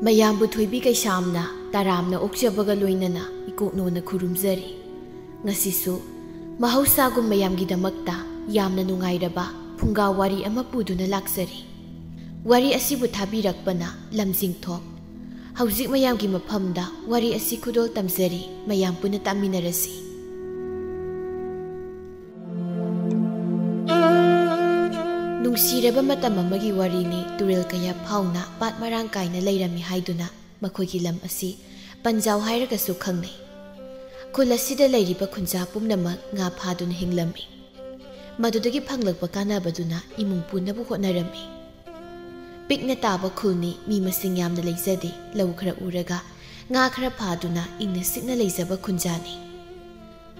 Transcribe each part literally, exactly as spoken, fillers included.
ꯃꯌꯥꯝꯕꯨ ꯊꯣꯏꯕꯤ ꯀꯩꯁꯥꯝꯅ ꯇꯔꯥꯝꯅ ꯑꯣꯛꯆꯕꯒ ꯂꯣꯏꯅꯅ ꯏꯀꯣꯛꯅꯣꯅ ꯈꯨꯔꯨꯝꯖꯔꯤ꯫ ꯉꯁꯤꯁꯨ ꯃꯍꯧꯁꯥꯒꯨꯝ ꯃꯌꯥꯝꯒꯤꯗꯃꯛꯇ ꯌꯥꯝꯅ ꯅꯨꯡꯉꯥꯏꯔꯕ ꯐꯨꯡꯒꯥ ꯋꯥꯔꯤ ꯑꯃ ꯄꯨꯗꯨꯅ ꯂꯥꯛꯆꯔꯤ꯫ ꯋꯥꯔꯤ ꯑꯁꯤꯕꯨ ꯊꯥꯕꯤꯔꯛꯄꯅ ꯂꯝꯖꯤꯡꯊꯣꯛ꯫ ꯍꯧꯖꯤꯛ ꯃꯌꯥꯝꯒꯤ ꯃꯐꯝꯗ ꯋꯥꯔꯤ ꯑꯁꯤ ꯈꯨꯗꯣꯜ ꯇꯝꯖꯔꯤ, ꯃꯌꯥꯝ ꯄꯨꯟꯅ ꯇꯥꯃꯤꯟꯅꯔꯁꯤ꯫ ꯅꯨꯡꯁꯤꯔꯕ ꯃꯇꯝ ꯑꯃꯒꯤ ꯋꯥꯔꯤꯅꯤ꯫ ꯇꯨꯔꯦꯜ ꯀꯌꯥ ꯐꯥꯎꯅ ꯄꯥꯠ ꯃꯔꯥꯡ ꯀꯥꯏꯅ ꯂꯩꯔꯝꯃꯤ ꯍꯥꯏꯗꯨꯅ ꯃꯈꯣꯏꯒꯤ ꯂꯝ ꯑꯁꯤ ꯄꯟꯖꯥꯎ ꯍꯥꯏꯔꯒꯁꯨ ꯈꯪꯅꯩ꯫ ꯈꯨꯜ ꯑꯁꯤꯗ ꯂꯩꯔꯤꯕ ꯈꯨꯟꯖꯥ ꯄꯨꯝꯅꯃꯛ ꯉꯥ ꯐꯥꯗꯨꯅ ꯍꯤꯡꯂꯝꯃꯤ꯫ ꯃꯗꯨꯗꯒꯤ ꯐꯪꯂꯛꯄ ꯀꯥꯟꯅꯕꯗꯨꯅ ꯏꯃꯨꯡ ꯄꯨꯅꯕ ꯍꯣꯠꯅꯔꯝꯃꯤ꯫ ꯄꯤꯛꯅ ꯇꯥꯕ ꯈꯨꯜꯅꯤ, ꯃꯤ ꯃꯁꯤꯡ ꯌꯥꯝꯅ ꯂꯩꯖꯗꯦ꯫ ꯂꯧ ꯈꯔ ꯎꯔꯒ ꯉꯥ ꯈꯔ ꯐꯥꯗꯨꯅ ꯏꯪꯅ ꯆꯤꯛꯅ ꯂꯩꯖꯕ ꯈꯨꯟꯖꯥꯅꯤ꯫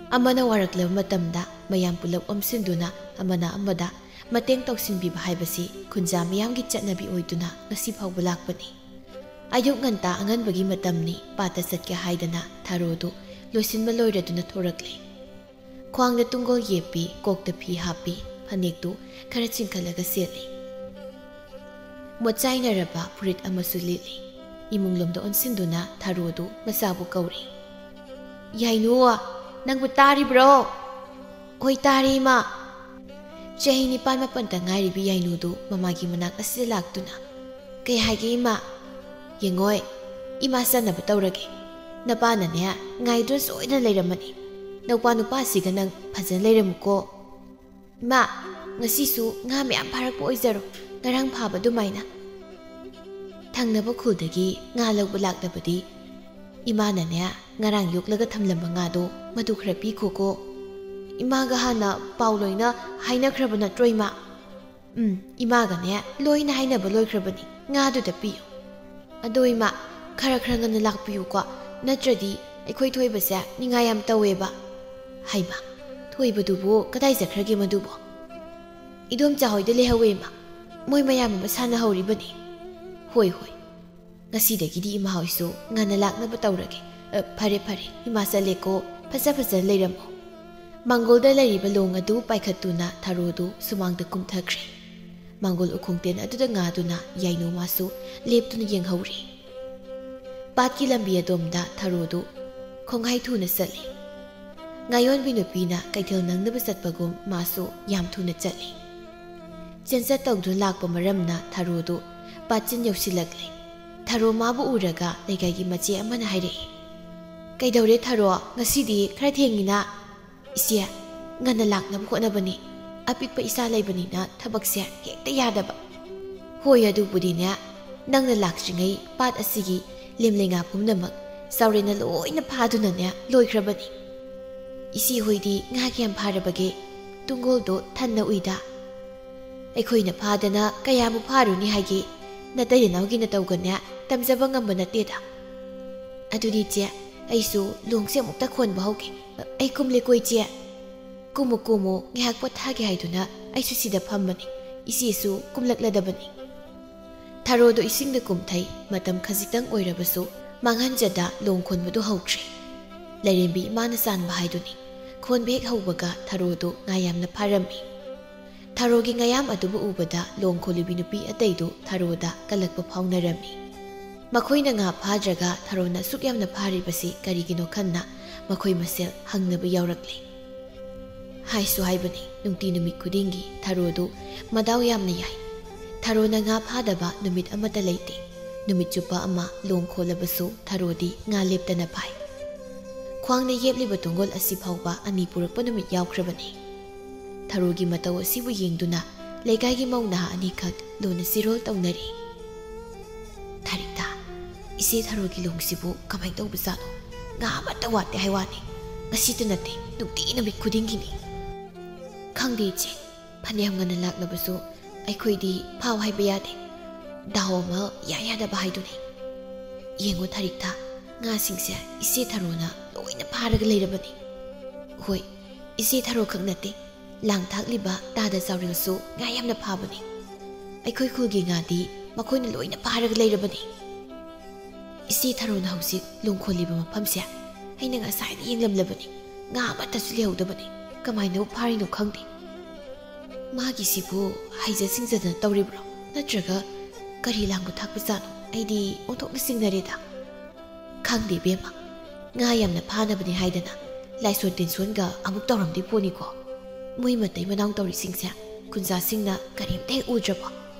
ꯑꯃꯅ ꯋꯥꯔꯛꯂꯕ ꯃꯇꯝꯗ ꯃꯌꯥꯝ ꯄꯨꯂꯞ ꯑꯣꯝꯁꯤꯟꯗꯨꯅ ꯑꯃꯅ ꯑꯃꯗ ꯃꯇꯦꯡ ꯇꯧꯁꯤꯟꯕꯤꯕ ꯍꯥꯏꯕꯁꯤ ꯈꯨꯟꯖꯥ ꯃꯤꯌꯥꯝꯒꯤ ꯆꯠꯅꯕꯤ ꯑꯣꯏꯗꯨꯅ ꯉꯁꯤ ꯐꯥꯎꯕ ꯂꯥꯛꯄꯅꯤ꯫ ꯑꯌꯨꯛ ꯉꯟꯇꯥ ꯑꯉꯟꯕꯒꯤ ꯃꯇꯝꯅꯤ꯫ ꯄꯥꯠꯇ ꯆꯠꯀꯦ ꯍꯥꯏꯗꯅ ꯊꯔꯣꯗꯨ ꯂꯣꯏꯁꯤꯟꯕ ꯂꯣꯏꯔꯗꯨꯅ ꯊꯣꯔꯛꯂꯦ꯫ ꯈ꯭ꯋꯥꯡꯗ ꯇꯨꯡꯒꯣꯜ ꯌꯦꯞꯄꯤ, ꯀꯣꯛꯇ ꯐꯤ ꯍꯥꯞꯄꯤ, ꯐꯅꯦꯛꯇꯨ ꯈꯔ ꯆꯤꯡꯈꯠꯂꯒ ꯁꯦꯠꯂꯤ꯫ ꯃꯣꯠꯆꯥꯏꯅꯔꯕ ꯐꯨꯔꯤꯠ ꯑꯃꯁꯨ ꯂꯤꯠꯂꯤ꯫ ꯏꯃꯨꯡꯂꯣꯝꯗ ꯑꯣꯟꯁꯤꯟꯗꯨꯅ ꯊꯔꯣꯗꯨ ꯃꯆꯥꯕꯨ ꯀꯧꯔꯤ꯫ "ꯌꯥꯏꯅꯨ, ꯅꯪꯕꯨ ꯇꯥꯔꯤꯕ꯭ꯔꯣ?" "ꯍꯣꯏ, ꯇꯥꯔꯤ, ꯏꯃꯥ꯫" ꯆꯍꯤ ꯅꯤꯄꯥꯟ ꯃꯥꯄꯟꯇ ꯉꯥꯏꯔꯤꯕꯤ ꯌꯥꯏꯅꯨꯗꯨ ꯃꯃꯥꯒꯤ ꯃꯅꯥꯛ ꯑꯁꯤꯗ ꯂꯥꯛꯇꯨꯅ, "ꯀꯩ ꯍꯥꯏꯒꯦ, ꯏꯃꯥ?" "ꯌꯦꯡꯉꯣꯏ, ꯏꯃꯥ ꯆꯠꯅꯕ ꯇꯧꯔꯒꯦ꯫ ꯅꯄꯥꯅꯅꯦ ꯉꯥꯏꯗꯨꯅ ꯁꯣꯏꯗꯅ ꯂꯩꯔꯝꯃꯅꯤ꯫ ꯅꯧꯄꯥ ꯅꯨꯄꯥꯁꯤꯒ ꯅꯪ ꯐꯖꯅ ꯂꯩꯔꯝꯃꯨꯀꯣ꯫" "ꯏꯃꯥ, ꯉꯁꯤꯁꯨ ꯉꯥ ꯃꯌꯥꯝ ꯐꯥꯔꯛꯄ ꯑꯣꯏꯖꯔꯣ, ꯉꯔꯥꯡ ꯐꯥꯕ ꯑꯗꯨꯃꯥꯏꯅ꯫" ꯊꯪꯅꯕ ꯈꯨꯜꯗꯒꯤ ꯉꯥ ꯂꯧꯕ ꯂꯥꯛꯂꯕꯗꯤ, "ꯏꯃꯥꯅꯅꯦ ꯉꯔꯥꯡ ꯌꯣꯛꯂꯒ ꯊꯝꯂꯝꯕ ꯉꯥꯗꯣ ꯃꯗꯨ ꯈꯔ ꯄꯤꯈꯣꯀꯣ꯫" "ꯏꯃꯥꯒ ꯍꯥꯟꯅ ꯄꯥꯎ ꯂꯣꯏꯅ ꯍꯥꯏꯅꯈ꯭ꯔꯕ ꯅꯠꯇ꯭ꯔꯣ, ꯏꯃꯥ?" "ꯎꯝ, ꯏꯃꯥꯒꯅꯦ ꯂꯣꯏꯅ ꯍꯥꯏꯅꯕ ꯂꯣꯏꯈ꯭ꯔꯕꯅꯤ, ꯉꯥꯗꯨꯗ ꯄꯤꯌꯨ꯫" "ꯑꯗꯣ ꯏꯃꯥ, ꯈꯔ ꯈꯔ ꯉꯟꯅ ꯂꯥꯛꯄꯤꯌꯨꯀꯣ, ꯅꯠꯇ꯭ꯔꯗꯤ ꯑꯩꯈꯣꯏ ꯊꯣꯏꯕꯁꯦ ꯅꯤꯡꯉꯥꯏ ꯌꯥꯝ ꯇꯧꯋꯦꯕ꯫" "ꯍꯩꯃꯥ, ꯊꯣꯏꯕꯗꯨꯕꯨ ꯀꯗꯥꯏ ꯆꯠꯈ꯭ꯔꯒꯦ ꯃꯗꯨꯕꯣ?" "ꯏꯗꯣꯝꯆꯥ ꯍꯣꯏꯗ ꯂꯩꯍꯧꯋꯦ ꯏꯃꯥ, ꯃꯣꯏ ꯃꯌꯥꯝ ꯑꯃ ꯁꯥꯟꯅꯍꯧꯔꯤꯕꯅꯤ꯫" "ꯍꯣꯏ, ꯍꯣꯏ, ꯉꯁꯤꯗꯒꯤꯗꯤ ꯏꯃꯥ ꯍꯣꯏꯁꯨ ꯉꯟꯅ ꯂꯥꯛꯅꯕ ꯇꯧꯔꯒꯦ꯫ ꯑ, ꯐꯔꯦ, ꯐꯔꯦ, ꯏꯃꯥ ꯆꯠꯂꯦꯀꯣ, ꯐꯖ ꯐꯖꯅ ꯂꯩꯔꯝꯃꯣ꯫" ꯃꯥꯡꯒꯣꯜꯗ ꯂꯩꯔꯤꯕ ꯂꯣꯡ ꯑꯗꯨ ꯄꯥꯏꯈꯠꯇꯨꯅ ꯊꯔꯣꯗꯨ ꯁꯨꯃꯥꯡꯗ ꯀꯨꯝꯊꯈ꯭ꯔꯦ꯫ ꯃꯥꯡꯒꯣꯜ ꯎꯈꯣꯡꯇꯦꯟ ꯑꯗꯨꯗ ꯉꯥꯗꯨꯅ ꯌꯥꯏꯅꯨ ꯃꯥꯁꯨ ꯂꯦꯞꯇꯨꯅ ꯌꯦꯡꯍꯧꯔꯤ꯫ ꯄꯥꯠꯀꯤ ꯂꯝꯕꯤ ꯑꯗꯣꯝꯗ ꯊꯔꯣꯗꯨ ꯈꯣꯡꯍꯥꯏ ꯊꯨꯅ ꯆꯠꯂꯤ꯫ ꯉꯥꯌꯣꯟꯕꯤ ꯅꯨꯄꯤꯅ ꯀꯩꯊꯦꯜ ꯅꯪꯅꯕ ꯆꯠꯄꯒꯨꯝ ꯃꯥꯁꯨ ꯌꯥꯝ ꯊꯨꯅ ꯆꯠꯂꯤ꯫ ꯆꯦꯟꯆꯠ ꯇꯧꯗꯨꯅ ꯂꯥꯛꯄ ꯃꯔꯝꯅ ꯊꯔꯣꯗꯨ ꯄꯥꯠꯆꯤꯟ ꯌꯧꯁꯤꯜꯂꯛꯂꯦ꯫ ꯊꯔꯣ ꯃꯥꯕꯨ ꯎꯔꯒ ꯂꯩꯀꯥꯏꯒꯤ ꯃꯆꯦ ꯑꯃꯅ ꯍꯥꯏꯔꯛꯏ, "ꯀꯩꯗꯧꯔꯦ ꯊꯔꯣ, ꯉꯁꯤꯗꯤ ꯈꯔ ꯊꯦꯡꯉꯤꯅ?" "ꯏꯆꯦ, ꯉꯟꯅ ꯂꯥꯛꯅꯕ ꯍꯣꯠꯅꯕꯅꯤ꯫ ꯑꯄꯤꯛꯄ ꯏꯆꯥ ꯂꯩꯕꯅꯤꯅ ꯊꯕꯛꯁꯦ ꯍꯦꯛꯇ ꯌꯥꯗꯕ꯫" "ꯍꯣꯏ, ꯑꯗꯨꯕꯨꯗꯤꯅꯦ, ꯅꯪꯅ ꯂꯥꯛꯇ꯭ꯔꯤꯉꯩ ꯄꯥꯠ ꯑꯁꯤꯒꯤ ꯂꯦꯝꯂꯩꯉꯥ ꯄꯨꯝꯅꯃꯛ ꯆꯥꯎꯔꯦꯟꯅ ꯂꯣꯏꯅ ꯐꯥꯗꯨꯅꯅꯦ ꯂꯣꯏꯈ꯭ꯔꯕꯅꯤ꯫ ꯏꯆꯦ ꯍꯣꯏꯗꯤ ꯉꯥ ꯀꯌꯥꯝ ꯐꯥꯔꯕꯒꯦ? ꯇꯨꯡꯒꯣꯜꯗꯣ ꯊꯟꯅ ꯎꯏꯗ꯫" "ꯑꯩꯈꯣꯏꯅ ꯐꯥꯗꯅ ꯀꯌꯥꯕꯨ ꯐꯥꯔꯨꯅꯤ ꯍꯥꯏꯒꯦ? ꯅꯇꯩ ꯅꯅꯥꯎꯒꯤ ꯅꯇꯧꯒꯅꯦ ꯇꯝꯖꯕ ꯉꯝꯕ ꯅꯠꯇꯦꯗ꯫" "ꯑꯗꯨꯗꯤ ꯏꯆꯦ, ꯑꯩꯁꯨ ꯂꯣꯡꯁꯦ ꯑꯃꯨꯛꯇ ꯈꯣꯟꯕ ꯍꯧꯒꯦ꯫ ꯑꯩ ꯀꯨꯝꯂꯦꯀꯣ ꯏꯆꯦ꯫" "ꯀꯨꯝꯃꯨ ꯀꯨꯝꯃꯨ, ꯉꯥꯏꯍꯥꯛ ꯄꯣꯊꯥꯒꯦ ꯍꯥꯏꯗꯨꯅ ꯑꯩꯁꯨ ꯁꯤꯗ ꯐꯝꯕꯅꯤ꯫ ꯏꯆꯦꯁꯨ ꯀꯨꯝꯂꯛꯂꯗꯕꯅꯤ꯫" ꯊꯔꯣꯗꯣ ꯏꯁꯤꯡꯗ ꯀꯨꯝꯊꯩ꯫ ꯃꯇꯝ ꯈꯖꯤꯛꯇꯪ ꯑꯣꯏꯔꯕꯁꯨ ꯃꯥꯡꯍꯟꯖꯗ ꯂꯣꯡ ꯈꯣꯟꯕꯗꯨ ꯍꯧꯈ꯭ꯔꯦ꯫ ꯂꯥꯏꯔꯦꯝꯕꯤ ꯏꯃꯥꯅ ꯆꯥꯟꯕ ꯍꯥꯏꯗꯨꯅꯤ꯫ ꯈꯣꯟꯕ ꯍꯦꯛ ꯍꯧꯕꯒ ꯊꯔꯣꯗꯨ ꯉꯥ ꯌꯥꯝꯅ ꯐꯥꯔꯝꯃꯤ꯫ ꯊꯔꯣꯒꯤ ꯉꯥꯌꯥꯝ ꯑꯗꯨꯕꯨ ꯎꯕꯗ ꯂꯣꯡ ꯈꯣꯜꯂꯤꯕꯤ ꯅꯨꯄꯤ ꯑꯇꯩꯗꯨ ꯊꯔꯣꯗ ꯀꯜꯂꯛꯄ ꯐꯥꯎꯅꯔꯝꯃꯤ꯫ ꯃꯈꯣꯏꯅ ꯉꯥ ꯐꯥꯗ꯭ꯔꯒ ꯊꯔꯣꯅ ꯑꯁꯨꯛ ꯌꯥꯝꯅ ꯐꯥꯔꯤꯕꯁꯤ ꯀꯔꯤꯒꯤꯅꯣ ꯈꯟꯅ ꯃꯈꯣꯏ ꯃꯁꯦꯜ ꯍꯪꯅꯕ ꯌꯥꯎꯔꯛꯂꯦ꯫ ꯍꯥꯏꯁꯨ ꯍꯥꯏꯕꯅꯤ, ꯅꯨꯡꯇꯤ ꯅꯨꯃꯤꯠ ꯈꯨꯗꯤꯡꯒꯤ ꯊꯔꯣꯗꯨ ꯃꯗꯥꯎ ꯌꯥꯝꯅ ꯌꯥꯏ꯫ ꯊꯔꯣꯅ ꯉꯥ ꯐꯥꯗꯕ ꯅꯨꯃꯤꯠ ꯑꯃꯠꯇ ꯂꯩꯇꯦ꯫ ꯅꯨꯃꯤꯠ ꯆꯨꯞꯄ ꯑꯃ ꯂꯣꯡ ꯈꯣꯜꯂꯕꯁꯨ ꯊꯔꯣꯗꯤ ꯉꯥ ꯂꯦꯞꯇꯅ ꯐꯥꯏ꯫ ꯈ꯭ꯋꯥꯡꯅ ꯌꯦꯞꯂꯤꯕ ꯇꯨꯡꯒꯣꯜ ꯑꯁꯤ ꯐꯥꯎꯕ ꯑꯅꯤ ꯄꯨꯔꯛꯄ ꯅꯨꯃꯤꯠ ꯌꯥꯎꯈ꯭ꯔꯕꯅꯤ꯫ ꯊꯔꯣꯒꯤ ꯃꯇꯧ ꯑꯁꯤꯕꯨ ꯌꯦꯡꯗꯨꯅ ꯂꯩꯀꯥꯏꯒꯤ ꯃꯧ ꯅꯍꯥ ꯑꯅꯤꯈꯛ ꯂꯣꯟꯅ ꯆꯤꯔꯣꯜ ꯇꯧꯅꯔꯤ꯫ "ꯊꯥꯔꯤꯛꯇ, ꯏꯆꯦ ꯊꯔꯣꯒꯤ ꯂꯣꯡꯁꯤꯕꯨ ꯀꯃꯥꯏꯅ ꯇꯧꯕꯖꯥꯠꯅꯣ? ꯉꯥ ꯑꯃꯠꯇ ꯋꯥꯠꯇꯦ ꯍꯥꯏ ꯋꯥꯅꯤ꯫ ꯉꯁꯤꯇ ꯅꯠꯇꯦ, ꯅꯨꯡꯇꯤ ꯅꯨꯃꯤꯠ ꯈꯨꯗꯤꯡꯒꯤꯅꯤ꯫" "ꯈꯪꯗꯦ ꯏꯆꯦ, ꯐꯅꯌꯥꯝ ꯉꯟꯅ ꯂꯥꯛꯂꯕꯁꯨ ꯑꯩꯈꯣꯏꯗꯤ ꯐꯥꯎ ꯍꯥꯏꯕ ꯌꯥꯗꯦ꯫ ꯗꯥꯎ ꯑꯃ ꯏꯌꯥ ꯌꯥꯗꯕ ꯍꯥꯏꯗꯨꯅꯤ꯫ ꯌꯦꯡꯉꯣ ꯊꯥꯔꯤꯛꯇ, ꯉꯥꯁꯤꯡꯁꯦ ꯏꯆꯦ ꯊꯔꯣꯅ ꯂꯣꯏꯅ ꯐꯥꯔꯒ ꯂꯩꯔꯕꯅꯤ꯫ ꯍꯣꯏ, ꯏꯆꯦ ꯊꯔꯣ ꯈꯛ ꯅꯠꯇꯦ, ꯂꯥꯡ ꯊꯥꯛꯂꯤꯕ ꯇꯥꯗ ꯆꯥꯎꯔꯦꯜꯁꯨ ꯉꯥ ꯌꯥꯝꯅ ꯐꯥꯕꯅꯤ꯫ ꯑꯩꯈꯣꯏ ꯈꯨꯜꯒꯤ ꯉꯥꯗꯤ ꯃꯈꯣꯏꯅ ꯂꯣꯏꯅ ꯐꯥꯔꯒ ꯂꯩꯔꯕꯅꯤ꯫ ꯏꯆꯦ ꯊꯔꯣꯅ ꯍꯧꯖꯤꯛ ꯂꯣꯡ ꯈꯣꯜꯂꯤꯕ ꯃꯐꯝꯁꯦ ꯑꯩꯅ ꯉꯁꯥꯏꯅ ꯌꯦꯡꯂꯝꯂꯕꯅꯤ꯫ ꯉꯥ ꯑꯃꯠꯇꯁꯨ ꯂꯩꯍꯧꯗꯕꯅꯤ꯫ ꯀꯃꯥꯏꯅꯕꯨ ꯐꯥꯔꯤꯅꯣ ꯈꯪꯗꯦ꯫ ꯃꯥꯒꯤꯁꯤꯕꯨ ꯍꯩꯖ ꯁꯤꯡꯖꯗꯅ ꯇꯧꯔꯤꯕ꯭ꯔꯣ? ꯅꯠꯇ꯭ꯔꯒ ꯀꯔꯤ ꯂꯥꯡꯕ ꯊꯥꯛꯄꯖꯥꯠꯅꯣ? ꯑꯩꯗꯤ ꯑꯣꯟꯊꯣꯛꯅ ꯆꯤꯡꯅꯔꯦꯗ꯫" "ꯈꯪꯗꯦ ꯏꯕꯦꯝꯃ, ꯉꯥ ꯌꯥꯝꯅ ꯐꯥꯅꯕꯅꯤ ꯍꯥꯏꯗꯅ ꯂꯥꯏꯁꯣꯟ ꯇꯤꯟꯁꯣꯟꯒ ꯑꯃꯨꯛ ꯇꯧꯔꯝꯗꯤ ꯄꯣꯅꯤꯀꯣ꯫ ꯃꯣꯏ ꯃꯇꯩ ꯃꯅꯥꯎ ꯇꯧꯔꯤꯁꯤꯡꯁꯦ ꯈꯨꯟꯖꯥꯁꯤꯡꯅ ꯀꯔꯤꯝꯇ ꯍꯦꯛ ꯎꯗ꯭ꯔꯕꯣ?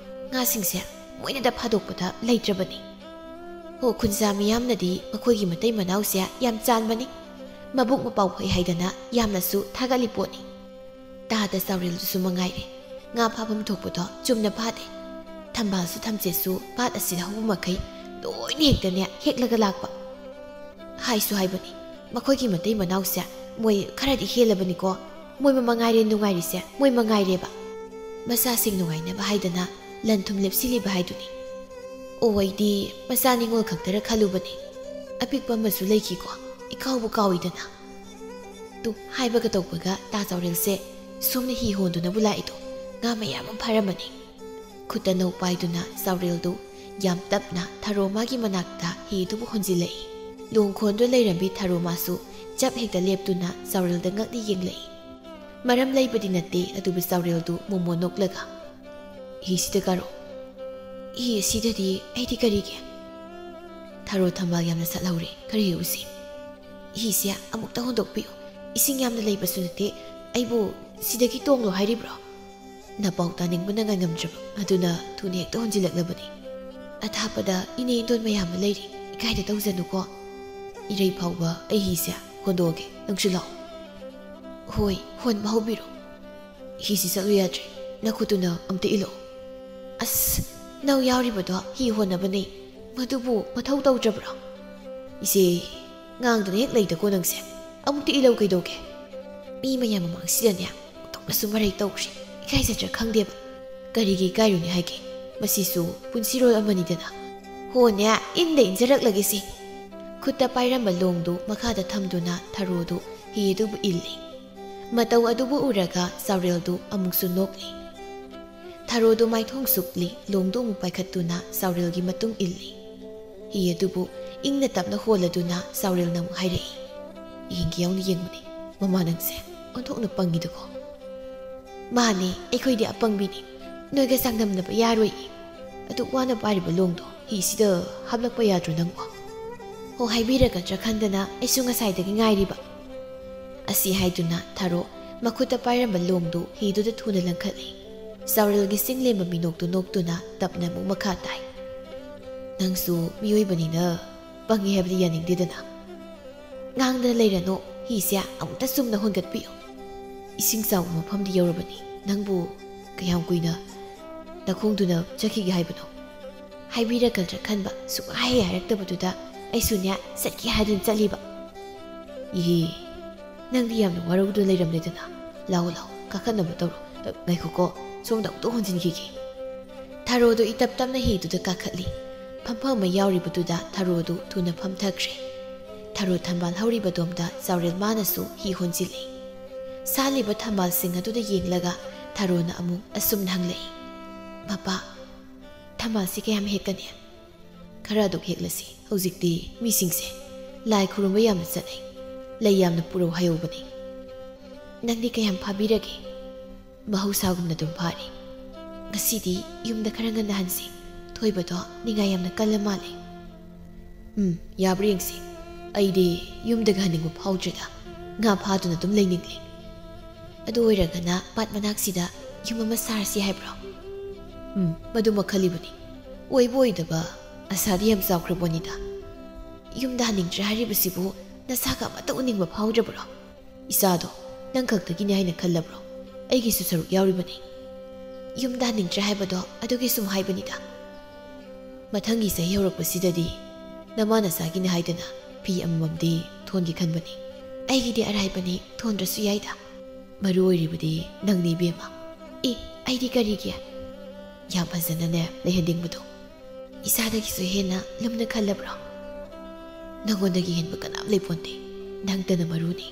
ꯉꯥꯁꯤꯡꯁꯦ ꯃꯣꯏꯅꯗ ꯐꯥꯗꯣꯛꯄꯗ ꯂꯩꯇ꯭ꯔꯕꯅꯤ꯫ ꯍꯣ, ꯈꯨꯟꯖꯥ ꯃꯤꯌꯥꯝꯅꯗꯤ ꯃꯈꯣꯏꯒꯤ ꯃꯇꯩ ꯃꯅꯥꯎꯁꯦ ꯌꯥꯝ ꯆꯥꯟꯕꯅꯤ, ꯃꯕꯨꯛ ꯃꯄꯥꯎ ꯐꯩ ꯍꯥꯏꯗꯅ ꯌꯥꯝꯅꯁꯨ ꯊꯥꯒꯠꯂꯤ ꯄꯣꯠꯅꯤ꯫ ꯇꯥꯗ ꯆꯥꯎꯔꯦꯜꯗꯨꯁꯨ ꯃꯉꯥꯏꯔꯦ, ꯉꯥ ꯐꯥꯐꯝ ꯊꯣꯛꯄꯗꯣ ꯆꯨꯝꯅ ꯐꯥꯗꯦ꯫ ꯊꯝꯕꯥꯜꯁꯨ ꯊꯝꯆꯦꯠꯁꯨ ꯄꯥꯠ ꯑꯁꯤꯗ ꯍꯧꯕ ꯃꯈꯩ ꯂꯣꯏꯅ ꯍꯦꯛꯇꯅꯦ ꯍꯦꯛꯂꯒ ꯂꯥꯛꯄ꯫ ꯍꯥꯏꯁꯨ ꯍꯥꯏꯕꯅꯤ, ꯃꯈꯣꯏꯒꯤ ꯃꯇꯩ ꯃꯅꯥꯎꯁꯦ ꯃꯣꯏ ꯈꯔꯗꯤ ꯍꯦꯜꯂꯕꯅꯤꯀꯣ꯫ ꯃꯣꯏ ꯃꯉꯥꯏꯔꯦ ꯅꯨꯡꯉꯥꯏꯔꯤꯁꯦ, ꯃꯣꯏ ꯃꯉꯥꯏꯔꯦꯕ꯫ ꯃꯆꯥꯁꯤꯡ ꯅꯨꯡꯉꯥꯏꯅꯕ ꯍꯥꯏꯗꯅ ꯂꯟ ꯊꯨꯝ ꯂꯦꯞꯁꯤꯜꯂꯤꯕ ꯍꯥꯏꯗꯨꯅꯤ꯫ ꯑꯣ, ꯑꯩꯗꯤ ꯃꯆꯥ ꯅꯤꯉꯣꯜ ꯈꯛꯇꯔ ꯈꯜꯂꯨꯕꯅꯤ꯫ ꯑꯄꯤꯛꯄ ꯑꯃꯁꯨ ꯂꯩꯈꯤꯀꯣ, ꯏꯀꯥꯎꯕꯨ ꯀꯥꯎꯏꯗꯅ꯫ ꯇꯨ ꯍꯥꯏꯕꯒ ꯇꯧꯕꯒ ꯇꯥ ꯆꯥꯎꯔꯦꯜꯁꯦ ꯁꯣꯝꯅ ꯍꯤ ꯍꯣꯟꯗꯨꯅꯕꯨ ꯂꯥꯛꯏꯗꯣ, ꯉꯥ ꯃꯌꯥꯝ ꯑꯃ ꯐꯥꯔꯝꯃꯅꯤ꯫ ꯈꯨꯠꯇ ꯅꯧ ꯄꯥꯏꯗꯨꯅ ꯆꯥꯎꯔꯦꯜꯗꯨ ꯌꯥꯝ ꯇꯞꯅ ꯊꯔꯣ ꯃꯥꯒꯤ ꯃꯅꯥꯛꯇ ꯍꯤꯗꯨꯕꯨ ꯍꯣꯟꯖꯤꯜꯂꯛꯏ꯫ ꯂꯣꯡ ꯈꯣꯟꯗꯨ ꯂꯩꯔꯝꯕꯤ ꯊꯔꯣ ꯃꯥꯁꯨ ꯆꯞ ꯍꯦꯛꯇ ꯂꯦꯞꯇꯨꯅ ꯆꯥꯎꯔꯦꯜꯗ ꯉꯛꯅ ꯌꯦꯡꯂꯛꯏ꯫ ꯃꯔꯝ ꯂꯩꯕꯗꯤ ꯅꯠꯇꯦ, ꯑꯗꯨꯕꯨ ꯆꯥꯎꯔꯦꯜꯗꯨ ꯃꯣꯃꯣ ꯅꯣꯛꯂꯒ, "ꯍꯤꯁꯤꯗ ꯀꯥꯔꯣ꯫" "ꯍꯤ ꯑꯁꯤꯗꯗꯤ ꯑꯩꯗꯤ ꯀꯔꯤꯒꯤ?" "ꯊꯔꯣ ꯊꯝꯕꯥꯜ ꯌꯥꯝꯅ ꯁꯥꯠꯍꯧꯔꯦ, ꯈꯔ ꯍꯦꯛꯎꯁꯤ꯫" "ꯍꯤꯁꯦ ꯑꯃꯨꯛꯇ ꯍꯣꯟꯗꯣꯛꯄꯤꯌꯨ, ꯏꯁꯤꯡ ꯌꯥꯝꯅ ꯂꯩꯕꯁꯨ ꯅꯠꯇꯦ, ꯑꯩꯕꯨ ꯁꯤꯗꯒꯤ ꯇꯣꯡꯂꯣ ꯍꯥꯏꯔꯤꯕ꯭ꯔꯣ?" ꯅꯄꯥꯎ ꯇꯥꯅꯤꯡꯕꯅ ꯉꯥꯏꯉꯝꯗ꯭ꯔꯕ ꯑꯗꯨꯅ ꯊꯨꯅ ꯍꯦꯛꯇ ꯍꯣꯟꯖꯤꯜꯂꯛꯂꯕꯅꯤ꯫ "ꯑꯊꯥꯞꯄꯗ ꯏꯅꯦ ꯏꯟꯗꯣꯟ ꯃꯌꯥꯝ ꯑꯃ ꯂꯩꯔꯤ, ꯏꯀꯥꯏꯗ ꯇꯧꯖꯅꯨꯀꯣ꯫ ꯏꯔꯩ ꯐꯥꯎꯕ ꯑꯩ ꯍꯤꯁꯦ ꯍꯣꯟꯗꯣꯛꯑꯒꯦ, ꯅꯪꯁꯨ ꯂꯥꯛꯑꯣ꯫" "ꯍꯣꯏ, ꯍꯣꯟꯕ ꯍꯧꯕꯤꯔꯣ꯫" "ꯍꯤꯁꯤ ꯆꯠꯂꯨ ꯌꯥꯗ꯭ꯔꯦ, ꯅꯈꯨꯠꯇꯨꯅ ꯑꯝꯇ ꯏꯜꯂꯛꯑꯣ꯫" "ꯑꯁ, ꯅꯧ ꯌꯥꯎꯔꯤꯕꯗꯣ ꯍꯤ ꯍꯣꯟꯅꯕꯅꯦ, ꯃꯗꯨꯕꯨ ꯃꯊꯧ ꯇꯧꯗ꯭ꯔꯕ꯭ꯔꯣ?" "ꯏꯆꯦ, ꯉꯥꯡꯗꯅ ꯍꯦꯛ ꯂꯩꯗꯀꯣ ꯅꯪꯁꯦ꯫ ꯑꯃꯨꯛꯇ ꯏꯜꯂꯧ ꯀꯩꯗꯧꯒꯦ? ꯃꯤ ꯃꯌꯥꯝ ꯃꯃꯥꯡꯁꯤꯗꯅꯦ ꯑꯣꯟꯊꯣꯛꯅꯁꯨ ꯃꯔꯩ ꯇꯧꯈ꯭ꯔꯦ꯫ ꯏꯀꯥꯏꯖꯗ꯭ꯔꯥ ꯈꯪꯗꯦꯕ꯫" "ꯀꯔꯤꯒꯤ ꯏꯀꯥꯏꯔꯨꯅꯤ ꯍꯥꯏꯒꯦ? ꯃꯁꯤꯁꯨ ꯄꯨꯟꯁꯤꯔꯣꯜ ꯑꯃꯅꯤꯗꯅ꯫" "ꯍꯣꯅꯦ, ꯏꯟꯗ ꯏꯟꯖꯔꯛꯂꯒꯦꯁꯦ꯫" ꯈꯨꯠꯇ ꯄꯥꯏꯔꯝꯕ ꯂꯣꯡꯗꯨ ꯃꯈꯥꯗ ꯊꯝꯗꯨꯅ ꯊꯔꯣꯗꯨ ꯍꯤ ꯑꯗꯨꯕꯨ ꯏꯜꯂꯤ꯫ ꯃꯇꯧ ꯑꯗꯨꯕꯨ ꯎꯔꯒ ꯆꯥꯎꯔꯦꯜꯗꯨ ꯑꯃꯨꯛꯁꯨ ꯅꯣꯛꯂꯤ꯫ ꯊꯔꯣꯗꯨ ꯃꯥꯏꯊꯣꯡ ꯁꯨꯞꯂꯤ, ꯂꯣꯡꯗꯨ ꯑꯃꯨꯛ ꯄꯥꯏꯈꯠꯇꯨꯅ ꯆꯥꯎꯔꯦꯜꯒꯤ ꯃꯇꯨꯡ ꯏꯜꯂꯤ꯫ ꯍꯤ ꯑꯗꯨꯕꯨ ꯏꯪꯅ ꯇꯞꯅ ꯍꯣꯜꯂꯗꯨꯅ ꯆꯥꯎꯔꯦꯜꯅ ꯑꯃꯨꯛ ꯍꯥꯏꯔꯛꯏ, "ꯌꯦꯡꯒꯦ ꯌꯥꯎꯅ ꯌꯦꯡꯕꯅꯤ, ꯃꯃꯥ ꯅꯪꯁꯦ ꯑꯣꯟꯊꯣꯛꯅ ꯄꯪꯉꯤꯗꯀꯣ꯫" "ꯃꯥꯅꯦ, ꯑꯩꯈꯣꯏꯗꯤ ꯑꯄꯪꯕꯤꯅꯤ, ꯅꯣꯏꯒ ꯆꯥꯡꯗꯝꯅꯕ ꯌꯥꯔꯣꯏꯌꯦ꯫ ꯑꯗꯨꯛ ꯋꯥꯅ ꯄꯥꯏꯔꯤꯕ ꯂꯣꯡꯗꯣ ꯍꯤꯁꯤꯗ ꯍꯥꯞꯂꯛꯄ ꯌꯥꯗ꯭ꯔꯣ ꯅꯪꯕꯣ?" ꯍꯣ, ꯍꯥꯏꯕꯤꯔꯒꯗ꯭ꯔꯥ ꯈꯟꯗꯅ ꯑꯩꯁꯨ ꯉꯁꯥꯏꯗꯒꯤ ꯉꯥꯏꯔꯤꯕ꯫ ꯑꯁꯤ ꯍꯥꯏꯗꯨꯅ ꯊꯥꯔꯣ ꯃꯈꯨꯠꯇ ꯄꯥꯏꯔꯝꯕ ꯂꯣꯡꯗꯨ ꯍꯤꯗꯨꯗ ꯊꯨꯅ ꯂꯪꯈꯠꯂꯤ꯫ ꯆꯥꯎꯔꯦꯜꯒꯤ ꯆꯤꯡ ꯂꯦꯝꯕ ꯃꯤꯅꯣꯛꯇꯨ ꯅꯣꯛꯇꯨꯅ ꯇꯞꯅ ꯑꯃꯨꯛ ꯃꯈꯥ ꯇꯥꯏ꯫ "ꯅꯪꯁꯨ ꯃꯤꯑꯣꯏꯕꯅꯤꯅ ꯄꯪꯉꯦ ꯍꯥꯏꯕꯗꯤ ꯌꯥꯅꯤꯡꯗꯦꯗꯅ꯫ ꯉꯥꯡꯗꯅ ꯂꯩꯔꯅꯨ, ꯍꯤꯁꯦ ꯑꯃꯨꯛꯇ ꯆꯨꯝꯅ ꯍꯣꯟꯒꯠꯄꯤꯌꯨ꯫ ꯏꯁꯤꯡ ꯆꯥꯎꯕ ꯃꯐꯝꯗꯤ ꯌꯧꯔꯕꯅꯤ꯫ ꯅꯪꯕꯨ ꯀꯌꯥꯝ ꯀꯨꯏꯅ ꯅꯈꯣꯡꯗꯨꯅ ꯆꯠꯈꯤꯒꯦ ꯍꯥꯏꯕꯅꯣ?" ꯍꯥꯏꯕꯤꯔꯛꯀꯗ꯭ꯔꯥ ꯈꯟꯕ ꯁꯨꯛꯍꯥꯏ ꯍꯥꯏꯔꯛꯇꯕꯗꯨꯗ ꯑꯩꯁꯨꯅꯦ ꯆꯠꯀꯦ ꯍꯥꯏꯗꯨꯅ ꯆꯠꯂꯤꯕ꯫ "ꯏꯍꯦ, ꯅꯪꯗꯤ ꯌꯥꯝꯅ ꯋꯥꯔꯧꯗꯨꯅ ꯂꯩꯔꯝꯂꯦꯗꯅ꯫ ꯂꯥꯛꯑꯣ, ꯂꯥꯛꯑꯣ, ꯀꯥꯈꯠꯅꯕ ꯇꯧꯔꯣ꯫ ꯑ, ꯉꯥꯏꯈꯣꯀꯣ, ꯁꯣꯝꯗ ꯑꯃꯨꯛꯇ ꯍꯣꯟꯖꯤꯟꯈꯤꯒꯦ꯫" ꯊꯔꯣꯗꯨ ꯏꯇꯞ ꯇꯞꯅ ꯍꯤꯗꯨꯗ ꯀꯥꯈꯠꯂꯤ꯫ ꯐꯝꯐꯝ ꯑꯃ ꯌꯥꯎꯔꯤꯕꯗꯨꯗ ꯊꯔꯣꯗꯨ ꯊꯨꯅ ꯐꯝꯊꯈ꯭ꯔꯦ꯫ ꯊꯔꯣ ꯊꯝꯕꯥꯜ ꯍꯧꯔꯤꯕꯗꯣꯝꯗ ꯆꯥꯎꯔꯦꯜ ꯃꯥꯅꯁꯨ ꯍꯤ ꯍꯣꯟꯖꯤꯜꯂꯤ꯫ ꯁꯥꯠꯂꯤꯕ ꯊꯝꯕꯥꯜꯁꯤꯡ ꯑꯗꯨꯗ ꯌꯦꯡꯂꯒ ꯊꯔꯣꯅ ꯑꯃꯨꯛ ꯑꯁꯨꯝꯅ ꯍꯪꯂꯛꯏ, "ꯃꯄꯥ, ꯊꯝꯕꯥꯜꯁꯤ ꯀꯌꯥꯝ ꯍꯦꯛꯀꯅꯤ?" "ꯈꯔ ꯑꯗꯨꯛ ꯍꯦꯛꯂꯁꯤ꯫ ꯍꯧꯖꯤꯛꯇꯤ ꯃꯤꯁꯤꯡꯁꯦ ꯂꯥꯏ ꯈꯨꯔꯨꯝꯕ ꯌꯥꯝꯅ ꯆꯠꯅꯩ꯫ ꯂꯩ ꯌꯥꯝꯅ ꯄꯨꯔꯛꯎ ꯍꯥꯏꯍꯧꯕꯅꯤ꯫" "ꯅꯪꯗꯤ ꯀꯌꯥꯝ ꯐꯥꯕꯤꯔꯒꯦ?" "ꯃꯍꯧꯁꯥꯒꯨꯝꯅ ꯑꯗꯨꯝ ꯐꯥꯔꯤ꯫ ꯉꯁꯤꯗꯤ ꯌꯨꯝꯗ ꯈꯔ ꯉꯟꯅ ꯍꯟꯁꯤ꯫ ꯊꯣꯏꯕꯗꯣ ꯅꯤꯡꯉꯥꯏ ꯌꯥꯝꯅ ꯀꯜꯂ ꯃꯥꯜꯂꯦ꯫" "ꯎꯝ, ꯌꯥꯕ꯭ꯔꯥ ꯌꯦꯡꯁꯤ꯫ ꯑꯩꯗꯤ ꯌꯨꯝꯗꯒ ꯍꯟꯅꯤꯡꯕ ꯐꯥꯎꯗ꯭ꯔꯦꯗ꯫ ꯉꯥ ꯐꯥꯗꯨꯅ ꯑꯗꯨꯝ ꯂꯩꯅꯤꯡꯂꯦ꯫ ꯑꯗꯨ ꯑꯣꯏꯔꯒꯅ ꯄꯥꯠ ꯃꯅꯥꯛꯁꯤꯗ ꯌꯨꯝ ꯑꯃ ꯁꯥꯔꯁꯤ ꯍꯥꯏꯕ꯭ꯔꯣ?" "ꯎꯝ, ꯃꯗꯨꯃꯛ ꯈꯜꯂꯤꯕꯅꯤ꯫ ꯑꯣꯏꯕ ꯑꯣꯏꯗꯕ ꯑꯁꯥꯗꯤ ꯌꯥꯝ ꯆꯥꯎꯈ꯭ꯔꯕꯣꯅꯤꯗ꯫ ꯌꯨꯝꯗ ꯍꯟꯅꯤꯡꯗ꯭ꯔꯦ ꯍꯥꯏꯔꯤꯕꯁꯤꯕꯨ ꯅꯁꯥꯒ ꯑꯃꯠꯇ ꯎꯅꯤꯡꯕ ꯐꯥꯎꯗ꯭ꯔꯕ꯭ꯔꯣ? ꯏꯆꯥꯗꯣ ꯅꯪ ꯈꯛꯇꯒꯤꯅꯦ ꯍꯥꯏꯅ ꯈꯜꯂꯕ꯭ꯔꯣ? ꯑꯩꯒꯤꯁꯨ ꯁꯔꯨꯛ ꯌꯥꯎꯔꯤꯕꯅꯤ꯫ ꯌꯨꯝꯗ ꯍꯟꯅꯤꯡꯗ꯭ꯔꯦ ꯍꯥꯏꯕꯗꯣ ꯑꯗꯨꯒꯤ ꯁꯨꯝ ꯍꯥꯏꯕꯅꯤꯗ꯫ ꯃꯊꯪꯒꯤ ꯆꯍꯤ ꯍꯧꯔꯛꯄꯁꯤꯗꯗꯤ ꯅꯃꯥ ꯅꯆꯥꯒꯤꯅꯦ ꯍꯥꯏꯗꯅ ꯐꯤ ꯑꯃꯃꯝꯗꯤ ꯊꯣꯟꯒꯦ ꯈꯟꯕꯅꯤ꯫ ꯑꯩꯒꯤꯗꯤ ꯑꯔꯥꯏꯕꯅꯤ, ꯊꯣꯟꯗ꯭ꯔꯁꯨ ꯌꯥꯏꯗ꯫ ꯃꯔꯨ ꯑꯣꯏꯔꯤꯕꯗꯤ ꯅꯪꯅꯤ ꯏꯕꯦꯝꯃ꯫" "ꯑꯦ, ꯑꯩꯗꯤ ꯀꯔꯤꯒꯤ?" "ꯌꯥꯝ ꯐꯖꯅꯅꯦ ꯂꯩꯍꯟꯅꯤꯡꯕꯗꯣ꯫ ꯏꯁꯥꯗꯒꯤꯁꯨ ꯍꯦꯟꯅ ꯂꯨꯝꯅ ꯈꯜꯂꯕ꯭ꯔꯣ?" "ꯅꯉꯣꯟꯗꯒꯤ ꯍꯦꯟꯕ ꯀꯅꯥꯝ ꯂꯩꯄꯣꯟꯇꯦ꯫ ꯅꯪꯇꯅ ꯃꯔꯨꯅꯤ꯫"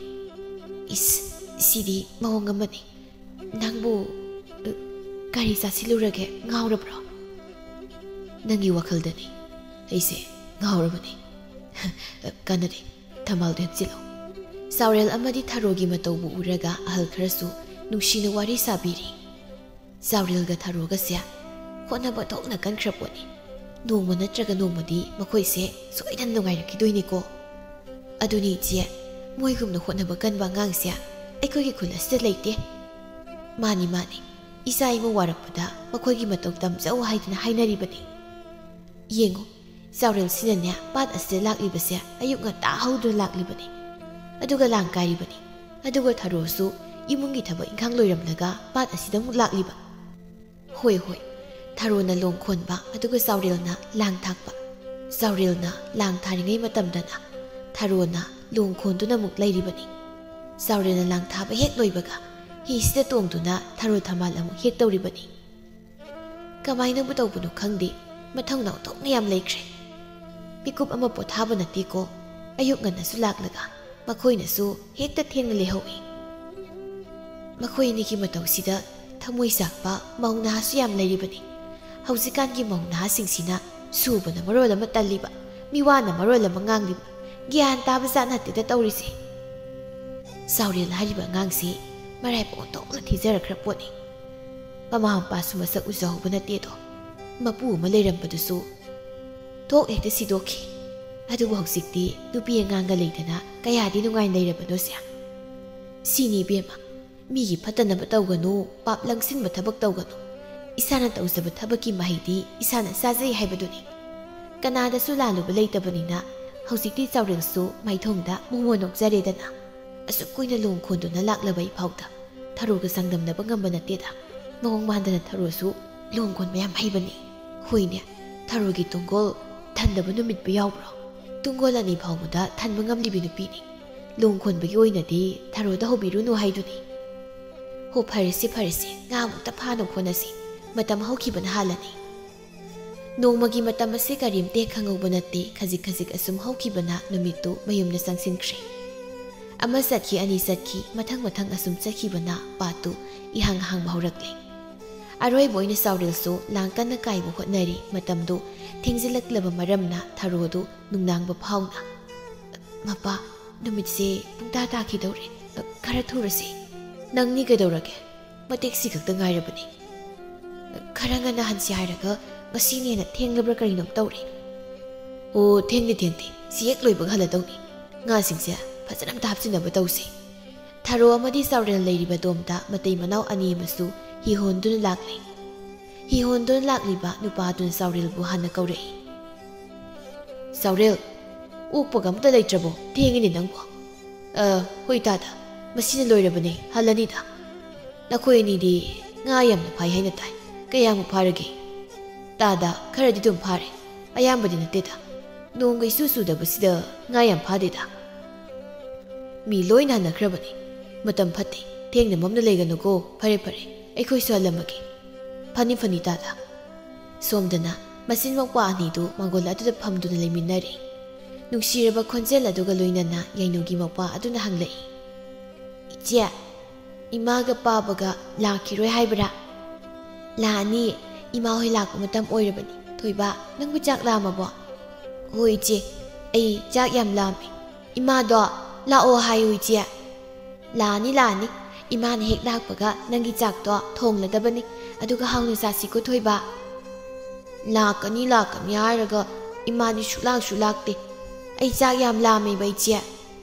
"ꯏꯁ, ꯁꯤꯗꯤ ꯃꯑꯣꯡ ꯑꯃꯅꯤ꯫ ꯅꯪꯕꯨ, ꯑ, ꯀꯔꯤ ꯆꯥꯁꯤꯜꯂꯨꯔꯒꯦ? ꯉꯥꯎꯔꯕ꯭ꯔꯣ?" "ꯅꯪꯒꯤ ꯋꯥꯈꯜꯗꯅꯤ꯫ ꯑꯩꯁꯦ ꯉꯥꯎꯔꯕꯅꯤ꯫" "ꯀꯥꯟꯅꯗꯦ꯫ ꯊꯝꯕꯥꯜꯗꯨ ꯍꯦꯛꯆꯤꯜꯂꯣ꯫" ꯆꯥꯎꯔꯦꯜ ꯑꯃꯗꯤ ꯊꯔꯣꯒꯤ ꯃꯇꯧꯕꯨ ꯎꯔꯒ ꯑꯍꯜ ꯈꯔꯁꯨ ꯅꯨꯡꯁꯤꯅ ꯋꯥꯔꯤ ꯁꯥꯕꯤꯔꯤ꯫ ꯆꯥꯎꯔꯦꯜꯒ ꯊꯔꯣꯒꯁꯦ ꯍꯣꯠꯅꯕ ꯊꯣꯛꯅ ꯀꯟꯈ꯭ꯔ ꯄꯣꯠꯅꯤ꯫ ꯅꯣꯡꯃ ꯅꯠꯇ꯭ꯔꯒ ꯅꯣꯡꯃꯗꯤ ꯃꯈꯣꯏꯁꯦ ꯁꯣꯏꯗꯅ ꯅꯨꯡꯉꯥꯏꯔꯛꯈꯤꯗꯣꯏꯅꯤꯀꯣ꯫ ꯑꯗꯨꯅꯤ ꯏꯆꯦ, ꯃꯣꯏꯒꯨꯝꯅ ꯍꯣꯠꯅꯕ ꯀꯟꯕ ꯑꯉꯥꯡꯁꯦ ꯑꯩꯈꯣꯏꯒꯤ ꯈꯨꯜ ꯑꯁꯤꯗ ꯂꯩꯇꯦ꯫ ꯃꯥꯅꯤ, ꯃꯥꯅꯤ, ꯏꯆꯥ ꯏꯃꯨꯡ ꯋꯥꯔꯛꯄꯗ ꯃꯈꯣꯏꯒꯤ ꯃꯇꯧ ꯇꯝꯖꯧ ꯍꯥꯏꯗꯅ ꯍꯥꯏꯅꯔꯤꯕꯅꯤ꯫ ꯌꯦꯡꯉꯨ, ꯆꯥꯎꯔꯦꯜꯁꯤꯅꯅꯦ ꯄꯥꯠ ꯑꯁꯤꯗ ꯂꯥꯛꯂꯤꯕꯁꯦ ꯑꯌꯨꯛ ꯉꯟꯇꯥ ꯍꯧꯗꯨꯅ ꯂꯥꯛꯂꯤꯕꯅꯤ, ꯑꯗꯨꯒ ꯂꯥꯡ ꯀꯥꯏꯔꯤꯕꯅꯤ, ꯑꯗꯨꯒ ꯊꯔꯣꯁꯨ ꯏꯃꯨꯡꯒꯤ ꯊꯕꯛ ꯏꯪꯈꯥꯡ ꯂꯣꯏꯔꯝꯂꯒ ꯄꯥꯠ ꯑꯁꯤꯗ ꯑꯃꯨꯛ ꯂꯥꯛꯂꯤꯕ꯫ ꯍꯣꯏ, ꯍꯣꯏ, ꯊꯔꯣꯅ ꯂꯣꯡ ꯈꯣꯟꯕ, ꯑꯗꯨꯒ ꯆꯥꯎꯔꯦꯜꯅ ꯂꯥꯡ ꯊꯥꯛꯄ꯫ ꯆꯥꯎꯔꯦꯜꯅ ꯂꯥꯡ ꯊꯥꯔꯤꯉꯩ ꯃꯇꯝꯗꯅ ꯊꯔꯣꯅ ꯂꯣꯡ ꯈꯣꯟꯗꯨꯅ ꯑꯃꯨꯛ ꯂꯩꯔꯤꯕꯅꯤ꯫ ꯆꯥꯎꯔꯦꯜꯅ ꯂꯥꯡ ꯊꯥꯕ ꯍꯦꯛ ꯂꯣꯏꯕꯒ ꯍꯤꯁꯤꯗ ꯇꯣꯡꯗꯨꯅ ꯊꯔꯣ ꯊꯝꯕꯥꯜ ꯑꯃꯨꯛ ꯍꯦꯛ ꯇꯧꯔꯤꯕꯅꯤ꯫ ꯀꯃꯥꯏꯅꯕꯨ ꯇꯧꯕꯅꯣ ꯈꯪꯗꯦ, ꯃꯊꯧꯅꯥ ꯑꯣꯟꯊꯣꯛꯅ ꯌꯥꯝ ꯂꯩꯈ꯭ꯔꯦ꯫ ꯃꯤꯀꯨꯞ ꯑꯃ ꯄꯣꯊꯥꯕ ꯅꯠꯇꯦꯀꯣ, ꯑꯌꯨꯛ ꯉꯟꯅꯁꯨ ꯂꯥꯛꯂꯒ ꯃꯈꯣꯏꯅꯁꯨ ꯍꯦꯛꯇ ꯊꯦꯡꯅ ꯂꯩꯍꯧꯏ꯫ ꯃꯈꯣꯏ ꯑꯅꯤꯒꯤ ꯃꯇꯧꯁꯤꯗ ꯊꯃꯣꯏ ꯆꯥꯛꯄ ꯃꯧ ꯅꯍꯥꯁꯨ ꯌꯥꯝ ꯂꯩꯔꯤꯕꯅꯤ꯫ ꯍꯧꯖꯤꯛꯀꯥꯟꯒꯤ ꯃꯧ ꯅꯍꯥꯁꯤꯡꯁꯤꯅ ꯁꯨꯕꯅ ꯃꯔꯣꯜ ꯑꯃ ꯇꯜꯂꯤꯕ, ꯃꯤꯋꯥꯅ ꯃꯔꯣꯜ ꯑꯃ ꯉꯥꯡꯂꯤꯕ, ꯒ꯭ꯌꯥꯟ ꯇꯥꯕ ꯖꯥꯠ ꯅꯠꯇꯦꯗ ꯇꯧꯔꯤꯁꯦ꯫ ꯆꯥꯎꯔꯦꯜ ꯍꯥꯏꯔꯤꯕ ꯑꯉꯥꯡꯁꯤ ꯃꯔꯥꯏꯕꯛ ꯑꯣꯟꯊꯣꯛꯅ ꯊꯤꯖꯔꯛꯈ꯭ꯔ ꯄꯣꯠꯅꯤ꯫ ꯃꯃꯥ ꯃꯄꯥꯁꯨ ꯃꯁꯛ ꯎꯖꯍꯧꯕ ꯅꯠꯇꯦꯗꯣ꯫ ꯃꯄꯨ ꯑꯃ ꯂꯩꯔꯝꯕꯗꯨꯁꯨ ꯊꯣꯛ ꯍꯦꯛꯇ ꯁꯤꯗꯣꯛꯈꯤ꯫ ꯑꯗꯨꯕꯨ ꯍꯧꯖꯤꯛꯇꯤ ꯅꯨꯄꯤ ꯑꯉꯥꯡꯒ ꯂꯩꯗꯅ ꯀꯌꯥꯗꯤ ꯅꯨꯡꯉꯥꯏꯅ ꯂꯩꯔꯕꯅꯣꯁꯦ꯫ ꯁꯤꯅꯤ ꯏꯕꯦꯝꯃ, ꯃꯤꯒꯤ ꯐꯠꯇꯅꯕ ꯇꯧꯒꯅꯨ, ꯄꯥꯞ ꯂꯪꯁꯤꯟꯕ ꯊꯕꯛ ꯇꯧꯒꯅꯨ꯫ ꯏꯁꯥꯅ ꯇꯧꯖꯕ ꯊꯕꯛꯀꯤ ꯃꯍꯩꯗꯤ ꯏꯁꯥꯅ ꯆꯥꯖꯩ ꯍꯥꯏꯕꯗꯨꯅꯤ꯫ ꯀꯅꯥꯗꯁꯨ ꯂꯥꯜꯂꯨꯕ ꯂꯩꯇꯕꯅꯤꯅ ꯍꯧꯖꯤꯛꯇꯤ ꯆꯥꯎꯔꯦꯜꯁꯨ ꯃꯥꯏꯊꯣꯡꯗ ꯃꯣꯃꯣꯟ ꯅꯣꯛꯆꯔꯦꯗꯅ꯫ ꯑꯁꯨꯛ ꯀꯨꯏꯅ ꯂꯣꯡ ꯈꯣꯟꯗꯨꯅ ꯂꯥꯛꯂꯕ ꯑꯩꯐꯥꯎꯗ ꯊꯔꯣꯒ ꯆꯥꯡꯗꯝꯅꯕ ꯉꯝꯕ ꯅꯠꯇꯦꯗ꯫ ꯃꯑꯣꯡ ꯃꯥꯟꯗꯅ ꯊꯔꯣꯁꯨ ꯂꯣꯡ ꯈꯣꯟꯕ ꯌꯥꯝ ꯍꯩꯕꯅꯤ꯫ ꯍꯣꯏꯅꯦ, ꯊꯔꯣꯒꯤ ꯇꯨꯡꯒꯣꯜ ꯊꯟꯗꯕ ꯅꯨꯃꯤꯠꯄꯨ ꯌꯥꯎꯕ꯭ꯔꯣ? ꯇꯨꯡꯒꯣꯜ ꯑꯅꯤ ꯐꯥꯎꯕꯗ ꯊꯟꯕ ꯉꯝꯂꯤꯕꯤ ꯅꯨꯄꯤꯅꯤ꯫ ꯂꯣꯡ ꯈꯣꯟꯕꯒꯤ ꯑꯣꯏꯅꯗꯤ ꯊꯔꯣꯗ ꯍꯧꯕꯤꯔꯨꯅꯨ ꯍꯥꯏꯗꯨꯅꯤ꯫ ꯍꯣ, ꯐꯔꯦꯁꯦ, ꯐꯔꯦꯁꯦ, ꯉꯥ ꯑꯃꯨꯛꯇ ꯐꯥꯅꯕ ꯍꯣꯠꯅꯁꯤ꯫ ꯃꯇꯝ ꯍꯧꯈꯤꯕꯅ ꯍꯥꯜꯂꯅꯤ꯫ ꯅꯣꯡꯃꯒꯤ ꯃꯇꯝ ꯑꯁꯤ ꯀꯔꯤꯝꯇ ꯍꯦꯛ ꯈꯪꯍꯧꯕ ꯅꯠꯇꯦ꯫ ꯈꯖꯤꯛ ꯈꯖꯤꯛ ꯑꯁꯨꯝ ꯍꯧꯈꯤꯕꯅ ꯅꯨꯃꯤꯠꯇꯨ ꯃꯌꯨꯝꯗ ꯆꯪꯁꯤꯟꯈ꯭ꯔꯦ꯫ ꯑꯃ ꯆꯠꯈꯤ, ꯑꯅꯤ ꯆꯠꯈꯤ, ꯃꯊꯪ ꯃꯊꯪ ꯑꯁꯨꯝ ꯆꯠꯈꯤꯕꯅ ꯄꯥꯠꯇꯨ ꯏꯍꯥꯡ ꯍꯥꯡꯕ ꯍꯧꯔꯛꯂꯦ꯫ ꯑꯔꯣꯏꯕ ꯑꯣꯏꯅ ꯆꯥꯎꯔꯦꯜꯁꯨ ꯂꯥꯡ ꯀꯟꯅ ꯀꯥꯏꯕ ꯍꯣꯠꯅꯔꯤ꯫ ꯃꯇꯝꯗꯨ ꯊꯦꯡꯖꯤꯜꯂꯛꯂꯕ ꯃꯔꯝꯅ ꯊꯔꯣꯗꯨ ꯅꯨꯡꯅꯥꯡꯕ ꯐꯥꯎꯅ, "ꯃꯄꯥ, ꯅꯨꯃꯤꯠꯁꯦ ꯄꯨꯡꯇꯥ ꯇꯥꯈꯤꯗꯧꯔꯦ꯫ ꯈꯔ ꯊꯨꯔꯁꯤ꯫ ꯅꯪꯅꯤ ꯀꯩꯗꯧꯔꯒꯦ? ꯃꯇꯦꯛꯁꯤ ꯈꯛꯇ ꯉꯥꯏꯔꯕꯅꯤ꯫ ꯈꯔ ꯉꯟꯅ ꯍꯟꯁꯤ ꯍꯥꯏꯔꯒ ꯉꯁꯤꯅ ꯍꯦꯟꯅ ꯊꯦꯡꯂꯕ꯭ꯔꯥ ꯀꯔꯤꯅꯣꯝ ꯇꯧꯔꯦ꯫ ꯑꯣ, ꯊꯦꯡꯗꯦ, ꯊꯦꯡꯗꯦ꯫ ꯁꯤ ꯍꯦꯛ ꯂꯣꯏꯕꯒ ꯍꯜꯂꯗꯧꯅꯤ꯫ ꯉꯥꯁꯤꯡꯁꯦ ꯐꯖꯅ ꯑꯝꯇ ꯍꯥꯞꯆꯤꯟꯅꯕ ꯇꯧꯁꯦ꯫ ꯊꯔꯣ ꯑꯃꯗꯤ ꯆꯥꯎꯔꯦꯜ ꯂꯩꯔꯤꯕ ꯗꯣꯝꯗ ꯃꯇꯩ ꯃꯅꯥꯎ ꯑꯅꯤ ꯑꯃꯁꯨ ꯍꯤ ꯍꯣꯟꯗꯨꯅ ꯂꯥꯛꯂꯦ꯫ ꯍꯤ ꯍꯣꯟꯗꯨꯅ ꯂꯥꯛꯂꯤꯕ ꯅꯨꯄꯥꯗꯨꯅ ꯆꯥꯎꯔꯦꯜꯕꯨ ꯍꯥꯟꯅ ꯀꯧꯔꯛꯏ꯫ "ꯆꯥꯎꯔꯦꯜ, ꯑꯣꯛꯄꯒ ꯑꯝꯇ ꯂꯩꯇ꯭ꯔꯕꯣ? ꯊꯦꯡꯉꯤꯅꯦ ꯅꯪꯕꯣ꯫" "ꯑ, ꯍꯣꯏ ꯇꯥꯗ, ꯃꯁꯤꯅ ꯂꯣꯏꯔꯕꯅꯦ, ꯍꯜꯂꯅꯤꯗ꯫ ꯅꯈꯣꯏ ꯑꯅꯤꯗꯤ ꯉꯥ ꯌꯥꯝꯅ ꯐꯥꯏ ꯍꯥꯏꯅ ꯇꯥꯏ꯫ ꯀꯌꯥꯃꯨꯛ ꯐꯥꯔꯒꯦ?" "ꯇꯥꯗ, ꯈꯔꯗꯤ ꯑꯗꯨꯝ ꯐꯥꯔꯦ꯫ ꯑꯌꯥꯝꯕꯗꯤ ꯅꯠꯇꯦꯗ꯫ ꯅꯣꯡꯒ ꯏꯆꯨ ꯆꯨꯗꯕꯁꯤꯗ ꯉꯥ ꯌꯥꯝ ꯐꯥꯗꯦꯗ꯫ ꯃꯤ ꯂꯣꯏꯅ ꯍꯟꯅꯈ꯭ꯔꯕꯅꯤ꯫ ꯃꯇꯝ ꯐꯠꯇꯦ꯫ ꯊꯦꯡꯅ ꯃꯝꯅ ꯂꯩꯒꯅꯨꯀꯣ꯫ ꯐꯔꯦ, ꯐꯔꯦ꯫ ꯑꯩꯈꯣꯏꯁꯨ ꯍꯜꯂꯝꯃꯒꯦ꯫" "ꯐꯅꯤ, ꯐꯅꯤ ꯇꯥꯗ꯫" ꯁꯣꯝꯗꯅ ꯃꯆꯤꯟ ꯃꯧꯄ꯭ꯋꯥ ꯑꯅꯤꯗꯨ ꯃꯥꯡꯒꯣꯜ ꯑꯗꯨꯗ ꯐꯝꯗꯨꯅ ꯂꯩꯃꯤꯟꯅꯔꯤ꯫ ꯅꯨꯡꯁꯤꯔꯕ ꯈꯣꯟꯖꯦꯜ ꯑꯗꯨꯒ ꯂꯣꯏꯅꯅ ꯌꯥꯏꯅꯨꯒꯤ ꯃꯧꯄ꯭ꯋꯥ ꯑꯗꯨꯅ ꯍꯪꯂꯛꯏ꯫ "ꯏꯆꯦ, ꯏꯃꯥꯒ ꯄꯥꯕꯒ ꯂꯥꯛꯈꯤꯔꯣꯏ ꯍꯥꯏꯕ꯭ꯔꯥ?" "ꯂꯥꯛꯑꯅꯤ, ꯏꯃꯥ ꯍꯣꯏ ꯂꯥꯛꯄ ꯃꯇꯝ ꯑꯣꯏꯔꯕꯅꯤ꯫ ꯊꯣꯏꯕ, ꯅꯪꯕꯨ ꯆꯥꯛ ꯂꯥꯝꯃꯕꯣ?" "ꯍꯣꯏ ꯏꯆꯦ, ꯑꯩ ꯆꯥꯛ ꯌꯥꯝ ꯂꯥꯝꯃꯦ꯫ ꯏꯃꯥꯗꯣ ꯂꯥꯛꯑꯣ ꯍꯥꯏꯌꯨ ꯏꯆꯦ꯫" "ꯂꯥꯛꯑꯅꯤ, ꯂꯥꯛꯑꯅꯤ꯫ ꯏꯃꯥꯅ ꯍꯦꯛ ꯂꯥꯛꯄꯒ ꯅꯪꯒꯤ ꯆꯥꯛꯇꯣ ꯊꯣꯡꯂꯗꯕꯅꯤ꯫ ꯑꯗꯨꯒ ꯍꯥꯎꯅ ꯆꯥꯁꯤꯀꯣ ꯊꯣꯏꯕ꯫" "ꯂꯥꯛꯀꯅꯤ, ꯂꯥꯛꯀꯅꯤ ꯍꯥꯏꯔꯒ ꯏꯃꯥꯗꯤ ꯁꯨꯛꯂꯥꯛ ꯁꯨꯛꯂꯥꯛꯇꯦ꯫ ꯑꯩ ꯆꯥꯛ ꯌꯥꯝ ꯂꯥꯝꯃꯦꯕ ꯏꯆꯦ꯫"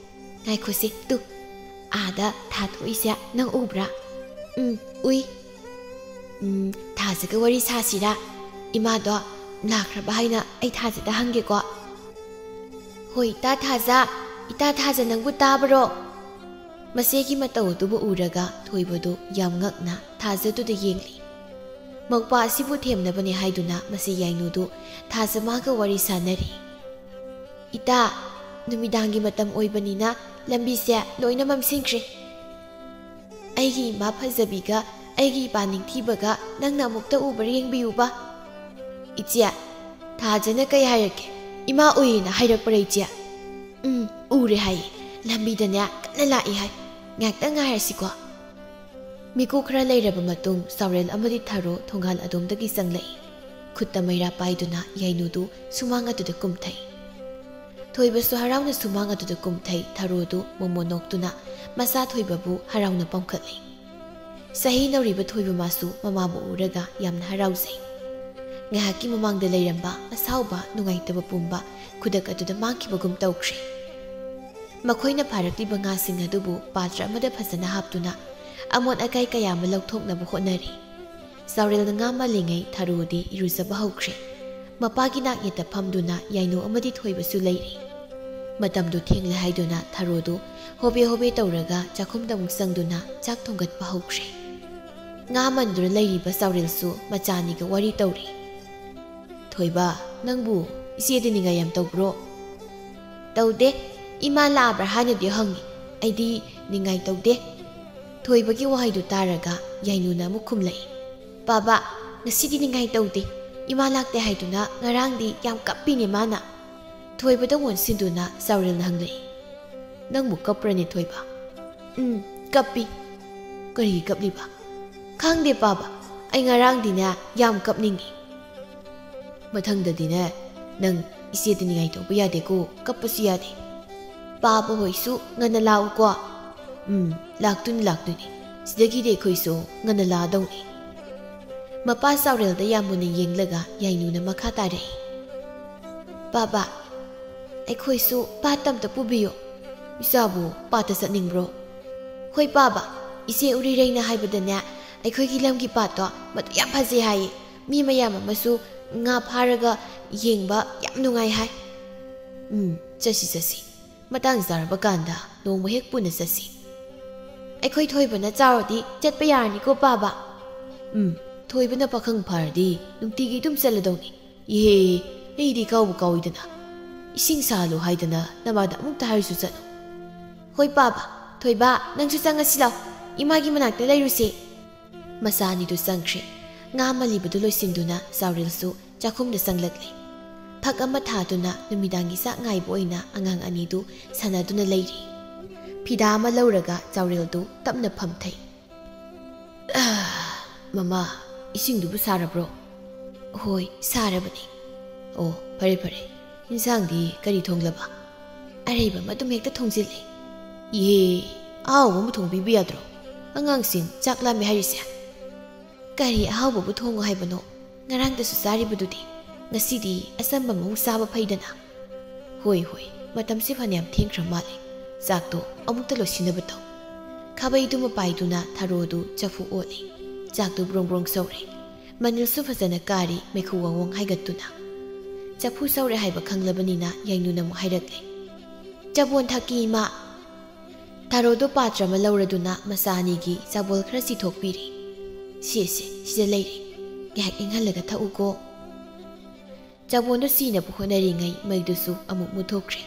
"ꯉꯥꯏꯈꯣꯁꯦ, ꯇꯨ, ꯑꯥꯗ ꯊꯥ ꯊꯣꯛꯏꯁꯦ ꯅꯪ ꯎꯕ꯭ꯔꯥ?" "ꯎꯝ, ꯎꯏ꯫" "ꯎꯝ, ꯊꯥꯖꯒ ꯋꯥꯔꯤ ꯁꯥꯁꯤꯔꯥ? ꯏꯃꯥꯗꯣ ꯂꯥꯛꯈ꯭ꯔꯕ ꯍꯥꯏꯅ ꯑꯩ ꯊꯥꯖꯗ ꯍꯪꯒꯦꯀꯣ꯫" "ꯍꯣꯏ, ꯏꯇꯥ ꯊꯥꯖ, ꯏꯇꯥ ꯊꯥꯖ, ꯅꯪꯕꯨ ꯇꯥꯕ꯭ꯔꯣ?" ꯃꯆꯦꯒꯤ ꯃꯇꯧ ꯑꯗꯨꯕꯨ ꯎꯔꯒ ꯊꯣꯏꯕꯗꯨ ꯌꯥꯝ ꯉꯛꯅ ꯊꯥꯖꯗꯨꯗ ꯌꯦꯡꯂꯤ꯫ ꯃꯧꯄꯥ ꯑꯁꯤꯕꯨ ꯊꯦꯝꯅꯕꯅꯦ ꯍꯥꯏꯗꯨꯅ ꯃꯆꯦ ꯌꯥꯏꯅꯨꯗꯨ ꯊꯥꯖ ꯃꯥꯒ ꯋꯥꯔꯤ ꯁꯥꯅꯔꯤ꯫ "ꯏꯇꯥ, ꯅꯨꯃꯤꯗꯥꯡꯒꯤ ꯃꯇꯝ ꯑꯣꯏꯕꯅꯤꯅ ꯂꯝꯕꯤꯁꯦ ꯂꯣꯏꯅ ꯃꯝꯁꯤꯟꯈ꯭ꯔꯦ꯫ ꯑꯩꯒꯤ ꯏꯃꯥ ꯐꯖꯕꯤꯒ ꯑꯩꯒꯤ ꯏꯄꯥ ꯅꯤꯡꯊꯤꯕꯒ ꯅꯪꯅ ꯑꯃꯨꯛꯇ ꯎꯕ꯭ꯔꯥ ꯌꯦꯡꯕꯤꯌꯨꯕ꯫" "ꯏꯆꯦ, ꯊꯥꯖꯅ ꯀꯩ ꯍꯥꯏꯔꯛꯀꯦ? ꯏꯃꯥ ꯎꯏꯌꯦꯅ ꯍꯥꯏꯔꯛꯄ꯭ꯔꯥ ꯏꯆꯦ?" "ꯎꯝ, ꯎꯔꯦ ꯍꯥꯏꯌꯦ꯫ ꯂꯝꯕꯤꯗꯅꯦ ꯀꯟꯅ ꯂꯥꯛꯏ ꯍꯥꯏ꯫ ꯉꯥꯏꯍꯥꯛꯇꯪ ꯉꯥꯏꯔꯁꯤꯀꯣ꯫" ꯃꯤꯀꯨꯞ ꯈꯔ ꯂꯩꯔꯕ ꯃꯇꯨꯡ ꯆꯥꯎꯔꯦꯜ ꯑꯃꯗꯤ ꯊꯔꯣ ꯊꯣꯡꯒꯥꯜ ꯑꯗꯣꯝꯗꯒꯤ ꯆꯪꯂꯛꯏ꯫ ꯈꯨꯠꯇ ꯃꯩꯔꯥ ꯄꯥꯏꯗꯨꯅ ꯌꯥꯏꯅꯨꯗꯨ ꯁꯨꯃꯥꯡ ꯑꯗꯨꯗ ꯀꯨꯝꯊꯩ꯫ ꯊꯣꯏꯕꯁꯨ ꯍꯔꯥꯎꯅ ꯁꯨꯃꯥꯡ ꯑꯗꯨꯗ ꯀꯨꯝꯊꯩ꯫ ꯊꯔꯣꯗꯨ ꯃꯣꯃꯣꯟ ꯅꯣꯛꯇꯨꯅ ꯃꯆꯥ ꯊꯣꯏꯕꯕꯨ ꯍꯔꯥꯎꯅ ꯄꯝꯈꯠꯂꯤ꯫ ꯆꯍꯤ ꯅꯧꯔꯤꯕ ꯊꯣꯏꯕ ꯃꯥꯁꯨ ꯃꯃꯥꯕꯨ ꯎꯔꯒ ꯌꯥꯝꯅ ꯍꯔꯥꯎꯖꯩ꯫ ꯉꯥꯏꯍꯥꯛꯀꯤ ꯃꯃꯥꯡꯗ ꯂꯩꯔꯝꯕ ꯑꯁꯥꯎꯕ, ꯅꯨꯡꯉꯥꯏꯇꯕ ꯄꯨꯝꯕ ꯈꯨꯗꯛ ꯑꯗꯨꯗ ꯃꯥꯡꯈꯤꯕꯒꯨꯝ ꯇꯧꯈ꯭ꯔꯦ꯫ ꯃꯈꯣꯏꯅ ꯐꯥꯔꯛꯂꯤꯕ ꯉꯥꯁꯤꯡ ꯑꯗꯨꯕꯨ ꯄꯥꯇ꯭ꯔ ꯑꯃꯗ ꯐꯖꯅ ꯍꯥꯞꯇꯨꯅ ꯑꯃꯣꯠ ꯑꯀꯥꯏ ꯀꯌꯥ ꯑꯃ ꯂꯧꯊꯣꯛꯅꯕ ꯍꯣꯠꯅꯔꯤ꯫ ꯆꯥꯎꯔꯦꯜꯅ ꯉꯥ ꯃꯥꯜꯂꯤꯉꯩ ꯊꯔꯣꯗꯤ ꯏꯔꯨꯖꯕ ꯍꯧꯈ꯭ꯔꯦ꯫ ꯃꯄꯥꯒꯤ ꯅꯥꯛ ꯌꯦꯠꯇ ꯐꯝꯗꯨꯅ ꯌꯥꯏꯅꯨ ꯑꯃꯗꯤ ꯊꯣꯏꯕꯁꯨ ꯂꯩꯔꯤ꯫ ꯃꯇꯝꯗꯨ ꯊꯦꯡꯂꯦ ꯍꯥꯏꯗꯨꯅ ꯊꯔꯣꯗꯨ ꯍꯣꯕꯦ ꯍꯣꯕꯦ ꯇꯧꯔꯒ ꯆꯥꯛꯈꯨꯝꯗ ꯑꯃꯨꯛ ꯆꯪꯗꯨꯅ ꯆꯥꯛ ꯊꯣꯡꯒꯠꯄ ꯍꯧꯈ꯭ꯔꯦ꯫ ꯉꯥ ꯃꯟꯗꯨꯅ ꯂꯩꯔꯤꯕ ꯆꯥꯎꯔꯦꯜꯁꯨ ꯃꯆꯥ ꯑꯅꯤꯒ ꯋꯥꯔꯤ ꯇꯧꯔꯤ꯫ "ꯊꯣꯏꯕ, ꯅꯪꯕꯨ ꯏꯆꯦꯗꯤ ꯅꯤꯡꯉꯥꯏ ꯌꯥꯝ ꯇꯧꯕ꯭ꯔꯣ?" "ꯇꯧꯗꯦ꯫ ꯏꯃꯥ ꯂꯥꯛꯑꯕ꯭ꯔꯥ ꯍꯥꯏꯅꯗꯤ ꯍꯪꯉꯤ꯫ ꯑꯩꯗꯤ ꯅꯤꯡꯉꯥꯏ ꯇꯧꯗꯦ꯫" ꯊꯣꯏꯕꯒꯤ ꯋꯥꯍꯩꯗꯨ ꯇꯥꯔꯒ ꯌꯥꯏꯅꯨꯅ ꯑꯃꯨꯛ ꯈꯨꯝꯂꯛꯏ, "ꯄꯥꯕ, ꯉꯁꯤꯗꯤ ꯅꯤꯡꯉꯥꯏ ꯇꯧꯗꯦ꯫ ꯏꯃꯥ ꯂꯥꯛꯇꯦ ꯍꯥꯏꯗꯨꯅ ꯉꯔꯥꯡꯗꯤ ꯌꯥꯝ ꯀꯞꯄꯤꯅꯦ ꯃꯥꯅ꯫" ꯊꯣꯏꯕꯗ ꯑꯣꯟꯁꯤꯟꯗꯨꯅ ꯆꯥꯎꯔꯦꯜꯅ ꯍꯪꯂꯛꯏ, "ꯅꯪꯕꯨ ꯀꯞꯄ꯭ꯔꯅꯦ ꯊꯣꯏꯕ?" "ꯎꯝ, ꯀꯞꯄꯤ꯫" "ꯀꯔꯤꯒꯤ ꯀꯞꯂꯤꯕ?" "ꯈꯪꯗꯦ ꯄꯥꯕ, ꯑꯩ ꯉꯔꯥꯡꯗꯤꯅꯦ ꯌꯥꯝ ꯀꯞꯅꯤꯡꯉꯤ꯫" "ꯃꯊꯪꯗꯗꯤꯅꯦ, ꯅꯪ ꯏꯆꯦꯗ ꯅꯤꯡꯉꯥꯏ ꯇꯧꯕ ꯌꯥꯗꯦꯀꯣ, ꯀꯞꯄꯁꯨ ꯌꯥꯗꯦ꯫" "ꯄꯥꯕ ꯍꯣꯏꯁꯨ ꯉꯟꯅ ꯂꯥꯛꯎꯀꯣ꯫" "ꯎꯝ, ꯂꯥꯛꯇꯣꯏꯅꯤ, ꯂꯥꯛꯇꯣꯏꯅꯤ꯫ ꯁꯤꯗꯒꯤꯗꯤ ꯑꯩꯈꯣꯏꯁꯨ ꯉꯟꯅ ꯂꯥꯛꯑꯗꯧꯅꯤ꯫" ꯃꯄꯥ ꯆꯥꯎꯔꯦꯜꯗ ꯌꯥꯝ ꯃꯨꯟꯅ ꯌꯦꯡꯂꯒ ꯌꯥꯏꯅꯨꯅ ꯃꯈꯥ ꯇꯥꯔꯛꯏ, "ꯄꯥꯕ, ꯑꯩꯈꯣꯏꯁꯨ ꯄꯥꯠꯇ ꯑꯝꯇ ꯄꯨꯕꯤꯌꯨ꯫" "ꯏꯆꯥꯕꯨ ꯄꯥꯠꯇ ꯆꯠꯅꯤꯡꯕ꯭ꯔꯣ?" "ꯍꯣꯏ ꯄꯥꯕ, ꯏꯆꯦ ꯎꯔꯤꯔꯩꯅ ꯍꯥꯏꯕꯗꯅꯦ, ꯑꯩꯈꯣꯏꯒꯤ ꯂꯝꯒꯤ ꯄꯥꯠꯇꯣ ꯃꯗꯨ ꯌꯥꯝ ꯐꯖꯩ ꯍꯥꯏꯌꯦ꯫ ꯃꯤ ꯃꯌꯥꯝ ꯑꯃꯁꯨ ꯉꯥ ꯐꯥꯔꯒ ꯌꯦꯡꯕ ꯌꯥꯝ ꯅꯨꯡꯉꯥꯏ ꯍꯥꯏ꯫" "ꯎꯝ, ꯆꯠꯁꯤ, ꯆꯠꯁꯤ꯫ ꯃꯇꯥꯡ ꯆꯥꯔꯕ ꯀꯥꯟꯗ ꯅꯣꯡꯃ ꯍꯦꯛ ꯄꯨꯟꯅ ꯆꯠꯁꯤ꯫" "ꯑꯩꯈꯣꯏ ꯊꯣꯏꯕꯅ ꯆꯥꯎꯔꯗꯤ ꯆꯠꯄ ꯌꯥꯔꯅꯤꯀꯣ ꯄꯥꯕ?" "ꯎꯝ, ꯊꯣꯏꯕꯅ ꯄꯥꯈꯪ ꯐꯥꯔꯗꯤ ꯅꯨꯡꯇꯤꯒꯤ ꯑꯗꯨꯝ ꯆꯠꯂꯗꯧꯅꯤ꯫" "ꯏꯍꯦ, ꯑꯩꯗꯤ ꯀꯥꯎꯕꯨ ꯀꯥꯎꯏꯗꯅ꯫ ꯏꯁꯤꯡ ꯁꯥꯍꯜꯂꯨ ꯍꯥꯏꯗꯅ ꯅꯃꯥꯗ ꯑꯃꯨꯛꯇ ꯍꯥꯏꯔꯨꯆꯣ ꯆꯠꯂꯨ꯫" "ꯍꯣꯏ ꯄꯥꯕ꯫ ꯊꯣꯏꯕ, ꯅꯪꯁꯨ ꯆꯪꯉꯁꯤ ꯂꯥꯎ꯫ ꯏꯃꯥꯒꯤ ꯃꯅꯥꯛꯇ ꯂꯩꯔꯨꯁꯦ꯫" ꯃꯆꯥ ꯑꯅꯤꯗꯨ ꯆꯪꯈ꯭ꯔꯦ꯫ ꯉꯥ ꯃꯜꯂꯤꯕꯗꯨ ꯂꯣꯏꯁꯤꯟꯗꯨꯅ ꯆꯥꯎꯔꯦꯜꯁꯨ ꯆꯥꯛꯈꯨꯝꯗ ꯆꯪꯂꯛꯂꯦ꯫ ꯐꯛ ꯑꯃ ꯊꯥꯗꯨꯅ ꯅꯨꯃꯤꯗꯥꯡꯒꯤ ꯆꯥꯛ ꯉꯥꯏꯕ ꯑꯣꯏꯅ ꯑꯉꯥꯡ ꯑꯅꯤꯗꯨ ꯁꯥꯟꯅꯗꯨꯅ ꯂꯩꯔꯤ꯫ ꯐꯤꯗꯥ ꯑꯃ ꯂꯧꯔꯒ ꯆꯥꯎꯔꯦꯜꯗꯨ ꯇꯞꯅ ꯐꯝꯊꯩ꯫ "ꯑꯥ, ꯃꯃꯥ, ꯏꯁꯤꯡꯗꯨꯕꯨ ꯁꯥꯔꯕ꯭ꯔꯣ?" "ꯍꯣꯏ, ꯁꯥꯔꯕꯅꯤ꯫" "ꯑꯣ, ꯐꯔꯦ, ꯐꯔꯦ꯫ ꯏꯟꯁꯥꯡꯗꯤ ꯀꯔꯤ ꯊꯣꯡꯂꯕ?" "ꯑꯔꯩꯕ ꯑꯃ ꯑꯗꯨꯝ ꯍꯦꯛꯇ ꯊꯣꯡꯖꯤꯜꯂꯦ꯫" "ꯏꯍꯦ, ꯑꯍꯥꯎꯕ ꯑꯃ ꯊꯣꯡꯕꯤꯕ ꯌꯥꯗ꯭ꯔꯣ? ꯑꯉꯥꯡꯁꯤꯡ ꯆꯥꯛ ꯂꯥꯝꯃꯦ ꯍꯥꯏꯔꯤꯁꯦ꯫" "ꯀꯔꯤ ꯑꯍꯥꯎꯕꯕꯨ ꯊꯣꯡꯉꯣ ꯍꯥꯏꯕꯅꯣ? ꯉꯔꯥꯡꯗꯁꯨ ꯆꯥꯔꯤꯕꯗꯨꯗꯤ꯫ ꯉꯁꯤꯗꯤ ꯑꯆꯝꯕ ꯑꯃꯨꯛ ꯆꯥꯕ ꯐꯩꯗꯅ꯫ ꯍꯣꯏ ꯍꯣꯏ, ꯃꯇꯝꯁꯤ ꯐꯅꯌꯥꯝ ꯊꯦꯡꯈ꯭ꯔ ꯃꯥꯜꯂꯦ꯫ ꯆꯥꯛꯇꯣ ꯑꯃꯨꯛꯇ ꯂꯣꯏꯁꯤꯟꯅꯕ ꯇꯧ꯫ ꯈꯥꯕꯩꯗꯨ ꯃꯄꯥꯏꯗꯨꯅ ꯊꯔꯣꯗꯨ ꯆꯐꯨ ꯑꯣꯠꯂꯤ꯫ ꯆꯥꯛꯇꯨ ꯕ꯭ꯔꯣꯡ ꯕ꯭ꯔꯣꯡ ꯁꯧꯔꯦ꯫ ꯃꯅꯤꯜꯁꯨ ꯐꯖꯅ ꯀꯥꯔꯤ ꯃꯩꯈꯨ ꯋꯥꯡ ꯋꯥꯡ ꯍꯥꯏꯒꯠꯇꯨꯅ꯫ ꯆꯐꯨ ꯁꯧꯔꯦ ꯍꯥꯏꯕ ꯈꯪꯂꯕꯅꯤꯅ ꯌꯥꯏꯅꯨꯅ ꯑꯃꯨꯛ ꯍꯥꯏꯔꯛꯂꯦ, "ꯆꯕꯣꯟ ꯊꯛꯀꯤ ꯏꯃꯥ!" ꯊꯔꯣꯗꯣ ꯄꯥꯇ꯭ꯔ ꯑꯃ ꯂꯧꯔꯗꯨꯅ ꯃꯆꯥ ꯑꯅꯤꯒꯤ ꯆꯕꯣꯜ ꯈꯔ ꯆꯤꯊꯣꯛꯄꯤꯔꯦ꯫ "ꯁꯦ ꯁꯦ, ꯁꯤꯗ ꯂꯩꯔꯦ꯫ ꯉꯥꯏꯍꯥꯛ ꯏꯪꯍꯜꯂꯒ ꯊꯛꯎꯀꯣ꯫" ꯆꯕꯣꯟꯗꯨ ꯁꯤꯅꯕ ꯍꯣꯠꯅꯔꯤꯉꯩ ꯃꯩꯗꯨꯁꯨ ꯑꯃꯨꯛ ꯃꯨꯠꯊꯣꯛꯈ꯭ꯔꯦ꯫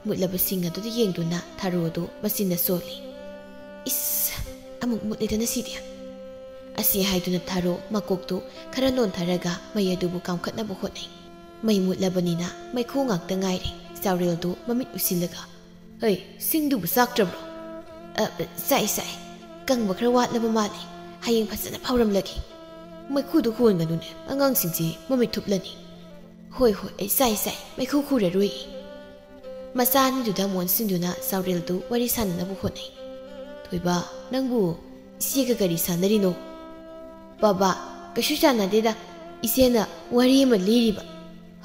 ꯃꯨꯠꯂꯕ ꯁꯤꯡ ꯑꯗꯨꯗ ꯌꯦꯡꯗꯨꯅ ꯊꯔꯣꯗꯨ ꯃꯆꯤꯟꯅ ꯁꯣꯜꯂꯤ꯫ "ꯏꯁ! ꯑꯃꯨꯛ ꯃꯨꯠꯂꯦꯗꯅ ꯁꯤꯗꯤ!" ꯑꯁꯤ ꯍꯥꯏꯗꯨꯅ ꯊꯔꯣ ꯃꯀꯣꯛꯇꯨ ꯈꯔ ꯅꯣꯟꯊꯔꯒ ꯃꯩ ꯑꯗꯨꯕꯨ ꯀꯥꯝꯈꯠꯅꯕ ꯍꯣꯠꯅꯩ꯫ ꯃꯩ ꯃꯨꯠꯂꯕꯅꯤꯅ ꯃꯩꯈꯨ ꯉꯥꯛꯇ ꯉꯥꯏꯔꯦ꯫ ꯆꯥꯎꯔꯦꯜꯗꯨ ꯃꯃꯤꯠ ꯎꯏꯁꯤꯜꯂꯒ, "ꯍꯩ, ꯁꯤꯡꯗꯨꯕꯨ ꯆꯥꯛꯇ꯭ꯔꯕ꯭ꯔꯣ?" "ꯑ, ꯆꯥꯛꯏ, ꯆꯥꯛꯏ꯫ ꯀꯪꯕ ꯈꯔ ꯋꯥꯠꯂꯕ ꯃꯥꯜꯂꯦ꯫ ꯍꯌꯦꯡ ꯐꯖꯅ ꯐꯥꯎꯔꯝꯂꯒꯦ꯫ ꯃꯩꯈꯨꯗꯨ ꯍꯣꯟꯒꯅꯨꯅꯦ, ꯑꯉꯥꯡꯁꯤꯡꯁꯤ ꯃꯃꯤꯠ ꯊꯨꯞꯂꯅꯤ꯫" "ꯍꯣꯏ, ꯍꯣꯏ, ꯑꯩ ꯆꯥꯛꯏ, ꯆꯥꯛꯏ꯫ ꯃꯩꯈꯨ ꯈꯨꯔꯔꯣꯏ꯫" ꯃꯆꯥ ꯑꯅꯤꯗꯨꯗ ꯑꯃꯨꯛ ꯑꯣꯟꯁꯤꯟꯗꯨꯅ ꯆꯥꯎꯔꯦꯜꯗꯨ ꯋꯥꯔꯤ ꯁꯥꯟꯅꯅꯕ ꯍꯣꯠꯅꯩ꯫ "ꯊꯣꯏꯕ, ꯅꯪꯕꯨ ꯏꯆꯦꯒ ꯀꯔꯤ ꯁꯥꯟꯅꯔꯤꯅꯣ?" "ꯕꯥꯕꯥ, ꯀꯩꯁꯨ ꯁꯥꯟꯅꯗꯦꯗ꯫ ꯏꯆꯦꯅ ꯋꯥꯔꯤ ꯑꯃ ꯂꯤꯔꯤꯕ꯫"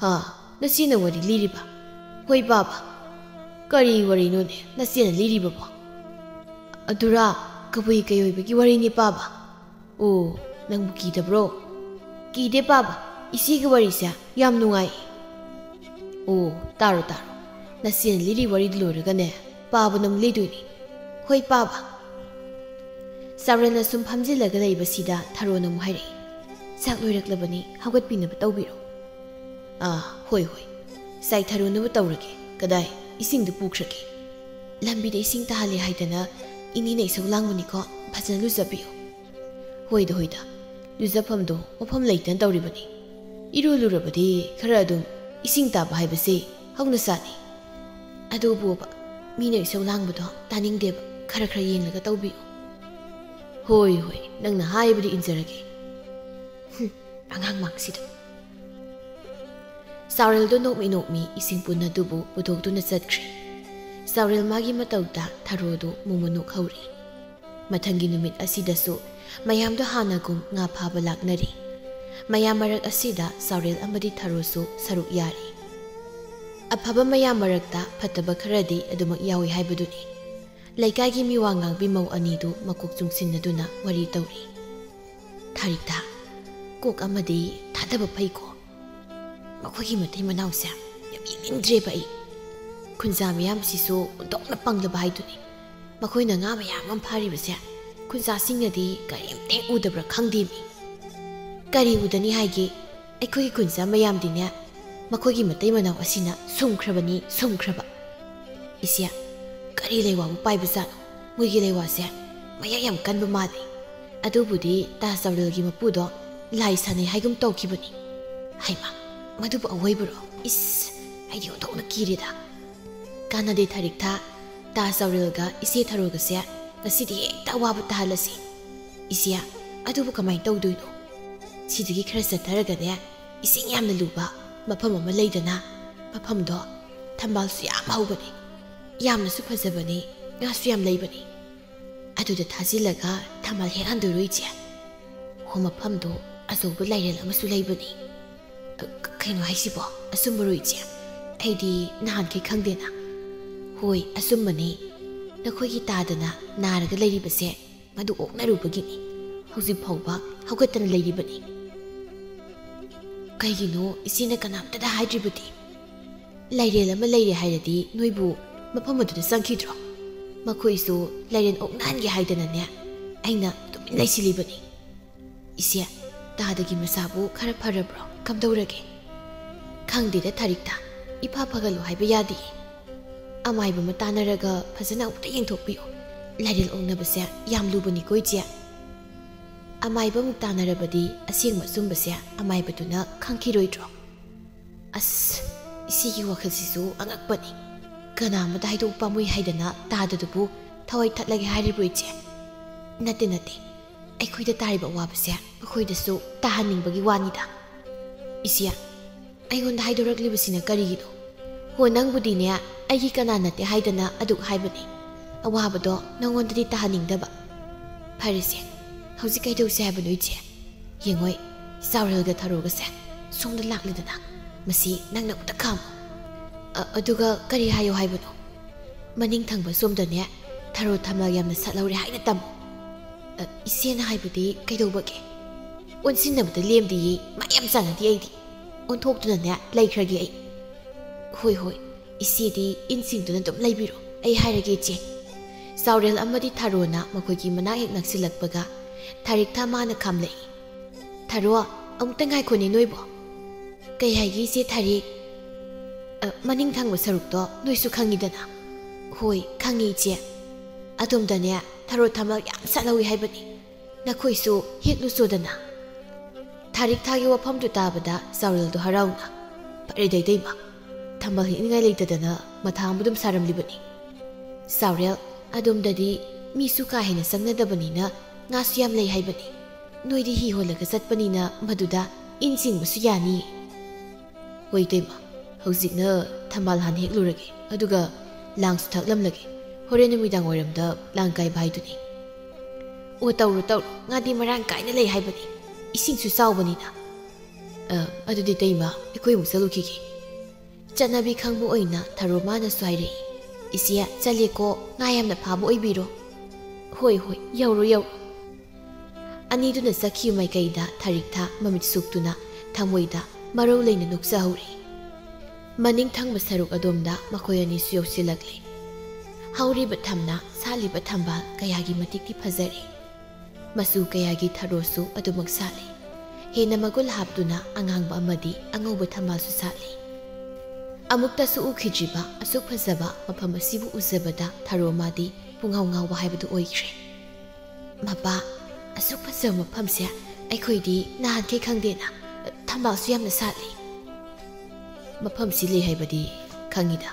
"ꯍꯥ? ꯅꯆꯦꯅ ꯋꯥꯔꯤ ꯂꯤꯔꯤꯕ?" "ꯍꯣꯏ, ꯕꯥꯕꯥ꯫" "ꯀꯔꯤ ꯋꯥꯔꯤꯅꯣꯅꯦ ꯅꯆꯦꯅ ꯂꯤꯔꯤꯕꯕꯣ?" "ꯑꯗꯨꯔꯥ, ꯀꯕꯨꯏ ꯀꯩꯑꯣꯏꯕꯒꯤ ꯋꯥꯔꯤꯅꯤ, ꯄꯥꯕ꯫" "ꯑꯣ, ꯅꯪꯕꯨ ꯀꯤꯗꯕ꯭ꯔꯣ?" "ꯀꯤꯗꯦ, ꯄꯥꯕ꯫ ꯏꯆꯦꯒꯤ ꯋꯥꯔꯤꯁꯦ ꯌꯥꯝ ꯅꯨꯡꯉꯥꯏ꯫" "ꯑꯣ, ꯇꯥꯔꯣ, ꯇꯥꯔꯣ꯫ ꯅꯆꯦꯅ ꯂꯤꯔꯤ ꯋꯥꯔꯤꯗꯨ ꯂꯣꯏꯔꯒꯅꯦ, ꯄꯥꯕꯅ ꯑꯃꯨꯛ ꯂꯤꯗꯣꯏꯅꯤ꯫" "ꯍꯣꯏ, ꯄꯥꯕ꯫" ꯆꯥꯎꯔꯦꯜꯅ ꯁꯨꯝ ꯐꯝꯖꯤꯜꯂꯒ ꯂꯩꯕꯁꯤꯗ ꯊꯔꯣꯅ ꯑꯃꯨꯛ ꯍꯥꯏꯔꯛꯏ, "ꯆꯥꯛ ꯂꯣꯏꯔꯛꯂꯕꯅꯤ, ꯍꯧꯒꯠꯄꯤꯅꯕ ꯇꯧꯕꯤꯔꯣ꯫" "ꯑꯥ, ꯍꯣꯏ, ꯍꯣꯏ꯫ ꯆꯥꯏꯊꯔꯨꯅꯕ ꯇꯧꯔꯒꯦ꯫ ꯀꯗꯥꯏ? ꯏꯁꯤꯡꯗꯨ ꯄꯨꯈ꯭ꯔꯒꯦ꯫" "ꯂꯝꯕꯤꯗ ꯏꯁꯤꯡ ꯇꯥꯍꯜꯂꯦ ꯍꯥꯏꯗꯅ ꯏꯅꯦꯅ ꯏꯁꯧ ꯂꯥꯡꯕꯅꯤꯀꯣ, ꯐꯖꯅ ꯂꯨꯖꯕꯤꯌꯨ꯫" "ꯍꯣꯏꯗ, ꯍꯣꯏꯗ꯫ ꯂꯨꯖꯐꯝꯗꯣ ꯃꯐꯝ ꯂꯩꯇꯅ ꯇꯧꯔꯤꯕꯅꯤ꯫ ꯏꯔꯨ ꯂꯨꯔꯕꯗꯤ ꯈꯔ ꯑꯗꯨꯝ ꯏꯁꯤꯡ ꯇꯥꯕ ꯍꯥꯏꯕꯁꯦ ꯍꯧꯅ ꯁꯥꯅꯤ꯫ ꯑꯗꯨꯕꯨꯕ, ꯃꯤꯅ ꯏꯁꯧ ꯂꯥꯡꯕꯗꯣ ꯇꯥꯅꯤꯡꯗꯦꯕ꯫ ꯈꯔ ꯈꯔ ꯌꯦꯡꯂꯒ ꯇꯧꯕꯤꯌꯨ꯫" "ꯍꯣꯏ, ꯍꯣꯏ, ꯅꯪꯅ ꯍꯥꯏꯕꯗꯤ ꯏꯟꯖꯔꯒꯦ꯫" ꯍꯨꯝ, ꯑꯉꯥꯡ ꯃꯥꯡꯁꯤꯗ꯫ ꯆꯥꯎꯔꯦꯜꯗꯣ ꯅꯣꯛꯃꯤ ꯅꯣꯛꯃꯤ ꯏꯁꯤꯡ ꯄꯨꯟ ꯑꯗꯨꯕꯨ ꯄꯨꯊꯣꯛꯇꯨꯅ ꯆꯠꯈ꯭ꯔꯦ꯫ ꯆꯥꯎꯔꯦꯜ ꯃꯥꯒꯤ ꯃꯇꯧꯗ ꯊꯔꯣꯗꯨ ꯃꯨꯃꯨ ꯅꯣꯛꯍꯧꯔꯤ꯫ ꯃꯊꯪꯒꯤ ꯅꯨꯃꯤꯠ ꯑꯁꯤꯗꯁꯨ ꯃꯌꯥꯝꯗꯣ ꯍꯥꯟꯅꯒꯨꯝ ꯉꯥ ꯐꯥꯕ ꯂꯥꯛꯅꯔꯤ꯫ ꯃꯌꯥꯝ ꯃꯔꯛ ꯑꯁꯤꯗ ꯆꯥꯎꯔꯦꯜ ꯑꯃꯗꯤ ꯊꯔꯣꯁꯨ ꯁꯔꯨꯛ ꯌꯥꯔꯤ꯫ ꯑꯐꯕ ꯃꯌꯥꯝ ꯃꯔꯛꯇ ꯐꯠꯇꯕ ꯈꯔꯗꯤ ꯑꯗꯨꯃꯛ ꯌꯥꯎꯏ ꯍꯥꯏꯕꯗꯨꯅꯤ꯫ ꯂꯩꯀꯥꯏꯒꯤ ꯃꯤꯋꯥ ꯉꯥꯡꯕꯤ ꯃꯧ ꯑꯅꯤꯗꯨ ꯃꯀꯣꯛ ꯆꯨꯡꯁꯤꯟꯅꯗꯨꯅ ꯋꯥꯔꯤ ꯇꯧꯔꯤ꯫ "ꯊꯥꯔꯤꯛꯇ, ꯀꯣꯛ ꯑꯃꯗꯤ ꯊꯥꯗꯕ ꯐꯩꯀꯣ꯫ ꯃꯈꯣꯏꯒꯤ ꯃꯇꯩ ꯃꯅꯥꯎꯁꯦ ꯌꯥꯝ ꯌꯦꯡꯅꯤꯡꯗ꯭ꯔꯦꯕ ꯑꯩ꯫ ꯈꯨꯟꯖꯥ ꯃꯌꯥꯝꯁꯤꯁꯨ ꯑꯣꯟꯊꯣꯛꯅ ꯄꯪꯂꯕ ꯍꯥꯏꯗꯨꯅꯤ꯫ ꯃꯈꯣꯏꯅ ꯉꯥ ꯃꯌꯥꯝ ꯑꯃ ꯐꯥꯔꯤꯕꯁꯦ ꯈꯨꯟꯖꯥꯁꯤꯡꯅꯗꯤ ꯀꯔꯤꯝꯇ ꯍꯦꯛ ꯎꯗꯕ꯭ꯔꯥ ꯈꯪꯗꯦꯃꯤ꯫ ꯀꯔꯤ ꯎꯗꯅꯤ ꯍꯥꯏꯒꯦ? ꯑꯩꯈꯣꯏꯒꯤ ꯈꯨꯟꯖꯥ ꯃꯌꯥꯝꯗꯤꯅꯦ, ꯃꯈꯣꯏꯒꯤ ꯃꯇꯩ ꯃꯅꯥꯎ ꯑꯁꯤꯅ ꯁꯨꯝꯈ꯭ꯔꯕꯅꯤ, ꯁꯨꯝꯈ꯭ꯔꯕ꯫ ꯏꯆꯦ, ꯀꯔꯤ ꯂꯩꯋꯥꯕꯨ ꯄꯥꯏꯕꯖꯥꯠꯅꯣ? ꯃꯣꯏꯒꯤ ꯂꯩꯋꯥꯁꯦ ꯃꯌꯥ ꯌꯥꯝ ꯀꯟꯕ ꯃꯥꯜꯂꯤ꯫ ꯑꯗꯨꯕꯨꯗꯤ ꯇꯥ ꯆꯥꯎꯔꯦꯜꯒꯤ ꯃꯄꯨꯗꯣ ꯂꯥꯏ ꯁꯥꯟꯅꯩ ꯍꯥꯏꯒꯨꯝ ꯇꯧꯈꯤꯕꯅꯤ꯫ ꯍꯩꯃꯥ, ꯃꯗꯨꯕꯨ ꯑꯑꯣꯏꯕꯔꯣ? ꯏꯁ, ꯑꯩꯗꯤ ꯑꯣꯟꯊꯣꯛꯅ ꯀꯤꯔꯦꯗ꯫ ꯀꯥꯟꯅꯗꯦ ꯊꯥꯔꯤꯛꯊꯥ, ꯇꯥ ꯆꯥꯎꯔꯦꯜꯒ ꯏꯆꯦ ꯊꯔꯣꯒꯁꯦ ꯉꯁꯤꯗꯤ ꯍꯦꯛꯇ ꯑꯋꯥꯕ ꯇꯥꯍꯜꯂꯁꯤ꯫ ꯏꯆꯦ, ꯑꯗꯨꯕꯨ ꯀꯃꯥꯏꯅ ꯇꯧꯗꯣꯏꯅꯣ? ꯁꯤꯗꯒꯤ ꯈꯔ ꯆꯠꯊꯔꯒꯅꯦ, ꯏꯁꯤꯡ ꯌꯥꯝꯅ ꯂꯨꯕ ꯃꯐꯝ ꯑꯃ ꯂꯩꯗꯅ, ꯃꯐꯝꯗꯣ ꯊꯝꯕꯥꯜꯁꯨ ꯌꯥꯝ ꯍꯧꯕꯅꯤ, ꯌꯥꯝꯅꯁꯨ ꯐꯖꯕꯅꯤ, ꯉꯥꯁꯨ ꯌꯥꯝ ꯂꯩꯕꯅꯤ꯫ ꯑꯗꯨꯗ ꯊꯥꯖꯤꯜꯂꯒ ꯊꯝꯕꯥꯜ ꯍꯦꯛꯍꯟꯗꯣꯏꯔꯣ ꯏꯆꯦ? ꯍꯣ, ꯃꯐꯝꯗꯣ ꯑꯆꯧꯕ ꯂꯥꯏꯔꯦꯜ ꯑꯃꯁꯨ ꯂꯩꯕꯅꯤ꯫ ꯀ-, ꯀꯩꯅꯣ ꯍꯥꯏꯁꯤꯕꯣ? ꯑꯆꯨꯝꯕꯔꯣ ꯏꯆꯦ? ꯑꯩꯗꯤ ꯅꯍꯥꯟꯈꯩ ꯈꯪꯗꯦꯅ꯫ ꯍꯣꯏ, ꯑꯆꯨꯝꯕꯅꯤ꯫ ꯅꯈꯣꯏꯒꯤ ꯇꯥꯗꯅ ꯅꯥꯔꯒ ꯂꯩꯔꯤꯕꯁꯦ ꯃꯗꯨ ꯑꯣꯛꯅꯔꯨꯕꯒꯤꯅꯤ꯫ ꯍꯧꯖꯤꯛ ꯐꯥꯎꯕ ꯍꯧꯒꯠꯇꯅ ꯂꯩꯔꯤꯕꯅꯤ꯫ ꯀꯩꯒꯤꯅꯣ ꯏꯆꯦꯅ ꯀꯅꯥꯝꯇꯗ ꯍꯥꯏꯗ꯭ꯔꯤꯕꯗꯤ? ꯂꯥꯏꯔꯦꯜ ꯑꯃ ꯂꯩꯔꯦ ꯍꯥꯏꯔꯗꯤ ꯅꯣꯏꯕꯨ ꯃꯐꯝ ꯑꯗꯨꯗ ꯆꯪꯈꯤꯗ꯭ꯔꯣ? ꯃꯈꯣꯏꯁꯨ ꯂꯥꯏꯔꯦꯜ ꯑꯣꯛꯅꯍꯟꯒꯦ ꯍꯥꯏꯗꯅꯅꯦ ꯑꯩꯅ ꯇꯨꯃꯤꯟ ꯂꯩꯁꯤꯜꯂꯤꯕꯅꯤ꯫ ꯏꯆꯦ, ꯇꯥꯗꯒꯤ ꯃꯁꯥꯕꯨ ꯈꯔ ꯐꯔꯕ꯭ꯔꯣ? ꯀꯝꯗꯧꯔꯒꯦ? ꯈꯪꯗꯦꯗ ꯊꯥꯔꯤꯛꯇ, ꯏꯐ ꯐꯒꯠꯂꯣ ꯍꯥꯏꯕ ꯌꯥꯗꯤꯌꯦ꯫ ꯑꯃꯥꯏꯕ ꯑꯃ ꯇꯥꯟꯅꯔꯒ ꯐꯖꯅ ꯑꯃꯨꯛꯇ ꯌꯦꯡꯊꯣꯛꯄꯤꯌꯣ꯫ ꯂꯥꯏꯔꯦꯜ ꯑꯣꯛꯅꯕꯁꯦ ꯌꯥꯝ ꯂꯨꯕꯅꯤꯀꯣ ꯏꯆꯦ꯫ ꯑꯃꯥꯏꯕ ꯑꯃꯨꯛ ꯇꯥꯟꯅꯔꯕꯗꯤ ꯑꯁꯦꯡꯕ ꯑꯆꯨꯝꯕꯁꯦ ꯑꯃꯥꯏꯕꯗꯨꯅ ꯈꯪꯈꯤꯔꯣꯏꯗ꯭ꯔꯣ? ꯑꯁ, ꯏꯆꯦꯒꯤ ꯋꯥꯈꯜꯁꯤꯁꯨ ꯑꯉꯛꯄꯅꯤ꯫ ꯀꯅꯥ ꯑꯃꯗ ꯍꯥꯏꯗꯣꯛ ꯄꯥꯝꯃꯨꯏ ꯍꯥꯏꯗꯅ ꯇꯥꯗꯗꯨꯕꯨ ꯊꯋꯥꯏ ꯊꯠꯂꯒꯦ ꯍꯥꯏꯔꯤꯕ꯭ꯔꯣ ꯏꯆꯦ? ꯅꯠꯇꯦ, ꯅꯠꯇꯦ꯫ ꯑꯩꯈꯣꯏꯗ ꯇꯥꯔꯤꯕ ꯑꯋꯥꯕꯁꯦ ꯃꯈꯣꯏꯗꯁꯨ ꯇꯥꯍꯟꯅꯤꯡꯕꯒꯤ ꯋꯥꯅꯤꯗ꯫ ꯏꯆꯦ, ꯑꯩꯉꯣꯟꯗ ꯍꯥꯏꯗꯣꯔꯛꯂꯤꯕꯁꯤꯅ ꯀꯔꯤꯒꯤꯅꯣ? ꯍꯣ, ꯅꯪꯕꯨꯗꯤꯅꯦ, ꯑꯩꯒꯤ ꯀꯅꯥ ꯅꯠꯇꯦ ꯍꯥꯏꯗꯅ ꯑꯗꯨꯛ ꯍꯥꯏꯕꯅꯤ꯫ ꯑꯋꯥꯕꯗꯣ ꯅꯪꯉꯣꯟꯗꯗꯤ ꯇꯥꯍꯟꯅꯤꯡꯗꯕ꯫ ꯐꯔꯦꯁꯦ, ꯍꯧꯖꯤꯛ ꯀꯩꯗꯧꯁꯦ ꯍꯥꯏꯕꯅꯣ ꯏꯆꯦ? ꯌꯦꯡꯉꯣꯏ, ꯆꯥꯎꯔꯦꯜꯒ ꯊꯔꯣꯒꯁꯦ ꯁꯣꯝꯗ ꯂꯥꯛꯂꯦꯗꯅ꯫ ꯃꯁꯤ ꯅꯪꯅ ꯑꯃꯨꯛꯇ ꯈꯥꯝꯃꯨ꯫ ꯑ, ꯑꯗꯨꯒ ꯀꯔꯤ ꯍꯥꯏꯌꯣ ꯍꯥꯏꯕꯅꯣ? ꯃꯅꯤꯡ ꯊꯪꯕ ꯁꯣꯝꯗꯅꯦ ꯊꯔꯣ ꯊꯝꯕꯥꯜ ꯌꯥꯝꯅ ꯁꯥꯠꯍꯧꯔꯦ ꯍꯥꯏꯅ ꯇꯝꯃꯨ꯫ ꯑ, ꯏꯆꯦꯅ ꯍꯥꯏꯕꯗꯤ ꯀꯩꯗꯧꯕꯒꯦ? ꯑꯣꯟꯁꯤꯟꯅꯕꯗ ꯂꯦꯝꯗꯤꯌꯦ, ꯃꯥ ꯌꯥꯝ ꯆꯥꯟꯅꯗꯦ ꯑꯩꯗꯤ꯫ ꯑꯣꯟꯊꯣꯛꯇꯨꯅꯅꯦ ꯂꯩꯈ꯭ꯔꯒꯦ ꯑꯩ꯫ ꯍꯣꯏ, ꯍꯣꯏ, ꯏꯆꯦꯗꯤ ꯏꯟꯁꯤꯡꯗꯨꯅ ꯑꯗꯨꯝ ꯂꯩꯕꯤꯔꯣ, ꯑꯩ ꯍꯥꯏꯔꯒꯦ ꯏꯆꯦ꯫ ꯆꯥꯎꯔꯦꯜ ꯑꯃꯗꯤ ꯊꯔꯣꯅ ꯃꯈꯣꯏꯒꯤ ꯃꯅꯥꯛ ꯍꯦꯛ ꯅꯛꯁꯤꯜꯂꯛꯄꯒ ꯊꯥꯔꯤꯛꯊꯥ ꯃꯥꯅ ꯈꯥꯝꯂꯛꯏ꯫ ꯊꯔꯣ, ꯑꯃꯨꯛꯇ ꯉꯥꯏꯈꯣꯅꯦ ꯅꯣꯏꯕꯣ꯫ ꯀꯩ ꯍꯥꯏꯒꯦ ꯏꯆꯦ ꯊꯥꯔꯤꯛ? ꯑ, ꯃꯅꯤꯡ ꯊꯪꯕ ꯁꯔꯨꯛꯇꯣ ꯅꯣꯏꯁꯨ ꯈꯪꯉꯤꯗꯅ? ꯍꯣꯏ, ꯈꯪꯉꯤ ꯏꯆꯦ꯫ ꯑꯗꯣꯝꯗꯅꯦ ꯊꯔꯣ ꯊꯝꯕꯥꯜ ꯌꯥꯝ ꯁꯥꯠꯍꯧꯋꯤ ꯍꯥꯏꯕꯅꯤ꯫ ꯅꯈꯣꯏꯁꯨ ꯍꯦꯛꯂꯨꯆꯣꯗꯅ꯫ ꯊꯥꯔꯤꯛꯊꯥꯒꯤ ꯋꯥꯐꯝꯗꯨ ꯇꯥꯕꯗ ꯆꯥꯎꯔꯦꯜꯗꯣ ꯍꯔꯥꯎꯅ, "ꯐꯔꯦꯗ ꯏꯇꯩꯃ, ꯊꯝꯕꯥꯜ ꯍꯦꯛꯅꯤꯡꯉꯥꯏ ꯂꯩꯇꯗꯅ ꯃꯊꯥ ꯑꯃ ꯑꯗꯨꯝ ꯁꯥꯔꯝꯂꯤꯕꯅꯤ꯫ ꯆꯥꯎꯔꯦꯜ, ꯑꯗꯣꯝꯗꯗꯤ ꯃꯤꯁꯨ ꯀꯥ ꯍꯦꯟꯅ ꯆꯪꯅꯗꯕꯅꯤꯅ ꯉꯥꯁꯨ ꯌꯥꯝ ꯂꯩ ꯍꯥꯏꯕꯅꯤ꯫ ꯅꯣꯏꯗꯤ ꯍꯤ ꯍꯣꯜꯂꯒ ꯆꯠꯄꯅꯤꯅ ꯃꯗꯨꯗ ꯏꯟ ꯆꯤꯡꯕꯁꯨ ꯌꯥꯅꯤ꯫" "ꯍꯣꯏ ꯏꯇꯩꯃ, ꯍꯧꯖꯤꯛꯅ ꯊꯝꯕꯥꯜ ꯍꯥꯟꯅ ꯍꯦꯛꯂꯨꯔꯒꯦ, ꯑꯗꯨꯒ ꯂꯥꯡꯁꯨ ꯊꯥꯛꯂꯝꯂꯒꯦ꯫ ꯍꯣꯔꯦꯟ ꯅꯨꯃꯤꯗꯥꯡ ꯋꯥꯏꯔꯝꯗ ꯂꯥꯡ ꯀꯥꯏꯕ ꯍꯥꯏꯗꯨꯅꯤ꯫" "ꯑꯣ, ꯇꯧꯔꯣ, ꯇꯧꯔꯣ, ꯉꯥꯗꯤ ꯃꯔꯥꯡ ꯀꯥꯏꯅ ꯂꯩ ꯍꯥꯏꯕꯅꯤ, ꯏꯁꯤꯡꯁꯨ ꯆꯥꯎꯕꯅꯤꯅ꯫ ꯑ, ꯑꯗꯨꯗꯤ ꯏꯇꯩꯃ, ꯑꯩꯈꯣꯏ ꯑꯃꯨꯛ ꯆꯠꯂꯨꯈꯤꯒꯦ꯫" ꯆꯠꯅꯕꯤ ꯈꯪꯕ ꯑꯣꯏꯅ ꯊꯔꯣ ꯃꯥꯅꯁꯨ ꯍꯥꯏꯔꯛꯏ, "ꯏꯆꯦ, ꯆꯠꯂꯦꯀꯣ, ꯉꯥ ꯌꯥꯝꯅ ꯐꯥꯕ ꯑꯣꯏꯕꯤꯔꯣ꯫" "ꯍꯣꯏ, ꯍꯣꯏ, ꯌꯧꯔꯣ, ꯌꯧꯔꯣ꯫" ꯑꯅꯤꯗꯨꯅ ꯆꯠꯈꯤꯕ ꯃꯥꯏꯀꯩꯗ ꯊꯥꯔꯤꯛꯊꯥ ꯃꯃꯤꯠ ꯁꯨꯛꯇꯨꯅ ꯊꯃꯣꯏꯗ ꯃꯔꯧ ꯂꯩꯅ ꯅꯣꯛꯆꯍꯧꯔꯤ꯫ ꯃꯅꯤꯡ ꯊꯪꯕ ꯁꯔꯨꯛ ꯑꯗꯣꯝꯗ ꯃꯈꯣꯏ ꯑꯅꯤꯁꯨ ꯌꯧꯁꯤꯜꯂꯛꯂꯦ꯫ ꯍꯧꯔꯤꯕ ꯊꯝꯅꯥ, ꯁꯥꯠꯂꯤꯕ ꯊꯝꯕꯥꯜ ꯀꯌꯥꯒꯤ ꯃꯇꯤꯛꯇꯤ ꯐꯖꯔꯦ꯫ ꯃꯆꯨ ꯀꯌꯥꯒꯤ ꯊꯔꯣꯁꯨ ꯑꯗꯨꯃꯛ ꯁꯥꯠꯂꯤ꯫ ꯍꯦꯟꯅ ꯃꯒꯨꯜ ꯍꯥꯞꯇꯨꯅ ꯑꯉꯥꯡꯕ ꯑꯃꯗꯤ ꯑꯉꯧꯕ ꯊꯝꯕꯥꯜꯁꯨ ꯁꯥꯠꯂꯤ꯫ ꯑꯃꯨꯛꯇꯁꯨ ꯎꯈꯤꯗ꯭ꯔꯤꯕ ꯑꯁꯨꯛ ꯐꯖꯕ ꯃꯐꯝ ꯑꯁꯤꯕꯨ ꯎꯖꯕꯗ ꯊꯔꯣ ꯃꯥꯗꯤ ꯄꯨꯡꯉꯥꯎ ꯉꯥꯎꯕ ꯍꯥꯏꯕꯗꯨ ꯑꯣꯏꯈ꯭ꯔꯦ꯫ "ꯃꯄꯥ, ꯑꯁꯨꯛ ꯐꯖꯕ ꯃꯐꯝꯁꯦ ꯑꯩꯈꯣꯏꯗꯤ ꯅꯍꯥꯟꯈꯩ ꯈꯪꯗꯦꯅ, ꯊꯝꯕꯥꯜꯁꯨ ꯌꯥꯝꯅ ꯁꯥꯠꯂꯤ꯫" "ꯃꯐꯝꯁꯤ ꯂꯩ ꯍꯥꯏꯕꯗꯤ ꯈꯪꯉꯤꯗ꯫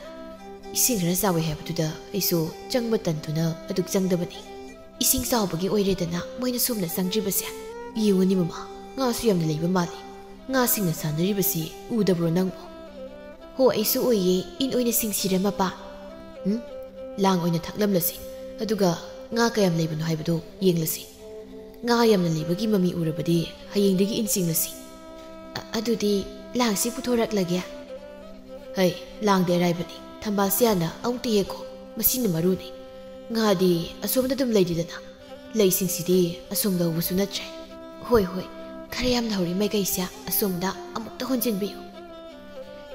ꯏꯁꯤꯡ ꯈꯔ ꯆꯥꯎꯏ ꯍꯥꯏꯕꯗꯨꯗ ꯑꯩꯁꯨ ꯆꯪꯕ ꯇꯟꯗꯨꯅ ꯑꯗꯨꯛ ꯆꯪꯗꯕꯅꯤ꯫ ꯏꯁꯤꯡ ꯆꯥꯎꯕꯒꯤ ꯑꯣꯏꯔꯦꯗꯅ ꯃꯣꯏꯅ ꯁꯣꯝꯗ ꯆꯪꯗ꯭ꯔꯤꯕꯁꯦ꯫ ꯌꯦꯡꯉꯨꯅꯤ ꯃꯃꯥ, ꯉꯥꯁꯨ ꯌꯥꯝꯅ ꯂꯩꯕ ꯃꯥꯜꯂꯤ꯫ ꯉꯥꯁꯤꯡꯅ ꯁꯥꯟꯅꯔꯤꯕꯁꯤ ꯎꯗꯕ꯭ꯔꯣ ꯅꯪꯕꯣ?" "ꯍꯣ, ꯑꯩꯁꯨ ꯎꯏꯌꯦ, ꯏꯟ ꯑꯣꯏꯅ ꯁꯤꯡꯁꯤꯔ ꯃꯄꯥ?" "ꯎꯝ, ꯂꯥꯡ ꯑꯣꯏꯅ ꯊꯥꯛꯂꯝꯂꯁꯤ, ꯑꯗꯨꯒ ꯉꯥ ꯀꯌꯥꯝ ꯂꯩꯕꯅꯣ ꯍꯥꯏꯕꯗꯨ ꯌꯦꯡꯂꯁꯤ꯫" "ꯉꯥ ꯌꯥꯝꯅ ꯂꯩꯕꯒꯤ ꯃꯃꯤ ꯎꯔꯕꯗꯤ ꯍꯌꯦꯡꯗꯒꯤ ꯏꯟ ꯆꯤꯡꯂꯁꯤ꯫ ꯑ-, ꯑꯗꯨꯗꯤ ꯂꯥꯡꯁꯤ ꯄꯨꯊꯣꯔꯛꯂꯒꯦ?" "ꯍꯩ, ꯂꯥꯡꯗꯤ ꯑꯔꯥꯏꯕꯅꯤ꯫ ꯊꯝꯕꯥꯜꯁꯤ ꯍꯥꯟꯅ ꯑꯃꯨꯛꯇ ꯍꯦꯛꯈꯣ꯫ ꯃꯁꯤꯅ ꯃꯔꯨꯅꯤ꯫ ꯉꯥꯗꯤ ꯑꯁꯣꯝꯗ ꯑꯗꯨꯝ ꯂꯩꯔꯤꯗꯅ꯫ ꯂꯩꯁꯤꯡꯁꯤꯗꯤ ꯑꯁꯣꯝꯗ ꯍꯧꯕꯁꯨ ꯅꯠꯇ꯭ꯔꯦ꯫" "ꯍꯣꯏ, ꯍꯣꯏ, ꯈꯔ ꯌꯥꯝꯅ ꯍꯧꯔꯤ ꯃꯥꯏꯀꯩꯁꯦ ꯑꯁꯣꯝꯗ ꯑꯃꯨꯛꯇ ꯍꯣꯟꯖꯤꯟꯕꯤꯌꯨ꯫"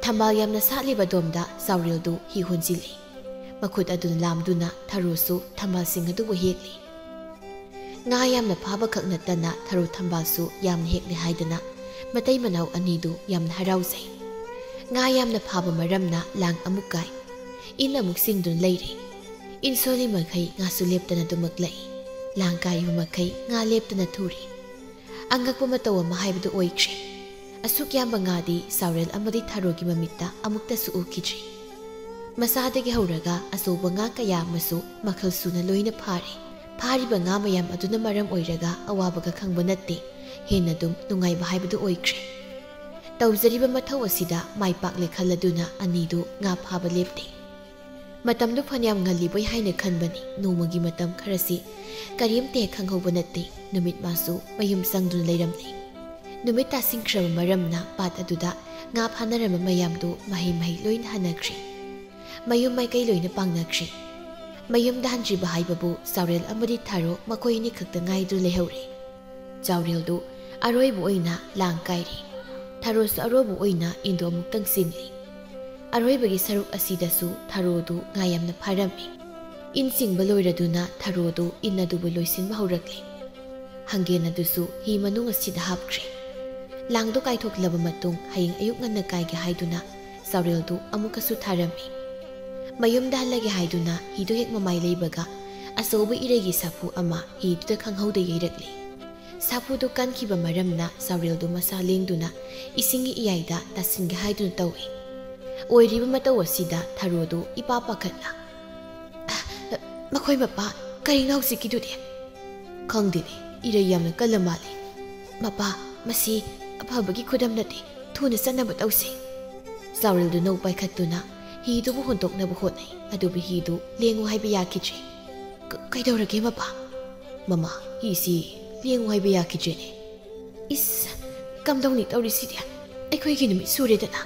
ꯊꯝꯕꯥꯜ ꯌꯥꯝꯅ ꯁꯥꯠꯂꯤꯕ ꯑꯗꯣꯝꯗ ꯆꯥꯎꯔꯦꯜꯗꯨ ꯍꯤ ꯍꯣꯟꯖꯤꯜꯂꯤ꯫ ꯃꯈꯨꯠ ꯑꯗꯨꯅ ꯂꯥꯝꯗꯨꯅ ꯊꯔꯣꯁꯨ ꯊꯝꯕꯥꯜꯁꯤꯡ ꯑꯗꯨꯕꯨ ꯍꯦꯛꯂꯤ꯫ ꯉꯥ ꯌꯥꯝꯅ ꯐꯥꯕ ꯈꯛ ꯅꯠꯇꯅ ꯊꯔꯣ ꯊꯝꯕꯥꯜꯁꯨ ꯌꯥꯝꯅ ꯍꯦꯛꯂꯦ ꯍꯥꯏꯗꯅ ꯃꯇꯩ ꯃꯅꯥꯎ ꯑꯅꯤꯗꯨ ꯌꯥꯝꯅ ꯍꯔꯥꯎꯖꯩ꯫ ꯉꯥ ꯌꯥꯝꯅ ꯐꯥꯕ ꯃꯔꯝꯅ ꯂꯥꯡ ꯑꯃꯨꯛ ꯀꯥꯏ꯫ ꯏꯟ ꯑꯃꯨꯛ ꯆꯤꯡꯗꯨꯅ ꯂꯩꯔꯦ꯫ ꯏꯟ ꯁꯣꯜꯂꯤ ꯃꯈꯩ ꯉꯥꯁꯨ ꯂꯦꯞꯇꯅ ꯗꯨꯃꯛꯂꯛꯏ꯫ ꯂꯥꯡ ꯀꯥꯏꯕ ꯃꯈꯩ ꯉꯥ ꯂꯦꯞꯇꯅ ꯊꯨꯔꯤ꯫ ꯑꯉꯛꯄ ꯃꯇꯧ ꯑꯃ ꯍꯥꯏꯕꯗꯨ ꯑꯣꯏꯈ꯭ꯔꯦ꯫ ꯑꯁꯨꯛ ꯌꯥꯝꯕ ꯉꯥꯗꯤ ꯆꯥꯎꯔꯦꯜ ꯑꯃꯗꯤ ꯊꯔꯣꯒꯤ ꯃꯃꯤꯠꯇ ꯑꯃꯨꯛꯇꯁꯨ ꯎꯈꯤꯗ꯭ꯔꯤ꯫ ꯃꯆꯥꯗꯒꯤ ꯍꯧꯔꯒ ꯑꯆꯧꯕ ꯉꯥ ꯀꯌꯥ ꯑꯃꯁꯨ ꯃꯈꯜ ꯁꯨꯅ ꯂꯣꯏꯅ ꯐꯥꯔꯦ꯫ ꯐꯥꯔꯤꯕ ꯉꯥ ꯃꯌꯥꯝ ꯑꯗꯨꯅ ꯃꯔꯝ ꯑꯣꯏꯔꯒ ꯑꯋꯥꯕꯒ ꯈꯪꯕ ꯅꯠꯇꯦ, ꯍꯦꯟꯅ ꯑꯗꯨꯝ ꯅꯨꯡꯉꯥꯏꯕ ꯍꯥꯏꯕꯗꯨ ꯑꯣꯏꯈ꯭ꯔꯦ꯫ ꯇꯧꯖꯔꯤꯕ ꯃꯊꯧ ꯑꯁꯤꯗ ꯃꯥꯏ ꯄꯥꯛꯂꯦ ꯈꯜꯂꯗꯨꯅ ꯑꯅꯤꯗꯨ ꯉꯥ ꯐꯥꯕ ꯂꯦꯞꯇꯦ꯫ ꯃꯇꯝꯗꯨ ꯐꯅꯌꯥꯝ ꯉꯜꯂꯤꯕꯣꯏ ꯍꯥꯏꯅ ꯈꯟꯕꯅꯤ꯫ ꯅꯣꯡꯃꯒꯤ ꯃꯇꯝ ꯈꯔꯁꯤ ꯀꯔꯤꯝꯇ ꯍꯦꯛ ꯈꯪꯍꯧꯕ ꯅꯠꯇꯦ꯫ ꯅꯨꯃꯤꯠ ꯃꯥꯁꯨ ꯃꯌꯨꯝ ꯆꯪꯗꯨꯅ ꯂꯩꯔꯝꯂꯦ꯫ ꯅꯨꯃꯤꯠ ꯇꯥꯁꯤꯟꯈ꯭ꯔꯕ ꯃꯔꯝꯅ ꯄꯥꯠ ꯑꯗꯨꯗ ꯉꯥ ꯐꯥꯅꯔꯝꯕ ꯃꯌꯥꯝꯗꯨ ꯃꯍꯩ ꯃꯍꯩ ꯂꯣꯏꯅ ꯍꯟꯅꯈ꯭ꯔꯦ꯫ ꯃꯌꯨꯝ ꯃꯥꯏꯀꯩ ꯂꯣꯏꯅ ꯄꯥꯡꯅꯈ꯭ꯔꯦ꯫ ꯃꯌꯨꯝꯗ ꯍꯟꯗ꯭ꯔꯤꯕ ꯍꯥꯏꯕꯕꯨ ꯆꯥꯎꯔꯦꯜ ꯑꯃꯗꯤ ꯊꯥꯔꯣ ꯃꯈꯣꯏ ꯑꯅꯤ ꯈꯛꯇ ꯉꯥꯏꯗꯨꯅ ꯂꯩꯍꯧꯔꯦ꯫ ꯆꯥꯎꯔꯦꯜꯗꯨ ꯑꯔꯣꯏꯕ ꯑꯣꯏꯅ ꯂꯥꯡ ꯀꯥꯏꯔꯤ꯫ ꯊꯔꯣꯁꯨ ꯑꯔꯣꯏꯕ ꯑꯣꯏꯅ ꯏꯟꯗꯣ ꯑꯃꯨꯛꯇꯪ ꯆꯤꯡꯂꯤ꯫ ꯑꯔꯣꯏꯕꯒꯤ ꯁꯔꯨꯛ ꯑꯁꯤꯗꯁꯨ ꯊꯔꯣꯗꯨ ꯉꯥ ꯌꯥꯝꯅ ꯐꯥꯔꯝꯃꯤ꯫ ꯏꯟ ꯆꯤꯡꯕ ꯂꯣꯏꯔꯗꯨꯅ ꯊꯔꯣꯗꯨ ꯏꯟ ꯑꯗꯨꯕꯨ ꯂꯣꯏꯁꯤꯟꯕ ꯍꯧꯔꯛꯂꯦ꯫ ꯍꯪꯒꯦꯟ ꯑꯗꯨꯁꯨ ꯍꯤ ꯃꯅꯨꯡ ꯑꯁꯤꯗ ꯍꯥꯞꯈ꯭ꯔꯦ꯫ ꯂꯥꯡꯗꯣ ꯀꯥꯏꯊꯣꯛꯂꯕ ꯃꯇꯨꯡ ꯍꯌꯦꯡ ꯑꯌꯨꯛ ꯉꯟꯅ ꯀꯥꯏꯒꯦ ꯍꯥꯏꯗꯨꯅ ꯆꯥꯎꯔꯦꯜꯗꯨ ꯑꯃꯨꯛꯀꯁꯨ ꯊꯥꯔꯝꯃꯤ꯫ ꯃꯌꯨꯝꯗ ꯍꯜꯂꯒꯦ ꯍꯥꯏꯗꯨꯅ ꯍꯤꯗꯨ ꯍꯦꯛ ꯃꯃꯥꯏ ꯂꯩꯕꯒ ꯑꯆꯧꯕ ꯏꯔꯩꯒꯤ ꯁꯥꯐꯨ ꯑꯃ ꯍꯤꯗꯨꯗ ꯈꯪꯍꯧꯗ ꯌꯩꯔꯛꯂꯦ꯫ ꯁꯥꯐꯨꯗꯨ ꯀꯟꯈꯤꯕ ꯃꯔꯝꯅ ꯆꯥꯎꯔꯦꯜꯗꯨ ꯃꯁꯥ ꯂꯦꯡꯗꯨꯅ ꯏꯁꯤꯡꯒꯤ ꯏꯌꯥꯏꯗ ꯇꯥꯁꯤꯟꯒꯦ ꯍꯥꯏꯗꯨꯅ ꯇꯧꯏ꯫ ꯑꯣꯏꯔꯤꯕ ꯃꯇꯧ ꯑꯁꯤꯗ ꯊꯔꯣꯗꯨ ꯏꯄꯥ ꯄꯥꯈꯠꯅ, "ꯑ, ꯃꯈꯣꯏ ꯃꯄꯥ, ꯀꯔꯤꯅꯣ ꯍꯧꯖꯤꯛꯀꯤꯗꯨꯗꯤ?" "ꯈꯪꯗꯦꯅꯦ, ꯏꯔꯩ ꯌꯥꯝꯅ ꯀꯜꯂ ꯃꯥꯜꯂꯦ꯫ ꯃꯄꯥ, ꯃꯁꯤ ꯑꯐꯕꯒꯤ ꯈꯨꯗꯝ ꯅꯠꯇꯦ, ꯊꯨꯅ ꯆꯠꯅꯕ ꯇꯧꯁꯤ꯫" ꯆꯥꯎꯔꯦꯜꯗꯨ ꯅꯧ ꯄꯥꯏꯈꯠꯇꯨꯅ ꯍꯤꯗꯨꯕꯨ ꯍꯣꯟꯗꯣꯛꯅꯕ ꯍꯣꯠꯅꯩ, ꯑꯗꯨꯕꯨ ꯍꯤꯗꯨ ꯂꯦꯡꯉꯨ ꯍꯥꯏꯕ ꯌꯥꯈꯤꯗ꯭ꯔꯦ꯫ "ꯀ-, ꯀꯩꯗꯧꯔꯒꯦ ꯃꯄꯥ?" "ꯃꯃꯥ, ꯍꯤꯁꯤ ꯂꯦꯡꯉꯨ ꯍꯥꯏꯕ ꯌꯥꯈꯤꯗ꯭ꯔꯦꯅꯦ꯫ ꯏꯁ, ꯀꯝꯗꯧꯅꯤ ꯇꯧꯔꯤꯁꯤꯗꯤ? ꯑꯩꯈꯣꯏꯒꯤ ꯅꯨꯃꯤꯠ ꯁꯨꯔꯦꯗꯅ꯫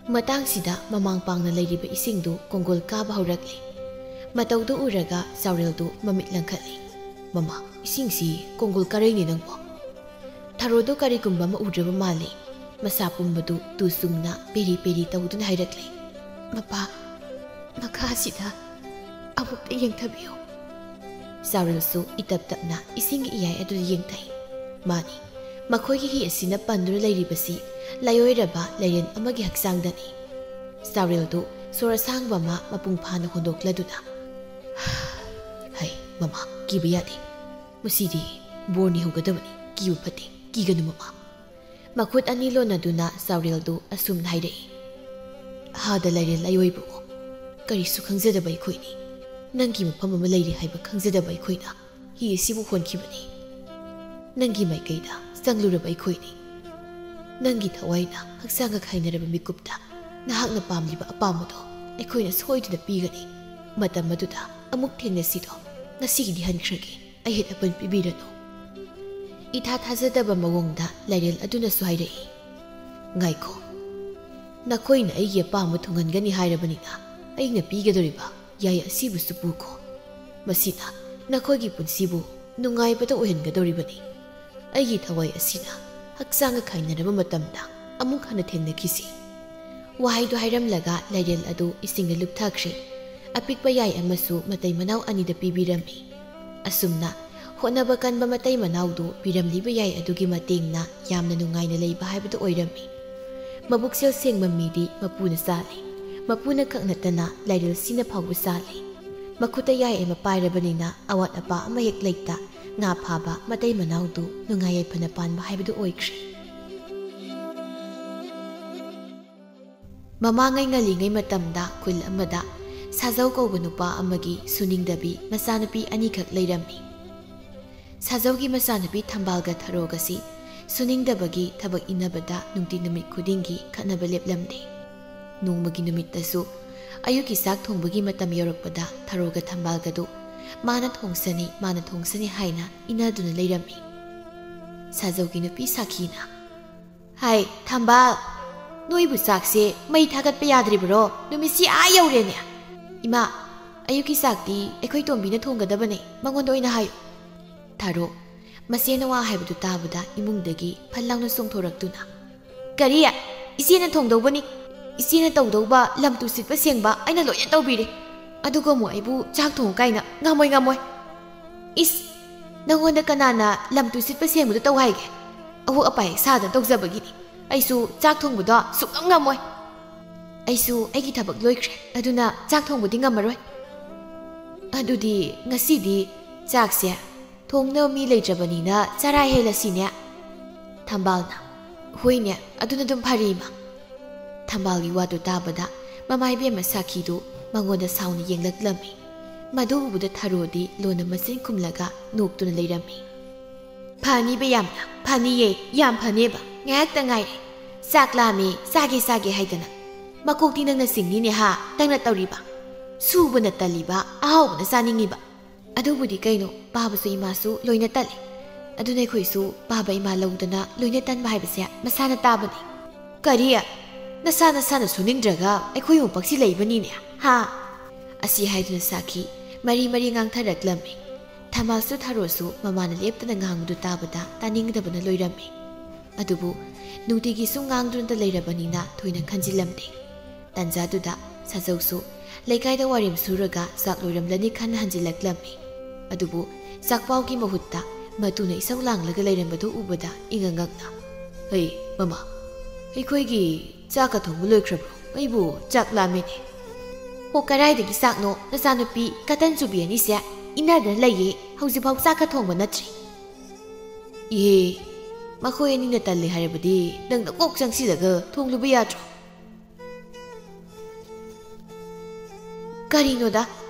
ꯃꯇꯥꯡꯁꯤꯗ ꯃꯃꯥꯡ ꯄꯥꯡꯅ ꯂꯩꯔꯤꯕ ꯏꯁꯤꯡꯗꯨ ꯀꯣꯡꯒꯣꯜ ꯀꯥꯕ ꯍꯧꯔꯛꯂꯦ꯫ ꯃꯇꯧꯗꯨ ꯎꯔꯒ ꯆꯥꯎꯔꯦꯜꯗꯨ ꯃꯃꯤꯠ ꯂꯪꯈꯠꯂꯤ꯫ "ꯃꯃꯥ, ꯏꯁꯤꯡꯁꯤ ꯀꯣꯡꯒꯣꯜ ꯀꯥꯔꯛꯏꯅꯦ ꯅꯪꯕꯣ?" ꯊꯔꯣꯗꯨ ꯀꯔꯤꯒꯨꯝꯕ ꯑꯃ ꯎꯗ꯭ꯔꯕ ꯃꯥꯜꯂꯤ꯫ ꯃꯁꯥ ꯄꯨꯝꯕꯗꯨ ꯇꯨ ꯆꯨꯝꯅ ꯄꯦꯔꯤ ꯄꯦꯔꯤ ꯇꯧꯗꯨꯅ ꯍꯥꯏꯔꯛꯂꯦ, "ꯃꯄꯥ, ꯃꯈꯥꯁꯤꯗ ꯑꯃꯨꯛꯇ ꯌꯦꯡꯊꯕꯤꯌꯨ꯫" ꯆꯥꯎꯔꯦꯜꯁꯨ ꯏꯇꯞ ꯇꯞꯅ ꯏꯁꯤꯡꯒꯤ ꯏꯌꯥꯏ ꯑꯗꯨꯗ ꯌꯦꯡꯊꯩ꯫ ꯃꯥꯅꯤ, ꯃꯈꯣꯏꯒꯤ ꯍꯤ ꯑꯁꯤꯅ ꯄꯟꯗꯨꯅ ꯂꯩꯔꯤꯕꯁꯤ ꯂꯥꯏꯑꯣꯏꯔꯕ ꯂꯥꯏꯔꯦꯟ ꯑꯃꯒꯤ ꯍꯛꯆꯥꯡꯗꯅꯤ꯫ ꯆꯥꯎꯔꯦꯜꯗꯨ ꯁꯣꯔ ꯑꯁꯥꯡꯕ ꯑꯃ ꯃꯄꯨꯡ ꯐꯥꯅ ꯍꯣꯟꯗꯣꯛꯂꯗꯨꯅ, "ꯍꯩ, ꯃꯃꯥ, ꯀꯤꯕ ꯌꯥꯗꯦ꯫ ꯃꯁꯤꯗꯤ ꯕꯣꯔ ꯅꯤꯍꯧꯒꯗꯕꯅꯤ꯫ ꯀꯤꯕ ꯐꯠꯇꯦ꯫ ꯀꯤꯒꯅꯨ, ꯃꯃꯥ꯫" ꯃꯈꯨꯠ ꯑꯅꯤ ꯂꯣꯟꯅꯗꯨꯅ ꯆꯥꯎꯔꯦꯜꯗꯨ ꯑꯁꯨꯝꯅ ꯍꯥꯏꯔꯛꯏ, "ꯍꯥꯗ ꯂꯥꯏꯔꯦꯜ ꯑꯌꯣꯏꯕꯕꯨ ꯀꯔꯤꯁꯨ ꯈꯪꯖꯗꯕ ꯑꯩꯈꯣꯏꯅꯤ꯫ ꯅꯪꯒꯤ ꯃꯐꯝ ꯑꯃ ꯂꯩꯔꯤ ꯍꯥꯏꯕ ꯈꯪꯖꯗꯕ ꯑꯩꯈꯣꯏꯅ ꯍꯤ ꯑꯁꯤꯕꯨ ꯍꯣꯟꯈꯤꯕꯅꯤ꯫ ꯅꯪꯒꯤ ꯃꯥꯏꯀꯩꯗ ꯆꯪꯂꯨꯔꯕ ꯑꯩꯈꯣꯏꯅꯤ꯫ ꯅꯪꯒꯤ ꯊꯋꯥꯏꯅ ꯍꯛꯆꯥꯡꯒ ꯈꯥꯏꯅꯔꯕ ꯃꯤꯀꯨꯞꯇ ꯅꯍꯥꯛꯅ ꯄꯥꯝꯂꯤꯕ ꯑꯄꯥꯝꯕꯗꯣ ꯑꯩꯈꯣꯏꯅ ꯁꯣꯏꯗꯅ ꯄꯤꯒꯅꯤ꯫ ꯃꯇꯝ ꯑꯗꯨꯗ ꯑꯃꯨꯛ ꯊꯦꯡꯅꯁꯤꯗꯣ꯫ ꯉꯁꯤꯒꯤꯗꯤ ꯍꯟꯈ꯭ꯔꯒꯦ꯫ ꯑꯍꯦꯠ ꯑꯄꯟ ꯄꯤꯕꯤꯔꯅꯨ꯫" ꯏꯊꯥ ꯊꯥꯖꯗꯕ ꯃꯑꯣꯡꯗ ꯂꯥꯏꯔꯦꯜ ꯑꯗꯨꯅꯁꯨ ꯍꯥꯏꯔꯛꯏ, "ꯉꯥꯏꯈꯣ, ꯅꯈꯣꯏꯅ ꯑꯩꯒꯤ ꯑꯄꯥꯝꯕ ꯊꯨꯡꯍꯟꯒꯅꯤ ꯍꯥꯏꯔꯕꯅꯤꯅ ꯑꯩꯅ ꯄꯤꯒꯗꯧꯔꯤꯕ ꯌꯥꯏ ꯑꯁꯤꯕꯨꯁꯨ ꯄꯨꯈꯣ꯫ ꯃꯁꯤꯅ ꯅꯈꯣꯏꯒꯤ ꯄꯨꯟꯁꯤꯕꯨ ꯅꯨꯡꯉꯥꯏꯕꯇ ꯑꯣꯏꯍꯟꯒꯗꯧꯔꯤꯕꯅꯤ꯫ ꯑꯩꯒꯤ ꯊꯋꯥꯏ ꯑꯁꯤꯅ ꯍꯛꯆꯥꯡꯒ ꯈꯥꯏꯅꯔꯕ ꯃꯇꯝꯗ ꯑꯃꯨꯛ ꯍꯟꯅ ꯊꯦꯡꯅꯈꯤꯁꯤ꯫" ꯋꯥꯍꯩꯗꯨ ꯍꯥꯏꯔꯝꯂꯒ ꯂꯥꯏꯔꯦꯜ ꯑꯗꯨ ꯏꯁꯤꯡꯗ ꯂꯨꯞꯊꯈ꯭ꯔꯦ꯫ ꯑꯄꯤꯛꯄ ꯌꯥꯏ ꯑꯃꯁꯨ ꯃꯇꯩ ꯃꯅꯥꯎ ꯑꯅꯤꯗ ꯄꯤꯕꯤꯔꯝꯃꯤ꯫ ꯑꯁꯨꯝꯅ ꯍꯣꯠꯅꯕ ꯀꯟꯕ ꯃꯇꯩ ꯃꯅꯥꯎꯗꯨ ꯄꯤꯔꯝꯂꯤꯕ ꯌꯥꯏ ꯑꯗꯨꯒꯤ ꯃꯇꯦꯡꯅ ꯌꯥꯝꯅ ꯅꯨꯡꯉꯥꯏꯅ ꯂꯩꯕ ꯍꯥꯏꯕꯗꯨ ꯑꯣꯏꯔꯝꯃꯤ꯫ ꯃꯕꯨꯛꯆꯦꯜ ꯁꯦꯡꯕ ꯃꯤꯗꯤ ꯃꯄꯨꯅ ꯆꯥꯜꯂꯤ꯫ ꯃꯄꯨꯅ ꯈꯛ ꯅꯠꯇꯅ ꯂꯥꯏꯔꯦꯜꯁꯤꯅ ꯐꯥꯎꯕ ꯆꯥꯜꯂꯤ꯫ ꯃꯈꯨꯠꯇ ꯌꯥꯏ ꯑꯃ ꯄꯥꯏꯔꯕꯅꯤꯅ ꯑꯋꯥꯠ ꯑꯄꯥ ꯑꯃ ꯍꯦꯛ ꯂꯩꯇ ꯉꯥ ꯐꯥꯕ ꯃꯇꯩ ꯃꯅꯥꯎꯗꯨ ꯅꯨꯡꯉꯥꯏ ꯌꯥꯏꯐꯅ ꯄꯥꯟꯕ ꯍꯥꯏꯕꯗꯨ ꯑꯣꯏꯈ꯭ꯔꯦ꯫ ꯃꯃꯥꯡꯉꯩ ꯉꯜꯂꯤꯉꯩ ꯃꯇꯝꯗ ꯈꯨꯜ ꯑꯃꯗ ꯁꯥꯖꯧ ꯀꯧꯕ ꯅꯨꯄꯥ ꯑꯃꯒꯤ ꯁꯨꯅꯤꯡꯗꯕꯤ ꯃꯆꯥꯅꯨꯄꯤ ꯑꯅꯤꯈꯛ ꯂꯩꯔꯝꯃꯤ꯫ ꯁꯥꯖꯧꯒꯤ ꯃꯆꯥꯅꯨꯄꯤ ꯊꯝꯕꯥꯜꯒ ꯊꯔꯣꯒꯁꯤ ꯁꯨꯅꯤꯡꯗꯕꯒꯤ ꯊꯕꯛ ꯏꯟꯅꯕꯗ ꯅꯨꯡꯇꯤ ꯅꯨꯃꯤꯠ ꯈꯨꯗꯤꯡꯒꯤ ꯈꯠꯅꯕ ꯂꯦꯞꯂꯝꯗꯦ꯫ ꯅꯣꯡꯃꯒꯤ ꯅꯨꯃꯤꯠꯇꯁꯨ ꯑꯌꯨꯛꯀꯤ ꯆꯥꯛ ꯊꯣꯡꯕꯒꯤ ꯃꯇꯝ ꯌꯧꯔꯛꯄꯗ ꯊꯔꯣꯒ ꯊꯝꯕꯥꯜꯒꯗꯨ ꯃꯥꯅ ꯊꯣꯡꯁꯅꯤ, ꯃꯥꯅ ꯊꯣꯡꯁꯅꯤ ꯍꯥꯏꯅ ꯏꯟꯅꯗꯨꯅ ꯂꯩꯔꯝꯃꯤ꯫ ꯁꯥꯖꯧꯒꯤ ꯅꯨꯄꯤ ꯁꯥꯈꯤꯅ, "ꯍꯥꯏ, ꯊꯝꯕꯥꯜ, ꯅꯣꯏꯕꯨ ꯆꯥꯛꯁꯦ ꯃꯩ ꯊꯥꯒꯠꯄ ꯌꯥꯗ꯭ꯔꯤꯕꯔꯣ? ꯅꯨꯃꯤꯠꯁꯤ ꯑꯥ ꯌꯧꯔꯦꯅꯦ!" "ꯏꯃꯥ, ꯑꯌꯨꯛꯀꯤ ꯆꯥꯛꯇꯤ ꯑꯩꯈꯣꯏ ꯇꯣꯝꯕꯤꯅ ꯊꯣꯡꯒꯗꯕꯅꯦ, ꯃꯉꯣꯟꯗ ꯑꯣꯏꯅ ꯍꯥꯏꯌꯨ꯫" ꯊꯥꯔꯣ, ꯃꯆꯦꯅ ꯋꯥ ꯍꯥꯏꯕꯗꯨ ꯇꯥꯕꯗ ꯏꯃꯨꯡꯗꯒꯤ ꯐꯠ ꯂꯥꯎꯅ ꯆꯣꯡꯊꯣꯔꯛꯇꯨꯅ, "ꯀꯔꯤ? ꯏꯆꯦꯅ ꯊꯣꯡꯗꯧꯕꯅꯤ꯫ ꯏꯆꯦꯅ ꯇꯧꯗꯧꯕ ꯂꯝ ꯇꯨ ꯁꯤꯠꯄ ꯁꯦꯡꯕ ꯑꯩꯅ ꯂꯣꯏꯅ ꯇꯧꯕꯤꯔꯦ꯫ ꯑꯗꯨꯒ ꯑꯃꯨꯛ ꯑꯩꯕꯨ ꯆꯥꯛ ꯊꯣꯡꯉꯨ ꯀꯥꯏꯅ? ꯉꯝꯃꯣꯏ, ꯉꯝꯃꯣꯏ꯫" "ꯏꯁ, ꯅꯪꯉꯣꯟꯗ ꯀꯅꯥꯅ ꯂꯝ ꯇꯨ ꯁꯤꯠꯄ ꯁꯦꯡꯕꯗꯣ ꯇꯧ ꯍꯥꯏꯒꯦ? ꯑꯍꯣꯛ ꯑꯄꯥꯏ ꯍꯦꯛ ꯁꯥꯗꯅ ꯇꯧꯖꯕꯒꯤꯅꯤ꯫ ꯑꯩꯁꯨ ꯆꯥꯛ ꯊꯣꯡꯕꯗꯣ ꯁꯨꯛꯉꯝ ꯉꯝꯃꯣꯏ꯫" "ꯑꯩꯁꯨ ꯑꯩꯒꯤ ꯊꯕꯛ ꯂꯣꯏꯈ꯭ꯔꯦ, ꯑꯗꯨꯅ ꯆꯥꯛ ꯊꯣꯡꯕꯗꯤ ꯉꯝꯃꯔꯣꯏ꯫" "ꯑꯗꯨꯗꯤ ꯉꯁꯤꯗꯤ ꯆꯥꯛꯁꯦ ꯊꯣꯡꯅꯕ ꯃꯤ ꯂꯩꯇ꯭ꯔꯕꯅꯤꯅ ꯆꯔꯥ ꯍꯦꯜꯂꯁꯤꯅꯦ꯫" ꯊꯝꯕꯥꯜꯅ, "ꯍꯣꯏꯅꯦ, ꯑꯗꯨꯅ ꯑꯗꯨꯝ ꯐꯔꯦ, ꯏꯃꯥ꯫" ꯊꯝꯕꯥꯜꯒꯤ ꯋꯥꯗꯨ ꯇꯥꯕꯗ ꯃꯃꯥ ꯏꯕꯦꯝꯃ ꯁꯥꯈꯤꯗꯨ ꯃꯉꯣꯟꯗ ꯁꯥꯎꯅ ꯌꯦꯡꯂꯛꯂꯝꯃꯤ꯫ ꯃꯗꯨ ꯎꯕꯗ ꯊꯔꯣꯗꯤ ꯂꯣꯟꯅ ꯃꯆꯤꯟ ꯈꯨꯝꯂꯒ ꯅꯣꯛꯇꯨꯅ ꯂꯩꯔꯝꯃꯤ꯫ "ꯐꯅꯤꯕ, ꯌꯥꯝꯅ ꯐꯅꯤꯌꯦ, ꯌꯥꯝ ꯐꯅꯦꯕ꯫ ꯉꯥꯏꯍꯥꯛꯇ ꯉꯥꯏꯔꯦ꯫ ꯆꯥꯛ ꯂꯥꯝꯃꯦ, ꯆꯥꯒꯦ, ꯆꯥꯒꯦ ꯍꯥꯏꯗꯅ꯫ ꯃꯀꯣꯛꯇꯤ ꯅꯪꯅ ꯆꯤꯡꯅꯤꯅꯦ ꯍꯥ, ꯅꯪꯅ ꯇꯧꯔꯤꯕ꯫ ꯁꯨꯕꯅ ꯇꯜꯂꯤꯕ, ꯑꯍꯥꯎꯕꯅ ꯆꯥꯅꯤꯡꯉꯤꯕ꯫ ꯑꯗꯨꯕꯨꯗꯤ ꯀꯩꯅꯣ, ꯄꯥꯕꯁꯨ ꯏꯃꯥꯁꯨ ꯂꯣꯏꯅ ꯇꯜꯂꯤ꯫ ꯑꯗꯨꯅ ꯑꯩꯈꯣꯏꯁꯨ ꯄꯥꯕ ꯏꯃꯥ ꯂꯧꯗꯅ ꯂꯣꯏꯅ ꯇꯟꯕ ꯍꯥꯏꯕꯁꯦ ꯃꯁꯥꯅ ꯇꯥꯕꯅꯤ꯫" "ꯀꯔꯤ? ꯅꯁꯥ ꯅꯁꯥꯅ ꯁꯨꯅꯤꯡꯗ꯭ꯔꯒ ꯑꯩꯈꯣꯏ ꯑꯃꯨꯛ ꯄꯛꯁꯤꯜꯂꯛꯏꯕꯅꯤꯅꯦ, ꯍꯥ?" ꯑꯁꯤ ꯍꯥꯏꯗꯨꯅ ꯁꯥꯈꯤ ꯃꯔꯤ ꯃꯔꯤ ꯉꯥꯡꯊꯔꯛꯂꯝꯃꯤ꯫ ꯊꯝꯕꯥꯜꯁꯨ ꯊꯔꯣꯁꯨ ꯃꯃꯥꯅ ꯂꯦꯞꯇꯅ ꯉꯥꯡꯕꯗꯨ ꯇꯥꯕꯗ ꯇꯥꯅꯤꯡꯗꯕꯅ ꯂꯣꯏꯔꯝꯃꯤ꯫ ꯑꯗꯨꯕꯨ ꯅꯨꯡꯇꯤꯒꯤ ꯁꯨꯝ ꯉꯥꯡꯗꯨꯅꯇ ꯂꯩꯔꯕꯅꯤꯅ ꯊꯣꯏꯅ ꯈꯟꯖꯤꯜꯂꯝꯗꯦ꯫ ꯇꯟꯖꯥꯗꯨꯗ ꯁꯥꯖꯧꯁꯨ ꯂꯩꯀꯥꯏꯗ ꯋꯥꯔꯦꯝ ꯁꯨꯔꯒ ꯆꯥꯛ ꯂꯣꯏꯔꯝꯂꯅꯤ ꯈꯟꯅ ꯍꯟꯖꯤꯜꯂꯛꯂꯝꯃꯤ꯫ ꯑꯗꯨꯕꯨ ꯆꯥꯛꯄꯥꯎꯒꯤ ꯃꯍꯨꯠꯇ ꯃꯇꯨꯅ ꯏꯁꯧ ꯂꯥꯡꯂꯒ ꯂꯩꯔꯝꯕꯗꯨ ꯎꯕꯗ ꯏꯉꯛ ꯉꯛꯅ, "ꯍꯩ, ꯃꯃꯥ, ꯑꯩꯈꯣꯏꯒꯤ ꯆꯥꯛꯀ ꯊꯣꯡꯕ ꯂꯣꯏꯈ꯭ꯔꯕ꯭ꯔꯣ? ꯑꯩꯕꯨ ꯆꯥꯛ ꯂꯥꯝꯃꯦꯅꯦ꯫" "ꯍꯣ, ꯀꯔꯥꯏꯗꯒꯤ ꯆꯥꯛꯅꯣ? ꯅꯆꯥꯅꯨꯄꯤ ꯀꯇꯟ ꯆꯨꯕꯤ ꯑꯅꯤꯁꯦ ꯏꯟꯅꯗꯅ ꯂꯩꯌꯦ, ꯍꯧꯖꯤꯛꯐꯥꯎ ꯆꯥꯛꯀ ꯊꯣꯡꯕ ꯅꯠꯇ꯭ꯔꯤ꯫" "ꯏꯍꯦ, ꯃꯈꯣꯏ ꯑꯅꯤꯅ ꯇꯜꯂꯦ ꯍꯥꯏꯔꯕꯗꯤ ꯅꯪꯅ ꯀꯣꯛ ꯆꯪꯁꯤꯜꯂꯒ ꯊꯣꯡꯂꯨꯕ ꯌꯥꯗ꯭ꯔꯣ?" "ꯀꯔꯤꯅꯣꯗ,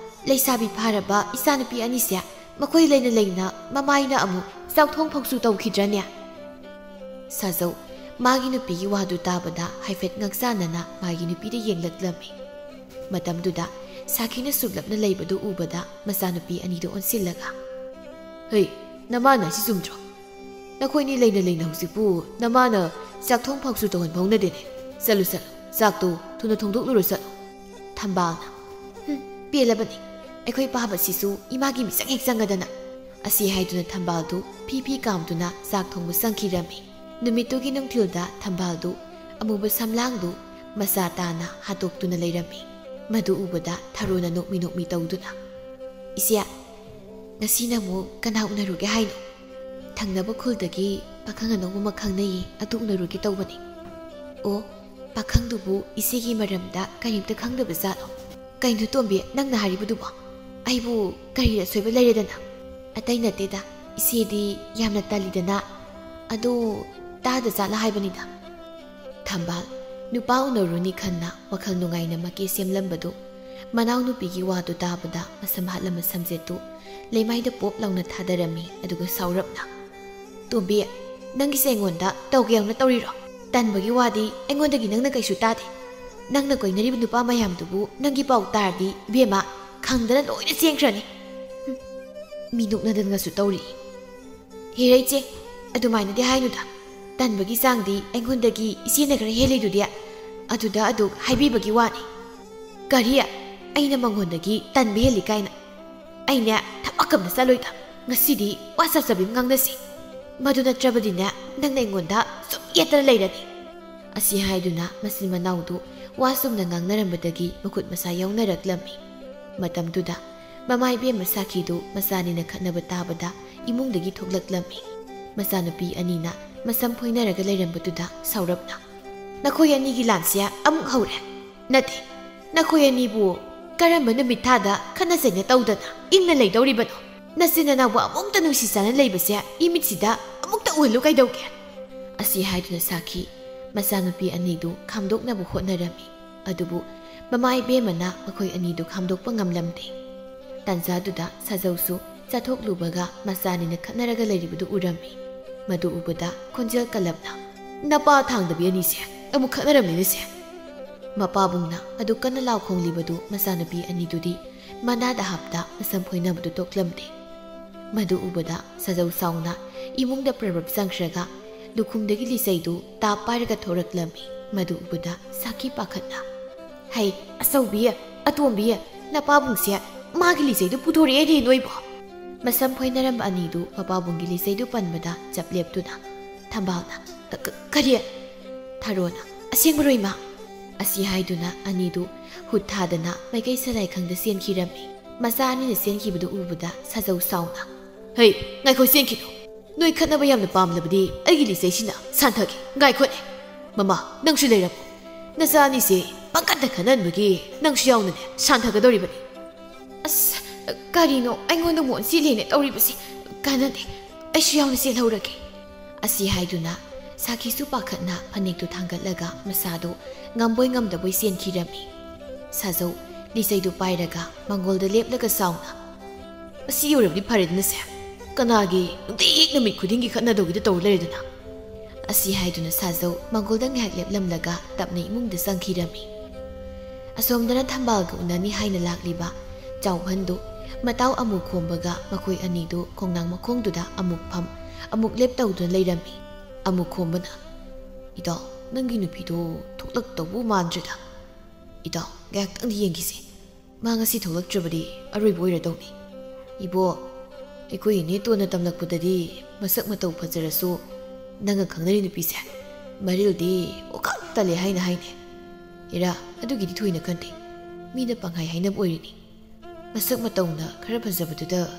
ꯂꯩꯁꯥꯕꯤ ꯐꯥꯔꯕ ꯏꯆꯥꯅꯨꯄꯤ ꯑꯅꯤꯁꯦ ꯃꯈꯣꯏ ꯂꯩꯅ ꯂꯩꯅ ꯃꯃꯥꯏꯅ ꯑꯃꯨꯛ ꯆꯥꯛꯊꯣꯡ ꯐꯥꯎꯁꯨ ꯇꯧꯈꯤꯗ꯭ꯔꯅꯦ?" ꯁꯥꯖꯧ ꯃꯥꯒꯤ ꯅꯨꯄꯤꯒꯤ ꯋꯥꯗꯨ ꯇꯥꯕꯗ ꯍꯥꯏꯐꯦꯠ ꯉꯛꯆꯥꯟꯅꯅ ꯃꯥꯒꯤ ꯅꯨꯄꯤꯗ ꯌꯦꯡꯂꯛꯂꯝꯃꯤ꯫ ꯃꯇꯝꯗꯨꯗ ꯁꯥꯈꯤꯅ ꯁꯨꯛꯂꯞꯅ ꯂꯩꯕꯗꯨ ꯎꯕꯗ ꯃꯆꯥꯅꯨꯄꯤ ꯑꯅꯤꯗꯨ ꯑꯣꯟꯁꯤꯜꯂꯒ, "ꯍꯩ, ꯅꯃꯥꯅ ꯑꯁꯤ ꯆꯨꯝꯗ꯭ꯔꯣ? ꯅꯈꯣꯏꯅꯤ ꯂꯩꯅ ꯂꯩꯅ ꯍꯧꯖꯤꯛꯄꯨ ꯅꯃꯥꯅ ꯆꯥꯛꯊꯣꯡ ꯐꯥꯎꯁꯨ ꯇꯧꯍꯟꯕ ꯍꯧꯅꯗꯦꯅꯦ꯫ ꯆꯠꯂꯨ, ꯆꯠꯂꯨ, ꯆꯥꯛꯇꯨ ꯊꯨꯅ ꯊꯣꯡꯗꯣꯛꯂꯨꯔꯣ ꯆꯠꯂꯨ꯫" ꯊꯝꯕꯥꯜꯅ, "ꯍꯨꯝ, ꯄꯦꯜꯂꯕꯅꯤ꯫ ꯑꯩꯈꯣꯏ ꯄꯥꯕꯁꯤꯁꯨ ꯏꯃꯥꯒꯤ ꯃꯤꯆꯪ ꯍꯦꯛ ꯆꯪꯉꯗꯅ꯫" ꯑꯁꯤ ꯍꯥꯏꯗꯨꯅ ꯊꯝꯕꯥꯜꯗꯨ ꯐꯤ ꯐꯤ ꯀꯥꯝꯗꯨꯅ ꯆꯥꯛ ꯊꯣꯡꯕ ꯆꯪꯈꯤꯔꯝꯃꯤ꯫ ꯅꯨꯃꯤꯠꯇꯨꯒꯤ ꯅꯨꯡꯊꯤꯜꯗ ꯊꯝꯕꯥꯜꯗꯨ ꯑꯃꯨꯕ ꯁꯝꯂꯥꯡꯗꯨ ꯃꯆꯥ ꯇꯥꯅ ꯍꯥꯠꯇꯣꯛꯇꯨꯅ ꯂꯩꯔꯝꯃꯤ꯫ ꯃꯗꯨ ꯎꯕꯗ ꯊꯔꯣꯅ ꯅꯣꯛꯃꯤ ꯅꯣꯛꯃꯤ ꯇꯧꯗꯨꯅ, "ꯏꯆꯦ, ꯉꯁꯤꯅ ꯑꯃꯨꯛ ꯀꯅꯥ ꯎꯅꯔꯨꯒꯦ ꯍꯥꯏꯅꯣ?" "ꯊꯪꯅꯕ ꯈꯨꯜꯗꯒꯤ ꯄꯥꯈꯪ ꯑꯅꯧꯕ ꯑꯃ ꯈꯪꯅꯩꯌꯦ, ꯑꯗꯨ ꯎꯅꯔꯨꯒꯦ ꯇꯧꯕꯅꯤ꯫" "ꯑꯣ, ꯄꯥꯈꯪꯗꯨꯕꯨ ꯏꯆꯦꯒꯤ ꯃꯔꯝꯗ ꯀꯔꯤꯝꯇ ꯈꯪꯗꯕ ꯖꯥꯠꯂꯣ?" "ꯀꯩꯅꯣ ꯇꯣꯝꯕꯤ, ꯅꯪꯅ ꯍꯥꯏꯔꯤꯕꯗꯨꯕꯣ? ꯑꯩꯕꯨ ꯀꯔꯤ ꯑꯁꯣꯏꯕ ꯂꯩꯔꯗꯅ?" "ꯑꯇꯩ ꯅꯠꯇꯦꯗ, ꯏꯆꯦꯗꯤ ꯌꯥꯝꯅ ꯇꯜꯂꯤꯗꯅ꯫ ꯑꯗꯣ ꯇꯥꯗ ꯆꯥꯠꯂ ꯍꯥꯏꯕꯅꯤꯗ꯫" ꯊꯝꯕꯥꯜ, ꯅꯨꯄꯥ ꯎꯅꯔꯨꯅꯤ ꯈꯟꯅ ꯋꯥꯈꯜ ꯅꯨꯡꯉꯥꯏꯅ ꯃꯀꯦ ꯁꯦꯝꯂꯝꯕꯗꯨ ꯃꯅꯥꯎꯅꯨꯄꯤꯒꯤ ꯋꯥꯗꯨ ꯇꯥꯕꯗ ꯃꯁꯝ ꯍꯥꯠꯂꯝꯕ ꯁꯝꯖꯦꯠꯇꯨ ꯂꯩꯃꯥꯏꯗ ꯄꯣꯞ ꯂꯥꯎꯅ ꯊꯥꯗꯔꯝꯃꯤ, ꯑꯗꯨꯒ ꯁꯥꯎꯔꯞꯅ, "ꯇꯣꯝꯕꯤ, ꯅꯪꯒꯤꯁꯦ ꯑꯩꯉꯣꯟꯗ ꯇꯧꯒꯦ ꯌꯥꯎꯅ ꯇꯧꯔꯤꯔꯣ? ꯇꯟꯕꯒꯤ ꯋꯥꯗꯤ ꯑꯩꯉꯣꯟꯗꯒꯤ ꯅꯪꯅ ꯀꯩꯁꯨ ꯇꯥꯗꯦ꯫ ꯅꯪꯅ ꯀꯣꯏꯅꯔꯤꯕ ꯅꯨꯄꯥ ꯃꯌꯥꯝꯗꯨꯕꯨ ꯅꯪꯒꯤ ꯄꯥꯎ ꯇꯥꯔꯗꯤ ꯏꯕꯦꯝꯃ, ꯈꯪꯗꯅ ꯂꯣꯏꯅ ꯆꯦꯟꯈ꯭ꯔꯅꯤ꯫" ꯍꯨꯝ, ꯃꯤ ꯅꯣꯛꯅꯗꯅꯒꯁꯨ ꯇꯧꯔꯤ꯫ "ꯍꯦꯔꯥ ꯏꯆꯦ, ꯑꯗꯨꯃꯥꯏꯅꯗꯤ ꯍꯥꯏꯅꯨꯗ꯫ ꯇꯟꯕꯒꯤ ꯆꯥꯡꯗꯤ ꯑꯩꯉꯣꯟꯗꯒꯤ ꯏꯆꯦꯅ ꯈꯔ ꯍꯦꯜꯂꯤꯗꯨꯗꯤ꯫ ꯑꯗꯨꯗ ꯑꯗꯨꯛ ꯍꯥꯏꯕꯤꯕꯒꯤ ꯋꯥꯅꯤ꯫" "ꯀꯔꯤ? ꯑꯩꯅ ꯃꯉꯣꯟꯗꯒꯤ ꯇꯟꯕ ꯍꯦꯜꯂꯤ ꯀꯥꯏꯅ? ꯑꯩꯅꯦ ꯊꯕꯛ ꯑꯃ ꯆꯠꯂꯣꯏꯗ꯫ ꯉꯁꯤꯗꯤ ꯋꯥ ꯆꯞ ꯆꯞ ꯑꯃ ꯉꯥꯡꯅꯁꯤ꯫ ꯃꯗꯨ ꯅꯠꯇ꯭ꯔꯕꯗꯤꯅꯦ, ꯅꯪꯅ ꯑꯩꯉꯣꯟꯗ ꯁꯨꯝ ꯌꯦꯠꯇꯅ ꯂꯩꯔꯅꯤ꯫" ꯑꯁꯤ ꯍꯥꯏꯗꯨꯅ ꯃꯆꯤꯟ ꯃꯅꯥꯎꯗꯨ ꯋꯥ ꯆꯨꯝꯅ ꯉꯥꯡꯅꯔꯝꯕꯗꯒꯤ ꯃꯈꯨꯠ ꯃꯁꯥ ꯌꯥꯎꯅꯔꯛꯂꯝꯃꯤ꯫ ꯃꯇꯝꯗꯨꯗ ꯃꯃꯥ ꯏꯕꯦꯝꯃ ꯁꯥꯈꯤꯗꯨ ꯃꯆꯥꯅꯤꯅ ꯈꯠꯅꯕ ꯇꯥꯕꯗ ꯏꯃꯨꯡꯗꯒꯤ ꯊꯣꯛꯂꯛꯂꯝꯃꯤ꯫ ꯃꯆꯥꯅꯨꯄꯤ ꯑꯅꯤꯅ ꯃꯁꯝ ꯐꯣꯏꯅꯔꯒ ꯂꯩꯔꯝꯕꯗꯨꯗ ꯁꯥꯎꯔꯞꯅ, "ꯅꯈꯣꯏ ꯑꯅꯤꯒꯤ ꯂꯥꯟꯁꯦ ꯑꯃꯨꯛ ꯍꯧꯔꯦ꯫ ꯅꯠꯇꯦ, ꯅꯈꯣꯏ ꯑꯅꯤꯕꯨ ꯀꯔꯝꯕ ꯅꯨꯃꯤꯠ ꯊꯥꯗ ꯈꯠꯅ ꯆꯩꯅ ꯇꯧꯗꯅ ꯏꯪꯅ ꯂꯩꯗꯧꯔꯤꯕꯅꯣ? ꯅꯆꯤꯟ ꯅꯅꯥꯎꯕꯨ ꯑꯃꯨꯛꯇ ꯅꯨꯡꯁꯤ ꯆꯥꯟꯅ ꯂꯩꯕꯁꯦ ꯏꯃꯤꯠꯁꯤꯗ ꯑꯃꯨꯛꯇ ꯎꯍꯜꯂꯨ ꯀꯩꯗꯧꯒꯦ?" ꯑꯁꯤ ꯍꯥꯏꯗꯨꯅ ꯁꯥꯈꯤ ꯃꯆꯥꯅꯨꯄꯤ ꯑꯅꯤꯗꯨ ꯈꯥꯝꯗꯣꯛꯅꯕ ꯍꯣꯠꯅꯔꯝꯃꯤ꯫ ꯑꯗꯨꯕꯨ ꯃꯃꯥ ꯏꯕꯦꯝꯃꯅ ꯃꯈꯣꯏ ꯑꯅꯤꯗꯨ ꯈꯥꯝꯗꯣꯛꯄ ꯉꯝꯂꯝꯗꯦ꯫ ꯇꯥꯟꯖꯥꯗꯨꯗ ꯁꯥꯖꯧꯁꯨ ꯆꯥꯊꯣꯛꯂꯨꯕꯒ ꯃꯆꯥꯅꯤꯅ ꯈꯠꯅꯔꯒ ꯂꯩꯔꯤꯕꯗꯨ ꯎꯔꯝꯃꯤ꯫ ꯃꯗꯨ ꯎꯕꯗ ꯈꯣꯟꯖꯦꯜ ꯀꯜꯂꯞꯅ, "ꯅꯄꯥ ꯊꯥꯡꯗꯕꯤ ꯑꯅꯤꯁꯦ ꯑꯃꯨꯛ ꯈꯠꯅꯔꯝꯂꯤꯅꯦꯁꯦ꯫ ꯃꯄꯥꯕꯨꯡꯅ ꯑꯗꯨ ꯀꯟꯅ ꯂꯥꯎ ꯈꯣꯡꯂꯤꯕꯗꯨ ꯃꯆꯥꯅꯨꯄꯤ ꯑꯅꯤꯗꯨꯗꯤ ꯃꯅꯥꯗ ꯍꯥꯞꯇ ꯃꯁꯝ ꯐꯣꯏꯅꯕꯗꯨ ꯇꯣꯛꯂꯝꯗꯦ꯫ ꯃꯗꯨ ꯎꯕꯗ ꯁꯥꯖꯧ ꯁꯥꯎꯅ ꯏꯃꯨꯡꯗ ꯄ꯭ꯔꯕ꯭ꯔꯞ ꯆꯪꯈ꯭ꯔꯒ ꯂꯨꯈꯨꯝꯗꯒꯤ ꯂꯤꯆꯩꯗꯨ ꯇꯥꯞ ꯄꯥꯏꯔꯒ ꯊꯣꯔꯛꯂꯝꯃꯤ꯫ ꯃꯗꯨ ꯎꯕꯗ ꯁꯥꯈꯤ ꯄꯥꯈꯠꯅ, "ꯍꯩ, ꯑꯆꯧꯕꯤ, ꯑꯇꯣꯝꯕꯤ, ꯅꯄꯥꯕꯨꯡꯁꯦ ꯃꯥꯒꯤ ꯂꯤꯆꯩꯗꯨ ꯄꯨꯊꯣꯔꯛꯑꯦꯅꯦ ꯅꯣꯏꯕꯣ!" ꯃꯁꯝ ꯐꯣꯏꯅꯔꯝꯕ ꯑꯅꯤꯗꯨ ꯃꯄꯥꯕꯨꯡꯒꯤ ꯂꯤꯆꯩꯗꯨ ꯄꯟꯕꯗ ꯆꯞ ꯂꯦꯞꯇꯨꯅ ꯊꯝꯕꯥꯜꯅ, "ꯀ-, ꯀ-, ꯀꯔꯤ?" ꯊꯔꯣꯅ, "ꯑꯁꯦꯡꯕꯔꯣ ꯏꯃꯥ?" ꯑꯁꯤ ꯍꯥꯏꯗꯨꯅ ꯑꯅꯤꯗꯨ ꯍꯨꯠ ꯊꯥꯗꯅ ꯃꯥꯏꯀꯩ ꯁꯂꯥꯏꯈꯪꯗ ꯆꯦꯟꯈꯤꯔꯝꯃꯤ꯫ ꯃꯆꯥ ꯑꯅꯤꯅ ꯆꯦꯟꯈꯤꯕꯗꯨ ꯎꯕꯗ ꯁꯥꯖꯧ ꯁꯥꯎꯅ, "ꯍꯩ, ꯉꯥꯏꯈꯣ, ꯆꯦꯟꯈꯤꯅꯨ! ꯅꯣꯏ ꯈꯠꯅꯕ ꯌꯥꯝꯅ ꯄꯥꯝꯂꯕꯗꯤ ꯑꯩꯒꯤ ꯂꯤꯆꯩꯁꯤꯅ ꯁꯥꯟꯊꯒꯦ꯫ ꯉꯥꯏꯈꯣꯅꯦ! ꯃꯃꯥ, ꯅꯪꯁꯨ ꯂꯩꯔꯝꯃꯨ꯫ ꯅꯆꯥ ꯑꯅꯤꯁꯦ ꯄꯪꯈꯠꯇ ꯈꯠꯅꯍꯟꯕꯒꯤ ꯅꯪꯁꯨ ꯌꯥꯎꯅꯅꯦ ꯁꯥꯟꯊꯒꯗꯧꯔꯤꯕꯅꯤ꯫" "ꯑꯁ, ꯀꯔꯤꯅꯣ ꯑꯩꯉꯣꯟꯗ ꯃꯣꯟ ꯁꯤꯠꯂꯦꯅ ꯇꯧꯔꯤꯕꯁꯦ? ꯀꯥꯟꯅꯗꯦ, ꯑꯩꯁꯨ ꯌꯥꯎꯅ ꯆꯦꯜꯍꯧꯔꯒꯦ꯫" ꯑꯁꯤ ꯍꯥꯏꯗꯨꯅ ꯁꯥꯈꯤꯁꯨ ꯄꯥꯈꯠꯅ ꯐꯅꯦꯛꯇꯨ ꯊꯥꯡꯒꯠꯂꯒ ꯃꯁꯥꯗꯨ ꯉꯝꯕꯣꯏ ꯉꯝꯗꯕꯣꯏ ꯆꯦꯟꯈꯤꯔꯝꯃꯤ꯫ ꯁꯥꯖꯧ ꯂꯤꯆꯩꯗꯨ ꯄꯥꯏꯔꯒ ꯃꯪꯒꯣꯜꯗ ꯂꯦꯞꯂꯒ ꯁꯥꯎꯅ, "ꯑꯁꯤ ꯑꯣꯏꯔꯕꯗꯤ ꯐꯔꯦꯗꯅꯁꯦ꯫ ꯀꯅꯥꯒꯤ ꯅꯨꯡꯇꯤꯒꯤ ꯅꯨꯃꯤꯠ ꯈꯨꯗꯤꯡꯒꯤ ꯈꯠꯅꯗꯧꯒꯤꯗ ꯇꯧ ꯂꯩꯔꯦꯗꯅ?" ꯑꯁꯤ ꯍꯥꯏꯗꯨꯅ ꯁꯥꯖꯧ ꯃꯪꯒꯣꯜꯗ ꯉꯥꯏꯍꯥꯛ ꯂꯦꯞꯂꯝꯂꯒ ꯇꯞꯅ ꯏꯃꯨꯡꯗ ꯆꯪꯈꯤꯔꯝꯃꯤ꯫ ꯑꯁꯣꯝꯗꯅ ꯊꯝꯕꯥꯜꯒ ꯎꯅꯅꯤ ꯍꯥꯏꯅ ꯂꯥꯛꯂꯤꯕ ꯆꯥꯎꯍꯟꯗꯨ ꯃꯇꯥꯎ ꯑꯃꯨ ꯈꯣꯝꯕꯒ ꯃꯈꯣꯏ ꯑꯅꯤꯗꯨ ꯈꯣꯡꯅꯥꯡ ꯃꯈꯣꯡꯗꯨꯗ ꯑꯃꯨꯛ ꯐꯝ ꯑꯃꯨꯛ ꯂꯦꯞ ꯇꯧꯗꯨꯅ ꯂꯩꯔꯝꯃꯤ꯫ ꯑꯃꯨ ꯈꯣꯝꯕꯅ, "ꯏꯇꯥꯎ, ꯅꯪꯒꯤ ꯅꯨꯄꯤꯗꯣ ꯊꯣꯛꯂꯛꯇꯧꯕꯨ ꯃꯥꯟꯗ꯭ꯔꯦꯗ꯫ ꯏꯇꯥꯎ, ꯉꯥꯏꯍꯥꯛꯇꯪꯗꯤ ꯌꯦꯡꯈꯤꯁꯦ꯫ ꯃꯥ ꯉꯁꯤ ꯊꯣꯛꯂꯛꯇ꯭ꯔꯕꯗꯤ ꯑꯔꯣꯏꯕ ꯑꯣꯏꯔꯗꯧꯅꯤ꯫ ꯏꯕꯣ, ꯑꯩꯈꯣꯏ ꯏꯅꯦꯇꯣꯟꯅ ꯇꯝꯂꯛꯄꯗꯗꯤ ꯃꯁꯛ ꯃꯇꯧ ꯐꯖꯔꯁꯨ ꯅꯪꯒ ꯈꯪꯅꯔꯤ ꯅꯨꯄꯤꯁꯦ ꯃꯔꯤꯜꯗꯤ ꯑꯣꯀꯥꯛ ꯇꯜꯂꯦ ꯍꯥꯏꯅ ꯍꯥꯏꯅꯦ꯫ ꯏꯔꯥ, ꯑꯗꯨꯒꯤꯗꯤ ꯊꯣꯏꯅ ꯈꯟꯗꯦ꯫ ꯃꯤꯅ ꯄꯪꯍꯥꯏ ꯍꯥꯏꯅꯕ ꯑꯣꯏꯔꯤꯅꯤ꯫ ꯃꯁꯛ ꯃꯇꯧꯅ ꯈꯔ ꯐꯖꯕꯗꯨꯗ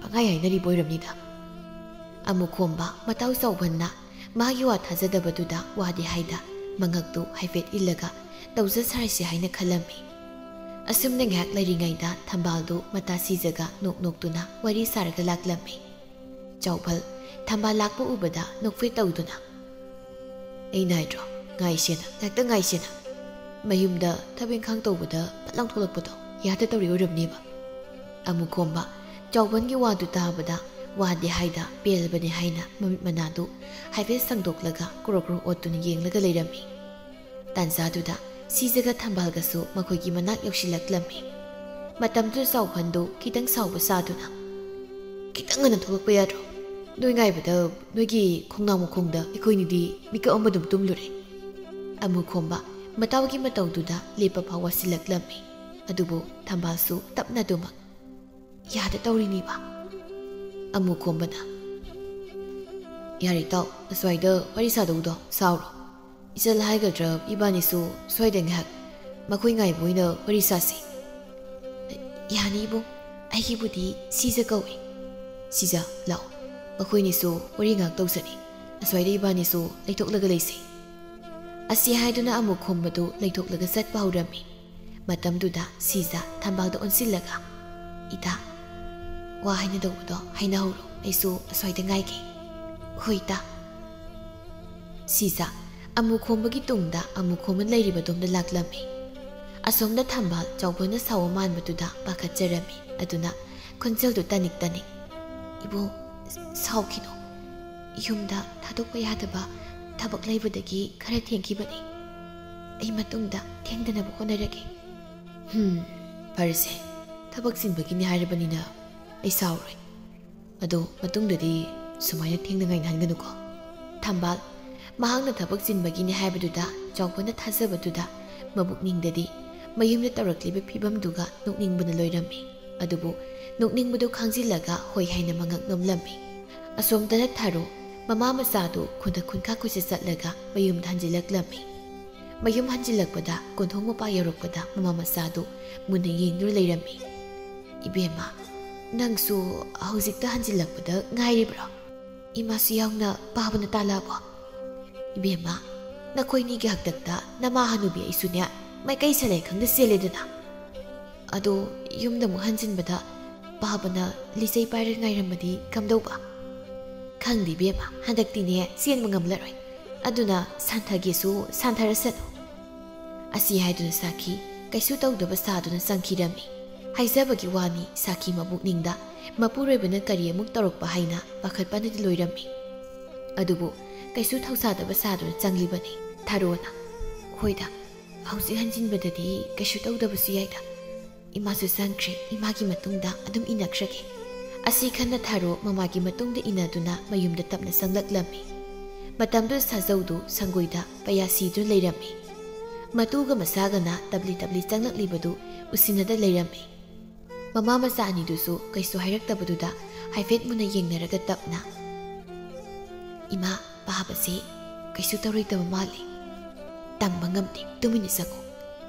ꯄꯪꯍꯥꯏ ꯍꯥꯏꯅꯔꯤꯕ ꯑꯣꯏꯔꯝꯅꯤꯗ꯫" ꯑꯃꯨ ꯈꯣꯝꯕ ꯃꯇꯥꯎ ꯆꯥꯎꯕꯟꯅ ꯃꯥꯒꯤ ꯋꯥ ꯊꯥꯖꯗꯕꯗꯨꯗ ꯋꯥꯗꯤ ꯍꯥꯏꯗ ꯃꯉꯛꯇꯨ ꯍꯥꯏꯐꯦꯠ ꯏꯜꯂꯒ ꯇꯧꯖ ꯁꯥꯔꯁꯤ ꯍꯥꯏꯅ ꯈꯜꯂꯝꯃꯤ꯫ ꯑꯁꯨꯝꯅ ꯉꯥꯏꯍꯥꯛ ꯂꯩꯔꯤꯉꯩꯗ ꯊꯝꯕꯥꯜꯗꯨ ꯃꯇꯥ ꯁꯤꯖꯒ ꯅꯣꯛ ꯅꯣꯛꯇꯨꯅ ꯋꯥꯔꯤ ꯁꯥꯔꯒ ꯂꯥꯛꯂꯝꯃꯤ꯫ ꯆꯥꯎꯕꯜ ꯊꯝꯕꯥꯜ ꯂꯥꯛꯄ ꯎꯕꯗ ꯅꯣꯛꯐꯦꯠ ꯇꯧꯗꯨꯅ, "ꯑꯩꯅ ꯍꯥꯏꯗ꯭ꯔꯣ, ꯉꯥꯏꯁꯦꯅ, ꯉꯥꯏꯍꯥꯛꯇꯪ ꯉꯥꯏꯁꯦꯅ꯫ ꯃꯌꯨꯝꯗ ꯊꯕꯛ ꯏꯪꯈꯥꯡ ꯇꯧꯕꯗ ꯐꯠ ꯂꯥꯎ ꯊꯣꯛꯂꯛꯄꯗꯣ ꯌꯥꯗ ꯇꯧꯔꯤ ꯑꯣꯏꯔꯝꯅꯦꯕ꯫" ꯑꯃꯨ ꯈꯣꯝꯕ ꯆꯥꯎꯕꯟꯒꯤ ꯋꯥꯗꯨ ꯇꯥꯕꯗ ꯋꯥꯗꯦ ꯍꯥꯏꯗ ꯄꯦꯜꯂꯕꯅꯤ ꯍꯥꯏꯅ ꯃꯃꯤꯠ ꯃꯅꯥꯗꯨ ꯍꯥꯏꯐꯦꯠ ꯁꯪꯗꯣꯛꯂꯒ ꯀ꯭ꯔꯣꯛ ꯀ꯭ꯔꯣꯛ ꯑꯣꯠꯇꯨꯅ ꯌꯦꯡꯂꯒ ꯂꯩꯔꯝꯃꯤ꯫ ꯇꯥꯟꯖꯥꯗꯨꯗ ꯁꯤꯖꯒ ꯊꯝꯕꯥꯜꯒꯁꯨ ꯃꯈꯣꯏꯒꯤ ꯃꯅꯥꯛ ꯌꯧꯁꯤꯜꯂꯛꯂꯝꯃꯤ꯫ ꯃꯇꯝꯗꯨꯗ ꯆꯥꯎꯐꯟꯗꯨ ꯈꯤꯇꯪ ꯁꯥꯎꯕ ꯁꯥꯗꯨꯅ, "ꯈꯤꯇꯪ ꯉꯟꯅ ꯊꯣꯛꯂꯛꯄ ꯌꯥꯗ꯭ꯔꯣ? ꯅꯣꯏ ꯉꯥꯏꯕꯗ ꯅꯣꯏꯒꯤ ꯈꯣꯡꯅꯥꯡ ꯃꯈꯣꯡꯗ ꯑꯩꯈꯣꯏꯅꯤꯗꯤ ꯃꯤꯀꯞ ꯑꯃ ꯑꯗꯨꯝ ꯇꯨꯝꯂꯨꯔꯦ"꯫ ꯑꯃꯨ ꯈꯣꯝꯕ ꯃꯇꯥꯎꯒꯤ ꯃꯇꯧꯗꯨꯗ ꯂꯦꯞꯄ ꯐꯥꯎ ꯋꯥꯁꯤꯜꯂꯛꯂꯝꯃꯤ꯫ ꯑꯗꯨꯕꯨ ꯊꯝꯕꯥꯜꯁꯨ ꯇꯞꯅ ꯑꯗꯨꯃꯛ, "ꯌꯥꯗ ꯇꯧꯔꯤꯅꯤꯕ"꯫ ꯑꯃꯨ ꯈꯣꯝꯕꯅ, "ꯌꯥꯔꯦ ꯏꯇꯥꯎ, ꯑꯁ꯭ꯋꯥꯏꯗ ꯋꯥꯔꯤ ꯁꯥꯗꯧꯗꯣ ꯁꯥꯎꯔꯣ꯫ ꯏꯆꯜ ꯍꯥꯏꯒꯗ꯭ꯔꯥ, ꯏꯕꯥꯅꯤꯁꯨ ꯁ꯭ꯋꯥꯏꯗ ꯉꯥꯏꯍꯥꯛ ꯃꯈꯣꯏ ꯉꯥꯏꯕ ꯑꯣꯏꯅ ꯋꯥꯔꯤ ꯁꯥꯁꯤ"꯫ "ꯌꯥꯅꯤ ꯏꯕꯨꯡ, ꯑꯩꯒꯤꯕꯨꯗꯤ ꯁꯤꯖ ꯀꯧꯏ"꯫ "ꯁꯤꯖ, ꯂꯥꯛꯑꯣ, ꯃꯈꯣꯏꯅꯤꯁꯨ ꯋꯥꯔꯤ ꯉꯥꯏꯍꯥꯛ ꯇꯧꯁꯅꯤ꯫ ꯑꯁ꯭ꯋꯥꯏꯗ ꯏꯕꯥꯅꯤꯁꯨ ꯂꯩꯊꯣꯛꯂꯒ ꯂꯩꯁꯤ"꯫ ꯑꯁꯤ ꯍꯥꯏꯗꯨꯅ ꯑꯃꯨ ꯈꯣꯝꯕꯗꯨ ꯂꯩꯊꯣꯛꯂꯒ ꯆꯠꯄ ꯍꯧꯔꯝꯃꯤ꯫ ꯃꯇꯝꯗꯨꯗ ꯁꯤꯖ ꯊꯝꯕꯥꯜꯗ ꯑꯣꯟꯁꯤꯜꯂꯒ, "ꯏꯇꯥ, ꯋꯥ ꯍꯥꯏꯅꯗꯧꯕꯗꯣ ꯍꯥꯏꯅꯍꯧꯔꯣ, ꯑꯩꯁꯨ ꯑꯁ꯭ꯋꯥꯏꯗ ꯉꯥꯏꯒꯦ"꯫ "ꯍꯣꯏ ꯏꯇꯥ"꯫ ꯁꯤꯖ ꯑꯃꯨ ꯈꯣꯝꯕꯒꯤ ꯇꯨꯡꯗ ꯑꯃꯨ ꯈꯣꯝꯕ ꯂꯩꯔꯤꯕꯗꯣꯝꯗ ꯂꯥꯛꯂꯝꯃꯤ꯫ ꯑꯁꯣꯝꯗ ꯊꯝꯕꯥꯜ ꯆꯥꯎꯕꯅ ꯁꯥꯎꯕ ꯃꯥꯟꯕꯗꯨꯗ ꯄꯥꯈꯠꯆꯔꯝꯃꯤ꯫ ꯑꯗꯨꯅ ꯈꯣꯟꯖꯦꯜꯗꯨ ꯇꯅꯤꯛ ꯇꯅꯤꯛ, "ꯏꯕꯣ, ꯁꯥꯎꯈꯤꯅꯣ꯫ ꯌꯨꯝꯗ ꯊꯥꯗꯣꯛꯄ ꯌꯥꯗꯕ ꯊꯕꯛ ꯂꯩꯕꯗꯒꯤ ꯈꯔ ꯊꯦꯡꯈꯤꯕꯅꯤ꯫ ꯑꯩ ꯃꯇꯨꯡꯗ ꯊꯦꯡꯗꯅꯕ ꯍꯣꯠꯅꯔꯒꯦ"꯫ "ꯍꯝ, ꯐꯔꯦꯁꯦ, ꯊꯕꯛ ꯆꯤꯟꯕꯒꯤꯅꯤ ꯍꯥꯏꯔꯕꯅꯤꯅ ꯑꯩ ꯁꯥꯎꯔꯣꯏ꯫ ꯑꯗꯣ ꯃꯇꯨꯡꯗꯗꯤ ꯁꯨꯃꯥꯏꯅ ꯊꯦꯡꯅꯉꯥꯏ ꯅꯪꯒꯅꯨꯀꯣ"꯫ ꯊꯝꯕꯥꯜ ꯃꯍꯥꯛꯅ ꯊꯕꯛ ꯆꯤꯟꯕꯒꯤꯅꯤ ꯍꯥꯏꯕꯗꯨꯗ ꯆꯥꯎꯕꯅ ꯊꯥꯖꯕꯗꯨꯗ ꯃꯕꯨꯛꯅꯤꯡꯗꯗꯤ ꯃꯌꯨꯝꯗ ꯇꯧꯔꯛꯂꯤꯕ ꯐꯤꯕꯝꯗꯨꯒ ꯅꯣꯛꯅꯤꯡꯕꯅ ꯂꯣꯏꯔꯝꯃꯤ꯫ ꯑꯗꯨꯕꯨ ꯅꯣꯛꯅꯤꯡꯕꯗꯨ ꯈꯥꯡꯖꯤꯜꯂꯒ ꯍꯣꯏ ꯍꯥꯏꯅ ꯃꯉꯛ ꯅꯣꯝꯂꯝꯃꯤ꯫ ꯑꯁꯣꯝꯗꯅ ꯊꯥꯔꯣ ꯃꯃꯥ ꯃꯆꯥꯗꯨ ꯈꯨꯟꯗ ꯈꯨꯟꯈꯥ ꯈꯨꯠꯁꯤ ꯆꯠꯂꯒ ꯃꯌꯨꯝꯗ ꯍꯟꯖꯤꯜꯂꯛꯂꯝꯃꯤ꯫ ꯃꯌꯨꯝ ꯍꯟꯖꯤꯜꯂꯛꯄꯗ ꯀꯣꯟꯊꯣꯡ ꯃꯄꯥ ꯌꯧꯔꯛꯄꯗ ꯃꯃꯥ ꯃꯆꯥꯗꯨ ꯃꯨꯟꯅ ꯌꯦꯡꯗꯨꯅ ꯂꯩꯔꯝꯃꯤ꯫ "ꯏꯕꯦꯝꯃ, ꯅꯪꯁꯨ ꯍꯧꯖꯤꯛꯇ ꯍꯟꯖꯤꯜꯂꯛꯄꯗ ꯉꯥꯏꯔꯤꯕ꯭ꯔꯣ? ꯏꯃꯥꯁꯨ ꯌꯥꯎꯅ ꯄꯥꯕꯅ ꯇꯥꯜꯂꯛꯑꯕꯣ?" "ꯏꯕꯦꯝꯃ, ꯅꯈꯣꯏꯅꯤꯒꯤ ꯍꯥꯛꯇꯛꯇ ꯅꯃꯥ ꯍꯅꯨꯕꯤ ꯑꯩꯁꯨꯅꯦ ꯃꯥꯏꯀꯩ ꯁꯂꯥꯏ ꯈꯪꯗ ꯆꯦꯜꯂꯦꯗꯅ꯫ ꯑꯗꯣ ꯌꯨꯝꯗ ꯑꯃꯨꯛ ꯍꯟꯖꯤꯟꯕꯗ ꯄꯥꯕꯅ ꯂꯤꯆꯩ ꯄꯥꯏꯔ ꯉꯥꯏꯔꯝꯃꯗꯤ ꯀꯝꯗꯧꯕ?" "ꯈꯪꯗꯦ ꯏꯕꯦꯝꯃ, ꯍꯟꯗꯛꯇꯤꯅꯦ ꯆꯦꯟꯕ ꯉꯝꯂꯔꯣꯏ꯫ ꯑꯗꯨꯅ ꯁꯥꯟꯊꯒꯦꯁꯨ ꯁꯥꯟꯊꯔꯁꯅꯨ"꯫ ꯑꯁꯤ ꯍꯥꯏꯗꯨꯅ ꯁꯥꯈꯤ ꯀꯩꯁꯨ ꯇꯧꯗꯕ ꯁꯥꯗꯨꯅ ꯆꯪꯈꯤꯔꯝꯃꯤ꯫ ꯍꯥꯏꯖꯕꯒꯤ ꯋꯥꯅꯤ, ꯁꯥꯈꯤ ꯃꯕꯨꯛꯅꯤꯡꯗ ꯃꯄꯨꯔꯣꯏꯕꯅ ꯀꯔꯤ ꯑꯃꯨꯛ ꯇꯧꯔꯛꯄ ꯍꯥꯏꯅ ꯄꯥꯈꯠꯄꯅꯗꯤ ꯂꯣꯏꯔꯝꯃꯤ꯫ ꯑꯗꯨꯕꯨ ꯀꯩꯁꯨ ꯊꯧꯁꯥꯗꯕ ꯁꯥꯗꯨꯅ ꯆꯪꯂꯤꯕꯅꯤ꯫ ꯊꯥꯔꯣꯅ, "ꯍꯣꯏꯗ, "ꯍꯧꯖꯤꯛ ꯍꯟꯖꯤꯟꯕꯗꯗꯤ ꯀꯩꯁꯨ ꯇꯧꯗꯕꯁꯨ ꯌꯥꯏꯗ꯫ ꯏꯃꯥꯁꯨ ꯆꯪꯈ꯭ꯔꯦ, ꯏꯃꯥꯒꯤ ꯃꯇꯨꯡꯗ ꯑꯗꯨꯝ ꯏꯟꯅꯈ꯭ꯔꯒꯦ"꯫ ꯑꯁꯤ ꯈꯟꯅ ꯊꯥꯔꯣ ꯃꯃꯥꯒꯤ ꯃꯇꯨꯡꯗ ꯏꯟꯅꯗꯨꯅ ꯃꯌꯨꯝꯗ ꯇꯞꯅ ꯆꯪꯂꯛꯂꯝꯃꯤ꯫ ꯃꯇꯝꯗꯨꯗ ꯁꯥꯖꯧꯗꯨ ꯁꯪꯒꯣꯏꯗ ꯄꯌꯥ ꯁꯤꯗꯨꯅ ꯂꯩꯔꯝꯃꯤ꯫ ꯃꯇꯨꯒ ꯃꯆꯥꯒꯅ ꯇꯞꯂꯤ ꯇꯞꯂꯤ ꯆꯪꯂꯛꯂꯤꯕꯗꯨ ꯎꯁꯤꯟꯅꯗ ꯂꯩꯔꯝꯃꯤ꯫ ꯃꯃꯥ ꯃꯆꯥ ꯑꯅꯤꯗꯨꯁꯨ ꯀꯩꯁꯨ ꯍꯥꯏꯔꯛꯇꯕꯗꯨꯗ ꯍꯥꯏꯐꯦꯠ ꯃꯨꯟꯅ ꯌꯦꯡꯅꯔꯒ ꯇꯞꯅ, "ꯏꯃꯥ, ꯄꯥꯕꯁꯦ ꯀꯩꯁꯨ ꯇꯧꯔꯣꯏꯗꯕ ꯃꯥꯜꯂꯤ꯫ ꯇꯝꯕ ꯉꯝꯗꯦ, ꯇꯨꯃꯤꯟꯅ ꯆꯪꯉꯨ"꯫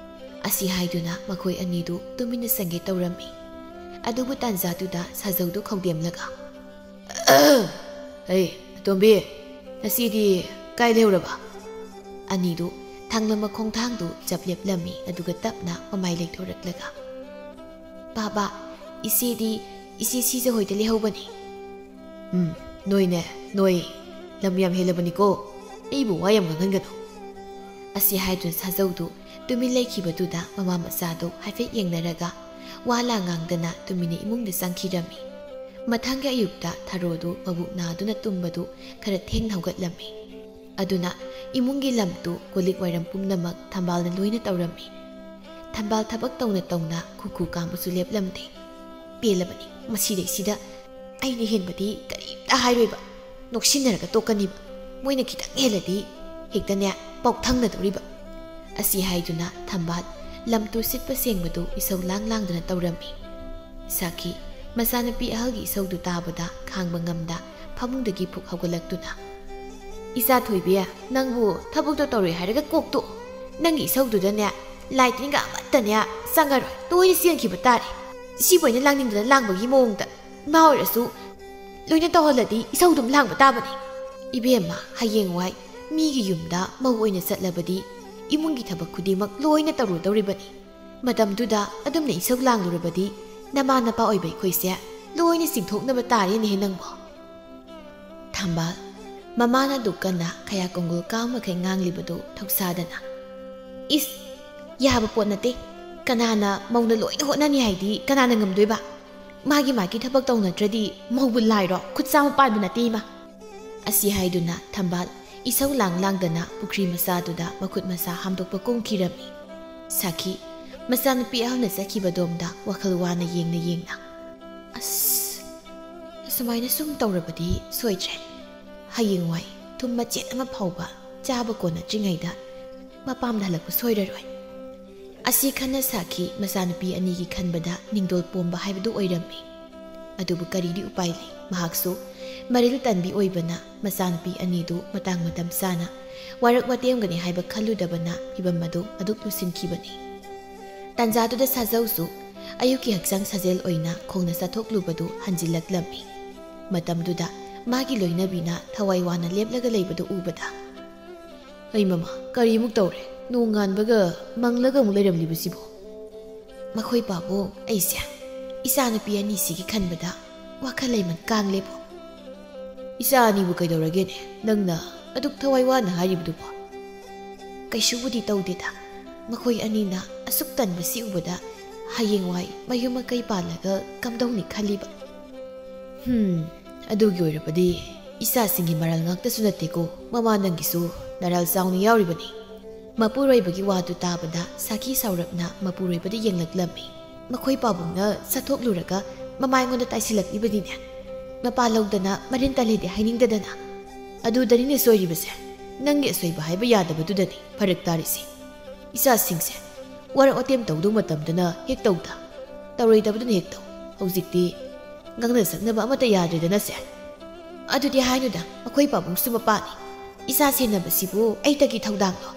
ꯑꯁꯤ ꯍꯥꯏꯗꯨꯅ ꯃꯈꯣꯏ ꯑꯅꯤꯗꯨ ꯇꯨꯃꯤꯟꯅ ꯆꯪꯒꯦ ꯇꯧꯔꯝꯃꯤ꯫ ꯑꯗꯨꯕꯨ ꯇꯥꯟꯖꯥꯗꯨꯗ ꯁꯥꯖꯧꯗꯨ ꯈꯧꯗꯦꯝꯂꯒ, "ꯍꯩ, ꯑꯇꯣꯝꯕꯤ, ꯉꯁꯤꯗꯤ ꯀꯥꯏ ꯂꯩꯍꯧꯔꯕ?" ꯑꯅꯤꯗꯨ ꯊꯥꯡꯂꯝꯕ ꯈꯣꯡꯊꯥꯡꯗꯨ ꯆꯞ ꯂꯦꯞꯂꯝꯃꯤ, ꯑꯗꯨꯒ ꯇꯞꯅ ꯃꯃꯥꯏ ꯂꯩꯊꯣꯔꯛꯂꯒ, "ꯄꯥꯕ, ꯏꯆꯦꯗꯤ ꯏꯆꯦ ꯁꯤꯖ ꯍꯣꯏꯗ ꯂꯩꯍꯧꯕꯅꯤ"꯫ "ꯎꯝ, ꯅꯣꯏꯅꯦ, ꯅꯣꯏ ꯂꯝ ꯌꯥꯝ ꯍꯦꯜꯂꯕꯅꯤꯀꯣ꯫ ꯑꯩꯕꯨ ꯋꯥ ꯌꯥꯝ ꯉꯥꯡꯍꯟꯒꯅꯨ"꯫ ꯑꯁꯤ ꯍꯥꯏꯗꯨꯅ ꯁꯥꯖꯧꯗꯨ ꯇꯨꯃꯤꯟ ꯂꯩꯈꯤꯕꯗꯨꯗ ꯃꯃꯥ ꯃꯆꯥꯗꯨ ꯍꯥꯏꯐꯦꯠ ꯌꯦꯡꯅꯔꯒ ꯋꯥ ꯂꯥ ꯉꯥꯡꯗꯅ ꯇꯨꯃꯤꯟꯅ ꯏꯃꯨꯡꯗ ꯆꯪꯈꯤꯔꯝꯃꯤ꯫ ꯃꯊꯪꯒꯤ ꯑꯌꯨꯛꯇ ꯊꯔꯣꯗꯨ ꯃꯕꯨꯛ ꯅꯥꯗꯨꯅ ꯇꯨꯝꯕꯗꯨ ꯈꯔ ꯊꯦꯡꯅ ꯍꯧꯒꯠꯂꯝꯃꯤ꯫ ꯑꯗꯨꯅ ꯏꯃꯨꯡꯒꯤ ꯂꯝꯇꯨ ꯀꯣꯜꯂꯤꯛ ꯋꯥꯏꯔꯝ ꯄꯨꯝꯅꯃꯛ ꯊꯝꯕꯥꯜꯅ ꯂꯣꯏꯅ ꯇꯧꯔꯝꯃꯤ꯫ ꯊꯝꯕꯥꯜ ꯊꯕꯛ ꯇꯧꯅ ꯇꯧꯅ ꯈꯨꯈꯨ ꯀꯥꯝꯕꯁꯨ ꯂꯦꯞꯂꯝꯗꯦ꯫ "ꯄꯦꯜꯂꯕꯅꯤ, ꯃꯁꯤꯗꯩꯁꯤꯗ ꯑꯩꯅ ꯍꯦꯟꯕꯗꯤ ꯀꯔꯤꯝꯇ ꯍꯥꯏꯔꯣꯏꯕ꯫ ꯅꯣꯛꯁꯤꯟꯅꯔꯒ ꯇꯣꯛꯀꯅꯤꯕ꯫ ꯃꯣꯏꯅ ꯈꯤꯇꯪ ꯍꯦꯜꯂꯗꯤ ꯍꯦꯛꯇꯅꯦ ꯄꯥꯎꯊꯪꯅꯗꯧꯔꯤꯕ"꯫ ꯑꯁꯤ ꯍꯥꯏꯗꯨꯅ ꯊꯝꯕꯥꯜ ꯂꯝꯇꯨ ꯁꯤꯠꯄ ꯁꯦꯡꯕꯗꯨ ꯏꯁꯧ ꯂꯥꯡ ꯂꯥꯡꯗꯨꯅ ꯇꯧꯔꯝꯃꯤ꯫ ꯁꯥꯈꯤ, ꯃꯆꯥꯅꯨꯄꯤ ꯑꯍꯜꯒꯤ ꯏꯁꯧꯗꯨ ꯇꯥꯕꯗ ꯈꯥꯡꯕ ꯉꯝꯗ ꯐꯃꯨꯡꯗꯒꯤ ꯐꯨꯛ ꯍꯧꯒꯠꯂꯛꯇꯨꯅ, "ꯏꯆꯥ ꯊꯣꯏꯕꯤ, ꯅꯪꯕꯨ ꯊꯕꯛꯇꯣ ꯇꯧꯔꯣꯏ ꯍꯥꯏꯔꯒ ꯀꯣꯛꯇꯣ, ꯅꯪꯒꯤ ꯏꯁꯧꯗꯨꯗꯅꯦ ꯂꯥꯏ ꯇꯤꯟꯒ ꯑꯃꯠꯇꯅꯦ ꯆꯪꯉꯔꯣꯏ, ꯂꯣꯏꯅ ꯆꯦꯟꯈꯤꯕ ꯇꯥꯔꯦ꯫ ꯁꯤꯕꯨ ꯑꯩꯅ ꯂꯥꯡꯅꯤꯡꯗꯅ ꯂꯥꯡꯕꯒꯤ ꯃꯑꯣꯡꯗ꯫ ꯏꯃꯥ ꯑꯣꯏꯔꯁꯨ ꯂꯣꯏꯅ ꯇꯧꯍꯜꯂꯗꯤ ꯏꯁꯧ ꯑꯗꯨꯝ ꯂꯥꯡꯕ ꯇꯥꯕꯅꯤ꯫ ꯏꯕꯦꯝꯃ, ꯍꯌꯦꯡꯋꯥꯏ ꯃꯤꯒꯤ ꯌꯨꯝꯗ ꯃꯧ ꯑꯣꯏꯅ ꯆꯠꯂꯕꯗꯤ ꯏꯃꯨꯡꯒꯤ ꯊꯕꯛ ꯈꯨꯗꯤꯡꯃꯛ ꯂꯣꯏꯅ ꯇꯧꯔꯨꯗꯧꯔꯤꯕꯅꯤ꯫ ꯃꯇꯝꯗꯨꯗ ꯑꯗꯨꯝꯅ ꯏꯁꯧ ꯂꯥꯡꯂꯨꯔꯕꯗꯤ ꯅꯃꯥ ꯅꯄꯥ ꯑꯣꯏꯕ ꯑꯩꯈꯣꯏꯁꯦ ꯂꯣꯏꯅ ꯆꯤꯡꯊꯣꯛꯅꯕ ꯇꯥꯔꯦꯅꯦꯍꯦ ꯅꯪꯕꯣ"꯫ ꯊꯝꯕꯥꯜ ꯃꯃꯥꯅ ꯑꯗꯨꯛ ꯀꯟꯅ ꯈꯌꯥ ꯀꯣꯡꯒꯣꯜ ꯀꯥꯎ ꯃꯈꯩ ꯉꯥꯡꯂꯤꯕꯗꯨ ꯊꯧꯁꯥꯗꯅ, "ꯏꯁ, ꯌꯥꯕ ꯄꯣꯠ ꯅꯠꯇꯦ꯫ ꯀꯅꯥꯅ ꯃꯧꯅ ꯂꯣꯏꯅ ꯍꯣꯠꯅꯅꯤ ꯍꯥꯏꯗꯤ ꯀꯅꯥꯅ ꯉꯝꯗꯣꯏꯕ? ꯃꯥꯒꯤ ꯃꯥꯒꯤ ꯊꯕꯛ ꯇꯧꯅꯗ꯭ꯔꯗꯤ ꯃꯧꯕꯨ ꯂꯥꯏꯔꯣ? ꯈꯨꯠ ꯆꯥꯝꯃ ꯄꯥꯟꯕ ꯅꯠꯇꯦ ꯏꯃꯥ"꯫ ꯑꯁꯤ ꯍꯥꯏꯗꯨꯅ ꯊꯝꯕꯥꯜ ꯏꯁꯧ ꯂꯥꯡ ꯂꯥꯡꯗꯅ ꯄꯨꯈ꯭ꯔꯤ ꯃꯆꯥꯗꯨꯗ ꯃꯈꯨꯠ ꯃꯁꯥ ꯍꯥꯝꯗꯣꯛꯄ ꯀꯨꯝꯈꯤꯔꯝꯃꯤ꯫ ꯁꯥꯈꯤ, ꯃꯆꯥꯅꯨꯄꯤ ꯑꯍꯜꯅ ꯆꯠꯈꯤꯕꯗꯣꯝꯗ ꯋꯥꯈꯜ ꯋꯥꯅ ꯌꯦꯡꯅ ꯌꯦꯡꯅ, "ꯑꯁ, ꯑꯁꯨꯃꯥꯏꯅ ꯁꯨꯝ ꯇꯧꯔꯕꯗꯤ ꯁꯣꯏꯗ꯭ꯔꯦ꯫ ꯍꯌꯦꯡꯋꯥꯏ ꯊꯨꯝ ꯃꯆꯦꯠ ꯑꯃ ꯐꯥꯎꯕ ꯆꯥꯕ ꯀꯣꯟꯅꯗ꯭ꯔꯤꯉꯩꯗ ꯃꯄꯥꯝꯗ ꯍꯜꯂꯛꯄ ꯁꯣꯏꯔꯔꯣꯏ"꯫ ꯑꯁꯤ ꯈꯟꯅ ꯁꯥꯈꯤ ꯃꯆꯥꯅꯨꯄꯤ ꯑꯅꯤꯒꯤ ꯈꯟꯕꯗ ꯅꯤꯡꯗꯣꯜ ꯄꯣꯝꯕ ꯍꯥꯏꯕꯗꯨ ꯑꯣꯏꯔꯝꯃꯤ꯫ ꯑꯗꯨꯕꯨ ꯀꯔꯤꯗꯤ ꯎꯄꯥꯏ ꯂꯩ? ꯃꯍꯥꯛꯁꯨ ꯃꯔꯤꯜ ꯇꯟꯕꯤ ꯑꯣꯏꯕꯅ ꯃꯆꯥꯅꯨꯄꯤ ꯑꯅꯤꯗꯨ ꯃꯇꯥꯡ ꯃꯇꯝ ꯆꯥꯅ ꯋꯥꯔꯛ ꯋꯥꯇꯦꯝꯒꯅꯤ ꯍꯥꯏꯕ ꯈꯜꯂꯨꯗꯕꯅ ꯐꯤꯚꯝ ꯑꯗꯨ ꯑꯗꯨꯛ ꯂꯨꯁꯤꯟꯈꯤꯕꯅꯤ꯫ ꯇꯥꯟꯖꯥꯗꯨꯗ ꯁꯥꯖꯧꯁꯨ ꯑꯌꯨꯛꯀꯤ ꯍꯛꯆꯥꯡ ꯁꯥꯖꯦꯜ ꯑꯣꯏꯅ ꯈꯣꯡꯅ ꯆꯠꯊꯣꯛꯂꯨꯕꯗꯨ ꯍꯟꯖꯤꯜꯂꯛꯂꯝꯃꯤ꯫ ꯃꯇꯝꯗꯨꯗ ꯃꯥꯒꯤ ꯂꯣꯏꯅꯕꯤꯅ ꯊꯋꯥꯏ ꯋꯥꯅ ꯂꯦꯞꯂꯒ ꯂꯩꯕꯗꯨ ꯎꯕꯗ, "ꯑꯩ ꯃꯃꯥ, ꯀꯔꯤꯃꯨꯛ ꯇꯧꯔꯦ? ꯅꯣꯡꯉꯥꯟꯕꯒ ꯃꯪꯂꯒ ꯑꯃꯨꯛ ꯂꯩꯔꯝꯂꯤꯕꯁꯤꯕꯣ?" "ꯃꯈꯣꯏ ꯄꯥꯕꯨꯡ, ꯑꯩꯁꯦ ꯏꯆꯥꯅꯨꯄꯤ ꯑꯅꯤꯁꯤꯒꯤ ꯈꯟꯕꯗ ꯋꯥꯈꯜ ꯂꯩꯃꯟ ꯀꯥꯡꯂꯦꯕꯣ"꯫ "ꯏꯆꯥ ꯑꯅꯤꯕꯨ ꯀꯩꯗꯧꯔꯒꯦꯅꯦ? ꯅꯪꯅ ꯑꯗꯨꯛ ꯊꯋꯥꯏ ꯋꯥꯅ ꯍꯥꯏꯔꯤꯕꯗꯨꯕꯣ?" "ꯀꯩꯁꯨꯕꯨꯗꯤ ꯇꯧꯗꯦꯗ꯫ ꯃꯈꯣꯏ ꯑꯅꯤꯅ ꯑꯁꯨꯛ ꯇꯟꯕꯁꯤ ꯎꯕꯗ ꯍꯌꯦꯡꯋꯥꯏ ꯃꯌꯨꯝ ꯃꯀꯩ ꯄꯥꯜꯂꯒ ꯀꯝꯗꯧꯅꯤ ꯈꯜꯂꯤꯕ"꯫ "ꯍꯨꯝ, ꯑꯗꯨꯒꯤ ꯑꯣꯏꯔꯕꯗꯤ ꯏꯆꯥꯁꯤꯡꯒꯤ ꯃꯔꯜ ꯉꯥꯛꯇꯁꯨ ꯅꯠꯇꯦꯀꯣ, ꯃꯃꯥ ꯅꯪꯒꯤꯁꯨ ꯅꯔꯜ ꯆꯥꯎꯅ ꯌꯥꯎꯔꯤꯕꯅꯤ"꯫ ꯃꯄꯨꯔꯣꯏꯕꯒꯤ ꯋꯥꯗꯨ ꯇꯥꯕꯗ ꯁꯥꯈꯤ ꯁꯥꯎꯔꯞꯅ ꯃꯄꯨꯔꯣꯏꯕꯗ ꯌꯦꯡꯂꯛꯂꯝꯃꯤ꯫ "ꯃꯈꯣꯏ ꯄꯥꯕꯨꯡꯅ ꯆꯠꯊꯣꯛꯂꯨꯔꯒ ꯃꯃꯥ ꯑꯩꯉꯣꯟꯗ ꯇꯥꯏꯁꯤꯜꯂꯛꯂꯤꯕꯅꯤꯅꯦ꯫ ꯃꯄꯥ ꯂꯧꯗꯅ ꯃꯔꯤꯟ ꯇꯜꯂꯦꯗꯤ ꯍꯥꯏꯅꯤꯡꯗꯗꯅ꯫ ꯑꯗꯨꯗꯅꯤꯅꯦ ꯁꯣꯏꯔꯤꯕꯁꯦ꯫ ꯅꯪꯒꯤ ꯑꯁꯣꯏꯕ ꯍꯥꯏꯕ ꯌꯥꯗꯕꯗꯨꯗꯅꯤ ꯐꯔꯛ ꯇꯥꯔꯤꯁꯦ꯫ ꯏꯆꯥꯁꯤꯡꯁꯦ ꯋꯥꯔꯛ ꯋꯥꯇꯦꯝ ꯇꯧꯗꯧ ꯃꯇꯝꯗꯅ ꯍꯦꯛ ꯇꯧꯗ, ꯇꯧꯔꯣꯏꯗꯕꯗꯨꯅ ꯍꯦꯛ ꯇꯧ꯫ ꯍꯧꯖꯤꯛꯇꯤ ꯉꯥꯡꯅ ꯁꯛꯅꯕ ꯑꯃꯠꯇ ꯌꯥꯗ꯭ꯔꯦꯗꯅꯁꯦ"꯫ "ꯑꯗꯨꯗꯤ ꯍꯥꯏꯅꯨꯗ, ꯃꯈꯣꯏ ꯄꯥꯕꯨꯡꯁꯨ ꯃꯄꯥꯅꯤ꯫ ꯏꯆꯥ ꯁꯦꯟꯅꯕꯁꯤꯕꯨ ꯑꯩꯇꯒꯤ ꯊꯧꯗꯥꯡꯂꯣ?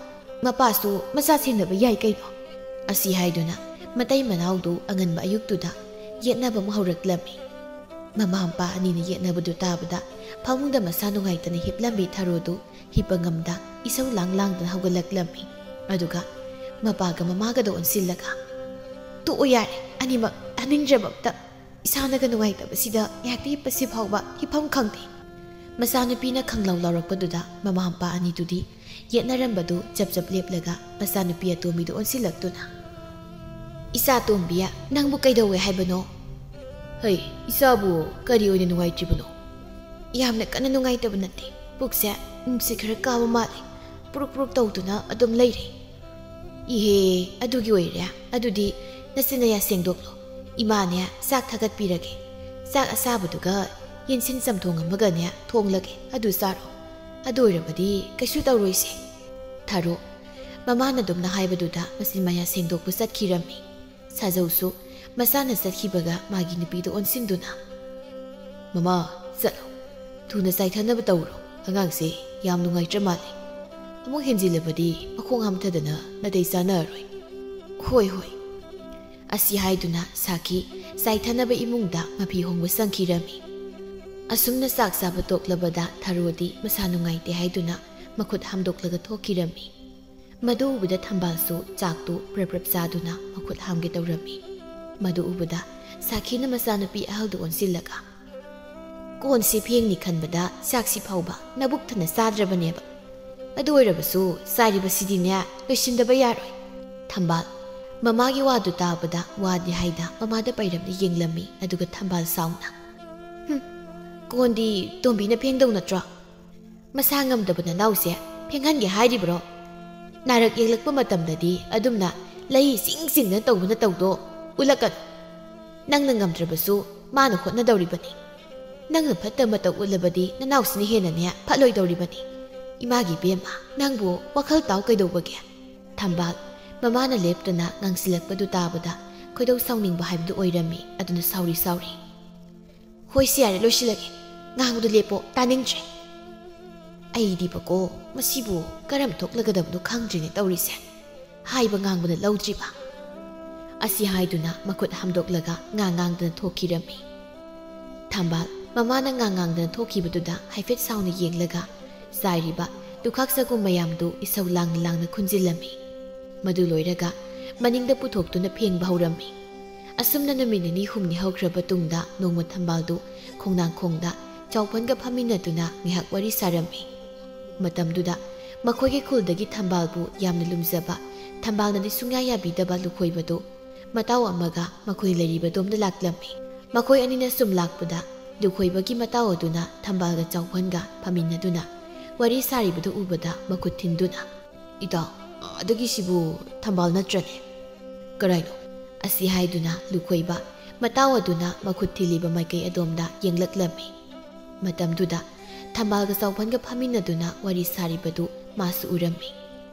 ꯃꯄꯥꯁꯨ ꯃꯆꯥ ꯁꯦꯟꯅꯕ ꯌꯥꯏ ꯀꯩꯅꯣ"꯫ ꯑꯁꯤ ꯍꯥꯏꯗꯨꯅ ꯃꯇꯩ ꯃꯅꯥꯎꯗꯨ ꯑꯉꯟꯕ ꯑꯌꯨꯛꯇꯨꯗ ꯌꯦꯠꯅꯕ ꯑꯃ ꯍꯧꯔꯛꯂꯝꯃꯤ꯫ ꯃꯃꯥ ꯃꯄꯥ ꯑꯅꯤꯅ ꯌꯦꯠꯅꯕꯗꯨ ꯇꯥꯕꯗ ꯐꯃꯨꯡꯗ ꯃꯁꯥ ꯅꯨꯡꯉꯥꯏꯇꯅ ꯍꯤꯞꯂꯝꯃꯤ ꯊꯔꯣꯗꯨ ꯍꯤꯞꯄ ꯉꯝꯗ ꯏꯁꯧ ꯂꯥꯡ ꯂꯥꯡꯗꯅ ꯍꯧꯒꯠꯂꯛꯂꯝꯃꯤ꯫ ꯑꯗꯨꯒ ꯃꯄꯥꯒ ꯃꯃꯥꯒꯗ ꯑꯣꯟꯁꯤꯜꯂꯒ, "ꯇꯣꯛꯑꯣ ꯌꯥꯔꯦ, ꯑꯅꯤꯃꯛ ꯇꯥꯅꯤꯡꯗ꯭ꯔꯕ ꯑꯝꯇ꯫ ꯏꯁꯥꯅꯒ ꯅꯨꯡꯉꯥꯏꯇꯕꯁꯤꯗ ꯉꯥꯏꯍꯥꯛꯇ ꯍꯤꯞꯄꯁꯤ ꯐꯥꯎꯕ ꯍꯤꯞꯐꯝ ꯈꯪꯗꯦ"꯫ ꯃꯆꯥꯅꯨꯄꯤꯅ ꯈꯪꯂꯥꯎ ꯂꯥꯎꯔꯛꯄꯗꯨꯗ ꯃꯃꯥ ꯃꯄꯥ ꯑꯅꯤꯗꯨꯗꯤ ꯌꯦꯠꯅꯔꯝꯕꯗꯨ ꯆꯞ ꯆꯞ ꯂꯦꯞꯂꯒ ꯃꯆꯥꯅꯨꯄꯤ ꯑꯇꯣꯝꯕꯤꯗꯨ ꯑꯣꯟꯁꯤꯜꯂꯛꯇꯨꯅ, "ꯏꯆꯥ ꯑꯇꯣꯝꯕꯤ, ꯅꯪꯕꯨ ꯀꯩꯗꯧꯋꯦ ꯍꯥꯏꯕꯅꯣ?" "ꯍꯩ, ꯏꯆꯥꯕꯨ ꯀꯔꯤ ꯑꯣꯏꯅ ꯅꯨꯡꯉꯥꯏꯇ꯭ꯔꯤꯕꯅꯣ?" "ꯌꯥꯝꯅ ꯀꯟꯅ ꯅꯨꯡꯉꯥꯏꯇꯕ ꯅꯠꯇꯦ, ꯄꯨꯛꯁꯦ ꯅꯨꯡꯁꯤꯠ ꯈꯔ ꯀꯥꯕ ꯃꯥꯜꯂꯦ꯫ ꯄꯨꯔꯨꯛ ꯄꯨꯔꯨꯛ ꯇꯧꯗꯨꯅ ꯑꯗꯨꯝ ꯂꯩꯔꯦ꯫ ꯏꯍꯦ, ꯑꯗꯨꯒꯤ ꯑꯣꯏꯔꯦ꯫ ꯑꯗꯨꯗꯤ ꯅꯆꯤꯟ ꯅꯌꯥ ꯁꯦꯡꯗꯣꯛꯂꯣ꯫ ꯏꯃꯥꯅꯦ ꯆꯥꯛ ꯊꯥꯒꯠꯄꯤꯔꯒꯦ꯫ ꯆꯥꯛ ꯑꯁꯥꯕꯗꯨꯒ ꯌꯦꯟꯁꯤꯟ ꯆꯝꯊꯣꯡ ꯑꯃꯒꯅꯦ ꯊꯣꯡꯂꯒꯦ꯫ ꯑꯗꯨ ꯆꯥꯔꯣ꯫ ꯑꯗꯨ ꯑꯣꯏꯔꯕꯗꯤ ꯀꯩꯁꯨ ꯇꯧꯔꯣꯏꯁꯦ꯫ ꯊꯥꯔꯣ꯫ ꯃꯃꯥꯅ ꯑꯗꯨꯝꯅ ꯍꯥꯏꯕꯗꯨꯗ ꯃꯆꯤꯟ ꯃꯌꯥ ꯁꯦꯡꯗꯣꯛꯄ ꯆꯠꯈꯤꯔꯝꯃꯤ꯫ ꯁꯥꯖꯧꯁꯨ ꯃꯆꯥꯅ ꯆꯠꯈꯤꯕꯒ ꯃꯥꯒꯤ ꯅꯨꯄꯤꯗ ꯑꯣꯟꯁꯤꯟꯗꯨꯅ, "ꯃꯃꯥ, ꯆꯠꯂꯣ꯫ ꯊꯨꯅ ꯆꯥꯏꯊꯅꯕ ꯇꯧꯔꯣ꯫ ꯑꯉꯥꯡꯁꯦ ꯌꯥꯝ ꯅꯨꯡꯉꯥꯏꯇ꯭ꯔ ꯃꯥꯜꯂꯦ꯫ ꯑꯃꯨꯛ ꯍꯦꯟꯖꯤꯜꯂꯕꯗꯤ ꯃꯈꯣꯡ ꯍꯥꯝꯊꯗꯅ ꯅꯥꯇꯩ ꯆꯥꯅꯔꯔꯣꯏ꯫" "ꯍꯣꯏ, ꯍꯣꯏ꯫" ꯑꯁꯤ ꯍꯥꯏꯗꯨꯅ ꯁꯥꯈꯤ ꯆꯥꯏꯊꯅꯕ ꯏꯃꯨꯡꯗ ꯃꯐꯤ ꯍꯣꯡꯕ ꯆꯪꯈꯤꯔꯝꯃꯤ꯫ ꯑꯁꯨꯝꯅ ꯆꯥꯛ ꯆꯥꯕ ꯇꯣꯛꯂꯕꯗ ꯊꯔꯣꯗꯤ ꯃꯁꯥ ꯅꯨꯡꯉꯥꯏꯇꯦ ꯍꯥꯏꯗꯨꯅ ꯃꯈꯨꯠ ꯍꯥꯝꯗꯣꯛꯂꯒ ꯊꯣꯛꯈꯤꯔꯝꯃꯤ꯫ ꯃꯗꯨ ꯎꯕꯗ ꯊꯝꯕꯥꯜꯁꯨ ꯆꯥꯛꯇꯨ ꯄ꯭ꯔꯞ ꯄ꯭ꯔꯞ ꯆꯥꯗꯨꯅ ꯃꯈꯨꯠ ꯍꯥꯝꯒꯦ ꯇꯧꯔꯝꯃꯤ꯫ ꯃꯗꯨ ꯎꯕꯗ ꯁꯥꯈꯤꯅ ꯃꯆꯥꯅꯨꯄꯤ ꯑꯍꯜꯗꯨ ꯑꯣꯟꯁꯤꯜꯂꯒ, "ꯀꯣꯟꯁꯤ ꯐꯦꯡꯅꯤ ꯈꯟꯕꯗ ꯆꯥꯛꯁꯤ ꯐꯥꯎꯕ ꯅꯕꯨꯛ ꯊꯟꯅ ꯆꯥꯗ꯭ꯔꯕꯅꯦꯕ꯫ ꯑꯗꯨ ꯑꯣꯏꯔꯕꯁꯨ ꯆꯥꯏꯔꯤꯕꯁꯤꯗꯤꯅꯦ ꯂꯣꯏꯁꯤꯟꯗꯕ ꯌꯥꯔꯣꯏ꯫" ꯊꯝꯕꯥꯜ ꯃꯃꯥꯒꯤ ꯋꯥꯗꯨ ꯇꯥꯕꯗ ꯋꯥꯗꯤ ꯍꯥꯏꯗ ꯃꯃꯥꯗ ꯄꯩꯔꯞꯅ ꯌꯦꯡꯂꯝꯃꯤ꯫ ꯑꯗꯨꯒ ꯊꯝꯕꯥꯜ ꯁꯥꯎꯅ, "ꯍꯨꯝ, ꯀꯣꯟꯗꯤ ꯇꯣꯝꯕꯤꯅ ꯐꯦꯡꯗꯧ ꯅꯠꯇ꯭ꯔꯣ? ꯃꯁꯥ ꯉꯝꯗꯕ ꯅꯅꯥꯎꯁꯦ ꯐꯦꯡꯍꯟꯒꯦ ꯍꯥꯏꯔꯤꯕ꯭ꯔꯣ? ꯅꯥꯔꯛ ꯌꯦꯛꯂꯛꯄ ꯃꯇꯝꯗꯗꯤ ꯑꯗꯨꯝꯅ ꯂꯩ ꯆꯤꯡ ꯆꯤꯡꯗꯅ ꯇꯧꯕ ꯅꯇꯧꯗꯣ ꯎꯠꯂꯛꯀꯅꯨ꯫ ꯅꯪꯅ ꯉꯝꯗ꯭ꯔꯕꯁꯨ ꯃꯥꯅ ꯍꯣꯠꯅꯗꯧꯔꯤꯕꯅꯤ꯫ ꯅꯪꯅ ꯐꯠꯇ ꯃꯇꯧ ꯎꯠꯂꯕꯗꯤ ꯅꯅꯥꯎꯁꯤꯅ ꯍꯦꯟꯅꯅꯦ ꯐꯠꯂꯣꯏꯗꯧꯔꯤꯕꯅꯤ꯫ ꯏꯃꯥꯒꯤ ꯏꯕꯦꯝꯃ, ꯅꯪꯕꯨ ꯋꯥꯈꯜ ꯇꯥꯎ ꯀꯩꯗꯧꯕꯒꯦ?" ꯊꯝꯕꯥꯜ ꯃꯃꯥꯅ ꯂꯦꯞꯇꯅ ꯉꯥꯡꯁꯤꯜꯂꯛꯄꯗꯨ ꯇꯥꯕꯗ ꯈꯣꯏꯗꯧ ꯁꯥꯎꯅꯤꯡꯕ ꯍꯥꯏꯕꯗꯨ ꯑꯣꯏꯔꯝꯃꯤ꯫ ꯑꯗꯨꯅ ꯁꯥꯎꯔꯤ ꯁꯥꯎꯔꯤ, "ꯍꯣꯏꯁꯦ, ꯌꯥꯔꯦ, ꯂꯣꯏꯁꯤꯜꯂꯒꯦ꯫ ꯉꯥꯡꯕꯗꯣ ꯂꯦꯞꯄꯣ, ꯇꯥꯅꯤꯡꯗ꯭ꯔꯦ꯫ ꯑꯩꯗꯤꯕꯀꯣ, ꯃꯁꯤꯕꯨ ꯀꯔꯝ ꯊꯣꯛꯂꯒꯗꯕꯅꯣ ꯈꯪꯗ꯭ꯔꯦꯅꯦ ꯇꯧꯔꯤꯁꯦ꯫ ꯍꯥꯏꯕ ꯉꯥꯡꯕꯅ ꯂꯧꯗ꯭ꯔꯤꯕ꯫" ꯑꯁꯤ ꯍꯥꯏꯗꯨꯅ ꯃꯈꯨꯠ ꯍꯥꯝꯗꯣꯛꯂꯒ ꯉꯥ ꯉꯥꯡꯗꯅ ꯊꯣꯛꯈꯤꯔꯝꯃꯤ꯫ ꯊꯝꯕꯥꯜ ꯃꯃꯥꯅ ꯉꯥ ꯉꯥꯡꯗꯅ ꯊꯣꯛꯈꯤꯕꯗꯨꯗ ꯍꯥꯏꯐꯦꯠ ꯁꯥꯎꯅ ꯌꯦꯡꯂꯒ ꯆꯥꯏꯔꯤꯕ ꯂꯨꯈꯥꯛ ꯆꯒꯨꯝ ꯃꯌꯥꯝꯗꯨ ꯏꯁꯧ ꯂꯥꯡꯅ ꯂꯥꯡꯅ ꯈꯨꯟꯖꯤꯜꯂꯝꯃꯤ꯫ ꯃꯗꯨ ꯂꯣꯏꯔꯒ ꯃꯅꯤꯡꯗ ꯄꯨꯊꯣꯛꯇꯨꯅ ꯐꯦꯡꯕ ꯍꯧꯔꯝꯃꯤ꯫ ꯑꯁꯨꯝꯅ ꯅꯨꯃꯤꯠ ꯅꯤꯅꯤ ꯍꯨꯝꯅꯤ ꯍꯧꯈ꯭ꯔꯕ ꯇꯨꯡꯗ ꯅꯣꯡꯃ ꯊꯝꯕꯥꯜꯗꯨ ꯈꯣꯡꯅꯥꯡꯈꯣꯡꯗ ꯆꯥꯎꯐꯟꯒ ꯐꯝꯃꯤꯟꯅꯗꯨꯅ ꯉꯥꯏꯍꯥꯛ ꯋꯥꯔꯤ ꯁꯥꯔꯝꯃꯤ꯫ ꯃꯇꯝꯗꯨꯗ ꯃꯈꯣꯏꯒꯤ ꯈꯨꯜꯗꯒꯤ ꯊꯝꯕꯥꯜꯕꯨ ꯌꯥꯝꯅ ꯂꯨꯝꯖꯕ, ꯊꯝꯕꯥꯜꯅꯗꯤ ꯁꯨꯡꯌꯥ ꯌꯥꯕꯤꯗꯕ ꯂꯨꯈꯣꯏꯕꯗꯨ ꯃꯇꯥꯎ ꯑꯃꯒ ꯃꯈꯣꯏ ꯂꯩꯔꯤꯕꯗꯣꯝꯗ ꯂꯥꯛꯂꯝꯃꯤ꯫ ꯃꯈꯣꯏ ꯑꯅꯤꯅ ꯁꯨꯝ ꯂꯥꯛꯄꯗ ꯂꯨꯈꯣꯏꯕꯒꯤ ꯃꯇꯥꯎ ꯑꯗꯨꯅ ꯊꯝꯕꯥꯜꯒ ꯆꯥꯎꯐꯟꯒ ꯐꯝꯃꯤꯟꯅꯗꯨꯅ ꯋꯥꯔꯤ ꯁꯥꯔꯤꯕꯗꯨ ꯎꯕꯗ ꯃꯈꯨꯠ ꯊꯤꯟꯗꯨꯅ, "ꯏꯇꯥꯎ, ꯑꯗꯒꯤꯁꯤꯕꯨ ꯊꯝꯕꯥꯜ ꯅꯠꯇ꯭ꯔꯅꯦ?" "ꯀꯔꯥꯏꯅꯣ?" ꯑꯁꯤ ꯍꯥꯏꯗꯨꯅ ꯂꯨꯈꯣꯏꯕ ꯃꯇꯥꯎ ꯑꯗꯨꯅ ꯃꯈꯨꯠ ꯊꯤꯜꯂꯤꯕ ꯃꯥꯏꯀꯩ ꯑꯗꯣꯝꯗ ꯌꯦꯡꯂꯛꯂꯝꯃꯤ꯫ ꯃꯇꯝꯗꯨꯗ ꯊꯝꯕꯥꯜꯒ ꯆꯥꯎꯐꯟꯒ ꯐꯝꯃꯤꯟꯅꯗꯨꯅ ꯋꯥꯔꯤ ꯁꯥꯔꯤꯕꯗꯨ ꯃꯥꯁꯨ ꯎꯔꯝꯃꯤ꯫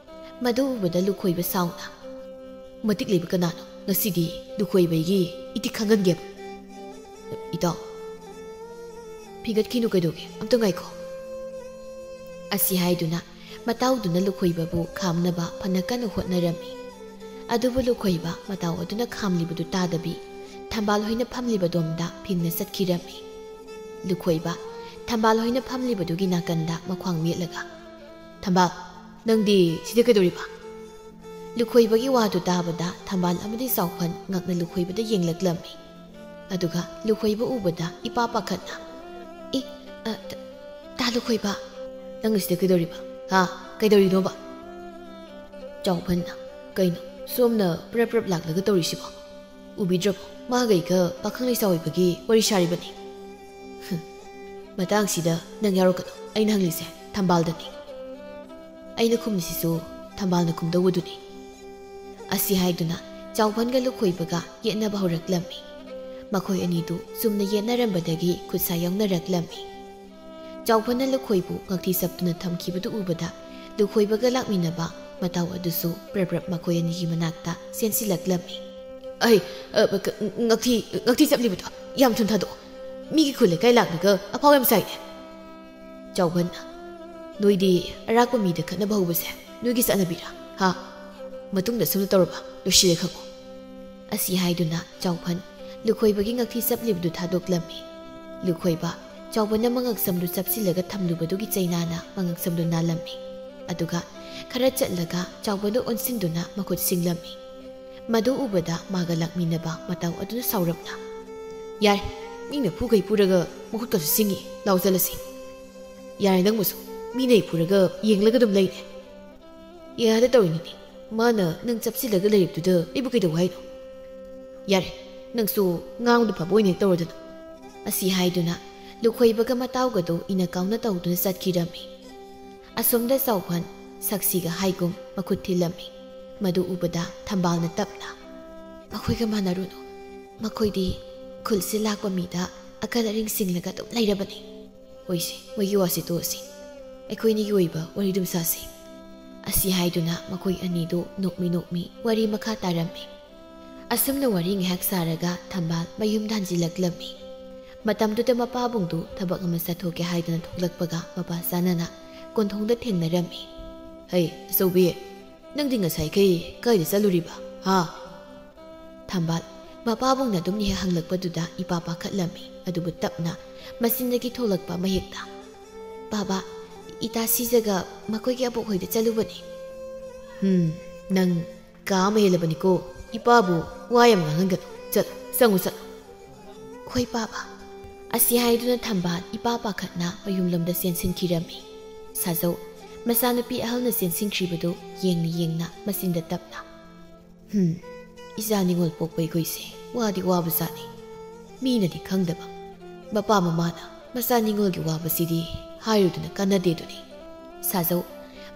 ꯃꯗꯨ ꯎꯕꯗ ꯂꯨꯈꯣꯏꯕ ꯁꯥꯎꯅ, "ꯃꯇꯤꯛ ꯂꯩꯕ ꯀꯅꯥꯅꯣ? ꯉꯁꯤꯗꯤ ꯂꯨꯈꯣꯏꯕꯒꯤ ꯏꯇꯤꯛ ꯈꯪꯍꯟꯒꯦꯕ꯫ ꯏꯇꯥꯎ, ꯐꯤꯒꯠꯈꯤꯅꯨ, ꯀꯩꯗꯧꯒꯦ? ꯑꯝꯇ ꯉꯥꯏꯈꯣ꯫" ꯑꯁꯤ ꯍꯥꯏꯗꯨꯅ ꯃꯇꯥꯎꯗꯨꯅ ꯂꯨꯈꯣꯏꯕꯕꯨ ꯈꯥꯝꯅꯕ ꯐꯅ ꯀꯟꯅ ꯍꯣꯠꯅꯔꯝꯃꯤ꯫ ꯑꯗꯨꯕꯨ ꯂꯨꯈꯣꯏꯕ ꯃꯇꯥꯎ ꯑꯗꯨꯅ ꯈꯥꯝꯂꯤꯕꯗꯨ ꯇꯥꯗꯕꯤ, ꯊꯝꯕꯥꯜ ꯍꯣꯏꯅ ꯐꯝꯂꯤꯕꯗꯣꯝꯗ ꯐꯤꯡꯅ ꯆꯠꯈꯤꯔꯝꯃꯤ꯫ ꯂꯨꯈꯣꯏꯕ ꯊꯝꯕꯥꯜ ꯍꯣꯏꯅ ꯐꯝꯂꯤꯕꯗꯨꯒꯤ ꯅꯥꯀꯟꯗ ꯃꯈ꯭ꯋꯥꯡ ꯃꯦꯠꯂꯒ, "ꯊꯝꯕꯥꯜ, ꯅꯪꯗꯤ ꯁꯤꯗ ꯀꯩꯗꯧꯔꯤꯕ?" ꯂꯨꯈꯣꯏꯕꯒꯤ ꯋꯥꯗꯨ ꯇꯥꯕꯗ ꯊꯝꯕꯥꯜ ꯑꯃꯗꯤ ꯆꯥꯎꯐꯟ ꯉꯛꯅ ꯂꯨꯈꯣꯏꯕꯗ ꯌꯦꯡꯂꯛꯂꯝꯃꯤ꯫ ꯑꯗꯨꯒ ꯂꯨꯈꯣꯏꯕ ꯎꯕꯗ ꯏꯄꯥ ꯄꯥꯈꯠꯅ, "ꯏ, ꯑ, ꯇ-, ꯇꯥ ꯂꯨꯈꯣꯏꯕ, ꯅꯪ ꯑꯁꯤꯗ ꯀꯩꯗꯧꯔꯤꯕ? ꯍꯥ? ꯀꯩꯗꯧꯔꯤꯅꯣꯕ?" ꯆꯥꯎꯐꯟꯅ, "ꯀꯩꯅꯣ, ꯁꯣꯝꯅ ꯄ꯭ꯔꯞ ꯄ꯭ꯔꯞ ꯂꯥꯛꯂꯒ ꯇꯧꯔꯤꯁꯤꯕꯣ? ꯎꯕꯤꯗ꯭ꯔꯕꯣ? ꯃꯥꯒ ꯑꯩꯒ ꯄꯥꯈꯪ ꯂꯩꯁꯥ ꯑꯣꯏꯕꯒꯤ ꯋꯥꯔꯤ ꯁꯥꯔꯤꯕꯅꯤ꯫" "ꯍꯨꯝ, ꯃꯇꯥꯡꯁꯤꯗ ꯅꯪ ꯌꯥꯎꯔꯛꯀꯅꯨ꯫ ꯑꯩꯅ ꯍꯪꯂꯤꯁꯦ ꯊꯝꯕꯥꯜꯗꯅꯤ꯫ ꯑꯩꯅ ꯈꯨꯝꯂꯤꯁꯤꯁꯨ ꯊꯝꯕꯥꯜꯅ ꯈꯨꯝꯗꯧꯕꯗꯨꯅꯤ꯫" ꯑꯁꯤ ꯍꯥꯏꯗꯨꯅ ꯆꯥꯎꯐꯟꯒ ꯂꯨꯈꯣꯏꯕꯒ ꯌꯦꯠꯅꯕ ꯍꯧꯔꯛꯂꯝꯃꯤ꯫ ꯃꯈꯣꯏ ꯑꯅꯤꯗꯨ ꯆꯨꯝꯅ ꯌꯦꯠꯅꯔꯝꯕꯗꯒꯤ ꯈꯨꯠꯁꯥ ꯌꯥꯎꯅꯔꯛꯂꯝꯃꯤ꯫ ꯆꯥꯎꯐꯟꯅ ꯂꯨꯈꯣꯏꯕꯨ ꯉꯛꯊꯤ ꯆꯞꯇꯨꯅ ꯊꯝꯈꯤꯕꯗꯨ ꯎꯕꯗ ꯂꯨꯈꯣꯏꯕꯒ ꯂꯥꯛꯃꯤꯟꯅꯕ ꯃꯇꯥꯎ ꯑꯗꯨꯁꯨ ꯄ꯭ꯔꯞ ꯄ꯭ꯔꯞ ꯃꯈꯣꯏ ꯑꯅꯤꯒꯤ ꯃꯅꯥꯛꯇ ꯆꯦꯟꯁꯤꯜꯂꯛꯂꯝꯃꯤ꯫ "ꯑꯩ, ꯑ, ꯉꯛꯊꯤ, ꯉꯛꯊꯤ ꯆꯞꯂꯤꯕꯗꯣ ꯌꯥꯝ ꯊꯨꯅ ꯊꯥꯗꯣꯛꯑꯣ꯫ ꯃꯤꯒꯤ ꯈꯨꯜ ꯂꯩꯀꯥꯏ ꯂꯥꯛꯂꯒ ꯑꯐꯥꯎ ꯌꯥꯝ ꯁꯥꯏꯅꯦ꯫" ꯆꯥꯎꯕꯅ, "ꯅꯣꯏꯗꯤ ꯑꯔꯥꯛꯄ ꯃꯤꯗ ꯈꯠꯅꯕ ꯍꯧꯕꯁꯦ ꯅꯣꯏꯒꯤ ꯆꯠꯅꯕꯤꯔꯥ? ꯍꯥ? ꯃꯇꯨꯡꯗ ꯁꯨꯝꯅ ꯇꯧꯔꯕ ꯂꯣꯏꯁꯤꯜꯂꯦ ꯈꯪꯉꯨ꯫" ꯑꯁꯤ ꯍꯥꯏꯗꯨꯅ ꯆꯥꯎꯐꯟ ꯂꯨꯈꯣꯏꯕꯒꯤ ꯉꯛꯊꯤ ꯆꯞꯂꯤꯕꯗꯨ ꯊꯥꯗꯣꯛꯂꯝꯃꯤ꯫ ꯂꯨꯈꯣꯏꯕ ꯆꯥꯎꯕꯅ ꯃꯉꯛꯁꯝꯗꯨ ꯆꯞꯁꯤꯜꯂꯒ ꯊꯝꯂꯨꯕꯗꯨꯒꯤ ꯆꯩꯅꯥꯅ ꯃꯉꯛꯁꯝꯗꯨ ꯅꯥꯜꯂꯝꯃꯤ꯫ ꯑꯗꯨꯒ ꯈꯔ ꯆꯠꯂꯒ ꯆꯥꯎꯕꯗꯨ ꯑꯣꯟꯁꯤꯟꯗꯨꯅ ꯃꯈꯨꯠ ꯁꯤꯡꯂꯝꯃꯤ꯫ ꯃꯗꯨ ꯎꯕꯗ ꯃꯥꯒ ꯂꯥꯛꯃꯤꯟꯅꯕ ꯃꯇꯥꯎ ꯑꯗꯨꯅ ꯁꯥꯎꯔꯞꯅ, "ꯌꯥꯔꯦ, ꯃꯤꯅ ꯐꯨꯈꯩ ꯐꯨꯔꯒ ꯃꯈꯨꯠꯀꯁꯨ ꯁꯤꯡꯉꯤ, ꯂꯥꯎ ꯆꯠꯂꯁꯤ꯫" "ꯌꯥꯔꯦ, ꯅꯪꯕꯨꯁꯨ ꯃꯤꯅ ꯑꯩ ꯐꯨꯔꯒ ꯌꯦꯡꯂꯒ ꯑꯗꯨꯝ ꯂꯩꯔꯦ꯫ ꯌꯥꯗ ꯇꯧꯔꯤꯅꯤꯅꯦ, ꯃꯥꯅ ꯅꯪ ꯆꯞꯁꯤꯜꯂꯒ ꯂꯩꯔꯤꯕꯗꯨꯗ ꯑꯩꯕꯨ ꯀꯩꯗꯧ ꯍꯥꯏꯅꯣ? ꯌꯥꯔꯦ, ꯅꯪꯁꯨ ꯉꯥꯡꯕꯗꯨ ꯐꯕ ꯑꯣꯏꯅ ꯍꯦꯛ ꯇꯧꯔꯗꯅ꯫" ꯑꯁꯤ ꯍꯥꯏꯗꯨꯅ ꯂꯨꯈꯣꯏꯕꯒ ꯃꯇꯥꯎꯒꯗꯨ ꯏꯅ ꯀꯥꯎꯅ ꯇꯧꯗꯨꯅ ꯆꯠꯈꯤꯔꯝꯃꯤ꯫ ꯑꯁꯣꯝꯗ ꯆꯥꯎꯐꯟ ꯁꯛꯁꯤꯒ ꯍꯥꯏꯒꯨꯝ ꯃꯈꯨꯠ ꯊꯤꯜꯂꯝꯃꯤ꯫ ꯃꯗꯨ ꯎꯕꯗ ꯊꯝꯕꯥꯜꯅ ꯇꯞꯅ, "ꯃꯈꯣꯏꯒ ꯃꯥꯟꯅꯔꯨꯅꯨ꯫ ꯃꯈꯣꯏꯗꯤ ꯈꯨꯜꯁꯤ ꯂꯥꯛꯄ ꯃꯤꯗ ꯑꯀꯜ ꯑꯔꯤꯡ ꯁꯤꯡꯂꯒ ꯑꯗꯨꯝ ꯂꯩꯔꯕꯅꯤ꯫ ꯍꯣꯏꯁꯦ, ꯃꯣꯏꯒꯤ ꯋꯥꯁꯤ ꯇꯣꯛꯑꯁꯤ꯫ ꯑꯩꯈꯣꯏ ꯑꯅꯤꯒꯤ ꯑꯣꯏꯕ ꯋꯥꯔꯤꯗꯨꯝ ꯁꯥꯁꯤ"꯫ ꯑꯁꯤ ꯍꯥꯏꯗꯨꯅ ꯃꯈꯣꯏ ꯑꯅꯤꯗꯨ ꯅꯣꯛꯃꯤ ꯅꯣꯛꯃꯤ ꯋꯥꯔꯤ ꯃꯈꯥ ꯇꯥꯔꯝꯃꯤ꯫ ꯑꯁꯨꯝꯅ ꯋꯥꯔꯤ ꯉꯥꯏꯍꯥꯛ ꯁꯥꯔꯒ ꯊꯝꯕꯥꯜ ꯃꯌꯨꯝꯗ ꯍꯟꯖꯤꯜꯂꯛꯂꯝꯃꯤ꯫ ꯃꯇꯝꯗꯨꯗ ꯃꯄꯥꯕꯨꯡꯗꯨ ꯊꯕꯛ ꯑꯃ ꯆꯠꯊꯣꯛꯀꯦ ꯍꯥꯏꯗꯨꯅ ꯊꯣꯛꯂꯛꯄꯒ ꯃꯄꯥ ꯆꯥꯅꯅ ꯀꯣꯟꯊꯣꯡꯗ ꯊꯦꯡꯅꯔꯝꯃꯤ꯫ "ꯍꯩ, ꯑꯆꯧꯕꯤ, ꯅꯪꯗꯤ ꯉꯁꯥꯏꯈꯩ ꯀꯥꯏꯗ ꯆꯠꯂꯨꯔꯤꯕ, ꯍꯥ?" ꯊꯝꯕꯥꯜ ꯃꯄꯥꯕꯨꯡꯅ ꯑꯗꯨꯝ ꯍꯦꯛ ꯍꯪꯂꯛꯄꯗꯨꯗ ꯏꯄꯥ ꯄꯥꯈꯠꯂꯝꯃꯤ꯫ ꯑꯗꯨꯕꯨ ꯇꯞꯅ ꯃꯆꯤꯟꯗꯒꯤ ꯊꯣꯛꯂꯛꯄ ꯑꯃ ꯍꯦꯛꯇ, "ꯕꯥꯕꯥ, ꯏꯇꯥ ꯁꯤꯖꯒ ꯃꯈꯣꯏꯒꯤ ꯑꯕꯣꯛ ꯍꯣꯏꯗ ꯆꯠꯂꯨꯕꯅꯤ"꯫ "ꯍꯝ, ꯅꯪ ꯀꯥ ꯑꯃ ꯍꯦꯜꯂꯕꯅꯤꯀꯣ꯫ ꯏꯄꯥꯕꯨ ꯋꯥ ꯌꯥꯝ ꯉꯥꯡꯍꯟꯒꯅꯨ꯫ ꯆꯠꯂꯣ, ꯆꯪꯉꯨ, ꯆꯠꯂꯣ"꯫ "ꯍꯣꯏ, ꯕꯥꯕꯥ"꯫ ꯑꯁꯤ ꯍꯥꯏꯗꯨꯅ ꯊꯝꯕꯥꯜ ꯏꯄꯥ ꯄꯥꯈꯠꯅ ꯃꯌꯨꯝꯂꯣꯝꯗ ꯆꯦꯟꯁꯤꯟꯈꯤꯔꯝꯃꯤ꯫ ꯁꯥꯖꯧ, ꯃꯆꯥꯅꯨꯄꯤ ꯑꯍꯜꯅ ꯆꯦꯟꯁꯤꯟꯈ꯭ꯔꯤꯕꯗꯨ ꯌꯦꯡꯅ ꯌꯦꯡꯅ ꯃꯆꯤꯟꯗ ꯇꯞꯅ, "ꯍꯝ, ꯏꯆꯥ ꯅꯤꯉꯣꯜ ꯄꯣꯛꯄ ꯑꯩꯈꯣꯏꯁꯦ ꯋꯥꯗꯤ ꯋꯥꯕꯖꯥꯠꯅꯤ꯫ ꯃꯤꯅꯗꯤ ꯈꯪꯗꯕ, ꯃꯄꯥ ꯃꯃꯥꯅ ꯃꯆꯥ ꯅꯤꯉꯣꯜꯒꯤ ꯋꯥꯕꯁꯤꯗꯤ ꯍꯥꯏꯔꯨꯗꯅ ꯀꯥꯟꯅꯗꯦꯗꯨꯅꯤ"꯫ ꯁꯥꯖꯧ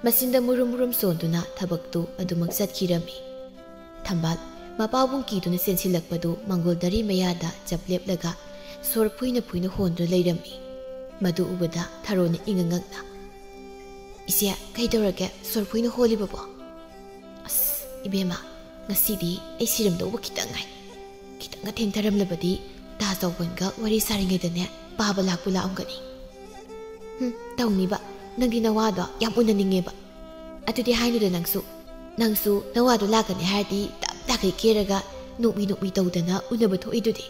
ꯃꯆꯤꯟꯗ ꯃꯨꯔꯨꯝ ꯃꯨꯔꯨꯝ ꯁꯣꯟꯗꯨꯅ ꯊꯕꯛꯇꯨ ꯑꯗꯨꯃꯛ ꯆꯠꯈꯤꯔꯝꯃꯤ꯫ ꯊꯝꯕꯥꯜ ꯃꯄꯥꯕꯨꯡ ꯀꯤꯗꯨꯅ ꯆꯦꯟꯁꯤꯜꯂꯛꯄꯗꯨ ꯃꯪꯒꯣꯜ ꯗꯔꯤ ꯃꯌꯥꯗ ꯆꯞ ꯂꯦꯞꯂꯒ ꯁꯣꯔ ꯐꯨꯏꯅ ꯐꯨꯏꯅ ꯍꯣꯟꯗꯨꯅ ꯂꯩꯔꯝꯃꯤ꯫ ꯃꯗꯨ ꯎꯕꯗ ꯊꯔꯣꯅ ꯏꯉꯛ ꯉꯛꯅ, "ꯏꯆꯦ, ꯀꯩꯗꯧꯔꯒꯦ ꯁꯣꯔ ꯐꯨꯏꯅ ꯍꯣꯜꯂꯤꯕꯕꯣ?" "ꯑꯁ, ꯏꯕꯦꯝꯃ, ꯉꯁꯤꯗꯤ ꯑꯩ ꯁꯤꯔꯝꯗꯧꯕ ꯈꯤꯇꯪ ꯉꯥꯏ꯫ ꯈꯤꯇꯪꯒ ꯊꯦꯡꯊꯔꯝꯂꯕꯗꯤ ꯇꯥ ꯆꯥꯎꯕꯟꯒ ꯋꯥꯔꯤ ꯁꯥꯔꯤꯉꯩꯗꯅꯦ ꯄꯥꯕ ꯂꯥꯛꯄꯨ ꯂꯥꯛꯑꯝꯒꯅꯤ"꯫ "ꯍꯨꯝ, ꯇꯧꯅꯤꯕ, ꯅꯪꯗꯤ ꯅꯋꯥꯗꯣ ꯌꯥꯝ ꯎꯅꯅꯤꯡꯉꯦꯕ꯫ ꯑꯗꯨꯗꯤ ꯍꯥꯏꯅꯨꯗ ꯅꯪꯁꯨ꯫ ꯅꯪꯁꯨ ꯅꯋꯥꯗꯣ ꯂꯥꯛꯀꯅꯤ ꯍꯥꯏꯔꯗꯤ ꯇꯞ ꯇꯥꯈꯩ ꯀꯦꯔꯒ ꯅꯣꯛꯃꯤ ꯅꯣꯛꯃꯤ ꯇꯧꯗꯅ ꯎꯅꯕ ꯊꯣꯛꯏꯗꯨꯗꯤ꯫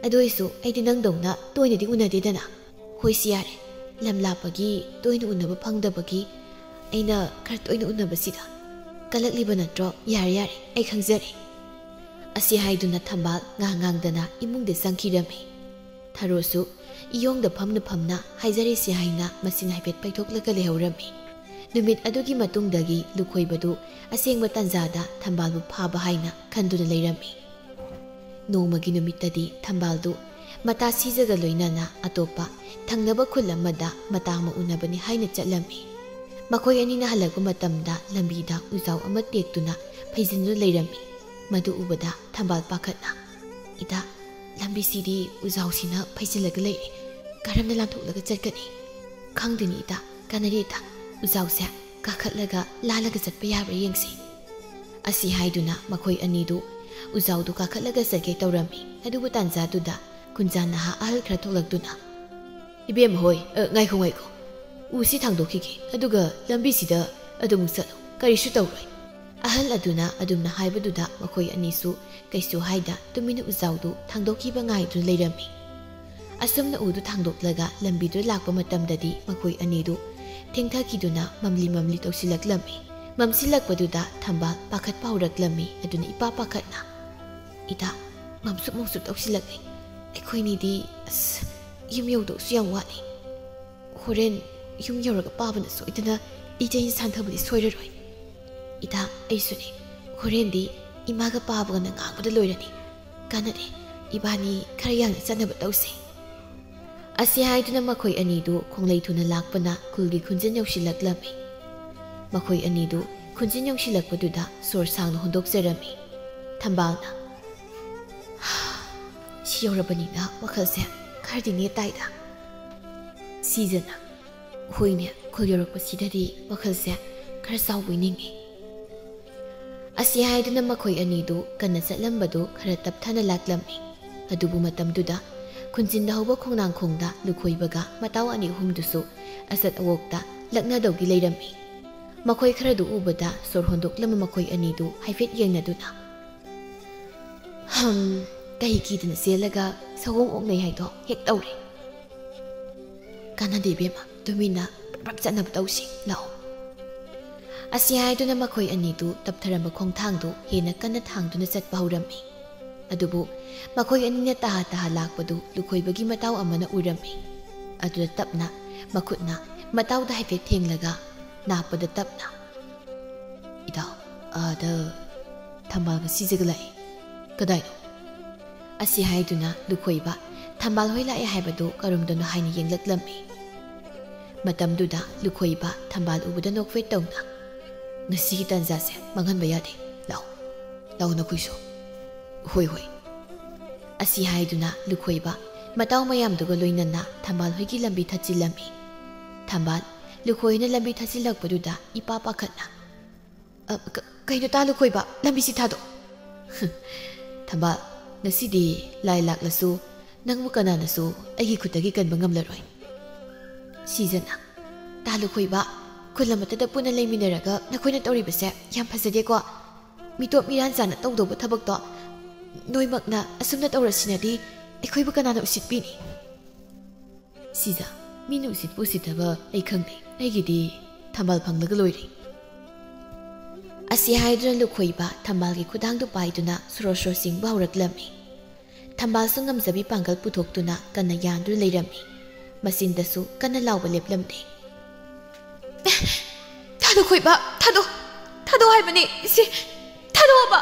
ꯑꯗꯨ ꯑꯣꯏꯁꯨ ꯑꯩꯗꯤ ꯅꯪꯗꯧꯅ ꯇꯣꯏꯅꯗꯤ ꯎꯅꯗꯦꯗꯅ꯫ ꯍꯣꯏꯁꯤ ꯌꯥꯔꯦ, ꯂꯝ ꯂꯥꯞꯄꯒꯤ ꯇꯣꯏꯅ ꯎꯅꯕ ꯐꯪꯗꯕꯒꯤ ꯑꯩꯅ ꯈꯔ ꯇꯣꯏꯅ ꯎꯅꯕꯁꯤꯗ ꯀꯜꯂꯛꯂꯤꯕ ꯅꯠꯇ꯭ꯔꯣ? ꯌꯥꯔꯦ ꯌꯥꯔꯦ, ꯑꯩ ꯈꯪꯖꯔꯦ"꯫ ꯑꯁꯤ ꯍꯥꯏꯗꯨꯅ ꯊꯝꯕꯥꯜ ꯉꯥꯡ ꯉꯥꯡꯗꯅ ꯏꯃꯨꯡꯗ ꯆꯪꯈꯤꯔꯝꯃꯤ꯫ ꯊꯔꯣꯁꯨ ꯏꯌꯣꯡꯗ ꯐꯝꯅ ꯐꯝꯅ ꯍꯥꯏꯖꯔꯤꯁꯤ ꯍꯥꯏꯅ ꯃꯆꯤꯟ ꯍꯥꯏꯐꯦꯠ ꯄꯩꯊꯣꯛꯂꯒ ꯂꯩꯍꯧꯔꯝꯃꯤ꯫ ꯅꯨꯃꯤꯠ ꯑꯗꯨꯒꯤ ꯃꯇꯨꯡꯗꯒꯤ ꯂꯨꯈꯣꯏꯕꯗꯨ ꯑꯁꯦꯡꯕ ꯇꯥꯟꯖꯥꯗ ꯊꯝꯕꯥꯜꯕꯨ ꯐꯥꯕ ꯍꯥꯏꯅ ꯈꯟꯗꯨꯅ ꯂꯩꯔꯝꯃꯤ꯫ ꯅꯣꯡꯃꯒꯤ ꯅꯨꯃꯤꯠꯇꯗꯤ ꯊꯝꯕꯥꯜꯗꯨ ꯃꯇꯥ ꯁꯤꯖꯒ ꯂꯣꯏꯅꯅ ꯑꯇꯣꯞꯄ ꯊꯪꯅꯕ ꯈꯨꯜ ꯑꯃꯗ ꯃꯇꯥ ꯑꯃ ꯎꯅꯕꯅꯤ ꯍꯥꯏꯅ ꯆꯠꯂꯝꯃꯤ꯫ ꯃꯈꯣꯏ ꯑꯅꯤꯅ ꯍꯜꯂꯛꯄ ꯃꯇꯝꯗ ꯂꯝꯕꯤꯗ ꯎꯖꯥꯎ ꯑꯃ ꯇꯦꯛꯇꯨꯅ ꯐꯩꯖꯤꯟꯗꯨꯅ ꯂꯩꯔꯝꯃꯤ꯫ ꯃꯗꯨ ꯎꯕꯗ ꯊꯝꯕꯥꯜ ꯄꯥꯈꯠꯅ, "ꯏꯇꯥ, ꯂꯝꯕꯤꯁꯤꯗꯤ ꯎꯖꯥꯎꯁꯤꯅ ꯐꯩꯖꯤꯜꯂꯒ ꯂꯩꯔꯦ꯫ ꯀꯔꯝꯅ ꯂꯥꯟꯊꯣꯛꯂꯒ ꯆꯠꯀꯅꯤ?" "ꯈꯪꯗꯦꯅꯦ ꯏꯇꯥ, ꯀꯥꯟꯅꯗꯦ ꯏꯇꯥ, ꯎꯖꯥꯎꯁꯦ ꯀꯥꯈꯠꯂꯒ ꯂꯥꯜꯂꯒ ꯆꯠꯄ ꯌꯥꯕ꯭ꯔꯥ ꯌꯦꯡꯁꯤ꯫" ꯑꯁꯤ ꯍꯥꯏꯗꯨꯅ ꯃꯈꯣꯏ ꯑꯅꯤꯗꯨ ꯎꯖꯥꯎꯗꯨ ꯀꯥꯈꯠꯂꯒ ꯆꯠꯀꯦ ꯇꯧꯔꯝꯃꯤ꯫ ꯑꯗꯨꯕꯨ ꯇꯥꯟꯖꯥꯗꯨꯗ ꯈꯨꯟꯖꯥ ꯅꯍꯥ ꯑꯍꯜ ꯈꯔ ꯊꯣꯛꯂꯛꯇꯨꯅ, "ꯏꯕꯦꯝꯃ ꯍꯣꯏ, ꯑ, ꯉꯥꯏꯈꯣ, ꯉꯥꯏꯈꯣ꯫ ꯎꯁꯤ ꯊꯥꯡꯗꯣꯛꯈꯤꯒꯦ, ꯑꯗꯨꯒ ꯂꯝꯕꯤꯁꯤꯗ ꯑꯗꯨꯃꯨꯛ ꯆꯠꯂꯨ, ꯀꯔꯤꯁꯨ ꯇꯧꯔꯣꯏ꯫" ꯑꯍꯜ ꯑꯗꯨꯅ ꯑꯗꯨꯝꯅ ꯍꯥꯏꯕꯗꯨꯗ ꯃꯈꯣꯏ ꯑꯅꯤꯁꯨ ꯀꯩꯁꯨ ꯍꯥꯏꯗ ꯇꯨꯃꯤꯟꯅ ꯎꯖꯥꯎꯗꯨ ꯊꯥꯡꯗꯣꯛꯈꯤꯕ ꯉꯥꯏꯗꯨꯅ ꯂꯩꯔꯝꯃꯤ꯫ ꯑꯁꯨꯝꯅ ꯎꯗꯨ ꯊꯥꯡꯗꯣꯛꯂꯒ ꯂꯝꯕꯤꯗꯨ ꯂꯥꯛꯄ ꯃꯇꯝꯗꯗꯤ ꯃꯈꯣꯏ ꯑꯅꯤꯗꯨ ꯊꯦꯡꯊꯈꯤꯗꯨꯅ ꯃꯝꯂꯤ ꯃꯝꯂꯤ ꯇꯧꯁꯤꯜꯂꯛꯂꯝꯃꯤ꯫ ꯃꯝꯁꯤꯜꯂꯛꯄꯗꯨꯗ ꯊꯝꯕꯥꯜ ꯄꯥꯈꯠꯄ ꯍꯧꯔꯛꯂꯝꯃꯤ, ꯑꯗꯨꯅ ꯏꯄꯥ ꯄꯥꯈꯠꯅ, "ꯏꯇꯥ, ꯃꯝꯁꯨꯛ ꯃꯝꯁꯨꯛ ꯇꯧꯁꯤꯜꯂꯛꯂꯦ꯫ ꯑꯩꯈꯣꯏꯅꯤꯗꯤ, ꯑꯁ, ꯌꯨꯝ ꯌꯧꯗꯧꯁꯨ ꯌꯥꯝ ꯋꯥꯠꯂꯤ꯫ ꯍꯣꯔꯦꯟ ꯌꯨꯝ ꯌꯧꯔꯒ ꯄꯥꯕꯅ ꯁꯣꯏꯗꯅ ꯏꯆꯦ ꯁꯥꯟꯊꯕꯗꯤ ꯁꯣꯏꯔꯔꯣꯏ꯫ ꯏꯇꯥ, ꯑꯩꯁꯨꯅꯦ꯫ ꯍꯣꯔꯦꯟꯗꯤ ꯏꯃꯥꯒ ꯄꯥꯕꯒꯅ ꯉꯥꯡꯕꯗ ꯂꯣꯏꯔꯅꯤ꯫ ꯀꯥꯟꯅꯗꯦ, ꯏꯕꯥꯅꯤ ꯈꯔ ꯌꯥꯡꯅ ꯆꯠꯅꯕ ꯇꯧꯁꯦ꯫" ꯑꯁꯤ ꯍꯥꯏꯗꯨꯅ ꯃꯈꯣꯏ ꯑꯅꯤꯗꯨ ꯈꯣꯡꯂꯩ ꯊꯨꯅ ꯂꯥꯛꯄꯅ ꯈꯨꯜꯒꯤ ꯈꯨꯟꯖꯤꯟ ꯌꯧꯁꯤꯜꯂꯛꯂꯝꯃꯤ꯫ ꯃꯈꯣꯏ ꯑꯅꯤꯗꯨ ꯈꯨꯟꯖꯤꯟ ꯌꯧꯁꯤꯜꯂꯛꯄꯗꯨꯗ ꯁꯣꯔ ꯁꯥꯡꯅ ꯍꯣꯟꯗꯣꯛꯆꯔꯝꯃꯤ꯫ ꯊꯝꯕꯥꯜꯅ, "ꯁꯤ ꯌꯧꯔꯕꯅꯤꯅ ꯋꯥꯈꯜꯁꯦ ꯈꯔꯗꯤ ꯅꯦꯠ ꯇꯥꯏꯗ꯫" ꯁꯤꯖꯅ, "ꯍꯣꯏꯅꯦ, ꯈꯨꯜ ꯌꯧꯔꯛꯄꯁꯤꯗꯗꯤ ꯋꯥꯈꯜꯁꯦ ꯈꯔ ꯆꯥꯎꯕꯣꯏ ꯅꯤꯡꯉꯤ꯫" ꯑꯁꯤ ꯍꯥꯏꯗꯨꯅ ꯃꯈꯣꯏ ꯑꯅꯤꯗꯨ ꯀꯟꯅ ꯆꯠꯂꯝꯕꯗꯨ ꯈꯔ ꯇꯞꯊꯅ ꯂꯥꯛꯂꯝꯃꯤ꯫ ꯑꯗꯨꯕꯨ ꯃꯇꯝꯗꯨꯗ ꯈꯨꯟꯖꯤꯟꯗ ꯍꯧꯕ ꯈꯣꯡꯅꯥꯡꯈꯣꯡꯗ ꯂꯨꯈꯣꯏꯕꯒ ꯃꯇꯥꯎ ꯑꯅꯤ ꯑꯍꯨꯝꯗꯨꯁꯨ ꯑꯆꯠ ꯑꯋꯣꯛꯇ ꯂꯛꯅꯗꯧꯒꯤ ꯂꯩꯔꯝꯃꯤ꯫ ꯃꯈꯣꯏ ꯈꯔꯗꯨ ꯎꯕꯗ ꯁꯣꯔ ꯍꯣꯟꯗꯣꯛꯂꯝꯕ ꯃꯈꯣꯏ ꯑꯅꯤꯗꯨ ꯍꯥꯏꯐꯦꯠ ꯌꯦꯡꯅꯗꯨꯅ, "ꯍꯝ, ꯀꯩ ꯀꯤꯗꯅ ꯆꯦꯜꯂꯒ ꯁꯒꯣꯝ ꯑꯣꯛꯅꯩ ꯍꯥꯏꯗꯣ ꯍꯦꯛ ꯇꯧꯔꯦ꯫ ꯀꯥꯟꯅꯗꯦ ꯏꯕꯦꯝꯃ, ꯇꯨꯃꯤꯟꯅ ꯄ꯭ꯔꯞ ꯆꯠꯅꯕ ꯇꯧꯁꯤ, ꯂꯥꯛꯑꯣ꯫" ꯑꯁꯤ ꯍꯥꯏꯗꯨꯅ ꯃꯈꯣꯏ ꯑꯅꯤꯗꯨ ꯇꯞꯊꯔꯝꯕ ꯈꯣꯡꯊꯥꯡꯗꯨ ꯍꯦꯟꯅ ꯀꯟꯅ ꯊꯥꯡꯗꯨꯅ ꯆꯠꯄ ꯍꯧꯔꯝꯃꯤ꯫ ꯑꯗꯨꯕꯨ ꯃꯈꯣꯏ ꯑꯅꯤꯅ ꯇꯍꯥ ꯇꯍꯥ ꯂꯥꯛꯄꯗꯨ ꯂꯨꯈꯣꯏꯕꯒꯤ ꯃꯇꯥꯎ ꯑꯃꯅ ꯎꯔꯝꯃꯤ꯫ ꯑꯗꯨꯗ ꯇꯞꯅ ꯃꯈꯨꯠꯅ ꯃꯇꯥꯎꯗ ꯍꯥꯏꯐꯦꯠ ꯊꯦꯡꯂꯒ ꯅꯥꯞꯄꯗ ꯇꯞꯅ, "ꯏꯇꯥꯎ, ꯑꯥꯗ ꯊꯝꯕꯥꯜ ꯃꯁꯤꯖꯒ ꯂꯥꯛꯏ꯫" "ꯀꯗꯥꯏꯅꯣ?" ꯑꯁꯤ ꯍꯥꯏꯗꯨꯅ ꯂꯨꯈꯣꯏꯕ ꯊꯝꯕꯥꯜ ꯍꯣꯏ ꯂꯥꯛꯑꯦ ꯍꯥꯏꯕꯗꯨ ꯀꯔꯝꯗꯅꯣ ꯍꯥꯏꯅ ꯌꯦꯡꯂꯛꯂꯝꯃꯤ꯫ ꯃꯇꯝꯗꯨꯗ ꯂꯨꯈꯣꯏꯕ ꯊꯝꯕꯥꯜ ꯎꯕꯗ ꯅꯣꯛꯐꯦꯠ ꯇꯧꯅ, "ꯉꯁꯤꯒꯤ ꯇꯥꯟꯖꯥꯁꯦ ꯃꯥꯡꯍꯟꯕ ꯌꯥꯗꯦ꯫ ꯂꯥꯛꯑꯣ, ꯂꯥꯛꯑꯣ ꯅꯈꯣꯏꯁꯨ꯫ ꯍꯣꯏ, ꯍꯣꯏ꯫" ꯑꯁꯤ ꯍꯥꯏꯗꯨꯅ ꯂꯨꯈꯣꯏꯕ ꯃꯇꯥꯎ ꯃꯌꯥꯝꯗꯨꯒ ꯂꯣꯏꯅꯅ ꯊꯝꯕꯥꯜ ꯍꯣꯏꯒꯤ ꯂꯝꯕꯤ ꯊꯠꯆꯤꯜꯂꯝꯃꯤ꯫ ꯊꯝꯕꯥꯜ ꯂꯨꯈꯣꯏꯅ ꯂꯝꯕꯤ ꯊꯠꯆꯤꯜꯂꯛꯄꯗꯨꯗ ꯏꯄꯥ ꯄꯥꯈꯠꯅ, "ꯑ, ꯀ-, ꯀꯩꯅꯣ ꯇꯥ ꯂꯨꯈꯣꯏꯕ, ꯂꯝꯕꯤꯁꯤ ꯊꯥꯗꯣꯛ꯫" "ꯊꯝꯕꯥꯜ, ꯉꯁꯤꯗꯤ ꯂꯥꯏ ꯂꯥꯛꯂꯁꯨ ꯅꯪꯕꯨ ꯀꯅꯥꯅꯁꯨ ꯑꯩꯒꯤ ꯈꯨꯠꯇꯒꯤ ꯀꯟꯕ ꯉꯝꯂꯔꯣꯏ꯫" ꯁꯤꯖꯅ, "ꯇꯥ ꯂꯨꯈꯣꯏꯕ, ꯈꯨꯜ ꯑꯃꯠꯇꯗ ꯄꯨꯟꯅ ꯂꯩꯃꯤꯟꯅꯔꯒ ꯅꯈꯣꯏꯅ ꯇꯧꯔꯤꯕꯁꯦ ꯌꯥꯝ ꯐꯖꯗꯦꯀꯣ꯫ ꯃꯤꯇꯣꯞ ꯃꯤꯔꯥꯟ ꯆꯥꯅ ꯇꯧꯗꯧꯕ ꯊꯕꯛꯇꯣ ꯅꯣꯏꯃꯛꯅ ꯑꯁꯨꯝꯅ ꯇꯧꯔꯁꯤꯅꯗꯤ ꯑꯩꯈꯣꯏꯕꯨ ꯀꯅꯥꯅ ꯎꯁꯤꯠꯄꯤꯅꯤ?" "ꯁꯤꯖ, ꯃꯤꯅ ꯎꯁꯤꯠꯄ ꯎꯁꯤꯠꯇꯕ ꯑꯩ ꯈꯪꯗꯦ꯫ ꯑꯩꯒꯤꯗꯤ ꯊꯝꯕꯥꯜ ꯐꯪꯂꯒ ꯂꯣꯏꯔꯦ꯫" ꯑꯁꯤ ꯍꯥꯏꯗꯨꯅ ꯂꯨꯈꯣꯏꯕ ꯊꯝꯕꯥꯜꯒꯤ ꯈꯨꯗꯥꯡꯗꯨ ꯄꯥꯏꯗꯨꯅ ꯁꯣꯔꯣ ꯁꯣꯔꯣ ꯆꯤꯡꯕ ꯍꯧꯔꯛꯂꯝꯃꯤ꯫ ꯊꯝꯕꯥꯜꯁꯨ ꯉꯝꯖꯕꯤ ꯄꯥꯡꯒꯜ ꯄꯨꯊꯣꯛꯇꯨꯅ ꯀꯟꯅ ꯌꯥꯟꯗꯨꯅ ꯂꯩꯔꯝꯃꯤ꯫ ꯃꯆꯤꯟꯗꯁꯨ ꯀꯟꯅ ꯂꯥꯎꯕ ꯂꯦꯞꯂꯝꯗꯦ꯫ "ꯊꯥꯗꯣꯛ ꯈꯣꯏꯕ, ꯊꯥꯗꯣꯛ, ꯊꯥꯗꯣꯛ ꯍꯥꯏꯕꯅꯤ ꯁꯤ, ꯊꯥꯗꯣꯛꯑꯣꯕ!"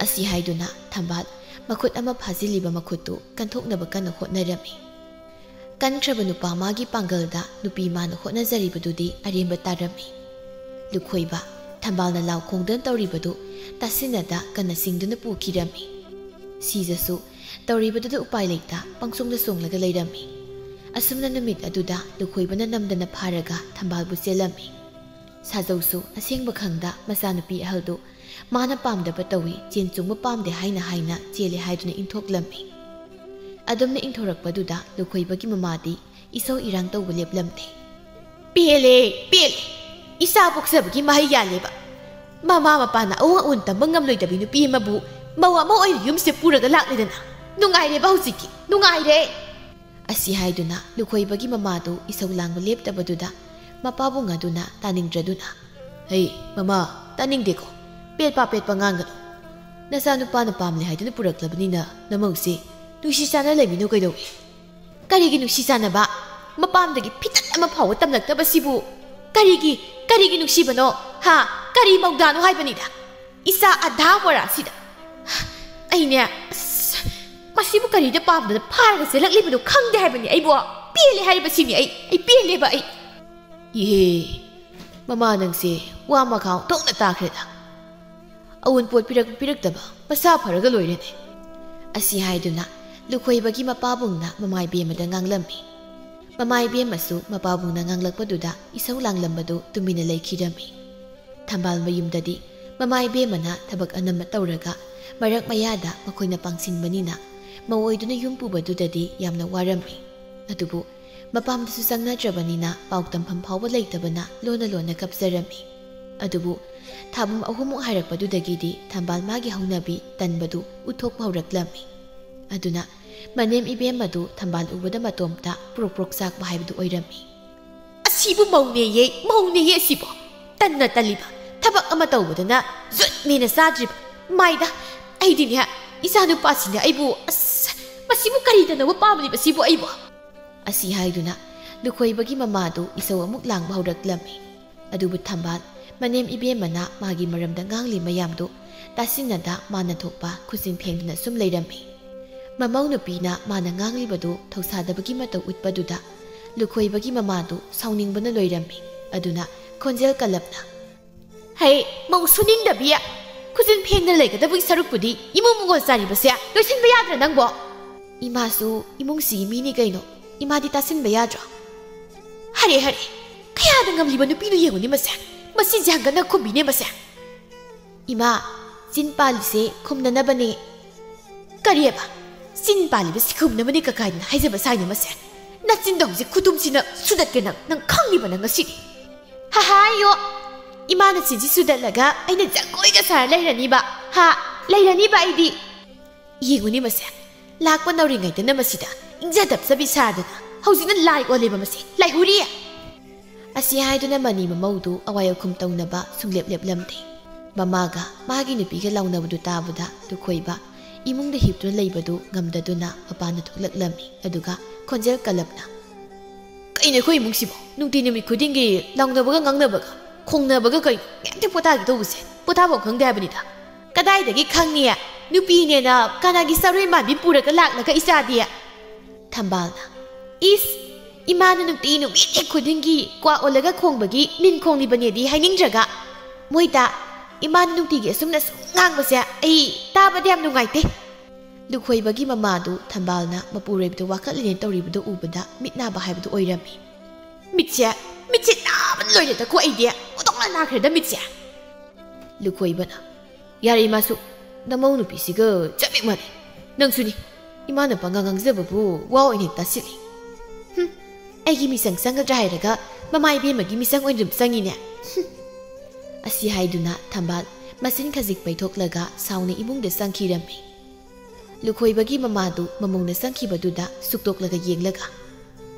ꯑꯁꯤ ꯍꯥꯏꯗꯨꯅ ꯊꯝꯕꯥꯜ ꯃꯈꯨꯠ ꯑꯃ ꯐꯥꯖꯤꯜꯂꯤꯕ ꯃꯈꯨꯠꯇꯨ ꯀꯟꯊꯣꯛꯅꯕ ꯀꯟꯅ ꯍꯣꯠꯅꯔꯝꯃꯤ꯫ ꯀꯟꯈ꯭ꯔꯕ ꯅꯨꯄꯥ ꯃꯥꯒꯤ ꯄꯥꯡꯒꯜꯗ ꯅꯨꯄꯤ ꯃꯥꯅ ꯍꯣꯠꯅꯖꯔꯤꯕꯗꯨꯗꯤ ꯑꯔꯦꯝꯕ ꯇꯥꯔꯝꯃꯤ꯫ ꯂꯨꯈꯣꯏꯕ ꯊꯝꯕꯥꯜꯅ ꯂꯥꯎ ꯈꯣꯡꯗꯨꯅ ꯇꯧꯔꯤꯕꯗꯨ ꯇꯥꯁꯤꯟꯅꯗ ꯀꯟꯅ ꯆꯤꯡꯗꯨꯅ ꯄꯨꯈꯤꯔꯝꯃꯤ꯫ ꯁꯤꯖꯁꯨ ꯇꯧꯔꯤꯕꯗꯨꯗ ꯎꯄꯥꯏ ꯂꯩꯇ ꯄꯪꯆꯣꯡꯗ ꯆꯣꯡꯂꯒ ꯂꯩꯔꯝꯃꯤ꯫ ꯑꯁꯨꯝꯅ ꯅꯨꯃꯤꯠ ꯑꯗꯨꯗ ꯂꯨꯈꯣꯏꯕꯅ ꯅꯝꯗꯅ ꯐꯥꯔꯒ ꯊꯝꯕꯥꯜꯕꯨ ꯆꯦꯜꯂꯝꯃꯤ꯫ ꯁꯥꯖꯧꯁꯨ ꯑꯁꯦꯡꯕ ꯈꯪꯗ ꯃꯆꯥꯅꯨꯄꯤ ꯑꯍꯜꯗꯨ ꯃꯥꯅ ꯄꯥꯝꯗꯕ ꯇꯧꯏ, ꯆꯦꯟ ꯆꯣꯡꯕ ꯄꯥꯝꯗꯦ ꯍꯥꯏꯅ ꯍꯥꯏꯅ ꯆꯦꯜꯂꯦ ꯍꯥꯏꯗꯨꯅ ꯏꯟꯊꯣꯛꯂꯝꯃꯤ꯫ ꯑꯗꯨꯝꯅ ꯏꯟꯊꯣꯔꯛꯄꯗꯨꯗ ꯂꯨꯈꯣꯏꯕꯒꯤ ꯃꯃꯥꯗꯤ ꯏꯁꯧ ꯏꯔꯥꯡ ꯇꯧꯕ ꯂꯦꯞꯂꯝꯗꯦ꯫ "ꯄꯦꯜꯂꯦ, ꯄꯦꯜꯂꯦ꯫ ꯏꯆꯥ ꯄꯣꯛꯆꯕꯒꯤ ꯃꯍꯩ ꯌꯥꯜꯂꯦꯕ꯫ ꯃꯃꯥ ꯃꯄꯥꯅ ꯑꯋꯥ ꯑꯣꯟ ꯇꯝꯕ ꯉꯝꯂꯣꯏꯗꯕꯤ ꯅꯨꯄꯤ ꯑꯃꯕꯨ ꯃꯧ ꯑꯃ ꯑꯣꯏꯅ ꯌꯨꯝꯁꯤꯗ ꯄꯨꯔꯒ ꯂꯥꯛꯂꯦꯗꯅ꯫ ꯅꯨꯡꯉꯥꯏꯔꯦꯕ ꯍꯧꯖꯤꯛꯇꯤ, ꯅꯨꯡꯉꯥꯏꯔꯦ!" ꯑꯁꯤ ꯍꯥꯏꯗꯨꯅ ꯂꯨꯈꯣꯏꯕꯒꯤ ꯃꯃꯥꯗꯨ ꯏꯁꯧ ꯂꯥꯡꯕ ꯂꯦꯞꯇꯕꯗꯨꯗ ꯃꯄꯥꯕꯨꯡ ꯑꯗꯨꯅ ꯇꯥꯅꯤꯡꯗ꯭ꯔꯗꯨꯅ, "ꯍꯩ, ꯃꯃꯥ, ꯇꯥꯅꯤꯡꯗꯦꯀꯣ꯫ ꯄꯦꯠꯄ ꯄꯦꯠꯄ ꯉꯥꯡꯒꯅꯨ꯫ ꯅꯆꯥꯅꯨꯄꯥꯅ ꯄꯥꯝꯂꯦ ꯍꯥꯏꯗꯨꯅ ꯄꯨꯔꯛꯂꯕꯅꯤꯅ ꯅꯃꯧꯁꯦ ꯅꯨꯡꯁꯤ ꯆꯥꯟꯅ ꯂꯩꯃꯤꯟꯅꯧ ꯀꯩꯗꯧꯏ?" "ꯀꯔꯤꯒꯤ ꯅꯨꯡꯁꯤ ꯆꯥꯟꯅꯕ? ꯃꯄꯥꯝꯗꯒꯤ ꯐꯤꯇꯠ ꯑꯃ ꯐꯥꯎꯕ ꯇꯝꯂꯛꯇꯕꯁꯤꯕꯨ ꯀꯔꯤꯒꯤ, ꯀꯔꯤꯒꯤ ꯅꯨꯡꯁꯤꯕꯅꯣ? ꯍꯥ? ꯀꯔꯤ ꯃꯧꯗꯥꯅꯣ ꯍꯥꯏꯕꯅꯤꯗ? ꯏꯆꯥ ꯑꯙꯥ ꯃꯣꯔꯥꯁꯤꯗ ꯑꯩꯅꯦ, ꯑꯁ, ꯃꯁꯤꯕꯨ ꯀꯔꯤꯗ ꯄꯥꯝꯗꯅ ꯐꯥꯔꯒ ꯆꯦꯜꯂꯛꯂꯤꯕꯅꯣ ꯈꯪꯗꯦ ꯍꯥꯏꯕꯅꯤ ꯑꯩꯕꯨ!" "ꯄꯦꯜꯂꯦ ꯍꯥꯏꯔꯤꯕꯁꯤꯅꯤ ꯑꯩ, ꯑꯩ ꯄꯦꯜꯂꯦꯕ ꯑꯩ"꯫ "ꯏꯍꯦ, ꯃꯃꯥ ꯅꯪꯁꯦ ꯋꯥ ꯃꯈꯥ ꯊꯣꯛꯅ ꯇꯥꯈ꯭ꯔꯦꯗ꯫ ꯑꯋꯨꯟꯄꯣꯠ ꯄꯤꯔꯛ ꯄꯤꯔꯛꯇꯕ ꯃꯁꯥ ꯐꯔꯒ ꯂꯣꯏꯔꯦꯅꯦ"꯫ ꯑꯁꯤ ꯍꯥꯏꯗꯨꯅ ꯂꯨꯈꯣꯏꯕꯒꯤ ꯃꯄꯥꯕꯨꯡꯅ ꯃꯃꯥ ꯏꯕꯦꯝꯃꯗ ꯉꯥꯡꯂꯝꯃꯤ꯫ ꯃꯃꯥ ꯏꯕꯦꯝꯃꯁꯨ ꯃꯄꯥꯕꯨꯡꯅ ꯉꯥꯡꯂꯛꯄꯗꯨꯗ ꯏꯁꯧ ꯂꯥꯡꯂꯝꯕꯗꯨ ꯇꯨꯃꯤꯟꯅ ꯂꯩꯈꯤꯔꯝꯃꯤ꯫ ꯊꯝꯕꯥꯜ ꯃꯌꯨꯝꯗꯗꯤ ꯃꯃꯥ ꯏꯕꯦꯝꯃꯅ ꯊꯕꯛ ꯑꯅꯝꯕ ꯇꯧꯔꯒ ꯃꯔꯛ ꯃꯌꯥꯗ ꯃꯈꯣꯏꯅ ꯄꯥꯡꯁꯤꯟꯕꯅꯤꯅ ꯃꯧ ꯑꯣꯏꯗꯨꯅ ꯌꯨꯝ ꯄꯨꯕꯗꯨꯗꯗꯤ ꯌꯥꯝꯅ ꯋꯥꯔꯝꯃꯤ꯫ ꯑꯗꯨꯕꯨ ꯃꯄꯥꯝꯗꯁꯨ ꯆꯪꯅꯗ꯭ꯔꯕꯅꯤꯅ ꯄꯥꯎ ꯇꯝꯐꯝ ꯐꯥꯎꯕ ꯂꯩꯇꯕꯅ ꯂꯣꯟꯅ ꯂꯣꯟꯅ ꯀꯞꯆꯔꯝꯃꯤ꯫ ꯑꯗꯨꯕꯨ ꯊꯥꯕꯨꯝ ꯑꯍꯨꯝꯃꯨꯛ ꯍꯥꯏꯔꯛꯄꯗꯨꯗꯒꯤꯗꯤ ꯊꯝꯕꯥꯜ ꯃꯥꯒꯤ ꯍꯧꯅꯕꯤ ꯇꯟꯕꯗꯨ ꯎꯠꯊꯣꯛꯄ ꯍꯧꯔꯛꯂꯝꯃꯤ꯫ ꯑꯗꯨꯅ ꯃꯅꯦꯝ ꯏꯕꯦꯝꯃꯗꯨ ꯊꯝꯕꯥꯜ ꯎꯕꯗ ꯃꯇꯣꯝꯇ ꯄ꯭ꯔꯣꯛ ꯄ꯭ꯔꯣꯛ ꯆꯥꯛꯄ ꯍꯥꯏꯕꯗꯨ ꯑꯣꯏꯔꯝꯃꯤ꯫ "ꯑꯁꯤꯕꯨ ꯃꯧꯅꯦꯌꯦ, ꯃꯧꯅꯦꯌꯦ ꯑꯁꯤꯕꯨ꯫ ꯇꯟꯅ ꯇꯜꯂꯤꯕ, ꯊꯕꯛ ꯑꯃ ꯇꯧꯕꯗꯅ ꯖꯨꯠ ꯃꯦꯅ ꯆꯥꯗ꯭ꯔꯤꯕ꯫ ꯃꯥꯏꯗ, ꯑꯩꯗꯤꯅꯦ, ꯏꯆꯥꯅꯨꯄꯥꯁꯤꯅ ꯑꯩꯕꯨ, ꯑꯁ, ꯃꯁꯤꯕꯨ ꯀꯔꯤ ꯇꯧꯅꯕ ꯄꯥꯝꯂꯤꯕ ꯁꯤꯕꯨ ꯑꯩꯕꯨ?" ꯑꯁꯤ ꯍꯥꯏꯗꯨꯅ ꯂꯨꯈꯣꯏꯕꯒꯤ ꯃꯃꯥꯗꯨ ꯏꯁꯧ ꯑꯃꯨꯛ ꯂꯥꯡꯕ ꯍꯧꯔꯛꯂꯝꯃꯤ꯫ ꯑꯗꯨꯕꯨ ꯊꯝꯕꯥꯜ, ꯃꯅꯦꯝ ꯏꯕꯦꯝꯃꯅ ꯃꯥꯒꯤ ꯃꯔꯝꯗ ꯉꯥꯡꯂꯤ ꯃꯌꯥꯝꯗꯨ ꯇꯥꯁꯤꯟꯅꯗ ꯃꯥꯅ ꯊꯣꯛꯄ ꯈꯨꯠꯆꯤꯟ ꯐꯦꯡꯗꯨꯅ ꯁꯨꯝ ꯂꯩꯔꯝꯃꯤ꯫ ꯃꯃꯧ ꯅꯨꯄꯤꯅ ꯃꯥꯅ ꯉꯥꯡꯂꯤꯕꯗꯨ ꯊꯧꯁꯥꯗꯕꯒꯤ ꯃꯇꯧ ꯎꯠꯄꯗꯨꯗ ꯂꯨꯈꯣꯏꯕꯒꯤ ꯃꯃꯥꯗꯨ ꯁꯥꯎꯅꯤꯡꯕꯅ ꯂꯣꯏꯔꯝꯃꯤ꯫ ꯑꯗꯨꯅ ꯈꯣꯟꯖꯦꯜ ꯀꯜꯂꯞꯅ, "ꯍꯩ, ꯃꯧ ꯁꯨꯅꯤꯡꯗꯕꯤ! ꯈꯨꯖꯤꯟ ꯐꯦꯡꯗꯅ ꯂꯩꯒꯗꯕꯒꯤ ꯁꯔꯨꯛꯄꯨꯗꯤ ꯏꯃꯨꯡ ꯃꯪꯒꯣꯜ ꯆꯥꯔꯤꯕꯁꯦ ꯂꯣꯏꯁꯤꯟꯕ ꯌꯥꯗ꯭ꯔꯥ ꯅꯪꯕꯣ?" "ꯏꯃꯥꯁꯨ ꯏꯃꯨꯡꯁꯤꯒꯤ ꯃꯤꯅꯤ ꯀꯩꯅꯣ, ꯏꯃꯥꯗꯤ ꯇꯥꯁꯤꯟꯕ ꯌꯥꯗ꯭ꯔꯣ?" "ꯍꯔꯦ, ꯍꯔꯦ, ꯀꯌꯥꯗ ꯉꯝꯂꯤꯕ ꯅꯨꯄꯤꯅꯣ ꯌꯦꯡꯉꯨꯅꯦ ꯃꯁꯦ, ꯃꯆꯤꯟꯁꯦ ꯍꯪꯒꯠꯅ ꯈꯨꯝꯕꯤꯅꯦ ꯃꯁꯦ꯫ ꯏꯃꯥ, ꯆꯤꯟ ꯄꯥꯜꯂꯤꯁꯦ ꯈꯨꯝꯅꯅꯕꯅꯦ"꯫ "ꯀꯔꯤꯑꯕ? ꯆꯤꯟ ꯄꯥꯜꯂꯤꯕꯁꯤ ꯈꯨꯝꯅꯕꯅꯦ ꯀꯀꯥꯏꯗꯅ ꯍꯥꯏꯖꯕ ꯁꯥꯏꯅꯦ ꯃꯁꯦ꯫ ꯅꯆꯤꯟꯗꯣ ꯍꯧꯖꯤꯛ ꯈꯨꯇꯨꯝꯁꯤꯅ ꯁꯨꯗꯠꯀꯦ ꯅꯪ, ꯅꯪ ꯈꯪꯉꯤꯕ ꯅꯪ ꯉꯁꯤꯗꯤ"꯫ "ꯍꯥ ꯍꯥꯏꯌꯣ, ꯏꯃꯥꯅ ꯆꯤꯟꯁꯤ ꯁꯨꯗꯠꯂꯒ ꯑꯩꯅ ꯖꯒꯣꯏꯒ ꯁꯥꯔ ꯂꯩꯔꯅꯤꯕ, ꯍꯥ, ꯂꯩꯔꯅꯤꯕ ꯑꯩꯗꯤ꯫ ꯌꯦꯡꯉꯨꯅꯦ ꯃꯁꯦ, ꯂꯥꯛꯄ ꯅꯧꯔꯤꯉꯩꯗꯅ ꯃꯁꯤꯗ ꯏꯪꯖ ꯇꯞꯆꯕꯤ ꯁꯥꯗꯅ ꯍꯧꯖꯤꯛꯅ ꯂꯥꯏ ꯑꯣꯜꯂꯦꯕ ꯃꯁꯦ, ꯂꯥꯏꯍꯨꯔꯤ!" ꯑꯁꯤ ꯍꯥꯏꯗꯨꯅ ꯃꯅꯤ ꯃꯃꯧꯗꯨ ꯑꯋꯥꯏ ꯑꯈꯨꯝ ꯇꯧꯅꯕ ꯁꯨꯡꯂꯦꯞ ꯂꯦꯞꯂꯝꯗꯦ꯫ ꯃꯃꯥꯒ ꯃꯥꯒꯤ ꯅꯨꯄꯤꯒ ꯂꯥꯎꯅꯕꯗꯨ ꯇꯥꯕꯗ ꯂꯨꯈꯣꯏꯕ ꯏꯃꯨꯡꯗ ꯍꯤꯞꯇꯨꯅ ꯂꯩꯕꯗꯨ ꯉꯝꯗꯗꯨꯅ ꯃꯄꯥꯟꯗ ꯊꯣꯛꯂꯛꯂꯝꯃꯤ꯫ ꯑꯗꯨꯒ ꯈꯣꯟꯖꯦꯜ ꯀꯜꯂꯞꯅ, "ꯀꯩꯅꯣ ꯑꯩꯈꯣꯏ ꯏꯃꯨꯡꯁꯤꯕꯣ? ꯅꯨꯡꯇꯤ ꯅꯨꯃꯤꯠ ꯈꯨꯗꯤꯡꯒꯤ ꯂꯥꯎꯅꯕꯒ ꯉꯥꯡꯅꯕꯒ ꯈꯣꯡꯅꯕꯒ ꯀꯩꯅꯣ? ꯀꯩꯝꯇ ꯄꯣꯊꯥꯒꯦ ꯇꯧꯕꯁꯦ ꯄꯣꯊꯥꯐꯝ ꯈꯪꯗꯦ ꯍꯥꯏꯕꯅꯤꯗ"꯫ "ꯀꯗꯥꯏꯗꯒꯤ ꯈꯪꯉꯤ? ꯅꯨꯄꯤꯅꯦꯅ ꯀꯅꯥꯒꯤ ꯆꯥꯔꯣꯏ ꯃꯥꯟꯕꯤ ꯄꯨꯔꯒ ꯂꯥꯛꯂꯒ ꯏꯆꯥꯗꯤ?" ꯊꯝꯕꯥꯜꯅ, "ꯏꯁ, ꯏꯃꯥꯅ ꯅꯨꯡꯇꯤ ꯅꯨꯃꯤꯠ ꯍꯦꯛ ꯈꯨꯗꯤꯡꯒꯤ ꯀ꯭ꯋꯥ ꯑꯣꯜꯂꯒ ꯈꯣꯡꯕꯒꯤ ꯂꯤꯟ ꯈꯣꯡꯂꯤꯕꯅꯦꯗꯤ ꯍꯥꯏꯅꯤꯡꯗ꯭ꯔꯒ, ꯃꯣꯏꯗ ꯏꯃꯥꯅ ꯅꯨꯡꯇꯤꯒꯤ ꯑꯁꯨꯝꯅ ꯁꯨꯝ ꯉꯥꯡꯕꯁꯦ ꯑꯩ ꯇꯥꯕꯗ ꯌꯥꯝ ꯅꯨꯡꯉꯥꯏꯇꯦ"꯫ ꯂꯨꯈꯣꯏꯕꯒꯤ ꯃꯃꯥꯗꯨ ꯊꯝꯕꯥꯜꯅ ꯃꯄꯨꯔꯣꯏꯕꯗ ꯋꯥꯀꯠꯂꯤꯅꯦ ꯇꯧꯔꯤꯕꯗꯨ ꯎꯕꯗ ꯃꯤꯠ ꯅꯥꯕ ꯍꯥꯏꯕꯗꯨ ꯑꯣꯏꯔꯝꯃꯤ꯫ "ꯃꯤꯠꯁꯦ, ꯃꯤꯠꯁꯦ ꯅꯥꯕꯅ ꯂꯣꯏꯔꯦꯗꯀꯣ ꯑꯩꯗꯤ꯫ ꯑꯣꯟꯊꯣꯛꯅ ꯅꯥꯈ꯭ꯔꯦꯗ ꯃꯤꯠꯁꯦ"꯫ ꯂꯨꯈꯣꯏꯕꯅ, "ꯌꯥꯔꯦ ꯏꯃꯥꯁꯨ, ꯅꯃꯧ ꯅꯨꯄꯤꯁꯤꯒ ꯆꯞ ꯍꯦꯛ ꯃꯥꯟꯅꯩ꯫ ꯅꯪꯁꯨꯅꯤ, ꯏꯃꯥꯅ ꯄꯉꯥꯡ ꯉꯥꯡꯖꯕꯕꯨ ꯋꯥ ꯑꯣꯏꯅ ꯍꯦꯛ ꯇꯥꯁꯤꯜꯂꯤ꯫ ꯍꯨꯝ, ꯑꯩꯒꯤ ꯃꯤꯆꯪ ꯆꯪꯒꯗ꯭ꯔꯥ ꯍꯥꯏꯔꯒ ꯃꯃꯥ ꯏꯕꯦꯝꯃꯒꯤ ꯃꯤꯆꯪ ꯑꯣꯏꯅ ꯑꯗꯨꯝ ꯆꯪꯉꯤꯅꯦ"꯫ ꯍꯨꯝ꯫ ꯑꯁꯤ ꯍꯥꯏꯗꯨꯅ ꯊꯝꯕꯥꯜ ꯃꯆꯤꯟ ꯈꯖꯤꯛ ꯄꯩꯊꯣꯛꯂꯒ ꯁꯥꯎꯅ ꯏꯃꯨꯡꯗ ꯆꯪꯈꯤꯔꯝꯃꯤ꯫ ꯂꯨꯈꯣꯏꯕꯒꯤ ꯃꯃꯥꯗꯨ ꯃꯃꯧꯅ ꯆꯪꯈꯤꯕꯗꯨꯗ ꯁꯨꯛꯇꯣꯛꯂꯒ ꯌꯦꯡꯂꯒ,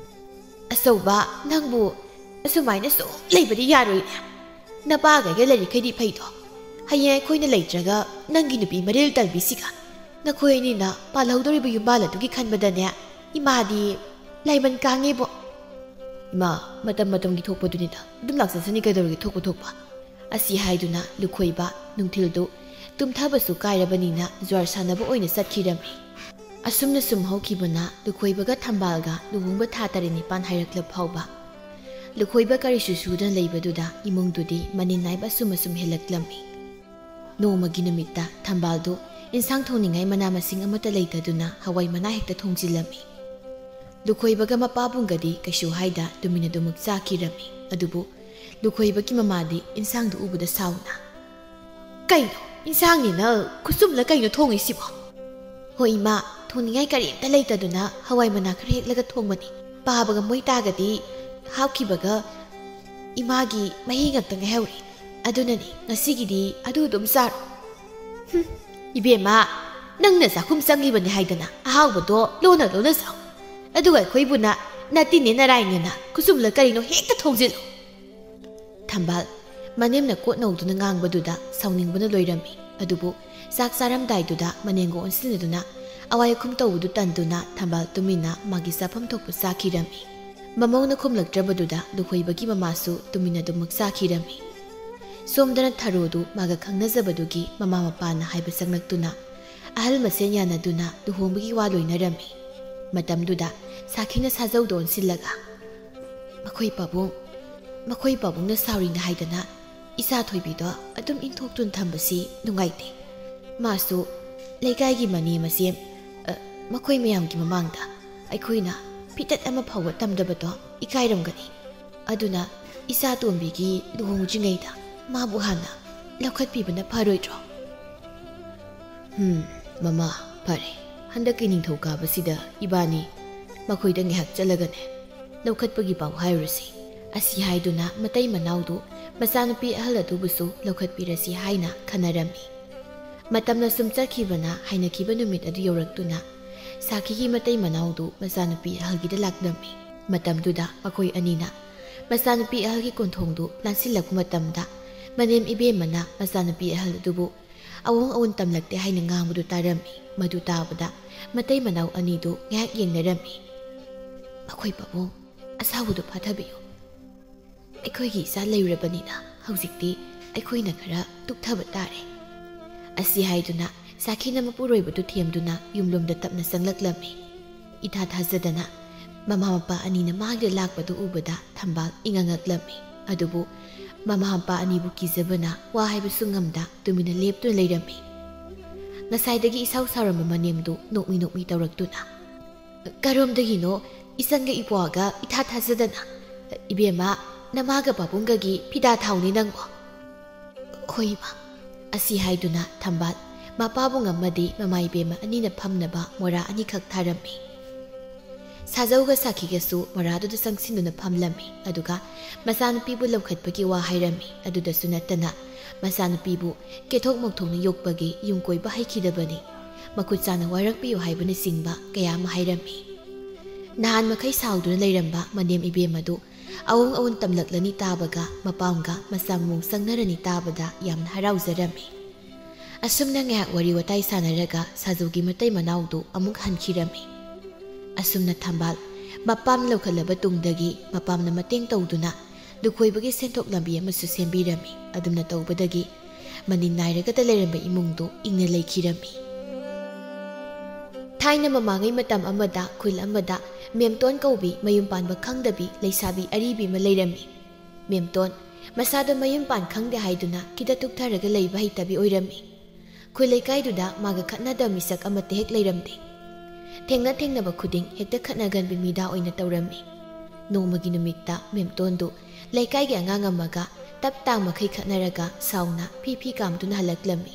"ꯑꯆꯧꯕ, ꯅꯪꯕꯨ ꯑꯁꯨꯃꯥꯏꯅ ꯁꯨꯝ ꯂꯩꯕꯗꯤ ꯌꯥꯔꯣꯏꯅꯦ꯫ ꯅꯄꯥꯒꯩꯒ ꯂꯩꯔꯤꯈꯩꯗꯤ ꯐꯩꯗꯣ꯫ ꯍꯌꯦꯡ ꯑꯩꯈꯣꯏꯅ ꯂꯩꯇ꯭ꯔꯒ ꯅꯪꯒꯤ ꯅꯨꯄꯤ ꯃꯔꯤꯜ ꯇꯟꯕꯤꯁꯤꯒ ꯅꯈꯣꯏ ꯑꯅꯤꯅ ꯄꯥꯜꯍꯧꯗꯣꯔꯤꯕ ꯌꯨꯝꯕꯥꯜ ꯑꯗꯨꯒꯤ ꯈꯟꯕꯗꯅꯦ ꯏꯃꯥꯗꯤ ꯂꯥꯏꯃꯟ ꯀꯥꯡꯉꯦꯕꯣ"꯫ "ꯏꯃꯥ, ꯃꯇꯝ ꯃꯇꯝꯒꯤ ꯊꯣꯛꯄꯗꯨꯅꯤꯗ, ꯑꯗꯨꯝ ꯂꯥꯛꯆꯁꯅꯤ, ꯀꯩꯗꯧꯔꯒꯦ ꯊꯣꯛꯄ ꯊꯣꯛꯄ"꯫ ꯑꯁꯤ ꯍꯥꯏꯗꯨꯅ ꯂꯨꯈꯣꯏꯕ ꯅꯨꯡꯊꯤꯜꯗꯨ ꯇꯨꯝꯊꯕꯁꯨ ꯀꯥꯏꯔꯕꯅꯤꯅ ꯖ꯭ꯋꯥꯔ ꯁꯥꯟꯅꯕ ꯑꯣꯏꯅ ꯆꯠꯈꯤꯔꯝꯃꯤ꯫ ꯑꯁꯨꯝꯅ ꯁꯨꯝ ꯍꯧꯈꯤꯕꯅ ꯂꯨꯈꯣꯏꯕꯒ ꯊꯝꯕꯥꯜꯒ ꯂꯨꯍꯣꯡꯕ ꯊꯥ ꯇꯔꯦꯠ ꯅꯤꯄꯥꯟ ꯍꯥꯏꯔꯛꯂꯕ ꯐꯥꯎꯕ ꯂꯨꯈꯣꯏꯕ ꯀꯔꯤꯁꯨ ꯁꯨꯗꯅ ꯂꯩꯕꯗꯨꯗ ꯏꯃꯨꯡꯗꯨꯗꯤ ꯃꯅꯤꯟ ꯅꯥꯏꯕ ꯑꯁꯨꯝ ꯑꯁꯨꯝ ꯍꯦꯜꯂꯛꯂꯝꯃꯤ꯫ ꯅꯣꯡꯃꯒꯤ ꯅꯨꯃꯤꯠꯇ ꯊꯝꯕꯥꯜꯗꯨ ꯏꯟꯁꯥꯡ ꯊꯣꯡꯅꯤꯡꯉꯥꯏ ꯃꯅꯥ ꯃꯁꯤꯡ ꯑꯃꯠꯇ ꯂꯩꯇꯗꯨꯅ ꯍꯋꯥꯏ ꯃꯅꯥ ꯍꯦꯛꯇ ꯊꯣꯡꯖꯤꯜꯂꯝꯃꯤ꯫ ꯂꯨꯈꯣꯏꯕꯒ ꯃꯄꯥꯕꯨꯡꯒꯗꯤ ꯀꯩꯁꯨ ꯍꯥꯏꯗ ꯇꯨꯃꯤꯟꯅ ꯑꯗꯨꯃꯛ ꯆꯥꯈꯤꯔꯝꯃꯤ꯫ ꯑꯗꯨꯕꯨ ꯂꯨꯈꯣꯏꯕꯒꯤ ꯃꯃꯥꯗꯤ ꯏꯟꯁꯥꯡꯗꯨ ꯎꯕꯗ ꯁꯥꯎꯅ, "ꯀꯩꯅꯣ, ꯏꯟꯁꯥꯡꯅꯤꯅ ꯈꯨꯠꯆꯨꯝꯂ ꯀꯩꯅꯣ ꯊꯣꯡꯉꯤꯁꯤꯕꯣ?" "ꯍꯣꯏ ꯏꯃꯥ, ꯊꯣꯡꯅꯤꯡꯉꯥꯏ ꯀꯔꯤꯝꯇ ꯂꯩꯇꯗꯨꯅ ꯍꯋꯥꯏ ꯃꯅꯥ ꯈꯔ ꯍꯦꯛꯂꯒ ꯊꯣꯡꯕꯅꯤ꯫ ꯄꯥꯕꯒ ꯃꯣꯏ ꯇꯥꯒꯗꯤ ꯍꯥꯞꯈꯤꯕꯒ ꯏꯃꯥꯒꯤ ꯃꯍꯤ ꯉꯥꯛꯇ ꯉꯥꯏꯍꯧꯔꯤ꯫ ꯑꯗꯨꯅꯅꯤ, ꯉꯁꯤꯒꯤꯗꯤ ꯑꯗꯨ ꯑꯗꯨꯝ ꯆꯥꯔꯣ"꯫ "ꯍꯨꯝ, ꯏꯕꯦꯝꯃ, ꯅꯪꯅ ꯆꯥꯛꯈꯨꯝ ꯆꯪꯂꯤꯕꯅꯤ ꯍꯥꯏꯗꯅ ꯑꯍꯥꯎꯕꯗꯣ ꯂꯣꯟꯅ ꯂꯣꯟꯅ ꯆꯥꯎ꯫ ꯑꯗꯨꯒ ꯑꯩꯈꯣꯏꯕꯨꯅ ꯅꯇꯤꯟꯅꯦ ꯅꯔꯥꯏꯅꯦꯅ ꯈꯨꯠꯆꯨꯝꯂ ꯀꯔꯤꯅꯣ ꯍꯦꯛꯇ ꯊꯣꯡꯖꯤꯜꯂꯨ"꯫ ꯊꯝꯕꯥꯜ ꯃꯅꯦꯝꯅ ꯀꯣꯠ ꯅꯧꯗꯨꯅ ꯉꯥꯡꯕꯗꯨꯗ ꯁꯥꯎꯅꯤꯡꯕꯅ ꯂꯣꯏꯔꯝꯃꯤ꯫ ꯑꯗꯨꯕꯨ ꯆꯥꯛ ꯆꯥꯔꯝꯗꯥꯏꯗꯨꯗ ꯃꯅꯦꯝꯒ ꯑꯣꯟꯁꯤꯟꯅꯗꯨꯅ ꯑꯋꯥꯏ ꯑꯈꯨꯝ ꯇꯧꯕꯗꯨ ꯇꯟꯗꯨꯅ ꯊꯝꯕꯥꯜ ꯇꯨꯃꯤꯟꯅ ꯃꯥꯒꯤ ꯆꯥꯐꯝ ꯊꯣꯛꯄ ꯆꯥꯈꯤꯔꯝꯃꯤ꯫ ꯃꯃꯧꯅ ꯈꯨꯝꯂꯛꯇ꯭ꯔꯕꯗꯨꯗ ꯂꯨꯈꯣꯏꯕꯒꯤ ꯃꯃꯥꯁꯨ ꯇꯨꯃꯤꯟꯅ ꯑꯗꯨꯃꯛ ꯆꯥꯈꯤꯔꯝꯃꯤ꯫ ꯁꯣꯝꯗꯅ ꯊꯔꯣꯗꯨ ꯃꯥꯒ ꯈꯪꯅꯖꯕꯗꯨꯒꯤ ꯃꯃꯥ ꯃꯄꯥꯅ ꯍꯥꯏꯕ ꯆꯪꯂꯛꯇꯨꯅ ꯑꯍꯜ ꯃꯁꯦꯟ ꯌꯥꯅꯗꯨꯅ ꯂꯨꯍꯣꯡꯕꯒꯤ ꯋꯥ ꯂꯣꯏꯅꯔꯝꯃꯤ꯫ ꯃꯇꯝꯗꯨꯗ ꯁꯥꯈꯤꯅ ꯁꯥꯖꯧꯗꯣ ꯑꯣꯟꯁꯤꯜꯂꯒ, "ꯃꯈꯣꯏ ꯄꯥꯕꯨꯡ, ꯃꯈꯣꯏ ꯄꯥꯕꯨꯡꯅ ꯁꯥꯎꯔꯤꯅ ꯍꯥꯏꯗꯅ ꯏꯆꯥ ꯊꯣꯏꯕꯤꯗꯣ ꯑꯗꯨꯝ ꯏꯟꯊꯣꯛꯇꯨꯅ ꯊꯝꯕꯁꯤ ꯅꯨꯡꯉꯥꯏꯇꯦ꯫ ꯃꯥꯁꯨ ꯂꯩꯀꯥꯏꯒꯤ ꯃꯅꯦ ꯃꯁꯦꯝ, ꯑ, ꯃꯈꯣꯏ ꯃꯌꯥꯝꯒꯤ ꯃꯃꯥꯡꯗ ꯑꯩꯈꯣꯏꯅ ꯐꯤꯇꯠ ꯑꯃ ꯐꯥꯎꯕ ꯇꯝꯗꯕꯗꯣ ꯏꯀꯥꯏꯔꯝꯒꯅꯤ꯫ ꯑꯗꯨꯅ ꯏꯆꯥ ꯇꯣꯝꯕꯤꯒꯤ ꯂꯨꯍꯣꯡꯗ꯭ꯔꯤꯉꯩꯗ ꯃꯥꯕꯨ ꯍꯥꯟꯅ ꯂꯧꯈꯠꯄꯤꯕꯅ ꯐꯔꯣꯏꯗ꯭ꯔꯣ?" "ꯍꯝ, ꯃꯃꯥ, ꯐꯔꯦ꯫ ꯍꯟꯗꯛꯀꯤ ꯅꯤꯡꯊꯧꯀꯥꯕꯁꯤꯗ ꯏꯕꯥꯅꯤ ꯃꯈꯣꯏꯗ ꯉꯥꯏꯍꯥꯛ ꯆꯠꯂꯒꯅꯦ ꯂꯧꯈꯠꯄꯒꯤ ꯄꯥꯎ ꯍꯥꯏꯔꯨꯔꯁꯤ꯫" ꯑꯁꯤ ꯍꯥꯏꯗꯨꯅ ꯃꯇꯩ ꯃꯅꯥꯎꯗꯨ ꯃꯆꯥꯅꯨꯄꯤ ꯑꯍꯜ ꯑꯗꯨꯕꯨꯁꯨ ꯂꯧꯈꯠꯄꯤꯔꯁꯤ ꯍꯥꯏꯅ ꯈꯟꯅꯔꯝꯃꯤ꯫ ꯃꯇꯝꯅ ꯁꯨꯝ ꯆꯠꯈꯤꯕꯅ ꯍꯥꯏꯅꯈꯤꯕ ꯅꯨꯃꯤꯠ ꯑꯗꯨ ꯌꯧꯔꯛꯇꯨꯅ ꯁꯥꯈꯤꯒꯤ ꯃꯇꯩ ꯃꯅꯥꯎꯗꯨ ꯃꯆꯥꯅꯨꯄꯤ ꯑꯍꯜꯒꯤꯗ ꯂꯥꯛꯂꯝꯃꯤ꯫ ꯃꯇꯝꯗꯨꯗ ꯃꯈꯣꯏ ꯑꯅꯤꯅ ꯃꯆꯥꯅꯨꯄꯤ ꯑꯍꯜꯒꯤ ꯀꯣꯟꯊꯣꯡꯗꯨ ꯂꯥꯟꯁꯤꯜꯂꯛꯄ ꯃꯇꯝꯗ ꯃꯅꯦꯝ ꯏꯕꯦꯝꯃꯅ ꯃꯆꯥꯅꯨꯄꯤ ꯑꯍꯜ ꯑꯗꯨꯕꯨ ꯑꯋꯣꯡ ꯑꯋꯨꯟ ꯇꯝꯂꯛꯇꯦ ꯍꯥꯏꯅ ꯉꯥꯡꯕꯗꯨ ꯇꯥꯔꯝꯃꯤ꯫ ꯃꯗꯨ ꯇꯥꯕꯗ ꯃꯇꯩ ꯃꯅꯥꯎ ꯑꯅꯤꯗꯨ ꯉꯥꯏꯍꯥꯛ ꯌꯦꯡꯅꯔꯝꯃꯤ꯫ "ꯃꯈꯣꯏ ꯄꯥꯕꯨꯡ, ꯑꯁꯥꯎꯕꯗꯨ ꯐꯥꯊꯕꯤꯌꯨ꯫ ꯑꯩꯈꯣꯏꯒꯤ ꯏꯆꯥ ꯂꯩꯔꯕꯅꯤꯅ ꯍꯧꯖꯤꯛꯇꯤ ꯑꯩꯈꯣꯏꯅ ꯈꯔ ꯇꯨꯛꯊꯕ ꯇꯥꯔꯦ꯫" ꯑꯁꯤ ꯍꯥꯏꯗꯨꯅ ꯁꯥꯈꯤꯅ ꯃꯄꯨꯔꯣꯏꯕꯗꯨ ꯊꯦꯝꯗꯨꯅ ꯌꯨꯝꯂꯣꯝꯗ ꯇꯞꯅ ꯆꯪꯂꯛꯂꯝꯃꯤ꯫ ꯏꯊꯥ ꯊꯥꯖꯗꯅ ꯃꯃꯥ ꯃꯄꯥ ꯑꯅꯤꯅ ꯃꯥꯒꯤꯗ ꯂꯥꯛꯄꯗꯨ ꯎꯕꯗ ꯊꯝꯕꯥꯜ ꯏꯉꯛꯉꯛꯂꯝꯃꯤ꯫ ꯑꯗꯨꯕꯨ ꯃꯃꯥ ꯃꯄꯥ ꯑꯅꯤꯕꯨ ꯀꯤꯖꯕꯅ ꯋꯥ ꯍꯥꯏꯕꯁꯨ ꯉꯝꯗ ꯇꯨꯃꯤꯟꯅ ꯂꯦꯞꯇꯨꯅ ꯂꯩꯔꯝꯃꯤ꯫ ꯉꯁꯥꯏꯗꯒꯤ ꯏꯁꯥꯎ ꯁꯥꯎꯔꯝꯕ ꯃꯅꯦꯝꯗꯨ ꯅꯣꯛꯃꯤ ꯅꯣꯛꯃꯤ ꯇꯧꯔꯛꯇꯨꯅ, "ꯀꯔꯣꯝꯗꯒꯤꯅꯣ ꯏꯆꯟꯒ ꯏꯄ꯭ꯋꯥꯒ ꯏꯊꯥ ꯊꯥꯖꯗꯅ? ꯏꯕꯦꯝꯃ, ꯅꯃꯥꯒ ꯄꯥꯕꯨꯡꯒꯒꯤ ꯐꯤꯗꯥ ꯊꯥꯎꯅꯤ ꯅꯪꯕꯣ?" "ꯍꯣꯏ ꯏꯃꯥ꯫" ꯑꯁꯤ ꯍꯥꯏꯗꯨꯅ ꯊꯝꯕꯥꯜ ꯃꯄꯥꯕꯨꯡ ꯑꯃꯗꯤ ꯃꯃꯥ ꯏꯕꯦꯝꯃ ꯑꯅꯤꯅ ꯐꯝꯅꯕ ꯃꯣꯔꯥ ꯑꯅꯤꯈꯛ ꯊꯥꯔꯝꯃꯤ꯫ ꯁꯥꯖꯧꯒ ꯁꯥꯈꯤꯒꯁꯨ ꯃꯣꯔꯥꯗꯨꯗ ꯆꯪꯁꯤꯟꯗꯨꯅ ꯐꯝꯂꯝꯃꯤ꯫ ꯑꯗꯨꯒ ꯃꯆꯥꯅꯨꯄꯤꯕꯨ ꯂꯧꯈꯠꯄꯒꯤ ꯋꯥ ꯍꯥꯏꯔꯝꯃꯤ꯫ ꯑꯗꯨꯗꯁꯨ ꯅꯠꯇꯅ ꯃꯆꯥꯅꯨꯄꯤꯕꯨ ꯀꯦꯊꯣꯛ ꯃꯧꯊꯣꯛꯅ ꯌꯣꯛꯄꯒꯤ ꯌꯨꯝ ꯀꯣꯏꯕ ꯍꯩꯈꯤꯗꯕꯅꯤ, ꯃꯈꯨꯠ ꯆꯥꯅ ꯋꯥꯏꯔꯛꯄꯤꯌꯨ ꯍꯥꯏꯕꯅꯆꯤꯡꯕ ꯀꯌꯥ ꯑꯃ ꯍꯥꯏꯔꯝꯃꯤ꯫ ꯅꯍꯥꯟ ꯃꯈꯩ ꯁꯥꯎꯗꯨꯅ ꯂꯩꯔꯝꯕ ꯃꯅꯦꯝ ꯏꯕꯦꯝ ꯑꯗꯨ ꯑꯋꯣꯡ ꯑꯋꯨꯟ ꯇꯝꯂꯛꯂꯅꯤ ꯇꯥꯕꯒ ꯃꯄꯥꯝꯒ ꯃꯆꯥ ꯃꯃꯧ ꯆꯪꯅꯔꯅꯤ ꯇꯥꯕꯗ ꯌꯥꯝꯅ ꯍꯔꯥꯎꯖꯔꯝꯃꯤ꯫ ꯑꯁꯨꯝꯅ ꯉꯥꯏꯍꯥꯛ ꯋꯥꯔꯤ ꯋꯥꯇꯥꯏ ꯁꯥꯟꯅꯔꯒ ꯁꯥꯖꯧꯒꯤ ꯃꯇꯩ ꯃꯅꯥꯎꯗꯨ ꯑꯃꯨꯛ ꯍꯟꯈꯤꯔꯝꯃꯤ꯫ ꯑꯁꯨꯝꯅ ꯊꯝꯕꯥꯜ ꯃꯄꯥꯝ ꯂꯧꯈꯠꯂꯕ ꯇꯨꯡꯗꯒꯤ ꯃꯄꯥꯝꯅ ꯃꯇꯦꯡ ꯇꯧꯗꯨꯅ ꯂꯨꯈꯣꯏꯕꯒꯤ ꯁꯦꯟꯊꯣꯛ ꯂꯝꯕꯤ ꯑꯃꯁꯨ ꯁꯦꯝꯕꯤꯔꯝꯃꯤ꯫ ꯑꯗꯨꯝꯅ ꯇꯧꯕꯗꯒꯤ ꯃꯅꯤꯟ ꯅꯥꯏꯔꯒꯇ ꯂꯩꯔꯝꯕ ꯏꯃꯨꯡꯗꯨ ꯏꯪꯅ ꯂꯩꯈꯤꯔꯝꯃꯤ꯫ ꯊꯥꯏꯅ ꯃꯃꯥꯡꯉꯩ ꯃꯇꯝ ꯑꯃꯗ ꯈꯨꯜ ꯑꯃꯗ ꯃꯦꯝꯇꯣꯟ ꯀꯧꯕꯤ ꯃꯌꯨꯝ ꯄꯥꯟꯕ ꯈꯪꯗꯕꯤ ꯂꯩꯁꯥꯕꯤ ꯑꯔꯤꯕꯤ ꯑꯃ ꯂꯩꯔꯝꯃꯤ꯫ ꯃꯦꯝꯇꯣꯟ ꯃꯁꯥꯗꯣ ꯃꯌꯨꯝ ꯄꯥꯟ ꯈꯪꯗꯦ ꯍꯥꯏꯗꯨꯅ ꯈꯤꯇ ꯇꯨꯛꯊꯔꯒ ꯂꯩꯕ ꯍꯩꯇꯕꯤ ꯑꯣꯏꯔꯝꯃꯤ꯫ ꯈꯨꯜ ꯂꯩꯀꯥꯏꯗꯨꯗ ꯃꯥꯒ ꯈꯠꯅꯗꯕ ꯃꯤꯁꯛ ꯑꯃꯠꯇ ꯍꯦꯛ ꯂꯩꯔꯝꯗꯦ꯫ ꯊꯦꯡꯅ ꯊꯦꯡꯅꯕ ꯈꯨꯗꯤꯡ ꯍꯦꯛꯇ ꯈꯠꯅꯒꯟꯕꯤ ꯃꯤꯗꯥ ꯑꯣꯏꯅ ꯇꯧꯔꯝꯃꯤ꯫ ꯅꯣꯡꯃꯒꯤ ꯅꯨꯃꯤꯠꯇ ꯃꯦꯝꯇꯣꯟꯗꯨ ꯂꯩꯀꯥꯏꯒꯤ ꯑꯉꯥꯡ ꯑꯃꯒ ꯇꯞ ꯇꯥꯡ ꯃꯈꯩ ꯈꯠꯅꯔꯒ ꯁꯥꯎꯅ ꯐꯤ ꯐꯤ ꯀꯥꯝꯗꯨꯅ ꯍꯜꯂꯛꯂꯝꯃꯤ꯫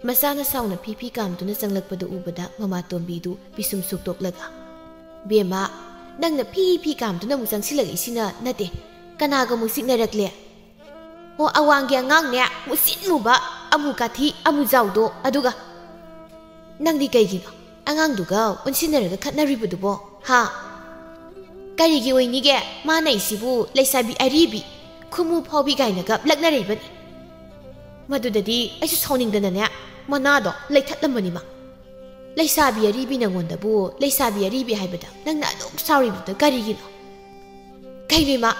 ꯃꯆꯥꯅ ꯁꯥꯎꯅ ꯐꯤ ꯐꯤ ꯀꯥꯝꯗꯨꯅ ꯆꯪꯂꯛꯄꯗꯨ ꯎꯕꯗ ꯃꯃꯥꯇꯣꯝꯕꯤꯗꯨ ꯄꯤꯁꯨꯝ ꯁꯨꯛꯇꯣꯛꯂꯒ, "ꯕꯦꯝꯃ, ꯅꯪꯅ ꯐꯤ ꯐꯤ ꯀꯥꯝꯗꯨꯅ ꯑꯃꯨꯛ ꯆꯪꯁꯤꯜꯂꯛꯏꯁꯤꯅ ꯅꯠꯇꯦ, ꯀꯅꯥꯒ ꯑꯃꯨꯛ ꯆꯤꯛꯅꯔꯛꯂꯦ? ꯑꯣ, ꯑꯋꯥꯡꯒꯤ ꯑꯉꯥꯡꯅꯦ, ꯃꯨꯁꯤꯟ ꯃꯨꯕ, ꯑꯃꯨ ꯀꯥꯊꯤ, ꯑꯃꯨ ꯖꯥꯎꯗꯣ, ꯑꯗꯨꯒ ꯅꯪꯗꯤ ꯀꯩꯒꯤꯅꯣ ꯑꯉꯥꯡꯗꯨꯒ ꯑꯣꯟꯁꯤꯟꯅꯔꯒ ꯈꯠꯅꯔꯤꯕꯗꯨꯕꯣ? ꯍꯥ? ꯀꯔꯤꯒꯤ ꯑꯣꯏꯅꯤꯒꯦ? ꯃꯥꯅ ꯑꯩꯁꯤꯕꯨ ꯂꯩꯁꯥꯕꯤ ꯑꯔꯤꯕꯤ, ꯈꯨꯃꯨ ꯐꯥꯎꯕꯤ ꯀꯥꯏꯅꯒ ꯂꯛꯅꯔꯤꯕꯅꯤ꯫ ꯃꯗꯨꯗꯗꯤ ꯑꯩꯁꯨ ꯁꯥꯎꯅꯤꯡꯗꯅꯅꯦ, ꯃꯅꯥꯗꯣ ꯂꯩꯊꯠꯂꯝꯕꯅꯤꯃ꯫ ꯂꯩꯁꯥꯕꯤ ꯑꯔꯤꯕꯤ ꯅꯪꯉꯣꯟꯗꯕꯨ ꯂꯩꯁꯥꯕꯤ ꯑꯔꯤꯕꯤ ꯍꯥꯏꯕꯗ ꯅꯪꯅ ꯑꯗꯨꯛ ꯁꯥꯎꯔꯤꯕꯗꯨ ꯀꯔꯤꯒꯤꯅꯣ? ꯀꯩꯅꯣ ꯏꯃꯥ?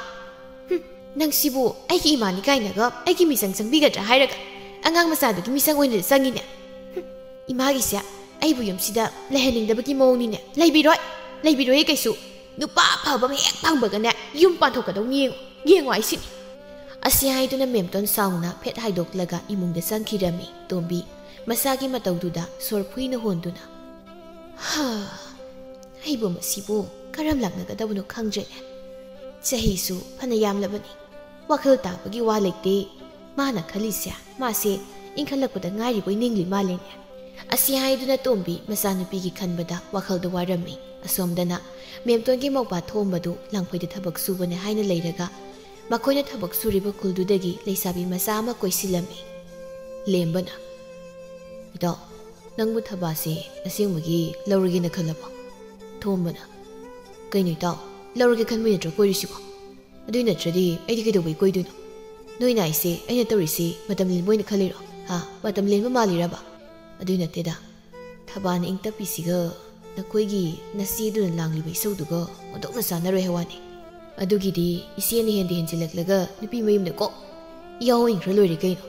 ꯍꯨꯝ, ꯅꯪꯁꯤꯕꯨ ꯑꯩꯒꯤ ꯏꯃꯥꯅꯤ ꯀꯥꯏꯅꯒ ꯑꯩꯒꯤ ꯃꯤꯆꯪ ꯆꯪꯕꯤꯒꯗ꯭ꯔꯥ ꯍꯥꯏꯔꯒ ꯑꯉꯥꯡ ꯃꯆꯥꯗꯨꯒꯤ ꯃꯤꯆꯪ ꯑꯣꯏꯅ ꯆꯪꯉꯤꯅꯦ꯫ ꯍꯨꯝ, ꯏꯃꯥꯒꯤꯁꯦ ꯑꯩꯕꯨ ꯌꯨꯝꯁꯤꯗ ꯂꯩꯍꯟꯅꯤꯡꯗꯕꯒꯤ ꯃꯑꯣꯡꯅꯤꯅꯦ꯫ ꯂꯩꯕꯤꯔꯣꯏ, ꯂꯩꯕꯤꯔꯣꯏꯌꯦ ꯀꯩꯁꯨ꯫ ꯅꯨꯄꯥ ꯑꯐꯕ ꯑꯃ ꯍꯦꯛ ꯐꯪꯕꯒꯅꯦ ꯌꯨꯝ ꯄꯥꯟꯊꯣꯛꯀꯗꯧꯅꯤ, ꯌꯦꯡꯉꯣ, ꯌꯦꯡꯉꯣ ꯍꯥꯏꯁꯤꯅꯤ꯫ ꯑꯁꯤ ꯍꯥꯏꯗꯨꯅ ꯃꯦꯝꯇꯣꯟ ꯁꯥꯎꯅ ꯐꯦꯠ ꯍꯥꯏꯗꯣꯛꯂꯒ ꯏꯃꯨꯡꯗ ꯆꯪꯈꯤꯔꯝꯃꯤ꯫ ꯇꯣꯝꯕꯤ ꯃꯁꯥꯒꯤ ꯃꯇꯧꯗꯨꯗ ꯁꯣꯔ ꯐꯨꯏꯅ ꯍꯣꯟꯗꯨꯅ, "ꯍꯥ, ꯑꯩꯕꯨ ꯃꯁꯤꯕꯨ ꯀꯔꯝ ꯂꯥꯛꯅꯒꯗꯕꯅꯣ ꯈꯪꯗ꯭ꯔꯦꯅꯦ꯫ ꯆꯍꯤꯁꯨ ꯐꯅ ꯌꯥꯝꯂꯕꯅꯤ꯫ ꯋꯥꯈꯜ ꯇꯥꯕꯒꯤ ꯋꯥ ꯂꯩꯇꯦ꯫ ꯃꯥꯅ ꯈꯜꯂꯤꯁꯦ, ꯃꯥꯁꯦ ꯏꯟꯈꯠꯂꯛꯄꯗ ꯉꯥꯏꯔꯤꯕꯣꯏ ꯅꯤꯡꯂꯤ ꯃꯥꯜꯂꯦꯅꯦ"꯫ ꯑꯁꯤ ꯍꯥꯏꯗꯨꯅ ꯇꯣꯝꯕꯤ ꯃꯆꯥꯅꯨꯄꯤꯒꯤ ꯈꯟꯕꯗ ꯋꯥꯈꯜꯗ ꯋꯥꯔꯝꯃꯤ꯫ ꯑꯁꯣꯝꯗꯅ ꯃꯦꯝꯇꯣꯟꯒꯤ ꯃꯧꯄꯥ ꯊꯣꯝꯕꯗꯨ ꯂꯥꯡꯐꯩꯗ ꯊꯕꯛ ꯁꯨꯕꯅꯦ ꯍꯥꯏꯅ ꯂꯩꯔꯒ, ꯃꯈꯣꯏꯅ ꯊꯕꯛ ꯁꯨꯔꯤꯕ ꯈꯨꯜꯗꯨꯗꯒꯤ ꯂꯩꯁꯥꯕꯤ ꯃꯆꯥ ꯑꯃ ꯀꯣꯏꯁꯤꯜꯂꯝꯃꯤ꯫ ꯂꯦꯝꯕꯅ, "ꯏꯇꯥꯎ, ꯅꯪꯕꯨ ꯊꯕꯥꯁꯦ ꯑꯁꯦꯡꯕꯒꯤ ꯂꯧꯔꯒꯦꯅ ꯈꯜꯂꯕꯣ?" ꯊꯣꯝꯕꯅ, "ꯀꯩꯅꯣ ꯏꯇꯥꯎ, ꯂꯧꯔꯒꯦ ꯈꯟꯕꯩ ꯅꯠꯇ꯭ꯔꯣ ꯀꯣꯏꯔꯤꯁꯤꯕꯣ? ꯑꯗꯨꯏ ꯅꯠꯇ꯭ꯔꯗꯤ ꯑꯩꯗꯤ ꯀꯩꯗꯧꯕꯩ ꯀꯣꯏꯗꯣꯏꯅꯣ? ꯅꯣꯏꯅ ꯑꯩꯁꯦ ꯑꯩꯅ ꯇꯧꯔꯤꯁꯤ ꯃꯇꯝ ꯂꯦꯟꯕ ꯑꯣꯏꯅ ꯈꯜꯂꯤꯔꯣ? ꯍꯥ? ꯃꯇꯝ ꯂꯦꯟꯕ ꯃꯥꯜꯂꯤꯔꯕ? ꯑꯗꯨꯏ ꯅꯠꯇꯦꯗ꯫ ꯊꯕꯥꯅ ꯏꯪ ꯇꯞꯄꯤꯁꯤꯒ ꯅꯈꯣꯏꯒꯤ ꯅꯆꯦꯗꯨꯅ ꯂꯥꯡꯂꯤꯕ ꯏꯁꯧꯗꯨꯒ ꯑꯣꯟꯊꯣꯛꯅ ꯆꯥꯟꯅꯔꯣꯏ ꯍꯥꯏ ꯋꯥꯅꯤ꯫ ꯑꯗꯨꯒꯤꯗꯤ ꯏꯆꯦꯅ ꯍꯦꯟꯗꯤ ꯍꯦꯟꯖꯤꯜꯂꯛꯂꯒ ꯅꯨꯄꯤ ꯃꯌꯨꯝꯗ ꯀꯣꯛ ꯌꯥꯎ ꯏꯟꯈ꯭ꯔ ꯂꯣꯏꯔꯦ ꯀꯩꯅꯣ"꯫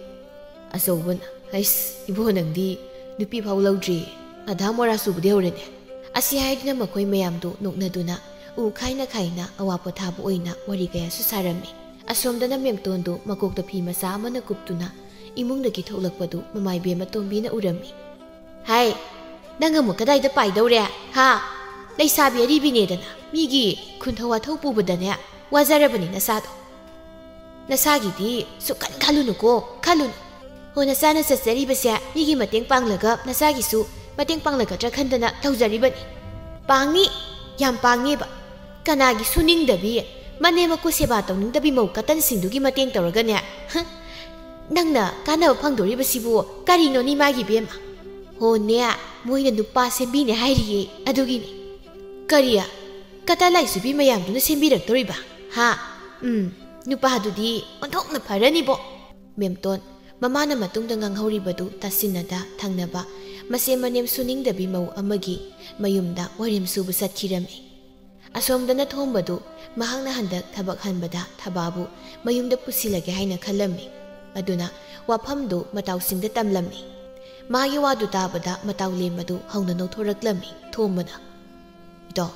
ꯑꯆꯧꯕꯅ, "ꯍꯩꯁ, ꯏꯕꯣ, ꯅꯪꯗꯤ ꯅꯨꯄꯤ ꯐꯥꯎ ꯂꯧꯗ꯭ꯔꯤ꯫ "ꯑꯗꯥ ꯃꯣꯔꯥ ꯆꯨꯕꯗꯤ ꯍꯧꯔꯦꯅꯦ"꯫ ꯑꯁꯤ ꯍꯥꯏꯗꯨꯅ ꯃꯈꯣꯏ ꯃꯌꯥꯝꯗꯨ ꯅꯣꯛꯅꯗꯨꯅ ꯎ ꯈꯥꯏꯅ ꯈꯥꯏꯅ ꯑꯋꯥ ꯄꯣꯊꯥꯕ ꯑꯣꯏꯅ ꯋꯥꯔꯤ ꯀꯌꯥꯁꯨ ꯁꯥꯔꯝꯃꯤ꯫ ꯑꯁꯣꯝꯗꯅ ꯃꯦꯝꯇꯣꯟꯗꯨ ꯃꯀꯣꯛꯇ ꯐꯤ ꯃꯆꯥ ꯑꯃꯅ ꯀꯨꯞꯇꯨꯅ ꯏꯃꯨꯡꯗꯒꯤ ꯊꯣꯛꯂꯛꯄꯗꯨ ꯃꯃꯥꯏꯕꯦꯝꯃ ꯇꯣꯝꯕꯤꯅ ꯎꯔꯝꯃꯤ꯫ "ꯍꯥꯏ, ꯅꯪ ꯑꯃꯨꯛ ꯀꯗꯥꯏꯗ ꯄꯥꯏꯗꯧꯔꯦ? ꯍꯥ? ꯂꯩꯁꯥꯕꯤ ꯑꯔꯤꯕꯤꯅꯦꯗꯅ ꯃꯤꯒꯤ ꯈꯨꯟꯊꯧ ꯋꯥꯊꯧ ꯄꯨꯕꯗꯅꯦ ꯋꯥꯖꯔꯕꯅꯤ ꯅꯁꯥꯗꯣ꯫ ꯅꯁꯥꯒꯤꯗꯤ ꯁꯨꯛꯈꯟ ꯈꯜꯂꯨꯅꯨꯀꯣ, ꯈꯜꯂꯨꯅꯨ꯫ ꯍꯣ, ꯅꯆꯥꯅ ꯆꯠꯆꯔꯤꯕꯁꯦ ꯃꯤꯒꯤ ꯃꯇꯦꯡ ꯄꯥꯡꯂꯒ ꯅꯆꯥꯒꯤꯁꯨ ꯃꯇꯦꯡ ꯄꯥꯡꯂꯒꯗ꯭ꯔꯥ ꯈꯟꯗꯅ ꯇꯧꯖꯔꯤꯕꯅꯤ"꯫ "ꯄꯥꯡꯅꯤ, ꯌꯥꯝ ꯄꯥꯡꯅꯤꯕ꯫ ꯀꯅꯥꯒꯤ ꯁꯨꯅꯤꯡꯗꯕꯤ, ꯃꯅꯦꯝ ꯃꯀꯨ ꯁꯦꯕꯥ ꯇꯧꯅꯤꯡꯗꯕꯤ ꯃꯧ ꯀꯇꯟꯁꯤꯡꯗꯨꯒꯤ ꯃꯇꯦꯡ ꯇꯧꯔꯒꯅꯦ? ꯍ? ꯅꯪꯅ ꯀꯥꯟꯅꯕ ꯐꯪꯗꯣꯔꯤꯕꯁꯤꯕꯨ ꯀꯔꯤꯅꯣꯅꯤ ꯃꯥꯒꯤ ꯏꯕꯦꯝꯃ? ꯍꯣꯅꯦ, ꯃꯣꯏꯅ ꯅꯨꯄꯥ ꯁꯦꯝꯕꯤꯅꯦ ꯍꯥꯏꯔꯤꯌꯦ, ꯑꯗꯨꯒꯤꯅꯤ"꯫ "ꯀꯔꯤ? ꯀꯇꯥ ꯂꯥꯏꯁꯨꯕꯤ ꯃꯌꯥꯝꯗꯨꯅ ꯁꯦꯝꯕꯤꯔꯛꯇꯣꯔꯤꯕ? ꯍꯥ? ꯎꯝ, ꯅꯨꯄꯥꯗꯨꯗꯤ ꯑꯣꯟꯊꯣꯛꯅ ꯐꯔꯅꯤꯕꯣ"꯫ ꯃꯦꯝꯇꯣꯟ ꯃꯃꯥꯅ ꯃꯇꯨꯡꯗ ꯉꯥꯡꯍꯧꯔꯤꯕꯗꯨ ꯇꯥꯁꯤꯟꯅꯗ ꯊꯪꯅꯕ ꯃꯁꯦꯝ ꯃꯅꯦꯝ ꯁꯨꯅꯤꯡꯗꯕꯤ ꯃꯧ ꯑꯃꯒꯤ ꯃꯌꯨꯝꯗ ꯋꯥꯔꯦꯝ ꯁꯨꯕ ꯆꯠꯈꯤꯔꯝꯃꯤ꯫ ꯑꯁꯣꯝꯗꯅ ꯊꯣꯝꯕꯗꯨ ꯃꯍꯥꯛꯅ ꯍꯟꯗꯛ ꯊꯕꯛ ꯍꯟꯕꯗ ꯊꯕꯥꯕꯨ ꯃꯌꯨꯝꯗ ꯄꯨꯁꯤꯜꯂꯒꯦ ꯍꯥꯏꯅ ꯈꯜꯂꯝꯃꯤ꯫ ꯑꯗꯨꯅ ꯋꯥꯐꯝꯗꯨ ꯃꯇꯥꯎꯁꯤꯡꯗ ꯇꯝꯂꯝꯃꯤ꯫ ꯃꯥꯒꯤ ꯋꯥꯗꯨ ꯇꯥꯕꯗ ꯃꯇꯥꯎ ꯂꯦꯝꯕꯗꯨ ꯍꯧꯅ ꯅꯣꯛꯊꯣꯔꯛꯂꯝꯃꯤ꯫ ꯊꯣꯝꯕꯅ, "ꯏꯇꯥꯎ,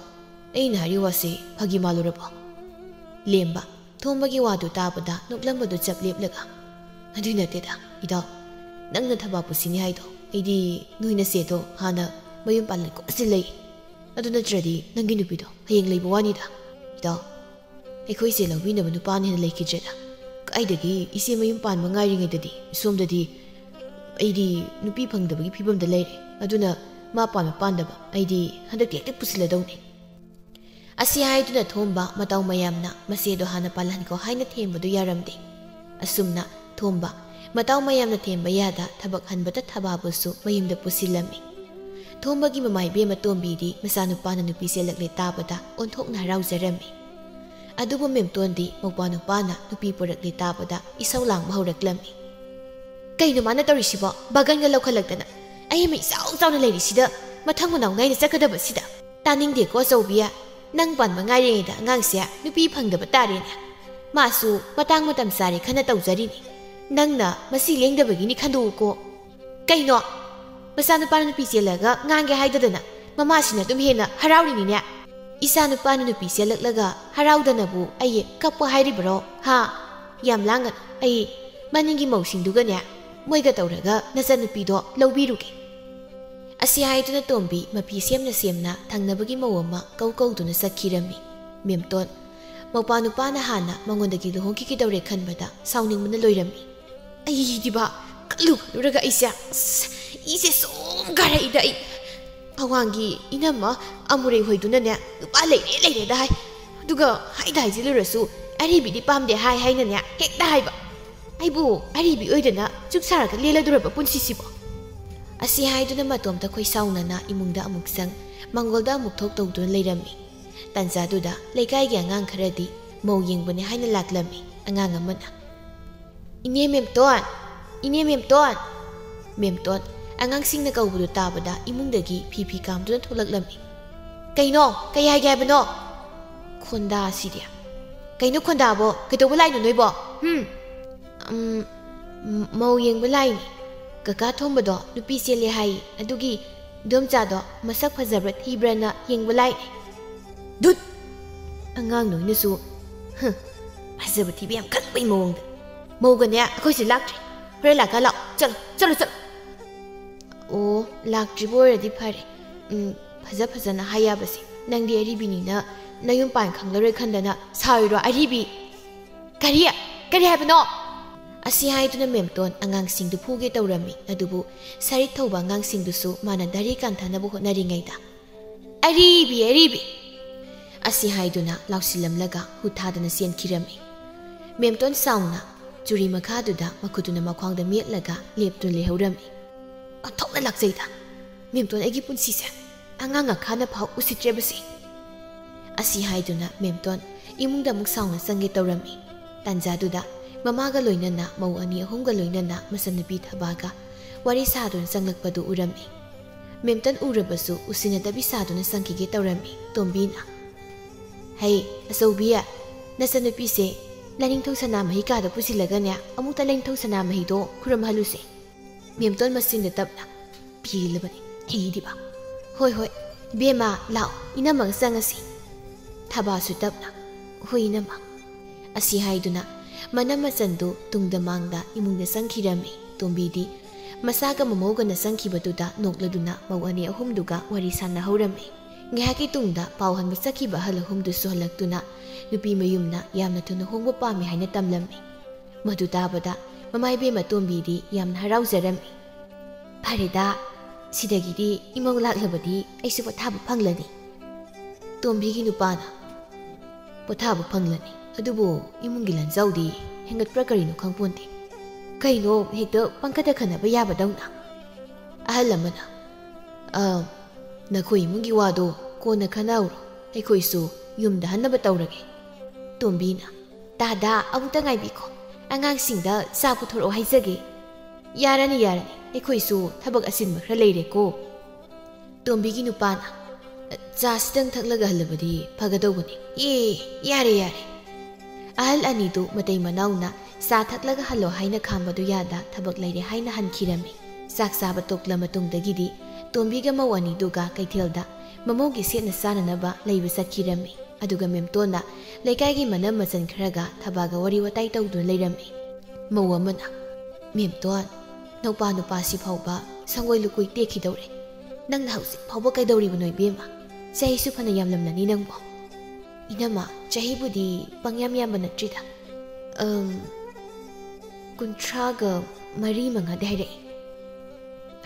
ꯑꯩꯅ ꯍꯥꯏꯔꯤ ꯋꯥꯁꯤ ꯐꯥꯒꯤ ꯃꯥꯜꯂꯨꯔꯕꯣ?" ꯂꯦꯝꯕ ꯊꯣꯝꯕꯒꯤ ꯋꯥꯗꯨ ꯇꯥꯕꯗ ꯅꯣꯛꯂꯝꯕꯗꯨ ꯆꯞ ꯂꯦꯞꯂꯒ, "ꯑꯗꯨꯏ ꯅꯠꯇꯦꯗ, ꯏꯇꯥꯎ꯫ ꯅꯪꯅ ꯊꯕꯥ ꯄꯨꯁꯤꯅꯤ ꯍꯥꯏꯗꯣ, ꯑꯩꯗꯤ ꯅꯣꯏ ꯅꯆꯦꯗꯣ ꯍꯥꯟꯅ ꯃꯌꯨꯝ ꯄꯥꯜꯍꯟꯈꯣ ꯁꯤꯜꯂꯛꯏ꯫ ꯑꯗꯨ ꯅꯠꯇ꯭ꯔꯗꯤ ꯅꯪꯒꯤ ꯅꯨꯄꯤꯗꯣ ꯍꯌꯦꯡ ꯂꯩꯕ ꯋꯥꯅꯤꯗ꯫ ꯏꯇꯥꯎ, ꯑꯩꯈꯣꯏ ꯏꯆꯦ ꯂꯧꯕꯤꯅꯕ ꯅꯨꯄꯥꯅ ꯍꯦꯟꯅ ꯂꯩꯈꯤꯗ꯭ꯔꯦꯗ꯫ ꯀꯥꯏꯗꯒꯤ ꯏꯆꯦ ꯃꯌꯨꯝ ꯄꯥꯟꯕ ꯉꯥꯏꯔꯤꯉꯩꯗꯗꯤ ꯁꯣꯝꯗꯗꯤ ꯑꯩꯗꯤ ꯅꯨꯄꯤ ꯐꯪꯗꯕꯒꯤ ꯐꯤꯕꯝꯗ ꯂꯩꯔꯦ꯫ ꯑꯗꯨꯅ ꯃꯥ ꯄꯥꯟꯕ ꯄꯥꯟꯗꯕ ꯑꯩꯗꯤ ꯍꯟꯗꯛꯇꯤ ꯍꯦꯛꯇ ꯄꯨꯁꯤꯜꯂꯗꯧꯅꯤ"꯫ ꯑꯁꯤ ꯍꯥꯏꯗꯨꯅ ꯊꯣꯝꯕ ꯃꯇꯥꯎ ꯃꯌꯥꯝꯅ ꯃꯆꯦꯗꯣ ꯍꯥꯟꯅ ꯄꯥꯜꯍꯟꯈꯣ ꯍꯥꯏꯅ ꯊꯦꯝꯕꯗꯨ ꯌꯥꯔꯝꯗꯦ꯫ ꯑꯁꯨꯝꯅ ꯊꯣꯝꯕ ꯃꯇꯥꯎ ꯃꯌꯥꯝꯅ ꯊꯦꯝꯕ ꯌꯥꯗ ꯊꯕꯛ ꯍꯟꯕꯗ ꯊꯕꯥꯕꯨꯁꯨ ꯃꯌꯨꯝꯗ ꯄꯨꯁꯤꯜꯂꯝꯃꯤ꯫ ꯊꯣꯝꯕꯒꯤ ꯃꯃꯥ ꯏꯕꯦꯝꯃ ꯇꯣꯝꯕꯤꯗꯤ ꯃꯆꯥꯅꯨꯄꯥꯅ ꯅꯨꯄꯤ ꯆꯦꯜꯂꯛꯂꯦ ꯇꯥꯕꯗ ꯑꯣꯟꯊꯣꯛꯅ ꯍꯔꯥꯎꯖꯔꯝꯃꯤ꯫ ꯑꯗꯨꯕꯨ ꯃꯦꯝꯇꯣꯟꯗꯤ ꯃꯧꯄ꯭ꯋꯥ ꯅꯨꯄꯥꯅ ꯅꯨꯄꯤ ꯄꯨꯔꯛꯂꯦ ꯇꯥꯕꯗ ꯏꯁꯧ ꯂꯥꯡꯕ ꯍꯧꯔꯛꯂꯝꯃꯤ꯫ "ꯀꯩꯅꯣ ꯃꯥꯅ ꯇꯧꯔꯤꯁꯤꯕꯣ? ꯕꯥꯒꯟꯒ ꯂꯧꯈꯠꯂꯛꯇꯅ꯫ ꯑꯩ ꯑꯃ ꯏꯆꯥꯎ ꯆꯥꯎꯅ ꯂꯩꯔꯤꯁꯤꯗ ꯃꯊꯪ ꯃꯅꯥꯎ ꯅꯥꯏꯅ ꯆꯠꯀꯗꯕꯁꯤꯗ꯫ ꯇꯥꯅꯤꯡꯗꯦꯀꯣ ꯑꯆꯧꯕꯤ꯫ ꯅꯪ ꯄꯥꯟꯕ ꯉꯥꯏꯔꯤꯉꯩꯗ ꯑꯉꯥꯡꯁꯦ ꯅꯨꯄꯤ ꯐꯪꯗꯕ ꯇꯥꯔꯦꯅꯦ꯫ ꯃꯥꯁꯨ ꯃꯇꯥꯡ ꯃꯇꯝ ꯆꯥꯔꯦ ꯈꯟꯅ ꯇꯧꯖꯔꯤꯅꯤ꯫ ꯅꯪꯅ ꯃꯁꯤ ꯂꯦꯡꯗꯕꯒꯤꯅꯤ ꯈꯟꯗꯣꯛꯎꯀꯣ"꯫ "ꯀꯩꯅꯣ? ꯃꯆꯥꯅꯨꯄꯥꯅ ꯅꯨꯄꯤ ꯆꯦꯜꯂꯒ ꯉꯥꯡꯒꯦ ꯍꯥꯏꯗꯗꯅ ꯃꯃꯥꯁꯤꯅ ꯑꯗꯨꯝ ꯍꯦꯟꯅ ꯍꯔꯥꯎꯔꯤꯅꯤꯅꯦ꯫ ꯏꯆꯥꯅꯨꯄꯥꯅ ꯅꯨꯄꯤ ꯆꯦꯜꯂꯛꯂꯒ ꯍꯔꯥꯎꯗꯅꯕꯨ ꯑꯩ ꯀꯞꯄ ꯍꯥꯏꯔꯤꯕ꯭ꯔꯣ? ꯍꯥ? ꯌꯥꯝ ꯂꯥꯡꯒꯅꯨ꯫ ꯑꯩ ꯃꯅꯤꯡꯒꯤ ꯃꯧꯁꯤꯡꯗꯨꯒꯅꯦ, ꯃꯣꯏꯒ ꯇꯧꯔꯒ ꯅꯆꯟꯅꯨꯄꯤꯗꯣ ꯂꯧꯕꯤꯔꯨꯒꯦ꯫ ꯑꯁꯤ ꯍꯥꯏꯗꯨꯅ ꯇꯣꯝꯕꯤ ꯃꯐꯤ ꯁꯦꯝꯅ ꯁꯦꯝꯅ ꯊꯪꯅꯕꯒꯤ ꯃꯧ ꯑꯃ ꯀꯧ ꯀꯧꯗꯨꯅ ꯆꯠꯈꯤꯔꯝꯃꯤ꯫ ꯃꯦꯝꯇꯣꯟ, ꯃꯧꯄꯥ ꯅꯨꯄꯥꯅ ꯍꯥꯟꯅ ꯃꯉꯣꯟꯗꯒꯤ ꯂꯨꯍꯣꯡꯈꯤꯒꯗꯧꯔꯦ ꯈꯟꯕꯗ ꯁꯥꯎꯅꯤꯡꯕꯅ ꯂꯣꯏꯔꯝꯃꯤ꯫ ꯑꯩꯗꯤꯕ ꯈꯜꯂꯨ ꯈꯜꯂꯨꯔꯒ ꯑꯩꯁꯦ, ꯑꯁ, ꯏꯁꯦ ꯁꯨꯝ ꯀꯥꯔꯛꯏꯗ ꯑꯩ꯫ ꯑꯋꯥꯡꯒꯤ ꯏꯅꯝꯃ ꯑꯃꯨꯔꯩ ꯍꯣꯏꯗꯨꯅꯅꯦ, "ꯅꯨꯄꯥ ꯂꯩꯔꯦ, ꯂꯩꯔꯦꯗ" ꯍꯥꯏ꯫ ꯑꯗꯨꯒ ꯍꯥꯏꯗ ꯍꯥꯏꯖꯤꯜꯂꯨꯔꯁꯨ, "ꯑꯔꯤꯕꯤꯗꯤ ꯄꯥꯝꯗꯦ" ꯍꯥꯏ ꯍꯥꯏꯅꯅꯦ ꯍꯦꯛꯇ ꯍꯥꯏꯕ꯫ ꯑꯩꯕꯨ ꯑꯔꯤꯕꯤ ꯑꯣꯏꯗꯅ ꯆꯨꯛ ꯁꯥꯔꯒ ꯂꯦꯜꯂꯗꯧꯔꯕ ꯄꯨꯟꯁꯤꯁꯤꯕꯣ? ꯑꯁꯤ ꯍꯥꯏꯗꯨꯅ ꯃꯇꯣꯝꯇ ꯈꯣꯏꯁꯥꯎꯅꯅ ꯏꯃꯨꯡꯗ ꯑꯃꯨꯛ ꯆꯪ, ꯃꯪꯒꯣꯜꯗ ꯑꯃꯨꯛ ꯊꯣꯛ ꯇꯧꯗꯨꯅ ꯂꯩꯔꯝꯃꯤ꯫ ꯇꯥꯟꯖꯥꯗꯨꯗ ꯂꯩꯀꯥꯏꯒꯤ ꯑꯉꯥꯡ ꯈꯔꯗꯤ ꯃꯧ ꯌꯦꯡꯕꯅꯦ ꯍꯥꯏꯅ ꯂꯥꯛꯂꯝꯃꯤ꯫ ꯑꯉꯥꯡ ꯑꯃꯅ, "ꯏꯅꯦ ꯃꯦꯝꯇꯣꯟ! ꯏꯅꯦ ꯃꯦꯝꯇꯣꯟ!" ꯃꯦꯝꯇꯣꯟ ꯑꯉꯥꯡꯁꯤꯡꯅ ꯀꯧꯕꯗꯨ ꯇꯥꯕꯗ ꯏꯃꯨꯡꯗꯒꯤ ꯐꯤ ꯐꯤ ꯀꯥꯝꯗꯨꯅ ꯊꯣꯛꯂꯛꯂꯝꯃꯤ꯫ "ꯀꯩꯅꯣ? ꯀꯩ ꯍꯥꯏꯒꯦ ꯍꯥꯏꯕꯅꯣ?" "ꯈꯣꯟꯗꯥꯁꯤꯗꯤ!" "ꯀꯩꯅꯣ ꯈꯣꯟꯗꯥꯕꯣ? ꯀꯩꯗꯧꯕ ꯂꯥꯛꯏꯅꯣ ꯅꯣꯏꯕꯣ? ꯍꯨꯝ?" "ꯎꯝ, ꯃꯧ ꯌꯦꯡꯕ ꯂꯥꯛꯏꯅꯦ꯫ ꯀꯀꯥ ꯊꯣꯝꯕꯗꯣ ꯅꯨꯄꯤ ꯆꯦꯜꯂꯦ ꯍꯥꯏꯌꯦ, ꯑꯗꯨꯒꯤ ꯏꯗꯣꯝꯆꯥꯗꯣ ꯃꯁꯛ ꯐꯖꯕ꯭ꯔꯥ ꯊꯤꯕ꯭ꯔꯥꯅ ꯌꯦꯡꯕ ꯂꯥꯛꯏꯅꯦ꯫" "ꯙꯨꯠ!" ꯑꯉꯥꯡ ꯅꯣꯏꯅꯁꯨ, ꯍꯨꯝ, ꯐꯖꯕ ꯊꯤꯕ ꯌꯥꯝ ꯈꯪꯕꯩ ꯃꯑꯣꯡꯗ꯫ "ꯃꯧꯒꯅꯦ ꯑꯩꯈꯣꯏꯁꯦ ꯂꯥꯛꯇ꯭ꯔꯤ꯫ ꯍꯣꯔꯦꯟ ꯂꯥꯛꯀꯥꯟ ꯂꯥꯛꯑꯣ꯫ ꯆꯠꯂꯣ, ꯆꯠꯂꯣ, ꯆꯠꯂꯣ!" "ꯑꯣ, ꯂꯥꯛꯇ꯭ꯔꯤꯕ ꯑꯣꯏꯔꯗꯤ ꯐꯔꯦ꯫ ꯎꯝ, ꯐꯖ ꯐꯖꯅ ꯍꯥꯏ ꯌꯥꯕꯁꯦ꯫ ꯅꯪꯗꯤ ꯑꯔꯤꯕꯤꯅꯤꯅ ꯅꯌꯨꯝ ꯄꯥꯟ ꯈꯪꯂꯔꯣꯏ ꯈꯟꯗꯅ ꯁꯥꯎꯔꯤꯔꯣ, ꯑꯔꯤꯕꯤ?" "ꯀꯔꯤ? ꯀꯔꯤ ꯍꯥꯏꯕꯅꯣ?" ꯑꯁꯤ ꯍꯥꯏꯗꯨꯅ ꯃꯦꯝꯇꯣꯟ ꯑꯉꯥꯡꯁꯤꯡꯗꯨ ꯐꯨꯒꯦ ꯇꯧꯔꯝꯃꯤ꯫ ꯑꯗꯨꯕꯨ ꯁꯔꯤꯠ ꯊꯧꯕ ꯑꯉꯥꯡꯁꯤꯡꯗꯨꯁꯨ ꯃꯥꯅ ꯙꯥꯔꯤ ꯀꯥꯟꯊꯅꯕ ꯍꯣꯠꯅꯔꯤꯉꯩꯗ, "ꯑꯔꯤꯕꯤ, ꯑꯔꯤꯕꯤ!" ꯑꯁꯤ ꯍꯥꯏꯗꯨꯅ ꯂꯥꯎꯁꯤꯜꯂꯝꯂꯒ ꯍꯨ ꯊꯥꯗꯅ ꯆꯦꯟꯈꯤꯔꯝꯃꯤ꯫ ꯃꯦꯝꯇꯣꯟ ꯁꯥꯎꯅ ꯆꯨꯔꯤ ꯃꯈꯥꯗꯨꯗ ꯃꯈꯨꯠꯇꯨꯅ ꯃꯈ꯭ꯋꯥꯡꯗ ꯃꯦꯠꯂꯒ ꯂꯦꯞꯇꯨꯅ ꯂꯩꯍꯧꯔꯝꯃꯤ꯫ "ꯑꯣꯟꯊꯣꯛꯅ ꯂꯥꯛꯆꯩꯗ, ꯃꯦꯝꯇꯣꯟ ꯑꯩꯒꯤ ꯄꯨꯟꯁꯤꯁꯦ꯫ ꯑꯉꯥꯡ ꯑꯈꯥꯅ ꯐꯥꯎ ꯎꯁꯤꯠꯇ꯭ꯔꯦꯕꯁꯦ꯫" ꯑꯁꯤ ꯍꯥꯏꯗꯨꯅ ꯃꯦꯝꯇꯣꯟ ꯏꯃꯨꯡꯗ ꯑꯃꯨꯛ ꯁꯥꯎꯅ ꯆꯪꯒꯦ ꯇꯧꯔꯝꯃꯤ꯫ ꯇꯥꯟꯖꯥꯗꯨꯗ ꯃꯃꯥꯒ ꯂꯣꯏꯅꯅ ꯃꯧ ꯑꯅꯤ ꯑꯍꯨꯝꯒ ꯂꯣꯏꯅꯅ ꯃꯆꯟꯅꯨꯄꯤ ꯊꯕꯥꯒ ꯋꯥꯔꯤ ꯁꯥꯗꯨꯅ ꯆꯪꯂꯛꯄꯗꯨ ꯎꯔꯝꯃꯤ꯫ ꯃꯦꯝꯇꯣꯟ ꯎꯔꯕꯁꯨ ꯎꯁꯤꯟꯅꯗꯕꯤ ꯁꯥꯗꯨꯅ ꯆꯪꯈꯤꯒꯦ ꯇꯧꯔꯝꯃꯤ꯫ ꯇꯣꯝꯕꯤꯅ, "ꯍꯩ, ꯑꯆꯧꯕꯤ, ꯅꯆꯟꯅꯨꯄꯤꯁꯦ ꯂꯥꯏꯅꯤꯡꯊꯧ ꯁꯅꯥꯃꯍꯤ ꯀꯥꯗ ꯄꯨꯁꯤꯜꯂꯒꯅꯦ, ꯑꯃꯨꯛꯇ ꯂꯥꯏꯅꯤꯡꯊꯧ ꯁꯅꯥꯃꯍꯤꯗꯣ ꯈꯨꯔꯨꯝꯍꯜꯂꯨꯁꯦ꯫" ꯃꯦꯝꯇꯣꯟ ꯃꯆꯤꯟꯗ ꯇꯞꯅ, ꯄꯦꯜꯂꯕꯅꯤ ꯑꯩꯗꯤꯕ꯫ "ꯍꯣꯏ, ꯍꯣꯏ, ꯕꯦꯝꯃ, ꯂꯥꯛꯑꯣ, ꯏꯅꯝꯃꯒ ꯆꯪꯉꯁꯤ꯫" ꯊꯕꯥꯁꯨ ꯇꯞꯅ, "ꯍꯣꯏ, ꯏꯅꯝꯃ꯫" ꯑꯁꯤ ꯍꯥꯏꯗꯨꯅ ꯃꯅꯝ ꯃꯆꯟꯗꯨ ꯇꯨꯡꯗ ꯃꯥꯡꯗ ꯏꯃꯨꯡꯗ ꯆꯪꯈꯤꯔꯝꯃꯤ꯫ ꯇꯣꯝꯕꯤꯗꯤ ꯃꯁꯥꯒ ꯃꯃꯧꯒꯅ ꯆꯪꯈꯤꯕꯗꯨꯗ ꯅꯣꯛꯂꯗꯨꯅ ꯃꯧ ꯑꯅꯤ ꯑꯍꯨꯝꯗꯨꯒ ꯋꯥꯔꯤ ꯁꯥꯟꯅꯍꯧꯔꯝꯃꯤ꯫ ꯉꯥꯏꯍꯥꯛꯀꯤ ꯇꯨꯡꯗ ꯄꯥꯎ ꯍꯟꯕ ꯆꯠꯈꯤꯕ ꯑꯍꯜ ꯑꯍꯨꯝꯗꯨꯁꯨ ꯍꯜꯂꯛꯇꯨꯅ ꯅꯨꯄꯤ ꯃꯌꯨꯝꯅ ꯌꯥꯝꯅ ꯊꯨꯅ ꯍꯣꯡꯕ ꯄꯥꯝꯃꯤ ꯍꯥꯏꯅ ꯇꯝꯂꯝꯃꯤ꯫ ꯃꯗꯨ ꯇꯥꯕꯗ ꯃꯃꯥ ꯏꯕꯦꯝꯃ ꯇꯣꯝꯕꯤꯗꯤ ꯌꯥꯝꯅ ꯍꯔꯥꯎꯖꯔꯝꯃꯤ꯫ "ꯐꯔꯦꯗ, ꯁꯤꯗꯒꯤꯗꯤ ꯏꯃꯧ ꯂꯥꯛꯂꯕꯗꯤ ꯑꯩꯁꯨ ꯄꯣꯊꯥꯕ ꯐꯪꯂꯅꯤ꯫" ꯇꯣꯝꯕꯤꯒꯤ ꯅꯨꯄꯥꯅ, "ꯄꯣꯊꯥꯕ ꯐꯪꯂꯅꯤ, ꯑꯗꯨꯕꯨ ꯏꯃꯨꯡꯒꯤ ꯂꯟꯖꯥꯎꯗꯤ ꯍꯦꯟꯒꯠꯄ꯭ꯔꯥ ꯀꯔꯤꯅꯣ ꯈꯪꯄꯣꯟꯇꯦ꯫ ꯀꯩꯅꯣ ꯍꯦꯛꯇ ꯄꯪꯈꯠꯇ ꯈꯟꯅꯕ ꯌꯥꯕꯗꯧꯅ?" ꯑꯍꯜ ꯑꯃꯅ, "ꯑ, ꯅꯈꯣꯏ ꯏꯃꯨꯡꯒꯤ ꯋꯥꯗꯣ ꯀꯣꯟꯅ ꯈꯟꯅꯍꯧꯔꯣ, ꯑꯩꯈꯣꯏꯁꯨ ꯌꯨꯝꯗ ꯍꯟꯅꯕ ꯇꯧꯔꯒꯦ꯫" ꯇꯣꯝꯕꯤꯅ, "ꯇꯥꯗꯥ, ꯑꯃꯨꯛꯇ ꯉꯥꯏꯕꯤꯈꯣ, ꯑꯉꯥꯡꯁꯤꯡꯗ ꯆꯥ ꯄꯨꯊꯣꯔꯛꯑꯣ ꯍꯥꯏꯖꯒꯦ꯫" "ꯌꯥꯔꯅꯤ, ꯌꯥꯔꯅꯤ, ꯑꯩꯈꯣꯏꯁꯨ ꯊꯕꯛ ꯑꯆꯤꯟꯕ ꯈꯔ ꯂꯩꯔꯦꯀꯣ꯫" ꯇꯣꯝꯕꯤꯒꯤ ꯅꯨꯄꯥꯅ, "ꯆꯥꯁꯤꯗꯪ ꯊꯛꯂꯒ ꯍꯜꯂꯕꯗꯤ ꯐꯒꯗꯧꯕꯅꯤ꯫" "ꯑꯦ, ꯌꯥꯔꯦ, ꯌꯥꯔꯦ꯫" ꯑꯍꯜ ꯑꯅꯤꯗꯨ ꯃꯇꯩ ꯃꯅꯥꯎꯅ ꯆꯥ ꯊꯛꯂꯒ ꯍꯜꯂꯣ ꯍꯥꯏꯅ ꯈꯥꯝꯕꯗꯨ ꯌꯥꯗ ꯊꯕꯛ ꯂꯩꯔꯦ ꯍꯥꯏꯅ ꯍꯟꯈꯤꯔꯝꯃꯤ꯫ ꯆꯥꯛ ꯆꯥꯕ ꯇꯣꯛꯂ ꯃꯇꯨꯡꯗꯒꯤꯗꯤ ꯇꯣꯝꯕꯤꯒ ꯃꯧ ꯑꯅꯤꯗꯨꯒ ꯀꯩꯊꯦꯜꯗ ꯃꯃꯧꯒꯤ ꯁꯦꯠꯅ ꯆꯥꯅꯅꯕ ꯂꯩꯕ ꯆꯠꯈꯤꯔꯝꯃꯤ꯫ ꯑꯗꯨꯒ ꯃꯦꯝꯇꯣꯟꯅ ꯂꯩꯀꯥꯏꯒꯤ ꯃꯅꯝ ꯃꯆꯟ ꯈꯔꯒ ꯊꯕꯥꯒ ꯋꯥꯔꯤ ꯋꯥꯇꯥꯏ ꯇꯧꯗꯨꯅ ꯂꯩꯔꯝꯃꯤ꯫ ꯃꯧ ꯑꯃꯅ, "ꯃꯦꯝꯇꯣꯟ, ꯅꯧꯄꯥ ꯅꯨꯄꯥꯁꯤ ꯐꯥꯎꯕ ꯁꯪꯒꯣꯏ ꯂꯨꯀꯣꯏ ꯇꯦꯛꯈꯤꯗꯧꯔꯦ꯫ ꯅꯪꯅ ꯍꯧꯖꯤꯛ ꯐꯥꯎꯕ ꯀꯩꯗꯧꯔꯤꯕꯅꯣ ꯏꯕꯦꯝꯃ? ꯆꯍꯤꯁꯨ ꯐꯅ ꯌꯥꯝꯂꯝꯂꯅꯤ ꯅꯪꯕꯣ꯫" "ꯏꯅꯝꯃ, ꯆꯍꯤꯕꯨꯗꯤ ꯄꯪꯌꯥꯝ ꯌꯥꯝꯕ ꯅꯠꯇ꯭ꯔꯤꯗ꯫ ꯑꯝ, ꯀꯨꯟꯊ꯭ꯔꯥꯒ ꯃꯔꯤ ꯃꯉꯥꯗꯤ ꯍꯥꯏꯔꯛꯏ꯫"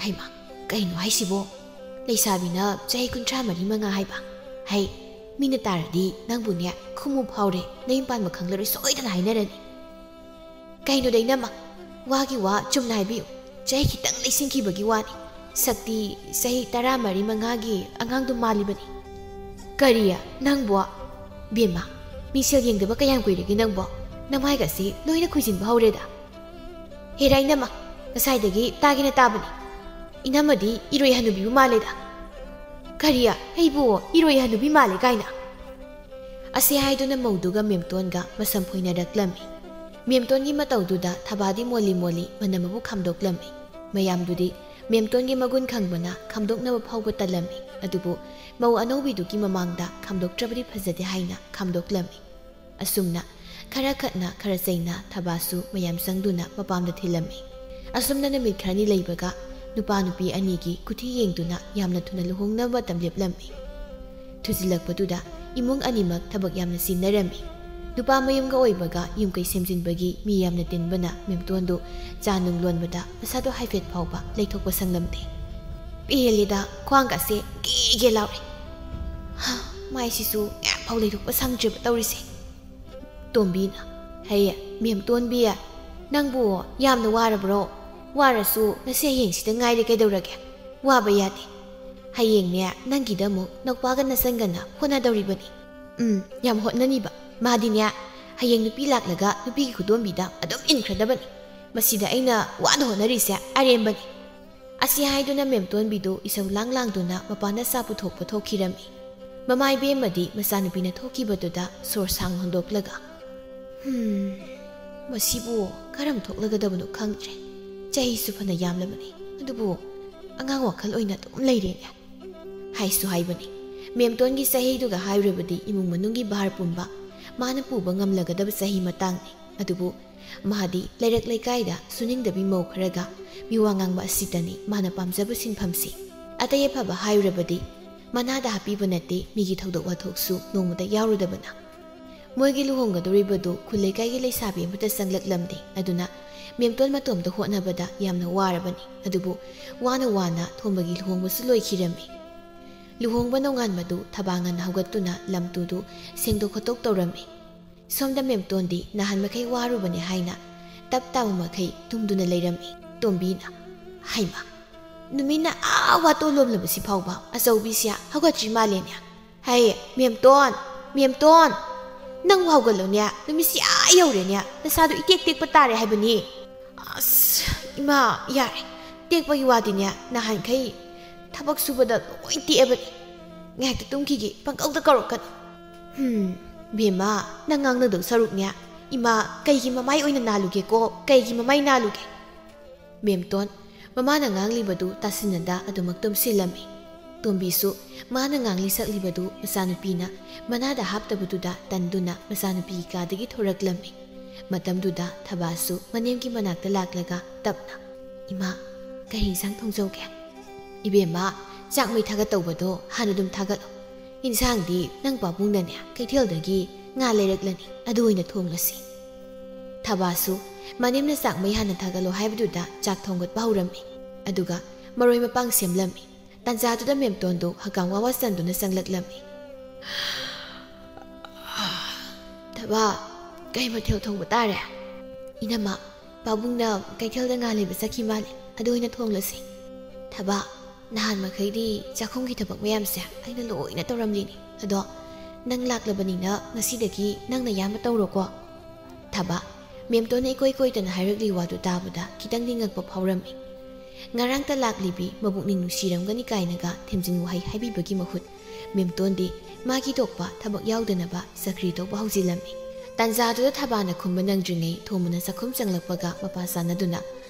"ꯍꯩꯃꯥ, ꯀꯩꯅꯣ ꯍꯥꯏꯁꯤꯕꯣ? ꯂꯩꯁꯥꯕꯤꯅ ꯆꯍꯤ ꯀꯨꯟꯊ꯭ꯔꯥ ꯃꯔꯤ ꯃꯉꯥ ꯍꯥꯏꯕ? ꯍꯩ, ꯃꯤꯅ ꯇꯥꯔꯗꯤ ꯅꯪꯕꯨꯅꯦ ꯈꯨꯃꯨ ꯐꯥꯎꯔꯦ, ꯅꯌꯨꯝ ꯄꯥꯟꯕ ꯈꯪꯂꯔꯣꯏ ꯁꯣꯏꯗꯅ ꯍꯥꯏꯅꯔꯅꯤ꯫" "ꯀꯩꯅꯣꯗ ꯏꯅꯝꯃ, ꯋꯥꯒꯤ ꯋꯥ ꯆꯨꯝꯅ ꯍꯥꯏꯕꯤꯌꯨ꯫ ꯆꯍꯤ ꯈꯤꯇꯪ ꯂꯩꯁꯤꯟꯈꯤꯕꯒꯤ ꯋꯥꯅꯤ꯫ ꯁꯛꯇꯤ ꯆꯍꯤ ꯇꯔꯥꯃꯔꯤ ꯃꯉꯥꯒꯤ ꯑꯉꯥꯡꯗꯣ ꯃꯥꯜꯂꯤꯕꯅꯤ꯫" "ꯀꯔꯤ? ꯅꯪꯕꯣ? ꯕꯦꯝꯃ, ꯃꯤꯡꯁꯦꯜ ꯌꯦꯡꯗꯕ ꯀꯌꯥꯝ ꯀꯨꯏꯔꯒꯦ ꯅꯪꯕꯣ? ꯅꯃꯥꯏꯒꯁꯤ ꯂꯣꯏꯅ ꯈꯨꯏꯖꯤꯟꯕ ꯍꯧꯔꯦꯗ꯫" "ꯍꯦꯔꯥ ꯏꯅꯝꯃ, ꯉꯁꯥꯏꯗꯒꯤ ꯇꯥꯒꯦꯅ ꯇꯥꯕꯅꯤ꯫ ꯏꯅꯝꯃꯗꯤ ꯏꯔꯣꯏ ꯍꯅꯨꯕꯤꯕꯨ ꯃꯥꯜꯂꯦꯗ꯫" "ꯀꯔꯤ? ꯑꯩꯕꯨ ꯏꯔꯣꯏ ꯍꯅꯨꯕꯤ ꯃꯥꯜꯂꯦ ꯀꯥꯏꯅ?" ꯑꯁꯤ ꯍꯥꯏꯗꯨꯅ ꯃꯧꯗꯨꯒ ꯃꯦꯝꯇꯣꯟꯒ ꯃꯁꯝ ꯐꯣꯏꯅꯔꯛꯂꯝꯃꯤ꯫ ꯃꯦꯝꯇꯣꯟꯒꯤ ꯃꯇꯧꯗꯨꯗ ꯊꯕꯥꯗꯤ ꯃꯣꯜꯂꯤ ꯃꯣꯜꯂꯤ ꯃꯅꯝ ꯑꯃꯕꯨ ꯈꯥꯝꯗꯣꯛꯂꯝꯃꯤ꯫ ꯃꯌꯥꯝꯗꯨꯗꯤ ꯃꯦꯝꯇꯣꯟꯒꯤ ꯃꯒꯨꯟ ꯈꯪꯕꯅ ꯈꯥꯝꯗꯣꯛꯅꯕ ꯐꯥꯎꯕ ꯇꯜꯂꯝꯃꯤ꯫ ꯑꯗꯨꯕꯨ ꯃꯧ ꯑꯅꯧꯕꯤꯗꯨꯒꯤ ꯃꯃꯥꯡꯗ ꯈꯥꯝꯗꯣꯛꯇ꯭ꯔꯕꯗꯤ ꯐꯖꯗꯦ ꯍꯥꯏꯅ ꯈꯥꯝꯗꯣꯛꯂꯝꯃꯤ꯫ ꯑꯁꯨꯝꯅ ꯈꯔ ꯈꯠꯅ, ꯈꯔ ꯆꯩꯅ ꯊꯕꯥꯁꯨ ꯃꯌꯥꯝ ꯆꯪꯗꯨꯅ ꯃꯄꯥꯝꯗ ꯊꯤꯜꯂꯝꯃꯤ꯫ ꯑꯁꯨꯝꯅ ꯅꯨꯃꯤꯠ ꯈꯔꯅꯤ ꯂꯩꯕꯒ ꯅꯨꯄꯥ ꯅꯨꯄꯤ ꯑꯅꯤꯒꯤ ꯈꯨꯊꯤ ꯌꯦꯡꯗꯨꯅ ꯌꯥꯝꯅ ꯊꯨꯅ ꯂꯨꯍꯣꯡꯅꯕ ꯃꯇꯝ ꯂꯦꯞꯂꯝꯃꯤ꯫ ꯊꯨꯖꯤꯜꯂꯛꯄꯗꯨꯗ ꯏꯃꯨꯡ ꯑꯅꯤꯃꯛ ꯊꯕꯛ ꯌꯥꯝꯅ ꯆꯤꯟꯅꯔꯝꯃꯤ꯫ ꯅꯨꯄꯥ ꯃꯌꯨꯝꯒ ꯑꯣꯏꯕꯒ ꯌꯨꯝ ꯀꯩ ꯁꯦꯝꯖꯤꯟꯕꯒꯤ ꯃꯤ ꯌꯥꯝꯅ ꯇꯤꯟꯕꯅ ꯃꯦꯝꯇꯣꯟꯗꯨ ꯆꯥ ꯅꯨꯡ ꯂꯣꯟꯕꯗ ꯃꯁꯥꯗꯣ ꯍꯥꯏꯐꯦꯠ ꯐꯥꯎꯕ ꯂꯩꯊꯣꯛꯄ ꯁꯪꯂꯝꯗꯦ꯫ ꯄꯦꯜꯂꯦꯗ, ꯈ꯭ꯋꯥꯡꯒꯁꯦ ꯒꯦ ꯒꯦ ꯂꯥꯎꯔꯦ꯫ ꯍꯥ, ꯃꯥꯏꯁꯤꯁꯨ ꯉꯥꯏꯍꯥꯛ ꯐꯥꯎ ꯂꯩꯊꯣꯛꯄ ꯁꯪꯗ꯭ꯔꯦꯕ ꯇꯧꯔꯤꯁꯦ꯫ ꯇꯣꯝꯕꯤꯅ, "ꯍꯦ, ꯃꯦꯝ ꯇꯣꯟꯕꯤ, ꯅꯪꯕꯨ ꯌꯥꯝꯅ ꯋꯥꯔꯕ꯭ꯔꯣ? ꯋꯥꯔꯁꯨ ꯉꯁꯤ ꯍꯌꯦꯡꯁꯤꯗ ꯉꯥꯏꯔꯦ, ꯀꯩꯗꯧꯔꯒꯦ? ꯋꯥꯕ ꯌꯥꯗꯦ꯫ ꯍꯌꯦꯡꯅꯦ ꯅꯪꯒꯤꯗ ꯑꯃꯨꯛ ꯅꯧꯄꯥꯒ ꯅꯆꯟꯒꯅ ꯍꯣꯠꯅꯗꯧꯔꯤꯕꯅꯤ꯫ ꯎꯝ, ꯌꯥꯝ ꯍꯣꯠꯅꯅꯤꯕ꯫ ꯃꯥꯗꯤꯅꯦ ꯍꯌꯦꯡ ꯅꯨꯄꯤ ꯂꯥꯛꯂꯒ ꯅꯨꯄꯤꯒꯤ ꯈꯨꯗꯣꯝꯕꯤꯗ ꯑꯗꯨꯝ ꯏꯟꯈ꯭ꯔꯗꯕꯅꯤ꯫ ꯃꯁꯤꯗ ꯑꯩꯅ ꯋꯥꯅ ꯍꯣꯠꯅꯔꯤꯁꯦ ꯑꯔꯦꯝꯕꯅꯤ꯫" ꯑꯁꯤ ꯍꯥꯏꯗꯨꯅ ꯃꯦꯝꯇꯣꯟꯕꯤꯗꯨ ꯏꯁꯧ ꯂꯥꯡ ꯂꯥꯡꯗꯨꯅ ꯃꯄꯥꯟꯗ ꯆꯥ ꯄꯨꯊꯣꯛꯄ ꯊꯣꯛꯈꯤꯔꯝꯃꯤ꯫ ꯃꯃꯥ ꯏꯕꯦꯝꯃꯗꯤ ꯃꯆꯥꯅꯨꯄꯤꯅ ꯊꯣꯛꯈꯤꯕꯗꯨꯗ ꯁꯣꯔ ꯁꯥꯡꯅ ꯍꯣꯟꯗꯣꯛꯂꯒ, "ꯍꯨꯝ, ꯃꯁꯤꯕꯨ ꯀꯔꯝ ꯊꯣꯛꯂꯒꯗꯕꯅꯣ ꯈꯪꯗ꯭ꯔꯦ꯫ ꯆꯍꯤꯁꯨ ꯐꯅ ꯌꯥꯝꯂꯕꯅꯤ, ꯑꯗꯨꯕꯨ ꯑꯉꯥꯡ ꯋꯥꯈꯜ ꯑꯣꯏꯅ ꯑꯗꯨꯝ ꯂꯩꯔꯦꯅꯦ" ꯍꯥꯏꯁꯨ ꯍꯥꯏꯕꯅꯤ꯫ ꯃꯦꯝꯇꯣꯟꯒꯤ ꯆꯍꯤꯗꯨꯒ ꯍꯥꯏꯔꯨꯔꯕꯗꯤ ꯏꯃꯨꯡ ꯃꯅꯨꯡꯒꯤ ꯚꯥꯔ ꯄꯨꯝꯕ ꯃꯥꯅ ꯄꯨꯕ ꯉꯝꯂꯒꯗꯕ ꯆꯍꯤ ꯃꯇꯥꯡꯅꯤ꯫ ꯑꯗꯨꯕꯨ ꯃꯍꯥꯗꯤ ꯂꯩꯔꯛ ꯂꯩꯀꯥꯏꯗ ꯁꯨꯅꯤꯡꯗꯕꯤ ꯃꯧ ꯈꯔꯒ ꯃꯤꯋꯥ ꯉꯥꯡꯕ ꯑꯁꯤꯇꯅꯤ ꯃꯥꯅ ꯄꯥꯝꯖꯕ ꯁꯤꯟꯐꯝꯁꯤ꯫ ꯑꯇꯩ ꯑꯐꯕ ꯍꯥꯏꯔꯨꯔꯕꯗꯤ ꯃꯅꯥꯗ ꯍꯥꯞꯄꯤꯕ ꯅꯠꯇꯦ, ꯃꯤꯒꯤ ꯊꯧꯗꯣꯛ ꯋꯥꯊꯣꯛꯁꯨ ꯅꯣꯡꯃꯇ ꯌꯥꯎꯔꯨꯗꯕꯅ꯫ ꯃꯣꯏꯒꯤ ꯂꯨꯍꯣꯡꯒꯗꯧꯔꯤꯕꯗꯨ ꯈꯨꯜ ꯂꯩꯀꯥꯏꯒꯤ ꯂꯩꯁꯥꯕꯤ ꯑꯃꯠꯇ ꯆꯪꯂꯛꯂꯝꯗꯦ꯫ ꯑꯗꯨꯅ ꯃꯦꯝꯇꯣꯟ ꯃꯇꯣꯝꯇ ꯍꯣꯠꯅꯕꯗ ꯌꯥꯝꯅ ꯋꯥꯔꯕꯅꯤ꯫ ꯑꯗꯨꯕꯨ ꯋꯥꯅ ꯋꯥꯅ ꯊꯣꯝꯕꯒꯤ ꯂꯨꯍꯣꯡꯕꯁꯨ ꯂꯣꯏꯈꯤꯔꯝꯃꯤ꯫ ꯂꯨꯍꯣꯡꯕ ꯅꯣꯡꯉꯥꯟꯕꯗꯨ ꯊꯕꯥ ꯉꯟꯅ ꯍꯧꯒꯠꯇꯨꯅ ꯂꯝ ꯇꯨꯗꯨ ꯁꯦꯡꯗꯣꯛ ꯈꯣꯠꯇꯣꯛ ꯇꯧꯔꯝꯃꯤ꯫ ꯁꯣꯝꯗ ꯃꯦꯝꯇꯣꯟꯗꯤ ꯅꯍꯥꯟ ꯃꯈꯩ ꯋꯥꯔꯨꯕꯅꯦ ꯍꯥꯏꯅ ꯇꯞ ꯇꯥꯕ ꯃꯈꯩ ꯇꯨꯝꯗꯨꯅ ꯂꯩꯔꯝꯃꯤ꯫ ꯇꯣꯝꯕꯤꯅ, "ꯍꯩꯃꯥ, ꯅꯨꯃꯤꯠꯅ ꯑꯥ ꯋꯥꯇꯣꯟ ꯂꯣꯝꯂꯕꯁꯤ ꯐꯥꯎꯕ ꯑꯆꯧꯕꯤꯁꯤ ꯍꯧꯒꯠꯇ꯭ꯔꯤ ꯃꯥꯜꯂꯦꯅꯦ꯫ ꯍꯩ, ꯃꯦꯝꯇꯣꯟ, ꯃꯦꯝꯇꯣꯟ, ꯅꯪꯕꯨ ꯍꯧꯒꯠꯂꯣꯅꯦ, ꯅꯨꯃꯤꯠꯁꯤ ꯑꯥ ꯌꯧꯔꯦꯅꯦ, ꯅꯁꯥꯗꯣ ꯏꯇꯦꯛ ꯇꯦꯛꯄ ꯇꯥꯔꯦ ꯍꯥꯏꯕꯅꯤ꯫" "ꯑꯁ, ꯏꯃꯥ, ꯌꯥꯔꯦ, ꯇꯦꯛꯄꯒꯤ ꯋꯥꯗꯤꯅꯦ, ꯅꯍꯥꯟꯈꯩ ꯊꯕꯛ ꯁꯨꯕꯗ ꯂꯣꯏ ꯇꯦꯛꯑꯕꯅꯤ꯫ ꯉꯥꯏꯍꯥꯛꯇ ꯇꯨꯝꯈꯤꯒꯦ, ꯄꯪꯀꯧꯗ ꯀꯧꯔꯛꯀꯅꯨ꯫" "ꯍꯨꯝ, ꯕꯦꯝꯃ, ꯅꯪ ꯉꯥꯡꯅꯗꯧ ꯁꯔꯨꯛꯅꯦ, ꯏꯃꯥ ꯀꯩꯒꯤ ꯃꯃꯥꯏ ꯑꯣꯏꯅ ꯅꯥꯜꯂꯨꯒꯦꯀꯣ, ꯀꯩꯒꯤ ꯃꯃꯥꯏ ꯅꯥꯜꯂꯨꯒꯦ?" ꯃꯦꯝꯇꯣꯟ, ꯃꯃꯥꯅ ꯉꯥꯡꯂꯤꯕꯗꯨ ꯇꯥꯁꯤꯟꯅꯗ ꯑꯗꯨꯃꯛ ꯇꯨꯝꯁꯤꯜꯂꯝꯃꯤ꯫ ꯇꯣꯝꯕꯤꯁꯨ ꯃꯥꯅ ꯉꯥꯡꯂꯤ ꯁꯛꯂꯤꯕꯗꯨ ꯃꯆꯥꯅꯨꯄꯤꯅ ꯃꯅꯥꯗ ꯍꯥꯞꯇꯕꯗꯨꯗ ꯇꯟꯗꯨꯅ ꯃꯆꯥꯅꯨꯄꯤꯒꯤ ꯀꯥꯗꯒꯤ ꯊꯣꯔꯛꯂꯝꯃꯤ꯫ ꯃꯇꯝꯗꯨꯗ ꯊꯕꯥꯁꯨ ꯃꯅꯦꯝꯒꯤ ꯃꯅꯥꯛꯇ ꯂꯥꯛꯂꯒ ꯇꯞꯅ, "ꯏꯃꯥ, ꯀꯔꯤ ꯏꯟꯁꯥꯡ ꯊꯣꯡꯖꯧꯒꯦ?" "ꯏꯕꯦꯝꯃ, ꯆꯥꯛ ꯃꯩ ꯊꯥꯒꯠꯇꯧꯕꯗꯣ ꯍꯥꯟꯅ ꯑꯗꯨꯝ ꯊꯥꯒꯠꯂꯣ꯫ ꯏꯟꯁꯥꯡꯗꯤ ꯅꯪ ꯄꯥꯕꯨꯡꯅꯅꯦ ꯀꯩꯊꯦꯜꯗꯒꯤ ꯉꯥ ꯂꯩꯔꯛꯂꯅꯤ, ꯑꯗꯨ ꯑꯣꯏꯅ ꯊꯣꯡꯂꯁꯤ꯫" ꯊꯕꯥꯁꯨ ꯃꯅꯦꯝꯅ ꯆꯥꯛ ꯃꯩ ꯍꯥꯟꯅ ꯊꯥꯒꯠꯂꯣ ꯍꯥꯏꯕꯗꯨꯗ ꯆꯥꯛ ꯊꯣꯡꯒꯠꯄ ꯍꯧꯔꯝꯃꯤ꯫ ꯑꯗꯨꯒ ꯃꯔꯣꯏ ꯃꯄꯥꯡ ꯁꯦꯝꯂꯝꯃꯤ꯫ ꯇꯥꯟꯖꯥꯗꯨꯗ ꯃꯦꯝꯇꯣꯟꯗꯨ ꯍꯀꯥꯝ ꯋꯥ ꯋꯥ ꯆꯟꯗꯨꯅ ꯆꯪꯂꯛꯂꯝꯃꯤ꯫ "ꯊꯕꯥ, ꯀꯩ ꯃꯊꯦꯜ ꯊꯣꯡꯕ ꯇꯥꯔꯦ?" "ꯏꯅꯝꯃ, ꯄꯥꯕꯨꯡꯅ ꯀꯩꯊꯦꯜꯗ ꯉꯥ ꯂꯩꯕ ꯆꯠꯈꯤ ꯃꯥꯜꯂꯦ, ꯑꯗꯨ ꯑꯣꯏꯅ ꯊꯣꯡꯂꯁꯤ꯫" "ꯊꯕꯥ, ꯅꯍꯥꯟ ꯃꯈꯩꯗꯤ ꯆꯥꯛꯈꯨꯝꯒꯤ ꯊꯕꯛ ꯃꯌꯥꯝꯁꯦ ꯑꯩꯅ ꯂꯣꯏꯅ ꯇꯧꯔꯝꯂꯤꯅꯤ, ꯑꯗꯣ ꯅꯪ ꯂꯥꯛꯂꯕꯅꯤꯅ ꯉꯁꯤꯗꯒꯤ ꯅꯪꯅ ꯑꯌꯥꯝꯕ ꯇꯧꯔꯣꯀꯣ꯫" ꯊꯕꯥ, ꯃꯦꯝꯇꯣꯟꯅ ꯏꯀꯣꯏ ꯀꯣꯏꯗꯅ ꯍꯥꯏꯔꯛꯂꯤ ꯋꯥꯗꯨ ꯇꯥꯕꯗ ꯈꯤꯇꯪꯗꯤ ꯉꯛꯄ ꯐꯥꯎꯔꯝꯃꯤ꯫ ꯉꯔꯥꯡꯇ ꯂꯥꯛꯂꯤꯕꯤ ꯃꯕꯨꯛꯅꯤꯡ ꯅꯨꯡꯁꯤꯔꯝꯒꯅꯤ ꯀꯥꯏꯅꯒ ꯊꯦꯝꯖꯤꯟ ꯋꯥꯍꯩ ꯍꯥꯏꯕꯤꯕꯒꯤ ꯃꯍꯨꯠ, ꯃꯦꯝꯇꯣꯟꯗꯤ ꯃꯥꯒꯤ ꯊꯣꯛꯄ ꯊꯕꯛ ꯌꯥꯎꯗꯅꯕ ꯆꯀ꯭ꯔꯤ ꯇꯧꯕ ꯍꯧꯖꯤꯜꯂꯝꯃꯤ꯫ ꯇꯥꯟꯖꯥꯗꯨꯗ ꯊꯕꯥꯅ ꯈꯨꯝꯕ ꯅꯪꯗ꯭ꯔꯤꯉꯩ ꯊꯣꯝꯕꯅ ꯆꯥꯛꯈꯨꯝ ꯆꯪꯂꯛꯄꯒ ꯃꯄꯥ ꯆꯥꯟꯅꯗꯨꯅ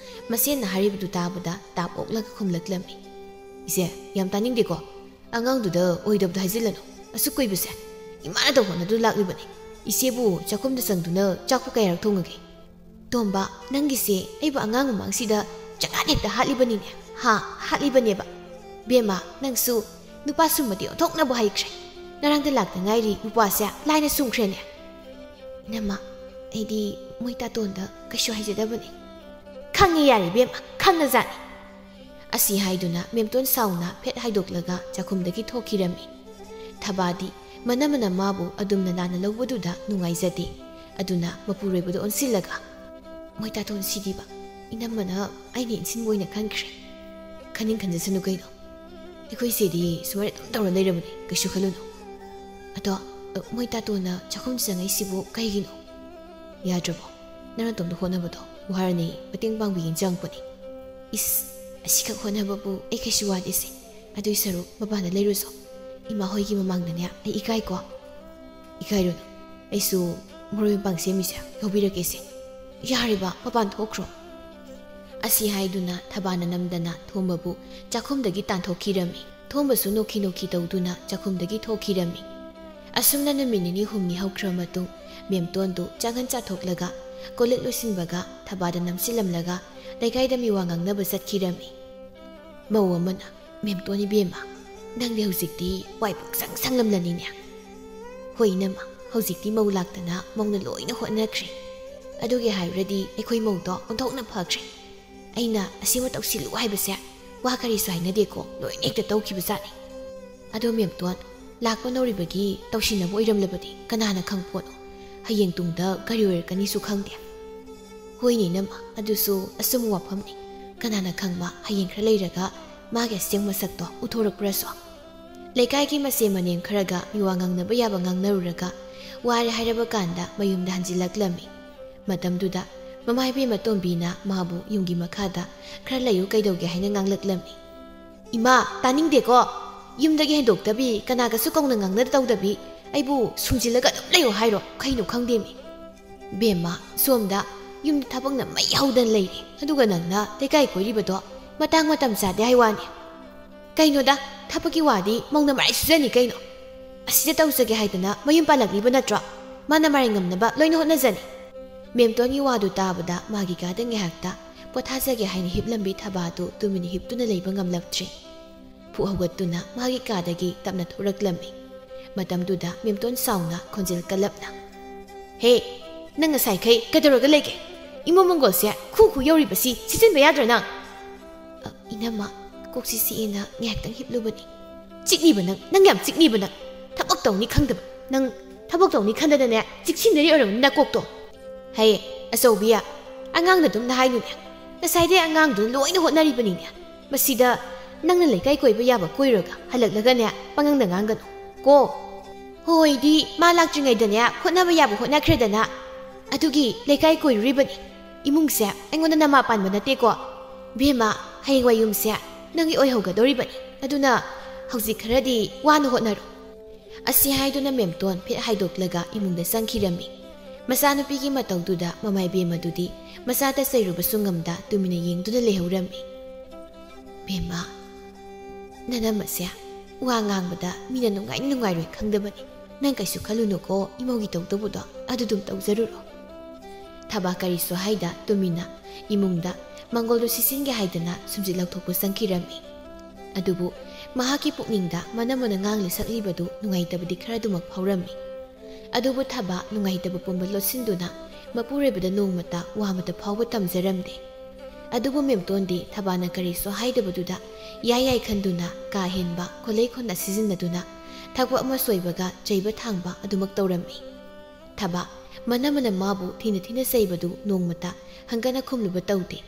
ꯃꯁꯦꯟꯅ ꯍꯥꯏꯔꯤꯕꯗꯨ ꯇꯥꯕꯗ ꯇꯥꯞ ꯑꯣꯛꯂꯒ ꯈꯨꯝꯂꯛꯂꯝꯃꯤ꯫ "ꯏꯆꯦ, ꯌꯥꯝ ꯇꯥꯅꯤꯡꯗꯦꯀꯣ꯫ ꯑꯉꯥꯡꯗꯨꯗ ꯑꯣꯏꯗꯕꯗ ꯍꯥꯏꯖꯤꯜꯂꯅꯨ꯫ ꯑꯁꯨꯛ ꯀꯨꯏꯕꯁꯦ ꯏꯃꯥꯅ ꯇꯧꯍꯣꯠꯅꯗꯨꯅ ꯂꯥꯛꯂꯤꯕꯅꯤ꯫ ꯏꯆꯦꯕꯨ ꯆꯥꯛꯈꯨꯝꯗ ꯆꯪꯗꯨꯅ ꯆꯥꯛꯄꯨ ꯀꯌꯥꯔꯛ ꯊꯣꯡꯉꯒꯦ?" "ꯇꯣꯝꯕ, ꯅꯪꯒꯤꯁꯦ ꯑꯩꯕꯨ ꯑꯉꯥꯡ ꯃꯃꯥꯡꯁꯤꯗ ꯆꯀꯥꯠ ꯍꯦꯛꯇ ꯍꯥꯠꯂꯤꯕꯅꯤꯅꯦ꯫ ꯍꯥ, ꯍꯥꯠꯂꯤꯕꯅꯦꯕ꯫ ꯕꯦꯝꯃ, ꯅꯪꯁꯨ ꯅꯨꯄꯥ ꯁꯨꯝꯕꯗꯤ ꯑꯣꯟꯊꯣꯛꯅꯕꯨ ꯍꯩꯈ꯭ꯔꯦ꯫ ꯉꯔꯥꯡꯗ ꯂꯥꯛꯇ ꯉꯥꯏꯔꯤ ꯅꯨꯄꯥꯁꯦ ꯂꯥꯏꯅ ꯁꯨꯝꯈ꯭ꯔꯦꯅꯦ꯫" "ꯏꯅꯝꯃ, ꯑꯩꯗꯤ ꯃꯣꯏ ꯇꯥꯇꯣꯟꯗ ꯀꯩꯁꯨ ꯍꯥꯏꯖꯗꯕꯅꯤ꯫" "ꯈꯪꯉꯦ ꯌꯥꯔꯦ ꯕꯦꯝꯃ, ꯈꯪꯉꯖꯥꯠꯅꯤ꯫" ꯑꯁꯤ ꯍꯥꯏꯗꯨꯅ ꯃꯦꯝꯇꯣꯟ ꯁꯥꯎꯅ ꯐꯦꯠ ꯍꯥꯏꯗꯣꯛꯂꯒ ꯆꯥꯛꯈꯨꯝꯗꯒꯤ ꯊꯣꯛꯈꯤꯔꯝꯃꯤ꯫ ꯊꯕꯥꯗꯤ ꯃꯅꯝꯃꯅ ꯃꯥꯕꯨ ꯑꯗꯨꯝꯅ ꯂꯥꯟꯅ ꯂꯧꯕꯗꯨꯗ ꯅꯨꯡꯉꯥꯏꯖꯗꯦ꯫ ꯑꯗꯨꯅ ꯃꯄꯨꯔꯣꯏꯕꯗ ꯑꯣꯟꯁꯤꯜꯂꯒ, "ꯃꯣꯏ ꯇꯥꯇꯣꯟ ꯁꯤꯗꯤꯕ ꯏꯅꯝꯃꯅ ꯑꯩꯅ ꯏꯟꯁꯤꯟꯕ ꯑꯣꯏꯅ ꯈꯟꯈ꯭ꯔꯦ꯫" "ꯈꯟꯅꯤꯡ ꯈꯟꯖꯁꯅꯨ ꯀꯩꯅꯣ꯫ ꯑꯩꯈꯣꯏ ꯏꯆꯦꯗꯤ ꯁꯨꯃꯥꯏꯅ ꯑꯗꯨꯝ ꯇꯧꯔ ꯂꯩꯔꯕꯅꯤ, ꯀꯩꯁꯨ ꯈꯜꯂꯨꯅꯨ꯫ ꯑꯗꯣ, ꯑ, ꯃꯣꯏ ꯇꯥꯇꯣꯟꯅ ꯆꯥꯛꯈꯨꯝ ꯆꯪꯉꯛꯏꯁꯤꯕꯨ ꯀꯩꯒꯤꯅꯣ?" "ꯌꯥꯗ꯭ꯔꯕꯣ? ꯅꯪ ꯅꯇꯣꯝꯇ ꯍꯣꯠꯅꯕꯗꯣ ꯋꯥꯔꯅꯤ, ꯃꯇꯦꯡ ꯄꯥꯡꯕꯤꯒꯦꯅ ꯆꯪꯉꯛꯄꯅꯤ꯫" "ꯏꯁ, ꯑꯁꯤꯈꯛ ꯍꯣꯠꯅꯕꯕꯨ ꯑꯩ ꯀꯩꯁꯨ ꯋꯥꯗꯦꯁꯦ꯫ ꯑꯗꯨꯏ ꯁꯔꯨꯛ ꯃꯄꯥꯟꯗ ꯂꯩꯔꯨꯁꯣ꯫ ꯏꯃꯥ ꯍꯣꯏꯒꯤ ꯃꯃꯥꯡꯗꯅꯦ ꯑꯩ ꯏꯀꯥꯏꯀꯣ꯫" "ꯏꯀꯥꯏꯔꯨꯅꯨ, ꯑꯩꯁꯨ ꯃꯔꯣꯏ ꯃꯄꯥꯡ ꯁꯦꯝꯃꯤꯁꯦ ꯂꯧꯕꯤꯔꯒꯦꯁꯦ꯫" "ꯌꯥꯔꯦꯕ, ꯃꯄꯥꯟ ꯊꯣꯛꯈ꯭ꯔꯣ꯫" ꯑꯁꯤ ꯍꯥꯏꯗꯨꯅ ꯊꯕꯥꯅ ꯅꯝꯗꯅ ꯊꯣꯝꯕꯕꯨ ꯆꯥꯛꯈꯨꯝꯗꯒꯤ ꯇꯥꯟꯊꯣꯛꯈꯤꯔꯝꯃꯤ꯫ ꯊꯣꯝꯕꯁꯨ ꯅꯣꯛꯈꯤ ꯅꯣꯛꯈꯤ ꯇꯧꯗꯨꯅ ꯆꯥꯛꯈꯨꯝꯗꯒꯤ ꯊꯣꯛꯈꯤꯔꯝꯃꯤ꯫ ꯑꯁꯨꯝꯅ ꯅꯨꯃꯤꯠ ꯅꯤꯅꯤ ꯍꯨꯝꯅꯤ ꯍꯧꯈ꯭ꯔ ꯃꯇꯨꯡ, ꯃꯦꯝꯇꯣꯟꯗꯨ ꯆꯥꯛꯍꯟ ꯆꯥꯊꯣꯛꯂꯒ, ꯀꯣꯜꯂꯤꯛ ꯂꯣꯏꯁꯤꯟꯕꯒ ꯊꯕꯥꯗ ꯅꯝꯁꯤꯜꯂꯝꯂꯒ ꯂꯩꯀꯥꯏꯗ ꯃꯤꯋꯥ ꯉꯥꯡꯅꯕ ꯆꯠꯈꯤꯔꯝꯃꯤ꯫ ꯃꯧ ꯑꯃꯅ, "ꯃꯦꯝꯇꯣꯟ ꯏꯕꯦꯝꯃ, ꯅꯪꯗꯤ ꯍꯧꯖꯤꯛꯇꯤ ꯋꯥꯏ ꯄꯨꯛꯁꯪ ꯁꯪꯂꯝꯂꯅꯤꯅꯦ?" "ꯍꯣꯏ ꯏꯅꯝꯃ, ꯍꯧꯖꯤꯛꯇꯤ ꯃꯧ ꯂꯥꯛꯇꯅ ꯃꯧꯅ ꯂꯣꯏꯅ ꯍꯣꯠꯅꯈ꯭ꯔꯦ꯫ ꯑꯗꯨꯒꯤ ꯍꯥꯏꯔꯨꯔꯗꯤ ꯑꯩꯈꯣꯏ ꯃꯧꯗꯣ ꯑꯣꯟꯊꯣꯛꯅ ꯐꯈ꯭ꯔꯦ꯫ ꯑꯩꯅ ꯑꯁꯤꯃ ꯇꯧꯁꯤꯜꯂꯨ ꯍꯥꯏꯕꯁꯦ ꯋꯥ ꯀꯔꯤꯁꯨ ꯍꯥꯏꯅꯗꯦꯀꯣ, ꯂꯣꯏꯅ ꯍꯦꯛꯇ ꯇꯧꯈꯤꯕꯖꯥꯠꯅꯤ꯫ ꯑꯗꯣ ꯃꯦꯝꯇꯣꯟ, ꯂꯥꯛꯄ ꯅꯧꯔꯤꯕꯒꯤ ꯇꯧꯁꯤꯟꯅꯕ ꯑꯣꯏꯔꯝꯂꯕꯗꯤ ꯀꯅꯥꯅ ꯈꯪꯄꯣꯠꯅꯣ? ꯍꯌꯦꯡ ꯇꯨꯡꯗ ꯀꯔꯤ ꯑꯣꯏꯔꯛꯀꯅꯤꯁꯨ ꯈꯪꯗꯦ꯫" "ꯍꯣꯏꯅꯦ ꯏꯅꯝꯃ, ꯑꯗꯨꯁꯨ ꯑꯆꯨꯝꯕ ꯋꯥꯐꯝꯅꯤ꯫ ꯀꯅꯥꯅ ꯈꯪꯕ, ꯍꯌꯦꯡ ꯈꯔ ꯂꯩꯔꯒ ꯃꯥꯒꯤ ꯑꯁꯦꯡꯕ ꯁꯛꯇꯣ ꯎꯊꯣꯔꯛꯄ꯭ꯔꯁꯨ꯫ ꯂꯩꯀꯥꯏꯒꯤ ꯃꯆꯦ ꯃꯅꯦꯝ ꯈꯔꯒ ꯃꯤꯋꯥ ꯉꯥꯡꯅꯕ ꯌꯥꯕ ꯉꯥꯡꯅꯔꯨꯔꯒ ꯋꯥꯔꯦ ꯍꯥꯏꯔꯕ ꯀꯥꯟꯗ ꯃꯌꯨꯝꯗ ꯍꯟꯖꯤꯜꯂꯛꯂꯝꯃꯤ꯫ ꯃꯇꯝꯗꯨꯗ ꯃꯃꯥ ꯏꯕꯦꯝꯃ ꯇꯣꯝꯕꯤꯅ ꯃꯥꯕꯨ ꯌꯨꯝꯒꯤ ꯃꯈꯥꯗ ꯈꯔ ꯂꯩꯌꯨ ꯀꯩꯗꯧꯒꯦ ꯍꯥꯏꯅ ꯉꯥꯡꯂꯛꯂꯝꯃꯤ꯫ "ꯏꯃꯥ, ꯇꯥꯅꯤꯡꯗꯦꯀꯣ꯫ ꯌꯨꯝꯗꯒꯤ ꯍꯦꯟꯗꯣꯛꯇꯕꯤ, ꯀꯅꯥꯒꯁꯨ ꯀꯧꯅ ꯉꯥꯡꯅ ꯇꯧꯗꯕꯤ, ꯑꯩꯕꯨ ꯁꯨꯝꯖꯤꯜꯂꯒ ꯑꯗꯨꯝ ꯂꯩꯌꯨ ꯍꯥꯏꯔꯣ? ꯀꯩꯅꯣ ꯈꯪꯗꯦꯃꯤ꯫ ꯕꯦꯝꯃ, ꯁꯣꯝꯗ ꯌꯨꯝꯗ ꯊꯕꯛꯅ ꯃꯩ ꯍꯧꯗꯅ ꯂꯩꯔꯤ, ꯑꯗꯨꯒ ꯅꯪꯅ ꯂꯩꯀꯥꯏ ꯀꯣꯏꯔꯤꯕꯗꯣ ꯃꯇꯥꯡ ꯃꯇꯝ ꯆꯥꯗꯦ ꯍꯥꯏ ꯋꯥꯅꯤ꯫ ꯀꯩꯅꯣꯗ, ꯊꯕꯛꯀꯤ ꯋꯥꯗꯤ ꯃꯧꯅ ꯃꯔꯥꯏ ꯁꯨꯖꯅꯤ ꯀꯩꯅꯣ꯫ ꯑꯁꯤꯗ ꯇꯧꯖꯒꯦ ꯍꯥꯏꯗꯅ ꯃꯌꯨꯝ ꯄꯥꯜꯂꯛꯂꯤꯕ ꯅꯠꯇ꯭ꯔꯣ? ꯃꯥꯅ ꯃꯔꯥꯏ ꯉꯝꯅꯕ ꯂꯣꯏꯅ ꯍꯣꯠꯅꯖꯅꯤ꯫" ꯃꯦꯝꯇꯣꯟꯒꯤ ꯋꯥꯗꯨ ꯇꯥꯕꯗ ꯃꯥꯒꯤ ꯀꯥꯗ ꯉꯥꯏꯍꯥꯛꯇ ꯄꯣꯊꯥꯖꯒꯦ ꯍꯥꯏꯅ ꯍꯤꯞꯂꯝꯕꯤ ꯊꯕꯥꯗꯨ ꯇꯨꯃꯤꯟꯅ ꯍꯤꯞꯇꯨꯅ ꯂꯩꯕ ꯉꯝꯂꯛꯇ꯭ꯔꯦ꯫ ꯐꯨꯛ ꯍꯧꯒꯠꯇꯨꯅ ꯃꯥꯒꯤ ꯀꯥꯗꯒꯤ ꯇꯞꯅ ꯊꯣꯔꯛꯂꯝꯃꯤ꯫ ꯃꯇꯝꯗꯨꯗ ꯃꯦꯝꯇꯣꯟ ꯁꯥꯎꯅ ꯈꯣꯟꯖꯦꯜ ꯀꯜꯂꯞꯅ, "ꯍꯦ, ꯅꯪ ꯉꯁꯥꯏꯈꯩ ꯀꯩꯗꯧꯔꯒ ꯂꯩꯒꯦ? ꯏꯃꯣ ꯃꯪꯒꯣꯜꯁꯦ ꯈꯨ ꯈꯨ ꯌꯧꯔꯤꯕꯁꯤ ꯁꯤꯖꯤꯟꯕ ꯌꯥꯗ꯭ꯔꯣ ꯅꯪ?" "ꯑ, ꯏꯅꯝꯃ, ꯀꯣꯛꯁꯤ ꯆꯤꯛꯑꯦꯅ ꯉꯥꯏꯍꯥꯛꯇꯪ ꯍꯤꯞꯂꯨꯕꯅꯤ꯫" "ꯆꯤꯛꯅꯤꯕ ꯅꯪ, ꯅꯪ ꯌꯥꯝ ꯆꯤꯛꯅꯤꯕ ꯅꯪ꯫ ꯊꯕꯛ ꯇꯧꯅꯤ ꯈꯪꯗꯕ꯫ ꯅꯪ ꯊꯕꯛ ꯇꯧꯅꯤ ꯈꯟꯗꯅꯅꯦ ꯆꯤꯛꯁꯤꯟꯅꯔꯤ ꯑꯣꯏꯔꯝꯅꯤ ꯅꯀꯣꯛꯇꯣ꯫" "ꯍꯩ, ꯑꯆꯧꯕꯤ, ꯑꯉꯥꯡꯅ ꯑꯗꯨꯝ ꯅꯍꯥꯏꯅꯨꯅꯦ꯫ ꯉꯁꯥꯏꯗꯩ ꯑꯉꯥꯡꯗꯨꯅ ꯂꯣꯏꯅ ꯍꯣꯠꯅꯔꯤꯕꯅꯤꯅꯦ꯫ ꯃꯁꯤꯗ ꯅꯪꯅ ꯂꯩꯀꯥꯏ ꯀꯣꯏꯕ ꯌꯥꯕ ꯀꯣꯏꯔꯨꯔꯒ ꯍꯜꯂꯛꯂꯒꯅꯦ ꯄꯉꯥꯡꯗ ꯉꯥꯡꯒꯅꯨ ꯀꯣ꯫ ꯍꯣꯏꯗꯤ ꯃꯥ ꯂꯥꯛꯇ꯭ꯔꯤꯉꯩꯗꯅꯦ ꯍꯣꯠꯅꯕ ꯌꯥꯕ ꯍꯣꯠꯅꯈ꯭ꯔꯦꯗꯅ꯫ ꯑꯗꯨꯒꯤ ꯂꯩꯀꯥꯏ ꯀꯣꯏꯔꯨꯔꯤꯕꯅꯤ꯫ ꯏꯃꯨꯡꯁꯦ ꯑꯩꯉꯣꯟꯗ ꯅꯃꯥ ꯄꯥꯟꯕ ꯅꯠꯇꯦꯀꯣ꯫ ꯕꯦꯝꯃ, ꯍꯌꯦꯡꯋꯥꯏ ꯌꯨꯝꯁꯦ ꯅꯪꯒꯤ ꯑꯣꯏꯍꯧꯒꯗꯧꯔꯤꯕꯅꯤ꯫ ꯑꯗꯨꯅ ꯍꯧꯖꯤꯛ ꯈꯔꯗꯤ ꯋꯥꯅ ꯍꯣꯠꯅꯔꯣ꯫" ꯑꯁꯤ ꯍꯥꯏꯗꯨꯅ ꯃꯦꯝꯇꯣꯟ ꯐꯤꯠ ꯍꯥꯏꯗꯣꯛꯂꯒ ꯏꯃꯨꯡꯗ ꯆꯪꯈꯤꯔꯝꯃꯤ꯫ ꯃꯆꯥꯅꯨꯄꯤꯒꯤ ꯃꯇꯧꯗꯨꯗ ꯃꯃꯥ ꯏꯕꯦꯝꯃꯗꯨꯗꯤ ꯃꯆꯥꯗ ꯆꯩꯔꯨꯕꯁꯨ ꯉꯝꯗ ꯇꯨꯃꯤꯟꯅ ꯌꯦꯡꯗꯨꯅ ꯂꯩꯍꯧꯔꯝꯃꯤ꯫ "ꯕꯦꯝꯃ, ꯅꯅꯝꯃꯁꯦ ꯋꯥ ꯉꯥꯡꯕꯗ ꯃꯤꯅ ꯅꯨꯡꯉꯥꯏꯅꯤ ꯅꯨꯡꯉꯥꯏꯔꯣꯏ ꯈꯪꯗꯕꯅꯤ꯫ ꯅꯪ ꯀꯩꯁꯨ ꯈꯜꯂꯨꯅꯨꯀꯣ, ꯏꯃꯧꯒꯤ ꯇꯧꯗꯧꯕꯗꯣ ꯑꯗꯨꯗꯨꯝ ꯇꯧꯖꯔꯨꯔꯣ꯫" ꯊꯕꯥ ꯀꯔꯤꯁꯨ ꯍꯥꯏꯗ ꯇꯨꯃꯤꯟꯅ ꯏꯃꯨꯡꯗ ꯃꯪꯒꯣꯜꯗꯨ ꯁꯤꯠꯆꯤꯟꯒꯦ ꯍꯥꯏꯗꯅ ꯁꯨꯝꯖꯤꯠ ꯂꯧꯊꯣꯛꯄ ꯆꯪꯈꯤꯔꯝꯃꯤ꯫ ꯑꯗꯨꯕꯨ ꯃꯍꯥꯛꯀꯤ ꯄꯨꯛꯅꯤꯡꯗ ꯃꯅꯝꯃꯅ ꯉꯥꯡꯂꯤ ꯁꯛꯂꯤꯕꯗꯨ ꯅꯨꯡꯉꯥꯏꯇꯕꯗꯤ ꯈꯔꯗꯨꯃꯛ ꯐꯥꯎꯔꯝꯃꯤ꯫ ꯑꯗꯨꯕꯨ ꯊꯕꯥ ꯅꯨꯡꯉꯥꯏꯇꯕ ꯄꯨꯝꯕ ꯂꯣꯠꯁꯤꯟꯗꯨꯅ ꯃꯄꯨꯔꯣꯏꯕꯗ ꯅꯣꯡꯃꯇ ꯋꯥ ꯑꯃꯇ ꯐꯥꯎꯕ ꯇꯝꯖꯔꯝꯗꯦ꯫ ꯑꯗꯨꯕꯨ ꯃꯦꯝꯇꯣꯟꯗꯤ ꯊꯕꯥꯅ ꯀꯔꯤꯁꯨ ꯍꯥꯏꯗꯕꯗꯨꯗ ꯌꯥꯏ ꯌꯥꯏ ꯈꯟꯗꯨꯅ ꯀꯥ ꯍꯦꯟꯕ ꯈꯣꯂꯩ ꯈꯣꯟꯗ ꯁꯤꯖꯤꯟꯅꯗꯨꯅ ꯊꯕꯛ ꯑꯃ ꯁꯣꯏꯕꯒ ꯆꯩꯕ ꯊꯥꯡꯕ ꯑꯗꯨꯃꯛ ꯇꯧꯔꯝꯃꯤ꯫ ꯊꯕꯥ ꯃꯅꯝꯃꯅ ꯃꯥꯕꯨ ꯊꯤꯅ ꯊꯤꯅ ꯆꯩꯕꯗꯨ ꯅꯣꯡꯃꯇ ꯍꯪꯒꯠꯅ ꯈꯨꯝꯂꯨꯕ ꯇꯧꯗꯦ꯫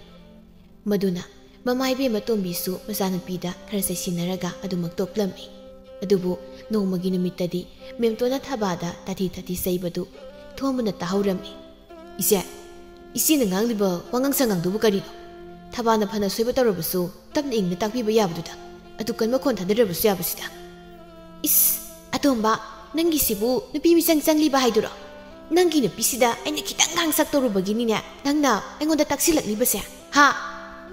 ꯃꯗꯨꯅ ꯃꯃꯥ ꯏꯕꯦꯝꯃ ꯇꯣꯝꯕꯤꯁꯨ ꯃꯆꯥꯅꯨꯄꯤꯗ ꯈꯔ ꯆꯩꯁꯤꯟꯅꯔꯒ ꯑꯗꯨꯃꯛ ꯇꯣꯛꯂꯝꯃꯤ꯫ ꯑꯗꯨꯕꯨ ꯅꯣꯡꯃꯒꯤ ꯅꯨꯃꯤꯠꯇꯗꯤ ꯃꯦꯝꯇꯣꯟꯅ ꯊꯕꯥꯗ ꯇꯥꯊꯤ ꯇꯥꯊꯤ ꯆꯩꯕꯗꯨ ꯊꯣꯝꯕꯅ ꯇꯥꯍꯧꯔꯝꯃꯤ꯫ "ꯏꯆꯦ, ꯏꯆꯦꯅ ꯉꯥꯡꯂꯤꯕ ꯋꯥꯉꯥꯡ ꯁꯉꯥꯡꯗꯨꯕꯨ ꯀꯔꯤꯅꯣ? ꯊꯕꯥꯅ ꯐꯅ ꯁꯣꯏꯕ ꯇꯧꯔꯕꯁꯨ ꯇꯞꯅ ꯏꯪꯅ ꯇꯥꯛꯄꯤꯕ ꯌꯥꯕꯗꯨꯗ ꯑꯗꯨ ꯀꯟꯕ ꯈꯣꯟ ꯊꯥꯗꯔꯕꯁꯨ ꯌꯥꯕꯁꯤꯗ꯫" "ꯏꯁ, ꯑꯇꯣꯝꯕ, ꯅꯪꯒꯤꯁꯤꯕꯨ ꯅꯨꯄꯤ ꯃꯤꯆꯪ ꯆꯪꯂꯤꯕ ꯍꯥꯏꯗꯨꯔꯣ? ꯅꯪꯒꯤ ꯅꯨꯄꯤꯁꯤꯗ ꯑꯩꯅ ꯈꯤꯇꯪ ꯉꯥꯡꯁꯛ ꯇꯧꯔꯨꯕꯒꯤꯅꯤꯅꯦ ꯅꯪꯅ ꯑꯩꯉꯣꯟꯗ ꯇꯥꯛꯁꯤꯜꯂꯛꯂꯤꯕꯁꯦ, ꯍꯥ?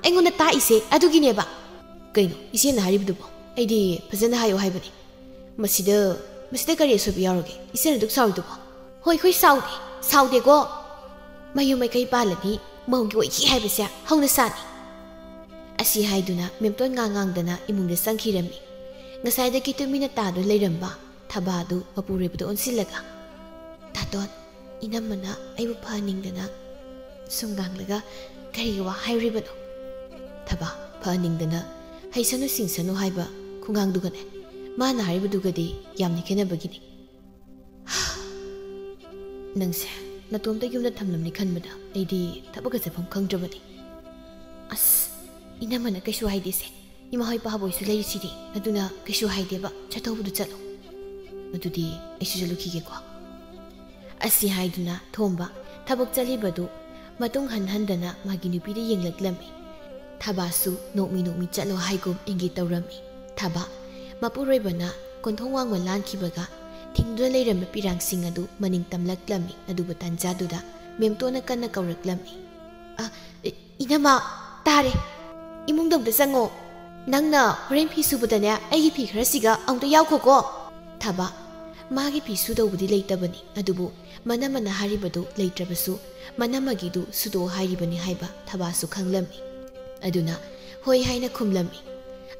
ꯑꯩꯉꯣꯟꯗ ꯇꯥꯛꯏꯁꯦ ꯑꯗꯨꯒꯤꯅꯦꯕ꯫" "ꯀꯩꯅꯣ ꯏꯆꯦꯅ ꯍꯥꯏꯔꯤꯕꯗꯨꯕꯣ? ꯑꯩꯗꯤ ꯐꯖꯅ ꯍꯥꯏꯌꯣ ꯍꯥꯏꯕꯅꯤ꯫ ꯃꯁꯤꯗ, ꯃꯁꯤꯗ ꯀꯔꯤ ꯑꯁꯣꯏꯕ ꯌꯥꯎꯔꯒꯦ? ꯏꯆꯦꯅ ꯑꯗꯨꯛ ꯁꯥꯎꯔꯤꯗꯨꯕꯣ?" "ꯍꯣꯏ, ꯍꯣꯏ, ꯁꯥꯎꯗꯦ, ꯁꯥꯎꯗꯦꯀꯣ꯫ ꯃꯌꯨꯝ ꯃꯀꯩ ꯄꯥꯜꯂꯗꯤ ꯃꯧꯒꯤ ꯑꯣꯏꯈꯤ ꯍꯥꯏꯕꯁꯦ ꯍꯧꯅ ꯁꯥꯅꯤ꯫" ꯑꯁꯤ ꯍꯥꯏꯗꯨꯅ ꯃꯦꯝꯇꯣꯟ ꯉꯥꯡ ꯉꯥꯡꯗꯅ ꯏꯃꯨꯡꯗ ꯆꯪꯈꯤꯔꯝꯃꯤ꯫ ꯉꯁꯥꯏꯗꯒꯤ ꯇꯨꯃꯤꯟꯅ ꯇꯥꯗꯨꯅ ꯂꯩꯔꯝꯕ ꯊꯕꯥꯗꯨ ꯃꯄꯨꯔꯣꯏꯕꯗ ꯑꯣꯟꯁꯤꯜꯂꯒ, "ꯇꯥꯇꯣꯟ, ꯏꯅꯝꯃꯅ ꯑꯩꯕꯨ ꯐꯍꯟꯅꯤꯡꯗꯅ ꯁꯨꯝ ꯉꯥꯡꯂꯒ ꯀꯔꯤꯒꯤ ꯋꯥ ꯍꯥꯏꯔꯤꯕꯅꯣ?" "ꯊꯕꯥ, ꯐꯍꯟꯅꯤꯡꯗꯅ ꯍꯩꯁꯅꯨ ꯁꯤꯡꯁꯅꯨ ꯍꯥꯏꯕ ꯈꯨꯉꯥꯡꯗꯨꯒꯅꯦ ꯃꯥꯅ ꯍꯥꯏꯔꯤꯕꯗꯨꯒꯗꯤ ꯌꯥꯝꯅ ꯈꯦꯠꯅꯕꯒꯤꯅꯤ꯫ ꯅꯪꯁꯦ ꯅꯇꯣꯝꯇ ꯌꯨꯝꯗ ꯊꯝꯂꯝꯅꯤ ꯈꯟꯕꯗ ꯑꯩꯗꯤ ꯊꯕꯛꯀ ꯆꯠꯐꯝ ꯈꯪꯗ꯭ꯔꯕꯅꯤ꯫" "ꯑꯁ, ꯏꯅꯝꯃꯅ ꯀꯩꯁꯨ ꯍꯥꯏꯗꯦꯁꯦ꯫ ꯏꯃꯥ ꯍꯣꯏ ꯄꯥꯕꯣꯏꯁꯨ ꯂꯩꯔꯤꯁꯤꯗꯤ, ꯑꯗꯨꯅ ꯀꯩꯁꯨ ꯍꯥꯏꯗꯦꯕ, ꯆꯠꯊꯧꯕꯗꯨ ꯆꯠꯂꯣ꯫" "ꯑꯗꯨꯗꯤ ꯑꯩꯁꯨ ꯆꯠꯂꯨꯈꯤꯒꯦꯀꯣ꯫" ꯑꯁꯤ ꯍꯥꯏꯗꯨꯅ ꯊꯣꯝꯕ ꯊꯕꯛ ꯆꯠꯂꯤꯕꯗꯨ ꯃꯇꯨꯡ ꯍꯟ ꯍꯟꯗꯅ ꯃꯥꯒꯤ ꯅꯨꯄꯤꯗ ꯌꯦꯡꯂꯛꯂꯝꯃꯤ꯫ ꯊꯕꯥꯁꯨ ꯅꯣꯛꯃꯤ ꯅꯣꯛꯃꯤ ꯆꯠꯂꯣ ꯍꯥꯏꯒꯨꯝ ꯏꯪꯒꯤꯠ ꯇꯧꯔꯝꯃꯤ꯫ ꯊꯕꯥ ꯃꯄꯨꯔꯣꯏꯕꯅ ꯀꯣꯟꯊꯣꯡ ꯋꯥꯡꯃ ꯂꯥꯟꯈꯤꯕꯒ ꯊꯤꯡꯗꯨꯅ ꯂꯩꯔꯝꯕ ꯄꯤꯔꯥꯡꯁꯤꯡ ꯑꯗꯨ ꯃꯅꯤꯡ ꯇꯝꯂꯛꯂꯝꯃꯤ꯫ ꯑꯗꯨꯕꯨ ꯇꯥꯟꯖꯥꯗꯨꯗ ꯃꯦꯝꯇꯣꯟꯅ ꯀꯟꯅ ꯀꯧꯔꯛꯂꯝꯃꯤ, "ꯑ, ꯏ-, ꯏꯅꯝꯃ, ꯇꯥꯔꯦ꯫ ꯏꯃꯨꯡꯗ ꯑꯝꯇ ꯆꯪꯉꯣ꯫ ꯅꯪꯅ ꯍꯣꯔꯦꯟ ꯐꯤ ꯁꯨꯕꯗꯅꯦ, ꯑꯩꯒꯤ ꯐꯤ ꯈꯔꯁꯤꯒ ꯑꯃꯨꯛꯇ ꯌꯥꯎꯈꯣꯀꯣ꯫" ꯊꯕꯥ, ꯃꯥꯒꯤ ꯐꯤ ꯁꯨꯗꯧꯕꯗꯤ ꯂꯩꯇꯕꯅꯤ, ꯑꯗꯨꯕꯨ ꯃꯅꯝꯃꯅ ꯍꯥꯏꯔꯤꯕꯗꯨ ꯂꯩꯇ꯭ꯔꯕꯁꯨ ꯃꯅꯝꯃꯒꯤꯗꯨ ꯁꯨꯗꯣꯛꯑꯣ ꯍꯥꯏꯔꯤꯕꯅꯤ ꯍꯥꯏꯕ ꯊꯕꯥꯁꯨ ꯈꯪꯂꯝꯃꯤ꯫ ꯑꯗꯨꯅ ꯍꯣꯏ ꯍꯥꯏꯅ ꯈꯨꯝꯂꯝꯃꯤ꯫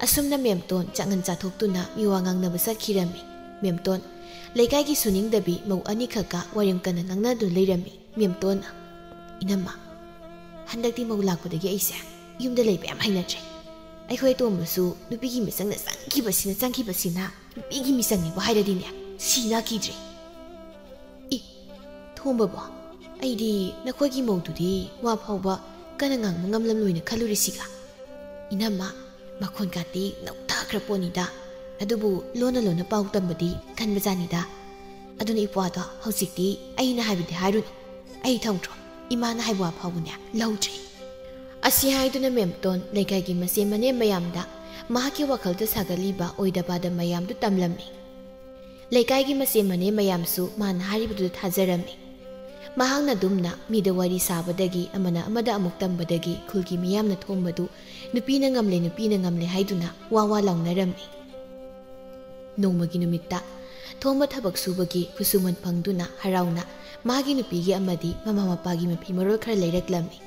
ꯑꯁꯨꯝꯅ ꯃꯦꯝꯇꯣꯟ ꯆꯥꯛꯉꯟ ꯆꯥꯊꯣꯛꯇꯨꯅ ꯃꯤꯋꯥ ꯉꯥꯡꯅꯕ ꯆꯠꯈꯤꯔꯝꯃꯤ꯫ ꯃꯦꯝꯇꯣꯟ, ꯂꯩꯀꯥꯏꯒꯤ ꯁꯨꯅꯤꯡꯗꯕꯤ ꯃꯧ ꯑꯅꯤꯈꯛꯀ ꯋꯥꯔꯦꯝ ꯀꯟꯅ ꯉꯥꯡꯅꯗꯨꯅ ꯂꯩꯔꯝꯃꯤ꯫ ꯃꯦꯝꯇꯣꯟꯅ, "ꯏꯅꯝꯃ, ꯍꯟꯗꯛꯇꯤ ꯃꯧ ꯂꯥꯛꯄꯗꯒꯤ ꯑꯩꯁꯦ ꯌꯨꯝꯗ ꯂꯩꯕ ꯌꯥꯝ ꯍꯩꯅꯗ꯭ꯔꯦ꯫ ꯑꯩꯈꯣꯏ ꯑꯇꯣꯝꯕꯁꯨ ꯅꯨꯄꯤꯒꯤ ꯃꯤꯆꯪꯅ ꯆꯪꯈꯤꯕꯁꯤꯅ, ꯆꯪꯈꯤꯕꯁꯤꯅ, ꯅꯨꯄꯤꯒꯤ ꯃꯤꯆꯪꯅꯦꯕꯨ ꯍꯥꯏꯔꯗꯤꯅꯦ, ꯁꯤ ꯅꯥꯈꯤꯗ꯭ꯔꯦ꯫" "ꯏ, ꯊꯣꯝꯕꯕꯣ, ꯑꯩꯗꯤ ꯅꯈꯣꯏꯒꯤ ꯃꯧꯗꯨꯗꯤ ꯋꯥ ꯐꯥꯎꯕ ꯀꯟꯅ ꯉꯥꯡꯕ ꯉꯝꯂꯝꯂꯣꯏꯅ ꯈꯜꯂꯨꯔꯤꯁꯤꯒ꯫ ꯏꯅꯝꯃ, ꯃꯈꯣꯟ ꯀꯥꯇꯤ ꯅꯧꯊꯈ꯭ꯔ ꯄꯣꯠꯅꯤꯗ, ꯑꯗꯨꯕꯨ ꯂꯣꯟꯅ ꯂꯣꯟꯅ ꯄꯥꯎ ꯇꯝꯕꯗꯤ ꯀꯟꯕꯖꯥꯠꯅꯤꯗ꯫ ꯑꯗꯨꯅ ꯏꯄ꯭ꯋꯥꯗꯣ ꯍꯧꯖꯤꯛꯇꯤ ꯑꯩꯅ ꯍꯥꯏꯕꯗꯤ ꯍꯥꯏꯔꯨꯅꯨ꯫ ꯑꯩ ꯊꯧꯗ꯭ꯔꯣ, ꯏꯃꯥꯅ ꯍꯥꯏꯕ ꯋꯥ ꯐꯥꯎꯕꯅꯦ ꯂꯧꯗ꯭ꯔꯦ꯫" ꯑꯁꯤ ꯍꯥꯏꯗꯨꯅ ꯃꯦꯝꯇꯣꯟ ꯂꯩꯀꯥꯏꯒꯤ ꯃꯆꯦ ꯃꯅꯦ ꯃꯌꯥꯝꯗ ꯃꯍꯥꯛꯀꯤ ꯋꯥꯈꯜꯗ ꯁꯥꯒꯠꯂꯤꯕ ꯑꯣꯏꯗ ꯄꯥꯗ ꯃꯌꯥꯝꯗꯨ ꯇꯝꯂꯝꯃꯤ꯫ ꯂꯩꯀꯥꯏꯒꯤ ꯃꯆꯦ ꯃꯅꯦ ꯃꯌꯥꯝꯁꯨ ꯃꯥꯅ ꯍꯥꯏꯔꯤꯕꯗꯨꯗ ꯊꯥꯖꯔꯝꯃꯤ꯫ ꯃꯍꯥꯛꯅ ꯑꯗꯨꯝꯅ ꯃꯤꯗ ꯋꯥꯔꯤ ꯁꯥꯕꯗꯒꯤ, ꯑꯃꯅ ꯑꯃꯗ ꯑꯃꯨꯛ ꯇꯝꯕꯗꯒꯤ ꯈꯨꯜꯒꯤ ꯃꯤꯌꯥꯝꯅ ꯊꯣꯝꯕꯗꯨ ꯅꯨꯄꯤꯅ ꯉꯝꯂꯦ, ꯅꯨꯄꯤꯅ ꯉꯝꯂꯦ ꯍꯥꯏꯗꯨꯅ ꯋꯥ ꯋꯥ ꯂꯥꯎꯅꯔꯝꯃꯤ꯫ ꯅꯣꯡꯃꯒꯤ ꯅꯨꯃꯤꯠꯇ ꯊꯣꯝꯕ ꯊꯕꯛ ꯁꯨꯕꯒꯤ ꯈꯨꯠꯁꯨꯃꯟ ꯐꯪꯗꯨꯅ ꯍꯔꯥꯎꯅ ꯃꯥꯒꯤ ꯅꯨꯄꯤꯒꯤ ꯑꯃꯗꯤ ꯃꯃꯥ ꯃꯄꯥꯒꯤ ꯃꯐꯤ ꯃꯔꯣꯜ ꯈꯔ ꯂꯩꯔꯛꯂꯝꯃꯤ꯫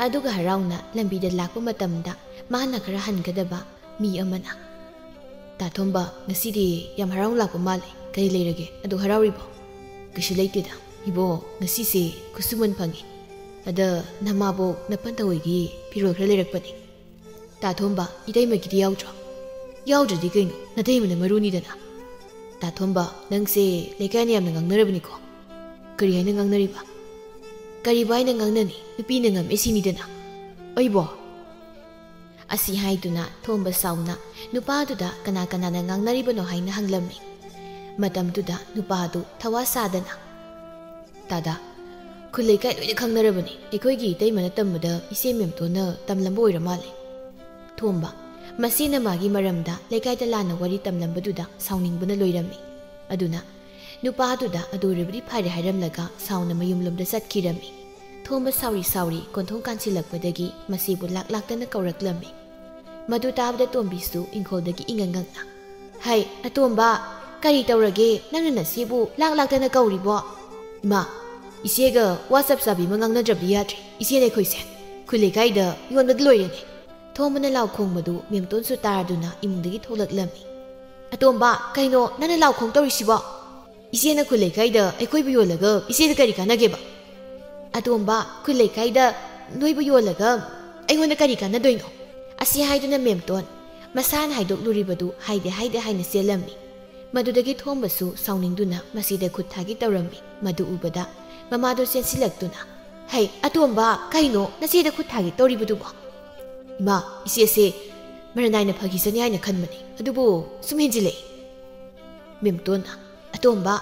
ꯑꯗꯨꯒ ꯍꯔꯥꯎꯅ ꯂꯝꯕꯤꯗ ꯂꯥꯛꯄ ꯃꯇꯝꯗ ꯃꯥꯅ ꯈꯔ ꯍꯟꯒꯗꯕ ꯃꯤ ꯑꯃꯅ, "ꯇꯥ ꯊꯣꯝꯕ, ꯉꯁꯤꯗꯤ ꯌꯥꯝ ꯍꯔꯥꯎ ꯂꯥꯛꯄ ꯃꯥꯜꯂꯦ꯫ ꯀꯔꯤ ꯂꯩꯔꯒꯦ? ꯑꯗꯨ ꯍꯔꯥꯎꯔꯤꯕꯣ?" "ꯀꯩꯁꯨ ꯂꯩꯇꯦꯗ ꯏꯕꯣ, ꯉꯁꯤꯁꯦ ꯈꯨꯠꯁꯨꯃꯟ ꯐꯪꯉꯤ꯫ ꯑꯗ ꯅꯃꯥꯕꯣꯛ ꯅꯄꯟꯊꯧ ꯍꯣꯏꯒꯤ ꯐꯤꯔꯣꯜ ꯈꯔ ꯂꯩꯔꯛꯄꯅꯤ꯫" "ꯇꯥ ꯊꯣꯝꯕ, ꯏꯇꯩꯃꯒꯤꯗꯤ ꯌꯥꯎꯗ꯭ꯔꯣ?" "ꯌꯥꯎꯗ꯭ꯔꯗꯤ ꯀꯩꯅꯣ, ꯅꯇꯩꯃꯅ ꯃꯔꯨꯅꯤꯗꯅ꯫" "ꯇꯥ ꯊꯣꯝꯕ, ꯅꯪꯁꯦ ꯂꯩꯀꯥꯏꯅ ꯌꯥꯝꯅ ꯉꯥꯡꯅꯔꯕꯅꯤꯀꯣ꯫" "ꯀꯔꯤ ꯍꯥꯏꯅ ꯉꯥꯡꯅꯔꯤꯕ?" "ꯀꯔꯤꯕꯨ ꯍꯥꯏꯅ ꯉꯥꯡꯅꯅꯤ? ꯅꯨꯄꯤꯅ ꯉꯝꯃꯦ ꯁꯤꯅꯤꯗꯅ꯫" "ꯑꯩꯕꯣ?" ꯑꯁꯤ ꯍꯥꯏꯗꯨꯅ ꯊꯣꯝꯕ ꯁꯥꯎꯅ ꯅꯨꯄꯥꯗꯨꯗ ꯀꯅꯥ ꯀꯅꯥꯅ ꯉꯥꯡꯅꯔꯤꯕꯅꯣ ꯍꯥꯏꯅ ꯍꯪꯂꯝꯃꯤ꯫ ꯃꯇꯝꯗꯨꯗ ꯅꯨꯄꯥꯗꯨ ꯊꯋꯥ ꯁꯥꯗꯅ, "ꯇꯥꯗꯥ, ꯈꯨꯜ ꯂꯩꯀꯥꯏ ꯂꯣꯏꯅ ꯈꯪꯅꯔꯕꯅꯤ꯫ ꯑꯩꯈꯣꯏꯒꯤ ꯏꯇꯩꯃꯅ ꯇꯝꯕꯗ ꯏꯆꯦ ꯃꯦꯝꯇꯣꯟꯅ ꯇꯝꯂꯝꯕ ꯑꯣꯏꯔ ꯃꯥꯜꯂꯦ꯫" ꯊꯣꯝꯕ, ꯃꯁꯤꯅ ꯃꯥꯒꯤ ꯃꯔꯝꯗ ꯂꯩꯀꯥꯏꯗ ꯂꯥꯟꯅ ꯋꯥꯔꯤ ꯇꯝꯂꯝꯕꯗꯨꯗ ꯁꯥꯎꯅꯤꯡꯕꯅ ꯂꯣꯏꯔꯝꯃꯤ꯫ ꯑꯗꯨꯅ ꯅꯨꯄꯥꯗꯨꯗ ꯑꯗꯨ ꯑꯣꯏꯔꯕꯗꯤ ꯐꯔꯦ ꯍꯥꯏꯔꯝꯂꯒ ꯁꯥꯎꯅ ꯃꯌꯨꯝꯂꯣꯝꯗ ꯆꯠꯈꯤꯔꯝꯃꯤ꯫ ꯊꯣꯝꯕ ꯁꯥꯎꯔꯤ ꯁꯥꯎꯔꯤ ꯀꯣꯟꯊꯣꯡ ꯀꯥꯟꯁꯤꯜꯂꯛꯄꯗꯒꯤ ꯃꯁꯤꯕꯨ ꯂꯥꯛ ꯂꯥꯛꯇꯅ ꯀꯧꯔꯛꯂꯝꯃꯤ꯫ ꯃꯗꯨ ꯇꯥꯕꯗ ꯇꯣꯝꯕꯤꯁꯨ ꯏꯪꯈꯣꯜꯗꯒꯤ ꯏꯉꯪ ꯉꯪꯅ, "ꯍꯩ, ꯑꯇꯣꯝꯕ, ꯀꯔꯤ ꯇꯧꯔꯒꯦ? ꯅꯪꯅ ꯅꯁꯤꯕꯨ ꯂꯥꯛ ꯂꯥꯛꯇꯅ ꯀꯧꯔꯤꯕꯣ?" "ꯏꯃꯥ, ꯏꯆꯦꯒ ꯋꯥ ꯆꯞ ꯆꯥꯕꯤ ꯑꯃ ꯉꯥꯡꯅꯗ꯭ꯔꯕꯗꯤ ꯌꯥꯗ꯭ꯔꯦ꯫ ꯏꯆꯦꯅ ꯑꯩꯈꯣꯏꯁꯦ ꯈꯨꯜ ꯂꯩꯀꯥꯏꯗ ꯌꯣꯟꯕꯗ ꯂꯣꯏꯔꯦꯅꯦ꯫" ꯊꯣꯝꯕꯅ ꯂꯥꯎꯈꯣꯡꯕꯗꯨ ꯃꯦꯝꯇꯣꯟꯁꯨ ꯇꯥꯔꯗꯨꯅ ꯏꯃꯨꯡꯗꯒꯤ ꯊꯣꯛꯂꯛꯂꯝꯃꯤ꯫ "ꯑꯇꯣꯝꯕ, ꯀꯩꯅꯣ ꯅꯪꯅ ꯂꯥꯎꯈꯣꯡ ꯇꯧꯔꯤꯁꯤꯕꯣ?" "ꯏꯆꯦꯅ ꯈꯨꯜ ꯂꯩꯀꯥꯏꯗ ꯑꯩꯈꯣꯏꯕꯨ ꯌꯣꯜꯂꯒ ꯏꯆꯦꯗ ꯀꯔꯤ ꯀꯥꯟꯅꯒꯦꯕ?" "ꯑꯇꯣꯝꯕ, ꯈꯨꯜ ꯂꯩꯀꯥꯏꯗ ꯅꯣꯏꯕꯨ ꯌꯣꯜꯂꯒ ꯑꯩꯉꯣꯟꯗ ꯀꯔꯤ ꯀꯥꯟꯅꯗꯣꯏꯅꯣ?" ꯑꯁꯤ ꯍꯥꯏꯗꯨꯅ ꯃꯦꯝꯇꯣꯟ ꯃꯁꯥꯅ ꯍꯥꯏꯗꯣꯛꯂꯨꯔꯤꯕꯗꯨ ꯍꯥꯏꯗꯦ ꯍꯥꯏꯗꯦ ꯍꯥꯏꯅ ꯆꯦꯜꯂꯝꯃꯤ꯫ ꯃꯗꯨꯗꯒꯤ ꯊꯣꯝꯕꯁꯨ ꯁꯥꯎꯅꯤꯡꯗꯨꯅ ꯃꯁꯤꯗ ꯈꯨꯠ ꯊꯥꯒꯦ ꯇꯧꯔꯝꯃꯤ꯫ ꯃꯗꯨ ꯎꯕꯗ ꯃꯃꯥꯗꯣ ꯆꯦꯟꯁꯤꯜꯂꯛꯇꯨꯅ, "ꯍꯩ, ꯑꯇꯣꯝꯕ, ꯀꯩꯅꯣ ꯅꯆꯦꯗ ꯈꯨꯠ ꯊꯥꯒꯦ ꯇꯧꯔꯤꯕꯗꯨꯕꯣ?" "ꯏꯃꯥ, ꯏꯆꯦꯁꯦ ꯃꯔꯟ ꯅꯥꯏꯅ ꯐꯈꯤꯁꯅꯤ ꯍꯥꯏꯅ ꯈꯟꯕꯅꯤ, ꯑꯗꯨꯕꯨ ꯁꯨꯝ ꯍꯦꯟꯖꯤꯜꯂꯛꯏ꯫" ꯃꯦꯝꯇꯣꯟꯅ, "ꯑꯇꯣꯝꯕ,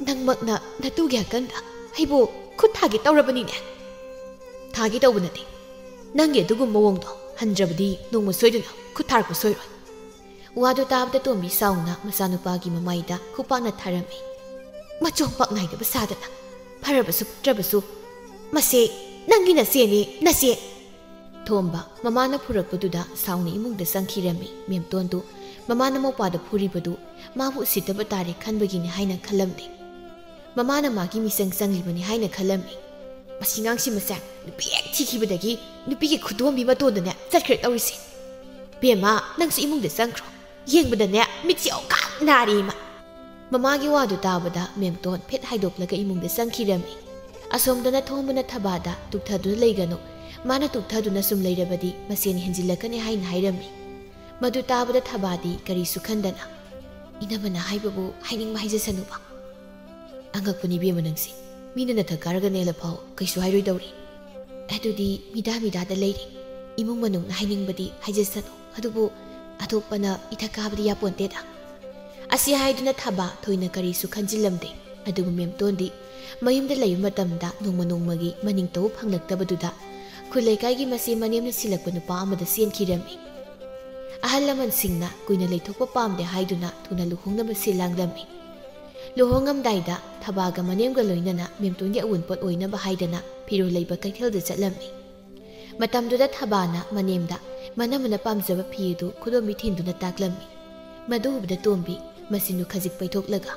ꯅꯪꯃꯛꯅ ꯅꯇꯨꯒꯤ ꯍꯛꯀꯟꯗ ꯑꯩꯕꯨ ꯈꯨꯠ ꯊꯥꯒꯦ ꯇꯧꯔꯕꯅꯤꯅꯦ?" "ꯊꯥꯒꯦ ꯇꯧꯕ ꯅꯠꯇꯦ, ꯅꯪꯒꯤ ꯑꯗꯨꯒꯨꯝꯕ ꯃꯑꯣꯡꯗꯣ ꯍꯟꯗ꯭ꯔꯕꯗꯤ ꯅꯣꯡꯃ ꯁꯣꯏꯗꯅ ꯈꯨꯠ ꯊꯥꯔꯛꯄ ꯁꯣꯏꯔꯣꯏ꯫" ꯋꯥꯗꯨ ꯇꯥꯕꯗ ꯇꯣꯝꯕꯤ ꯁꯥꯎꯅ ꯃꯆꯥꯅꯨꯄꯥꯒꯤ ꯃꯃꯥꯏꯗ ꯈꯨꯄꯥꯛꯅ ꯊꯥꯔꯝꯃꯤ꯫ "ꯃꯆꯣꯡ ꯄꯥꯛ ꯅꯥꯏꯗꯕ ꯁꯥꯗꯅ, ꯐꯔꯕꯁꯨ ꯐꯠꯇ꯭ꯔꯕꯁꯨ, ꯃꯁꯦ ꯅꯪꯒꯤ ꯅꯆꯦꯅꯤ, ꯅꯆꯦ!" ꯊꯣꯝꯕ ꯃꯃꯥꯅ ꯐꯨꯔꯛꯄꯗꯨꯗ ꯁꯥꯎꯅ ꯏꯃꯨꯡꯗ ꯆꯪꯈꯤꯔꯝꯃꯤ꯫ ꯃꯦꯝꯇꯣꯟꯗꯨ ꯃꯃꯥꯅ ꯃꯧꯄꯥꯗ ꯐꯨꯔꯤꯕꯗꯨ ꯃꯥꯕꯨ ꯎꯁꯤꯠꯇꯕ ꯇꯥꯔꯦ ꯈꯟꯕꯒꯤꯅꯤ ꯍꯥꯏꯅ ꯈꯜꯂꯝꯂꯦ꯫ ꯃꯃꯥꯅ ꯃꯥꯒꯤ ꯃꯤꯆꯪ ꯆꯪꯂꯤꯕꯅꯤ ꯍꯥꯏꯅ ꯈꯜꯂꯝꯃꯤ꯫ "ꯃꯁꯤ ꯉꯥꯡꯁꯤ ꯃꯆꯥ ꯅꯨꯄꯤ ꯍꯦꯛ ꯊꯤꯈꯤꯕꯗꯒꯤ ꯅꯨꯄꯤꯒꯤ ꯈꯨꯗꯣꯝꯕꯤ ꯃꯇꯣꯟꯗꯅꯦ ꯆꯠꯈ꯭ꯔꯦ ꯇꯧꯔꯤꯁꯦ꯫ ꯕꯦꯝꯃ, ꯅꯪꯁꯨ ꯏꯃꯨꯡꯗ ꯆꯪꯈ꯭ꯔꯣ꯫ ꯌꯦꯡꯕꯗꯅꯦ ꯃꯤꯠꯁꯦ ꯑꯣꯀꯥꯛ ꯅꯥꯔꯦ ꯏꯃꯥ꯫" ꯃꯃꯥꯒꯤ ꯋꯥꯗꯨ ꯇꯥꯕꯗ ꯃꯦꯝꯇꯣꯟ ꯐꯦꯠ ꯍꯥꯏꯗꯣꯛꯂꯒ ꯏꯃꯨꯡꯗ ꯆꯪꯈꯤꯔꯝꯃꯤ꯫ ꯑꯁꯣꯝꯗꯅ ꯊꯣꯝꯕꯅ ꯊꯕꯥꯗ "ꯇꯨꯛꯊꯗꯨꯅ ꯂꯩꯒꯅꯨ, ꯃꯥꯅ ꯇꯨꯛꯊꯗꯨꯅ ꯁꯨꯝ ꯂꯩꯔꯕꯗꯤ ꯃꯁꯦꯟ ꯍꯦꯟꯖꯤꯜꯂꯛꯀꯅꯤ" ꯍꯥꯏꯅ ꯍꯥꯏꯔꯝꯃꯤ꯫ ꯃꯗꯨ ꯇꯥꯕꯗ ꯊꯕꯥꯗꯤ ꯀꯔꯤꯁꯨ ꯈꯟꯗꯅ, "ꯏꯅꯝꯃꯅ ꯍꯥꯏꯕꯕꯨ ꯍꯥꯏꯅꯤꯡꯕ ꯍꯥꯏꯖꯁꯅꯨꯕ꯫" "ꯑꯉꯛꯄꯅꯤ ꯏꯕꯦꯝꯃ ꯅꯪꯁꯦ, ꯃꯤꯅ ꯅꯊꯛ ꯀꯥꯔꯒ ꯅꯦꯜꯂꯐꯥꯎ ꯀꯩꯁꯨ ꯍꯥꯏꯔꯣꯏꯗꯧꯔꯤ꯫ ꯑꯗꯨꯗꯤ ꯃꯤꯗꯥ ꯃꯤꯗꯥꯗ ꯂꯩꯔꯦ, ꯏꯃꯨꯡ ꯃꯅꯨꯡꯅ ꯍꯥꯏꯅꯤꯡꯕꯗꯤ ꯍꯥꯏꯖꯁꯅꯨ, ꯑꯗꯨꯕꯨ ꯑꯇꯣꯞꯄꯅ ꯏꯊꯛ ꯀꯥꯕꯗꯤ ꯌꯥꯄꯣꯟꯇꯦꯗ꯫" ꯑꯁꯤ ꯍꯥꯏꯗꯨꯅ ꯊꯕꯥ ꯊꯣꯏꯅ ꯀꯔꯤꯁꯨ ꯈꯟꯖꯤꯜꯂꯝꯗꯦ꯫ ꯑꯗꯨꯕꯨ ꯃꯦꯝꯇꯣꯟꯗꯤ ꯃꯌꯨꯝꯗ ꯂꯩꯕ ꯃꯇꯝꯗ ꯅꯣꯡꯃ ꯅꯣꯡꯃꯒꯤ ꯃꯅꯤꯡ ꯇꯧꯕ ꯐꯪꯂꯛꯇꯕꯗꯨꯗ ꯈꯨꯜ ꯂꯩꯀꯥꯏꯒꯤ ꯃꯆꯦ ꯃꯅꯦꯝꯅ ꯁꯤꯜꯂꯛꯄ ꯅꯨꯄꯥ ꯑꯃꯗ ꯆꯦꯟꯈꯤꯔꯝꯃꯤ꯫ ꯑꯍꯜ ꯂꯃꯟꯁꯤꯡꯅ ꯀꯨꯏꯅ ꯂꯩꯊꯣꯛꯄ ꯄꯥꯝꯗꯦ ꯍꯥꯏꯗꯨꯅ ꯊꯨꯅ ꯂꯨꯍꯣꯡꯅꯕ ꯁꯤꯜ ꯂꯥꯡꯂꯝꯃꯤ꯫ ꯂꯨꯍꯣꯡꯉꯝꯗꯥꯏꯗ ꯊꯕꯥꯒ ꯃꯅꯦꯝꯒ ꯂꯣꯏꯅꯅ ꯃꯦꯝꯇꯣꯟꯒꯤ ꯑꯋꯨꯟꯄꯣꯠ ꯑꯣꯏꯅꯕ ꯍꯥꯏꯗꯅ ꯐꯤꯔꯣꯜ ꯂꯩꯕ ꯀꯩꯊꯦꯜꯗ ꯆꯠꯂꯝꯃꯤ꯫ ꯃꯇꯝꯗꯨꯗ ꯊꯕꯥꯅ ꯃꯅꯦꯝꯗ ꯃꯅꯝꯃꯅ ꯄꯥꯝꯖꯕ ꯐꯤ ꯑꯗꯨ ꯈꯨꯗꯣꯝꯕꯤ ꯊꯤꯟꯗꯨꯅ ꯇꯥꯛꯂꯝꯃꯤ꯫ ꯃꯗꯨ ꯎꯕꯗ ꯇꯣꯝꯕꯤ ꯃꯆꯤꯟꯗꯨ ꯈꯖꯤꯛ ꯄꯩꯊꯣꯛꯂꯒ,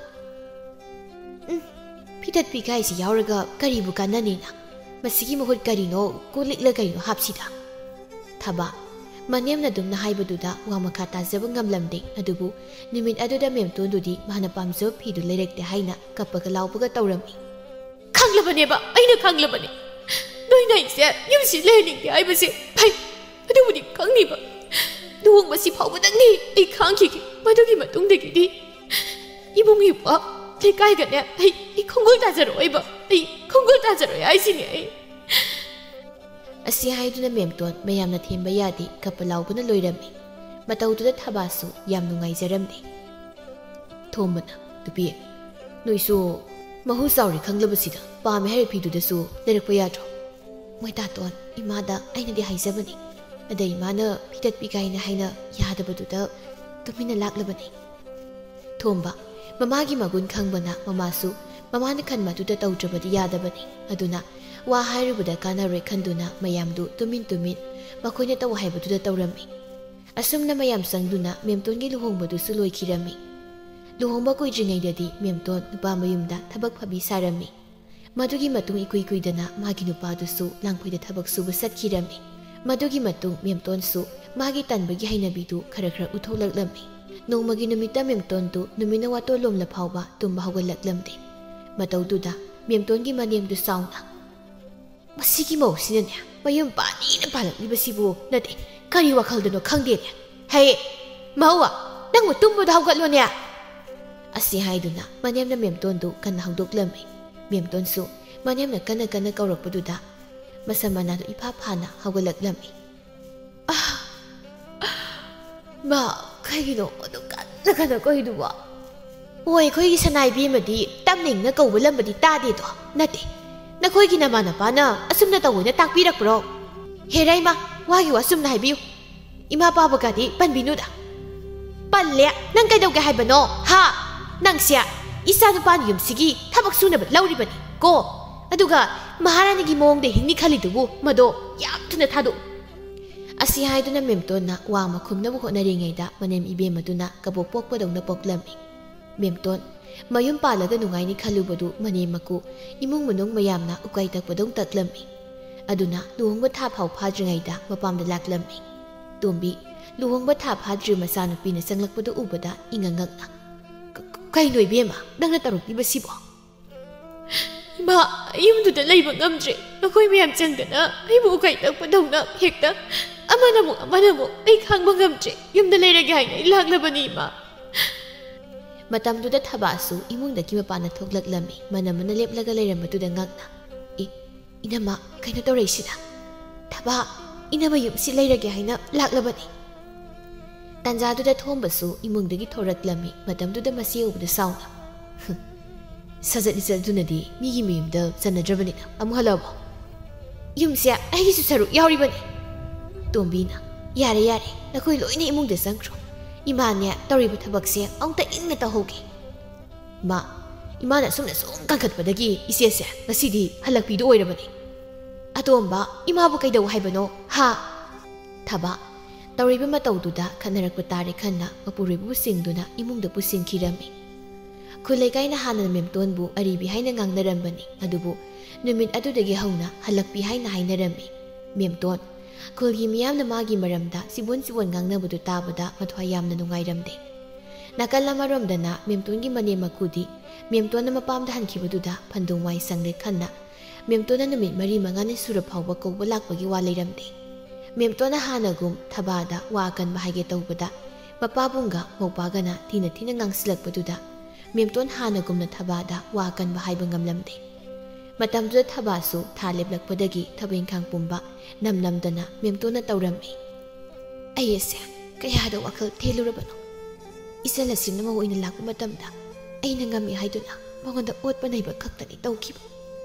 "ꯎꯝ, ꯐꯤꯇꯠꯄꯤ ꯀꯥꯏꯁꯤ ꯌꯥꯎꯔꯒ ꯀꯔꯤꯕꯨ ꯀꯥꯟꯅꯅꯤꯅ? ꯃꯁꯤꯒꯤ ꯃꯍꯨꯠ ꯀꯔꯤꯅꯣ, ꯀꯣꯜ ꯂꯤꯛꯂ ꯀꯔꯤꯅꯣ ꯍꯥꯞꯁꯤꯗ?" ꯊꯕꯥ ꯃꯅꯦꯝꯅ ꯑꯗꯨꯝꯅ ꯍꯥꯏꯕꯗꯨꯗ ꯋꯥ ꯃꯈꯥ ꯇꯥꯖꯕ ꯉꯝꯂꯝꯗꯦ꯫ ꯑꯗꯨꯕꯨ ꯅꯨꯃꯤꯠ ꯑꯗꯨꯗ ꯃꯦꯝꯇꯣꯟꯗꯨꯗꯤ ꯃꯍꯥꯛꯅ ꯄꯥꯝꯖꯕ ꯐꯤꯗꯨ ꯂꯩꯔꯛꯇꯦ ꯍꯥꯏꯅ ꯀꯞꯄꯒ ꯂꯥꯎꯕꯒ ꯇꯧꯔꯝꯃꯤ꯫ "ꯈꯪꯂꯕꯅꯦꯕ, ꯑꯩꯅ ꯈꯪꯂꯕꯅꯦ꯫ ꯅꯣꯏꯅ ꯑꯩꯁꯦ ꯌꯨꯝꯁꯤ ꯂꯩꯍꯟꯅꯤꯡꯗꯦ ꯍꯥꯏꯕꯁꯦ ꯐꯩ꯫ ꯑꯗꯨꯕꯨꯗꯤ ꯈꯪꯉꯤꯕ꯫ ꯂꯨꯍꯣꯡꯕꯁꯤ ꯐꯥꯎꯕꯗꯪꯅꯤ ꯑꯩ ꯈꯥꯡꯈꯤꯒꯦ꯫ ꯃꯗꯨꯒꯤ ꯃꯇꯨꯡꯗꯒꯤꯗꯤ ꯏꯃꯨꯡꯒꯤ ꯋꯥ, ꯂꯩꯀꯥꯏꯒꯅꯦ ꯑꯩ, ꯑꯩ ꯈꯣꯡꯒꯨꯜ ꯇꯥꯖꯔꯛꯑꯣꯏꯕ꯫ ꯑꯩ ꯈꯣꯡꯒꯨꯜ ꯇꯥꯖꯔꯣꯏ ꯍꯥꯏꯁꯤꯅꯦ ꯑꯩ"꯫ ꯑꯁꯤ ꯍꯥꯏꯗꯨꯅ ꯃꯦꯝꯇꯣꯟ ꯃꯌꯥꯝꯅ ꯊꯦꯝꯕ ꯌꯥꯗꯦ, ꯀꯞꯄ ꯂꯥꯎꯕꯅ ꯂꯣꯏꯔꯝꯃꯤ꯫ ꯃꯇꯧꯗꯨꯗ ꯊꯕꯥꯁꯨ ꯌꯥꯝ ꯅꯨꯡꯉꯥꯏꯖꯔꯝꯗꯦ꯫ ꯊꯣꯝꯕꯅ, "ꯅꯨꯄꯤ, ꯅꯣꯏꯁꯨ ꯃꯍꯨ ꯆꯥꯎꯔꯦ ꯈꯪꯂꯕꯁꯤꯗ ꯄꯥꯝꯃꯦ ꯍꯥꯏꯔꯤꯕ ꯐꯤꯗꯨꯗꯁꯨ ꯂꯩꯔꯛꯄ ꯌꯥꯗ꯭ꯔꯣ?" "ꯃꯣꯏꯇꯥꯇꯣꯟ, ꯏꯃꯥꯗ ꯑꯩꯅꯗꯤ ꯍꯥꯏꯖꯕꯅꯤ, ꯑꯗ ꯏꯃꯥꯅ ꯐꯤꯇꯠꯄꯤ ꯀꯥꯏꯅ ꯍꯥꯏꯅ ꯌꯥꯗꯕꯗꯨꯗ ꯇꯨꯃꯤꯟꯅ ꯂꯥꯛꯂꯕꯅꯤ"꯫ ꯊꯣꯝꯕ ꯃꯃꯥꯒꯤ ꯃꯒꯨꯟ ꯈꯪꯕꯅ ꯃꯃꯥꯁꯨ ꯃꯃꯥꯅ ꯈꯟꯕꯗꯨꯗ ꯇꯧꯗ꯭ꯔꯕꯗꯤ ꯌꯥꯗꯕꯅꯤ꯫ ꯑꯗꯨꯅ ꯋꯥ ꯍꯥꯏꯔꯨꯕꯗ ꯀꯥꯟꯅꯔꯣꯏ ꯈꯟꯗꯨꯅ ꯃꯌꯥꯝꯗꯨ ꯇꯨꯃꯤꯟ ꯇꯨꯃꯤꯟ ꯃꯈꯣꯏꯅ ꯇꯧ ꯍꯥꯏꯕꯗꯨꯗ ꯇꯧꯔꯝꯃꯤ꯫ ꯑꯁꯨꯝꯅ ꯃꯌꯥꯝ ꯆꯪꯗꯨꯅ ꯃꯦꯝꯇꯣꯟꯒꯤ ꯂꯨꯍꯣꯡꯕꯗꯨꯁꯨ ꯂꯣꯏꯈꯤꯔꯝꯃꯤ꯫ ꯂꯨꯍꯣꯡꯕ ꯀꯨꯏꯗ꯭ꯔꯤꯉꯩꯗꯗꯤ ꯃꯦꯝꯇꯣꯟ ꯅꯨꯄꯥ ꯃꯌꯨꯝꯗ ꯊꯕꯛ ꯐꯕꯤ ꯁꯥꯔꯝꯃꯤ꯫ ꯃꯗꯨꯒꯤ ꯃꯇꯨꯡ ꯏꯀꯨꯏ ꯀꯨꯏꯗꯅ ꯃꯥꯒꯤ ꯅꯨꯄꯥꯗꯨꯁꯨ ꯂꯥꯡꯐꯩꯗ ꯊꯕꯛ ꯁꯨꯕ ꯆꯠꯈꯤꯔꯝꯃꯤ꯫ ꯃꯗꯨꯒꯤ ꯃꯇꯨꯡ ꯃꯦꯝꯇꯣꯟꯁꯨ ꯃꯥꯒꯤ ꯇꯟꯕꯒꯤ ꯍꯩꯅꯕꯤꯗꯨ ꯈꯔ ꯈꯔ ꯎꯠꯊꯣꯛꯂꯛꯂꯝꯃꯤ꯫ ꯅꯣꯡꯃꯒꯤ ꯅꯨꯃꯤꯠꯇ ꯃꯦꯝꯇꯣꯟꯗꯨ ꯅꯨꯃꯤꯠꯅ ꯋꯥꯇꯣꯜꯂꯣꯝꯂ ꯐꯥꯎꯕ ꯇꯨꯝꯕ ꯍꯧꯒꯠꯂꯛꯂꯝꯗꯦ꯫ ꯃꯇꯧꯗꯨꯗ ꯃꯦꯝꯇꯣꯟꯒꯤ ꯃꯅꯦꯝꯗꯨ ꯆꯥꯎꯅ, "ꯃꯁꯤꯒꯤ ꯃꯧꯁꯤꯅꯅꯦ ꯃꯌꯨꯝ ꯄꯥꯅꯤꯅ ꯄꯥꯜꯂꯛꯂꯤꯕꯁꯤꯕꯨ ꯅꯠꯇꯦ, ꯀꯔꯤ ꯋꯥꯈꯜꯗꯅꯣ ꯈꯪꯗꯦꯅꯦ꯫ ꯍꯦ, ꯃꯧ, ꯅꯪꯕꯨ ꯇꯨꯝꯕꯗ ꯍꯧꯒꯠꯂꯣꯅꯦ!" ꯑꯁꯤ ꯍꯥꯏꯗꯨꯅ ꯃꯅꯦꯝꯅ ꯃꯦꯝꯇꯣꯟꯗꯨ ꯀꯟꯅ ꯍꯧꯗꯣꯛꯂꯝꯃꯤ꯫ ꯃꯦꯝꯇꯣꯟꯁꯨ ꯃꯅꯦꯝꯅ ꯀꯟꯅ ꯀꯟꯅ ꯀꯧꯔꯛꯄꯗꯨꯗ ꯃꯁꯝ ꯃꯅꯥꯗꯨ ꯏꯐꯥ ꯐꯥꯅ ꯍꯧꯒꯠꯂꯛꯂꯝꯃꯤ꯫ "ꯑꯥ, ꯃꯥ, ꯀꯩꯒꯤꯅꯣ ꯑꯗꯨ ꯀꯟꯅ ꯀꯟꯅ ꯀꯧꯏꯗꯨꯕꯣ?" "ꯑꯣ, ꯑꯩꯈꯣꯏꯒꯤ ꯁꯅꯥ ꯏꯕꯦꯝꯃꯗꯤ ꯇꯞꯅ ꯏꯪꯅ ꯀꯧꯕ ꯂꯝꯕꯗꯤ ꯇꯥꯗꯦꯗꯣ꯫ ꯅꯠꯇꯦ, ꯅꯈꯣꯏꯒꯤ ꯅꯃꯥꯟꯅꯄꯥꯅ ꯑꯁꯨꯝꯅ ꯇꯧꯋꯦꯅ ꯇꯥꯛꯄꯤꯔꯛꯄ꯭ꯔꯣ? ꯍꯦꯔꯥ ꯏꯃꯥ, ꯋꯥꯒꯤ ꯋꯥ ꯆꯨꯝꯅ ꯍꯥꯏꯕꯤꯌꯨ꯫ ꯏꯃꯥ ꯄꯥꯕꯒꯗꯤ ꯄꯟꯕꯤꯅꯨꯗ꯫" "ꯄꯜꯂꯦ? ꯅꯪ ꯀꯩꯗꯧꯒꯦ ꯍꯥꯏꯕꯅꯣ, ꯍꯥ? ꯅꯪꯁꯦ ꯏꯆꯥ ꯅꯨꯄꯥꯅ ꯌꯨꯝꯁꯤꯒꯤ ꯊꯕꯛ ꯁꯨꯅꯕ ꯂꯧꯔꯤꯕꯅꯤ ꯀꯣ꯫ ꯑꯗꯨꯒ ꯃꯍꯥꯔꯥꯅꯤꯒꯤ ꯃꯑꯣꯡꯗ ꯍꯤꯡꯅꯤ ꯈꯜꯂꯤꯗꯨꯕꯨ ꯃꯗꯣ ꯌꯥꯝ ꯊꯨꯅ ꯊꯥꯗꯣꯛꯎ꯫ ꯑꯁꯤ ꯍꯥꯏꯗꯨꯅ ꯃꯦꯝꯇꯣꯟꯅ ꯋꯥ ꯑꯃ ꯈꯨꯝꯅꯕ ꯍꯣꯠꯅꯔꯤꯉꯩꯗ ꯃꯅꯦꯝ ꯏꯕꯦꯝ ꯑꯗꯨꯅ ꯀꯕꯣꯛ ꯄꯣꯛꯄꯗꯧꯅ ꯄꯣꯛꯂꯝꯃꯤ꯫ ꯃꯦꯝꯇꯣꯟ, ꯃꯌꯨꯝ ꯄꯥꯜꯂꯒ ꯅꯨꯡꯉꯥꯏꯅꯤ ꯈꯜꯂꯨꯕꯗꯨ ꯃꯅꯦꯝ ꯃꯀꯨ ꯏꯃꯨꯡ ꯃꯅꯨꯡ ꯃꯌꯥꯝꯅ ꯎꯀꯥꯏ ꯇꯛꯄꯗꯧ ꯇꯛꯂꯝꯃꯤ꯫ ꯑꯗꯨꯅ ꯂꯨꯍꯣꯡꯕ ꯊꯥ ꯐꯥꯎ ꯐꯥꯗ꯭ꯔꯤꯉꯩꯗ ꯃꯄꯥꯝꯗ ꯂꯥꯛꯂꯝꯃꯤ꯫ ꯇꯣꯝꯕꯤ, ꯂꯨꯍꯣꯡꯕ ꯊꯥ ꯐꯥꯗ꯭ꯔꯤ ꯃꯆꯥꯅꯨꯄꯤꯅ ꯆꯪꯂꯛꯄꯗꯨ ꯎꯕꯗ ꯏꯉꯛ ꯉꯛꯅ, "ꯀ-, ꯀ-, ꯀꯩꯅꯣ ꯏꯕꯦꯝꯃ, ꯅꯪꯅ ꯇꯧꯔꯛꯂꯤꯕꯁꯤꯕꯣ?" "ꯏꯃꯥ, ꯑꯩ ꯌꯨꯝꯗꯨꯗ ꯂꯩꯕ ꯉꯝꯗ꯭ꯔꯦ꯫ ꯅꯈꯣꯏ ꯃꯌꯥꯝ ꯆꯪꯗꯅ ꯑꯩꯕꯨ ꯎꯀꯥꯏ ꯇꯛꯄꯗꯧꯅ ꯍꯦꯛꯇ ꯑꯃꯅ ꯑꯃꯨꯛ ꯑꯃꯅ ꯑꯃꯨꯛ ꯑꯩ ꯈꯥꯡꯕ ꯉꯝꯗ꯭ꯔꯦ꯫ ꯌꯨꯝꯗ ꯂꯩꯔꯒꯦ ꯍꯥꯏꯅ ꯑꯩ ꯂꯥꯛꯂꯕꯅꯤ, ꯏꯃꯥ꯫" ꯃꯇꯝꯗꯨꯗ ꯊꯕꯥꯁꯨ ꯏꯃꯨꯡꯗꯒꯤ ꯃꯄꯥꯟꯗ ꯊꯣꯛꯂꯛꯂꯝꯃꯤ꯫ ꯃꯅꯝꯃꯅ ꯂꯦꯞꯂꯒ ꯂꯩꯔꯝꯕꯗꯨꯗ ꯉꯛꯅ, "ꯏ, ꯏꯅꯝꯃ, ꯀꯩꯅꯣ ꯇꯧꯔꯛꯏꯁꯤꯅ? ꯊꯕꯥ, ꯏꯅꯝꯃ ꯌꯨꯝꯁꯤ ꯂꯩꯔꯒꯦ ꯍꯥꯏꯅ ꯂꯥꯛꯂꯕꯅꯤ꯫" ꯇꯥꯟꯖꯥꯗꯨꯗ ꯊꯣꯝꯕꯁꯨ ꯏꯃꯨꯡꯗꯒꯤ ꯊꯣꯔꯛꯂꯝꯃꯤ꯫ ꯃꯇꯝꯗꯨꯗ ꯃꯆꯦ ꯎꯕꯗ ꯁꯥꯎꯅ, "ꯍꯨꯝ, ꯁꯖꯠ ꯂꯤꯆꯠ ꯑꯗꯨꯅꯗꯤ ꯃꯤꯒꯤ ꯃꯌꯨꯝꯗ ꯆꯟꯅꯗ꯭ꯔꯕꯅꯤꯅ ꯑꯃꯨꯛ ꯍꯜꯂꯛꯑꯕꯣ? ꯌꯨꯝꯁꯦ ꯑꯩꯒꯤꯁꯨ ꯁꯔꯨꯛ ꯌꯥꯎꯔꯤꯕꯅꯤ꯫" ꯇꯣꯝꯕꯤꯅ, "ꯌꯥꯔꯦ, ꯌꯥꯔꯦ, ꯅꯈꯣꯏ ꯂꯣꯏꯅ ꯏꯃꯨꯡꯗ ꯆꯪꯈ꯭ꯔꯣ꯫ ꯏꯃꯥꯅꯦ ꯇꯧꯔꯤꯕ ꯊꯕꯛꯁꯦ ꯑꯃꯨꯛꯇ ꯏꯪꯅ ꯇꯧꯍꯧꯒꯦ꯫" "ꯏꯃꯥ, ꯏꯃꯥꯅ ꯑꯁꯨꯝꯅ ꯁꯨꯝ ꯀꯟꯈꯠꯄꯗꯒꯤ ꯏꯆꯦꯁꯦ ꯉꯁꯤꯗꯤ ꯍꯜꯂꯛꯄꯤꯗꯣ ꯑꯣꯏꯔꯕꯅꯤ꯫" "ꯑꯇꯣꯝꯕ, ꯏꯃꯥꯕꯨ ꯀꯩꯗꯧ ꯍꯥꯏꯕꯅꯣ, ꯍꯥ?" ꯊꯕꯥ, ꯇꯧꯔꯤꯕ ꯃꯇꯧꯗꯨꯗ ꯈꯠꯅꯔꯛꯄ ꯇꯥꯔꯦ ꯈꯟꯅ ꯃꯄꯨꯔꯣꯏꯕꯕꯨ ꯆꯤꯡꯗꯨꯅ ꯏꯃꯨꯡꯗ ꯄꯨꯁꯤꯟꯈꯤꯔꯝꯃꯤ꯫ ꯈꯨꯜ ꯂꯩꯀꯥꯏꯅ ꯍꯥꯟꯅ ꯃꯦꯝꯇꯣꯟꯕꯨ ꯑꯔꯤꯕꯤ ꯍꯥꯏꯅ ꯉꯥꯡꯅꯔꯝꯕꯅꯤ, ꯑꯗꯨꯕꯨ ꯅꯨꯃꯤꯠ ꯑꯗꯨꯗꯒꯤ ꯍꯧꯅ ꯍꯜꯂꯛꯄꯤ ꯍꯥꯏꯅ ꯍꯥꯏꯅꯔꯝꯃꯤ꯫ ꯃꯦꯝꯇꯣꯟ, ꯈꯨꯜꯒꯤ ꯃꯤꯌꯥꯝꯅ ꯃꯥꯒꯤ ꯃꯔꯝꯗ ꯆꯤꯕꯣꯟ ꯆꯤꯕꯣꯟ ꯉꯥꯡꯅꯕꯗꯨ ꯇꯥꯕꯗ ꯃꯊ꯭ꯋꯥꯏ ꯌꯥꯝꯅ ꯅꯨꯡꯉꯥꯏꯔꯝꯗꯦ꯫ ꯅꯥꯀꯜ ꯑꯃꯔꯣꯝꯗꯅ ꯃꯦꯝꯇꯣꯟꯒꯤ ꯃꯅꯦꯝ ꯃꯀꯨꯗꯤ ꯃꯦꯝꯇꯣꯟꯅ ꯃꯄꯥꯝꯗ ꯍꯟꯈꯤꯕꯗꯨꯗ ꯐꯟꯗꯣꯡ ꯋꯥꯏ ꯁꯪꯂꯦ ꯈꯟꯅ ꯃꯦꯝꯇꯣꯟꯅ ꯅꯨꯃꯤꯠ ꯃꯔꯤ ꯃꯉꯥꯅꯤ ꯁꯨꯔ ꯐꯥꯎꯕ ꯀꯧꯕ ꯂꯥꯛꯄꯒꯤ ꯋꯥ ꯂꯩꯔꯝꯗꯦ꯫ ꯃꯦꯝꯇꯣꯟꯅ ꯍꯥꯟꯅꯒꯨꯝ ꯊꯕꯥꯗ ꯋꯥ ꯑꯀꯟꯕ ꯍꯥꯏꯒꯦ ꯇꯧꯕꯗ ꯃꯄꯥꯕꯨꯡꯒ ꯃꯧꯄꯥꯒꯅ ꯊꯤꯅ ꯊꯤꯅ ꯉꯥꯡꯁꯤꯜꯂꯛꯄꯗꯨꯗ ꯃꯦꯝꯇꯣꯟ ꯍꯥꯟꯅꯒꯨꯝꯅ ꯊꯕꯥꯗ ꯋꯥ ꯑꯀꯟꯕ ꯍꯥꯏꯕ ꯉꯝꯂꯝꯗꯦ꯫ ꯃꯇꯝꯗꯨꯗ ꯊꯕꯥꯁꯨ ꯊꯥ ꯂꯦꯞꯂꯛꯄꯗꯒꯤ ꯊꯕꯛ ꯏꯪꯈꯥꯡ ꯄꯨꯝꯕ ꯅꯝ ꯅꯝꯗꯅ ꯃꯦꯝꯇꯣꯟꯅ ꯇꯧꯔꯝꯃꯤ꯫ "ꯑꯩ ꯑꯁꯦ ꯀꯌꯥꯗ ꯋꯥꯈꯜ ꯊꯦꯜꯂꯨꯔꯕꯅꯣ꯫ ꯏꯆꯜ ꯑꯁꯤꯅ ꯃꯧ ꯑꯣꯏꯅ ꯂꯥꯛꯄ ꯃꯇꯝꯗ ꯑꯩꯅ ꯉꯝꯃꯤ ꯍꯥꯏꯗꯨꯅ ꯃꯉꯣꯟꯗ ꯑꯣꯠꯄ ꯅꯩꯕ ꯈꯛꯇꯅꯤ ꯇꯧꯈꯤꯕ꯫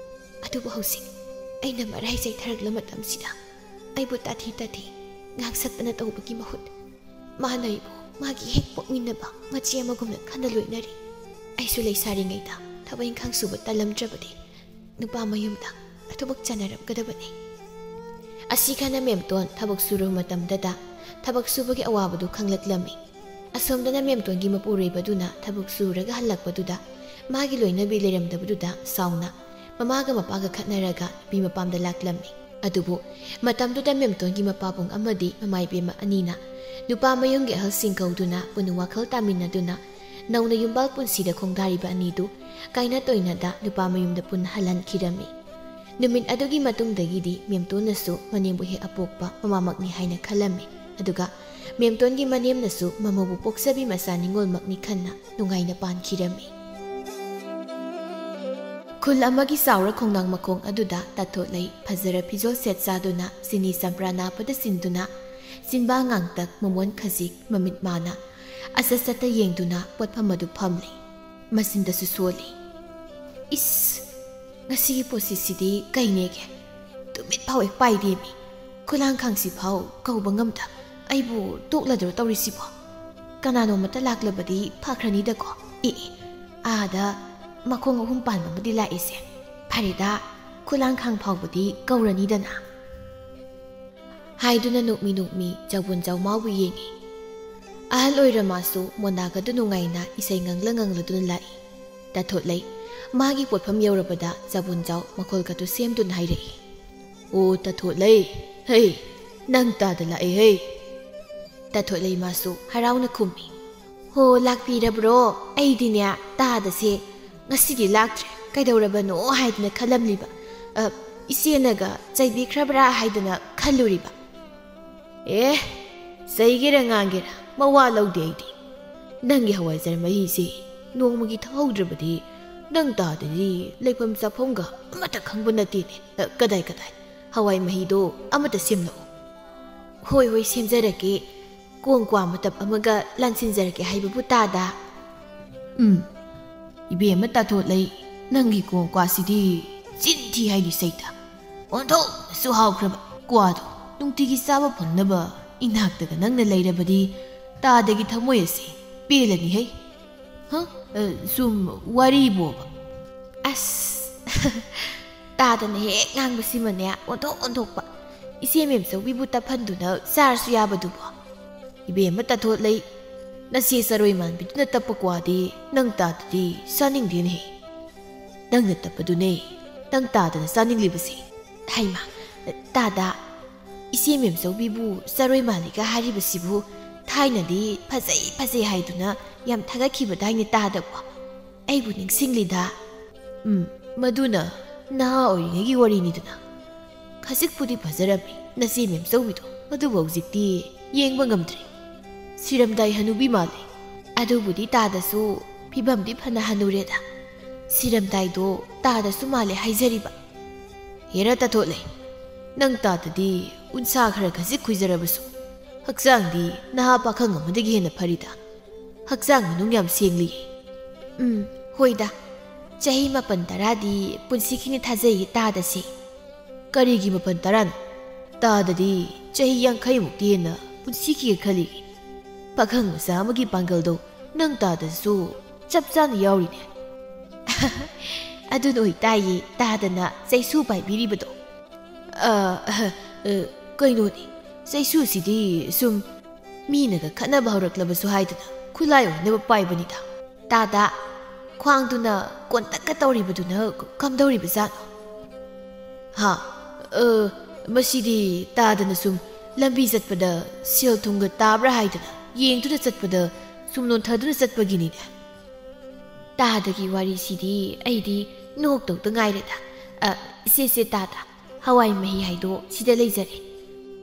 ꯑꯗꯨꯕꯨ ꯍꯧꯖꯤꯛ ꯑꯩꯅ ꯃꯔꯥꯏ ꯆꯩꯊꯔꯛꯂ ꯃꯇꯝꯁꯤꯗ ꯑꯩꯕꯨ ꯇꯥꯊꯤ ꯇꯥꯊꯤ ꯉꯥꯡꯁꯛꯇꯅ ꯇꯧꯕꯒꯤ ꯃꯍꯨꯠ ꯃꯥꯅ ꯑꯩꯕꯨ ꯃꯥꯒꯤ ꯍꯦꯛ ꯄꯣꯛꯃꯤꯟꯅꯕ ꯃꯆꯦ ꯑꯃꯒꯨꯝꯅ ꯈꯟꯅ ꯂꯣꯏꯅꯔꯤ꯫ ꯑꯩꯁꯨ ꯂꯩꯁꯥꯔꯤꯉꯩꯗ ꯊꯕꯛ ꯏꯪꯈꯥꯡ ꯁꯨꯕ ꯇꯜꯂꯝꯗ꯭ꯔꯕꯗꯤ ꯅꯨꯄꯥ ꯃꯌꯨꯝꯗ ꯑꯗꯨꯃꯛ ꯆꯥꯟꯅꯔꯝꯒꯗꯕꯅꯤ꯫ ꯑꯁꯤ ꯈꯅ ꯃꯦꯝꯇꯣꯟ ꯊꯕꯛ ꯁꯨꯔꯨꯕ ꯃꯇꯝꯗꯗ ꯊꯕꯛ ꯁꯨꯕꯒꯤ ꯑꯋꯥꯕꯗꯨ ꯈꯪꯂꯛꯂꯝꯃꯤ꯫ ꯑꯁꯣꯝꯗꯅ ꯃꯦꯝꯇꯣꯟꯒꯤ ꯃꯄꯨꯔꯣꯏꯕꯗꯨꯅ ꯊꯕꯛ ꯁꯨꯔꯒ ꯍꯜꯂꯛꯄꯗꯨꯗ ꯃꯥꯒꯤ ꯂꯣꯏꯅꯕꯤ ꯂꯩꯔꯝꯗꯕꯗꯨꯗ ꯁꯥꯎꯅ ꯃꯃꯥꯒ ꯃꯄꯥꯒ ꯈꯠꯅꯔꯒ ꯅꯨꯄꯤ ꯃꯄꯥꯝꯗ ꯂꯥꯛꯂꯝꯃꯤ꯫ ꯑꯗꯨꯕꯨ ꯃꯇꯝꯗꯨꯗ ꯃꯦꯝꯇꯣꯟꯒꯤ ꯃꯄꯥꯕꯨꯡ ꯑꯃꯗꯤ ꯃꯃꯥ ꯏꯕꯦꯝꯃ ꯑꯅꯤꯅ ꯅꯨꯄꯥ ꯃꯌꯨꯝꯒꯤ ꯑꯍꯜꯁꯤꯡ ꯀꯧꯗꯨꯅ ꯄꯨꯟꯅ ꯋꯥꯈꯜ ꯇꯥꯃꯤꯟꯅꯗꯨꯅ ꯅꯧꯅ ꯌꯨꯝꯕꯥꯜ ꯄꯨꯟꯁꯤꯗ ꯈꯣꯡꯗꯥꯔꯤꯕ ꯑꯅꯤꯗꯨ ꯀꯥꯏꯅ ꯇꯣꯏꯅꯗ ꯅꯨꯄꯥ ꯃꯌꯨꯝꯗ ꯄꯨꯟꯅ ꯍꯜꯍꯟꯈꯤꯔꯝꯃꯤ꯫ ꯅꯨꯃꯤꯠ ꯑꯗꯨꯒꯤ ꯃꯇꯨꯡꯗꯒꯤꯗꯤ ꯃꯦꯝꯇꯣꯟꯅꯁꯨ ꯃꯅꯦꯝꯕꯨ ꯍꯦꯛ ꯑꯄꯣꯛꯄ ꯃꯃꯥꯃꯛꯅꯤ ꯍꯥꯏꯅ ꯈꯜꯂꯝꯃꯤ꯫ ꯑꯗꯨꯒ ꯃꯦꯝꯇꯣꯟꯒꯤ ꯃꯅꯦꯝꯅꯁꯨ ꯃꯃꯧꯕꯨ ꯄꯣꯛꯆꯕꯤ ꯃꯆꯥ ꯅꯤꯉꯣꯜꯃꯛꯅꯤ ꯈꯟꯅ ꯅꯨꯡꯉꯥꯏꯅ ꯄꯥꯟꯈꯤꯔꯝꯃꯤ꯫ ꯈꯨꯜ ꯑꯃꯒꯤ ꯆꯥꯎꯔ ꯈꯣꯡꯅꯥꯡ ꯃꯈꯣꯡ ꯑꯗꯨꯗ ꯇꯥꯊꯣꯠꯂꯩ ꯐꯖꯔ ꯐꯤꯖꯣꯜ ꯁꯦꯠ ꯆꯥꯗꯨꯅ ꯆꯤꯅꯤ ꯆꯝꯄ꯭ꯔꯥ ꯅꯥꯞꯄꯗ ꯁꯤꯟꯗꯨꯅ ꯆꯤꯟꯕꯥ ꯉꯥꯡꯇꯛ ꯃꯃꯣꯟ ꯈꯖꯤꯛ ꯃꯃꯤꯠ ꯃꯥꯅ ꯑꯆꯠ ꯆꯠꯇ ꯌꯦꯡꯗꯨꯅ ꯄꯣꯠꯐꯝ ꯑꯗꯨ ꯐꯝꯂꯤ꯫ ꯃꯆꯤꯟꯗꯁꯨ ꯁꯣꯜꯂꯤ꯫ ꯏꯁ! ꯉꯁꯤꯒꯤ ꯄꯣꯠꯁꯤꯠꯁꯤꯗꯤ ꯀꯩꯅꯦꯒꯦ? ꯇꯨꯃꯤꯠ ꯐꯥꯎ ꯍꯦꯛ ꯄꯥꯏꯗꯦꯃꯤ꯫ ꯈꯨꯂꯥꯡꯈꯥꯡꯁꯤ ꯐꯥꯎ ꯀꯧꯕ ꯉꯝꯗ ꯑꯩꯕꯨ ꯇꯣꯛꯂꯗ꯭ꯔꯣ ꯇꯧꯔꯤꯁꯤꯕꯣ? ꯀꯅꯥꯅꯣꯃꯇ ꯂꯥꯛꯂꯕꯗꯤ ꯐꯈ꯭ꯔꯅꯤꯗꯀꯣ꯫ ꯑꯦ ꯑꯦ, ꯑꯥꯗ ꯃꯈꯣꯡ ꯑꯍꯨꯝ ꯄꯥꯟꯕ ꯑꯃꯗꯤ ꯂꯥꯛꯏꯁꯦ꯫ ꯐꯔꯦꯗ, ꯈꯨꯂꯥꯡꯈꯥꯡ ꯐꯥꯎꯕꯗꯤ ꯀꯧꯔꯅꯤꯗꯅ꯫ ꯍꯥꯏꯗꯨꯅ ꯅꯣꯛꯃꯤ ꯅꯣꯛꯃꯤ ꯆꯥꯎꯕꯣꯟꯖꯥꯎ ꯃꯥꯎꯕꯨ ꯌꯦꯡꯉꯤ꯫ ꯑꯍꯜ ꯑꯣꯏꯔ ꯃꯥꯁꯨ ꯃꯣꯟꯗꯥꯒꯗꯨ ꯅꯨꯡꯉꯥꯏꯅ ꯏꯁꯩ ꯉꯪꯂ ꯉꯪꯂꯗꯨꯅ ꯂꯥꯛꯏ꯫ ꯇꯥꯊꯣꯠꯂꯩ ꯃꯥꯒꯤ ꯄꯣꯠꯐꯝ ꯌꯧꯔꯕꯗ ꯆꯥꯎꯕꯣꯟꯖꯥꯎ ꯃꯈꯣꯜꯒꯗꯨ ꯁꯦꯝꯗꯨꯅ ꯍꯥꯏꯔꯛꯏ꯫ "ꯑꯣ ꯇꯥꯊꯣꯠꯂꯩ, ꯍꯩ, ꯅꯪ ꯇꯥꯗ ꯂꯥꯛꯑꯦ ꯍꯩ!" ꯇꯥꯊꯣꯠꯂꯩ ꯃꯥꯁꯨ ꯍꯔꯥꯎꯅ ꯈꯨꯝꯃꯤ꯫ "ꯍꯣ, ꯂꯥꯛꯄꯤꯔꯕ꯭ꯔꯣ? ꯑꯩꯗꯤꯅꯦ ꯇꯥꯗꯁꯦ ꯉꯁꯤꯗꯤ ꯂꯥꯛꯇ꯭ꯔꯦ, ꯀꯩꯗꯧꯔꯕꯅꯣ ꯍꯥꯏꯗꯅ ꯈꯜꯂꯝꯂꯤꯕ꯫ ꯑ, ꯏꯆꯦꯅꯒ ꯆꯩꯕꯤꯈ꯭ꯔꯕ꯭ꯔꯥ ꯍꯥꯏꯗꯅ ꯈꯜꯂꯨꯔꯤꯕ꯫" "ꯑꯦ, ꯆꯩꯒꯦꯔꯥ ꯉꯥꯡꯒꯦꯔꯥ ꯃꯋꯥ ꯂꯧꯗꯦ ꯑꯩꯗꯤ꯫ ꯅꯪꯒꯤ ꯍꯋꯥꯏꯖꯥꯔ ꯃꯍꯤꯁꯤ ꯅꯣꯡꯃꯒꯤ ꯊꯛꯍꯧꯗ꯭ꯔꯕꯗꯤ ꯅꯪ ꯇꯥꯗꯗꯤ ꯂꯩꯐꯝ ꯆꯥꯐꯝꯒ ꯑꯃꯠꯇ ꯈꯪꯕ ꯅꯠꯇꯦꯅꯦ꯫ ꯑ, ꯀꯗꯥꯏ ꯀꯗꯥꯏ? ꯍꯋꯥꯏ ꯃꯍꯤꯗꯣ ꯑꯃꯠꯇ ꯁꯦꯝꯂꯛꯑꯣ꯫" "ꯍꯣꯏ ꯍꯣꯏ, ꯁꯦꯝꯖꯔꯛꯀꯦ꯫ ꯀꯣꯡ ꯀ꯭ꯋꯥ ꯃꯇꯞ ꯑꯃꯒ ꯂꯥꯟꯁꯤꯟꯖꯔꯛꯀꯦ ꯍꯥꯏꯕꯕꯨ ꯇꯥꯗ꯫" "ꯎꯝ, ꯏꯕꯦꯝꯃ ꯇꯥꯊꯣꯠꯂꯩ, ꯅꯪꯒꯤ ꯀꯣꯡ ꯀ꯭ꯋꯥꯁꯤꯗꯤ ꯆꯤꯟ ꯊꯤ ꯍꯥꯏꯅꯤ ꯁꯩꯇ꯫ ꯑꯣꯟꯊꯣꯛꯅꯁꯨ ꯍꯥꯎꯈ꯭ꯔꯕ ꯀ꯭ꯋꯥꯗꯣ ꯅꯨꯡꯇꯤꯒꯤ ꯆꯥꯕ ꯐꯪꯅꯕ ꯏꯅꯥꯛꯇꯒ ꯅꯪꯅ ꯂꯩꯔꯕꯗꯤ ꯇꯥꯗꯒꯤ ꯊꯃꯣꯏ ꯑꯁꯦ ꯄꯦꯜꯂꯅꯤ ꯍꯩ꯫" ꯍ? ꯑ, ꯁꯨꯝ ꯋꯥꯔꯤꯕꯣꯕ꯫ ꯑꯁ, ꯇꯥꯗꯅ ꯍꯦꯛ ꯉꯥꯡꯕꯁꯤꯃꯅꯦ, ꯑꯣꯟꯊꯣꯛ ꯑꯣꯟꯊꯣꯛꯄ꯫ ꯏꯆꯦ ꯃꯦꯝꯆꯧꯕꯤꯕꯨ ꯇꯞꯍꯟꯗꯨꯅ ꯆꯥꯔꯁꯨ ꯌꯥꯕꯗꯨꯕꯣ꯫ ꯏꯕꯦꯝꯃ ꯇꯥꯊꯣꯠꯂꯩ, ꯅꯆꯦ ꯆꯔꯣꯏ ꯃꯥꯟꯕꯤꯗꯨꯅ ꯇꯞꯄ ꯀ꯭ꯋꯥꯗꯤ ꯅꯪ ꯇꯥꯗꯗꯤ ꯆꯥꯅꯤꯡꯗꯦꯅꯦꯍꯦ꯫ ꯅꯪꯅ ꯇꯞꯄꯗꯨꯅꯦ, ꯅꯪ ꯇꯥꯗꯅ ꯆꯥꯅꯤꯡꯂꯤꯕꯁꯦ꯫ ꯍꯩꯃꯥ, ꯇꯥꯗ, ꯏꯆꯦ ꯃꯦꯝꯆꯧꯕꯤꯕꯨ ꯆꯔꯣꯏ ꯃꯥꯜꯂꯤꯒ ꯍꯥꯏꯔꯤꯕꯁꯤꯕꯨ ꯊꯥꯏꯅꯗꯤ ꯐꯖꯩ ꯐꯖꯩ ꯍꯥꯏꯗꯨꯅ ꯌꯥꯝ ꯊꯥꯒꯠꯈꯤꯕꯗꯥꯏꯅꯦ ꯇꯥꯗꯕꯣ? ꯑꯩꯕꯨ ꯅꯤꯡꯁꯤꯡꯂꯤꯗ꯫ ꯎꯝ, ꯃꯗꯨꯅ ꯅꯍꯥ ꯑꯣꯏꯔꯤꯉꯩꯒꯤ ꯋꯥꯔꯤꯅꯤꯗꯅ꯫ ꯈꯖꯤꯛꯄꯨꯗꯤ ꯐꯖꯔꯝꯃꯤ ꯅꯆꯦ ꯃꯦꯝꯆꯧꯕꯤꯗꯣ, ꯑꯗꯨꯕꯨ ꯍꯧꯖꯤꯛꯇꯤ ꯌꯦꯡꯕ ꯉꯝꯗ꯭ꯔꯦ꯫ ꯁꯤꯔꯝꯗꯥꯏ ꯍꯅꯨꯕꯤ ꯃꯥꯜꯂꯦ꯫ ꯑꯗꯨꯕꯨꯗꯤ ꯇꯥꯗꯁꯨ ꯐꯤꯕꯝꯗꯤ ꯐꯅ ꯍꯅꯨꯔꯦꯗ꯫ ꯁꯤꯔꯝꯗꯥꯏꯗꯣ ꯇꯥꯗꯁꯨ ꯃꯥꯜꯂꯦ ꯍꯥꯏꯖꯔꯤꯕ꯫ ꯍꯦꯔꯥ ꯇꯥꯊꯣꯠꯂꯦ, ꯅꯪ ꯇꯥꯗꯗꯤ ꯎꯟꯁꯥ ꯈꯔ ꯈꯖꯤꯛ ꯈꯨꯏꯖꯔꯕꯁꯨ ꯍꯛꯆꯥꯡꯗꯤ ꯅꯍꯥ ꯄꯥꯈꯪ ꯑꯃꯗꯒꯤ ꯍꯦꯟꯅ ꯐꯔꯤꯗ꯫ ꯍꯛꯆꯥꯡ ꯃꯅꯨꯡ ꯌꯥꯝ ꯁꯦꯡꯂꯤ꯫ ꯎꯝ, ꯍꯣꯏꯗ꯫ ꯆꯍꯤ ꯃꯥꯄꯟ ꯇꯔꯥꯗꯤ ꯄꯨꯟꯁꯤꯈꯤꯅꯤ ꯊꯥꯖꯩꯌꯦ ꯇꯥꯗꯁꯦ꯫ ꯀꯔꯤꯒꯤ ꯃꯥꯄꯟ ꯇꯔꯥꯅꯣ? ꯇꯥꯗꯗꯤ ꯆꯍꯤ ꯌꯥꯡꯈꯩꯃꯨꯛꯇꯤ ꯍꯦꯟꯅ ꯄꯨꯟꯁꯤꯈꯤꯒꯦ ꯈꯜꯂꯤ꯫ ꯄꯥꯈꯪ ꯃꯆꯥ ꯑꯃꯒꯤ ꯄꯥꯡꯒꯜꯗꯣ ꯅꯪ ꯇꯥꯗꯁꯨ ꯆꯞ ꯆꯥꯅ ꯌꯥꯎꯔꯤꯅꯦ꯫ ꯑꯗꯨꯅ ꯑꯣꯏꯇꯥꯏꯌꯦ ꯇꯥꯗꯅ ꯆꯩꯁꯨ ꯄꯥꯏꯕꯤꯔꯤꯕꯗꯣ꯫ ꯑ, ꯑ, ꯑ, ꯀꯩꯅꯣꯅꯦ, ꯆꯩꯁꯨꯁꯤꯗꯤ ꯁꯨꯝ ꯃꯤꯅꯒ ꯈꯠꯅꯕ ꯍꯧꯔꯛꯂꯕꯁꯨ ꯍꯥꯏꯗꯅ ꯈꯨꯠꯂꯥꯏ ꯑꯣꯏꯅꯕ ꯄꯥꯏꯕꯅꯤꯗ꯫ ꯇꯥꯗ, ꯈ꯭ꯋꯥꯡꯗꯨꯅ ꯀꯣꯟꯇꯛꯀ ꯇꯧꯔꯤꯕꯗꯨꯅ ꯀꯝꯗꯧꯔꯤꯕꯖꯥꯠꯅꯣ? ꯍꯥ? ꯑ, ꯃꯁꯤꯗꯤ ꯇꯥꯗꯅ ꯁꯨꯝ ꯂꯝꯕꯤ ꯆꯠꯄꯗ ꯁꯦꯜ ꯊꯨꯝꯒ ꯇꯥꯕ꯭ꯔꯥ ꯍꯥꯏꯗꯅ ꯌꯦꯡꯗꯨꯅ ꯆꯠꯄꯗ ꯁꯨꯝ ꯅꯣꯟꯊꯗꯨꯅ ꯆꯠꯄꯒꯤꯅꯤꯅꯦ꯫ ꯇꯥꯗꯒꯤ ꯋꯥꯔꯤꯁꯤꯗꯤ ꯑꯩꯗꯤ ꯅꯣꯛꯇꯧꯗ ꯉꯥꯏꯔꯦꯗ꯫ ꯑ, ꯁꯦ, ꯁꯦ, ꯇꯥꯗ, ꯍꯋꯥꯏ ꯃꯍꯤ ꯍꯥꯏꯗꯣ ꯁꯤꯗ ꯂꯩꯖꯔꯦ꯫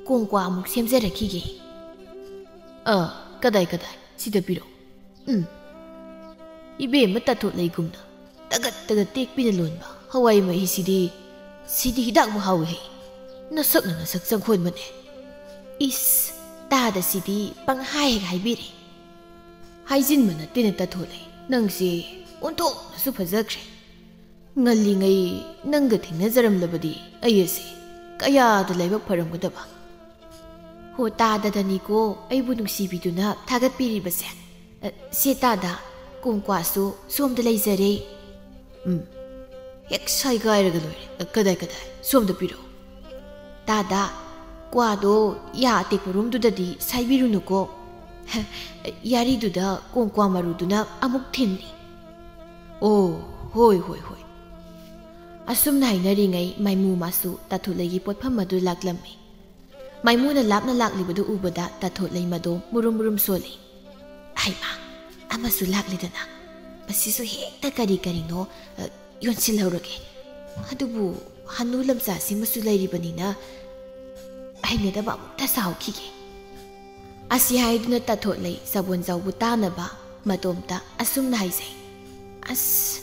ꯀꯣꯡꯀ꯭ꯋꯥ ꯑꯃꯨꯛ ꯁꯦꯝꯖꯔꯛꯈꯤꯒꯦ꯫ ꯑ, ꯀꯗꯥꯏ, ꯀꯗꯥꯏ? ꯁꯤꯗ ꯄꯤꯔꯛꯎ꯫ ꯎꯝ꯫ ꯏꯕꯦꯝꯃ ꯇꯥꯊꯣꯠꯂꯩꯒꯨꯝꯅ ꯇꯒꯠ ꯇꯒꯠ ꯇꯦꯛꯄꯤꯅ ꯂꯣꯟꯕ ꯍꯋꯥꯏ ꯃꯍꯤꯁꯤꯗꯤ, ꯁꯤꯗꯤ ꯍꯤꯗꯥꯛꯃꯨꯛ ꯍꯥꯎꯏ ꯍꯦ꯫ ꯅꯁꯛꯅ ꯅꯁꯛ ꯆꯪꯈꯣꯟꯕꯅꯦ꯫ ꯏꯁ, ꯇꯥꯗ ꯁꯤꯗꯤ ꯄꯪꯍꯥꯏ ꯍꯦꯛ ꯍꯥꯏꯕꯤꯔꯦ꯫ ꯍꯥꯏꯖꯤꯟꯕ ꯅꯠꯇꯦꯅꯦ ꯇꯥꯊꯣꯠꯂꯩ, ꯅꯪꯁꯦ ꯑꯣꯟꯊꯣꯛꯅꯁꯨ ꯐꯖꯈ꯭ꯔꯦ꯫ ꯉꯜꯂꯤꯉꯩ ꯅꯪꯒ ꯊꯦꯡꯅꯖꯔꯝꯂꯕꯗꯤ ꯑꯩ ꯑꯁꯦ ꯀꯌꯥꯗ ꯂꯥꯏꯕꯛ ꯐꯔꯝꯒꯗꯕ꯫ ꯍꯣ, ꯇꯥꯗꯗꯅꯤꯀꯣ ꯑꯩꯕꯨ ꯅꯨꯡꯁꯤꯕꯤꯗꯨꯅ ꯊꯥꯒꯠꯄꯤꯔꯤꯕꯁꯦ꯫ ꯑ, ꯁꯦ ꯇꯥꯗ, ꯀꯣꯡꯀ꯭ꯋꯥꯁꯨ ꯁꯣꯝꯗ ꯂꯩꯖꯔꯦ꯫ ꯎꯝ, ꯍꯦꯛ ꯁꯥꯏꯒꯥꯏꯔꯒ ꯂꯣꯏꯔꯦ꯫ ꯑ, ꯀꯗꯥꯏ, ꯀꯗꯥꯏ? ꯁꯣꯝꯗ ꯄꯤꯔꯛꯑꯣ꯫ ꯇꯥꯗ, ꯀ꯭ꯋꯥꯗꯣ ꯌꯥ ꯑꯇꯦꯛꯄ ꯔꯨꯝꯗꯨꯗꯗꯤ ꯁꯥꯏꯕꯤꯔꯨꯅꯨꯀꯣ꯫ ꯌꯥꯔꯤꯗꯨꯗ ꯀꯣꯡꯀ꯭ꯋꯥ ꯃꯔꯨꯗꯨꯅ ꯑꯃꯨꯛ ꯊꯤꯜꯂꯤ꯫ ꯑꯣ, ꯍꯣꯏ, ꯍꯣꯏ, ꯍꯣꯏ꯫ ꯑꯁꯨꯝꯅ ꯍꯥꯏꯅꯔꯤꯉꯩ ꯃꯥꯏꯃꯨ ꯃꯥꯁꯨ ꯇꯥꯊꯨꯂꯩꯒꯤ ꯄꯣꯠꯐꯝ ꯑꯗꯨ ꯂꯥꯛꯂꯝꯃꯤ꯫ ꯃꯥꯏꯃꯨꯅ ꯂꯥꯞꯅ ꯂꯥꯛꯂꯤꯕꯗꯨ ꯎꯕꯗ ꯇꯥꯊꯣꯠꯂꯩ ꯃꯗꯣ ꯃꯨꯔꯨꯝ ꯃꯨꯔꯨꯝ ꯁꯣꯜꯂꯤ꯫ "ꯍꯩꯃꯥ, ꯑꯃꯁꯨ ꯂꯥꯛꯂꯦꯗꯅ꯫ ꯃꯁꯤꯁꯨ ꯍꯦꯛꯇ ꯀꯔꯤ ꯀꯔꯤꯅꯣ, ꯑ, ꯌꯣꯟꯁꯤꯜꯍꯧꯔꯒꯦ꯫ ꯑꯗꯨꯕꯨ ꯍꯅꯨ ꯂꯝꯆꯥꯁꯤꯃꯁꯨ ꯂꯩꯔꯤꯕꯅꯤꯅ ꯍꯩꯅꯗꯕ ꯑꯃꯨꯛꯇ ꯁꯥꯎꯈꯤꯒꯦ꯫" ꯑꯁꯤ ꯍꯥꯏꯗꯨꯅ ꯇꯥꯊꯣꯠꯂꯩ ꯁꯥꯕꯣꯟꯖꯥꯎꯕꯨ ꯇꯥꯅꯕ ꯃꯇꯣꯝꯇ ꯑꯁꯨꯝꯅ ꯍꯥꯏꯖꯩ꯫ "ꯑꯁ,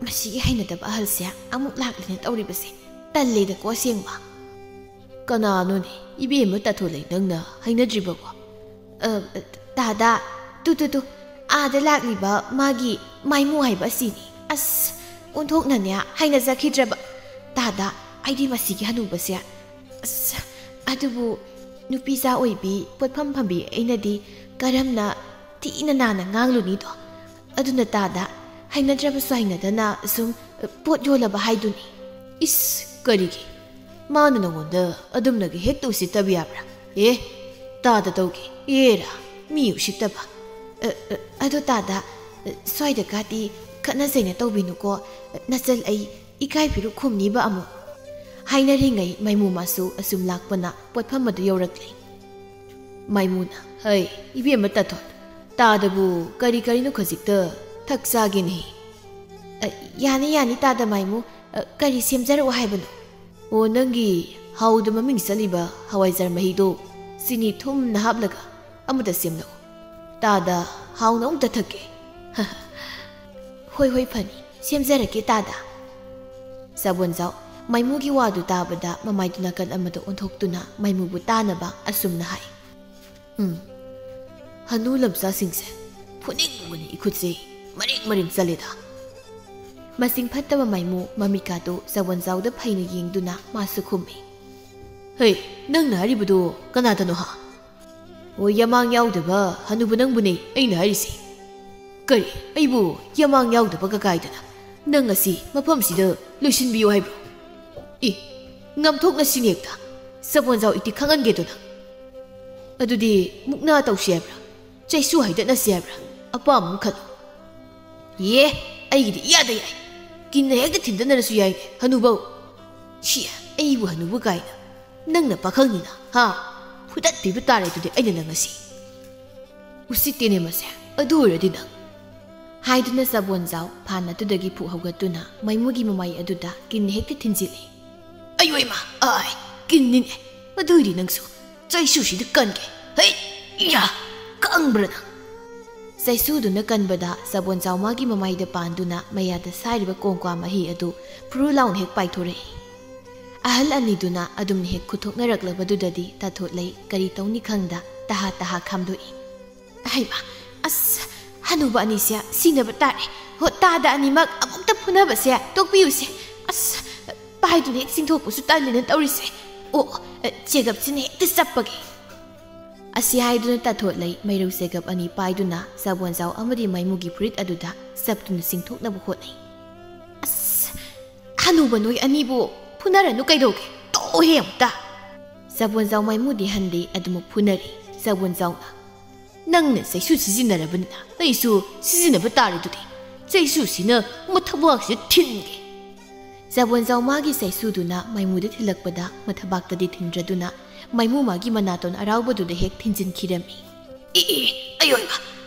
ꯃꯁꯤꯒꯤ ꯍꯩꯅꯗꯕ ꯑꯍꯜꯁꯦ ꯑꯃꯨꯛ ꯂꯥꯛꯂꯦꯅ ꯇꯧꯔꯤꯕꯁꯦ꯫ ꯇꯜꯂꯦꯗꯀꯣ ꯑꯁꯦꯡꯕ꯫" "ꯀꯅꯥꯅꯣꯅꯦ, ꯏꯕꯦꯝꯃ ꯇꯥꯊꯣꯂꯩ ꯅꯪꯅ ꯍꯩꯅꯗ꯭ꯔꯤꯕꯕꯣ?" "ꯑ, ꯇꯥꯗ, ꯇꯨ, ꯇꯨ, ꯇꯨ, ꯑꯥꯗ ꯂꯥꯛꯂꯤꯕ ꯃꯥꯒꯤ ꯃꯥꯏꯃꯨ ꯍꯥꯏꯕ ꯑꯁꯤꯅꯤ꯫ ꯑꯁ, ꯑꯣꯟꯊꯣꯛꯅꯅꯦ ꯍꯩꯅꯖꯈꯤꯗ꯭ꯔꯕ꯫ ꯇꯥꯗ, ꯑꯩꯗꯤ ꯃꯁꯤꯒꯤ ꯍꯅꯨꯕꯁꯦ꯫ ꯑꯁ, ꯑꯗꯨꯕꯨ ꯅꯨꯄꯤꯆꯥ ꯑꯣꯏꯕꯤ, ꯄꯣꯠꯐꯝ ꯐꯝꯕꯤ ꯑꯩꯅꯗꯤ ꯀꯔꯝꯅ ꯊꯤꯅ ꯅꯥꯟꯅ ꯉꯥꯡꯂꯨꯅꯤꯗꯣ? ꯑꯗꯨꯅ ꯇꯥꯗ, ꯍꯩꯅꯗ꯭ꯔꯕꯁꯨ ꯍꯩꯅꯗꯅ ꯁꯨꯝ ꯄꯣꯠ ꯌꯣꯜꯂꯕ ꯍꯥꯏꯗꯨꯅꯤ꯫" "ꯏꯁ, ꯀꯔꯤꯒꯤ? ꯃꯥꯅ ꯅꯉꯣꯟꯗ ꯑꯗꯨꯝꯅꯒ ꯍꯦꯛꯇ ꯎꯁꯤꯠꯇꯕ ꯌꯥꯕ꯭ꯔꯥ? ꯑꯦ, ꯇꯥꯗ ꯇꯧꯒꯦ, ꯑꯦꯔꯥ, ꯃꯤ ꯎꯁꯤꯠꯇꯕ꯫ ꯑ, ꯑ, ꯑꯗꯣ ꯇꯥꯗ, ꯑ, ꯁ꯭ꯋꯥꯏꯗ ꯀꯥꯗꯤ ꯈꯠꯅ ꯆꯩꯅ ꯇꯧꯕꯤꯅꯨꯀꯣ, ꯅꯆꯜ ꯑꯩ ꯏꯀꯥꯏ ꯐꯤꯔꯨꯛ ꯈꯨꯝꯅꯤꯕ ꯑꯃꯨꯛ꯫" ꯍꯥꯏꯅꯔꯤꯉꯩ ꯃꯥꯏꯃꯨ ꯃꯥꯁꯨ ꯑꯁꯨꯝ ꯂꯥꯛꯄꯅ ꯄꯣꯠꯐꯝ ꯑꯗꯨ ꯌꯧꯔꯛꯂꯦ꯫ ꯃꯥꯏꯃꯨꯅ, "ꯍꯩ, ꯏꯕꯦꯝꯃ ꯇꯥꯊꯣꯠ, ꯇꯥꯗꯕꯨ ꯀꯔꯤ ꯀꯔꯤꯅꯣ ꯈꯖꯤꯛꯇ ꯊꯛ ꯆꯥꯒꯦꯅꯦ?" "ꯑ, ꯌꯥꯅꯤ, ꯌꯥꯅꯤ, ꯇꯥꯗ ꯃꯥꯏꯃꯨ, ꯑ, ꯀꯔꯤ ꯁꯦꯝꯖꯔꯛꯑꯣ ꯍꯥꯏꯕꯅꯣ?" "ꯑꯣ, ꯅꯪꯒꯤ ꯍꯥꯎꯗ ꯃꯃꯤꯡ ꯆꯠꯂꯤꯕ ꯍꯋꯥꯏꯖꯥꯔ ꯃꯍꯤꯗꯣ ꯆꯤꯅꯤ ꯊꯨꯝꯅ ꯍꯥꯞꯂꯒ ꯑꯃꯇ ꯁꯦꯝꯂꯛꯎ꯫ ꯇꯥꯗ ꯍꯥꯎꯅ ꯑꯃꯨꯛꯇ ꯊꯛꯀꯦ꯫" "ꯍꯣꯏ, ꯍꯣꯏ, ꯐꯅꯤ, ꯁꯦꯝꯖꯔꯛꯀꯦ ꯇꯥꯗ꯫" ꯁꯥꯕꯣꯟꯖꯥꯎ ꯃꯥꯏꯃꯨꯒꯤ ꯋꯥꯗꯨ ꯇꯥꯕꯗ ꯃꯃꯥꯏꯗꯨ ꯅꯥꯀꯟ ꯑꯃꯗ ꯑꯣꯟꯊꯣꯛꯇꯨꯅ ꯃꯥꯏꯃꯨꯕꯨ ꯇꯥꯅꯕ ꯑꯁꯨꯝꯅ ꯍꯥꯏ꯫ "ꯎꯝ, ꯍꯅꯨ ꯂꯝꯆꯥꯁꯤꯡꯁꯦ ꯐꯨꯅꯤꯡꯕꯅꯤ, ꯏꯈꯨꯠꯁꯦ ꯃꯔꯤꯡ ꯃꯔꯤꯡ ꯆꯠꯂꯦꯗ꯫" ꯃꯁꯤꯡ ꯐꯠꯇꯕ ꯃꯥꯏꯃꯨ ꯃꯃꯤꯀꯥꯗꯨ ꯁꯥꯕꯣꯟꯖꯥꯎꯗ ꯐꯩꯅ ꯌꯦꯡꯗꯨꯅ ꯃꯥꯁꯨ ꯈꯨꯝꯃꯤ꯫ "ꯍꯩ, ꯅꯪꯅ ꯍꯥꯏꯔꯤꯕꯗꯨ ꯀꯅꯥꯗꯅꯣ ꯍꯥ?" "ꯑꯣ, ꯌꯥꯃꯥꯡ ꯌꯥꯎꯗꯕ ꯍꯅꯨꯕ ꯅꯪꯕꯨꯅꯦ ꯑꯩꯅ ꯍꯥꯏꯔꯤꯁꯦ꯫" "ꯀꯔꯤ? ꯑꯩꯕꯨ ꯌꯥꯃꯥꯡ ꯌꯥꯎꯗꯕꯒ ꯀꯥꯏꯗꯅ ꯅꯪ ꯉꯁꯤ ꯃꯐꯝꯁꯤꯗ ꯂꯣꯏꯁꯤꯟꯕꯤꯌꯨ ꯍꯥꯏꯕ꯭ꯔꯣ? ꯏ, ꯉꯝꯊꯣꯛꯅ ꯁꯤꯅꯦꯛꯇ ꯁꯕꯣꯟꯖꯥꯎ ꯏꯇꯤ ꯈꯪꯍꯟꯒꯦꯗꯣ ꯅꯪ? ꯑꯗꯨꯗꯤ ꯃꯨꯛꯅꯥ ꯇꯧꯁꯤ ꯍꯥꯏꯕ꯭ꯔꯥ? ꯆꯩꯁꯨ ꯍꯥꯏꯗꯠꯅꯁꯤ ꯍꯥꯏꯕ꯭ꯔꯥ? ꯑꯄꯥꯝꯕ ꯑꯃ ꯈꯜꯂꯣ꯫" "ꯌꯦ, ꯑꯩꯒꯤꯗꯤ ꯏꯌꯥꯗ ꯌꯥꯏ꯫ ꯀꯤꯟꯅ ꯍꯦꯛꯇ ꯊꯤꯟꯗꯠꯅꯔꯁꯨ ꯌꯥꯏꯅꯦ, ꯍꯅꯨꯕꯧ꯫" "ꯁꯤ, ꯑꯩꯕꯨ ꯍꯅꯨꯕ ꯀꯥꯏꯅ? ꯅꯪꯅ ꯄꯥꯈꯪꯅꯤꯅ, ꯍꯥ? ꯐꯨꯗꯠꯄꯤꯕ ꯇꯥꯔꯦ ꯑꯗꯨꯗꯤ ꯑꯩꯅ ꯅꯪ ꯉꯁꯤ꯫" "ꯎꯁꯤꯠꯇꯦꯅꯦ ꯃꯁꯦ꯫ ꯑꯗꯨ ꯑꯣꯏꯔꯗꯤ ꯅꯪ꯫" ꯍꯥꯏꯗꯨꯅ ꯁꯕꯣꯟꯖꯥꯎ ꯐꯥꯟ ꯑꯗꯨꯗꯒꯤ ꯐꯨꯛ ꯍꯧꯒꯠꯇꯨꯅ ꯃꯩꯃꯨꯒꯤ ꯃꯃꯥꯏ ꯑꯗꯨꯗ ꯀꯤꯟꯅ ꯍꯦꯛꯇ ꯊꯤꯟꯖꯤꯜꯂꯤ꯫ "ꯑꯌꯣ ꯏꯃꯥ, ꯑꯥꯏ, ꯀꯤꯟꯅꯤꯅꯦ꯫ ꯑꯗꯨꯏꯗꯤ ꯅꯪꯁꯨ ꯆꯩꯁꯨꯁꯤꯗ ꯀꯟꯒꯦ꯫ ꯍꯩ, ꯏꯌꯥ, ꯀꯪꯕ꯭ꯔꯥ ꯅꯪ?" ꯆꯩꯁꯨꯗꯨꯅ ꯀꯟꯕꯗ ꯁꯕꯣꯟꯖꯥꯎ ꯃꯥꯒꯤ ꯃꯃꯥꯏꯗ ꯄꯥꯟꯗꯨꯅ ꯃꯌꯥꯗ ꯁꯥꯏꯔꯤꯕ ꯀꯣꯡꯀ꯭ꯋꯥ ꯃꯍꯤ ꯑꯗꯨ ꯐꯨꯔꯨ ꯂꯥꯎꯅ ꯍꯦꯛ ꯄꯥꯏꯊꯣꯔꯛꯏ꯫ ꯑꯍꯜ ꯑꯅꯤꯗꯨꯅ ꯑꯗꯨꯝꯅ ꯍꯦꯛ ꯈꯨꯠꯊꯣꯛꯅꯔꯛꯂꯕꯗꯨꯗꯗꯤ ꯇꯥꯊꯣꯠꯂꯩ ꯀꯔꯤ ꯇꯧꯅꯤ ꯈꯪꯗ ꯇꯍꯥ ꯇꯍꯥ ꯈꯥꯝꯗꯣꯛꯏ꯫ "ꯑꯍꯩꯃ, ꯑꯁ, ꯍꯅꯨꯕ ꯑꯅꯤꯁꯦ ꯁꯤꯅꯕ ꯇꯥꯔꯦ꯫ ꯍꯣ, ꯇꯥꯗ ꯑꯅꯤꯃꯛ ꯑꯃꯨꯛꯇ ꯐꯨꯅꯕꯁꯦ ꯇꯣꯛꯄꯤꯌꯨꯁꯦ꯫ ꯑꯁ, ꯄꯥꯏꯗꯨꯅ ꯍꯦꯛ ꯆꯤꯡꯊꯣꯛꯄꯁꯨ ꯇꯜꯂꯦꯅ ꯇꯧꯔꯤꯁꯦ꯫ ꯑꯣ, ꯆꯦꯒꯞꯁꯤꯅ ꯍꯦꯛꯇ ꯆꯞꯄꯒꯦ꯫" ꯑꯁꯤ ꯍꯥꯏꯗꯨꯅ ꯇꯥꯊꯣꯠꯂꯩ ꯃꯩꯔꯧ ꯆꯦꯒꯞ ꯑꯅꯤ ꯄꯥꯏꯗꯨꯅ ꯁꯕꯣꯟꯖꯥꯎ ꯑꯃꯗꯤ ꯃꯩꯃꯨꯒꯤ ꯐꯨꯔꯤꯠ ꯑꯗꯨꯗ ꯆꯞꯇꯨꯅ ꯆꯤꯡꯊꯣꯛꯅꯕ ꯍꯣꯠꯅꯩ꯫ "ꯑꯁ, ꯍꯅꯨꯕ ꯅꯣꯏ ꯑꯅꯤꯕꯨ ꯐꯨꯅꯔꯅꯨ ꯀꯩꯗꯧꯒꯦ? ꯇꯣꯛꯑꯣꯍꯦ ꯑꯃꯨꯛꯇ!" ꯁꯕꯣꯟꯖꯥꯎ ꯃꯩꯃꯨꯗꯤ ꯍꯟꯗꯦ, ꯑꯗꯨꯃꯛ ꯐꯨꯅꯔꯤ꯫ ꯁꯕꯣꯟꯖꯥꯎꯅ, "ꯅꯪꯅ ꯆꯩꯁꯨ ꯁꯤꯖꯤꯟꯅꯔꯕꯅꯤꯅ ꯑꯩꯁꯨ ꯁꯤꯖꯤꯟꯅꯕ ꯇꯥꯔꯦ ꯑꯗꯨꯗꯤ꯫ ꯆꯩꯁꯨꯁꯤꯅ ꯃꯊꯕꯥꯛꯁꯤꯗ ꯊꯤꯟꯒꯦ꯫" ꯁꯕꯣꯟꯖꯥꯎ ꯃꯥꯒꯤ ꯆꯩꯁꯨꯗꯨꯅ ꯃꯩꯃꯨꯗ ꯊꯤꯜꯂꯛꯄꯗ ꯃꯊꯕꯥꯛꯇꯗꯤ ꯊꯤꯟꯗ꯭ꯔꯗꯨꯅ ꯃꯩꯃꯨ ꯃꯥꯒꯤ ꯃꯅꯥꯇꯣꯟ ꯑꯔꯥꯎꯕꯗꯨꯗ ꯍꯦꯛ ꯊꯤꯟꯖꯤꯟꯈꯤꯔꯝꯃꯤ꯫ "ꯑꯦ, ꯑꯦ, ꯑꯌꯣ ꯏꯃꯥ,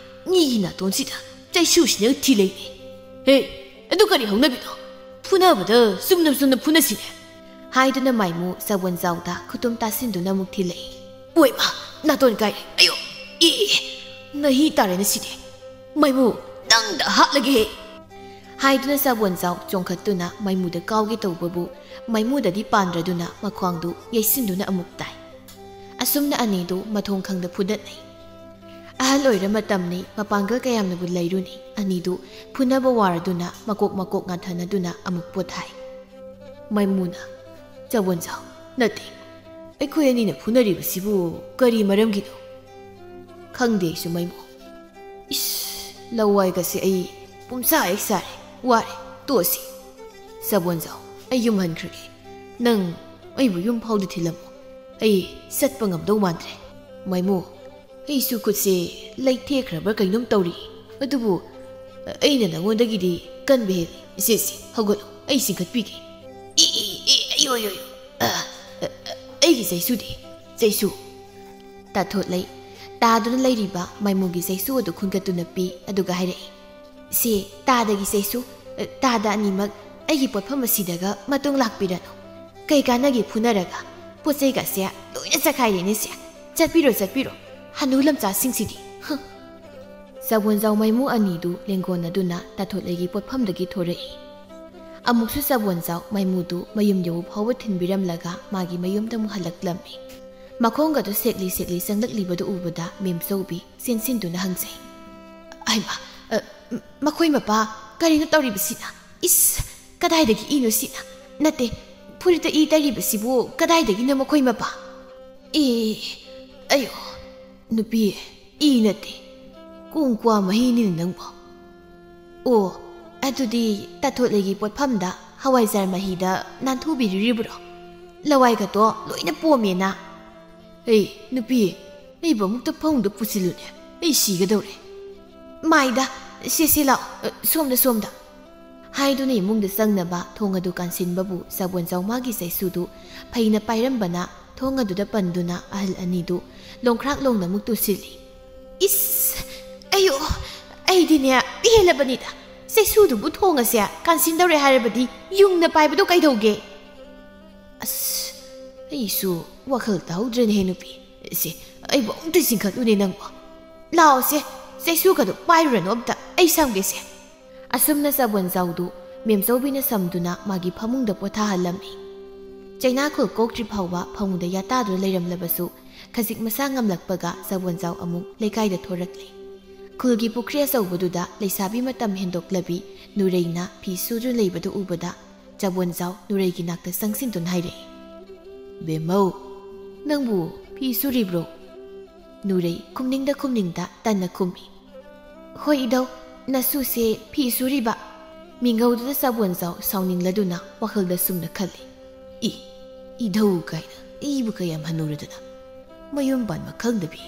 ꯃꯤꯒꯤ ꯅꯥꯇꯣꯟꯁꯤꯗ ꯆꯩꯁꯨꯁꯤꯅ ꯊꯤꯜꯂꯛꯏꯅꯦ꯫ ꯍꯦ, ꯑꯗꯨ ꯀꯔꯤ ꯍꯧꯅꯕꯤꯅꯣ? ꯐꯨꯅꯕꯗ ꯆꯨꯝꯅ ꯆꯨꯝꯅ ꯐꯨꯅꯁꯤꯅꯦ꯫" ꯍꯥꯏꯗꯨꯅ ꯃꯥꯏꯃꯨ ꯁꯕꯣꯟꯖꯥꯎꯗ ꯈꯨꯇꯨꯝ ꯇꯥꯁꯤꯟꯗꯨꯅ ꯑꯃꯨꯛ ꯊꯤꯜꯂꯛꯏ꯫ "ꯑꯣꯏꯃ, ꯅꯥꯇꯣꯟ ꯀꯥꯏꯔꯦ꯫ ꯑꯌꯣ, ꯏ, ꯅꯍꯤ ꯇꯥꯔꯦꯅꯦ ꯁꯤꯗꯤ꯫ ꯃꯥꯏꯃꯨ, ꯅꯪꯗ ꯍꯥꯠꯂꯒꯦꯍꯦ!" ꯍꯥꯏꯗꯨꯅ ꯁꯕꯣꯟꯖꯥꯎ ꯆꯣꯡꯈꯠꯇꯨꯅ ꯃꯥꯏꯃꯨꯗ ꯀꯥꯎꯒꯦ ꯇꯧꯕꯕꯨ ꯃꯥꯏꯃꯨꯗꯗꯤ ꯄꯥꯟꯗ꯭ꯔꯗꯨꯅ ꯃꯈ꯭ꯋꯥꯡꯗꯨ ꯌꯩꯁꯤꯟꯗꯨꯅ ꯑꯃꯨꯛ ꯇꯥꯏ꯫ ꯑꯁꯨꯝꯅ ꯑꯅꯤꯗꯨ ꯃꯊꯣꯡ ꯈꯪꯗ ꯐꯨꯗꯠꯅꯩ꯫ ꯑꯍꯜ ꯑꯣꯏꯔ ꯃꯇꯝꯅꯤ, ꯃꯄꯥꯡꯒꯜ ꯀꯌꯥꯝꯅꯕꯨ ꯂꯩꯔꯨꯅꯤ꯫ ꯑꯅꯤꯗꯨ ꯐꯨꯅꯕ ꯋꯥꯔꯗꯨꯅ ꯃꯀꯣꯛ ꯃꯀꯣꯛ ꯉꯥꯊꯅꯗꯨꯅ ꯑꯃꯨꯛ ꯄꯣꯊꯥꯏ꯫ ꯃꯥꯏꯃꯨꯅ, "ꯁꯕꯣꯟꯖꯥꯎ, ꯅꯠꯇꯦ, ꯑꯩꯈꯣꯏ ꯑꯅꯤꯅ ꯐꯨꯅꯔꯤꯕꯁꯤꯕꯨ ꯀꯔꯤ ꯃꯔꯝꯒꯤꯅꯣ?" "ꯈꯪꯗꯦ ꯑꯩꯁꯨ ꯃꯥꯏꯃꯨ꯫ ꯏꯁ, "ꯂꯋꯥꯏꯒꯁꯦ ꯑꯩ ꯄꯨꯝꯁꯥ ꯍꯦꯛ ꯁꯥꯔꯦ, ꯋꯥꯔꯦ, ꯇꯣꯛꯑꯁꯤ꯫ ꯆꯥꯕꯣꯟꯖꯥꯎ, ꯑꯩ ꯌꯨꯝ ꯍꯟꯈ꯭ꯔꯒꯦ꯫ ꯅꯪ ꯑꯩꯕꯨ ꯌꯨꯝ ꯐꯥꯎꯗꯤ ꯊꯤꯜꯂꯝꯃꯨ꯫ ꯑꯩ ꯆꯠꯄ ꯉꯝꯗꯧ ꯃꯥꯟꯗ꯭ꯔꯦ꯫ ꯃꯥꯏꯃꯨ, ꯑꯩꯁꯨ ꯈꯨꯠꯁꯦ ꯂꯩꯊꯦꯛꯈ꯭ꯔꯕ꯭ꯔꯥ ꯀꯩꯅꯣꯝ ꯇꯧꯔꯤ꯫ ꯑꯗꯨꯕꯨ ꯑꯩꯅ ꯅꯉꯣꯟꯗꯒꯤꯗꯤ ꯀꯟꯕ ꯍꯦꯜꯂꯤ꯫ ꯏꯆꯦꯁꯦ, ꯍꯧꯒꯠꯂꯨ, ꯑꯩ ꯆꯤꯡꯈꯠꯄꯤꯒꯦ꯫ ꯏ, ꯏ, ꯏ, ꯑꯌꯣ, ꯑꯌꯣ, ꯑꯌꯣ꯫ ꯑ, ꯑ, ꯑ, ꯑꯩꯒꯤ ꯆꯩꯁꯨꯗꯤ? ꯆꯩꯁꯨ?" ꯇꯥꯊꯣꯠꯂꯩ ꯇꯥꯗꯨꯅ ꯂꯩꯔꯤꯕ ꯃꯥꯏꯃꯨꯒꯤ ꯆꯩꯁꯨ ꯑꯗꯨ ꯈꯨꯟꯒꯠꯇꯨꯅ ꯄꯤ, ꯑꯗꯨꯒ ꯍꯥꯏꯔꯛꯏ, "ꯁꯦ, ꯇꯥꯗꯒꯤ ꯆꯩꯁꯨ, ꯑ, ꯇꯥꯗ ꯑꯅꯤꯃꯛ ꯑꯩꯒꯤ ꯄꯣꯠꯐꯝ ꯑꯁꯤꯗꯒ ꯃꯇꯨꯡ ꯂꯥꯛꯄꯤꯔꯅꯨ꯫ ꯀꯩ ꯀꯥꯟꯅꯒꯦ ꯐꯨꯅꯔꯒ? ꯄꯣꯠ ꯆꯩꯒꯁꯦ ꯂꯣꯏꯅ ꯆꯈꯥꯏꯔꯦꯅꯦ ꯁꯦ꯫ ꯆꯠꯄꯤꯔꯣ, ꯆꯠꯄꯤꯔꯣ꯫ ꯍꯅꯨ ꯂꯝꯆꯥꯁꯤꯡꯁꯤꯗꯤ꯫ ꯍꯨꯝ꯫" ꯆꯥꯕꯣꯟꯖꯥꯎ ꯃꯥꯏꯃꯨ ꯑꯅꯤꯗꯨ ꯂꯦꯡꯒꯣꯟꯅꯗꯨꯅ ꯇꯥꯊꯣꯠꯂꯩꯒꯤ ꯄꯣꯠꯐꯝꯗꯒꯤ ꯊꯣꯔꯛꯏ꯫ ꯑꯃꯨꯛꯁꯨ ꯆꯥꯕꯣꯟꯖꯥꯎ ꯃꯥꯏꯃꯨꯗꯨ ꯃꯌꯨꯝ ꯌꯧꯕ ꯐꯥꯎꯕ ꯊꯤꯟꯕꯤꯔꯝꯂꯒ ꯃꯥꯒꯤ ꯃꯌꯨꯝꯗ ꯑꯃꯨꯛ ꯍꯜꯂꯛꯂꯝꯃꯤ꯫ ꯃꯈꯣꯡꯒꯗꯨ ꯁꯦꯛꯂꯤ ꯁꯦꯛꯂꯤ ꯆꯪꯂꯛꯂꯤꯕꯗꯨ ꯎꯕꯗ ꯃꯦꯝꯆꯧꯕꯤ ꯆꯦꯟꯁꯤꯟꯗꯨꯅ ꯍꯪꯖꯩ, "ꯍꯩꯃꯥ, ꯑ, ꯃꯈꯣꯏ ꯃꯄꯥ ꯀꯔꯤꯅꯣ ꯇꯧꯔꯤꯕꯁꯤꯅ? ꯏꯁ, ꯀꯗꯥꯏꯗꯒꯤ ꯏꯅꯣ ꯁꯤꯅ? ꯅꯠꯇꯦ, ꯐꯨꯔꯤꯠꯇ ꯏ ꯇꯩꯔꯤꯕꯁꯤꯕꯨ ꯀꯗꯥꯏꯗꯒꯤꯅꯣ ꯃꯈꯣꯏ ꯃꯄꯥ?" "ꯑꯦ, ꯑꯌꯣ, ꯅꯨꯄꯤ, ꯏ ꯅꯠꯇꯦ, ꯀꯣꯡ ꯀ꯭ꯋꯥ ꯃꯍꯤꯅꯤꯅꯦ ꯅꯪꯕꯣ꯫ ꯑꯣ, ꯑꯗꯨꯗꯤ ꯇꯥꯊꯣꯠꯂꯩꯒꯤ ꯄꯣꯠꯐꯝꯗ ꯍꯋꯥꯏꯖꯥꯔ ꯃꯍꯤꯗ ꯅꯥꯟꯊꯨꯕꯤꯔꯤꯕ꯭ꯔꯣ? ꯂꯋꯥꯏꯒꯇꯣ ꯂꯣꯏꯅ ꯄꯣꯝꯃꯦꯅ꯫" "ꯑꯩ, ꯅꯨꯄꯤ, ꯑꯩꯕꯨ ꯑꯃꯨꯛꯇ ꯐꯃꯨꯡꯗ ꯄꯨꯁꯤꯜꯂꯨꯅꯦ, ꯑꯩ ꯁꯤꯒꯗꯧꯔꯦ꯫" "ꯃꯥꯏꯗ, ꯁꯦ, ꯁꯦ ꯂꯥꯛꯑꯣ, ꯁꯣꯝꯗ, ꯁꯣꯝꯗ꯫" ꯍꯥꯏꯗꯨꯅ ꯏꯃꯨꯡꯗ ꯆꯪꯅꯕ ꯊꯣꯡ ꯑꯗꯨ ꯀꯥꯟꯁꯤꯟꯕꯕꯨ ꯆꯥꯕꯣꯟꯖꯥꯎ ꯃꯥꯒꯤ ꯆꯩꯁꯨꯗꯨ ꯐꯩꯅ ꯄꯥꯏꯔꯝꯕꯅ ꯊꯣꯡ ꯑꯗꯨꯗ ꯄꯟꯗꯨꯅ ꯑꯍꯜ ꯑꯅꯤꯗꯨ ꯂꯣꯡꯈ꯭ꯔꯥꯛ ꯂꯣꯡꯅ ꯑꯃꯨꯛ ꯇꯨꯁꯤꯜꯂꯤ꯫ "ꯏꯁ! ꯑꯌꯣ! ꯑꯩꯗꯤꯅꯦ ꯄꯦꯜꯂꯕꯅꯤꯗ꯫ ꯆꯩꯁꯨꯗꯨꯕꯨ ꯊꯣꯡ ꯑꯁꯦ ꯀꯥꯟꯁꯤꯟꯗꯧꯔꯦ ꯍꯥꯏꯔꯕꯗꯤ ꯌꯨꯡꯅ ꯄꯥꯏꯕꯗꯣ ꯀꯩꯗꯧꯒꯦ?" "ꯑꯁ! ꯑꯩꯁꯨ ꯋꯥꯈꯜ ꯇꯥꯍꯧꯗ꯭ꯔꯦꯅꯦꯍꯦ ꯅꯨꯄꯤ꯫ ꯁꯦ, ꯑꯩꯕꯨ ꯑꯃꯨꯛꯇ ꯆꯤꯡꯈꯠꯂꯨꯅꯦ ꯅꯪꯕꯨ꯫ ꯂꯥꯛꯑꯣꯁꯦ, ꯆꯩꯁꯨꯒꯗꯣ ꯄꯥꯏꯔꯨꯔꯅꯨ ꯑꯝꯇ, ꯑꯩ ꯁꯝꯒꯦꯁꯦ꯫" ꯑꯁꯨꯝꯅ ꯆꯥꯕꯣꯟꯖꯥꯎꯗꯨ ꯃꯦꯝꯆꯧꯕꯤꯅ ꯁꯝꯗꯨꯅ ꯃꯥꯒꯤ ꯐꯃꯨꯡꯗ ꯄꯣꯊꯥꯍꯜꯂꯝꯃꯤ꯫ ꯆꯩꯅꯥꯈꯣꯜ ꯀꯣꯛꯇ꯭ꯔꯤ ꯐꯥꯎꯕ ꯐꯃꯨꯡꯗ ꯌꯥꯇꯥꯗꯨꯅ ꯂꯩꯔꯝꯂꯕꯁꯨ ꯈꯖꯤꯛ ꯃꯁꯥ ꯉꯝꯂꯛꯄꯒ ꯆꯥꯕꯣꯟꯖꯥꯎ ꯑꯃꯨꯛ ꯂꯩꯀꯥꯏꯗ ꯊꯣꯔꯛꯂꯦ꯫ ꯈꯨꯜꯒꯤ ꯄꯨꯈ꯭ꯔꯤ ꯑꯆꯧꯕꯗꯨꯗ ꯂꯩꯁꯥꯕꯤ ꯃꯇꯝ ꯍꯦꯟꯗꯣꯛꯂꯕꯤ ꯅꯨꯔꯩꯅ ꯐꯤ ꯁꯨꯗꯨꯅ ꯂꯩꯕꯗꯨ ꯎꯕꯗ ꯆꯥꯕꯣꯟꯖꯥꯎ ꯅꯨꯔꯩꯒꯤ ꯅꯥꯛꯇ ꯆꯪꯁꯤꯟꯗꯨꯅ ꯍꯥꯏꯔꯛꯏ, "ꯕꯦꯝꯃꯧ, ꯅꯪꯕꯨ ꯐꯤ ꯁꯨꯔꯤꯕ꯭ꯔꯣ?" ꯅꯨꯔꯩ ꯈꯨꯝꯅꯤꯡꯗ ꯈꯨꯝꯅꯤꯡꯗ ꯇꯟꯅ ꯈꯨꯝꯃꯤ, "ꯍꯣꯏ ꯏꯙꯧ, ꯅꯁꯨꯁꯦ ꯐꯤ ꯁꯨꯔꯤꯕ?" ꯃꯤꯡꯒꯧꯗꯨꯗ ꯆꯥꯕꯣꯟꯖꯥꯎ ꯁꯥꯎꯅꯤꯡꯂꯗꯨꯅ ꯋꯥꯈꯜꯗ ꯁꯨꯝꯅ ꯈꯜꯂꯤ꯫ "ꯏ, ꯏꯙꯧ ꯀꯥꯏꯅ ꯑꯩꯕꯨ ꯀꯌꯥꯝ ꯍꯟꯅꯨꯔꯗꯅ ꯃꯌꯨꯝ ꯄꯥꯟꯕ ꯈꯪꯗꯕꯤ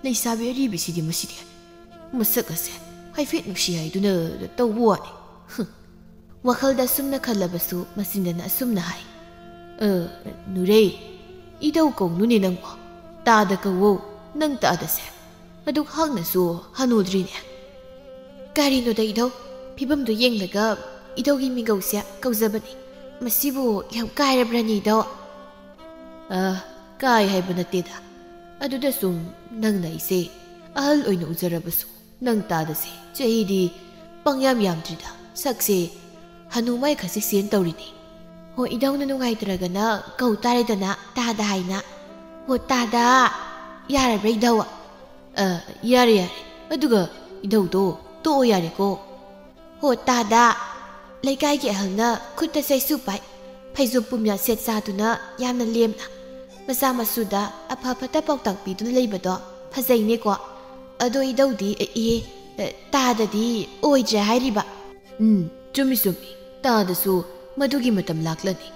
ꯂꯩꯁꯥꯕꯤ ꯑꯔꯤꯕꯤꯁꯤꯗꯤ ꯃꯁꯤꯗꯤ꯫ ꯃꯁꯛ ꯑꯁꯦ ꯍꯥꯏꯐꯦꯠ ꯅꯨꯡꯁꯤ ꯍꯥꯏꯗꯨꯅ ꯇꯧꯕ ꯋꯥꯅꯤ꯫ ꯍꯨꯝ꯫" ꯋꯥꯈꯜꯗ ꯁꯨꯝꯅ ꯈꯜꯂꯕꯁꯨ ꯃꯆꯤꯟꯗꯅ ꯑꯁꯨꯝꯅ ꯍꯥꯏ, "ꯑ, ꯅꯨꯔꯩ, ꯏꯙꯧ ꯀꯧꯅꯨꯅꯦ ꯅꯪꯕꯣ꯫ ꯇꯥꯗ ꯀꯧꯋꯣ, ꯅꯪ ꯇꯥꯗꯁꯦ꯫ ꯑꯗꯨꯛ ꯍꯥꯛꯅꯁꯨ ꯍꯅꯨꯗ꯭ꯔꯤꯅꯦ꯫" "ꯀꯔꯤꯅꯣꯗ ꯏꯙꯧ, ꯐꯤꯕꯝꯗꯨ ꯌꯦꯡꯂꯒ ꯏꯙꯧꯒꯤ ꯃꯤꯡꯒꯧꯁꯦ ꯀꯧꯖꯕꯅꯤ꯫ ꯃꯁꯤꯕꯨ ꯌꯥꯝ ꯀꯥꯏꯔꯕ꯭ꯔꯅꯤ ꯏꯙꯧ?" "ꯑ, ꯀꯥꯏ ꯍꯥꯏꯕ ꯅꯠꯇꯦꯗ꯫ ꯑꯗꯨꯗ ꯁꯨꯝ ꯅꯪꯅ ꯑꯩꯁꯦ ꯑꯍꯜ ꯑꯣꯏꯅ ꯎꯖꯔꯕꯁꯨ ꯅꯪ ꯇꯥꯗꯁꯦ ꯆꯍꯤꯗꯤ ꯄꯪꯌꯥꯝ ꯌꯥꯝꯗ꯭ꯔꯤꯗ, ꯁꯛꯁꯦ ꯍꯅꯨ ꯃꯥꯏ ꯈꯖꯤꯛ ꯁꯦꯟ ꯇꯧꯔꯤꯅꯤ꯫" "ꯍꯣ, ꯏꯙꯧꯅ ꯅꯨꯡꯉꯥꯏꯇ꯭ꯔꯒꯅ ꯀꯧ ꯇꯥꯔꯦꯗꯅ ꯇꯥꯗ ꯍꯥꯏꯅ꯫ ꯍꯣ ꯇꯥꯗ, ꯌꯥꯔꯕ꯭ꯔꯥ ꯏꯙꯧ?" "ꯑ, ꯌꯥꯔꯦ, ꯌꯥꯔꯦ꯫ ꯑꯗꯨꯒ ꯏꯙꯧꯗꯣ ꯇꯣꯛꯑꯣ ꯌꯥꯔꯦꯀꯣ꯫" "ꯍꯣ ꯇꯥꯗ, ꯂꯩꯀꯥꯏꯒꯤ ꯑꯍꯜꯅ ꯈꯨꯠꯇ ꯆꯩꯁꯨ ꯄꯥꯏ, ꯐꯩꯖꯣꯝ ꯄꯨꯝꯌꯥ ꯁꯦꯠ ꯆꯥꯗꯨꯅ ꯌꯥꯝꯅ ꯂꯦꯝꯅ꯫ ꯃꯆꯥ ꯃꯁꯨꯗ ꯑꯐ ꯐꯠꯇ ꯄꯥꯎꯇꯥꯛ ꯄꯤꯗꯨꯅ ꯂꯩꯕꯗꯣ ꯐꯖꯩꯅꯦꯀꯣ꯫ ꯑꯗꯣ ꯏꯙꯧꯗꯤ, ꯑꯦ, ꯏꯍꯦ, ꯑꯦ, ꯇꯥꯗꯗꯤ ꯑꯣꯏꯗ꯭ꯔꯦ ꯍꯥꯏꯔꯤꯕ?" "ꯎꯝ, ꯆꯨꯝꯃꯤ, ꯆꯨꯝꯃꯤ꯫ ꯇꯥꯗꯁꯨ ꯃꯗꯨꯒꯤ ꯃꯇꯝ ꯂꯥꯛꯂꯅꯤ꯫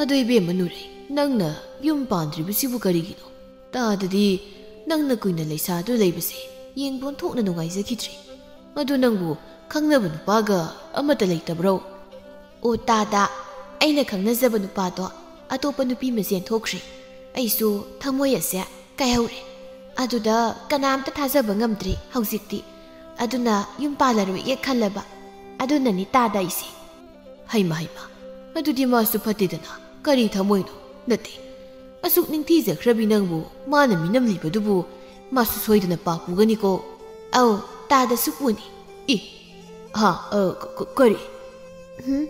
ꯑꯗꯣ ꯏꯕꯦꯝꯃ ꯅꯨꯔꯩ, ꯅꯪꯅ ꯌꯨꯝ ꯄꯥꯟꯗ꯭ꯔꯤꯕꯁꯤꯕꯨ ꯀꯔꯤꯒꯤꯅꯣ? ꯇꯥꯗꯗꯤ ꯅꯪꯅ ꯀꯨꯏꯅ ꯂꯩꯁꯥꯗꯨ ꯂꯩꯕꯁꯦ ꯌꯦꯡꯕ ꯑꯣꯟꯊꯣꯛꯅ ꯅꯨꯡꯉꯥꯏꯖꯈꯤꯗ꯭ꯔꯦ꯫ ꯑꯗꯨ ꯅꯪꯕꯨ ꯈꯪꯅꯕ ꯅꯨꯄꯥꯒ ꯑꯃꯠꯇ ꯂꯩꯇꯕ꯭ꯔꯣ?" "ꯑꯣ ꯇꯥꯗ, ꯑꯩꯅ ꯈꯪꯅꯖꯕ ꯅꯨꯄꯥꯗꯣ ꯑꯇꯣꯞꯄ ꯅꯨꯄꯤ ꯑꯃ ꯆꯦꯟꯊꯣꯛꯈ꯭ꯔꯦ꯫ ꯑꯩꯁꯨ ꯊꯃꯣꯏ ꯑꯁꯦ ꯀꯥꯏꯍꯧꯔꯦ꯫ ꯑꯗꯨꯗ ꯀꯅꯥꯝꯇ ꯊꯥꯖꯕ ꯉꯝꯗ꯭ꯔꯦ ꯍꯧꯖꯤꯛꯇꯤ꯫ ꯑꯗꯨꯅ ꯌꯨꯝ ꯄꯥꯜꯂꯔꯣꯏꯒꯦ ꯈꯜꯂꯕ꯫ ꯑꯗꯨꯅꯅꯤ ꯇꯥꯗ ꯑꯩꯁꯦ꯫" "ꯍꯩꯃ, ꯍꯩꯃ, ꯑꯗꯨꯗꯤ ꯃꯥꯁꯨ ꯐꯠꯇꯦꯗꯅ꯫ ꯀꯔꯤ ꯊꯃꯣꯏꯅꯣ? ꯅꯠꯇꯦ, ꯑꯁꯨꯛ ꯅꯤꯡꯊꯤꯖꯈ꯭ꯔꯕꯤ ꯅꯪꯕꯨ ꯃꯥꯅ ꯃꯤꯅꯝꯂꯤꯕꯗꯨꯕꯨ ꯃꯥꯁꯨ ꯁꯣꯏꯗꯅ ꯄꯥꯞ ꯄꯨꯒꯅꯤꯀꯣ꯫" "ꯑꯧ, ꯇꯥꯗꯁꯨ ꯄꯨꯅꯤ꯫" "ꯏ, ꯍꯥ, ꯑ, ꯀ-, ꯀ-, ꯀꯔꯤ?" "ꯍꯨꯝ,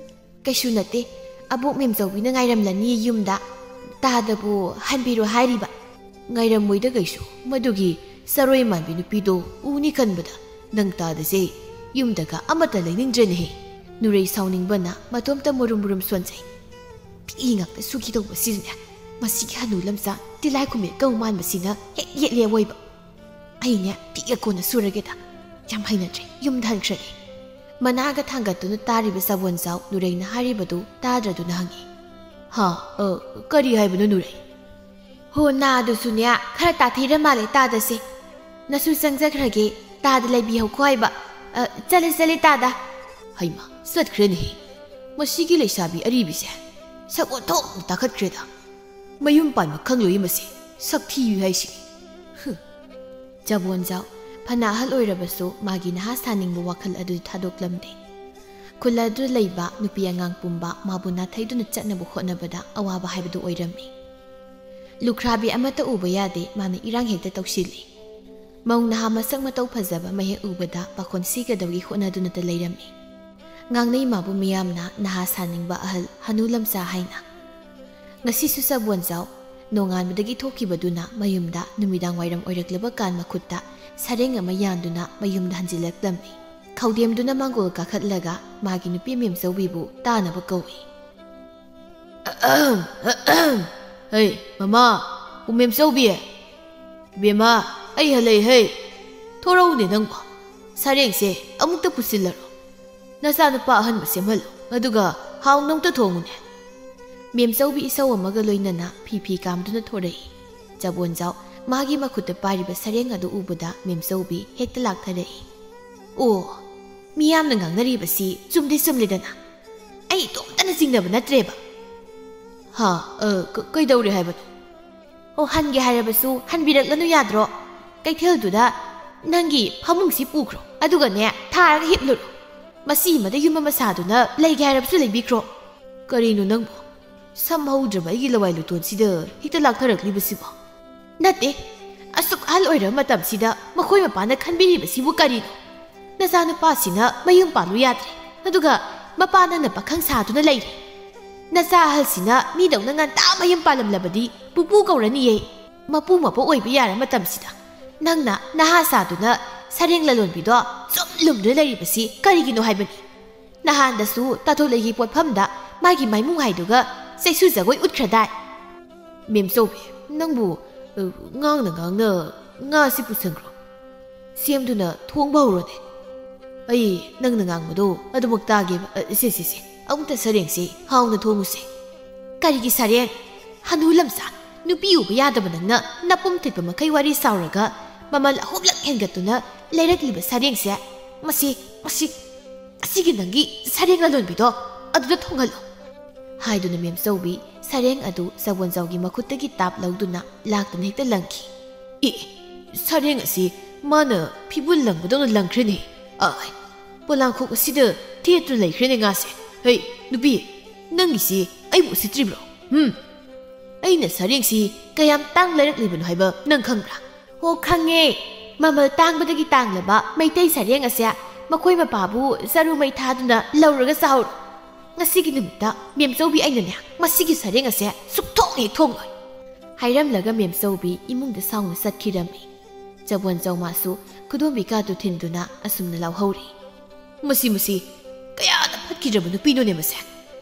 ꯀꯩꯁꯨ ꯅꯠꯇꯦ꯫ ꯑꯕꯣꯛ ꯃꯦꯝꯆꯧꯕꯤꯅ ꯉꯥꯏꯔꯝꯂꯅꯤ ꯌꯨꯝꯗ꯫ ꯇꯥꯗꯕꯨ ꯍꯟꯕꯤꯔꯣ ꯍꯥꯏꯔꯤꯕ꯫" "ꯉꯥꯏꯔꯝꯃꯣꯏꯗ ꯀꯩꯁꯨ꯫ ꯃꯗꯨꯒꯤ ꯆꯔꯣꯏ ꯃꯥꯟꯕꯤ ꯅꯨꯄꯤꯗꯣ ꯎꯅꯤ ꯈꯟꯕꯗ ꯅꯪ ꯇꯥꯗꯁꯦ ꯌꯨꯝꯗꯒ ꯑꯃꯠꯇ ꯂꯩꯅꯤꯡꯗ꯭ꯔꯦꯅꯦꯍꯦ꯫" ꯅꯨꯔꯩ ꯁꯥꯎꯅꯤꯡꯕꯅ ꯃꯇꯣꯝꯇ ꯃꯨꯔꯨꯝ ꯃꯨꯔꯨꯝ ꯁꯣꯟꯖꯩ꯫ "ꯐꯤ ꯉꯥꯛꯇ ꯁꯨꯈꯤꯗꯧꯕꯁꯤꯅꯅꯦ, ꯃꯁꯤꯒꯤ ꯍꯅꯨ ꯂꯝꯆꯥ ꯇꯤꯜꯂꯥꯏꯈꯨꯝꯕꯤ ꯀꯧ ꯃꯥꯟꯕꯁꯤꯅ ꯍꯦꯛ ꯌꯦꯠꯂꯦ ꯑꯋꯣꯏꯕ꯫ ꯑꯩꯅꯦ ꯄꯤꯛꯑ ꯀꯣꯟꯅ ꯁꯨꯔꯒꯦꯗ꯫ ꯌꯥꯝ ꯍꯩꯅꯗ꯭ꯔꯦ, ꯌꯨꯝꯗ ꯍꯟꯈ꯭ꯔꯒꯦ꯫ ꯃꯅꯥꯒ ꯊꯥꯡꯒꯠꯇꯨꯅ ꯇꯥꯔꯤꯕ ꯆꯥꯕꯣꯟꯖꯥꯎ ꯅꯨꯔꯩꯅ ꯍꯥꯏꯔꯤꯕꯗꯨ ꯇꯥꯗ꯭ꯔꯗꯨꯅ ꯍꯪꯉꯤ꯫ "ꯍꯥ? ꯑ, ꯀꯔꯤ ꯍꯥꯏꯕꯅꯣ ꯅꯨꯔꯩ?" "ꯍꯣ, ꯅꯥꯗꯨꯁꯨꯅꯦ, ꯈꯔ ꯇꯥꯊꯤꯔ ꯃꯥꯜꯂꯦ ꯇꯥꯗꯁꯦ꯫ ꯅꯁꯨ ꯆꯪꯖꯈ꯭ꯔꯒꯦ, ꯇꯥꯗ ꯂꯩꯕꯤꯍꯧꯈꯣ ꯍꯥꯏꯕ꯫ ꯑ, ꯆꯠꯂꯦ, ꯆꯠꯂꯦ ꯇꯥꯗ꯫" ꯍꯩꯃꯥ, ꯆꯠꯈ꯭ꯔꯦꯅꯦꯍꯦ꯫ ꯃꯁꯤꯒꯤ ꯂꯩꯁꯥꯕꯤ ꯑꯔꯤꯕꯤꯁꯦ ꯁꯛ ꯑꯣꯟꯊꯣꯛꯅ ꯇꯥꯈꯠꯈ꯭ꯔꯦꯗ꯫ ꯃꯌꯨꯝ ꯄꯥꯟꯕ ꯈꯪꯂꯣꯏ ꯃꯁꯤ, ꯁꯛ ꯊꯤꯕꯤ ꯍꯥꯏꯁꯤ꯫ ꯍꯨꯝ꯫ ꯆꯥꯕꯣꯟꯖꯥꯎ ꯐꯅ ꯑꯍꯜ ꯑꯣꯏꯔꯕꯁꯨ ꯃꯥꯒꯤ ꯅꯍꯥ ꯁꯥꯅꯤꯡꯕ ꯋꯥꯈꯜ ꯑꯗꯨ ꯊꯥꯗꯣꯛꯂꯝꯗꯦ꯫ ꯈꯨꯜ ꯑꯗꯨꯗ ꯂꯩꯕ ꯅꯨꯄꯤ ꯑꯉꯥꯡ ꯄꯨꯝꯕ ꯃꯥꯕꯨ ꯅꯥꯊꯩꯗꯨꯅ ꯆꯠꯅꯕ ꯍꯣꯠꯅꯕꯗ ꯑꯋꯥꯕ ꯍꯥꯏꯕꯗꯨ ꯑꯣꯏꯔꯝꯃꯤ꯫ ꯂꯨꯈ꯭ꯔꯥꯕꯤ ꯑꯃꯠꯇ ꯎꯕ ꯌꯥꯗꯦ, ꯃꯥꯅ ꯏꯔꯥꯡ ꯍꯦꯛꯇ ꯇꯧꯁꯤꯜꯂꯤ꯫ ꯃꯧ ꯅꯍꯥ ꯃꯁꯛ ꯃꯇꯧ ꯐꯖꯕ ꯑꯃ ꯍꯦꯛ ꯎꯕꯗ ꯄꯥꯈꯣꯟ ꯁꯤꯒꯗꯧꯒꯤ ꯍꯣꯠꯅꯗꯨꯅꯇ ꯂꯩꯔꯝꯃꯤ꯫ ꯉꯥꯡꯅꯩ ꯃꯥꯕꯨ ꯃꯤꯌꯥꯝꯅ ꯅꯍꯥ ꯁꯥꯅꯤꯡꯕ ꯑꯍꯜ ꯍꯅꯨ ꯂꯝꯆꯥ ꯍꯥꯏꯅ꯫ ꯉꯁꯤꯁꯨ ꯆꯥꯕꯣꯟꯖꯥꯎ ꯅꯣꯡꯉꯥꯟꯕꯗꯒꯤ ꯊꯣꯛꯈꯤꯕꯗꯨꯅ ꯃꯌꯨꯝꯗ ꯅꯨꯃꯤꯗꯥꯡ ꯋꯥꯏꯔꯝ ꯑꯣꯏꯔꯛꯂꯕ ꯀꯥꯟ ꯃꯈꯨꯠꯇ ꯁꯔꯦꯡ ꯑꯃ ꯌꯥꯟꯗꯨꯅ ꯃꯌꯨꯝꯗ ꯍꯟꯖꯤꯜꯂꯛꯂꯝꯃꯤ꯫ ꯈꯧꯗꯦꯝꯗꯨꯅ ꯃꯥꯡꯒꯣꯜ ꯀꯥꯈꯠꯂꯒ ꯃꯥꯒꯤ ꯅꯨꯄꯤ ꯃꯦꯝꯆꯧꯕꯤꯕꯨ ꯇꯥꯅꯕ ꯀꯧꯏ꯫ "ꯍꯩ, ꯃꯃꯥ, ꯎꯃꯦꯝꯆꯧꯕꯤ, ꯏꯕꯦꯝꯃ, ꯑꯩ ꯍꯜꯂꯛꯏ ꯍꯩ꯫ ꯊꯣꯔꯛꯎꯅꯦ ꯅꯪꯕꯣ꯫ ꯁꯔꯦꯡꯁꯦ ꯑꯃꯨꯛꯇ ꯄꯨꯁꯤꯜꯂꯔꯣ꯫ ꯅꯆꯥꯅꯨꯄꯥ ꯑꯍꯟꯕ ꯁꯦꯝꯍꯜꯂꯨ, ꯑꯗꯨꯒ ꯍꯥꯎꯅ ꯑꯃꯨꯛꯇ ꯊꯣꯡꯉꯨꯅꯦ꯫" ꯃꯦꯝꯆꯧꯕꯤ ꯏꯁꯧ ꯑꯃꯒ ꯂꯣꯏꯅꯅ ꯐꯤ ꯐꯤ ꯀꯥꯝꯗꯨꯅ ꯊꯣꯔꯛꯏ꯫ ꯆꯥꯕꯣꯟꯖꯥꯎ ꯃꯥꯒꯤ ꯃꯈꯨꯠꯇ ꯄꯥꯏꯔꯤꯕ ꯁꯔꯦꯡ ꯑꯗꯨ ꯎꯕꯗ ꯃꯦꯝꯆꯧꯕꯤ ꯍꯦꯛꯇ ꯂꯥꯛꯊꯔꯛꯏ꯫ "ꯑꯣ, ꯃꯤꯌꯥꯝꯅ ꯉꯥꯡꯅꯔꯤꯕꯁꯤ ꯆꯨꯝꯗꯤ ꯆꯨꯝꯂꯦꯗꯅ꯫ ꯑꯩ ꯏꯇꯣꯝꯇꯅ ꯆꯤꯡꯅꯕ ꯅꯠꯇ꯭ꯔꯦꯕ꯫" "ꯍꯥ? ꯑ, ꯀ-, ꯀꯩꯗꯧꯔꯦ ꯍꯥꯏꯕꯅꯣ?" "ꯑꯣ, ꯍꯟꯒꯦ ꯍꯥꯏꯔꯕꯁꯨ ꯍꯟꯕꯤꯔꯛꯂꯅꯨ ꯌꯥꯗ꯭ꯔꯣ? ꯀꯩꯊꯦꯜꯗꯨꯗ ꯅꯪꯒꯤ ꯐꯃꯨꯡꯁꯤ ꯄꯨꯈ꯭ꯔꯣ, ꯑꯗꯨꯒꯅꯦ, ꯊꯥꯔꯒ ꯍꯤꯞꯂꯨꯔꯣ꯫ ꯃꯁꯤ ꯑꯃꯗ ꯌꯨꯝ ꯑꯃ ꯁꯥꯗꯨꯅ ꯂꯩꯒꯦ ꯍꯥꯏꯔꯕꯁꯨ ꯂꯩꯕꯤꯈ꯭ꯔꯣ꯫" "ꯀꯔꯤꯅꯣ ꯅꯪꯕꯣ? ꯁꯝ ꯍꯧꯗ꯭ꯔꯕ ꯑꯩꯒꯤ ꯂꯋꯥꯏ ꯂꯨꯇꯣꯟꯁꯤꯗ ꯍꯦꯛꯇ ꯂꯥꯛꯊꯔꯛꯂꯤꯕꯁꯤꯕꯣ?" "ꯅꯠꯇꯦ, ꯑꯁꯨꯛ ꯑꯍꯜ ꯑꯣꯏꯔꯕ ꯃꯇꯝꯁꯤꯗ ꯃꯈꯣꯏ ꯃꯄꯥꯅ ꯈꯟꯕꯤꯔꯤꯕꯁꯤꯕꯨ ꯀꯔꯤꯅꯣ? ꯅꯆꯥꯅꯨꯄꯥꯁꯤꯅ ꯃꯌꯨꯝ ꯄꯥꯜꯂꯨ ꯌꯥꯗ꯭ꯔꯦ, ꯑꯗꯨꯒ ꯃꯄꯥ ꯅꯪꯅ ꯄꯥꯈꯪ ꯁꯥꯗꯨꯅ ꯂꯩꯔꯦ꯫ ꯅꯆꯥ ꯑꯍꯜꯁꯤꯅ ꯃꯤꯗꯧꯅ ꯉꯟꯇꯥ ꯃꯌꯨꯝ ꯄꯥꯜꯂꯝꯂꯕꯗꯤ ꯄꯨꯄꯨ ꯀꯧꯔꯅꯤꯌꯦ꯫ ꯃꯄꯨ ꯃꯄꯨ ꯑꯣꯏꯕ ꯌꯥꯔ ꯃꯇꯝꯁꯤꯗ ꯅꯪꯅ ꯅꯍꯥ ꯁꯥꯗꯨꯅ ꯁꯔꯦꯡ ꯂꯂꯣꯟꯕꯤꯗꯣ ꯁꯨꯝ ꯂꯨꯝꯗꯨꯅ ꯂꯩꯔꯤꯕꯁꯤ ꯀꯔꯤꯒꯤꯅꯣ ꯍꯥꯏꯕꯅꯤ? ꯅꯍꯥꯟꯗꯁꯨ ꯇꯥꯊꯣꯂꯩꯒꯤ ꯄꯣꯠꯐꯝꯗ ꯃꯥꯒꯤ ꯃꯥꯏꯃꯨ ꯍꯥꯏꯗꯨꯒ ꯆꯩꯁꯨ ꯖꯒꯣꯏ ꯎꯠꯈ꯭ꯔꯗꯥꯏ?" "ꯃꯦꯝꯆꯧꯕꯤ, ꯅꯪꯕꯨ, ꯑ, ꯉꯥꯡꯅ ꯉꯥꯡꯅ ꯉꯥꯁꯤ ꯄꯨꯁꯟꯈ꯭ꯔꯣ꯫" ꯁꯦꯝꯗꯨꯅ ꯊꯣꯡꯕ ꯍꯧꯔꯣꯅꯦ꯫ ꯑꯩ ꯅꯪꯅ ꯉꯥꯡꯕꯗꯣ ꯑꯗꯨꯃꯛ ꯇꯥꯒꯦꯕ꯫ ꯑ, ꯁꯦ, ꯁꯦ, ꯁꯦ, ꯑꯃꯨꯛꯇ ꯁꯔꯦꯡꯁꯦ ꯍꯥꯎꯅ ꯊꯣꯡꯉꯨꯁꯦ꯫ ꯀꯔꯤꯒꯤ ꯁꯔꯦꯡ? ꯍꯅꯨ ꯂꯝꯁꯥ, ꯅꯨꯄꯤ ꯎꯕ ꯌꯥꯗꯕ ꯅꯪꯅ ꯅꯄꯨꯝ ꯊꯤꯠꯄ ꯃꯈꯩ ꯋꯥꯔꯤ ꯁꯥꯎꯔꯒ ꯃꯃꯜ ꯑꯍꯨꯝꯂꯛ ꯍꯦꯟꯒꯠꯇꯨꯅ ꯂꯩꯔꯛꯂꯤꯕ ꯁꯔꯦꯡꯁꯦ, ꯃꯁꯤ, ꯃꯁꯤ, ꯑꯁꯤꯒꯤ ꯅꯪꯒꯤ ꯁꯔꯦꯡ ꯂꯂꯣꯟꯕꯤꯗꯣ ꯑꯗꯨꯗ ꯊꯣꯡꯍꯜꯂꯣ꯫ ꯍꯥꯏꯗꯨꯅ ꯃꯦꯝꯆꯧꯕꯤ ꯁꯔꯦꯡ ꯑꯗꯨ ꯆꯕꯣꯟꯖꯥꯎꯒꯤ ꯃꯈꯨꯠꯇꯒꯤ ꯇꯥꯞ ꯂꯧꯗꯨꯅ ꯂꯥꯛꯇꯨꯅ ꯍꯦꯛꯇ ꯂꯪꯈꯤ꯫ "ꯑꯦ, ꯁꯔꯦꯡ ꯑꯁꯤ ꯃꯥꯅ ꯐꯤꯕꯨꯜ ꯂꯪꯕꯗꯧꯅ ꯂꯪꯈ꯭ꯔꯦꯅꯦ꯫ ꯑꯥꯏ, ꯄꯣꯂꯥꯡꯈꯣꯛ ꯑꯁꯤꯗ ꯊꯦꯠꯇꯨꯅ ꯂꯩꯈ꯭ꯔꯦꯅꯦ ꯉꯥꯁꯦ꯫ ꯍꯩ, ꯅꯨꯄꯤ, ꯅꯪꯒꯤꯁꯤ ꯑꯩꯕꯨ ꯎꯁꯤꯠꯇ꯭ꯔꯤꯕ꯭ꯔꯣ? ꯍꯨꯝ? ꯑꯩꯅ ꯁꯔꯦꯡꯁꯤ ꯀꯌꯥꯝ ꯇꯥꯡ ꯂꯩꯔꯛꯂꯤꯕꯅꯣ ꯍꯥꯏꯕ ꯅꯪ ꯈꯪꯕ꯭ꯔꯥ?" "ꯑꯣ, ꯈꯪꯉꯦ꯫ ꯃꯃꯜ ꯇꯥꯡꯕꯗꯒꯤ ꯇꯥꯡꯂꯕ ꯃꯩꯇꯩ ꯁꯔꯦꯡ ꯑꯁꯦ ꯃꯈꯣꯏ ꯃꯄꯥꯕꯨ ꯆꯔꯨ ꯃꯩ ꯊꯥꯗꯨꯅ ꯂꯧꯔꯒ ꯆꯥꯍꯧꯔꯣ꯫ ꯉꯁꯤꯒꯤ ꯅꯨꯃꯤꯠꯇ ꯃꯦꯝꯆꯧꯕꯤ ꯑꯩꯅꯅꯦ ꯃꯁꯤꯒꯤ ꯁꯔꯦꯡ ꯑꯁꯦ ꯁꯨꯛꯊꯣꯡ ꯍꯦꯛ ꯊꯣꯡꯂꯣꯏ꯫" ꯍꯥꯏꯔꯝꯂꯒ ꯃꯦꯝꯆꯧꯕꯤ ꯏꯃꯨꯡꯗ ꯁꯥꯎꯅ ꯆꯠꯈꯤꯔꯝꯃꯤ꯫ ꯆꯕꯣꯟꯖꯥꯎ ꯃꯥꯁꯨ ꯈꯨꯗꯣꯝꯕꯤ ꯀꯥꯗꯨ ꯊꯤꯟꯗꯨꯅ ꯑꯁꯨꯝꯅ ꯂꯥꯎꯍꯧꯔꯤ꯫ "ꯃꯁꯤ, ꯃꯁꯤ ꯀꯌꯥꯗ ꯐꯠꯈꯤꯗ꯭ꯔꯕ ꯅꯨꯄꯤꯅꯣꯅꯦ ꯃꯁꯦ꯫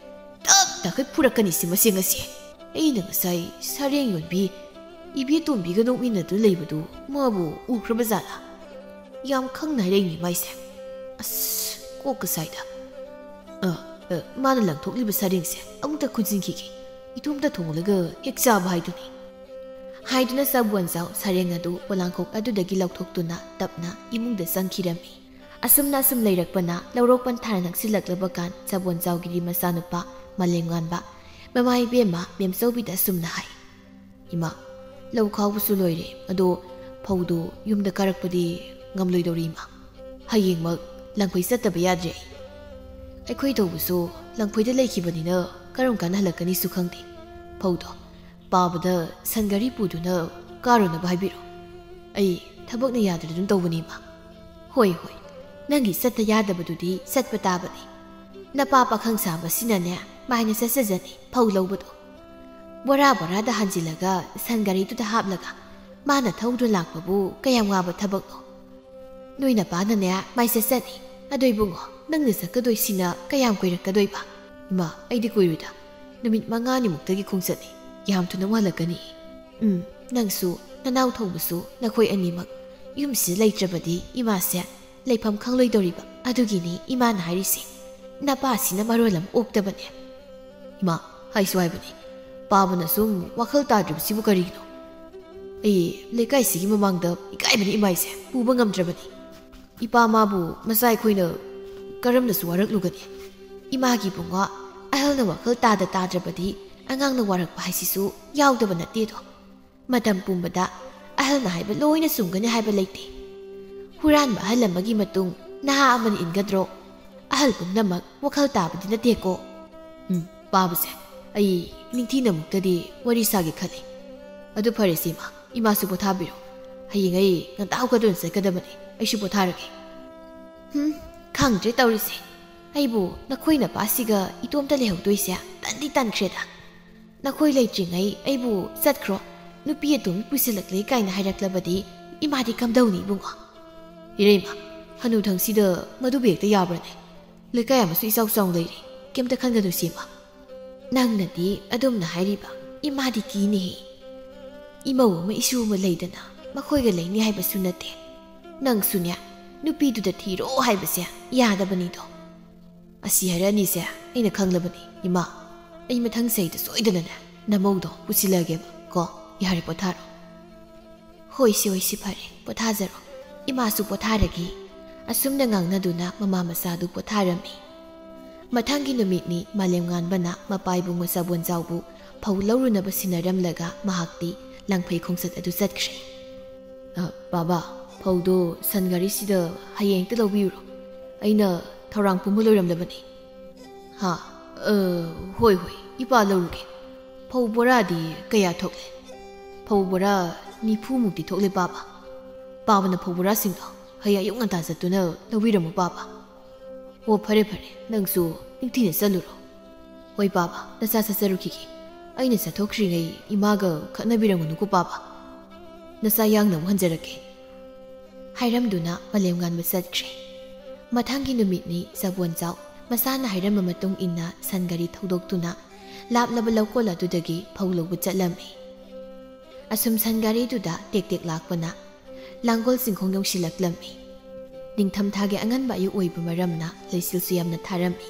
ꯇꯞ ꯇꯥꯈꯩ ꯐꯨꯔꯛꯀꯅꯤ ꯁꯤ ꯃꯁꯦ ꯉꯁꯤ꯫ ꯑꯩꯅ ꯉꯁꯥꯏ ꯁꯔꯦꯡ ꯌꯣꯟꯕꯤ ꯏꯕꯦꯇꯣꯝꯕꯤꯒ ꯅꯣꯛꯃꯤꯟꯅꯗꯨꯅ ꯂꯩꯕꯗꯨ ꯃꯥꯕꯨ ꯎꯈ꯭ꯔꯕ ꯖꯥꯠꯂꯥ? ꯌꯥꯝ ꯈꯪꯅ ꯍꯥꯏꯔꯛꯏꯅꯦ ꯃꯥꯏꯁꯦ꯫ ꯑꯁ, ꯀꯣꯛꯀ ꯁꯥꯏꯗ꯫ ꯑ, ꯑ, ꯃꯥꯅ ꯂꯪꯊꯣꯛꯂꯤꯕ ꯁꯔꯦꯡꯁꯦ ꯑꯃꯨꯛꯇ ꯈꯨꯟꯖꯤꯟꯈꯤꯒꯦ꯫ ꯏꯇꯣꯝꯇ ꯊꯣꯡꯂꯒ ꯍꯦꯛ ꯆꯥꯕ ꯍꯥꯏꯗꯨꯅꯤ꯫" ꯍꯥꯏꯗꯨꯅ ꯆꯕꯣꯟꯖꯥꯎ ꯁꯔꯦꯡ ꯑꯗꯨ ꯄꯣꯂꯥꯡꯈꯣꯛ ꯑꯗꯨꯗꯒꯤ ꯂꯧꯊꯣꯛꯇꯨꯅ ꯇꯞꯅ ꯏꯃꯨꯡꯗ ꯆꯪꯈꯤꯔꯝꯃꯤ꯫ ꯑꯁꯨꯝꯅ ꯑꯁꯨꯝ ꯂꯩꯔꯛꯄꯅ ꯂꯧꯔꯣꯛ ꯄꯟꯊꯥꯅ ꯅꯛꯁꯤꯜꯂꯛꯂꯕ ꯀꯥꯟ ꯆꯕꯣꯟꯖꯥꯎꯒꯤꯗꯤ ꯃꯆꯥꯅꯨꯄꯥ ꯃꯥꯂꯦꯝꯉꯥꯟꯕ ꯃꯃꯥ ꯏꯕꯦꯝꯃ ꯃꯦꯝꯆꯧꯕꯤꯗ ꯑꯁꯨꯝꯅ ꯍꯥꯏ꯫ "ꯏꯃꯥ, ꯂꯧ ꯈꯥꯎꯕꯁꯨ ꯂꯣꯏꯔꯦ, ꯑꯗꯣ ꯐꯧꯗꯣ ꯌꯨꯝꯗ ꯀꯥꯔꯛꯄꯗꯤ ꯉꯝꯂꯣꯏꯗꯧꯔꯤ ꯏꯃꯥ꯫ ꯍꯌꯦꯡꯃꯛ ꯂꯪꯐꯩ ꯆꯠꯇꯕ ꯌꯥꯗ꯭ꯔꯦ ꯑꯩ꯫ ꯑꯩꯈꯣꯏ ꯇꯧꯕꯁꯨ ꯂꯪꯐꯩꯗ ꯂꯩꯈꯤꯕꯅꯤꯅ ꯀꯔꯝ ꯀꯥꯟꯗ ꯍꯜꯂꯛꯀꯅꯤꯁꯨ ꯈꯪꯗꯦ꯫ ꯐꯧꯗꯣ ꯄꯥꯕꯗ ꯁꯟ ꯒꯥꯔꯤ ꯄꯨꯗꯨꯅ ꯀꯥꯔꯨꯅꯕ ꯍꯥꯏꯕꯤꯔꯣ꯫ ꯑꯩ ꯊꯕꯛꯅ ꯌꯥꯗ꯭ꯔꯦ ꯑꯗꯨꯝ ꯇꯧꯕꯅꯤ ꯏꯃꯥ꯫" "ꯍꯣꯏ, ꯍꯣꯏ, ꯅꯪꯒꯤ ꯆꯠꯇ ꯌꯥꯗꯕꯗꯨꯗꯤ ꯆꯠꯄ ꯇꯥꯕꯅꯤ꯫ ꯅꯄꯥ ꯄꯥꯈꯪ ꯁꯥꯕꯁꯤꯅꯅꯦ ꯃꯥꯏꯅ ꯆꯠꯆꯖꯅꯤ ꯐꯧ ꯂꯧꯕꯗꯣ꯫ ꯕꯣꯔꯥ ꯕꯣꯔꯥꯗ ꯍꯥꯟꯖꯤꯜꯂꯒ ꯁꯟ ꯒꯥꯔꯤꯗꯨꯗ ꯍꯥꯞꯂꯒ ꯃꯥꯅ ꯊꯧꯗꯨꯅ ꯂꯥꯛꯄꯕꯨ ꯀꯌꯥꯝ ꯋꯥꯕ ꯊꯕꯛꯅꯣ꯫ ꯅꯣꯏ ꯅꯄꯥꯅꯅꯦ ꯃꯥꯏ ꯆꯠꯆꯅꯤ꯫ ꯑꯗꯣ ꯏꯕꯨꯡꯉꯣ, ꯅꯪꯅ ꯆꯠꯀꯗꯣꯏꯁꯤꯅ ꯀꯌꯥꯝ ꯀꯨꯏꯔꯛꯀꯗꯣꯏꯕ?" "ꯏꯃꯥ, ꯑꯩꯗꯤ ꯀꯨꯏꯔꯣꯏꯗ꯫ ꯅꯨꯃꯤꯠ ꯃꯉꯥꯅꯤꯃꯨꯛꯇꯒꯤ ꯈꯣꯡꯆꯠꯅꯤ꯫ ꯌꯥꯝ ꯊꯨꯅ ꯋꯥꯜꯂꯛꯀꯅꯤ꯫" "ꯎꯝ, ꯅꯪꯁꯨ, ꯅꯅꯥꯎ ꯊꯧꯕꯁꯨ, ꯅꯈꯣꯏ ꯑꯅꯤꯃꯛ ꯌꯨꯝꯁꯤꯗ ꯂꯩꯇ꯭ꯔꯕꯗꯤ ꯏꯃꯥꯁꯦ ꯂꯩꯐꯝ ꯈꯪꯂꯣꯏꯗꯧꯔꯤꯕ꯫ ꯑꯗꯨꯒꯤꯅꯤ ꯏꯃꯥꯅ ꯍꯥꯏꯔꯤꯁꯦ꯫ ꯅꯄꯥꯁꯤꯅ ꯃꯔꯣꯜ ꯑꯃ ꯑꯣꯛꯇꯕꯅꯦ꯫ ꯏꯃꯥ, ꯍꯥꯏꯁꯨ ꯍꯥꯏꯕꯅꯤ, ꯄꯥꯕꯅ ꯁꯨꯝ ꯋꯥꯈꯜ ꯇꯥꯗ꯭ꯔꯤꯕꯁꯤꯕꯨ ꯀꯔꯤꯒꯤꯅꯣ? ꯑꯩ ꯂꯩꯀꯥꯏꯁꯤꯒꯤ ꯃꯃꯥꯡꯗ ꯏꯀꯥꯏꯕꯅ ꯏꯃꯥꯏꯁꯦ ꯄꯨꯕ ꯉꯝꯗ꯭ꯔꯕꯅꯤ꯫ ꯏꯄꯥ ꯃꯥꯕꯨ ꯃꯆꯥ ꯑꯩꯈꯣꯏꯅ ꯀꯔꯝꯅꯁꯨ ꯋꯥꯔꯛꯂꯨꯒꯅꯤ? ꯏꯃꯥꯒꯤ ꯏꯕꯨꯡꯉꯣ, ꯑꯍꯜꯅ ꯋꯥꯈꯜ ꯇꯥꯗ ꯇꯥꯗ꯭ꯔꯕꯗꯤ ꯑꯉꯥꯡꯅ ꯋꯥꯔꯛꯄ ꯍꯥꯏꯁꯤꯁꯨ ꯌꯥꯎꯗꯕ ꯅꯠꯇꯦꯗꯣ꯫ ꯃꯇꯝ ꯄꯨꯝꯕꯗ ꯑꯍꯜꯅ ꯍꯥꯏꯕ ꯂꯣꯏꯅ ꯆꯨꯝꯒꯅꯤ ꯍꯥꯏꯕ ꯂꯩꯇꯦ꯫ ꯍꯨꯔꯥꯟꯕ ꯑꯍꯜ ꯑꯃꯒꯤ ꯃꯇꯨꯡ ꯅꯍꯥ ꯑꯃꯅ ꯏꯟꯒꯗ꯭ꯔꯣ? ꯑꯍꯜ ꯄꯨꯝꯅꯃꯛ ꯋꯥꯈꯜ ꯇꯥꯕꯗꯤ ꯅꯠꯇꯦꯀꯣ꯫ ꯎꯝ, ꯄꯥꯕꯁꯦ, ꯑꯩ ꯅꯤꯡꯊꯤꯅ ꯑꯃꯨꯛꯇꯗꯤ ꯋꯥꯔꯤ ꯁꯥꯒꯦ ꯈꯜꯂꯤ꯫ ꯑꯗꯨ ꯐꯔꯦꯁꯦ ꯏꯃꯥ, ꯏꯃꯥꯁꯨ ꯄꯣꯊꯥꯕꯤꯔꯣ꯫ ꯍꯌꯦꯡ ꯑꯩ ꯉꯟꯇꯥ ꯍꯧꯒꯠꯇꯨꯅ ꯆꯠꯀꯗꯕꯅꯤ꯫ ꯑꯩꯁꯨ ꯄꯣꯊꯥꯔꯒꯦ꯫ ꯍꯨꯝ, ꯈꯪꯗ꯭ꯔꯦ ꯇꯧꯔꯤꯁꯦ꯫ ꯑꯩꯕꯨ ꯅꯈꯣꯏ ꯅꯄꯥꯁꯤꯒ ꯏꯇꯣꯝꯇ ꯂꯩꯍꯧꯗꯣꯏꯁꯦ ꯇꯟꯗꯤ ꯇꯟꯈ꯭ꯔꯦꯗ꯫ ꯅꯈꯣꯏ ꯂꯩꯇ꯭ꯔꯤꯉꯩ ꯑꯩꯕꯨ "ꯆꯠꯈ꯭ꯔꯣ, ꯅꯨꯄꯤ ꯑꯇꯣꯝꯕꯤ ꯄꯨꯁꯤꯜꯂꯛꯂꯦ" ꯀꯥꯏꯅ ꯍꯥꯏꯔꯛꯂꯕꯗꯤ ꯏꯃꯥꯗꯤ ꯀꯝꯗꯧꯅꯤ ꯏꯕꯨꯡꯉꯣ? ꯏꯔꯩꯃ, ꯍꯅꯨꯊꯪꯁꯤꯗ ꯃꯗꯨꯕꯨ ꯍꯦꯛꯇ ꯌꯥꯕ꯭ꯔꯅꯦ? ꯂꯩꯀꯥꯏ ꯑꯃꯁꯨ ꯏꯆꯥꯎ ꯆꯥꯎꯅ ꯂꯩꯔꯤ, ꯀꯩꯝꯇ ꯈꯟꯒꯅꯨ ꯁꯦ ꯏꯃꯥ꯫ ꯅꯪꯅꯗꯤ ꯑꯗꯨꯝꯅ ꯍꯥꯏꯔꯤꯕ, ꯏꯃꯥꯗꯤ ꯀꯤꯅꯦꯍꯦ꯫ ꯏꯃꯧ ꯑꯃ ꯏꯁꯨ ꯑꯃ ꯂꯩꯗꯅ ꯃꯈꯣꯏꯒ ꯂꯩꯅꯤ ꯍꯥꯏꯕꯁꯨ ꯅꯠꯇꯦ꯫ ꯅꯪꯁꯨꯅꯦ, ꯅꯨꯄꯤꯗꯨꯗ ꯊꯤꯔꯣ ꯍꯥꯏꯕꯁꯦ ꯌꯥꯗꯕꯅꯤꯗꯣ꯫ ꯑꯁꯤ ꯍꯥꯏꯔꯛꯑꯅꯤꯁꯦ ꯑꯩꯅ ꯈꯪꯂꯕꯅꯤ ꯏꯃꯥ꯫ ꯑꯩ ꯃꯊꯪ ꯆꯍꯤꯗ ꯁꯣꯏꯗꯅꯅꯦ ꯅꯃꯧꯗꯣ ꯄꯨꯁꯤꯜꯂꯒꯦꯕ ꯀꯣ꯫ ꯌꯥꯔꯦ, ꯄꯣꯊꯥꯔꯣ꯫ "ꯍꯣꯏꯁꯦ, ꯍꯣꯏꯁꯦ, ꯐꯔꯦ, ꯄꯣꯊꯥꯖꯔꯣ꯫ ꯏꯃꯥꯁꯨ ꯄꯣꯊꯥꯔꯒꯦ"꯫ ꯑꯁꯨꯝꯅ ꯉꯥꯡꯅꯗꯨꯅ ꯃꯃꯥ ꯃꯆꯥꯗꯨ ꯄꯣꯊꯥꯔꯝꯃꯤ꯫ ꯃꯊꯪꯒꯤ ꯅꯨꯃꯤꯠꯅꯤ ꯃꯥꯂꯦꯝꯉꯥꯟꯕꯅ ꯃꯄꯥ ꯏꯕꯨꯡꯉꯣ ꯆꯕꯣꯟꯖꯥꯎꯕꯨ ꯐꯧ ꯂꯧꯔꯨꯅꯕ ꯁꯤꯟꯅꯔꯝꯂꯒ ꯃꯍꯥꯛꯇꯤ ꯂꯪꯐꯩ ꯈꯣꯡꯆꯠ ꯑꯗꯨ ꯆꯠꯈ꯭ꯔꯦ꯫ "ꯑ, ꯕꯥꯕꯥ, ꯐꯧꯗꯣ ꯁꯟ ꯒꯥꯔꯤꯁꯤꯗ ꯍꯌꯦꯡ ꯍꯦꯛꯇ ꯂꯧꯕꯤꯔꯨꯔꯣ꯫ ꯑꯩꯅ ꯊꯧꯔꯥꯡ ꯄꯨꯝꯕ ꯂꯣꯏꯔꯝꯂꯕꯅꯤ"꯫ "ꯍꯥ? ꯑ, ꯍꯣꯏ, ꯍꯣꯏ, ꯏꯄꯥ ꯂꯧꯔꯨꯒꯦ꯫ ꯐꯧ ꯕꯣꯔꯥꯗꯤ ꯀꯌꯥ ꯊꯣꯛꯂꯦ?" "ꯐꯧ ꯕꯣꯔꯥ ꯅꯤꯐꯨ ꯃꯨꯛꯇꯤ ꯊꯣꯛꯂꯦ, ꯄꯥꯕ꯫ ꯄꯥꯕꯅ ꯐꯧ ꯕꯣꯔꯥꯁꯤꯡꯗꯣ ꯍꯌꯦꯡ ꯑꯌꯨꯛ ꯉꯟꯇꯥ ꯆꯠꯇꯨꯅ ꯂꯧꯕꯤꯔꯝꯃꯨ, ꯄꯥꯕ"꯫ "ꯑꯣ, ꯐꯔꯦ, ꯐꯔꯦ, ꯅꯪꯁꯨ ꯅꯤꯡꯊꯤꯅ ꯆꯠꯂꯨꯔꯣ"꯫ "ꯍꯣꯏ, ꯄꯥꯕ, ꯅꯆꯥ ꯆꯠꯆꯔꯨꯈꯤꯒꯦ꯫ ꯑꯩꯅ ꯆꯠꯊꯣꯛꯈ꯭ꯔꯤꯉꯩ ꯏꯃꯥꯒ ꯈꯠꯅꯕꯤꯔꯝꯒꯅꯨꯀꯣ, ꯄꯥꯕ꯫ ꯅꯆꯥ ꯌꯥꯡꯅ ꯑꯃꯨꯛ ꯍꯟꯖꯔꯛꯀꯦ"꯫ ꯍꯥꯏꯔꯝꯗꯨꯅ ꯃꯥꯂꯦꯝꯉꯥꯟꯕ ꯆꯠꯈ꯭ꯔꯦ꯫ ꯃꯊꯪꯒꯤ ꯅꯨꯃꯤꯠꯅꯤ ꯆꯕꯣꯟꯆꯥꯎ ꯃꯆꯥꯅ ꯍꯥꯏꯔꯝꯕ ꯃꯇꯨꯡ ꯏꯟꯅ ꯁꯟ ꯒꯥꯔꯤ ꯊꯧꯗꯣꯛꯇꯨꯅ ꯂꯥꯞꯂꯕ ꯂꯧꯀꯣꯜ ꯑꯗꯨꯗꯒꯤ ꯐꯧ ꯂꯧꯕ ꯆꯠꯂꯝꯃꯤ꯫ ꯑꯁꯨꯝ ꯁꯟ ꯒꯥꯔꯤꯗꯨꯗ ꯇꯦꯛ ꯇꯦꯛ ꯂꯥꯛꯄꯅ ꯂꯥꯡꯒꯣꯜ ꯆꯤꯡꯈꯣꯡ ꯌꯧꯁꯤꯜꯂꯛꯂꯝꯃꯤ꯫ ꯅꯤꯡꯊꯝꯊꯥꯒꯤ ꯑꯉꯟꯕ ꯑꯌꯨꯛ ꯑꯣꯏꯕ ꯃꯔꯝꯅ ꯂꯩꯆꯤꯜꯁꯨ ꯌꯥꯝꯅ ꯊꯥꯔꯝꯃꯤ꯫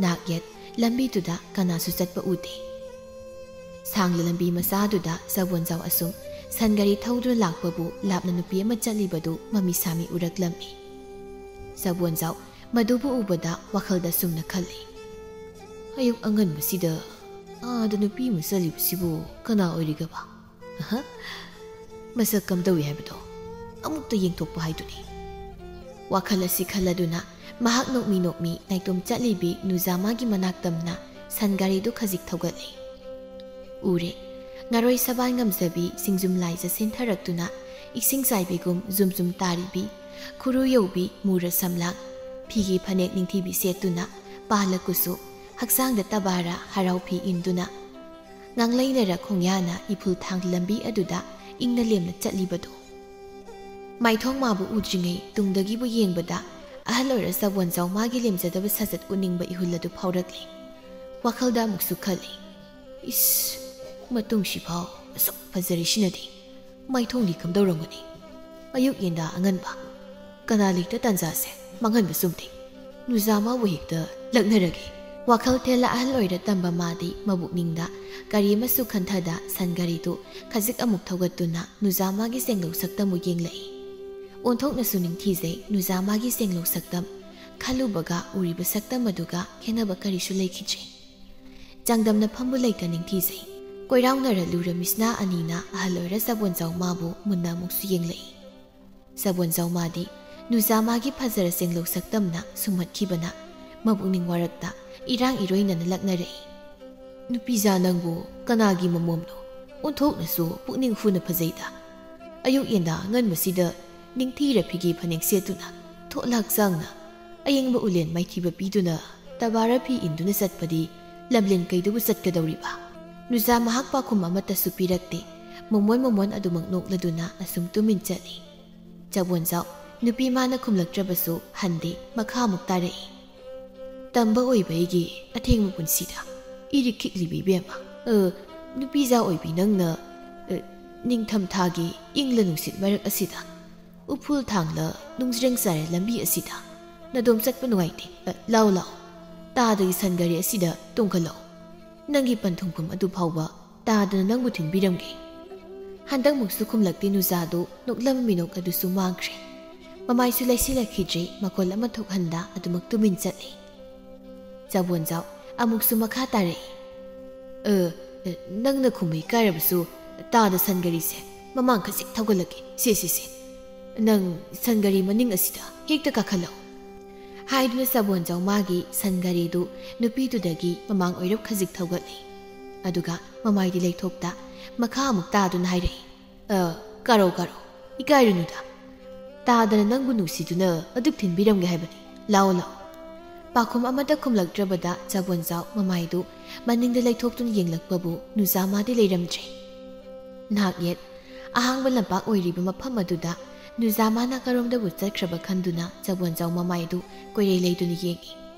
ꯅꯥꯛ ꯌꯦꯠ ꯂꯝꯕꯤꯗꯨꯗ ꯀꯅꯥꯁꯨ ꯆꯠꯄ ꯎꯗꯦ꯫ ꯁꯥꯡꯂ ꯂꯝꯕꯤ ꯃꯆꯥꯗꯨꯗ ꯆꯕꯣꯟꯖꯥꯎ ꯑꯁꯨꯝ ꯁꯟ ꯒꯥꯔꯤ ꯊꯧꯗꯨꯅ ꯂꯥꯛꯄꯕꯨ ꯂꯥꯞꯅ ꯅꯨꯄꯤ ꯑꯃ ꯆꯠꯂꯤꯕꯗꯨ ꯃꯃꯤ ꯁꯥꯃꯤ ꯎꯔꯛꯂꯝꯃꯤ꯫ ꯆꯕꯣꯟꯖꯥꯎ ꯃꯗꯨꯕꯨ ꯎꯕꯗ ꯋꯥꯈꯜꯗ ꯁꯨꯝꯅ ꯈꯜꯂꯤ, "ꯑꯌꯨꯛ ꯑꯉꯟꯕꯁꯤꯗ ꯑꯥꯗ ꯅꯨꯄꯤ ꯑꯃ ꯆꯠꯂꯤꯕꯁꯤꯕꯨ ꯀꯅꯥ ꯑꯣꯏꯔꯤꯒꯕ? ꯑꯍ, ꯃꯁꯛ ꯀꯝꯗꯧꯏ ꯍꯥꯏꯕꯗꯣ ꯑꯃꯨꯛꯇ ꯌꯦꯡꯊꯣꯛꯄ ꯍꯥꯏꯗꯨꯅꯤ"꯫ ꯋꯥꯈꯜ ꯑꯁꯤ ꯈꯜꯂꯗꯨꯅ ꯃꯍꯥꯛ ꯅꯣꯛꯃꯤ ꯅꯣꯛꯃꯤ ꯅꯥꯏꯇꯣꯝ ꯆꯠꯂꯤꯕꯤ ꯅꯨꯖꯥꯃꯥꯒꯤ ꯃꯅꯥꯛ ꯇꯝꯅ ꯁꯟ ꯒꯥꯔꯤꯗꯨ ꯈꯖꯤꯛ ꯊꯧꯒꯠꯂꯤ꯫ ꯎꯔꯦ, ꯉꯔꯣꯏ ꯁꯕꯥꯟ ꯉꯝꯖꯕꯤ ꯁꯤꯡꯖꯨꯝ ꯂꯥꯏꯖ ꯁꯦꯟꯊꯔꯛꯇꯨꯅ ꯏꯁꯤꯡ ꯆꯥꯏꯕꯤꯒꯨꯝ ꯖꯨꯝ ꯖꯨꯝ ꯇꯥꯔꯤꯕꯤ, ꯈꯨꯔꯨ ꯌꯧꯕꯤ ꯃꯨꯔ ꯁꯝꯂꯥꯡ, ꯐꯤꯒꯤ ꯐꯅꯦꯛ ꯅꯤꯡꯊꯤꯕꯤ ꯁꯦꯠꯇꯨꯅ, ꯄꯥꯜꯂ ꯀꯨꯆꯨ, ꯍꯛꯆꯥꯡꯗ ꯇꯕꯥꯔꯥ ꯍꯔꯥꯎ ꯐꯤ ꯏꯟꯗꯨꯅ, ꯉꯥꯡꯂꯩꯅꯔ ꯈꯣꯡꯌꯥꯅ ꯏꯐꯨꯜ ꯊꯥꯡ ꯂꯝꯕꯤ ꯑꯗꯨꯗ ꯏꯪꯅ ꯂꯦꯝꯅ ꯆꯠꯂꯤꯕꯗꯨ꯫ ꯃꯥꯏꯊꯣꯡ ꯃꯥꯕꯨ ꯎꯗ꯭ꯔꯤꯉꯩ ꯇꯨꯡꯗꯒꯤꯕꯨ ꯌꯦꯡꯕꯗ ꯑꯍꯜ ꯑꯣꯏꯔ ꯆꯕꯣꯟꯖꯥꯎ ꯃꯥꯒꯤ ꯂꯦꯝꯖꯗꯕ ꯁꯥꯖꯠ ꯎꯠꯅꯤꯡꯕ ꯏꯍꯨꯜ ꯑꯗꯨ ꯐꯥꯎꯔꯛꯂꯤ꯫ ꯋꯥꯈꯜꯗ ꯑꯃꯨꯛꯁꯨ ꯈꯜꯂꯤ, "ꯏꯁ, ꯃꯇꯨꯡꯁꯤꯐꯥꯎ ꯑꯁꯨꯛ ꯐꯖꯔꯤꯁꯤꯅꯗꯤ ꯃꯥꯏꯊꯣꯡꯗꯤ ꯀꯝꯗꯧꯔꯝꯒꯅꯤ? ꯑꯌꯨꯛ ꯌꯦꯟꯗꯥ ꯑꯉꯟꯕ, ꯀꯅꯥ ꯂꯩꯇ ꯇꯥꯟꯖꯥꯁꯦ ꯃꯥꯡꯍꯟꯕ ꯆꯨꯝꯗꯦ꯫ ꯅꯨꯖꯥꯃꯥꯕꯨ ꯍꯦꯛꯇ ꯂꯛꯅꯔꯒꯦ"꯫ ꯋꯥꯈꯜ ꯊꯦꯜꯂ ꯑꯍꯜ ꯑꯣꯏꯔ ꯇꯝꯕ ꯃꯥꯗꯤ ꯃꯕꯨꯛꯅꯤꯡꯗ ꯀꯔꯤ ꯑꯃꯁꯨ ꯈꯟꯊꯗ ꯁꯟ ꯒꯥꯔꯤꯗꯨ ꯈꯖꯤꯛ ꯑꯃꯨꯛ ꯊꯧꯒꯠꯇꯨꯅ ꯅꯨꯖꯥꯃꯥꯒꯤ ꯁꯦꯡꯂꯧ ꯁꯛꯇꯝꯕꯨ ꯌꯦꯡꯂꯛꯏ꯫ ꯑꯣꯟꯊꯣꯛꯅꯁꯨ ꯅꯤꯡꯊꯤꯖꯩ ꯅꯨꯖꯥꯃꯥꯒꯤ ꯁꯦꯡꯂꯧ ꯁꯛꯇꯝ꯫ ꯈꯜꯂꯨꯕꯒ ꯎꯔꯤꯕ ꯁꯛꯇꯝ ꯑꯗꯨꯒ ꯈꯦꯠꯅꯕ ꯀꯔꯤꯁꯨ ꯂꯩꯈꯤꯗ꯭ꯔꯦ꯫ ꯆꯥꯡꯗꯝꯅꯐꯝꯕꯨ ꯂꯩꯇ ꯅꯤꯡꯊꯤꯖꯩ꯫ ꯀꯣꯏꯔꯥꯎꯅꯔ ꯂꯨꯔ ꯃꯤꯁꯅꯥ ꯑꯅꯤꯅ ꯑꯍꯜ ꯑꯣꯏꯔ ꯆꯕꯣꯟꯖꯥꯎ ꯃꯥꯕꯨ ꯃꯨꯟꯅ ꯑꯃꯨꯛꯁꯨ ꯌꯦꯡꯂꯛꯏ꯫ ꯆꯕꯣꯟꯖꯥꯎ ꯃꯥꯗꯤ ꯅꯨꯖꯥꯃꯥꯒꯤ ꯐꯖꯔ ꯁꯦꯡꯂꯧ ꯁꯛꯇꯝꯅ ꯁꯨꯝꯍꯠꯈꯤꯕꯅ ꯃꯕꯨꯛꯅꯤꯡ ꯋꯥꯔꯛꯇ ꯏꯔꯥꯡ ꯏꯔꯣꯏꯅꯅ ꯂꯛꯅꯔꯛꯏ꯫ "ꯅꯨꯄꯤꯖꯥ ꯅꯪꯕꯨ ꯀꯅꯥꯒꯤ ꯃꯃꯣꯝꯅꯣ? ꯑꯣꯟꯊꯣꯛꯅꯁꯨ ꯄꯨꯛꯅꯤꯡ ꯍꯨꯅ ꯐꯖꯩꯗ꯫ ꯑꯌꯨꯛ ꯌꯦꯟꯗꯥ ꯑꯉꯟꯕꯁꯤꯗ ꯅꯤꯡꯊꯤꯔ ꯐꯤꯒꯦ ꯐꯅꯦꯛ ꯁꯦꯠꯇꯨꯅ ꯊꯣꯠꯂ ꯍꯛꯆꯥꯡꯅ ꯑꯌꯤꯡꯕ ꯎꯂꯦꯟ ꯃꯥꯏꯊꯤꯕ ꯄꯤꯗꯨꯅ ꯇꯕꯥꯔ ꯐꯤ ꯏꯟꯗꯨꯅ ꯆꯠꯄꯗꯤ ꯂꯝꯂꯦꯟ ꯀꯩꯗꯕꯨ ꯆꯠꯀꯗꯧꯔꯤꯕ?" ꯅꯨꯖꯥ ꯃꯍꯥꯛ ꯄꯥꯎꯈꯨꯝ ꯑꯃꯠꯇꯁꯨ ꯄꯤꯔꯛꯇꯦ꯫ ꯃꯃꯣꯟ ꯃꯃꯣꯟ ꯑꯗꯨꯃꯛ ꯅꯣꯛꯂꯗꯨꯅ ꯑꯁꯨꯝ ꯇꯨꯃꯤꯟ ꯆꯠꯂꯤ꯫ ꯆꯕꯣꯟꯖꯥꯎ ꯅꯨꯄꯤ ꯃꯥꯅ ꯈꯨꯝꯂꯛꯇ꯭ꯔꯕꯁꯨ ꯍꯟꯗꯦ, ꯃꯈꯥ ꯑꯃꯨꯛ ꯇꯥꯔꯛꯏ꯫ "ꯇꯝꯕ ꯑꯣꯏꯕ ꯑꯩꯒꯤ ꯑꯊꯦꯡꯕ ꯄꯨꯟꯁꯤꯗ ꯏꯔꯤꯛ ꯈꯤꯛꯂꯤꯕꯤ ꯏꯕꯦꯝꯃ, ꯑ, ꯅꯨꯄꯤꯖꯥ ꯑꯣꯏꯕꯤ ꯅꯪꯅ, ꯑ, ꯅꯤꯡꯊꯝꯊꯥꯒꯤ ꯏꯪꯂ ꯅꯨꯡꯁꯤꯠ ꯃꯔꯛ ꯑꯁꯤꯗ, ꯎꯐꯨꯜ ꯊꯥꯡꯂ ꯅꯨꯡꯖ꯭ꯔꯦꯡ ꯆꯥꯏꯔ ꯂꯝꯕꯤ ꯑꯁꯤꯗ ꯅꯗꯣꯝ ꯆꯠꯄ ꯅꯨꯡꯉꯥꯏꯇꯦ꯫ ꯑ, ꯂꯥꯎ ꯂꯥꯎ, ꯇꯥꯗꯒꯤ ꯁꯟ ꯒꯥꯔꯤ ꯑꯁꯤꯗ ꯇꯣꯡꯈꯠꯂꯛꯎ꯫ ꯅꯪꯒꯤ ꯄꯟꯊꯨꯡꯐꯝ ꯑꯗꯨ ꯐꯥꯎꯕ ꯇꯥꯗꯅ ꯅꯪꯕꯨ ꯊꯤꯟꯕꯤꯔꯝꯒꯦ꯫ ꯍꯟꯗꯛꯃꯨꯛꯁꯨ ꯈꯨꯝꯂꯛꯇꯦ ꯅꯨꯖꯥꯗꯨ, ꯅꯣꯛꯂꯝ ꯃꯤꯅꯣꯛ ꯑꯗꯨꯁꯨ ꯃꯥꯡꯈ꯭ꯔꯦ꯫ ꯃꯃꯥꯏꯁꯨ ꯂꯩꯁꯤꯜꯂꯛꯈꯤꯗ꯭ꯔꯦ, ꯃꯈꯣꯜ ꯑꯃ ꯊꯣꯛꯍꯟꯗ ꯑꯗꯨꯃꯛ ꯇꯨꯃꯤꯟ ꯆꯠꯂꯤ꯫ ꯆꯥꯕꯣꯟꯖꯥꯎ ꯑꯃꯨꯛꯁꯨ ꯃꯈꯥ ꯇꯥꯔꯛꯏ꯫ "ꯑ, ꯑ, ꯅꯪꯅ ꯈꯨꯝꯕ ꯏꯀꯥꯏꯔꯕꯁꯨ ꯇꯥꯗ ꯁꯟ ꯒꯥꯔꯤꯁꯦ ꯃꯃꯥꯡ ꯈꯖꯤꯛ ꯊꯧꯒꯠꯂꯛꯀꯦ꯫ ꯁꯦ, ꯁꯦ, ꯁꯦ꯫ ꯅꯪ ꯁꯟ ꯒꯥꯔꯤ ꯃꯅꯤꯡ ꯑꯁꯤꯗ ꯍꯦꯛꯇ ꯀꯥꯈꯠꯂꯛꯎ"꯫ ꯍꯥꯏꯗꯨꯅ ꯆꯥꯕꯣꯟꯖꯥꯎ ꯃꯥꯒꯤ ꯁꯟ ꯒꯥꯔꯤꯗꯨ ꯅꯨꯄꯤꯗꯨꯗꯒꯤ ꯃꯃꯥꯡ ꯑꯣꯏꯔꯞ ꯈꯖꯤꯛ ꯊꯧꯒꯠꯂꯤ꯫ ꯑꯗꯨꯒ ꯃꯃꯥꯏꯗꯤ ꯂꯩꯊꯣꯛꯇ ꯃꯈꯥ ꯑꯃꯨꯛ ꯇꯥꯗꯨꯅ ꯍꯥꯏꯔꯛꯏ꯫ "ꯑ, ꯀꯥꯔꯧ, ꯀꯥꯔꯧ, ꯏꯀꯥꯏꯔꯨꯅꯨꯗ꯫ ꯇꯥꯗꯅ ꯅꯪꯕꯨ ꯅꯨꯡꯁꯤꯗꯨꯅ ꯑꯗꯨꯛ ꯊꯤꯟꯕꯤꯔꯝꯒꯦ ꯍꯥꯏꯕꯅꯤ꯫ ꯂꯥꯛꯑꯣ, ꯂꯥꯛꯑꯣ"꯫ ꯄꯥꯎꯈꯨꯝ ꯑꯃꯠꯇ ꯈꯨꯝꯂꯛꯇ꯭ꯔꯕꯗ ꯆꯥꯕꯣꯟꯖꯥꯎ ꯃꯃꯥꯏꯗꯨ ꯃꯅꯤꯡꯗ ꯂꯩꯊꯣꯛꯇꯨꯅ ꯌꯦꯡꯂꯛꯄꯕꯨ ꯅꯨꯖꯥꯃꯥꯗꯤ ꯂꯩꯔꯝꯗ꯭ꯔꯦ꯫ ꯅꯍꯥꯛ ꯌꯦꯠ ꯑꯍꯥꯡꯕ ꯂꯝꯄꯥꯛ ꯑꯣꯏꯔꯤꯕ ꯃꯐꯝ ꯑꯗꯨꯗ ꯅꯨꯖꯥꯃꯥꯅ ꯀꯔꯣꯝꯗꯕꯨ ꯆꯠꯈ꯭ꯔꯕ ꯈꯟꯗꯨꯅ ꯆꯥꯕꯣꯟꯖꯥꯎ ꯃꯃꯥꯏꯗꯨ ꯀꯣꯏꯔꯩ ꯂꯩꯗꯨꯅ ꯌꯦꯡꯏ꯫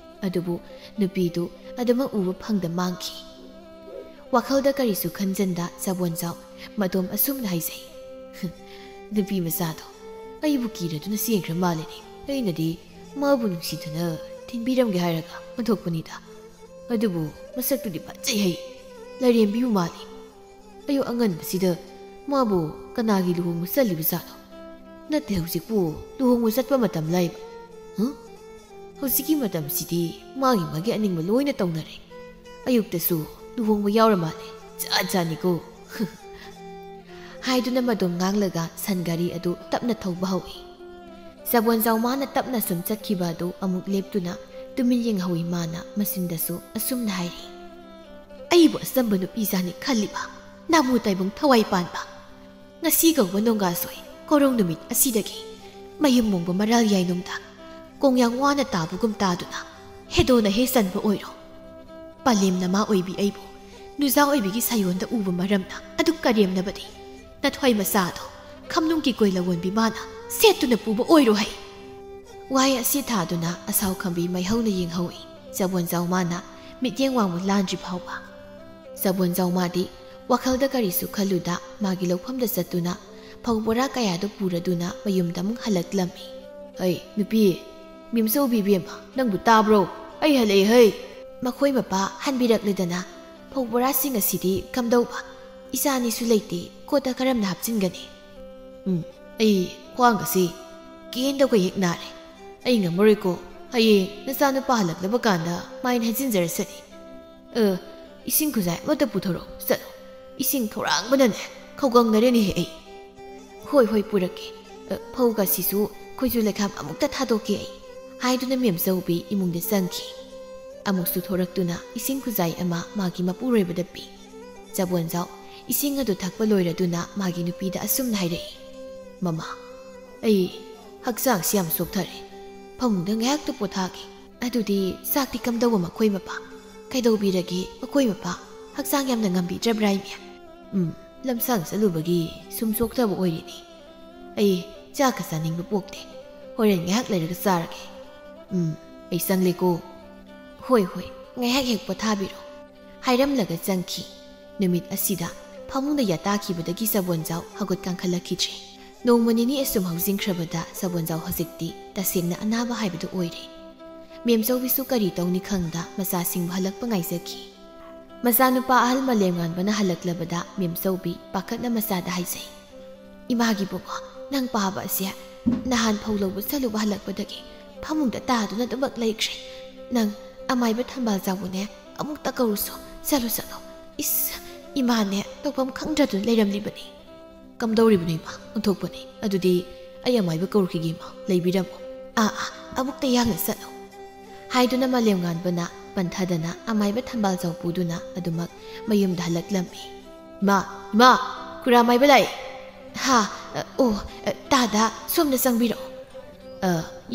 ꯑꯗꯨꯕꯨ ꯅꯨꯄꯤꯗꯨ ꯑꯗꯨꯃꯛ ꯎꯕ ꯐꯪꯗ ꯃꯥꯡꯈꯤ꯫ ꯋꯥꯈꯜꯗ ꯀꯔꯤꯁꯨ ꯈꯟꯖꯟꯗ ꯆꯥꯕꯣꯟꯖꯥꯎ ꯃꯗꯣꯝ ꯑꯁꯨꯝꯅ ꯍꯥꯏꯖꯩ, "ꯅꯨꯄꯤ ꯃꯆꯥꯗꯣ ꯑꯩꯕꯨ ꯀꯤꯔꯗꯨꯅ ꯆꯦꯟꯈ꯭ꯔ ꯃꯥꯜꯂꯦꯅꯦ꯫ ꯑꯩꯅꯗꯤ ꯃꯥꯕꯨ ꯅꯨꯡꯁꯤꯗꯨꯅ ꯊꯤꯟꯕꯤꯔꯝꯒꯦ ꯍꯥꯏꯔꯒ ꯑꯣꯟꯊꯣꯛꯄꯅꯤꯗ꯫ ꯑꯗꯨꯕꯨ ꯃꯁꯛꯇꯨꯗꯤ ꯐꯖꯩ ꯍꯩ, ꯂꯥꯏꯔꯦꯝꯕꯤꯕꯨ ꯃꯥꯜꯂꯤ꯫ ꯑꯌꯨꯛ ꯑꯉꯟꯕꯁꯤꯗ ꯃꯥꯕꯨ ꯀꯅꯥꯒꯤ ꯂꯨꯍꯣꯡꯕ ꯆꯠꯂꯤꯕ ꯖꯥꯠꯅꯣ? ꯅꯠꯇꯦ, ꯍꯧꯖꯤꯛꯄꯨ ꯂꯨꯍꯣꯡꯕ ꯆꯠꯄ ꯃꯇꯝ ꯂꯩꯕ? ꯍ? ꯍꯧꯖꯤꯛꯀꯤ ꯃꯇꯝꯁꯤꯗꯤ ꯃꯥꯒꯤ ꯃꯥꯒꯤ ꯑꯅꯤꯡꯕ ꯂꯣꯏꯅ ꯇꯧꯅꯔꯦ꯫ ꯑꯌꯨꯛꯇꯁꯨ ꯂꯨꯍꯣꯡꯕ ꯌꯥꯎꯔ ꯃꯥꯜꯂꯦ꯫ ꯖꯥꯠ ꯖꯥꯠꯅꯤꯀꯣ"꯫ ꯍꯥꯏꯗꯨꯅ ꯃꯗꯣꯝ ꯉꯥꯡꯂꯒ ꯁꯟ ꯒꯥꯔꯤ ꯑꯗꯨ ꯇꯞꯅ ꯊꯧꯕ ꯍꯧꯏ꯫ ꯆꯥꯕꯣꯟꯖꯥꯎ ꯃꯥꯅ ꯇꯞꯅ ꯁꯨꯝ ꯆꯠꯈꯤꯕ ꯑꯗꯨ ꯑꯃꯨꯛ ꯂꯦꯞꯇꯨꯅ ꯇꯨꯃꯤꯟ ꯌꯦꯡꯍꯧꯏ꯫ ꯃꯥꯅ ꯃꯆꯤꯟꯗꯁꯨ ꯑꯁꯨꯝꯅ ꯍꯥꯏꯔꯤ, "ꯑꯩꯕꯨ ꯑꯆꯝꯕ ꯅꯨꯄꯤꯖꯥꯅꯤ ꯈꯜꯂꯤꯕ ꯅꯥꯃꯨ ꯇꯥꯏꯕꯪ ꯊꯋꯥꯏ ꯄꯥꯟꯕ꯫ ꯉꯁꯤ ꯀꯧꯕ ꯅꯣꯡꯒꯥꯁꯣꯏ ꯀꯣꯔꯧ ꯅꯨꯃꯤꯠ ꯑꯁꯤꯗꯒꯤ ꯃꯌꯨꯝ ꯃꯣꯡꯕ ꯃꯔꯥꯜ ꯌꯥꯏꯅꯨꯡꯗ ꯀꯣꯡꯌꯥꯡ ꯋꯥꯅ ꯇꯥꯕꯒꯨꯝ ꯇꯥꯗꯨꯅ ꯍꯦꯗꯣꯅ ꯍꯦ ꯆꯟꯕ ꯑꯣꯏꯔꯣ꯫ ꯄꯂꯦꯝ ꯅꯃꯥ ꯑꯣꯏꯕꯤ ꯑꯩꯕꯨ ꯅꯨꯖꯥ ꯑꯣꯏꯕꯤꯒꯤ ꯁꯥꯌꯣꯟꯗ ꯎꯕ ꯃꯔꯝꯅ ꯑꯗꯨꯛ ꯀꯔꯦꯝꯅꯕꯗꯤ ꯅꯊ꯭ꯋꯥꯏ ꯃꯆꯥꯗꯣ ꯈꯝꯅꯨꯡꯒꯤ ꯀꯣꯏ ꯂꯋꯣꯟꯕꯤ ꯃꯥꯅ ꯁꯦꯠꯇꯨꯅ ꯄꯨꯕ ꯑꯣꯏꯔꯣ ꯍꯩ"꯫ ꯋꯥꯍꯩ ꯑꯁꯤ ꯊꯥꯗꯨꯅ ꯑꯁꯥꯎ ꯈꯝꯕꯤ ꯃꯩꯍꯧꯅ ꯌꯦꯡꯍꯧꯏ꯫ ꯆꯥꯕꯣꯟꯖꯥꯎ ꯃꯥꯅ ꯃꯤꯠꯌꯦꯡ ꯋꯥꯡꯃ ꯂꯥꯟꯗ꯭ꯔꯤ ꯐꯥꯎꯕ꯫ ꯆꯥꯕꯣꯟꯖꯥꯎ ꯃꯥꯗꯤ ꯋꯥꯈꯜꯗ ꯀꯔꯤꯁꯨ ꯈꯜꯂꯨꯗ ꯃꯥꯒꯤ ꯂꯧꯐꯝꯗ ꯆꯠꯇꯨꯅ ꯐꯧ ꯕꯣꯔꯥ ꯀꯌꯥꯗꯨ ꯄꯨꯔꯗꯨꯅ ꯃꯌꯨꯝꯗ ꯑꯃꯨꯛ ꯍꯜꯂꯛꯂꯝꯃꯤ꯫ "ꯑꯩ ꯅꯨꯄꯤ, ꯃꯦꯝꯆꯧꯕꯤ ꯏꯕꯦꯝꯃ, ꯅꯪꯕꯨ ꯇꯥꯕ꯭ꯔꯣ? ꯑꯩ ꯍꯜꯂꯛꯑꯦ ꯍꯩ!" ꯃꯈꯣꯏ ꯃꯄꯥ ꯍꯟꯕꯤꯔꯛꯂꯦꯗꯅ꯫ "ꯐꯧ ꯕꯣꯔꯥꯁꯤꯡ ꯑꯁꯤꯗꯤ ꯀꯝꯗꯧꯕ? ꯏꯆꯥ ꯑꯅꯤꯁꯨ ꯂꯩꯇꯦ, ꯀꯣꯠꯇ ꯀꯔꯝꯅ ꯍꯥꯞꯆꯤꯟꯒꯅꯤ?" "ꯎꯝ, ꯑꯩ ꯈ꯭ꯋꯥꯡ ꯑꯁꯤ ꯀꯦꯟꯗꯧꯒ ꯍꯦꯛ ꯅꯥꯔꯦ꯫ ꯑꯩ ꯉꯝꯃꯔꯣꯏꯀꯣ꯫ ꯍꯌꯦꯡ ꯅꯆꯥꯅꯨꯄꯥ ꯍꯜꯂꯛꯂꯕ ꯀꯥꯟꯗ ꯃꯥꯏꯅ ꯍꯩꯖꯤꯟꯖꯔꯁꯅꯤ꯫ ꯑ, ꯏꯁꯤꯡ ꯈꯨꯖꯥꯏ ꯑꯃꯠꯇ ꯄꯨꯊꯣꯔꯛꯑꯣ, ꯆꯠꯂꯣ꯫ ꯏꯁꯤꯡ ꯊꯧꯔꯥꯡꯕꯅꯅꯦ ꯈꯧꯒꯪꯅꯔꯦꯅꯦꯍꯦ ꯑꯩ꯫" "ꯍꯣꯏ, ꯍꯣꯏ, ꯄꯨꯔꯛꯀꯦ꯫ ꯑ, ꯐꯧꯒꯁꯤꯁꯨ ꯈꯣꯏꯖꯨ ꯂꯩꯈꯥꯝ ꯑꯃꯨꯛꯇ ꯊꯥꯗꯣꯛꯀꯦ ꯑꯩ," ꯍꯥꯏꯗꯨꯅ ꯃꯦꯝꯆꯧꯕꯤ ꯏꯃꯨꯡꯗ ꯆꯪꯈꯤ꯫ ꯑꯃꯨꯛꯁꯨ ꯊꯣꯔꯛꯇꯨꯅ ꯏꯁꯤꯡ ꯈꯨꯖꯥꯏ ꯑꯃ ꯃꯥꯒꯤ ꯃꯄꯨꯔꯣꯏꯕꯗ ꯄꯤ꯫ ꯆꯕꯣꯟꯖꯥꯎ ꯏꯁꯤꯡ ꯑꯗꯨ ꯊꯛꯄ ꯂꯣꯏꯔꯗꯨꯅ ꯃꯥꯒꯤ ꯅꯨꯄꯤꯗ ꯑꯁꯨꯝꯅ ꯍꯥꯏꯔꯛꯏ, "ꯃꯃꯥ, ꯑꯩ ꯍꯛꯆꯥꯡꯁꯤ ꯌꯥꯝ ꯁꯣꯛꯊꯔꯦ꯫ ꯐꯃꯨꯡꯗ ꯉꯥꯏꯍꯥꯛꯇ ꯄꯣꯊꯥꯒꯦ꯫ ꯑꯗꯨꯗꯤ ꯆꯥꯛꯇꯤ ꯀꯝꯗꯧꯕ ꯃꯈꯣꯏ ꯃꯄꯥ? ꯀꯩꯗꯧꯕꯤꯔꯒꯦ ꯃꯈꯣꯏ ꯃꯄꯥ? ꯍꯛꯆꯥꯡ ꯌꯥꯝꯅ ꯉꯝꯕꯤꯗ꯭ꯔꯕ꯭ꯔꯥ, ꯏꯃꯥ?" "ꯎꯝ, ꯂꯝꯁꯥꯡ ꯆꯠꯂꯨꯕꯒꯤ ꯁꯨꯝ ꯁꯣꯛꯊꯕ ꯑꯣꯏꯔꯤꯅꯤ꯫ ꯑꯩ ꯆꯥꯛꯀ ꯆꯥꯅꯤꯡꯕ ꯄꯣꯛꯇꯦ꯫ ꯍꯣꯔꯦꯟ ꯉꯥꯏꯍꯥꯛ ꯂꯩꯔꯒ ꯆꯥꯔꯒꯦ꯫ ꯎꯝ, ꯑꯩ ꯆꯪꯂꯦꯀꯣ꯫" "ꯍꯣꯏ, ꯍꯣꯏ, ꯉꯥꯏꯍꯥꯛ ꯍꯦꯛ ꯄꯣꯊꯥꯕꯤꯔꯣ," ꯍꯥꯏꯔꯝꯂꯒ ꯆꯪꯈꯤ꯫ ꯅꯨꯃꯤꯠ ꯑꯁꯤꯗ ꯐꯃꯨꯡꯗ ꯌꯥꯇꯥꯈꯤꯕꯗꯒꯤ ꯆꯕꯣꯟꯖꯥꯎ ꯍꯧꯒꯠ ꯀꯥꯡꯈꯠꯂꯛꯈꯤꯗ꯭ꯔꯦ꯫ ꯅꯣꯡꯃ ꯅꯤꯅꯤ ꯑꯁꯨꯝ ꯍꯧꯖꯤꯟꯈ꯭ꯔꯕꯗ ꯆꯕꯣꯟꯖꯥꯎ ꯍꯧꯖꯤꯛꯇꯤ ꯇꯁꯦꯡꯅ ꯑꯅꯥꯕ ꯍꯥꯏꯕꯗꯨ ꯑꯣꯏꯔꯦ꯫ ꯃꯦꯝꯆꯧꯕꯤꯁꯨ ꯀꯔꯤ ꯇꯧꯅꯤ ꯈꯪꯗ ꯃꯆꯥꯁꯤꯡꯕꯨ ꯍꯜꯂꯛꯄ ꯉꯥꯏꯖꯈꯤ꯫ ꯃꯆꯥꯅꯨꯄꯥ ꯑꯍꯜ ꯃꯥꯂꯦꯝꯉꯥꯟꯕꯅ ꯍꯜꯂꯛꯂꯕꯗ ꯃꯦꯝꯆꯧꯕꯤ ꯄꯥꯈꯠꯅ ꯃꯆꯥꯗ ꯍꯥꯏꯖꯩ, "ꯏꯃꯥꯒꯤ ꯕꯨꯡꯉꯣ, ꯅꯪ ꯄꯥꯕ ꯑꯁꯦ ꯅꯍꯥꯟ ꯐꯧ ꯂꯧꯕ ꯆꯠꯂꯨꯕ ꯍꯜꯂꯛꯄꯗꯒꯤ ꯐꯃꯨꯡꯗ ꯇꯥꯗꯨꯅ ꯑꯗꯨꯃꯛ ꯂꯩꯈ꯭ꯔꯦ꯫ ꯅꯪ ꯑꯃꯥꯏꯕ ꯊꯝꯕꯥꯜ ꯆꯥꯎꯕꯅꯦ ꯑꯃꯨꯛꯇ ꯀꯧꯔꯨꯁꯣ, ꯆꯠꯂꯣ, ꯆꯠꯂꯣ꯫ ꯏꯁ, ꯏꯃꯥꯅꯦ ꯇꯧꯐꯝ ꯈꯪꯗ꯭ꯔꯗꯨꯅ ꯂꯩꯔꯝꯂꯤꯕꯅꯤ꯫" "ꯀꯝꯗꯧꯔꯤꯕꯅꯣ ꯏꯃꯥ? ꯑꯣꯟꯊꯣꯛꯄꯅꯤ꯫ ꯑꯗꯨꯗꯤ ꯑꯩ ꯑꯃꯥꯏꯕ ꯀꯧꯔꯨꯈꯤꯒꯦ ꯏꯃꯥ, ꯂꯩꯕꯤꯔꯝꯃꯣ꯫" "ꯑꯥ, ꯑꯥ, ꯑꯃꯨꯛꯇ ꯌꯥꯡꯅ ꯆꯠꯂꯣ," ꯍꯥꯏꯗꯨꯅ ꯃꯥꯂꯦꯝꯉꯥꯟꯕꯅ ꯄꯟꯊꯗꯅ ꯑꯃꯥꯏꯕ ꯊꯝꯕꯥꯜ ꯆꯥꯎ ꯄꯨꯗꯨꯅ ꯑꯗꯨꯃꯛ ꯃꯌꯨꯝꯗ ꯍꯜꯂꯛꯂꯝꯃꯤ꯫ "ꯏꯃꯥ, ꯏꯃꯥ, ꯈꯨꯔꯥ ꯃꯥꯏꯕ ꯂꯥꯛꯑꯦ꯫" "ꯍꯥ? ꯑ, ꯑꯣ, ꯑ, ꯇꯥꯗ, ꯁꯣꯝꯗ ꯆꯪꯕꯤꯔꯛꯑꯣ꯫" "ꯑ,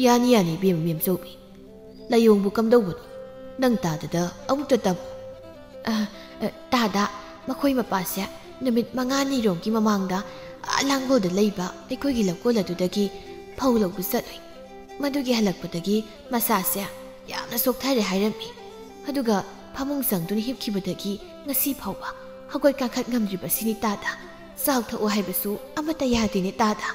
ꯌꯥꯅꯤ, ꯌꯥꯅꯤ, ꯏꯕꯦꯝꯃ, ꯃꯦꯝꯆꯧꯕꯤ꯫ ꯂꯥꯏꯑꯣꯡꯕꯨ ꯀꯝꯗꯧꯕꯅꯣ? ꯅꯪ ꯇꯥꯗꯗ ꯑꯃꯨꯛꯇ ꯇꯝꯃꯨ꯫" "ꯑ, ꯑ, ꯇꯥꯗ, ꯃꯈꯣꯏ ꯃꯄꯥꯁꯦ ꯅꯨꯃꯤꯠ ꯃꯉꯥꯅꯤꯔꯣꯝꯒꯤ ꯃꯃꯥꯡꯗ ꯑꯥ ꯂꯥꯡꯒꯣꯜꯗ ꯂꯩꯕ ꯑꯩꯈꯣꯏꯒꯤ ꯂꯧꯀꯣꯜ ꯑꯗꯨꯗꯒꯤ ꯐꯧ ꯂꯧꯕ ꯆꯠꯂꯨꯏ꯫ ꯃꯗꯨꯒꯤ ꯍꯜꯂꯛꯄꯗꯒꯤ ꯃꯁꯥꯁꯦ ꯌꯥꯝꯅ ꯁꯣꯛꯊꯔꯦ ꯍꯥꯏꯔꯝꯃꯤ꯫ ꯑꯗꯨꯒ ꯐꯃꯨꯡ ꯆꯪꯗꯨꯅ ꯍꯤꯞꯈꯤꯕꯗꯒꯤ ꯉꯁꯤ ꯐꯥꯎꯕ ꯍꯧꯒꯠ ꯀꯥꯡꯈꯠ ꯉꯝꯗ꯭ꯔꯤꯕꯁꯤꯅꯤ ꯇꯥꯗ꯫ ꯆꯥꯛ ꯊꯛꯎ ꯍꯥꯏꯕꯁꯨ ꯑꯃꯠꯇ ꯌꯥꯗꯦꯅꯦ ꯇꯥꯗ꯫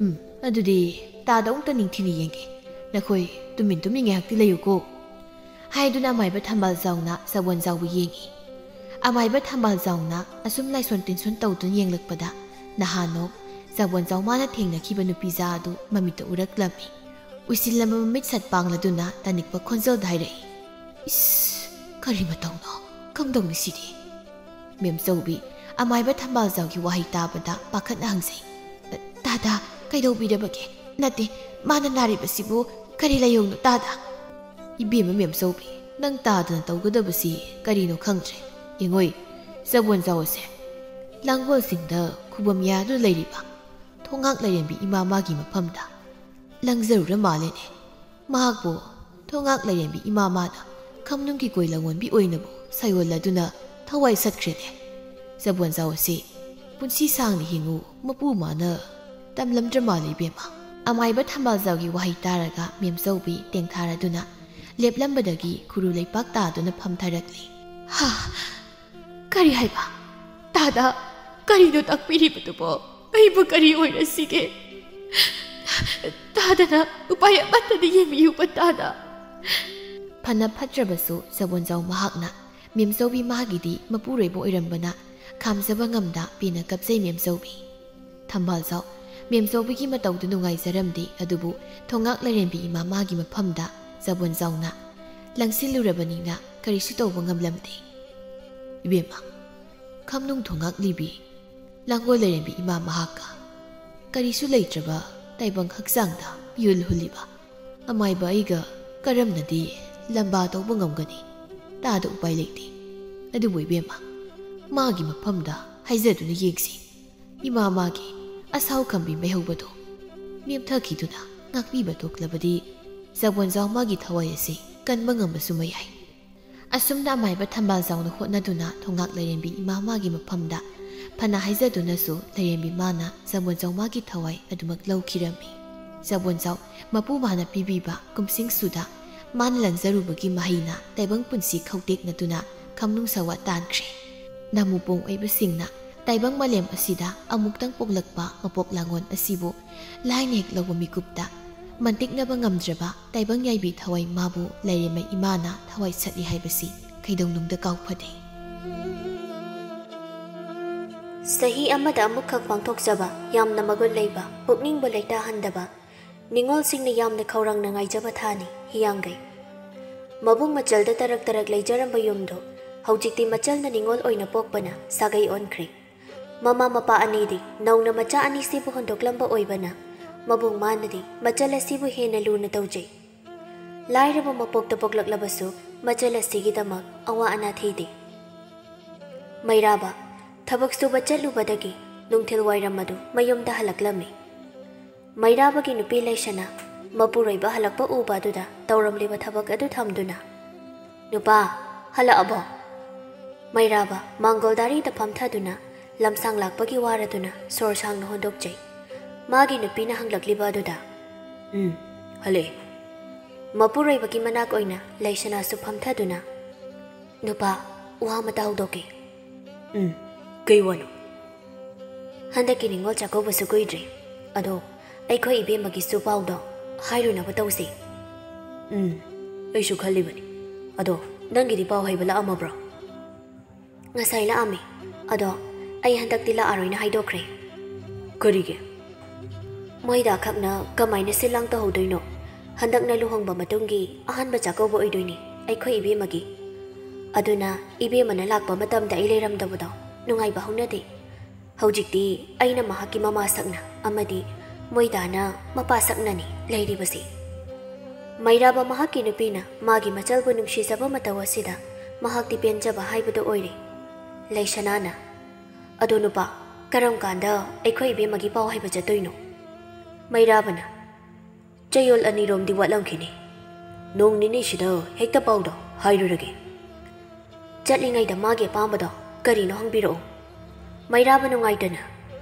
ꯎꯝ, ꯑꯗꯨꯗꯤ ꯇꯥꯗ ꯑꯃꯨꯛꯇ ꯅꯤꯡꯊꯤꯅ ꯌꯦꯡꯒꯦ꯫ ꯅꯈꯣꯏ ꯇꯨꯃꯤꯟ ꯇꯨꯃꯤꯟ ꯉꯥꯏꯍꯥꯛꯇꯤ ꯂꯩꯌꯨꯀꯣ꯫ ꯍꯥꯏꯗꯨꯅ ꯑꯃꯥꯏꯕ ꯊꯝꯕꯥꯜꯖꯥꯎꯅ ꯆꯕꯣꯟꯖꯥꯎꯕꯨ ꯌꯦꯡꯉꯤ꯫ ꯑꯃꯥꯏꯕ ꯊꯝꯕꯥꯜꯖꯥꯎꯅ ꯑꯁꯨꯝ ꯂꯥꯏꯁꯣꯟ ꯇꯤꯟꯁꯣꯟ ꯇꯧꯗꯨꯅ ꯌꯦꯡꯂꯛꯄꯗ ꯅꯍꯥꯟꯅꯣꯛ ꯆꯕꯣꯟꯖꯥꯎ ꯃꯥꯅ ꯊꯦꯡꯅꯈꯤꯕ ꯅꯨꯄꯤꯖꯥ ꯑꯗꯨ ꯃꯃꯤꯠꯇ ꯎꯔꯛꯂꯝꯃꯤ꯫ ꯎꯏꯁꯤꯜꯂꯝꯕ ꯃꯃꯤꯠ ꯁꯠ ꯄꯥꯡꯂꯗꯨꯅ ꯇꯥꯅꯤꯛꯄ ꯈꯣꯟꯖꯦꯜꯗ ꯍꯥꯏꯔꯛꯏ, "ꯏꯁ, ꯀꯔꯤ ꯃꯇꯧꯅꯣ? ꯀꯝꯗꯧꯅꯤ ꯁꯤꯗꯤ?" ꯃꯦꯝꯆꯧꯕꯤ ꯑꯃꯥꯏꯕ ꯊꯝꯕꯥꯜꯖꯥꯎꯒꯤ ꯋꯥꯍꯩ ꯇꯥꯕꯗ ꯄꯥꯈꯠꯅ ꯍꯪꯖꯩ, "ꯇꯥꯗ, ꯀꯩꯗꯧꯕꯤꯔꯕꯒꯦ? ꯅꯠꯇꯦ, ꯃꯥꯅ ꯅꯥꯔꯤꯕꯁꯤꯕꯨ ꯀꯔꯤ ꯂꯥꯏꯑꯣꯡꯅꯣ ꯇꯥꯗ?" "ꯏꯕꯦꯝꯃ ꯃꯦꯝꯆꯧꯕꯤ, ꯅꯪ ꯇꯥꯗꯅ ꯇꯧꯒꯗꯕꯁꯤ ꯀꯔꯤꯅꯣ ꯈꯪꯗ꯭ꯔꯦ꯫ ꯌꯦꯡꯉꯣꯏ, ꯆꯕꯣꯟꯖꯥꯎ ꯑꯁꯦ ꯂꯥꯡꯒꯣꯜꯁꯤꯡꯗ ꯈꯨꯕꯝ ꯌꯥꯗꯨꯅ ꯂꯩꯔꯤꯕ ꯊꯣꯉꯥꯛ ꯂꯥꯏꯔꯦꯝꯕꯤ ꯏꯃꯥ ꯃꯥꯒꯤ ꯃꯐꯝꯗ ꯂꯪꯖꯔꯨꯔ ꯃꯥꯜꯂꯦꯅꯦ꯫ ꯃꯍꯥꯛꯄꯨ ꯊꯣꯉꯥꯛ ꯂꯥꯏꯔꯦꯝꯕꯤ ꯏꯃꯥ ꯃꯥꯅ ꯈꯝꯅꯨꯡꯒꯤ ꯀꯣꯏ ꯂꯪꯉꯣꯟꯕꯤ ꯑꯣꯏꯅꯕꯨ ꯁꯥꯌꯣꯜꯂꯗꯨꯅ ꯊꯋꯥꯏ ꯁꯠꯈ꯭ꯔꯦꯅꯦ꯫ ꯆꯕꯣꯟꯖꯥꯎ ꯑꯁꯤ ꯄꯨꯟꯁꯤ ꯁꯥꯡꯅ ꯍꯤꯡꯉꯨ ꯃꯄꯨ ꯃꯥꯅ ꯇꯝꯂꯝꯗ꯭ꯔ ꯃꯥꯜꯂꯦ ꯏꯕꯦꯝꯃ꯫" ꯑꯃꯥꯏꯕ ꯊꯝꯕꯥꯜꯖꯥꯎꯒꯤ ꯋꯥꯍꯩ ꯇꯥꯔꯒ ꯃꯦꯝꯆꯧꯕꯤ ꯇꯦꯡꯊꯥꯔꯗꯨꯅ ꯂꯦꯞꯂꯝꯕꯗꯒꯤ ꯈꯨꯔꯨ ꯂꯩꯄꯥꯛ ꯇꯥꯗꯨꯅ ꯐꯝꯊꯔꯛꯂꯤ꯫ "ꯍꯥ, ꯀꯔꯤ ꯍꯥꯏꯕ? ꯇꯥꯗ, ꯀꯔꯤꯅꯣ ꯇꯥꯛꯄꯤꯔꯤꯕꯗꯨꯕꯣ? ꯑꯩꯕꯨ ꯀꯔꯤ ꯑꯣꯏꯔꯁꯤꯒꯦ? ꯇꯥꯗꯅ ꯎꯄꯥꯏ ꯑꯃꯠꯇꯗ ꯌꯦꯡꯕꯤꯌꯨꯕ ꯇꯥꯗ꯫" ꯐꯅ ꯐꯠꯇ꯭ꯔꯕꯁꯨ ꯆꯕꯣꯟꯖꯥꯎ ꯃꯍꯥꯛꯅ ꯃꯦꯝꯆꯧꯕꯤ ꯃꯥꯒꯤꯗꯤ ꯃꯄꯨꯔꯣꯏꯕ ꯑꯣꯏꯔꯝꯕꯅ ꯈꯥꯝꯖꯕ ꯉꯝꯗ ꯄꯦꯟꯅ ꯀꯞꯆꯩ ꯃꯦꯝꯆꯧꯕꯤ꯫ ꯊꯝꯕꯥꯜꯖꯥꯎ ꯃꯦꯝꯆꯧꯕꯤꯒꯤ ꯃꯇꯧꯗꯨ ꯅꯨꯡꯉꯥꯏꯖꯔꯝꯗꯦ, ꯑꯗꯨꯕꯨ ꯊꯣꯉꯥꯛ ꯂꯥꯏꯔꯦꯝꯕꯤ ꯏꯃꯥ ꯃꯥꯒꯤ ꯃꯐꯝꯗ ꯆꯕꯣꯟꯖꯥꯎꯅ ꯂꯪꯁꯤꯜꯂꯨꯔꯕꯅꯤꯅ ꯀꯔꯤꯁꯨ ꯇꯧꯕ ꯉꯝꯂꯝꯗꯦ꯫ "ꯏꯕꯦꯝꯃ, ꯈꯝꯅꯨꯡ ꯊꯣꯉꯥꯛꯂꯤꯕꯤ ꯂꯥꯡꯒꯣꯜ ꯂꯥꯏꯔꯦꯝꯕꯤ ꯏꯃꯥ ꯃꯍꯥꯛꯀ ꯀꯔꯤꯁꯨ ꯂꯩꯇ꯭ꯔꯕ ꯇꯥꯏꯕꯪ ꯍꯛꯆꯥꯡꯗ ꯌꯨꯜ ꯍꯨꯜꯂꯤꯕ ꯑꯃꯥꯏꯕ ꯑꯩꯒ ꯀꯔꯝꯅꯗꯤ ꯂꯝꯕꯥ ꯇꯧꯕ ꯉꯝꯒꯅꯤ? ꯇꯥꯗ ꯎꯄꯥꯏ ꯂꯩꯇꯦ꯫ ꯑꯗꯨꯕꯨ ꯏꯕꯦꯝꯃ, ꯃꯥꯒꯤ ꯃꯐꯝꯗ ꯍꯥꯏꯖꯗꯨꯅ ꯌꯦꯡꯁꯤ꯫ ꯏꯃꯥ ꯃꯥꯒꯤ ꯑꯁꯥꯎ ꯈꯝꯕꯤ ꯃꯩꯍꯧꯕꯗꯨ ꯅꯦꯝꯊꯈꯤꯗꯨꯅ ꯉꯥꯛꯄꯤꯕ ꯊꯣꯛꯂꯕꯗꯤ ꯆꯕꯣꯟꯖꯥꯎ ꯃꯥꯒꯤ ꯊꯋꯥꯏ ꯑꯁꯤ ꯀꯟꯕ ꯉꯝꯕꯁꯨ ꯃꯌꯥꯏ꯫" ꯑꯁꯨꯝꯅ ꯑꯃꯥꯏꯕ ꯊꯝꯕꯥꯜꯖꯥꯎꯅ ꯍꯣꯠꯅꯗꯨꯅ ꯊꯣꯉꯥꯛ ꯂꯥꯏꯔꯦꯝꯕꯤ ꯏꯃꯥ ꯃꯥꯒꯤ ꯃꯐꯝꯗ ꯐꯅ ꯍꯥꯏꯖꯗꯨꯅꯁꯨ ꯂꯥꯏꯔꯦꯝꯕꯤ ꯃꯥꯅ ꯆꯕꯣꯟꯖꯥꯎ ꯃꯥꯒꯤ ꯊꯋꯥꯏ ꯑꯗꯨꯃꯛ ꯂꯧꯈꯤꯔꯝꯃꯤ꯫ ꯆꯕꯣꯟꯖꯥꯎ ꯃꯄꯨ ꯃꯥꯅ ꯄꯤꯕꯤꯕ ꯀꯨꯝꯁꯤꯡꯁꯨꯗ ꯃꯥꯅ ꯂꯪꯖꯔꯨꯕꯒꯤ ꯃꯍꯩꯅ ꯇꯥꯏꯕꯪ ꯄꯨꯟꯁꯤ ꯈꯧꯇꯦꯛꯅꯗꯨꯅ ꯈꯝꯅꯨꯡ ꯁꯋꯥ ꯇꯥꯟꯈ꯭ꯔꯦ꯫ ꯅꯃꯨꯄꯣꯡ ꯑꯣꯏꯕꯁꯤꯡꯅ ꯇꯥꯏꯕꯪ ꯃꯥꯂꯦꯝ ꯑꯁꯤꯗ ꯑꯃꯨꯛꯇꯪ ꯄꯣꯛꯂꯛꯄ ꯃꯄꯣꯛ ꯂꯥꯡꯉꯣꯟ ꯑꯁꯤꯕꯨ ꯂꯥꯏꯅ ꯍꯦꯛ ꯂꯧꯕ ꯃꯤꯀꯨꯞꯇ, ꯃꯟꯇꯤꯛꯅꯕ ꯉꯝꯗ꯭ꯔꯕ ꯇꯥꯏꯕꯪ ꯌꯥꯏꯕꯤ ꯊꯋꯥꯏ ꯃꯥꯕꯨ ꯂꯥꯏꯔꯦꯝꯃ ꯏꯃꯥꯅ ꯊꯋꯥꯏ ꯁꯠꯂꯤ ꯍꯥꯏꯕꯁꯤ ꯀꯩꯗꯧꯅꯨꯡꯗ ꯀꯥꯎꯐꯗꯦ꯫ ꯆꯍꯤ ꯑꯃꯗ ꯑꯃꯨꯛꯈꯛ ꯄꯥꯡꯊꯣꯛꯆꯕ ꯌꯥꯝꯅ ꯃꯒꯨꯟ ꯂꯩꯕ, ꯄꯨꯛꯅꯤꯡꯕꯨ ꯂꯩꯇꯥꯍꯟꯗꯕ, ꯅꯤꯉꯣꯜꯁꯤꯡꯅ ꯌꯥꯝꯅ ꯈꯧꯔꯥꯡꯅ ꯉꯥꯏꯖꯕ ꯊꯥꯅꯤ ꯍꯤꯌꯥꯡꯒꯩ꯫ ꯃꯕꯨꯡ ꯃꯆꯜꯗ ꯇꯔꯛ ꯇꯔꯛ ꯂꯩꯖꯔꯝꯕ ꯌꯨꯝꯗꯨ ꯍꯧꯖꯤꯛꯇꯤ ꯃꯆꯜꯅ ꯅꯤꯉꯣꯜ ꯑꯣꯏꯅ ꯄꯣꯛꯄꯅ ꯁꯥꯒꯩ ꯑꯣꯟꯈ꯭ꯔꯦ꯫ ꯃꯃꯥ ꯃꯄꯥ ꯑꯅꯤꯗꯤ ꯅꯧꯅ ꯃꯆꯥ ꯑꯅꯤꯁꯤꯕꯨ ꯍꯨꯟꯗꯣꯛꯂꯝꯕ ꯑꯣꯏꯕꯅ ꯃꯕꯨꯡ ꯃꯥꯅꯗꯤ ꯃꯆꯜ ꯑꯁꯤꯕꯨ ꯍꯦꯟꯅ ꯂꯨꯅ ꯇꯧꯖꯩ꯫ ꯂꯥꯏꯔꯕ ꯃꯄꯣꯛꯇ ꯄꯣꯛꯂꯛꯂꯕꯁꯨ ꯃꯆꯜ ꯑꯁꯤꯒꯤꯗꯃꯛ ꯑꯋꯥ ꯑꯅꯥ ꯊꯤꯗꯦ꯫ ꯃꯩꯔꯥꯕ ꯊꯕꯛ ꯁꯨꯕ ꯆꯠꯂꯨꯕꯗꯒꯤ ꯅꯨꯡꯊꯤꯜ ꯋꯥꯏꯔꯝ ꯑꯗꯨ ꯃꯌꯨꯝꯗ ꯍꯜꯂꯛꯂꯝꯃꯤ꯫ ꯃꯩꯔꯥꯕꯒꯤ ꯅꯨꯄꯤ ꯂꯩꯁꯅꯥ ꯃꯄꯨꯔꯣꯏꯕ ꯍꯜꯂꯛꯄ ꯎꯕ ꯑꯗꯨꯗ ꯇꯧꯔꯝꯂꯤꯕ ꯊꯕꯛ ꯑꯗꯨ ꯊꯝꯗꯨꯅ, "ꯅꯨꯄꯥ, ꯍꯜꯂꯛꯑꯕꯣ?" ꯃꯩꯔꯥꯕ ꯃꯥꯡꯒꯣꯜ ꯗꯥꯔꯤꯗ ꯐꯝꯊꯗꯨꯅ ꯂꯝꯁꯥꯡ ꯂꯥꯛꯄꯒꯤ ꯋꯥꯔꯗꯨꯅ ꯁꯣꯔ ꯁꯥꯡꯅ ꯍꯣꯟꯗꯣꯛꯆꯩ꯫ ꯃꯥꯒꯤ ꯅꯨꯄꯤꯅ ꯍꯪꯂꯛꯂꯤꯕ ꯑꯗꯨꯗ, "ꯎꯝ, ꯍꯜꯂꯛꯑꯦ꯫" ꯃꯄꯨꯔꯣꯏꯕꯒꯤ ꯃꯅꯥꯛ ꯑꯣꯏꯅ ꯂꯩꯁꯅꯥꯁꯨ ꯐꯝꯊꯗꯨꯅ, "ꯅꯨꯄꯥ, ꯋꯥ ꯑꯃꯇ ꯍꯧꯗꯣꯛꯀꯦ꯫" "ꯎꯝ, ꯀꯩ ꯋꯥꯅꯣ?" "ꯍꯟꯗꯛꯀꯤ ꯅꯤꯉꯣꯜ ꯆꯥꯛꯀꯧꯕꯁꯨ ꯀꯨꯏꯗ꯭ꯔꯦ꯫ ꯑꯗꯣ ꯑꯩꯈꯣꯏ ꯏꯕꯦꯝꯃꯒꯤꯁꯨ ꯄꯥꯎꯗꯣ ꯍꯥꯏꯔꯨꯅꯕ ꯇꯧꯁꯤ꯫" "ꯎꯝ, ꯑꯩꯁꯨ ꯈꯜꯂꯤꯕꯅꯤ꯫ ꯑꯗꯣ ꯅꯪꯒꯤꯗꯤ ꯄꯥꯎ ꯍꯩꯕ ꯂꯥꯛꯑꯝꯃꯕ꯭ꯔꯣ?" "ꯉꯁꯥꯏ ꯂꯥꯛꯑꯝꯃꯤ꯫ ꯑꯗꯣ ꯑꯩ ꯍꯟꯗꯛꯇꯤ ꯂꯥꯛꯑꯔꯣꯏꯅ ꯍꯥꯏꯗꯣꯛꯈ꯭ꯔꯦ꯫" "ꯀꯔꯤꯒꯤ?" "ꯃꯣꯏꯗ ꯈꯛꯅ ꯀꯃꯥꯏꯅ ꯁꯤꯜ ꯂꯥꯡ ꯇꯧꯍꯧꯗꯣꯏꯅꯣ? ꯍꯟꯗꯛꯅ ꯂꯨꯍꯣꯡꯕ ꯃꯇꯨꯡꯒꯤ ꯑꯍꯥꯟꯕ ꯆꯥꯛꯀꯧꯕ ꯑꯣꯏꯗꯣꯏꯅꯤ ꯑꯩꯈꯣꯏ ꯏꯕꯦꯝꯃꯒꯤ꯫ ꯑꯗꯨꯅ ꯏꯕꯦꯝꯃꯅ ꯂꯥꯛꯄ ꯃꯇꯝꯗ ꯑꯩ ꯂꯩꯔꯝꯗꯕꯗꯣ ꯅꯨꯡꯉꯥꯏꯕ ꯍꯧꯅꯗꯦ꯫ ꯍꯧꯖꯤꯛꯇꯤ ꯑꯩꯅ ꯃꯍꯥꯛꯀꯤ ꯃꯃꯥ ꯁꯛꯅ ꯑꯃꯗꯤ ꯃꯣꯏꯗꯥꯅ ꯃꯄꯥ ꯁꯛꯅꯅꯤ ꯂꯩꯔꯤꯕꯁꯤ꯫" ꯃꯩꯔꯥꯕ ꯃꯍꯥꯛꯀꯤ ꯅꯨꯄꯤꯅ ꯃꯥꯒꯤ ꯃꯆꯜꯕꯨ ꯅꯨꯡꯁꯤꯖꯕ ꯃꯇꯧ ꯑꯁꯤꯗ ꯃꯍꯥꯛꯇꯤ ꯄꯦꯟꯖꯕ ꯍꯥꯏꯕꯗꯨ ꯑꯣꯏꯔꯦ꯫ ꯂꯩꯁꯅꯥꯅ, "ꯑꯗꯣ ꯅꯨꯄꯥ, ꯀꯔꯝ ꯀꯥꯟꯗ ꯑꯩꯈꯣꯏ ꯏꯕꯦꯝꯃꯒꯤ ꯄꯥꯎ ꯍꯥꯏꯕ ꯆꯠꯇꯣꯏꯅꯣ?" ꯃꯩꯔꯥꯕꯅ, "ꯆꯌꯣꯜ ꯑꯅꯤꯔꯣꯝꯗꯤ ꯋꯥꯠꯂꯝꯈꯤꯅꯤ꯫ ꯅꯣꯡ ꯅꯤꯅꯤꯁꯤꯗ ꯍꯦꯛꯇ ꯄꯥꯎꯗꯣ ꯍꯥꯏꯔꯨꯔꯒꯦ꯫" ꯆꯠꯂꯤꯉꯩꯗ ꯃꯥꯒꯤ ꯑꯄꯥꯝꯕꯗꯣ ꯀꯔꯤꯅꯣ ꯍꯪꯕꯤꯔꯛꯑꯣ꯫ ꯃꯩꯔꯥꯕ ꯅꯨꯡꯉꯥꯏꯇꯅ,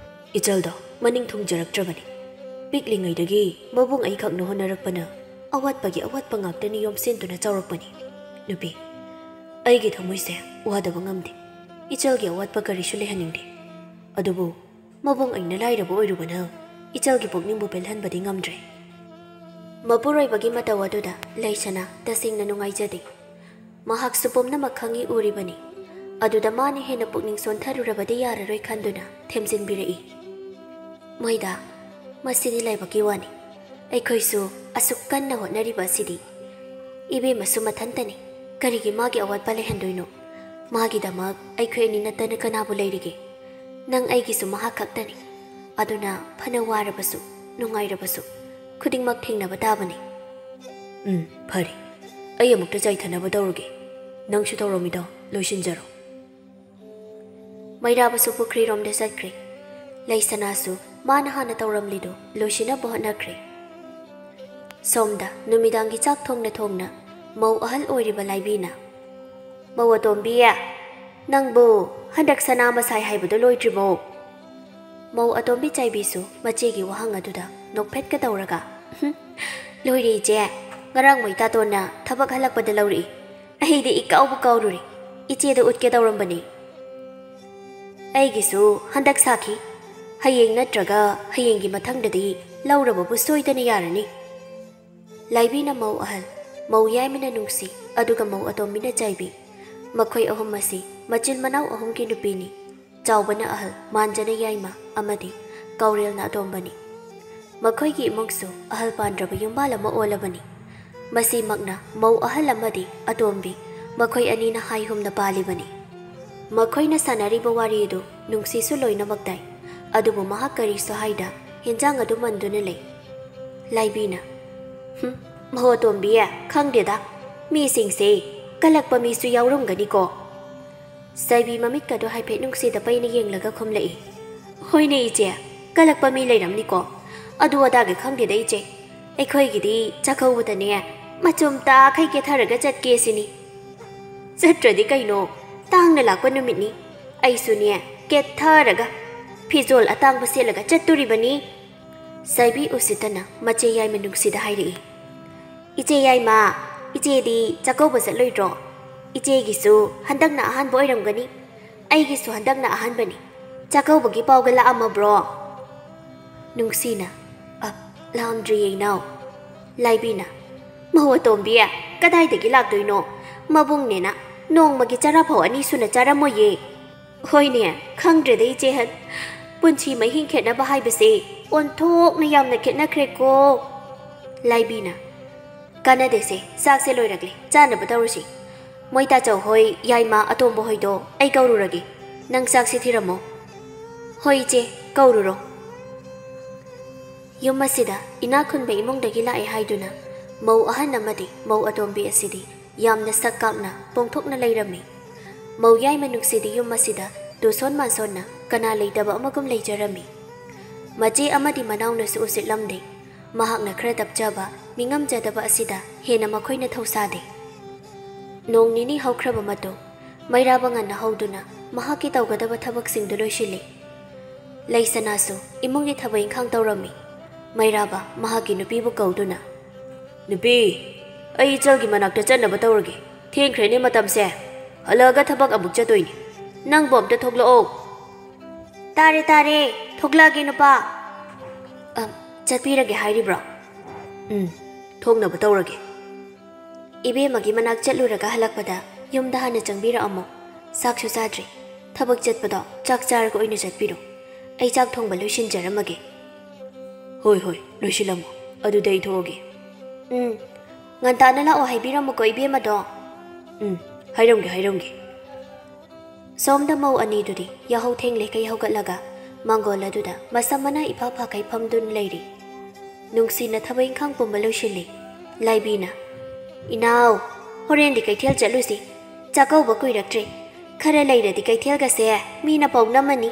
"ꯏꯆꯜꯗꯣ ꯃꯅꯤꯡ ꯊꯨꯡꯖꯔꯛꯇ꯭ꯔꯕꯅꯤ꯫ ꯄꯤꯛꯂꯤꯉꯩꯗꯒꯤ ꯃꯕꯨꯡ ꯑꯩꯈꯛꯅ ꯍꯣꯠꯅꯔꯛꯄꯅ ꯑꯋꯥꯠꯄꯒꯤ ꯑꯋꯥꯠꯄ ꯉꯥꯛꯇꯅꯤ ꯌꯣꯝꯁꯤꯟꯗꯨꯅ ꯆꯥꯎꯔꯛꯄꯅꯤ꯫ ꯅꯨꯄꯤ, ꯑꯩꯒꯤ ꯊꯃꯣꯏꯁꯦ ꯋꯥꯗꯕ ꯉꯝꯗꯦ꯫ ꯏꯆꯜꯒꯤ ꯑꯋꯥꯠꯄ ꯀꯔꯤꯁꯨ ꯂꯩꯍꯟꯅꯤꯡꯗꯦ꯫ ꯑꯗꯨꯕꯨ ꯃꯕꯨꯡ ꯑꯩꯅ ꯂꯥꯏꯔꯕ ꯑꯣꯏꯔꯨꯕꯅ ꯏꯆꯜꯒꯤ ꯄꯨꯛꯅꯤꯡꯕꯨ ꯄꯦꯜꯍꯟꯕꯗꯤ ꯉꯝꯗ꯭ꯔꯦ꯫ ꯃꯄꯨꯔꯣꯏꯕꯒꯤ ꯃꯇꯧ ꯑꯗꯨꯗ ꯂꯩꯁꯅꯥ ꯇꯁꯦꯡꯅ ꯅꯨꯡꯉꯥꯏꯖꯗꯦ꯫ ꯃꯍꯥꯛꯁꯨ ꯄꯨꯝꯅꯃꯛ ꯈꯪꯏ ꯎꯔꯤꯕꯅꯤ꯫ ꯑꯗꯨꯗ ꯃꯥꯅ ꯍꯦꯟꯅ ꯄꯨꯛꯅꯤꯡ ꯁꯣꯟꯊꯔꯨꯔꯕꯗꯤ ꯌꯥꯔꯔꯣꯏ ꯈꯟꯗꯨꯅ ꯊꯦꯝꯖꯤꯟꯕꯤꯔꯛꯏ꯫ ꯃꯣꯏꯗ, ꯃꯁꯤꯗꯤ ꯂꯥꯏꯕꯛꯀꯤ ꯋꯥꯅꯤ꯫ ꯑꯩꯈꯣꯏꯁꯨ ꯑꯁꯨꯛ ꯀꯟꯅ ꯍꯣꯠꯅꯔꯤꯕ ꯑꯁꯤꯗꯤ꯫ ꯏꯕꯦꯝꯃꯁꯨ ꯃꯊꯟꯇꯅꯤ꯫ ꯀꯔꯤꯒꯤ ꯃꯥꯒꯤ ꯑꯋꯥꯠꯄ ꯂꯩꯍꯟꯗꯣꯏꯅꯣ? ꯃꯥꯒꯤꯗꯃꯛ ꯑꯩꯈꯣꯏ ꯑꯅꯤ ꯅꯠꯇꯅ ꯀꯅꯥꯕꯨ ꯂꯩꯔꯤꯒꯦ? ꯅꯪ ꯑꯩꯒꯤꯁꯨ ꯃꯍꯥꯛ ꯈꯛꯇꯅꯤ꯫ ꯑꯗꯨꯅ ꯐꯅ ꯋꯥꯔꯕꯁꯨ, ꯅꯨꯡꯉꯥꯏꯔꯕꯁꯨ, ꯈꯨꯗꯤꯡꯃꯛ ꯊꯦꯡꯅꯕ ꯇꯥꯕꯅꯤ꯫ ꯎꯝ, ꯐꯔꯦ꯫ ꯑꯩ ꯑꯃꯨꯛꯇ ꯆꯥꯏꯊꯅꯕ ꯇꯧꯔꯨꯒꯦ꯫ ꯅꯪꯁꯨ ꯇꯧꯔꯝꯃꯤꯗꯣ ꯂꯣꯏꯁꯤꯟꯖꯔꯣ꯫ ꯃꯩꯔꯥꯕꯁꯨ ꯄꯨꯈ꯭ꯔꯤꯔꯣꯝꯗ ꯆꯠꯈ꯭ꯔꯦ꯫ ꯂꯩꯁꯅꯥꯁꯨ ꯃꯥꯅ ꯍꯥꯟꯅ ꯇꯧꯔꯝꯂꯤꯗꯨ ꯂꯣꯏꯁꯤꯟꯅꯕ ꯍꯣꯠꯅꯈ꯭ꯔꯦ꯫ ꯁꯣꯝꯗ ꯅꯨꯃꯤꯗꯥꯡꯒꯤ ꯆꯥꯛ ꯊꯣꯡꯅ ꯊꯣꯡꯅ ꯃꯧ ꯑꯍꯜ ꯑꯣꯏꯔꯤꯕ ꯂꯥꯏꯕꯤꯅ, "ꯃꯧ ꯑꯇꯣꯝꯕꯤ, ꯅꯪꯕꯨ ꯍꯟꯗꯛ ꯁꯅꯥ ꯃꯁꯥꯏ ꯍꯥꯏꯕꯗꯨ ꯂꯣꯏꯗ꯭ꯔꯤꯕꯣ?" ꯃꯧ ꯑꯇꯣꯝꯕꯤ ꯆꯥꯏꯕꯤꯁꯨ ꯃꯆꯦꯒꯤ ꯋꯥꯍꯪ ꯑꯗꯨꯗ ꯅꯣꯛꯐꯦꯠꯀ ꯇꯧꯔꯒ, "ꯍꯨꯝ, ꯂꯣꯏꯔꯦ ꯏꯆꯦ꯫ ꯉꯔꯥꯡ ꯃꯩꯇꯥꯇꯣꯟꯅ ꯊꯕꯛ ꯍꯜꯂꯛꯄꯗ ꯂꯧꯔꯛꯏ꯫ ꯑꯩꯗꯤ ꯏꯀꯥꯎꯕꯨ ꯀꯥꯎꯔꯨꯔꯦ꯫ ꯏꯆꯦꯗ ꯎꯠꯀꯦ ꯇꯧꯔꯝꯕꯅꯤ꯫ ꯑꯩꯒꯤꯁꯨ ꯍꯟꯗꯛ ꯁꯥꯈꯤ꯫ ꯍꯌꯦꯡ ꯅꯠꯇ꯭ꯔꯒ ꯍꯌꯦꯡꯒꯤ ꯃꯊꯪꯗꯗꯤ ꯂꯧꯔꯕꯕꯨ ꯁꯣꯏꯗꯅ ꯌꯥꯔꯅꯤ꯫" ꯂꯥꯏꯕꯤꯅ ꯃꯧ ꯑꯍꯜ, ꯃꯧ ꯌꯥꯏꯃꯅ ꯅꯨꯡꯁꯤ, ꯑꯗꯨꯒ ꯃꯧ ꯑꯇꯣꯝꯕꯤꯅ ꯆꯥꯏꯕꯤ꯫ ꯃꯈꯣꯏ ꯑꯍꯨꯝ ꯑꯁꯤ ꯃꯆꯤꯟ ꯃꯅꯥꯎ ꯑꯍꯨꯝꯒꯤ ꯅꯨꯄꯤꯅꯤ꯫ ꯆꯥꯎꯕꯅ ꯑꯍꯜ, ꯃꯥꯟꯖꯅ ꯌꯥꯏꯃ ꯑꯃꯗꯤ ꯀꯥꯎꯔꯦꯜꯅ ꯑꯇꯣꯝꯕꯅꯤ꯫ ꯃꯈꯣꯏꯒꯤ ꯏꯃꯨꯡꯁꯨ ꯑꯍꯜ ꯄꯥꯟꯗ꯭ꯔꯕ ꯌꯨꯝꯕꯥꯜ ꯑꯃ ꯑꯣꯜꯂꯕꯅꯤ꯫ ꯃꯁꯤꯃꯛꯅ ꯃꯧ ꯑꯍꯜ ꯑꯃꯗꯤ ꯑꯇꯣꯝꯕꯤ, ꯃꯈꯣꯏ ꯑꯅꯤꯅ ꯍꯥꯏꯍꯨꯝꯅ ꯄꯥꯜꯂꯤꯕꯅꯤ꯫ ꯃꯈꯣꯏꯅ ꯁꯥꯟꯅꯔꯤꯕ ꯋꯥꯔꯤ ꯑꯗꯨ ꯅꯨꯡꯁꯤꯁꯨ ꯂꯣꯏꯅꯃꯛ ꯇꯥꯏ꯫ ꯑꯗꯨꯕꯨ ꯃꯍꯥꯛ ꯀꯔꯤꯁꯨ ꯍꯥꯏꯗ ꯍꯦꯟꯖꯥꯡ ꯑꯗꯨ ꯃꯟꯗꯨꯅ ꯂꯩ꯫ ꯂꯥꯏꯕꯤꯅ, "ꯍꯨꯝ, ꯃꯍꯣꯇꯣꯝꯕꯤ, ꯈꯪꯗꯦꯗ, ꯃꯤꯁꯤꯡꯁꯦ ꯀꯜꯂꯛꯄ ꯃꯤꯁꯨ ꯌꯥꯎꯔꯝꯒꯅꯤꯀꯣ?" ꯆꯥꯏꯕꯤ ꯃꯃꯤꯠꯀꯗꯣ ꯍꯥꯏꯐꯦꯠ ꯅꯨꯡꯁꯤꯗ ꯄꯩꯅ ꯌꯦꯡꯂꯒ ꯈꯨꯝꯂꯛꯏ꯫ "ꯍꯣꯏꯅꯦ ꯏꯆꯦ, ꯀꯜꯂꯛꯄ ꯃꯤ ꯂꯩꯔꯝꯅꯤꯀꯣ꯫ ꯑꯗꯨ ꯑꯗꯥꯒꯤ ꯈꯪꯗꯦꯗ ꯏꯆꯦ꯫ ꯑꯩꯈꯣꯏꯒꯤꯗꯤ ꯆꯥꯛꯀꯧꯕꯗꯅꯦ ꯃꯆꯨꯝ ꯇꯥꯈꯩ ꯀꯦꯊꯔꯒ ꯆꯠꯀꯦ ꯁꯤꯅꯤ꯫ ꯆꯠꯇ꯭ꯔꯗꯤ ꯀꯩꯅꯣ, ꯇꯥꯡꯅ ꯂꯥꯛꯄ ꯅꯨꯃꯤꯠꯅꯤ꯫ ꯑꯩꯁꯨꯅꯦ ꯀꯦꯊꯔꯒ ꯐꯤꯖꯣꯜ ꯑꯇꯥꯡꯕ ꯁꯦꯠꯂꯒ ꯆꯠꯇꯣꯔꯤꯕꯅꯤ꯫" ꯆꯥꯏꯕꯤ ꯎꯁꯤꯠꯇꯅ ꯃꯆꯦ ꯌꯥꯏꯃ ꯅꯨꯡꯁꯤꯗ ꯍꯥꯏꯔꯛꯏ꯫ "ꯏꯆꯦ ꯌꯥꯏꯃ, ꯏꯆꯦꯗꯤ ꯆꯥꯛꯀꯧꯕ ꯆꯠꯂꯣꯏꯗ꯭ꯔꯣ? ꯏꯆꯦꯒꯤꯁꯨ ꯍꯟꯗꯛꯅ ꯑꯍꯥꯟꯕ ꯑꯣꯏꯔꯝꯒꯅꯤ꯫ ꯑꯩꯒꯤꯁꯨ ꯍꯟꯗꯛꯅ ꯑꯍꯥꯟꯕꯅꯤ꯫ ꯆꯥꯛꯀꯧꯕꯒꯤ ꯄꯥꯎꯒ ꯂꯥꯛꯑꯝꯃꯕ꯭ꯔꯣ? ꯅꯨꯡꯁꯤꯅ, ꯑꯞ, ꯂꯥꯛꯑꯝꯗ꯭ꯔꯤꯌꯦ ꯏꯅꯥꯎ꯫ ꯂꯥꯏꯕꯤꯅ, ꯃꯧ ꯑꯇꯣꯝꯕꯤ, ꯀꯗꯥꯏꯗꯒꯤ ꯂꯥꯛꯇꯣꯏꯅꯣ? ꯃꯕꯨꯡꯅꯦꯅ ꯅꯣꯡꯃꯒꯤ ꯆꯔꯥ ꯐꯥꯎ ꯑꯅꯤ ꯁꯨꯅ ꯆꯥꯔꯝꯃꯣꯏꯌꯦ꯫ ꯍꯣꯏꯅꯦ, ꯈꯪꯗ꯭ꯔꯦꯗ ꯏꯆꯦꯍꯟ꯫ ꯄꯨꯟꯁꯤ ꯃꯍꯤꯡ ꯈꯦꯠꯅꯕ ꯍꯥꯏꯕꯁꯦ ꯑꯣꯟꯊꯣꯛꯅ ꯌꯥꯝꯅ ꯈꯦꯠꯅꯈ꯭ꯔꯦꯀꯣ꯫ ꯂꯥꯏꯕꯤꯅ, ꯀꯥꯟꯅꯗꯦꯁꯦ, ꯆꯥꯛꯁꯦ ꯂꯣꯏꯔꯛꯂꯦ, ꯆꯥꯅꯕ ꯇꯧꯔꯁꯤ꯫ ꯃꯣꯏ ꯇꯥꯆꯧ ꯍꯣꯏ, ꯌꯥꯏꯃ, ꯑꯇꯣꯝꯕ ꯍꯣꯏꯗꯣ ꯑꯩ ꯀꯧꯔꯨꯔꯒꯦ꯫ ꯅꯪ ꯆꯥꯛꯁꯦ ꯊꯤꯔꯝꯃꯣ꯫ ꯍꯣꯏ ꯏꯆꯦ, ꯀꯧꯔꯨꯔꯣ꯫ ꯌꯨꯝ ꯑꯁꯤꯗ ꯏꯅꯥꯛ ꯈꯨꯟꯕ ꯏꯃꯨꯡꯗꯒꯤ ꯂꯥꯛꯑꯦ ꯍꯥꯏꯗꯨꯅ ꯃꯧ ꯑꯍꯟ ꯑꯃꯗꯤ ꯃꯧ ꯑꯇꯣꯝꯕꯤ ꯑꯁꯤꯗꯤ ꯌꯥꯝꯅ ꯁꯛ ꯀꯥꯞꯅ ꯄꯣꯡꯊꯣꯛꯅ ꯂꯩꯔꯝꯃꯤ꯫ ꯃꯧ ꯌꯥꯏꯃ ꯅꯨꯡꯁꯤꯗꯤ ꯌꯨꯝ ꯑꯁꯤꯗ ꯇꯨꯁꯣꯟ ꯃꯥꯟꯁꯣꯟꯅ ꯀꯅꯥ ꯂꯩꯇꯕ ꯑꯃꯒꯨꯝ ꯂꯩꯖꯔꯝꯃꯤ꯫ ꯃꯆꯦ ꯑꯃꯗꯤ ꯃꯅꯥꯎꯅꯁꯨ ꯎꯁꯤꯠꯂꯝꯗꯦ꯫ ꯃꯍꯥꯛꯅ ꯈꯔ ꯇꯞꯆꯕ, ꯃꯤꯉꯝꯖꯗꯕ ꯑꯁꯤꯗ ꯍꯦꯟꯅ ꯃꯈꯣꯏꯅ ꯊꯧꯁꯥꯗꯦ꯫ ꯅꯣꯡ ꯅꯤꯅꯤ ꯍꯧꯈ꯭ꯔꯕ ꯃꯇꯨꯡ, ꯃꯩꯔꯥꯕ ꯉꯟꯅ ꯍꯧꯗꯨꯅ ꯃꯍꯥꯛꯀꯤ ꯇꯧꯒꯗꯕ ꯊꯕꯛꯁꯤꯡꯗꯨ ꯂꯣꯏꯁꯤꯜꯂꯤ꯫ ꯂꯩꯁꯅꯥꯁꯨ ꯏꯃꯨꯡꯒꯤ ꯊꯕꯛ ꯏꯪꯈꯥꯡ ꯇꯧꯔꯝꯃꯤ꯫ ꯃꯩꯔꯥꯕ ꯃꯍꯥꯛꯀꯤ ꯅꯨꯄꯤꯕꯨ ꯀꯧꯗꯨꯅ, "ꯅꯨꯄꯤ, ꯑꯩ ꯏꯆꯜꯒꯤ ꯃꯅꯥꯛꯇ ꯆꯠꯅꯕ ꯇꯧꯔꯒꯦ꯫ ꯊꯦꯡꯈ꯭ꯔꯦꯅꯦ ꯃꯇꯝꯁꯦ꯫ ꯍꯜꯂꯛꯑꯒ ꯊꯕꯛ ꯑꯃꯨꯛ ꯆꯠꯇꯣꯏꯅꯤ꯫ ꯅꯪꯕꯨ ꯑꯝꯇ ꯊꯣꯛꯂꯛꯑꯣ꯫" "ꯇꯥꯔꯦ, ꯇꯥꯔꯦ꯫ ꯊꯣꯛꯂꯛꯑꯒꯦ, ꯅꯨꯄꯥ꯫" "ꯑ, ꯆꯠꯄꯤꯔꯒꯦ ꯍꯥꯏꯔꯤꯕ꯭ꯔꯣ?" "ꯎꯝ, ꯊꯣꯛꯅꯕ ꯇꯧꯔꯒꯦ꯫" ꯏꯕꯦꯝꯃꯒꯤ ꯃꯅꯥꯛ ꯆꯠꯂꯨꯔꯒ ꯍꯜꯂꯛꯄꯗ ꯌꯨꯝꯗ ꯍꯥꯟꯅ ꯆꯪꯕꯤꯔꯛꯑꯝꯃꯣ꯫ ꯆꯥꯛꯁꯨ ꯆꯥꯗ꯭ꯔꯤ꯫ ꯊꯕꯛ ꯆꯠꯄꯗꯣ ꯆꯥꯛ ꯆꯥꯔꯒ ꯑꯣꯏꯅ ꯆꯠꯄꯤꯔꯣ꯫ ꯑꯩ ꯆꯥꯛ ꯊꯣꯡꯕ ꯂꯣꯏꯁꯤꯟꯖꯔꯝꯃꯒꯦ꯫ "ꯍꯣꯏ, ꯍꯣꯏ, ꯂꯣꯏꯁꯤꯜꯂꯝꯃꯣ꯫ ꯑꯗꯨꯗꯤ ꯑꯩ ꯊꯣꯛꯑꯒꯦ꯫" "ꯎꯝ, ꯉꯟꯇꯥꯅ ꯂꯥꯛꯑꯣ ꯍꯥꯏꯕꯤꯔꯝꯃꯨꯀꯣ ꯏꯕꯦꯝꯃꯗꯣ꯫" "ꯎꯝ, ꯍꯥꯏꯔꯝꯒꯦ, ꯍꯥꯏꯔꯝꯒꯦ꯫" ꯁꯣꯝꯗ ꯃꯧ ꯑꯅꯤꯗꯨꯗꯤ ꯌꯥꯍꯧ ꯊꯦꯡꯂꯦꯈꯩ ꯍꯧꯒꯠꯂꯒ ꯃꯥꯡꯒꯣꯜ ꯑꯗꯨꯗ ꯃꯁꯝ ꯃꯅꯥ ꯏꯐꯥ ꯐꯥꯈꯩ ꯐꯝꯗꯨꯅ ꯂꯩꯔꯤ꯫ ꯅꯨꯡꯁꯤꯅ ꯊꯕꯛ ꯏꯪꯈꯥꯡ ꯄꯨꯝꯕ ꯂꯣꯏꯁꯤꯜꯂꯤ꯫ ꯂꯥꯏꯕꯤꯅ, "ꯏꯅꯥꯎ, ꯍꯣꯔꯦꯟꯗꯤ ꯀꯩꯊꯦꯜ ꯆꯠꯂꯨꯁꯤ꯫ ꯆꯥꯛꯀꯧꯕ ꯀꯨꯏꯔꯛꯇ꯭ꯔꯦ꯫ ꯈꯔ ꯂꯩꯔꯗꯤ ꯀꯩꯊꯦꯜꯒꯁꯦ ꯃꯤꯅ ꯄꯥꯎꯅꯝꯃꯅꯤ꯫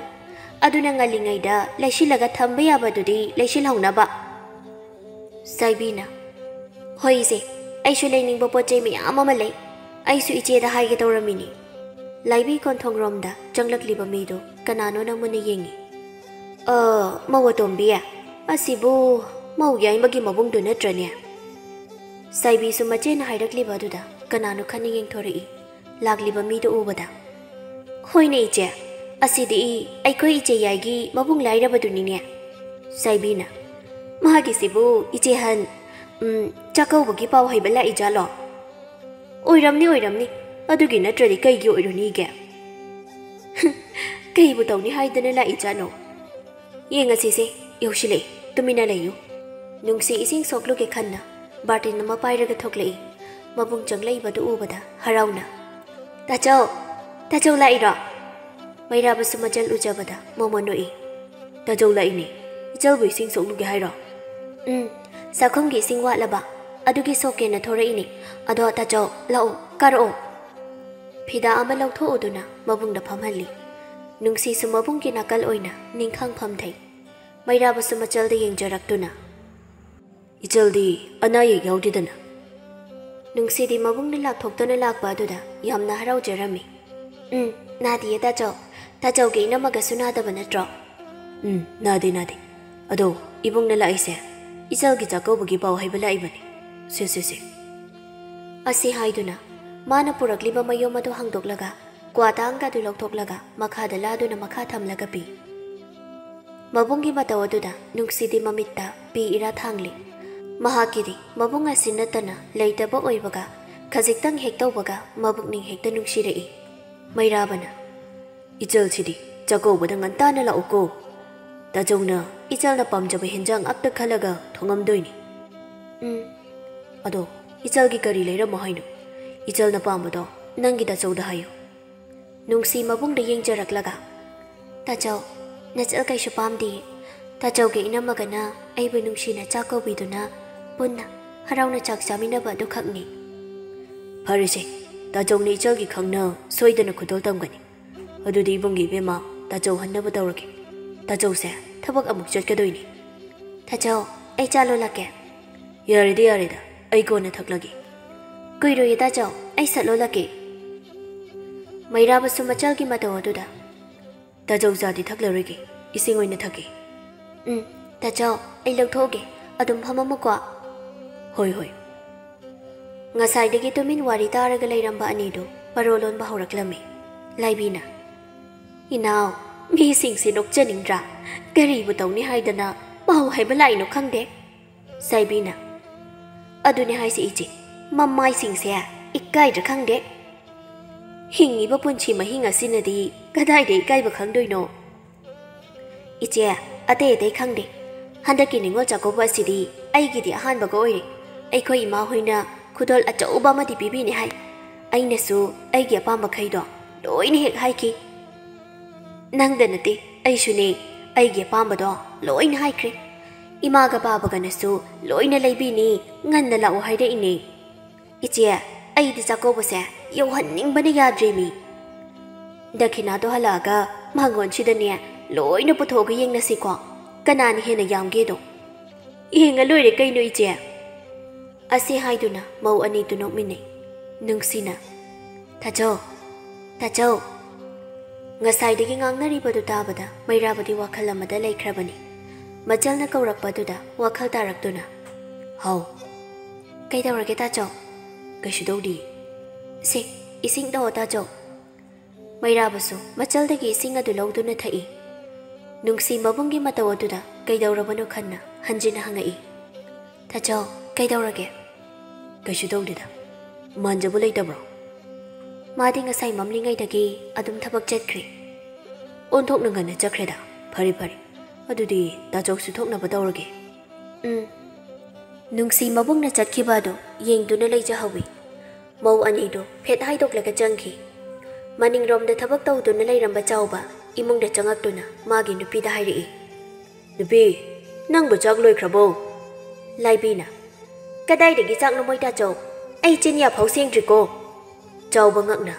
ꯑꯗꯨꯅ ꯉꯜꯂꯤꯉꯩꯗ ꯂꯩꯁꯤꯜꯂꯒ ꯊꯝꯕ ꯌꯥꯕꯗꯨꯗꯤ ꯂꯩꯁꯤꯜꯍꯧꯅꯕ꯫" ꯁꯥꯏꯕꯤꯅ, "ꯍꯣꯏ ꯏꯆꯦ, ꯑꯩꯁꯨ ꯂꯩꯅꯤꯡꯕ ꯄꯣꯠ ꯆꯩ ꯃꯌꯥꯝ ꯑꯃ ꯂꯩ꯫ ꯑꯩꯁꯨ ꯏꯆꯦꯗ ꯍꯥꯏꯒꯦ ꯇꯧꯔꯝꯃꯤꯅꯤ꯫" ꯂꯥꯏꯕꯤ ꯀꯣꯟꯊꯣꯡꯔꯣꯝꯗ ꯆꯪꯂꯛꯂꯤꯕ ꯃꯤꯗꯨ ꯀꯅꯥꯅꯣꯅ ꯃꯨꯟꯅ ꯌꯦꯡꯉꯤ꯫ "ꯑ, ꯃꯧ ꯑꯇꯣꯝꯕꯤ, ꯑꯁꯤꯕꯨ ꯃꯧ ꯌꯥꯏꯃꯒꯤ ꯃꯕꯨꯡꯗꯨ ꯅꯠꯇ꯭ꯔꯅꯦ?" ꯁꯥꯏꯕꯤꯁꯨ ꯃꯆꯦꯅ ꯍꯥꯏꯔꯛꯂꯤꯕ ꯑꯗꯨꯗ ꯀꯅꯥꯅꯣ ꯈꯟꯅ ꯌꯦꯡꯊꯣꯔꯛꯏ꯫ ꯂꯥꯛꯂꯤꯕ ꯃꯤꯗꯨ ꯎꯕꯗ, "ꯍꯣꯏꯅꯦ ꯏꯆꯦ, ꯑꯁꯤꯗꯤ ꯑꯩꯈꯣꯏ ꯏꯆꯦ ꯌꯥꯏꯒꯤ ꯃꯕꯨꯡ ꯂꯥꯏꯔꯕꯗꯨꯅꯤꯅꯦ꯫" ꯁꯥꯏꯕꯤꯅ, "ꯃꯥꯒꯤꯁꯤꯕꯨ ꯏꯆꯦ ꯍꯟ, ꯎꯝ, ꯆꯥꯛꯀꯧꯕꯒꯤ ꯄꯥꯎ ꯍꯩꯕ ꯂꯥꯛꯏꯖꯥꯠꯂꯣ?" "ꯑꯣꯏꯔꯝꯅꯤ, ꯑꯣꯏꯔꯝꯅꯤ꯫ ꯑꯗꯨꯒꯤ ꯅꯠꯇ꯭ꯔꯗꯤ ꯀꯩꯒꯤ ꯑꯣꯏꯔꯨꯅꯤꯒꯦ?" "ꯀꯩꯕꯨ ꯇꯧꯅꯤ ꯍꯥꯏꯗꯅ ꯂꯥꯛꯏꯖꯥꯠꯅꯣ? ꯌꯦꯡꯉꯁꯤꯁꯦ, ꯌꯧꯁꯤꯜꯂꯛꯑꯦ, ꯇꯨꯃꯤꯟꯅ ꯂꯩꯌꯨ꯫" ꯅꯨꯡꯁꯤ ꯏꯁꯤꯡ ꯁꯣꯛꯂꯨꯒꯦ ꯈꯟꯅ ꯕꯥꯔꯇꯤꯟ ꯑꯃ ꯄꯥꯏꯔꯒ ꯊꯣꯛꯂꯛꯏ꯫ ꯃꯕꯨꯡ ꯆꯪꯂꯛꯏꯕꯗꯨ ꯎꯕꯗ ꯍꯔꯥꯎꯅ, "ꯇꯥꯆꯧ, ꯇꯥꯆꯧ ꯂꯥꯛꯏꯔꯣ?" ꯃꯩꯔꯥꯕꯁꯨ ꯃꯆꯜ ꯎꯖꯕꯗ ꯃꯣꯃꯣꯟ ꯅꯣꯛꯏ꯫ "ꯇꯥꯆꯧ ꯂꯥꯛꯏꯅꯦ꯫ ꯏꯆꯜꯕꯨ ꯏꯁꯤꯡ ꯁꯣꯛꯂꯨꯒꯦ ꯍꯥꯏꯔꯣ?" "ꯎꯝ, ꯆꯥꯛꯈꯨꯝꯒꯤ ꯏꯁꯤꯡ ꯋꯥꯠꯂꯕ, ꯑꯗꯨꯒꯤ ꯁꯣꯛꯀꯦꯅ ꯊꯣꯔꯛꯏꯅꯦ꯫ ꯑꯗꯣ ꯇꯥꯆꯧ, ꯂꯥꯛꯑꯣ, ꯀꯥꯔꯛꯑꯣ꯫" ꯐꯤꯗꯥ ꯑꯃ ꯂꯧꯊꯣꯛꯎꯗꯨꯅ ꯃꯕꯨꯡꯗ ꯐꯝꯍꯜꯂꯤ꯫ ꯅꯨꯡꯁꯤꯁꯨ ꯃꯕꯨꯡꯒꯤ ꯅꯥꯀꯜ ꯑꯣꯏꯅ ꯅꯤꯡꯈꯥꯡ ꯐꯝꯊꯩ꯫ ꯃꯩꯔꯥꯕꯁꯨ ꯃꯆꯜꯗ ꯌꯦꯡꯖꯔꯛꯇꯨꯅ, "ꯏꯆꯜꯗꯤ ꯑꯅꯥ ꯑꯌꯦꯛ ꯌꯥꯎꯗꯦꯗꯅ?" ꯅꯨꯡꯁꯤꯗꯤ ꯃꯕꯨꯡꯅ ꯂꯥꯛꯊꯣꯛꯇꯅ ꯂꯥꯛꯄ ꯑꯗꯨꯗ ꯌꯥꯝꯅ ꯍꯔꯥꯎꯖꯔꯝꯃꯤ꯫ "ꯎꯝ, ꯅꯥꯗꯤꯌꯦ ꯇꯥꯆꯧ꯫ ꯇꯥꯆꯧꯒꯤ ꯏꯅꯝꯃꯒꯁꯨ ꯅꯥꯗꯕ ꯅꯠꯇ꯭ꯔꯣ?" "ꯎꯝ, ꯅꯥꯗꯦ, ꯅꯥꯗꯦ꯫ ꯑꯗꯣ ꯏꯕꯨꯡꯅ ꯂꯥꯛꯏꯁꯦ ꯏꯆꯜꯒꯤ ꯆꯥꯛꯀꯧꯕꯒꯤ ꯄꯥꯎ ꯍꯥꯏꯕ ꯂꯥꯛꯏꯕꯅꯤ꯫ ꯁꯦ, ꯁꯦ, ꯁꯦ꯫" ꯑꯁꯤ ꯍꯥꯏꯗꯨꯅ ꯃꯥꯅ ꯄꯨꯔꯛꯂꯤꯕ ꯃꯌꯨꯝ ꯑꯗꯨ ꯍꯥꯡꯗꯣꯛꯂꯒ ꯀ꯭ꯋꯥ ꯇꯥꯡꯒ ꯑꯗꯨ ꯂꯧꯊꯣꯛꯂꯒ ꯃꯈꯥꯗ ꯂꯥꯗꯨꯅ ꯃꯈꯥ ꯊꯝꯂꯒ ꯄꯤ꯫ ꯃꯕꯨꯡꯒꯤ ꯃꯇꯧ ꯑꯗꯨꯗ ꯅꯨꯡꯁꯤꯗꯤ ꯃꯃꯤꯠꯇ ꯄꯤ ꯏꯔꯥ ꯊꯥꯡꯂꯤ꯫ ꯃꯍꯥꯛꯀꯤꯗꯤ ꯃꯕꯨꯡ ꯑꯁꯤ ꯅꯠꯇꯅ ꯂꯩꯇꯕ ꯑꯣꯏꯕꯒ ꯈꯖꯤꯛꯇꯪ ꯍꯦꯛ ꯇꯧꯕꯒ ꯃꯕꯨꯛꯅꯤꯡ ꯍꯦꯛꯇ ꯅꯨꯡꯁꯤꯔꯛꯏ꯫ ꯃꯩꯔꯥꯕꯅ, "ꯏꯆꯜꯁꯤꯗꯤ ꯆꯥꯛꯀꯧꯕꯗ ꯉꯟꯇꯥꯅ ꯂꯥꯛꯎꯀꯣ꯫ ꯇꯥꯆꯧꯅ ꯏꯆꯜꯅ ꯄꯥꯝꯖꯕ ꯍꯦꯟꯖꯥꯡ ꯑꯞꯇ ꯈꯜꯂꯒ ꯊꯣꯡꯉꯝꯗꯣꯏꯅꯤ꯫" "ꯎꯝ꯫ ꯑꯗꯣ ꯏꯆꯜꯒꯤ ꯀꯔꯤ ꯂꯩꯔꯝꯃꯣ ꯍꯥꯏꯅꯣ? ꯏꯆꯜꯅ ꯄꯥꯝꯕꯗꯣ ꯅꯪꯒꯤ ꯇꯥꯆꯧꯗ ꯍꯥꯏꯌꯨ꯫" ꯅꯨꯡꯁꯤ ꯃꯕꯨꯡꯗ ꯌꯦꯡꯖꯔꯛꯂꯒ, "ꯇꯥꯆꯧ, ꯅꯆꯜ ꯀꯩꯁꯨ ꯄꯥꯝꯗꯦ꯫ ꯇꯥꯆꯧꯒ ꯏꯅꯝꯃꯒꯅ ꯑꯩꯕꯨ ꯅꯨꯡꯁꯤꯅ ꯆꯥꯛ ꯀꯧꯕꯤꯗꯨꯅ ꯄꯨꯟꯅ ꯍꯔꯥꯎꯅ ꯆꯥꯛ ꯆꯥꯃꯤꯟꯅꯕ ꯑꯗꯨꯈꯛꯅꯤ꯫" "ꯐꯔꯦꯁꯦ, ꯇꯥꯆꯧꯅ ꯏꯆꯜꯒꯤ ꯈꯪꯅ ꯁꯣꯏꯗꯅ ꯈꯨꯗꯣꯜ ꯇꯝꯒꯅꯤ꯫ ꯑꯗꯨꯗꯤ ꯏꯕꯨꯡꯒꯤ ꯏꯕꯦꯝꯃ, ꯇꯥꯆꯧ ꯍꯟꯅꯕ ꯇꯧꯔꯒꯦ꯫ ꯇꯥꯆꯧꯁꯦ ꯊꯕꯛ ꯑꯃꯨꯛ ꯆꯠꯀꯗꯣꯏꯅꯤ꯫" "ꯇꯥꯆꯧ, ꯑꯩ ꯆꯥ ꯂꯣꯜꯂꯛꯀꯦ꯫" "ꯌꯥꯔꯦꯗ, ꯌꯥꯔꯦꯗ, ꯑꯩ ꯀꯣꯟꯅ ꯊꯛꯂꯒꯦ꯫" "ꯀꯨꯏꯔꯣꯏꯌꯦ ꯇꯥꯆꯧ, ꯑꯩ ꯁꯠ ꯂꯣꯜꯂꯛꯀꯦ꯫" ꯃꯩꯔꯥꯕꯁꯨ ꯃꯆꯜꯒꯤ ꯃꯇꯧ ꯑꯗꯨꯗ, "ꯇꯥꯆꯧ ꯆꯥꯗꯤ ꯊꯛꯂꯔꯣꯏꯒꯦ, ꯏꯁꯤꯡ ꯑꯣꯏꯅ ꯊꯛꯀꯦ꯫" "ꯎꯝ, ꯇꯥꯆꯧ, ꯑꯩ ꯂꯧꯊꯣꯛꯑꯒꯦ, ꯑꯗꯨꯝ ꯐꯝꯃꯝꯃꯨꯀꯣ꯫" "ꯍꯣꯏ, ꯍꯣꯏ꯫" ꯉꯁꯥꯏꯗꯒꯤ ꯇꯨꯃꯤꯟ ꯋꯥꯔꯤ ꯇꯥꯔꯒ ꯂꯩꯔꯝꯕ ꯑꯅꯤꯗꯨ ꯄꯔꯣ ꯂꯣꯟꯕ ꯍꯧꯔꯛꯂꯝꯃꯤ꯫ ꯂꯥꯏꯕꯤꯅ, "ꯏꯅꯥꯎ, ꯃꯤꯁꯤꯡꯁꯦ ꯅꯣꯛꯆꯅꯤꯡꯗ꯭ꯔꯥ? ꯀꯔꯤꯕꯨ ꯇꯧꯅꯤ ꯍꯥꯏꯗꯅ ꯄꯥꯎ ꯍꯥꯏꯕ ꯂꯥꯛꯏꯅꯣ ꯈꯪꯗꯦ꯫" ꯁꯥꯏꯕꯤꯅ, "ꯑꯗꯨꯅꯦ ꯍꯥꯏꯁꯦ ꯏꯆꯦ, ꯃꯃꯥꯏꯁꯤꯡꯁꯦ ꯏꯀꯥꯏꯗ꯭ꯔꯥ ꯈꯪꯗꯦ꯫ ꯍꯤꯡꯉꯤꯕ ꯄꯨꯟꯁꯤ ꯃꯍꯤꯡ ꯑꯁꯤꯅꯗꯤ ꯀꯗꯥꯏꯗ ꯏꯀꯥꯏꯕ ꯈꯪꯗꯣꯏꯅꯣ?" "ꯏꯆꯦ, ꯑꯇꯩ ꯑꯇꯩ ꯈꯪꯗꯦ, ꯍꯟꯗꯛꯀꯤ ꯅꯤꯉꯣꯜ ꯆꯥꯛꯀꯧꯕ ꯑꯁꯤꯗꯤ ꯑꯩꯒꯤꯗꯤ ꯑꯍꯥꯟꯕꯒ ꯑꯣꯏꯔꯦ꯫ ꯑꯩꯈꯣꯏ ꯏꯃꯥ ꯍꯣꯏꯅ ꯈꯨꯗꯣꯜ ꯑꯆꯧꯕ ꯑꯃꯗꯤ ꯄꯤꯕꯤꯅꯤ ꯍꯥꯏ꯫ ꯑꯩꯅꯁꯨ ꯑꯩꯒꯤ ꯑꯄꯥꯝꯕꯈꯩꯗꯣ ꯂꯣꯏꯅ ꯍꯦꯛ ꯍꯥꯏꯈꯤ꯫" "ꯅꯪꯗ ꯅꯠꯇꯦ, ꯑꯩꯁꯨꯅꯦ, ꯑꯩꯒꯤ ꯑꯄꯥꯝꯕꯗꯣ ꯂꯣꯏꯅ ꯍꯥꯏꯈ꯭ꯔꯦ꯫ ꯏꯃꯥꯒ ꯄꯥꯕꯒꯅꯁꯨ ꯂꯣꯏꯅ ꯂꯩꯕꯤꯅꯤ, ꯉꯟꯅ ꯂꯥꯛꯎ ꯍꯥꯏꯔꯛꯏꯅꯦ꯫ ꯏꯆꯦ, ꯑꯩꯗꯤ ꯆꯥꯛꯀꯧꯕꯁꯦ ꯌꯧꯍꯟꯅꯤꯡꯕꯅ ꯌꯥꯗ꯭ꯔꯦꯃꯤ꯫ ꯗꯈꯤꯅꯥꯗꯣ ꯍꯜꯂꯛꯑꯒ ꯃꯉꯣꯟꯁꯤꯗꯅꯦ ꯂꯣꯏꯅ ꯄꯨꯊꯣꯛꯑꯒ ꯌꯦꯡꯅꯁꯤꯀꯣ, ꯀꯅꯥꯅ ꯍꯦꯟꯅ ꯌꯥꯝꯒꯦꯗꯣ꯫ ꯌꯦꯡꯉ ꯂꯣꯏꯔꯦ ꯀꯩꯅꯣ ꯏꯆꯦ꯫" ꯑꯁꯤ ꯍꯥꯏꯗꯨꯅ ꯃꯧ ꯑꯅꯤꯗꯨ ꯅꯣꯛꯃꯤꯟꯅꯩ꯫ ꯅꯨꯡꯁꯤꯅ, "ꯇꯥꯆꯧ, ꯇꯥꯆꯧ꯫" ꯉꯁꯥꯏꯗꯒꯤ ꯉꯥꯡꯅꯔꯤꯕꯗꯨ ꯇꯥꯕꯗ ꯃꯩꯔꯥꯕꯗꯤ ꯋꯥꯈꯜ ꯑꯃꯗ ꯂꯩꯈ꯭ꯔꯕꯅꯤ꯫ ꯃꯆꯜꯅ ꯀꯧꯔꯛꯄꯗꯨꯗ ꯋꯥꯈꯜ ꯇꯥꯔꯛꯇꯨꯅ, "ꯍꯥꯎ꯫" "ꯀꯩꯗꯧꯔꯒꯦ ꯇꯥꯆꯧ?" "ꯀꯩꯁꯨ ꯇꯧꯗꯦ꯫" "ꯁꯦ, ꯏꯁꯤꯡ ꯇꯧꯑꯣ ꯇꯥꯆꯧ꯫" ꯃꯩꯔꯥꯕꯁꯨ ꯃꯆꯜꯗꯒꯤ ꯏꯁꯤꯡ ꯑꯗꯨ ꯂꯧꯗꯨꯅ ꯊꯛꯏ꯫ ꯅꯨꯡꯁꯤ ꯃꯕꯨꯡꯒꯤ ꯃꯇꯧ ꯑꯗꯨꯗ ꯀꯩꯗꯧꯔꯕꯅꯣ ꯈꯟꯅ ꯍꯟꯖꯤꯟꯅ ꯍꯪꯉꯛꯏ꯫ "ꯇꯥꯆꯧ, ꯀꯩꯗꯧꯔꯒꯦ?" "ꯀꯩꯁꯨ ꯇꯧꯗꯦꯗ꯫ ꯃꯥꯟꯖꯕ ꯂꯩꯇꯕ꯭ꯔꯣ?" "ꯃꯥꯗꯤ ꯉꯁꯥꯏ ꯃꯝꯂꯤꯉꯩꯗꯒꯤ ꯑꯗꯨꯝ ꯊꯕꯛ ꯆꯠꯈ꯭ꯔꯦ꯫" "ꯑꯣꯟꯊꯣꯛꯅ ꯉꯟꯅ ꯆꯠꯈ꯭ꯔꯦꯗ꯫ ꯐꯔꯦ, ꯐꯔꯦ꯫ ꯑꯗꯨꯗꯤ ꯇꯥꯆꯧꯁꯨ ꯊꯣꯛꯅꯕ ꯇꯧꯔꯒꯦ꯫" "ꯎꯝ꯫" ꯅꯨꯡꯁꯤ ꯃꯕꯨꯡꯅ ꯆꯠꯈꯤꯕ ꯑꯗꯨ ꯌꯦꯡꯗꯨꯅ ꯂꯩꯖꯍꯧꯏ꯫ ꯃꯧ ꯑꯅꯤꯗꯨ ꯐꯦꯠ ꯍꯥꯏꯗꯣꯛꯂꯒ ꯆꯪꯈꯤ꯫ ꯃꯅꯤꯡꯔꯣꯝꯗ ꯊꯕꯛ ꯇꯧꯗꯨꯅ ꯂꯩꯔꯝꯕ ꯆꯥꯎꯕ ꯏꯃꯨꯡꯗ ꯆꯪꯉꯛꯇꯨꯅ ꯃꯥꯒꯤ ꯅꯨꯄꯤꯗ ꯍꯥꯏꯔꯛꯏ, "ꯅꯨꯄꯤ, ꯅꯪꯕꯨ ꯆꯥꯛ ꯂꯣꯏꯈ꯭ꯔꯕꯣ?" ꯂꯥꯏꯕꯤꯅ, "ꯀꯗꯥꯏꯗꯒꯤ ꯆꯥꯛꯅꯣ ꯃꯣꯏ ꯇꯥꯆꯧ? ꯑꯩ ꯆꯤꯟꯌꯥ ꯐꯥꯎ ꯁꯦꯡꯗ꯭ꯔꯤꯀꯣ꯫" ꯆꯥꯎꯕ ꯉꯛꯅ,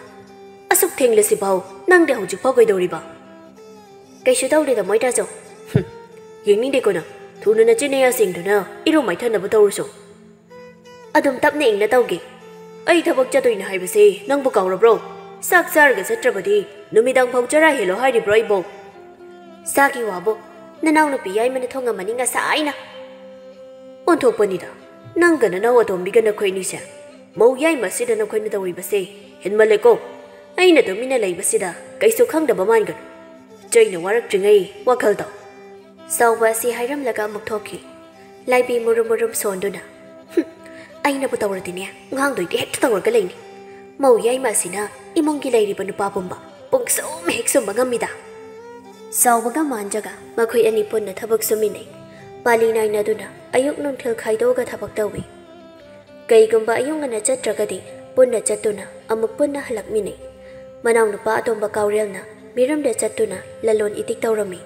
"ꯑꯁꯨꯛ ꯊꯦꯡꯂꯁꯤꯐꯥꯎ ꯅꯪꯗꯤ ꯍꯧꯖꯤꯛꯐꯥꯎ ꯀꯩꯗꯧꯔꯤꯕ?" "ꯀꯩꯁꯨ ꯇꯧꯗꯦꯗ ꯃꯣꯏ ꯇꯥꯆꯧ꯫" "ꯍꯨꯝ, ꯌꯦꯡꯅꯤꯡꯗꯦꯀꯣ ꯅꯪ꯫ ꯊꯨꯅ ꯅꯆꯤꯟ ꯅꯌꯥ ꯁꯦꯡꯗꯨꯅ ꯏꯔꯨ ꯃꯥꯏꯊꯅꯕ ꯇꯧꯔꯨꯁꯣ꯫" "ꯑꯗꯨꯝ ꯇꯞꯅ ꯏꯪꯅ ꯇꯧꯒꯦ꯫ ꯑꯩ ꯊꯕꯛ ꯆꯠꯇꯣꯏꯅꯦ ꯍꯥꯏꯕꯁꯦ ꯅꯪꯕꯨ ꯀꯥꯎꯔꯕ꯭ꯔꯣ? ꯆꯥꯛ ꯆꯥꯔꯒ ꯆꯠꯇ꯭ꯔꯕꯗꯤ ꯅꯨꯃꯤꯗꯥꯡ ꯐꯥꯎ ꯆꯔꯥ ꯍꯦꯜꯂꯣ ꯍꯥꯏꯔꯤꯕ꯭ꯔꯣ ꯑꯩꯕꯣ?" "ꯆꯥꯒꯤ ꯋꯥꯕꯨ, ꯅꯅꯥꯎꯅꯨꯄꯤ ꯌꯥꯏꯃꯅ ꯊꯣꯡꯉꯝꯃꯅꯤ ꯉꯁꯥꯏꯅ꯫" "ꯑꯣꯟꯊꯣꯛꯄꯅꯤꯗ, ꯅꯪꯒ ꯅꯅꯥꯎ ꯑꯇꯣꯝꯕꯤꯒ ꯅꯈꯣꯏ ꯑꯅꯤꯁꯦ꯫ ꯃꯧ ꯌꯥꯏꯃ ꯑꯁꯤꯗ ꯅꯈꯣꯏꯅ ꯇꯧꯔꯤꯕꯁꯦ ꯍꯦꯟꯃꯜꯂꯦꯀꯣ꯫ ꯑꯩꯅ ꯇꯨꯃꯤꯟꯅ ꯂꯩꯕꯁꯤꯗ ꯀꯩꯁꯨ ꯈꯪꯗꯕ ꯃꯥꯟꯒꯅꯨ꯫ ꯆꯩꯅ ꯋꯥꯔꯛꯇ꯭ꯔꯤꯉꯩ ꯋꯥꯈꯜ ꯇꯧ꯫ ꯆꯥꯎꯕ ꯑꯁꯤ ꯍꯥꯏꯔꯝꯂꯒ ꯑꯃꯨꯛ ꯊꯣꯛꯈꯤ꯫ ꯂꯥꯏꯕꯤ ꯃꯨꯔꯨꯝ ꯃꯨꯔꯨꯝ ꯁꯣꯟꯗꯨꯅ, "ꯍꯨꯝ, ꯑꯩꯅꯕꯨ ꯇꯧꯔꯗꯤꯅꯦ, ꯉꯥꯡꯗꯣꯏꯗꯤ ꯍꯦꯛꯇ ꯇꯧꯔꯒ ꯂꯩꯅꯤ꯫ ꯃꯧ ꯌꯥꯏꯃ ꯑꯁꯤꯅ ꯏꯃꯨꯡꯒꯤ ꯂꯩꯔꯤꯕ ꯅꯨꯄꯥ ꯄꯨꯝꯕ ꯄꯨꯡꯁꯨꯝ ꯍꯦꯛ ꯁꯨꯝꯕ ꯉꯝꯃꯤꯗ꯫" ꯆꯥꯎꯕꯒ ꯃꯥꯟꯖꯒ ꯃꯈꯣꯏ ꯑꯅꯤ ꯄꯨꯟꯅ ꯊꯕꯛ ꯁꯨꯃꯤꯟꯅꯩ꯫ ꯄꯥꯂꯤ ꯅꯥꯏꯅꯗꯨꯅ ꯑꯌꯨꯛ ꯅꯨꯡꯊꯤꯜ ꯈꯥꯏꯗꯣꯛꯑꯒ ꯊꯕꯛ ꯇꯧꯏ꯫ ꯀꯩꯒꯨꯝꯕ ꯑꯌꯨꯛ ꯉꯟꯅ ꯆꯠꯇ꯭ꯔꯒꯗꯤ ꯄꯨꯟꯅ ꯆꯠꯇꯨꯅ ꯑꯃꯨꯛ ꯄꯨꯟꯅ ꯍꯜꯂꯛꯃꯤꯟꯅꯩ꯫ ꯃꯅꯥꯎꯅꯨꯄꯥ ꯑꯇꯣꯝꯕ ꯀꯥꯎꯔꯦꯜꯅ ꯃꯤꯔꯝꯗ ꯆꯠꯇꯨꯅ ꯂꯂꯣꯟ ꯏꯇꯤꯛ ꯇꯧꯔꯝꯃꯤ꯫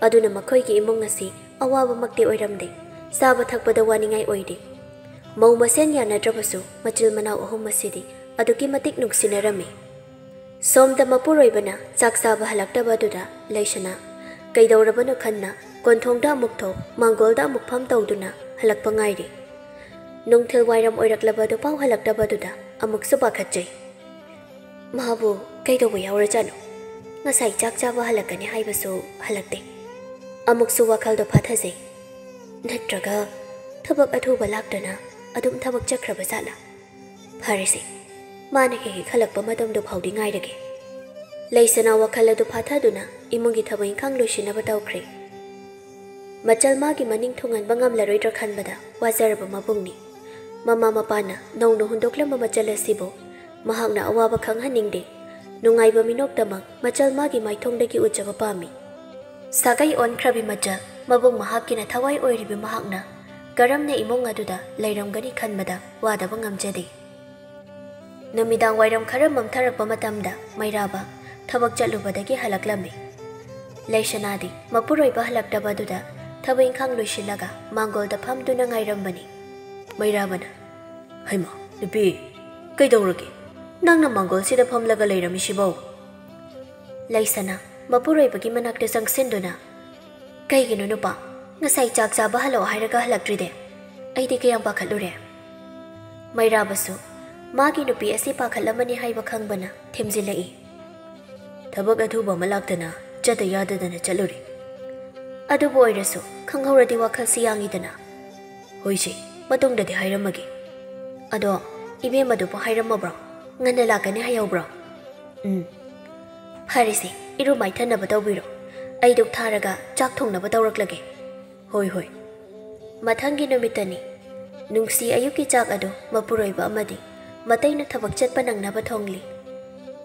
ꯑꯗꯨꯅ ꯃꯈꯣꯏꯒꯤ ꯏꯃꯨꯡ ꯑꯁꯤ ꯑꯋꯥꯕꯃꯛꯇꯤ ꯑꯣꯏꯔꯝꯗꯦ꯫ ꯆꯥꯕ ꯊꯛꯄꯗ ꯋꯥꯅꯤꯡꯉꯥꯏ ꯑꯣꯏꯗꯦ꯫ ꯃꯧ ꯃꯁꯦꯟ ꯌꯥꯅꯗ꯭ꯔꯕꯁꯨ ꯃꯆꯤꯜ ꯃꯅꯥꯎ ꯑꯍꯨꯝ ꯑꯁꯤꯗꯤ ꯑꯗꯨꯛꯀꯤ ꯃꯇꯤꯛ ꯅꯨꯡꯁꯤꯅꯔꯝꯃꯤ꯫ ꯁꯣꯝꯗ ꯃꯄꯨꯔꯣꯏꯕꯅ ꯆꯥꯛ ꯆꯥꯕ ꯍꯜꯂꯛꯇꯕ ꯑꯗꯨꯗ ꯂꯩꯁꯅꯥ ꯀꯩꯗꯧꯔꯕꯅꯣ ꯈꯟꯅ ꯀꯣꯟꯊꯣꯡꯗ ꯑꯃꯨꯛ ꯊꯣꯛ, ꯃꯥꯡꯒꯣꯜꯗ ꯑꯃꯨꯛ ꯐꯝ ꯇꯧꯗꯨꯅ ꯍꯜꯂꯛꯄ ꯉꯥꯏꯔꯤ꯫ ꯅꯨꯡꯊꯤꯜ ꯋꯥꯏꯔꯝ ꯑꯣꯏꯔꯛꯂꯕ ꯑꯗꯨꯐꯥꯎ ꯍꯜꯂꯛꯇꯕ ꯑꯗꯨꯗ ꯑꯃꯨꯛꯁꯨ ꯄꯥꯈꯠꯆꯩ꯫ ꯃꯥꯕꯨ ꯀꯩꯗꯧꯕ ꯌꯥꯎꯔꯖꯥꯠꯅꯣ? ꯉꯁꯥꯏ ꯆꯥꯛ ꯆꯥꯕ ꯍꯜꯂꯛꯀꯅꯤ ꯍꯥꯏꯕꯁꯨ ꯍꯜꯂꯛꯇꯦ꯫ ꯑꯃꯨꯛꯁꯨ ꯋꯥꯈꯜꯗꯣ ꯐꯥꯊꯖꯩ꯫ ꯅꯠꯇ꯭ꯔꯒ ꯊꯕꯛ ꯑꯊꯨꯕ ꯂꯥꯛꯇꯅ ꯑꯗꯨꯝ ꯊꯕꯛ ꯆꯠꯈ꯭ꯔꯕ ꯖꯥꯠꯂꯥ? ꯐꯔꯦꯁꯦ, ꯃꯥꯅ ꯍꯦꯛ ꯍꯦꯛ ꯍꯜꯂꯛꯄ ꯃꯇꯝꯗꯨ ꯐꯥꯎꯗꯤ ꯉꯥꯏꯔꯒꯦ꯫ ꯂꯩꯁꯅꯥ ꯋꯥꯈꯜ ꯑꯗꯨ ꯐꯥꯊꯗꯨꯅ ꯏꯃꯨꯡꯒꯤ ꯊꯕꯛ ꯏꯪꯈꯥꯡ ꯂꯣꯏꯁꯤꯟꯅꯕ ꯇꯧꯈ꯭ꯔꯦ꯫ ꯃꯆꯜ ꯃꯥꯒꯤ ꯃꯅꯤꯡ ꯊꯨꯡꯍꯟꯕ ꯉꯝꯂꯔꯣꯏꯗ꯭ꯔꯥ ꯈꯟꯕꯗ ꯋꯥꯖꯔꯕ ꯃꯕꯨꯡꯅꯤ꯫ ꯃꯃꯥ ꯃꯄꯥꯅ ꯅꯧꯅ ꯍꯨꯟꯗꯣꯛꯂꯝꯕ ꯃꯆꯜ ꯑꯁꯤꯕꯨ ꯃꯍꯥꯛꯅ ꯑꯋꯥꯕ ꯈꯪꯍꯟꯅꯤꯡꯗꯦ꯫ ꯅꯨꯡꯉꯥꯏꯕ ꯃꯤꯅꯣꯛꯇꯃꯛ ꯃꯆꯜ ꯃꯥꯒꯤ ꯃꯥꯏꯊꯣꯡꯗꯒꯤ ꯎꯖꯕ ꯄꯥꯝꯃꯤ꯫ ꯁꯥꯒꯩ ꯑꯣꯟꯈ꯭ꯔꯕꯤ ꯃꯆꯜ ꯃꯕꯨꯡ ꯃꯍꯥꯛꯀꯤꯅ ꯊꯋꯥꯏ ꯑꯣꯏꯔꯤꯕꯤ ꯃꯍꯥꯛꯅ ꯀꯔꯝꯅ ꯏꯃꯨꯡ ꯑꯗꯨꯗ ꯂꯩꯔꯝꯒꯅꯤ ꯈꯟꯕꯗ ꯋꯥꯗꯕ ꯉꯝꯖꯗꯦ꯫ ꯅꯨꯃꯤꯗꯥꯡ ꯋꯥꯏꯔꯝ ꯈꯔ ꯃꯝꯊꯔꯛꯄ ꯃꯇꯝꯗ ꯃꯩꯔꯥꯕ ꯊꯕꯛ ꯆꯠꯂꯨꯕꯗꯒꯤ ꯍꯜꯂꯛꯂꯝꯃꯤ꯫ ꯂꯩꯁꯅꯥꯗꯤ ꯃꯄꯨꯔꯣꯏꯕ ꯍꯜꯂꯛꯇꯕꯗꯨꯗ ꯊꯕꯛ ꯏꯪꯈꯥꯡ ꯂꯣꯏꯁꯤꯜꯂꯒ ꯃꯥꯡꯒꯣꯜꯗ ꯐꯝꯗꯨꯅ ꯉꯥꯏꯔꯝꯕꯅꯤ꯫ ꯃꯩꯔꯥꯕꯅ, "ꯍꯩꯃꯥ, ꯅꯨꯄꯤ, ꯀꯩꯗꯧꯔꯒꯦ? ꯅꯪꯅ ꯃꯥꯡꯒꯣꯜꯁꯤꯗ ꯐꯝꯂꯒ ꯂꯩꯔꯝꯃꯤꯁꯤꯕꯣ?" ꯂꯩꯁꯅꯥ ꯃꯄꯨꯔꯣꯏꯕꯒꯤ ꯃꯅꯥꯛꯇ ꯆꯪꯁꯤꯟꯗꯨꯅ, "ꯀꯩꯒꯤꯅꯣ ꯅꯨꯄꯥ? ꯉꯁꯥꯏ ꯆꯥꯛ ꯆꯥꯕ ꯍꯜꯂꯛꯑꯣ ꯍꯥꯏꯔꯒ ꯍꯜꯂꯛꯇ꯭ꯔꯤꯗꯤ? ꯑꯩꯗꯤ ꯀꯌꯥꯝ ꯄꯥꯈꯠꯂꯨꯔꯦ?" ꯃꯩꯔꯥꯕꯁꯨ ꯃꯥꯒꯤ ꯅꯨꯄꯤ ꯑꯁꯤ ꯄꯥꯈꯠꯂꯝꯃꯅꯤ ꯍꯥꯏꯕ ꯈꯪꯕꯅ ꯊꯦꯝꯖꯤꯜꯂꯛꯏ꯫ "ꯊꯕꯛ ꯑꯊꯨꯕ ꯑꯃ ꯂꯥꯛꯇꯅ ꯆꯠꯇ ꯌꯥꯗꯗꯅ ꯆꯠꯂꯨꯔꯦ꯫ ꯑꯗꯨꯕꯨ ꯑꯣꯏꯔꯁꯨ ꯈꯪꯍꯧꯔꯗꯤ ꯋꯥꯈꯜꯁꯤ ꯌꯥꯡꯉꯤꯗꯅ꯫ ꯍꯣꯏꯁꯦ, ꯃꯇꯨꯡꯗꯗꯤ ꯍꯥꯏꯔꯝꯃꯒꯦ꯫ ꯑꯗꯣ ꯏꯕꯦꯝꯃꯗꯨꯕꯨ ꯍꯥꯏꯔꯝꯃꯕ꯭ꯔꯣ? ꯉꯟꯅ ꯂꯥꯛꯀꯅꯤ ꯍꯥꯏꯍꯧꯕ꯭ꯔꯣ?" ꯎꯝ꯫ ꯐꯔꯦꯁꯦ, ꯏꯔꯨ ꯃꯥꯏꯊꯅꯕ ꯇꯧꯕꯤꯔꯣ꯫ ꯑꯩ ꯙꯨꯛ ꯊꯥꯔꯒ ꯆꯥꯛ ꯊꯣꯡꯅꯕ ꯇꯧꯔꯛꯂꯒꯦ꯫ ꯍꯣꯏ, ꯍꯣꯏ꯫ ꯃꯊꯪꯒꯤ ꯅꯨꯃꯤꯠꯇꯅꯤ꯫ ꯅꯨꯡꯁꯤ ꯑꯌꯨꯛꯀꯤ ꯆꯥꯛ ꯑꯗꯨ ꯃꯄꯨꯔꯣꯏꯕ ꯑꯃꯗꯤ ꯃꯇꯩꯅ ꯊꯕꯛ ꯆꯠꯄ ꯅꯪꯅꯕ ꯊꯣꯡꯂꯤ꯫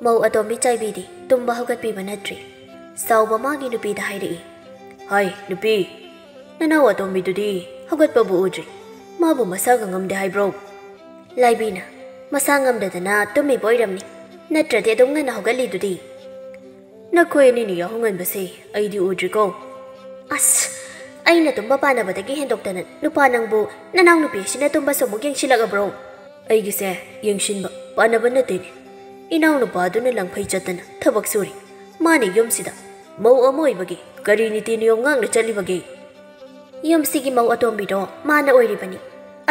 ꯃꯧ ꯑꯇꯣꯝꯕꯤ ꯆꯥꯏꯕꯤꯗꯤ ꯇꯨꯝꯕ ꯍꯧꯒꯠꯄꯤꯕ ꯅꯠꯇ꯭ꯔꯤ꯫ ꯆꯥꯎꯕ ꯃꯥꯒꯤ ꯅꯨꯄꯤꯗ ꯍꯥꯏꯔꯛꯏ, "ꯍꯥꯏ, ꯅꯨꯄꯤ, ꯅꯅꯥꯎ ꯑꯇꯣꯝꯕꯤꯗꯨꯗꯤ ꯍꯧꯒꯠꯄꯕꯨ ꯎꯗ꯭ꯔꯤ꯫ ꯃꯥꯕꯨ ꯃꯁꯥꯒ ꯉꯝꯗꯦ ꯍꯥꯏꯕ꯭ꯔꯣ?" ꯂꯥꯏꯕꯤꯅ, "ꯃꯁꯥ ꯉꯝꯗꯗꯅ ꯇꯨꯝꯃꯤꯕ ꯑꯣꯏꯔꯝꯅꯤ, ꯅꯠꯇ꯭ꯔꯗꯤ ꯑꯗꯨꯝ ꯉꯟꯅ ꯍꯧꯒꯠꯂꯤꯗꯨꯗꯤ?" "ꯅꯈꯣꯏ ꯑꯅꯤꯅ ꯌꯥꯍꯧ ꯉꯟꯕꯁꯦ ꯑꯩꯗꯤ ꯎꯗ꯭ꯔꯤꯀꯣ꯫" "ꯑꯁ, ꯑꯩꯅ ꯇꯨꯝꯕ ꯄꯥꯅꯕꯗꯒꯤ ꯍꯦꯟꯗꯣꯛꯇꯅ ꯅꯨꯄꯥ ꯅꯪꯕꯨ ꯅꯅꯥꯎ ꯅꯨꯄꯤ ꯑꯁꯤꯅ ꯇꯨꯝꯕꯁꯨ ꯑꯃꯨꯛ ꯌꯦꯡꯁꯤꯜꯂꯛꯑꯕ꯭ꯔꯣ?" "ꯑꯩꯒꯤꯁꯦ ꯌꯦꯡꯁꯤꯟꯕ ꯄꯥꯅꯕ ꯅꯠꯇꯦꯅꯦ꯫ ꯏꯅꯥꯎꯅꯨꯄꯥ ꯑꯗꯨꯅ ꯂꯪꯐꯩ ꯆꯠꯇꯅ ꯊꯕꯛ ꯁꯨꯔꯤ꯫ ꯃꯥꯅ ꯌꯨꯝꯁꯤꯗ ꯃꯧ ꯑꯃ ꯑꯣꯏꯕꯒꯤ ꯀꯔꯤ ꯅꯤꯇꯤ ꯅꯤꯌꯣꯝ ꯉꯥꯛꯅ ꯆꯠꯂꯤꯕꯒꯦ?" "ꯌꯨꯝꯁꯤꯒꯤ ꯃꯧ ꯑꯇꯣꯝꯕꯤꯗꯣ ꯃꯥꯅ ꯑꯣꯏꯔꯤꯕꯅꯤ꯫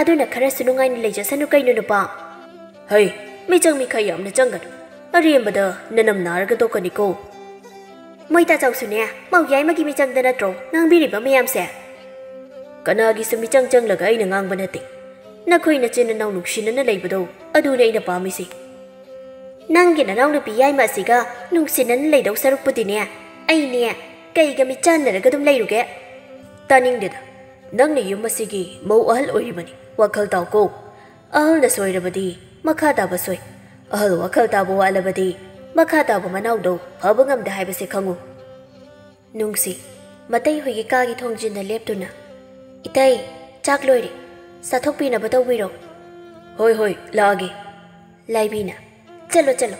ꯑꯗꯨꯅ ꯈꯔꯁꯨ ꯅꯨꯡꯉꯥꯏꯅ ꯂꯩꯖꯁꯅꯨ ꯀꯩꯅꯣ ꯅꯨꯄꯥ꯫" "ꯍꯩ, ꯃꯤꯆꯪ ꯃꯤꯈꯥꯏ ꯌꯥꯝꯅ ꯆꯪꯒꯅꯨ꯫ ꯑꯔꯦꯝꯕꯗ ꯅꯅꯝ ꯅꯥꯔꯒ ꯇꯣꯛꯀꯅꯤꯀꯣ꯫" "ꯃꯣꯏ ꯇꯥꯆꯧꯁꯨꯅꯦ, ꯃꯧ ꯌꯥꯏꯃꯒꯤ ꯃꯤꯆꯪꯗ ꯅꯠꯇ꯭ꯔꯣ ꯉꯥꯡꯕꯤꯔꯤꯕ ꯃꯌꯥꯝꯁꯦ?" "ꯀꯅꯥꯒꯤꯁꯨ ꯃꯤꯆꯪ ꯆꯪꯂꯒ ꯑꯩꯅ ꯉꯥꯡꯕ ꯅꯠꯇꯦ꯫ ꯅꯈꯣꯏ ꯅꯆꯤꯟ ꯅꯅꯥꯎ ꯅꯨꯡꯁꯤꯅꯅ ꯂꯩꯕꯗꯣ, ꯑꯗꯨꯅꯦ ꯑꯩꯅ ꯄꯥꯝꯃꯤꯁꯦ꯫" "ꯅꯪꯒꯤ ꯅꯅꯥꯎꯅꯨꯄꯤ ꯌꯥꯏꯃ ꯑꯁꯤꯒ ꯅꯨꯡꯁꯤꯅꯅ ꯂꯩꯗꯧ ꯁꯔꯨꯛꯄꯨꯗꯤꯅꯦ, ꯑꯩꯅꯦ ꯀꯩꯒ ꯃꯤꯠ ꯆꯥꯟꯅꯔꯒ ꯑꯗꯨꯝ ꯂꯩꯔꯨꯒꯦ?" "ꯇꯥꯅꯤꯡꯗꯦꯗ꯫ ꯅꯪꯅ ꯌꯨꯝ ꯑꯁꯤꯒꯤ ꯃꯧ ꯑꯍꯜ ꯑꯣꯏꯔꯤꯕꯅꯤ, ꯋꯥꯈꯜ ꯇꯥꯎꯀꯣ꯫ ꯑꯍꯜꯅ ꯁꯣꯏꯔꯕꯗꯤ ꯃꯈꯥ ꯇꯥꯕ ꯁꯣꯏ꯫ ꯑꯍꯜ ꯋꯥꯈꯜ ꯇꯥꯕ ꯋꯥꯠꯂꯕꯗꯤ ꯃꯈꯥ ꯇꯥꯕ ꯃꯅꯥꯎꯗꯣ ꯐꯕ ꯉꯝꯗꯦ ꯍꯥꯏꯕꯁꯦ ꯈꯪꯉꯨ꯫" ꯅꯨꯡꯁꯤ, ꯃꯇꯩ ꯍꯣꯏꯒꯤ ꯀꯥꯒꯤ ꯊꯣꯡꯖꯤꯟꯗ ꯂꯦꯞꯇꯨꯅ, "ꯏꯇꯩ, ꯆꯥꯛ ꯂꯣꯏꯔꯦ, ꯆꯥꯊꯣꯛꯄꯤꯅꯕ ꯇꯧꯕꯤꯔꯣ꯫" "ꯍꯣꯏ, ꯍꯣꯏ, ꯂꯥꯛꯑꯒꯦ꯫" ꯂꯥꯏꯕꯤꯅ, "ꯆꯠꯂꯣ, ꯆꯠꯂꯣ,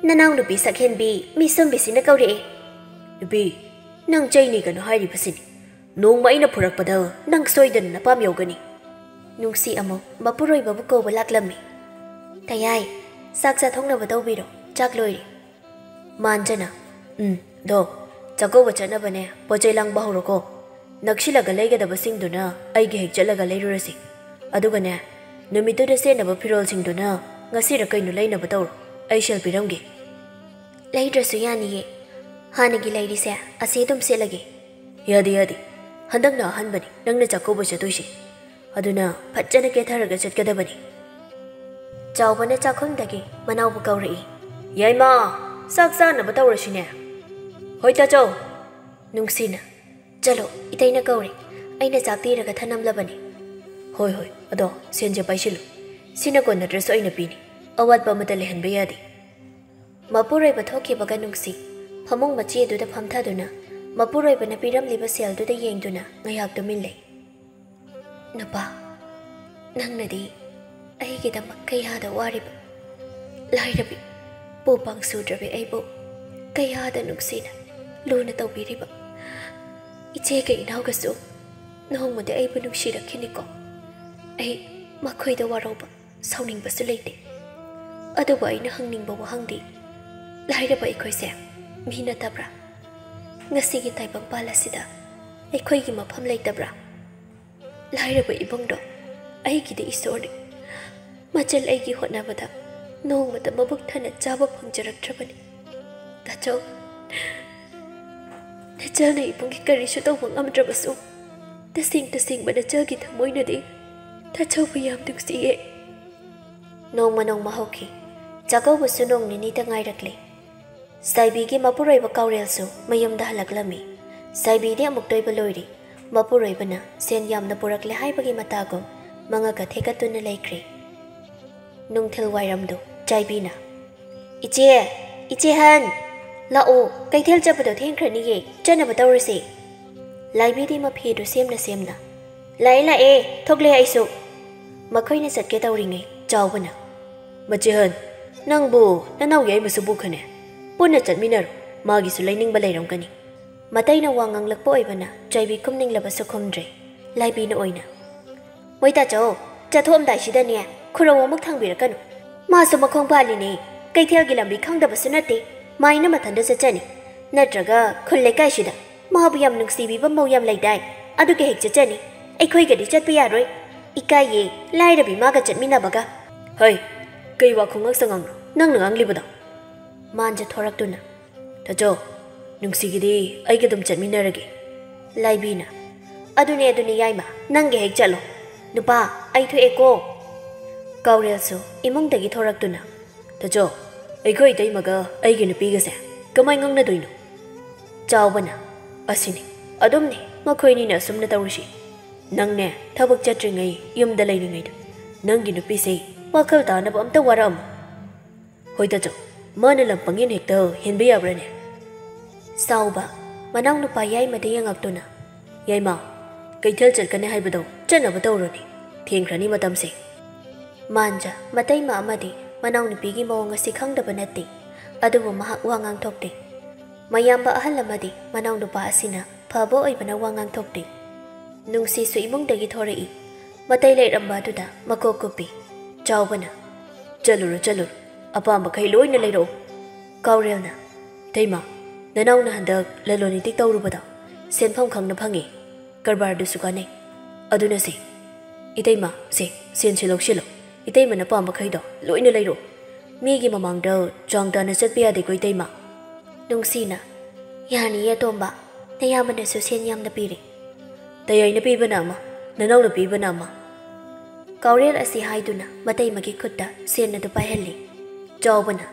ꯅꯅꯥꯎꯅꯨꯄꯤ ꯁꯛꯍꯦꯟꯕꯤ ꯃꯤꯁꯨꯝꯕꯤꯁꯤꯅ ꯀꯧꯔꯛꯑꯦ꯫" "ꯅꯨꯄꯤ, ꯅꯪ ꯆꯩꯅꯤ ꯀꯩꯅꯣ ꯍꯥꯏꯔꯤꯕꯁꯤꯅꯤ꯫ ꯅꯣꯡꯃ ꯑꯩꯅ ꯐꯨꯔꯛꯄꯗ ꯅꯪ ꯁꯣꯏꯗꯅ ꯅꯄꯥꯝ ꯌꯧꯒꯅꯤ꯫" ꯅꯨꯡꯁꯤ ꯑꯃꯨꯛ ꯃꯄꯨꯔꯣꯏꯕꯕꯨ ꯀꯧꯕ ꯂꯥꯛꯂꯝꯃꯤ꯫ "ꯇꯌꯥꯏ, ꯆꯥꯛ ꯆꯥꯊꯣꯛꯅꯕ ꯇꯧꯕꯤꯔꯣ, ꯆꯥꯛ ꯂꯣꯏꯔꯦ꯫" ꯃꯥꯟꯖꯅ, "ꯎꯝ, ꯗꯣ, ꯆꯥꯛꯀꯧꯕ ꯆꯠꯅꯕꯅꯦ, ꯄꯣꯠ ꯆꯩ ꯂꯥꯡꯕ ꯍꯧꯔꯣꯀꯣ꯫ ꯅꯛꯁꯤꯜꯂꯒ ꯂꯩꯒꯗꯕꯁꯤꯡꯗꯨꯅ ꯑꯩꯒꯤ ꯍꯦꯛ ꯆꯠꯂꯒ ꯂꯩꯔꯨꯔꯁꯤ꯫ ꯑꯗꯨꯒꯅꯦ, ꯅꯨꯃꯤꯠꯇꯨꯗ ꯁꯦꯠꯅꯕ ꯐꯤꯔꯣꯜꯁꯤꯡꯗꯨꯅ ꯉꯁꯤꯔ ꯀꯩꯅꯣ ꯂꯩꯅꯕ ꯇꯧꯔꯣ, ꯑꯩ ꯁꯦꯜ ꯄꯤꯔꯝꯒꯦ꯫" "ꯂꯩꯗ꯭ꯔꯁꯨ ꯌꯥꯅꯤꯌꯦ, ꯍꯥꯟꯅꯒꯤ ꯂꯩꯔꯤꯁꯦ ꯑꯁꯤ ꯑꯗꯨꯝ ꯁꯦꯠꯂꯒꯦ꯫" "ꯌꯥꯗꯦ, ꯌꯥꯗꯦ, ꯍꯟꯗꯛꯅ ꯑꯍꯥꯟꯕꯅꯤ ꯅꯪꯅ ꯆꯥꯛꯀꯧꯕ ꯆꯠꯇꯣꯏꯁꯦ꯫ ꯑꯗꯨꯅ ꯐꯖꯅ ꯀꯦꯊꯔꯒ ꯆꯠꯀꯗꯕꯅꯤ꯫" ꯆꯥꯎꯕꯅ ꯆꯥꯛꯈꯨꯝꯗꯒꯤ ꯃꯅꯥꯎꯕꯨ ꯀꯧꯔꯛꯏ꯫ "ꯌꯥꯏꯃ, ꯆꯥꯛ ꯆꯥꯅꯕ ꯇꯧꯔꯁꯤꯅꯦ꯫" "ꯍꯣꯏ ꯇꯥꯆꯧ꯫" ꯅꯨꯡꯁꯤꯅ, "ꯆꯠꯂꯣ, ꯏꯇꯩꯅ ꯀꯧꯔꯦ꯫ ꯑꯩꯅ ꯆꯥꯛ ꯇꯤꯔꯒ ꯊꯅꯝꯂꯕꯅꯤ꯫" "ꯍꯣꯏ ꯍꯣꯏ, ꯑꯗꯣ ꯁꯦꯟꯁꯦ ꯄꯥꯏꯁꯤꯜꯂꯨ꯫ ꯁꯤꯅ ꯀꯣꯟꯅꯗ꯭ꯔꯁꯨ ꯑꯩꯅ ꯄꯤꯅꯤ꯫ ꯑꯋꯥꯠꯄ ꯑꯃꯠꯇ ꯂꯩꯍꯟꯕ ꯌꯥꯗꯦ꯫" ꯃꯄꯨꯔꯣꯏꯕ ꯊꯣꯛꯈꯤꯕꯒ ꯅꯨꯡꯁꯤ ꯐꯃꯨꯡ ꯃꯆꯦꯗꯨꯗ ꯐꯝꯊꯗꯨꯅ ꯃꯄꯨꯔꯣꯏꯕꯅ ꯄꯤꯔꯝꯂꯤꯕ ꯁꯦꯜꯗꯨꯗ ꯌꯦꯡꯗꯨꯅ ꯉꯥꯏꯍꯥꯛ ꯇꯨꯃꯤꯟ ꯂꯩ꯫ "ꯅꯨꯄꯥ, ꯅꯪꯅꯗꯤ ꯑꯩꯒꯤꯗꯃꯛ ꯀꯌꯥꯗ ꯋꯥꯔꯤꯕ, ꯂꯥꯏꯔꯕꯤ, ꯄꯨ ꯄꯥꯡ ꯁꯨꯗ꯭ꯔꯕꯤ ꯑꯩꯕꯨ ꯀꯌꯥꯗ ꯅꯨꯡꯁꯤꯅ, ꯂꯨꯅ ꯇꯧꯕꯤꯔꯤꯕ꯫ ꯏꯆꯦꯒ ꯏꯅꯥꯎꯒꯁꯨ ꯅꯣꯡꯃꯗꯤ ꯑꯩꯕꯨ ꯅꯨꯡꯁꯤꯔꯛꯈꯤꯅꯤꯀꯣ꯫ ꯑꯩ ꯃꯈꯣꯏꯗ ꯋꯥꯔꯧꯕ, ꯁꯥꯎꯅꯤꯡꯕꯁꯨ ꯂꯩꯇꯦ꯫ ꯑꯗꯨꯕꯨ ꯑꯩꯅ ꯍꯪꯅꯤꯡꯕ ꯋꯥꯍꯪꯗꯤ, ꯂꯥꯏꯔꯕ ꯑꯩꯈꯣꯏꯁꯦ ꯃꯤ ꯅꯠꯇꯕ꯭ꯔꯥ? ꯉꯁꯤꯒꯤ ꯇꯥꯏꯕꯪꯄꯥꯜ ꯑꯁꯤꯗ ꯑꯩꯈꯣꯏꯒꯤ ꯃꯐꯝ ꯂꯩꯇꯕ꯭ꯔꯥ? ꯂꯥꯏꯔꯕ ꯏꯕꯨꯡꯗꯣ ꯑꯩꯒꯤꯗꯤ ꯏꯁꯣꯔꯅꯤ꯫ ꯃꯆꯜ ꯑꯩꯒꯤ ꯍꯣꯠꯅꯕꯗ ꯅꯣꯡꯃꯇ ꯃꯕꯨꯛ ꯊꯟꯅ ꯆꯥꯕ ꯐꯪꯖꯔꯛꯇ꯭ꯔꯕꯅꯤ꯫ ꯇꯥꯆꯧ, ꯅꯆꯜꯅ ꯏꯕꯨꯡꯒꯤ ꯀꯔꯤꯁꯨ ꯇꯧꯕ ꯉꯝꯗ꯭ꯔꯕꯁꯨ, ꯇꯁꯦꯡ ꯇꯁꯦꯡꯕ ꯅꯆꯜꯒꯤ ꯊꯃꯣꯏꯅꯗꯤ ꯇꯥꯆꯧꯕꯨ ꯌꯥꯝ ꯅꯨꯡꯁꯤꯌꯦ꯫" ꯅꯣꯡꯃ ꯅꯣꯡꯃ ꯍꯧꯈꯤ꯫ ꯆꯥꯛꯀꯧꯕꯁꯨ ꯅꯣꯡ ꯅꯤꯅꯤꯇ ꯉꯥꯏꯔꯛꯂꯦ꯫ ꯆꯥꯏꯕꯤꯒꯤ ꯃꯄꯨꯔꯣꯏꯕ ꯀꯥꯎꯔꯦꯜꯁꯨ ꯃꯌꯨꯝꯗ ꯍꯜꯂꯛꯂꯝꯃꯤ꯫ ꯆꯥꯏꯕꯤꯗꯤ ꯑꯃꯨꯛꯇꯣꯏꯕ ꯂꯣꯏꯔꯤ꯫ ꯃꯄꯨꯔꯣꯏꯕꯅ ꯁꯦꯟ ꯌꯥꯝꯅ ꯄꯨꯔꯛꯂꯦ ꯍꯥꯏꯕꯒꯤ ꯃꯇꯥꯒꯨꯝ ꯃꯉꯛꯀ ꯊꯦꯛꯀꯠꯇꯨꯅ ꯂꯩꯈ꯭ꯔꯦ꯫ ꯅꯨꯡꯊꯤꯜ ꯋꯥꯏꯔꯝꯗꯨ ꯆꯥꯏꯕꯤꯅ, "ꯏꯆꯦ, ꯏꯆꯦ ꯍꯟ, ꯂꯥꯛꯑꯣ, ꯀꯩꯊꯦꯜ ꯆꯠꯄꯗꯣ ꯊꯦꯡꯈ꯭ꯔꯅꯤꯌꯦ, ꯆꯠꯅꯕ ꯇꯧꯔꯁꯦ꯫" ꯂꯥꯏꯕꯤꯗꯤ ꯃꯐꯤꯗꯨ ꯁꯦꯝꯅ ꯁꯦꯝꯅ, "ꯂꯥꯛꯑꯦ, ꯂꯥꯛꯑꯦ, ꯊꯣꯛꯂꯦ ꯑꯩꯁꯨ꯫" ꯃꯈꯣꯏꯅ ꯆꯠꯀꯦ ꯇꯧꯔꯤꯉꯩ ꯆꯥꯎꯕꯅ, "ꯃꯆꯦ ꯍꯟ, ꯅꯪꯕꯨ ꯅꯅꯥꯎ ꯌꯥꯏꯃꯁꯨ ꯄꯨꯈꯅꯦ, ꯄꯨꯟꯅ ꯆꯠꯃꯤꯟꯅꯔꯣ, ꯃꯥꯒꯤꯁꯨ ꯂꯩꯅꯤꯡꯕ ꯂꯩꯔꯝꯒꯅꯤ꯫" ꯃꯇꯩꯅ ꯋꯥ ꯉꯥꯡꯂꯛꯄ ꯑꯣꯏꯕꯅ ꯆꯥꯏꯕꯤ ꯈꯨꯝꯅꯤꯡꯂꯕꯁꯨ ꯈꯨꯝꯗ꯭ꯔꯦ꯫ ꯂꯥꯏꯕꯤꯅ ꯑꯣꯏꯅ, "ꯃꯣꯏ ꯇꯥꯆꯧ, ꯆꯠꯊꯣꯛꯑꯝꯗꯥꯏꯁꯤꯗꯅꯦ ꯈꯨꯔꯧ ꯑꯃꯨꯛ ꯊꯥꯡꯕꯤꯔꯛꯀꯅꯨ꯫ ꯃꯥꯁꯨ ꯃꯈꯣꯡ ꯄꯥꯜꯂꯤꯅꯦ, ꯀꯩꯊꯦꯜꯒꯤ ꯂꯝꯕꯤ ꯈꯪꯗꯕꯁꯨ ꯅꯠꯇꯦ꯫ ꯃꯥꯏꯅ ꯃꯊꯟꯇ ꯆꯠꯆꯅꯤ, ꯅꯠꯇ꯭ꯔꯒ ꯈꯨꯜ ꯂꯩꯀꯥꯏꯁꯤꯗ ꯃꯥꯕꯨ ꯌꯥꯝ ꯅꯨꯡꯁꯤꯕꯤꯕ ꯃꯧ ꯌꯥꯝ ꯂꯩꯗꯥꯏ, ꯑꯗꯨꯒ ꯍꯦꯛ ꯆꯠꯆꯅꯤ꯫ ꯑꯩꯈꯣꯏꯒꯗꯤ ꯆꯠꯄ ꯌꯥꯔꯣꯏ꯫ ꯏꯀꯥꯏꯌꯦ, ꯂꯥꯏꯔꯕꯤ ꯃꯥꯒ ꯆꯠꯃꯤꯟꯅꯕꯒ꯫" "ꯍꯩ, ꯀꯩ ꯋꯥ ꯈꯨꯉꯥꯡ ꯁꯉꯥꯡꯅꯣ ꯅꯪꯅ ꯉꯥꯡꯂꯤꯕꯗꯣ?" ꯃꯥꯟꯖ ꯊꯣꯔꯛꯇꯨꯅ, "ꯇꯥꯆꯧ, ꯅꯨꯡꯁꯤꯒꯤꯗꯤ ꯑꯩꯒ ꯑꯗꯨꯝ ꯆꯠꯃꯤꯟꯅꯔꯒꯦ꯫" ꯂꯥꯏꯕꯤꯅ, "ꯑꯗꯨꯅꯦ, ꯑꯗꯨꯅꯦ ꯌꯥꯏꯃ, ꯅꯪꯒ ꯍꯦꯛ ꯆꯠꯂꯣ꯫ ꯅꯨꯄꯥ, ꯑꯩ ꯊꯣꯛꯑꯦꯀꯣ꯫" ꯀꯥꯎꯔꯦꯜꯁꯨ ꯏꯃꯨꯡꯗꯒꯤ ꯊꯣꯔꯛꯇꯨꯅ, "ꯇꯥꯆꯧ, ꯑꯩꯈꯣꯏ ꯏꯇꯩꯃꯒ ꯑꯩꯒꯤ ꯅꯨꯄꯤꯒꯁꯦ ꯀꯃꯥꯏ ꯉꯥꯡꯅꯗꯣꯏꯅꯣ? ꯆꯥꯎꯕꯅ, "ꯑꯁꯤꯅꯤ, ꯑꯗꯨꯝꯅꯤ ꯃꯈꯣꯏꯅꯤꯅ ꯑꯁꯨꯝꯅ ꯇꯧꯔꯤꯁꯤ꯫ ꯅꯪꯅꯦ ꯊꯕꯛ ꯆꯠꯇ꯭ꯔꯤꯉꯩ ꯌꯨꯝꯗ ꯂꯩꯔꯤꯉꯩꯗ ꯅꯪꯒꯤ ꯅꯨꯄꯤꯁꯦ ꯋꯥꯈꯜ ꯇꯥꯅꯕ ꯑꯝꯇ ꯋꯥꯔꯛꯑꯝꯃꯣ꯫ ꯍꯣꯏꯗ ꯆꯣ, ꯃꯥꯅ ꯂꯝ ꯄꯪꯌꯦꯟ ꯍꯦꯛꯇ ꯍꯦꯟꯕ ꯌꯥꯕ꯭ꯔꯥꯅꯦ?" ꯆꯥꯎꯕ, ꯃꯅꯥꯎꯅꯨꯄꯥ ꯌꯥꯏꯃꯗ ꯌꯦꯡꯉꯛꯇꯨꯅ, "ꯌꯥꯏꯃ, ꯀꯩꯊꯦꯜ ꯆꯠꯀꯅꯤ ꯍꯥꯏꯕꯗꯣ ꯆꯠꯅꯕ ꯇꯧꯔꯣꯅꯦ, ꯊꯦꯡꯈ꯭ꯔꯅꯤ ꯃꯇꯝꯁꯦ꯫" ꯃꯥꯟꯖ, ꯃꯇꯩꯃ ꯑꯃꯗꯤ ꯃꯅꯥꯎꯅꯨꯄꯤꯒꯤ ꯃꯑꯣꯡ ꯑꯁꯤ ꯈꯪꯗꯕ ꯅꯠꯇꯦ, ꯑꯗꯨꯕꯨ ꯃꯍꯥꯛ ꯋꯥ ꯉꯥꯡꯊꯣꯛꯇꯦ꯫ ꯃꯌꯥꯝꯕ ꯑꯍꯜ ꯑꯃꯗꯤ ꯃꯅꯥꯎꯅꯨꯄꯥ ꯑꯁꯤꯅ ꯐꯕ ꯑꯣꯏꯕꯅ ꯋꯥ ꯉꯥꯡꯊꯣꯛꯇꯦ꯫ ꯅꯨꯡꯁꯤꯁꯨ ꯏꯃꯨꯡꯗꯒꯤ ꯊꯣꯔꯛꯏ꯫ ꯃꯇꯩ ꯂꯩꯔꯝꯕ ꯑꯗꯨꯗ ꯃꯀꯣꯛ ꯀꯨꯞꯄꯤ꯫ ꯆꯥꯎꯕꯅ, "ꯆꯠꯂꯨꯔꯣ, ꯆꯠꯂꯨꯔꯣ, ꯑꯄꯥꯝꯕꯈꯩ ꯂꯣꯏꯅ ꯂꯩꯔꯛꯑꯣ꯫" ꯀꯥꯎꯔꯦꯜꯅ, "ꯏꯇꯩꯃ, ꯅꯅꯥꯎꯅ ꯍꯟꯗꯛ ꯂꯂꯣꯟ ꯏꯇꯤꯛ ꯇꯧꯔꯨꯕꯗꯣ ꯁꯦꯟꯐꯝ ꯈꯪꯅ ꯐꯪꯉꯤ, ꯀꯔꯕꯥꯔꯗꯨꯁꯨ ꯀꯥꯟꯅꯩ꯫ ꯑꯗꯨꯅ ꯁꯦ, ꯏꯇꯩꯃ, ꯁꯦ, ꯁꯦꯟꯁꯦ ꯂꯧꯁꯤꯜꯂꯣ, ꯏꯇꯩꯃꯅ ꯄꯥꯝꯕꯈꯩꯗꯣ ꯂꯣꯏꯅ ꯂꯩꯔꯛꯑꯣ꯫ ꯃꯤꯒꯤ ꯃꯃꯥꯡꯗ ꯆꯥꯡ ꯇꯥꯅ ꯆꯠꯄ ꯌꯥꯗꯦꯀꯣ, ꯏꯇꯩꯃ꯫" ꯅꯨꯡꯁꯤꯅ, "ꯌꯥꯅꯤꯌꯦ ꯑꯇꯣꯝꯕ, ꯅꯌꯥꯝꯕꯅꯁꯨ ꯁꯦꯟ ꯌꯥꯝꯅ ꯄꯤꯔꯦ꯫" "ꯇꯌꯥꯏꯅ ꯄꯤꯕꯅ ꯑꯃ, ꯅꯅꯥꯎꯅ ꯄꯤꯕꯅ ꯑꯃ꯫" ꯀꯥꯎꯔꯦꯜ ꯑꯁꯤ ꯍꯥꯏꯗꯨꯅ ꯃꯇꯩꯃꯒꯤ ꯈꯨꯠꯇ ꯁꯦꯟ ꯑꯗꯨ ꯄꯥꯏꯍꯜꯂꯤ꯫ ꯆꯥꯎꯕꯅ,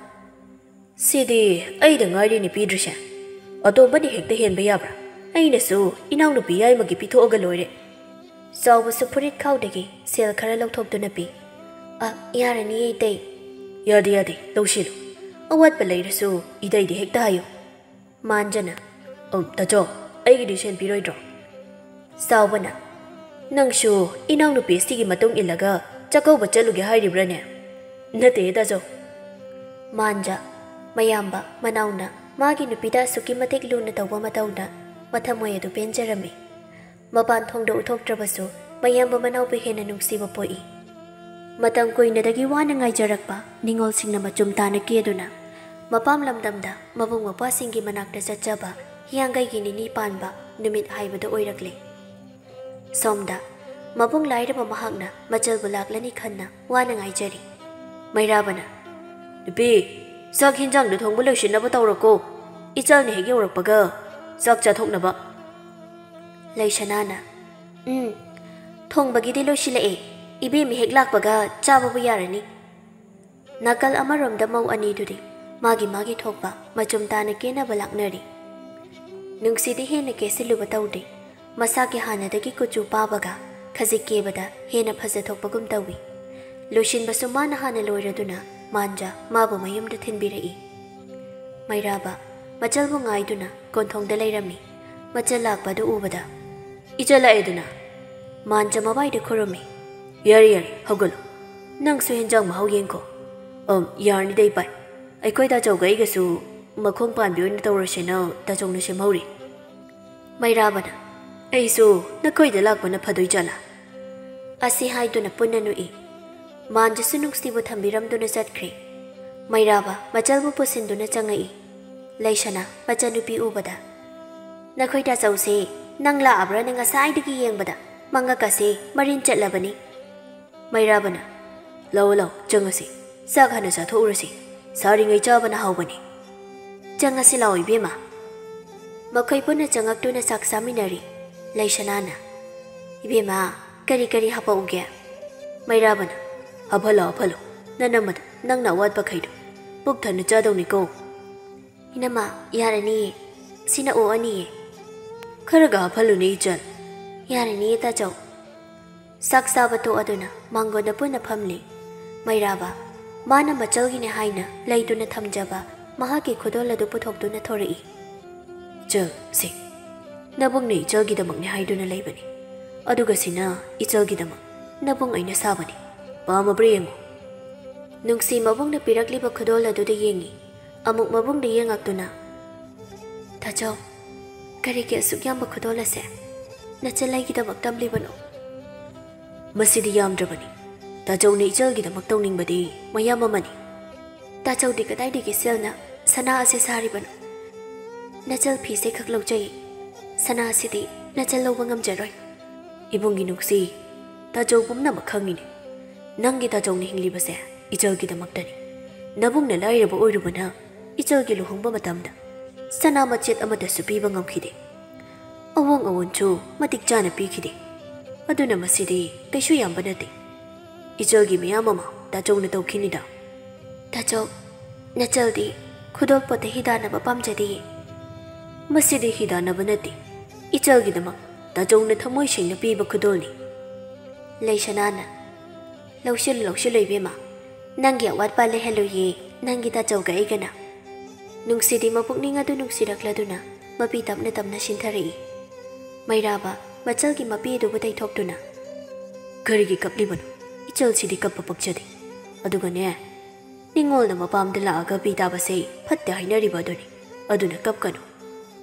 "ꯁꯤꯗꯤ ꯑꯩꯗ ꯉꯥꯏꯔꯦꯅꯦ ꯄꯤꯗ꯭ꯔꯤꯁꯦ꯫ ꯑꯇꯣꯝꯕꯅ ꯍꯦꯛꯇ ꯍꯦꯟꯕ ꯌꯥꯕ꯭ꯔꯥ? ꯑꯩꯅꯁꯨ ꯏꯅꯥꯎꯅꯨꯄꯤ ꯌꯥꯏꯃꯒꯤ ꯄꯤꯊꯣꯛꯑꯒ ꯂꯣꯏꯔꯦ꯫" ꯆꯥꯎꯕꯁꯨ ꯐꯨꯔꯤꯠ ꯈꯥꯎꯗꯒꯤ ꯁꯦꯜ ꯈꯔ ꯂꯧꯊꯣꯛꯇꯨꯅ ꯄꯤ꯫ "ꯑ, ꯌꯥꯔꯅꯤꯌꯦ ꯏꯇꯩ꯫" "ꯌꯥꯗꯦ, ꯌꯥꯗꯦ, ꯂꯧꯁꯤꯜꯂꯨ꯫ ꯑꯋꯥꯠꯄ ꯂꯩꯔꯁꯨ ꯏꯇꯩꯗ ꯍꯦꯛꯇ ꯍꯥꯏꯌꯨ꯫" ꯃꯥꯟꯖꯅ, "ꯑꯝ, ꯇꯥꯆꯧ, ꯑꯩꯒꯤꯗꯤ ꯁꯦꯟ ꯄꯤꯔꯣꯏꯗ꯭ꯔꯣ?" ꯆꯥꯎꯕꯅ, "ꯅꯪꯁꯨ ꯏꯅꯥꯎꯅꯨꯄꯤ ꯑꯁꯤꯒꯤ ꯃꯇꯨꯡ ꯏꯜꯂꯒ ꯆꯥꯛꯀꯧꯕ ꯆꯠꯂꯨꯒꯦ ꯍꯥꯏꯔꯤꯕ꯭ꯔꯥꯅꯦ?" "ꯅꯠꯇꯦ, ꯇꯥꯆꯧ꯫" ꯃꯥꯟꯖ, ꯃꯌꯥꯝꯕ, ꯃꯅꯥꯎꯅ ꯃꯥꯒꯤ ꯅꯨꯄꯤꯗ ꯑꯁꯨꯛꯀꯤ ꯃꯇꯤꯛ ꯂꯨꯅ ꯇꯧꯕ ꯃꯇꯧꯗ ꯃꯊꯃꯣꯏ ꯑꯗꯨ ꯄꯦꯟꯖꯔꯝꯃꯤ꯫ ꯃꯄꯥꯟ ꯊꯣꯡꯗ ꯎꯠꯊꯣꯛꯇ꯭ꯔꯕꯁꯨ ꯃꯌꯥꯝꯕ ꯃꯅꯥꯎꯕꯨ ꯍꯦꯟꯅ ꯅꯨꯡꯁꯤꯕ ꯄꯣꯛꯏ꯫ ꯃꯇꯝ ꯀꯨꯏꯅꯗꯒꯤ ꯋꯥꯅ ꯉꯥꯏꯖꯔꯛꯄ ꯅꯤꯡꯉꯣꯜꯁꯤꯡꯅ ꯃꯆꯨꯝ ꯇꯥꯅ ꯀꯦꯗꯨꯅ ꯃꯄꯥꯝ ꯂꯝꯗꯝꯗ ꯃꯕꯨꯡ ꯃꯧꯄ꯭ꯋꯥꯁꯤꯡꯒꯤ ꯃꯅꯥꯛꯇ ꯆꯠꯆꯕ ꯍꯤꯌꯥꯡꯒꯩꯒꯤ ꯅꯤꯅꯤ ꯄꯥꯟꯕ ꯅꯨꯃꯤꯠ ꯍꯥꯏꯕꯗꯨ ꯑꯣꯏꯔꯛꯂꯦ꯫ ꯁꯣꯝꯗ ꯃꯕꯨꯡ ꯂꯥꯏꯔꯕ ꯃꯍꯥꯛꯅ ꯃꯆꯜꯕꯨ ꯂꯥꯛꯂꯅꯤ ꯈꯟꯅ ꯋꯥꯅ ꯉꯥꯏꯖꯔꯤ꯫ ꯃꯩꯔꯥꯕꯅ, "ꯅꯨꯄꯤ, ꯆꯥꯛ ꯍꯤꯟꯖꯥꯡꯗꯨ ꯊꯣꯡꯕ ꯂꯣꯏꯁꯤꯟꯅꯕ ꯇꯧꯔꯣꯀꯣ꯫ ꯏꯆꯜꯅ ꯍꯦꯛ ꯌꯧꯔꯛꯄꯒ ꯆꯥꯛ ꯆꯥꯊꯣꯛꯅꯕ꯫" ꯂꯩꯁꯅꯥꯅ, "ꯎꯝ, ꯊꯣꯡꯕꯒꯤꯗꯤ ꯂꯣꯏꯁꯤꯜꯂꯛꯑꯦ꯫ ꯏꯕꯦꯝꯃ ꯍꯦꯛ ꯂꯥꯛꯄꯒ ꯆꯥꯕꯕꯨ ꯌꯥꯔꯅꯤ꯫" ꯅꯥꯀꯜ ꯑꯃꯔꯣꯝꯗ ꯃꯧ ꯑꯅꯤꯗꯨꯗꯤ ꯃꯥꯒꯤ ꯃꯥꯒꯤ ꯊꯣꯛꯄ ꯃꯆꯨꯝ ꯇꯥꯅ ꯀꯦꯅꯕ ꯂꯥꯛꯅꯔꯤ꯫ ꯅꯨꯡꯁꯤꯗꯤ ꯍꯦꯟꯅ ꯀꯦꯁꯤꯜꯂꯨꯕ ꯇꯧꯗꯦ꯫ ꯃꯁꯥꯒꯤ ꯍꯥꯟꯅꯗꯒꯤ ꯀꯨꯆꯨ ꯄꯥꯕꯒ ꯈꯖꯤꯛ ꯀꯦꯕꯗ ꯍꯦꯟꯅ ꯐꯖꯊꯣꯛꯄꯒꯨꯝ ꯇꯧꯏ꯫ ꯂꯣꯏꯁꯤꯟꯕꯁꯨ ꯃꯥꯅ ꯍꯥꯟꯅ ꯂꯣꯏꯔꯗꯨꯅ ꯃꯥꯟꯖ ꯃꯥꯕꯨ ꯃꯌꯨꯝꯗ ꯊꯤꯟꯕꯤꯔꯛꯏ꯫ ꯃꯩꯔꯥꯕ ꯃꯆꯜꯕꯨ ꯉꯥꯏꯗꯨꯅ ꯀꯣꯟꯊꯣꯡꯗ ꯂꯩꯔꯝꯃꯤ꯫ ꯃꯆꯜ ꯂꯥꯛꯄ ꯑꯗꯨ ꯎꯕꯗ, "ꯏꯆꯜ ꯂꯥꯛꯑꯦꯗꯨꯅ?" ꯃꯥꯟꯖ ꯃꯕꯥꯏꯗ ꯈꯨꯔꯨꯝꯃꯤ꯫ "ꯌꯥꯔꯦ, ꯌꯥꯔꯦ, ꯍꯧꯒꯠꯂꯣ꯫ ꯅꯪꯁꯨ ꯍꯦꯟꯖꯥꯡ ꯃꯍꯥꯎ ꯌꯦꯡꯈꯣ꯫ ꯑꯝ, ꯌꯥꯔꯅꯤꯗ ꯏꯄꯥꯏ꯫ ꯑꯩꯈꯣꯏ ꯇꯥꯆꯧꯒ ꯑꯩꯒꯁꯨ ꯃꯈꯣꯡ ꯄꯥꯟꯕꯤ ꯑꯣꯏꯅ ꯇꯧꯔꯁꯦꯅ ꯇꯥꯆꯧꯅ ꯁꯦꯝꯍꯧꯔꯤ꯫" ꯃꯩꯔꯥꯕꯅ, "ꯑꯩꯁꯨ ꯅꯈꯣꯏꯗ ꯂꯥꯛꯄꯅ ꯐꯗꯣꯏ ꯖꯥꯠꯂꯥ?" ꯑꯁꯤ ꯍꯥꯏꯗꯨꯅ ꯄꯨꯟꯅ ꯅꯣꯛꯏ꯫ ꯃꯥꯟꯖꯁꯨ ꯅꯨꯡꯁꯤꯕꯨ ꯊꯝꯕꯤꯔꯝꯗꯨꯅ ꯆꯠꯈ꯭ꯔꯦ꯫ ꯃꯩꯔꯥꯕ ꯃꯆꯜꯕꯨ ꯄꯨꯁꯤꯟꯗꯨꯅ ꯆꯪꯉꯛꯏ꯫ ꯂꯩꯁꯅꯥ ꯃꯆꯟꯅꯨꯄꯤ ꯎꯕꯗ, "ꯅꯈꯣꯏ ꯇꯥꯆꯧꯁꯦ ꯅꯪ ꯂꯥꯛꯑꯕ꯭ꯔꯥꯅ ꯉꯁꯥꯏꯗꯒꯤ ꯌꯦꯡꯕꯗ ꯃꯉꯛꯀꯁꯦ ꯃꯔꯤꯟ ꯆꯠꯂꯕꯅꯤ꯫" ꯃꯩꯔꯥꯕꯅ, "ꯂꯥꯛꯑꯣ, ꯂꯥꯛꯑꯣ, ꯆꯪꯉꯁꯤ꯫ ꯆꯥꯛ ꯍꯥꯟꯅ ꯆꯥꯊꯣꯛꯎꯔꯁꯤ꯫ ꯁꯥꯔꯤꯉꯩ ꯆꯥꯕꯅ ꯍꯥꯎꯕꯅꯤ꯫" "ꯆꯪꯉꯁꯤ ꯂꯥꯛꯑꯣ ꯏꯕꯦꯝꯃ꯫" ꯃꯈꯣꯏ ꯄꯨꯟꯅ ꯆꯪꯉꯛꯇꯨꯅ ꯆꯥꯛ ꯆꯥꯃꯤꯟꯅꯔꯤ꯫ ꯂꯩꯁꯅꯥꯅ, "ꯏꯕꯦꯝꯃ, ꯀꯔꯤ ꯀꯔꯤ ꯍꯥꯄꯛꯎꯒꯦ?" ꯃꯩꯔꯥꯕꯅ, "ꯍꯥꯞꯍꯜꯂꯣ, ꯍꯥꯞꯍꯜꯂꯣ꯫ ꯅꯅꯝꯃꯗꯣ, ꯅꯪꯅ ꯑꯋꯥꯠꯄꯈꯩꯗꯣ꯫ ꯄꯨꯛ ꯊꯟꯅ ꯆꯥꯗꯧꯅꯤꯀꯣ꯫" "ꯏꯅꯝꯃ, ꯌꯥꯔꯅꯤꯌꯦ꯫ ꯁꯤꯅ ꯑꯣꯛꯑꯅꯤꯌꯦ꯫" "ꯈꯔꯒ ꯍꯥꯞꯍꯜꯂꯨꯅꯦ, ꯏꯆꯟ꯫" "ꯌꯥꯔꯅꯤꯌꯦ, ꯇꯥꯆꯧ꯫" ꯆꯥꯛ ꯆꯥꯕ ꯇꯣꯛꯑꯗꯨꯅ ꯃꯥꯡꯒꯣꯟꯗ ꯄꯨꯟꯅ ꯐꯝꯂꯤ꯫ ꯃꯩꯔꯥꯕ ꯃꯥꯅ ꯃꯆꯜꯒꯤꯅꯦ ꯍꯥꯏꯅ ꯂꯩꯗꯨꯅ ꯊꯝꯖꯕ ꯃꯍꯥꯛꯀꯤ ꯈꯨꯗꯣꯜ ꯑꯗꯨ ꯄꯨꯊꯣꯛꯇꯨꯅ ꯊꯣꯔꯛꯏ꯫ "ꯏꯆꯜ, ꯁꯤ ꯅꯕꯨꯡꯅ ꯏꯆꯜꯒꯤꯗꯃꯛꯅꯦ ꯍꯥꯏꯗꯨꯅ ꯂꯩꯕꯅꯤ, ꯑꯗꯨꯒ ꯁꯤꯅ ꯏꯆꯜꯒꯤꯗꯃꯛ ꯅꯕꯨꯡ ꯑꯩꯅ ꯁꯥꯕꯅꯤ꯫ ꯄꯥꯝꯃꯕ꯭ꯔꯥ ꯌꯦꯡꯉꯨ꯫" ꯅꯨꯡꯁꯤ ꯃꯕꯨꯡꯅ ꯄꯤꯔꯛꯂꯤꯕ ꯈꯨꯗꯣꯜ ꯑꯗꯨꯗ ꯌꯦꯡꯉꯤ꯫ ꯑꯃꯨꯛ ꯃꯕꯨꯡꯗ ꯌꯦꯡꯉꯛꯇꯨꯅ, "ꯇꯥꯆꯧ, ꯀꯔꯤꯒꯤ ꯑꯁꯨꯛ ꯌꯥꯝꯕ ꯈꯨꯗꯣꯜ ꯑꯁꯦ ꯅꯆꯜ ꯑꯩꯒꯤꯗꯃꯛ ꯇꯝꯂꯤꯕꯅꯣ?" "ꯃꯁꯤꯗꯤ ꯌꯥꯝꯗ꯭ꯔꯕꯅꯤ꯫ ꯇꯥꯆꯧꯅ ꯏꯆꯜꯒꯤꯗꯃꯛ ꯇꯧꯅꯤꯡꯕꯗꯤ ꯃꯌꯥꯝ ꯑꯃꯅꯤ꯫" "ꯇꯥꯆꯧꯗꯤ ꯀꯗꯥꯏꯗꯒꯤ ꯁꯦꯜꯅ ꯁꯅꯥ ꯑꯁꯦ ꯁꯥꯔꯤꯕꯅꯣ? ꯅꯆꯜ ꯐꯤꯁꯦ ꯈꯛ ꯂꯧꯖꯩ꯫ ꯁꯅꯥ ꯑꯁꯤꯗꯤ ꯅꯆꯜ ꯂꯧꯕ ꯉꯝꯖꯔꯣꯏ꯫" "ꯏꯕꯨꯡꯒꯤ ꯅꯨꯡꯁꯤ, ꯇꯥꯆꯧ ꯄꯨꯝꯅꯃꯛ ꯈꯪꯉꯤꯅꯦ꯫ ꯅꯪꯒꯤ ꯇꯥꯆꯧꯅ ꯍꯤꯡꯂꯤꯕꯁꯦ ꯏꯆꯜꯒꯤꯗꯃꯛꯇꯅꯤ꯫ ꯅꯕꯨꯡꯅ ꯂꯥꯏꯔꯕ ꯑꯣꯏꯔꯨꯕꯅ ꯏꯆꯜꯒꯤ ꯂꯨꯍꯣꯡꯕ ꯃꯇꯝꯗ ꯁꯅꯥ ꯃꯆꯦꯠ ꯑꯃꯠꯇꯁꯨ ꯄꯤꯕ ꯉꯝꯈꯤꯗꯦ꯫ ꯑꯋꯣꯡ ꯑꯋꯣꯟꯁꯨ ꯃꯇꯤꯛ ꯆꯥꯅ ꯄꯤꯈꯤꯗꯦ꯫ ꯑꯗꯨꯅ ꯃꯁꯤꯗꯤ ꯀꯩꯁꯨ ꯌꯥꯝꯕ ꯅꯠꯇꯦ꯫ ꯏꯆꯜꯒꯤ ꯃꯌꯥꯝ ꯑꯃ ꯇꯥꯆꯧꯅ ꯇꯧꯈꯤꯅꯤꯗ꯫ ꯇꯥꯆꯧ, ꯅꯆꯜꯗꯤ ꯈꯨꯗꯣꯜꯄꯣꯠꯇ ꯍꯤꯗꯥꯟꯅꯕ ꯄꯥꯝꯖꯗꯦꯌꯦ꯫ ꯃꯁꯤꯗꯤ ꯍꯤꯗꯥꯟꯅꯕ ꯅꯠꯇꯦ, ꯏꯆꯜꯒꯤꯗꯃꯛ ꯇꯥꯆꯧꯅ ꯊꯃꯣꯏ ꯁꯦꯡꯅ ꯄꯤꯕ ꯈꯨꯗꯣꯜꯅꯤ꯫ ꯂꯩꯁꯅꯥꯅ, "ꯂꯧꯁꯤꯜꯂꯨ, ꯂꯧꯁꯤꯜꯂꯨ ꯏꯕꯦꯝꯃ, ꯅꯪꯒꯤ ꯑꯋꯥꯠꯄ ꯂꯩꯍꯜꯂꯨꯏꯌꯦ ꯅꯪꯒꯤ ꯇꯥꯆꯧꯒ ꯑꯩꯒꯅ"꯫ ꯅꯨꯡꯁꯤꯗꯤ ꯃꯄꯨꯛꯅꯤꯡ ꯑꯗꯨ ꯅꯨꯡꯁꯤꯔꯛꯂꯗꯨꯅ ꯃꯄꯤ ꯇꯞꯅ ꯇꯞꯅ ꯁꯤꯟꯊꯔꯛꯏ꯫ ꯃꯩꯔꯥꯕ ꯃꯆꯜꯒꯤ ꯃꯄꯤ ꯑꯗꯨꯕꯨ ꯇꯩꯊꯣꯛꯇꯨꯅ, "ꯀꯔꯤꯒꯤ ꯀꯞꯂꯤꯕꯅꯣ? ꯏꯆꯜꯁꯤꯗꯤ ꯀꯞꯄ ꯄꯛꯆꯗꯦ꯫ ꯑꯗꯨꯒꯅꯦ, ꯅꯤꯡꯉꯣꯜꯅ ꯃꯄꯥꯝꯗ ꯂꯥꯛꯑꯒ ꯄꯤ ꯇꯥꯕꯁꯦ ꯐꯠꯇꯦ ꯍꯥꯏꯅꯔꯤꯕ ꯑꯗꯨꯅꯤ꯫ ꯑꯗꯨꯅ ꯀꯞꯀꯅꯨ"꯫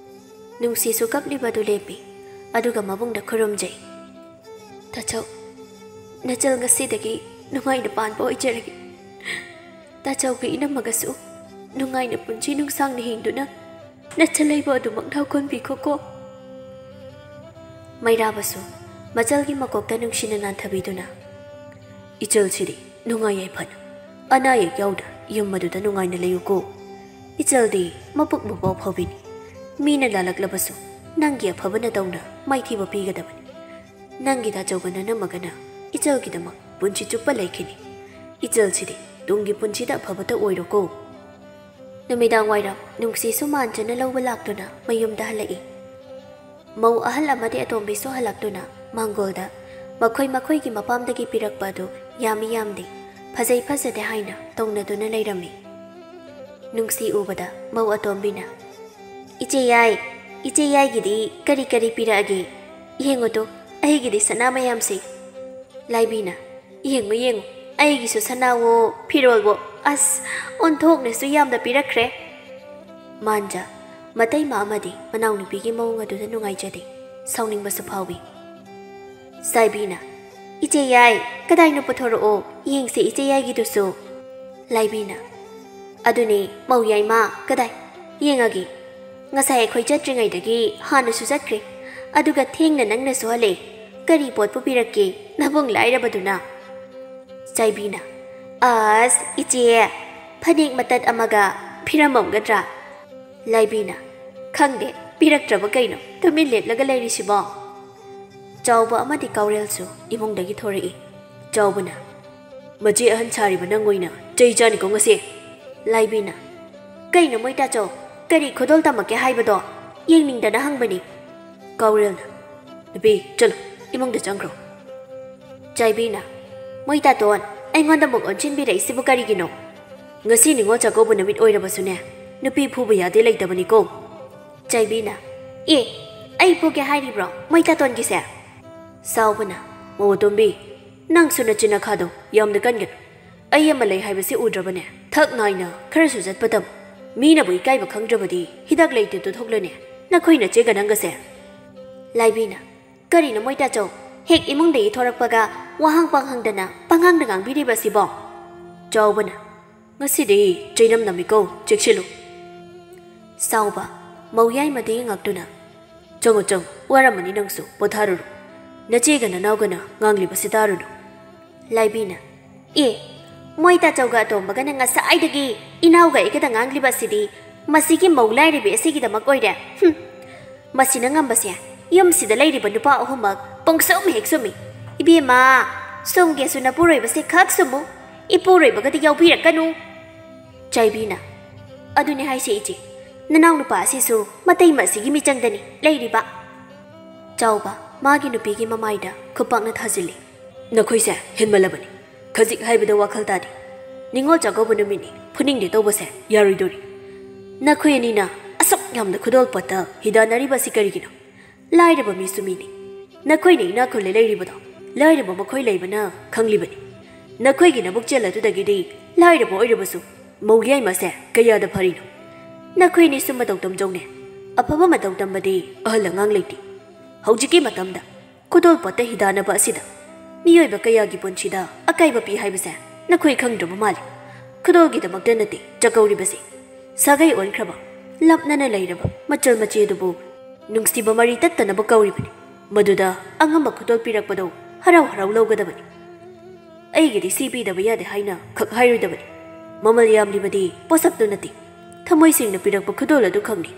ꯅꯨꯡꯁꯤꯁꯨ ꯀꯞꯂꯤꯕ ꯑꯗꯨ ꯂꯦꯞꯄꯤ, ꯑꯗꯨꯒ ꯃꯕꯨꯡꯗ ꯈꯨꯔꯨꯝꯖꯩ꯫ "ꯇꯥꯆꯧ, ꯅꯆꯜ ꯉꯁꯤꯗꯒꯤ ꯅꯨꯡꯉꯥꯏꯅ ꯄꯥꯟꯕ ꯑꯣꯏꯖꯔꯒꯦ꯫ ꯇꯥꯆꯧꯒꯤ ꯏꯅꯝꯃꯒꯁꯨ ꯅꯨꯡꯉꯥꯏꯅ ꯄꯨꯟꯁꯤ ꯅꯨꯡꯁꯥꯡꯅ ꯍꯤꯡꯗꯨꯅ ꯅꯆꯜ ꯂꯩꯕ ꯑꯗꯨꯃꯛ ꯅꯥꯎꯀꯣꯟꯕꯤꯈꯣꯀꯣ"꯫ ꯃꯩꯔꯥꯕꯁꯨ ꯃꯆꯜꯒꯤ ꯃꯀꯣꯛꯇ ꯅꯨꯡꯁꯤꯅ ꯅꯥꯟꯊꯕꯤꯗꯨꯅ, "ꯏꯆꯜꯁꯤꯗꯤ ꯅꯨꯡꯉꯥꯏ ꯌꯥꯏꯐꯅ, ꯑꯅꯥ ꯑꯌꯦꯛ ꯌꯥꯎꯗ ꯌꯨꯝ ꯑꯗꯨꯗ ꯅꯨꯡꯉꯥꯏꯅ ꯂꯩꯌꯨꯀꯣ꯫ ꯏꯆꯜꯗꯤ ꯃꯄꯨꯛ ꯃꯄꯥꯎ ꯐꯕꯤꯅꯤ꯫ ꯃꯤꯅ ꯂꯥꯜꯂꯛꯂꯕꯁꯨ ꯅꯪꯒꯤ ꯑꯐꯕ ꯅꯇꯧꯅ ꯃꯥꯏꯊꯤꯕ ꯄꯤꯒꯗꯕꯅꯤ꯫ ꯅꯪꯒꯤ ꯇꯥꯆꯧꯒ ꯅꯅꯝꯃꯒꯅ ꯏꯆꯜꯒꯤꯗꯃꯛ ꯄꯨꯟꯁꯤ ꯆꯨꯞꯄ ꯂꯩꯈꯤꯅꯤ꯫ ꯏꯆꯜꯁꯤꯗꯤ ꯇꯨꯡꯒꯤ ꯄꯨꯟꯁꯤꯗ ꯑꯐꯕꯇ ꯑꯣꯏꯔꯣꯀꯣ"꯫ ꯅꯨꯃꯤꯗꯥꯡ ꯋꯥꯏꯔꯝ ꯅꯨꯡꯁꯤꯁꯨ ꯃꯥꯟꯖꯅ ꯂꯧꯕ ꯂꯥꯛꯇꯨꯅ ꯃꯌꯨꯝꯗ ꯍꯜꯂꯛꯏ꯫ ꯃꯧ ꯑꯍꯜ ꯑꯃꯗꯤ ꯑꯇꯣꯝꯕꯤꯁꯨ ꯍꯜꯂꯛꯇꯨꯅ ꯃꯥꯡꯒꯣꯜꯗ ꯃꯈꯣꯏ ꯃꯈꯣꯏꯒꯤ ꯃꯄꯥꯝꯗꯒꯤ ꯄꯤꯔꯛꯄ ꯑꯗꯨ ꯌꯥꯝꯃꯤ ꯌꯥꯝꯗꯦ, ꯐꯖꯩ ꯐꯖꯗꯦ ꯍꯥꯏꯅ ꯇꯧꯅꯗꯨꯅ ꯂꯩꯔꯝꯃꯤ꯫ ꯅꯨꯡꯁꯤ ꯎꯕꯗ ꯃꯧ ꯑꯇꯣꯝꯕꯤꯅ, "ꯏꯆꯦ ꯌꯥꯏ, ꯏꯆꯦ ꯌꯥꯏꯒꯤꯗꯤ ꯀꯔꯤ ꯀꯔꯤ ꯄꯤꯔꯛꯑꯒꯦ? ꯌꯦꯡꯉꯨꯗꯣ, ꯑꯩꯒꯤꯗꯤ ꯁꯅꯥ ꯃꯌꯥꯝꯁꯦ"꯫ ꯂꯥꯏꯕꯤꯅ, "ꯌꯦꯡꯉꯨ, ꯌꯦꯡꯉꯨ, ꯑꯩꯒꯤꯁꯨ ꯁꯅꯥꯋꯣ, ꯐꯤꯔꯣꯜꯋꯣ, ꯑꯁ, ꯑꯣꯟꯊꯣꯛꯅꯁꯨ ꯌꯥꯝꯅ ꯄꯤꯔꯛꯈ꯭ꯔꯦ"꯫ ꯃꯥꯟꯖ, ꯃꯇꯩꯃ ꯑꯃꯗꯤ ꯃꯅꯥꯎꯅꯨꯄꯤꯒꯤ ꯃꯑꯣꯡ ꯑꯗꯨꯗ ꯅꯨꯡꯉꯥꯏꯖꯗꯦ, ꯁꯥꯎꯅꯤꯡꯕꯁꯨ ꯐꯥꯎꯏ꯫ ꯆꯥꯏꯕꯤꯅ, "ꯏꯆꯦ ꯌꯥꯏ, ꯀꯗꯥꯏꯅꯣ ꯄꯨꯊꯣꯔꯛꯑꯣ, ꯌꯦꯡꯁꯦ ꯏꯆꯦ ꯌꯥꯏꯒꯤꯗꯨꯁꯨ"꯫ ꯂꯥꯏꯕꯤꯅ, "ꯑꯗꯨꯅꯦ, ꯃꯧ ꯌꯥꯏꯃ, ꯀꯗꯥꯏ? ꯌꯦꯡꯉꯒꯦ꯫ ꯉꯁꯥꯏ ꯑꯩꯈꯣꯏ ꯆꯠꯇ꯭ꯔꯤꯉꯩꯗꯒꯤ ꯍꯥꯟꯅꯁꯨ ꯆꯠꯈ꯭ꯔꯦ, ꯑꯗꯨꯒ ꯊꯦꯡꯅ ꯅꯪꯅꯁꯨ ꯍꯜꯂꯛꯑꯦ꯫ ꯀꯔꯤ ꯄꯣꯠꯄꯨ ꯄꯤꯔꯛꯀꯦ, ꯅꯕꯨꯡ ꯂꯥꯏꯔꯕꯗꯨꯅ?" ꯆꯥꯏꯕꯤꯅ, "ꯑꯁ, ꯏꯆꯦ, ꯐꯅꯦꯛ ꯃꯇꯠ ꯑꯃꯒ ꯄꯤꯔꯝꯃꯝꯒꯗ꯭ꯔꯥ?" ꯂꯥꯏꯕꯤꯅ, "ꯈꯪꯗꯦ, ꯄꯤꯔꯛꯇ꯭ꯔꯕ ꯀꯩꯅꯣ ꯇꯨꯃꯤꯟ ꯂꯦꯞꯂꯒ ꯂꯩꯔꯤꯁꯤꯕꯣ?" ꯆꯥꯎꯕ ꯑꯃꯗꯤ ꯀꯥꯎꯔꯦꯜꯁꯨ ꯏꯃꯨꯡꯗꯒꯤ ꯊꯣꯔꯛꯏ꯫ ꯆꯥꯎꯕꯅ, ꯃꯆꯦ ꯑꯍꯟ ꯁꯥꯔꯤꯕ ꯅꯪ ꯑꯣꯏꯅ ꯆꯩ ꯆꯥꯅꯤꯀꯣ ꯉꯁꯤ꯫ ꯂꯥꯏꯕꯤꯅ, "ꯀꯩꯅꯣ ꯃꯣꯏ ꯇꯥꯆꯧ, ꯀꯔꯤ ꯈꯨꯗꯣꯜ ꯇꯝꯃꯛꯀꯦ ꯍꯥꯏꯕꯗꯣ?" ꯌꯦꯡꯅꯤꯡꯗꯅ ꯍꯪꯕꯅꯤ꯫ ꯀꯥꯎꯔꯦꯜꯅ, "ꯅꯨꯄꯤ, ꯆꯠꯂꯣ, ꯏꯃꯨꯡꯗ ꯆꯪꯈ꯭ꯔꯣ꯫" ꯆꯥꯏꯕꯤꯅ, "ꯃꯣꯏ ꯇꯥꯇꯣꯟ, ꯑꯩꯉꯣꯟꯗ ꯑꯃꯨꯛ ꯑꯣꯟꯁꯤꯟꯕꯤꯔꯛꯏꯁꯤꯕꯨ ꯀꯔꯤꯒꯤꯅꯣ? ꯉꯁꯤ ꯅꯤꯉꯣꯜ ꯆꯥꯛꯀꯧꯕ ꯅꯨꯃꯤꯠ ꯑꯣꯏꯔꯕꯁꯨꯅꯦ, ꯅꯨꯄꯤ ꯐꯨꯕ ꯌꯥꯗꯦ ꯂꯩꯇꯕꯅꯤꯀꯣ꯫" ꯆꯥꯏꯕꯤꯅ, "ꯑꯦ, ꯑꯩ ꯐꯨꯒꯦ ꯍꯥꯏꯔꯤꯕ꯭ꯔꯣ ꯃꯣꯏ ꯇꯥꯇꯣꯟꯒꯤꯁꯦ?" ꯆꯥꯎꯕꯅ, "ꯃꯧ ꯑꯇꯣꯝꯕꯤ, ꯅꯪꯁꯨ ꯅꯆꯤꯟ ꯅꯈꯥꯗꯣ ꯌꯥꯝꯅ ꯀꯟꯒꯅꯨ꯫ ꯑꯩ ꯑꯃ ꯂꯩ ꯍꯥꯏꯕꯁꯤ ꯎꯗ꯭ꯔꯕꯅꯦ? ꯊꯛ ꯅꯥꯏꯅ ꯈꯔꯁꯨ ꯆꯠꯄ ꯇꯝꯃꯨ꯫ ꯃꯤꯅꯕꯨ ꯏꯀꯥꯏꯕ ꯈꯪꯗ꯭ꯔꯕꯗꯤ ꯍꯤꯗꯥꯛ ꯂꯩꯇꯦꯗꯣ ꯊꯣꯛꯂꯅꯦ, ꯅꯈꯣꯏ ꯅꯆꯦꯒ ꯅꯪꯒꯁꯦ꯫" ꯂꯥꯏꯕꯤꯅ, "ꯀꯔꯤꯅꯣ ꯃꯣꯏ ꯇꯥꯆꯧ, ꯍꯦꯛ ꯏꯃꯨꯡꯗꯒꯤ ꯊꯣꯔꯛꯄꯒ ꯋꯥꯍꯪ ꯄꯥꯡꯍꯪꯗꯅ ꯄꯉꯥꯡꯗ ꯉꯥꯡꯕꯤꯔꯤꯕꯁꯤꯕꯣ?" ꯆꯥꯎꯕꯅ, "ꯉꯁꯤꯗꯤ ꯆꯩꯅꯝ ꯅꯝꯃꯤꯀꯣ, ꯆꯦꯛꯁꯤꯜꯂꯨ꯫" ꯆꯥꯎꯕ, ꯃꯧ ꯌꯥꯏꯃꯗ ꯌꯦꯡꯉꯛꯇꯨꯅ, "ꯆꯪꯉꯣ, ꯆꯪꯉꯣ, ꯋꯥꯔꯝꯃꯅꯤ ꯅꯪꯁꯨ, ꯄꯣꯊꯥꯔꯨꯔꯣ꯫ ꯅꯆꯦꯒ ꯅꯅꯥꯎꯒꯅ ꯉꯥꯡꯂꯤꯕꯁꯤ ꯇꯥꯔꯨꯅꯨ꯫" ꯂꯥꯏꯕꯤꯅ, "ꯑꯦ, ꯃꯣꯏ ꯇꯥꯆꯧꯒ ꯑꯇꯣꯝꯕꯒꯅ ꯉꯁꯥꯏꯗꯒꯤ ꯏꯅꯥꯎꯒ ꯑꯩꯒꯗ ꯉꯥꯡꯂꯤꯕ ꯑꯁꯤꯗꯤ ꯃꯁꯤꯒꯤ ꯃꯧ ꯂꯥꯏꯔꯕꯤ ꯑꯁꯤꯒꯤꯗꯃꯛ ꯑꯣꯏꯔꯦ꯫ ꯍꯨꯝ, ꯃꯁꯤꯅ ꯉꯝꯕꯁꯦ ꯌꯨꯝꯁꯤꯗ ꯂꯩꯔꯤꯕ ꯅꯨꯄꯥ ꯑꯍꯨꯝꯃꯛ ꯄꯨꯡꯁꯨꯝ ꯍꯦꯛ ꯁꯨꯝꯃꯤ꯫ ꯏꯕꯦꯝꯃ, ꯁꯨꯝꯒꯦꯁꯨ ꯅꯄꯨꯔꯣꯏꯕꯁꯦ ꯈꯛ ꯁꯨꯝꯃꯨ, ꯏꯄꯨꯔꯣꯏꯕꯒꯗꯤ ꯌꯥꯎꯕꯤꯔꯛꯀꯅꯨ꯫" ꯆꯥꯏꯕꯤꯅ, "ꯑꯗꯨꯅꯦ ꯍꯥꯏꯁꯦ ꯏꯆꯦ, ꯅꯅꯥꯎ ꯅꯨꯄꯥ ꯑꯁꯤꯁꯨ ꯃꯇꯩ ꯃꯁꯤꯒꯤ ꯃꯤꯆꯪꯗꯅꯤ ꯂꯩꯔꯤꯕ꯫" ꯆꯥꯎꯕ, ꯃꯥꯒꯤ ꯅꯨꯄꯤꯒꯤ ꯃꯃꯥꯏꯗ ꯈꯨꯄꯥꯛꯅ ꯊꯥꯖꯤꯜꯂꯤ꯫ "ꯅꯈꯣꯏꯁꯦ ꯍꯦꯟꯃꯜꯂꯕꯅꯤ꯫ ꯈꯖꯤꯛ ꯍꯥꯏꯕꯗ ꯋꯥꯈꯜ ꯇꯥꯗꯦ꯫ ꯅꯤꯉꯣꯜ ꯆꯥꯛꯀꯧꯕ ꯅꯨꯃꯤꯠꯅꯤ, ꯐꯨꯅꯤꯡꯗꯦ ꯇꯧꯕꯁꯦ ꯌꯥꯔꯣꯏꯗꯧꯔꯤ꯫ ꯅꯈꯣꯏ ꯑꯅꯤꯅ ꯑꯁꯨꯛ ꯌꯥꯝꯅ ꯈꯨꯗꯣꯜ ꯄꯣꯠꯇ ꯍꯤꯗꯥꯟꯅꯔꯤꯕ ꯑꯁꯤ ꯀꯔꯤꯒꯤꯅꯣ? ꯂꯥꯏꯔꯕ ꯃꯤꯁꯨ ꯃꯤꯅꯤ꯫ ꯅꯈꯣꯏꯅ ꯏꯅꯥꯛ ꯈꯨꯜꯂꯦ ꯂꯩꯔꯤꯕꯗꯣ ꯂꯥꯏꯔꯕ ꯃꯈꯣꯏ ꯂꯩꯕꯅ ꯈꯪꯂꯤꯕꯅꯤ꯫ ꯅꯈꯣꯏꯒꯤ ꯅꯕꯨꯛꯆꯦꯜ ꯑꯗꯨꯗꯒꯤꯗꯤ ꯂꯥꯏꯔꯕ ꯑꯣꯏꯔꯕꯁꯨ ꯃꯧ ꯌꯥꯏꯃꯁꯦ ꯀꯌꯥꯗ ꯐꯔꯤꯅꯣ? ꯅꯈꯣꯏ ꯑꯅꯤꯁꯨ ꯃꯇꯧ ꯇꯝꯖꯧꯅꯦ꯫ ꯑꯐꯕ ꯃꯇꯧ ꯇꯝꯕꯗꯤ ꯑꯍꯜ ꯑꯉꯥꯡ ꯂꯩꯇꯦ꯫ ꯍꯧꯖꯤꯛꯀꯤ ꯃꯇꯝꯗ ꯈꯨꯗꯣꯜ ꯄꯣꯠꯇ ꯍꯤꯗꯥꯟꯅꯕ ꯑꯁꯤꯗ ꯃꯤꯑꯣꯏꯕ ꯀꯌꯥꯒꯤ ꯄꯨꯟꯁꯤꯗ ꯑꯀꯥꯏꯕ ꯄꯤ ꯍꯥꯏꯕꯁꯦ ꯅꯈꯣꯏ ꯈꯪꯗ꯭ꯔꯕ ꯃꯥꯜꯂꯤ꯫ ꯈꯨꯗꯣꯜꯒꯤꯗꯃꯛꯇ ꯅꯠꯇꯦ ꯆꯥꯛꯀꯧꯔꯤꯕꯁꯦ꯫ ꯁꯥꯒꯩ ꯑꯣꯟꯈ꯭ꯔꯕ, ꯂꯥꯞꯅꯅ ꯂꯩꯔꯕ ꯃꯆꯜ ꯃꯆꯦ ꯑꯗꯨꯕꯨ ꯅꯨꯡꯁꯤꯕ ꯃꯔꯤ ꯇꯠꯇꯅꯕ ꯀꯧꯔꯤꯕꯅꯤ꯫ ꯃꯗꯨꯗ ꯑꯉꯝꯕ ꯈꯨꯗꯣꯜ ꯄꯤꯔꯛꯄꯗꯣ ꯍꯔꯥꯎ ꯍꯔꯥꯎ ꯂꯧꯒꯗꯕꯅꯤ꯫ ꯑꯩꯒꯤꯗꯤ ꯁꯤ ꯄꯤꯗꯕ ꯌꯥꯗꯦ ꯍꯥꯏꯅ ꯈꯛ ꯍꯥꯏꯔꯣꯏꯗꯕꯅꯤ꯫ ꯃꯃꯜ ꯌꯥꯝꯂꯤꯕꯗꯤ ꯄꯣꯠꯁꯛꯇꯨ ꯅꯠꯇꯦ, ꯊꯃꯣꯏ ꯁꯦꯡꯅ ꯄꯤꯔꯛꯄ ꯈꯨꯗꯣꯜ ꯑꯗꯨ ꯈꯛꯅꯤ꯫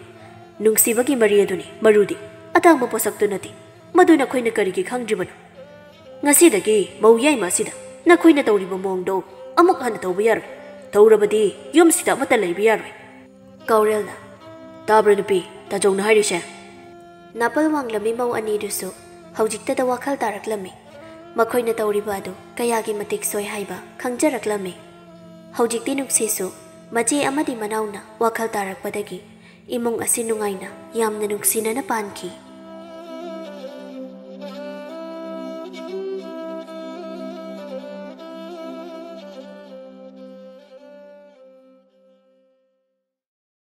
ꯅꯨꯡꯁꯤꯕꯒꯤ ꯃꯔꯤ ꯑꯗꯨꯅꯤ ꯃꯔꯨꯗꯤ, ꯑꯇꯥꯡꯕ ꯄꯣꯠꯁꯛꯇꯨ ꯅꯠꯇꯦ꯫ ꯃꯗꯨ ꯅꯈꯣꯏꯅ ꯀꯔꯤꯒꯤ ꯈꯪꯗ꯭ꯔꯤꯕꯅꯣ? ꯉꯁꯤꯗꯒꯤ ꯃꯧ ꯌꯥꯏꯃ ꯑꯁꯤꯗ ꯅꯈꯣꯏꯅ ꯇꯧꯔꯤꯕ ꯃꯑꯣꯡꯗꯣ ꯑꯃꯨꯛ ꯍꯟꯅ ꯇꯧꯕ ꯌꯥꯔꯣꯏ꯫ ꯇꯧꯔꯕꯗꯤ ꯌꯨꯝꯁꯤꯗ ꯑꯃꯠꯇ ꯂꯩꯕ ꯌꯥꯔꯣꯏ꯫ ꯀꯥꯎꯔꯦꯜꯅ, "ꯇꯥꯕ꯭ꯔꯥ ꯅꯨꯄꯤ, ꯇꯥꯖꯧꯅ ꯍꯥꯏꯔꯤꯁꯦ?" ꯅꯥꯄꯜ ꯋꯥꯡꯂꯝꯃꯤ ꯃꯧ ꯑꯅꯤꯗꯨꯁꯨ ꯍꯧꯖꯤꯛꯇꯗ ꯋꯥꯈꯜ ꯇꯥꯔꯛꯂꯝꯃꯤ꯫ ꯃꯈꯣꯏꯅ ꯇꯧꯔꯤꯕ ꯑꯗꯨ ꯀꯌꯥꯒꯤ ꯃꯇꯤꯛ ꯁꯣꯏ ꯍꯥꯏꯕ ꯈꯪꯖꯔꯛꯂꯝꯃꯤ꯫ ꯍꯧꯖꯤꯛꯇꯤ ꯅꯨꯡꯁꯤꯁꯨ ꯃꯆꯦ ꯑꯃꯗꯤ ꯃꯅꯥꯎꯅ ꯋꯥꯈꯜ ꯇꯥꯔꯛꯄꯗꯒꯤ ꯏꯃꯨꯡ ꯑꯁꯤ ꯅꯨꯡꯉꯥꯏꯅ, ꯌꯥꯝꯅ ꯅꯨꯡꯁꯤꯅꯅ ꯄꯥꯟꯈꯤ꯫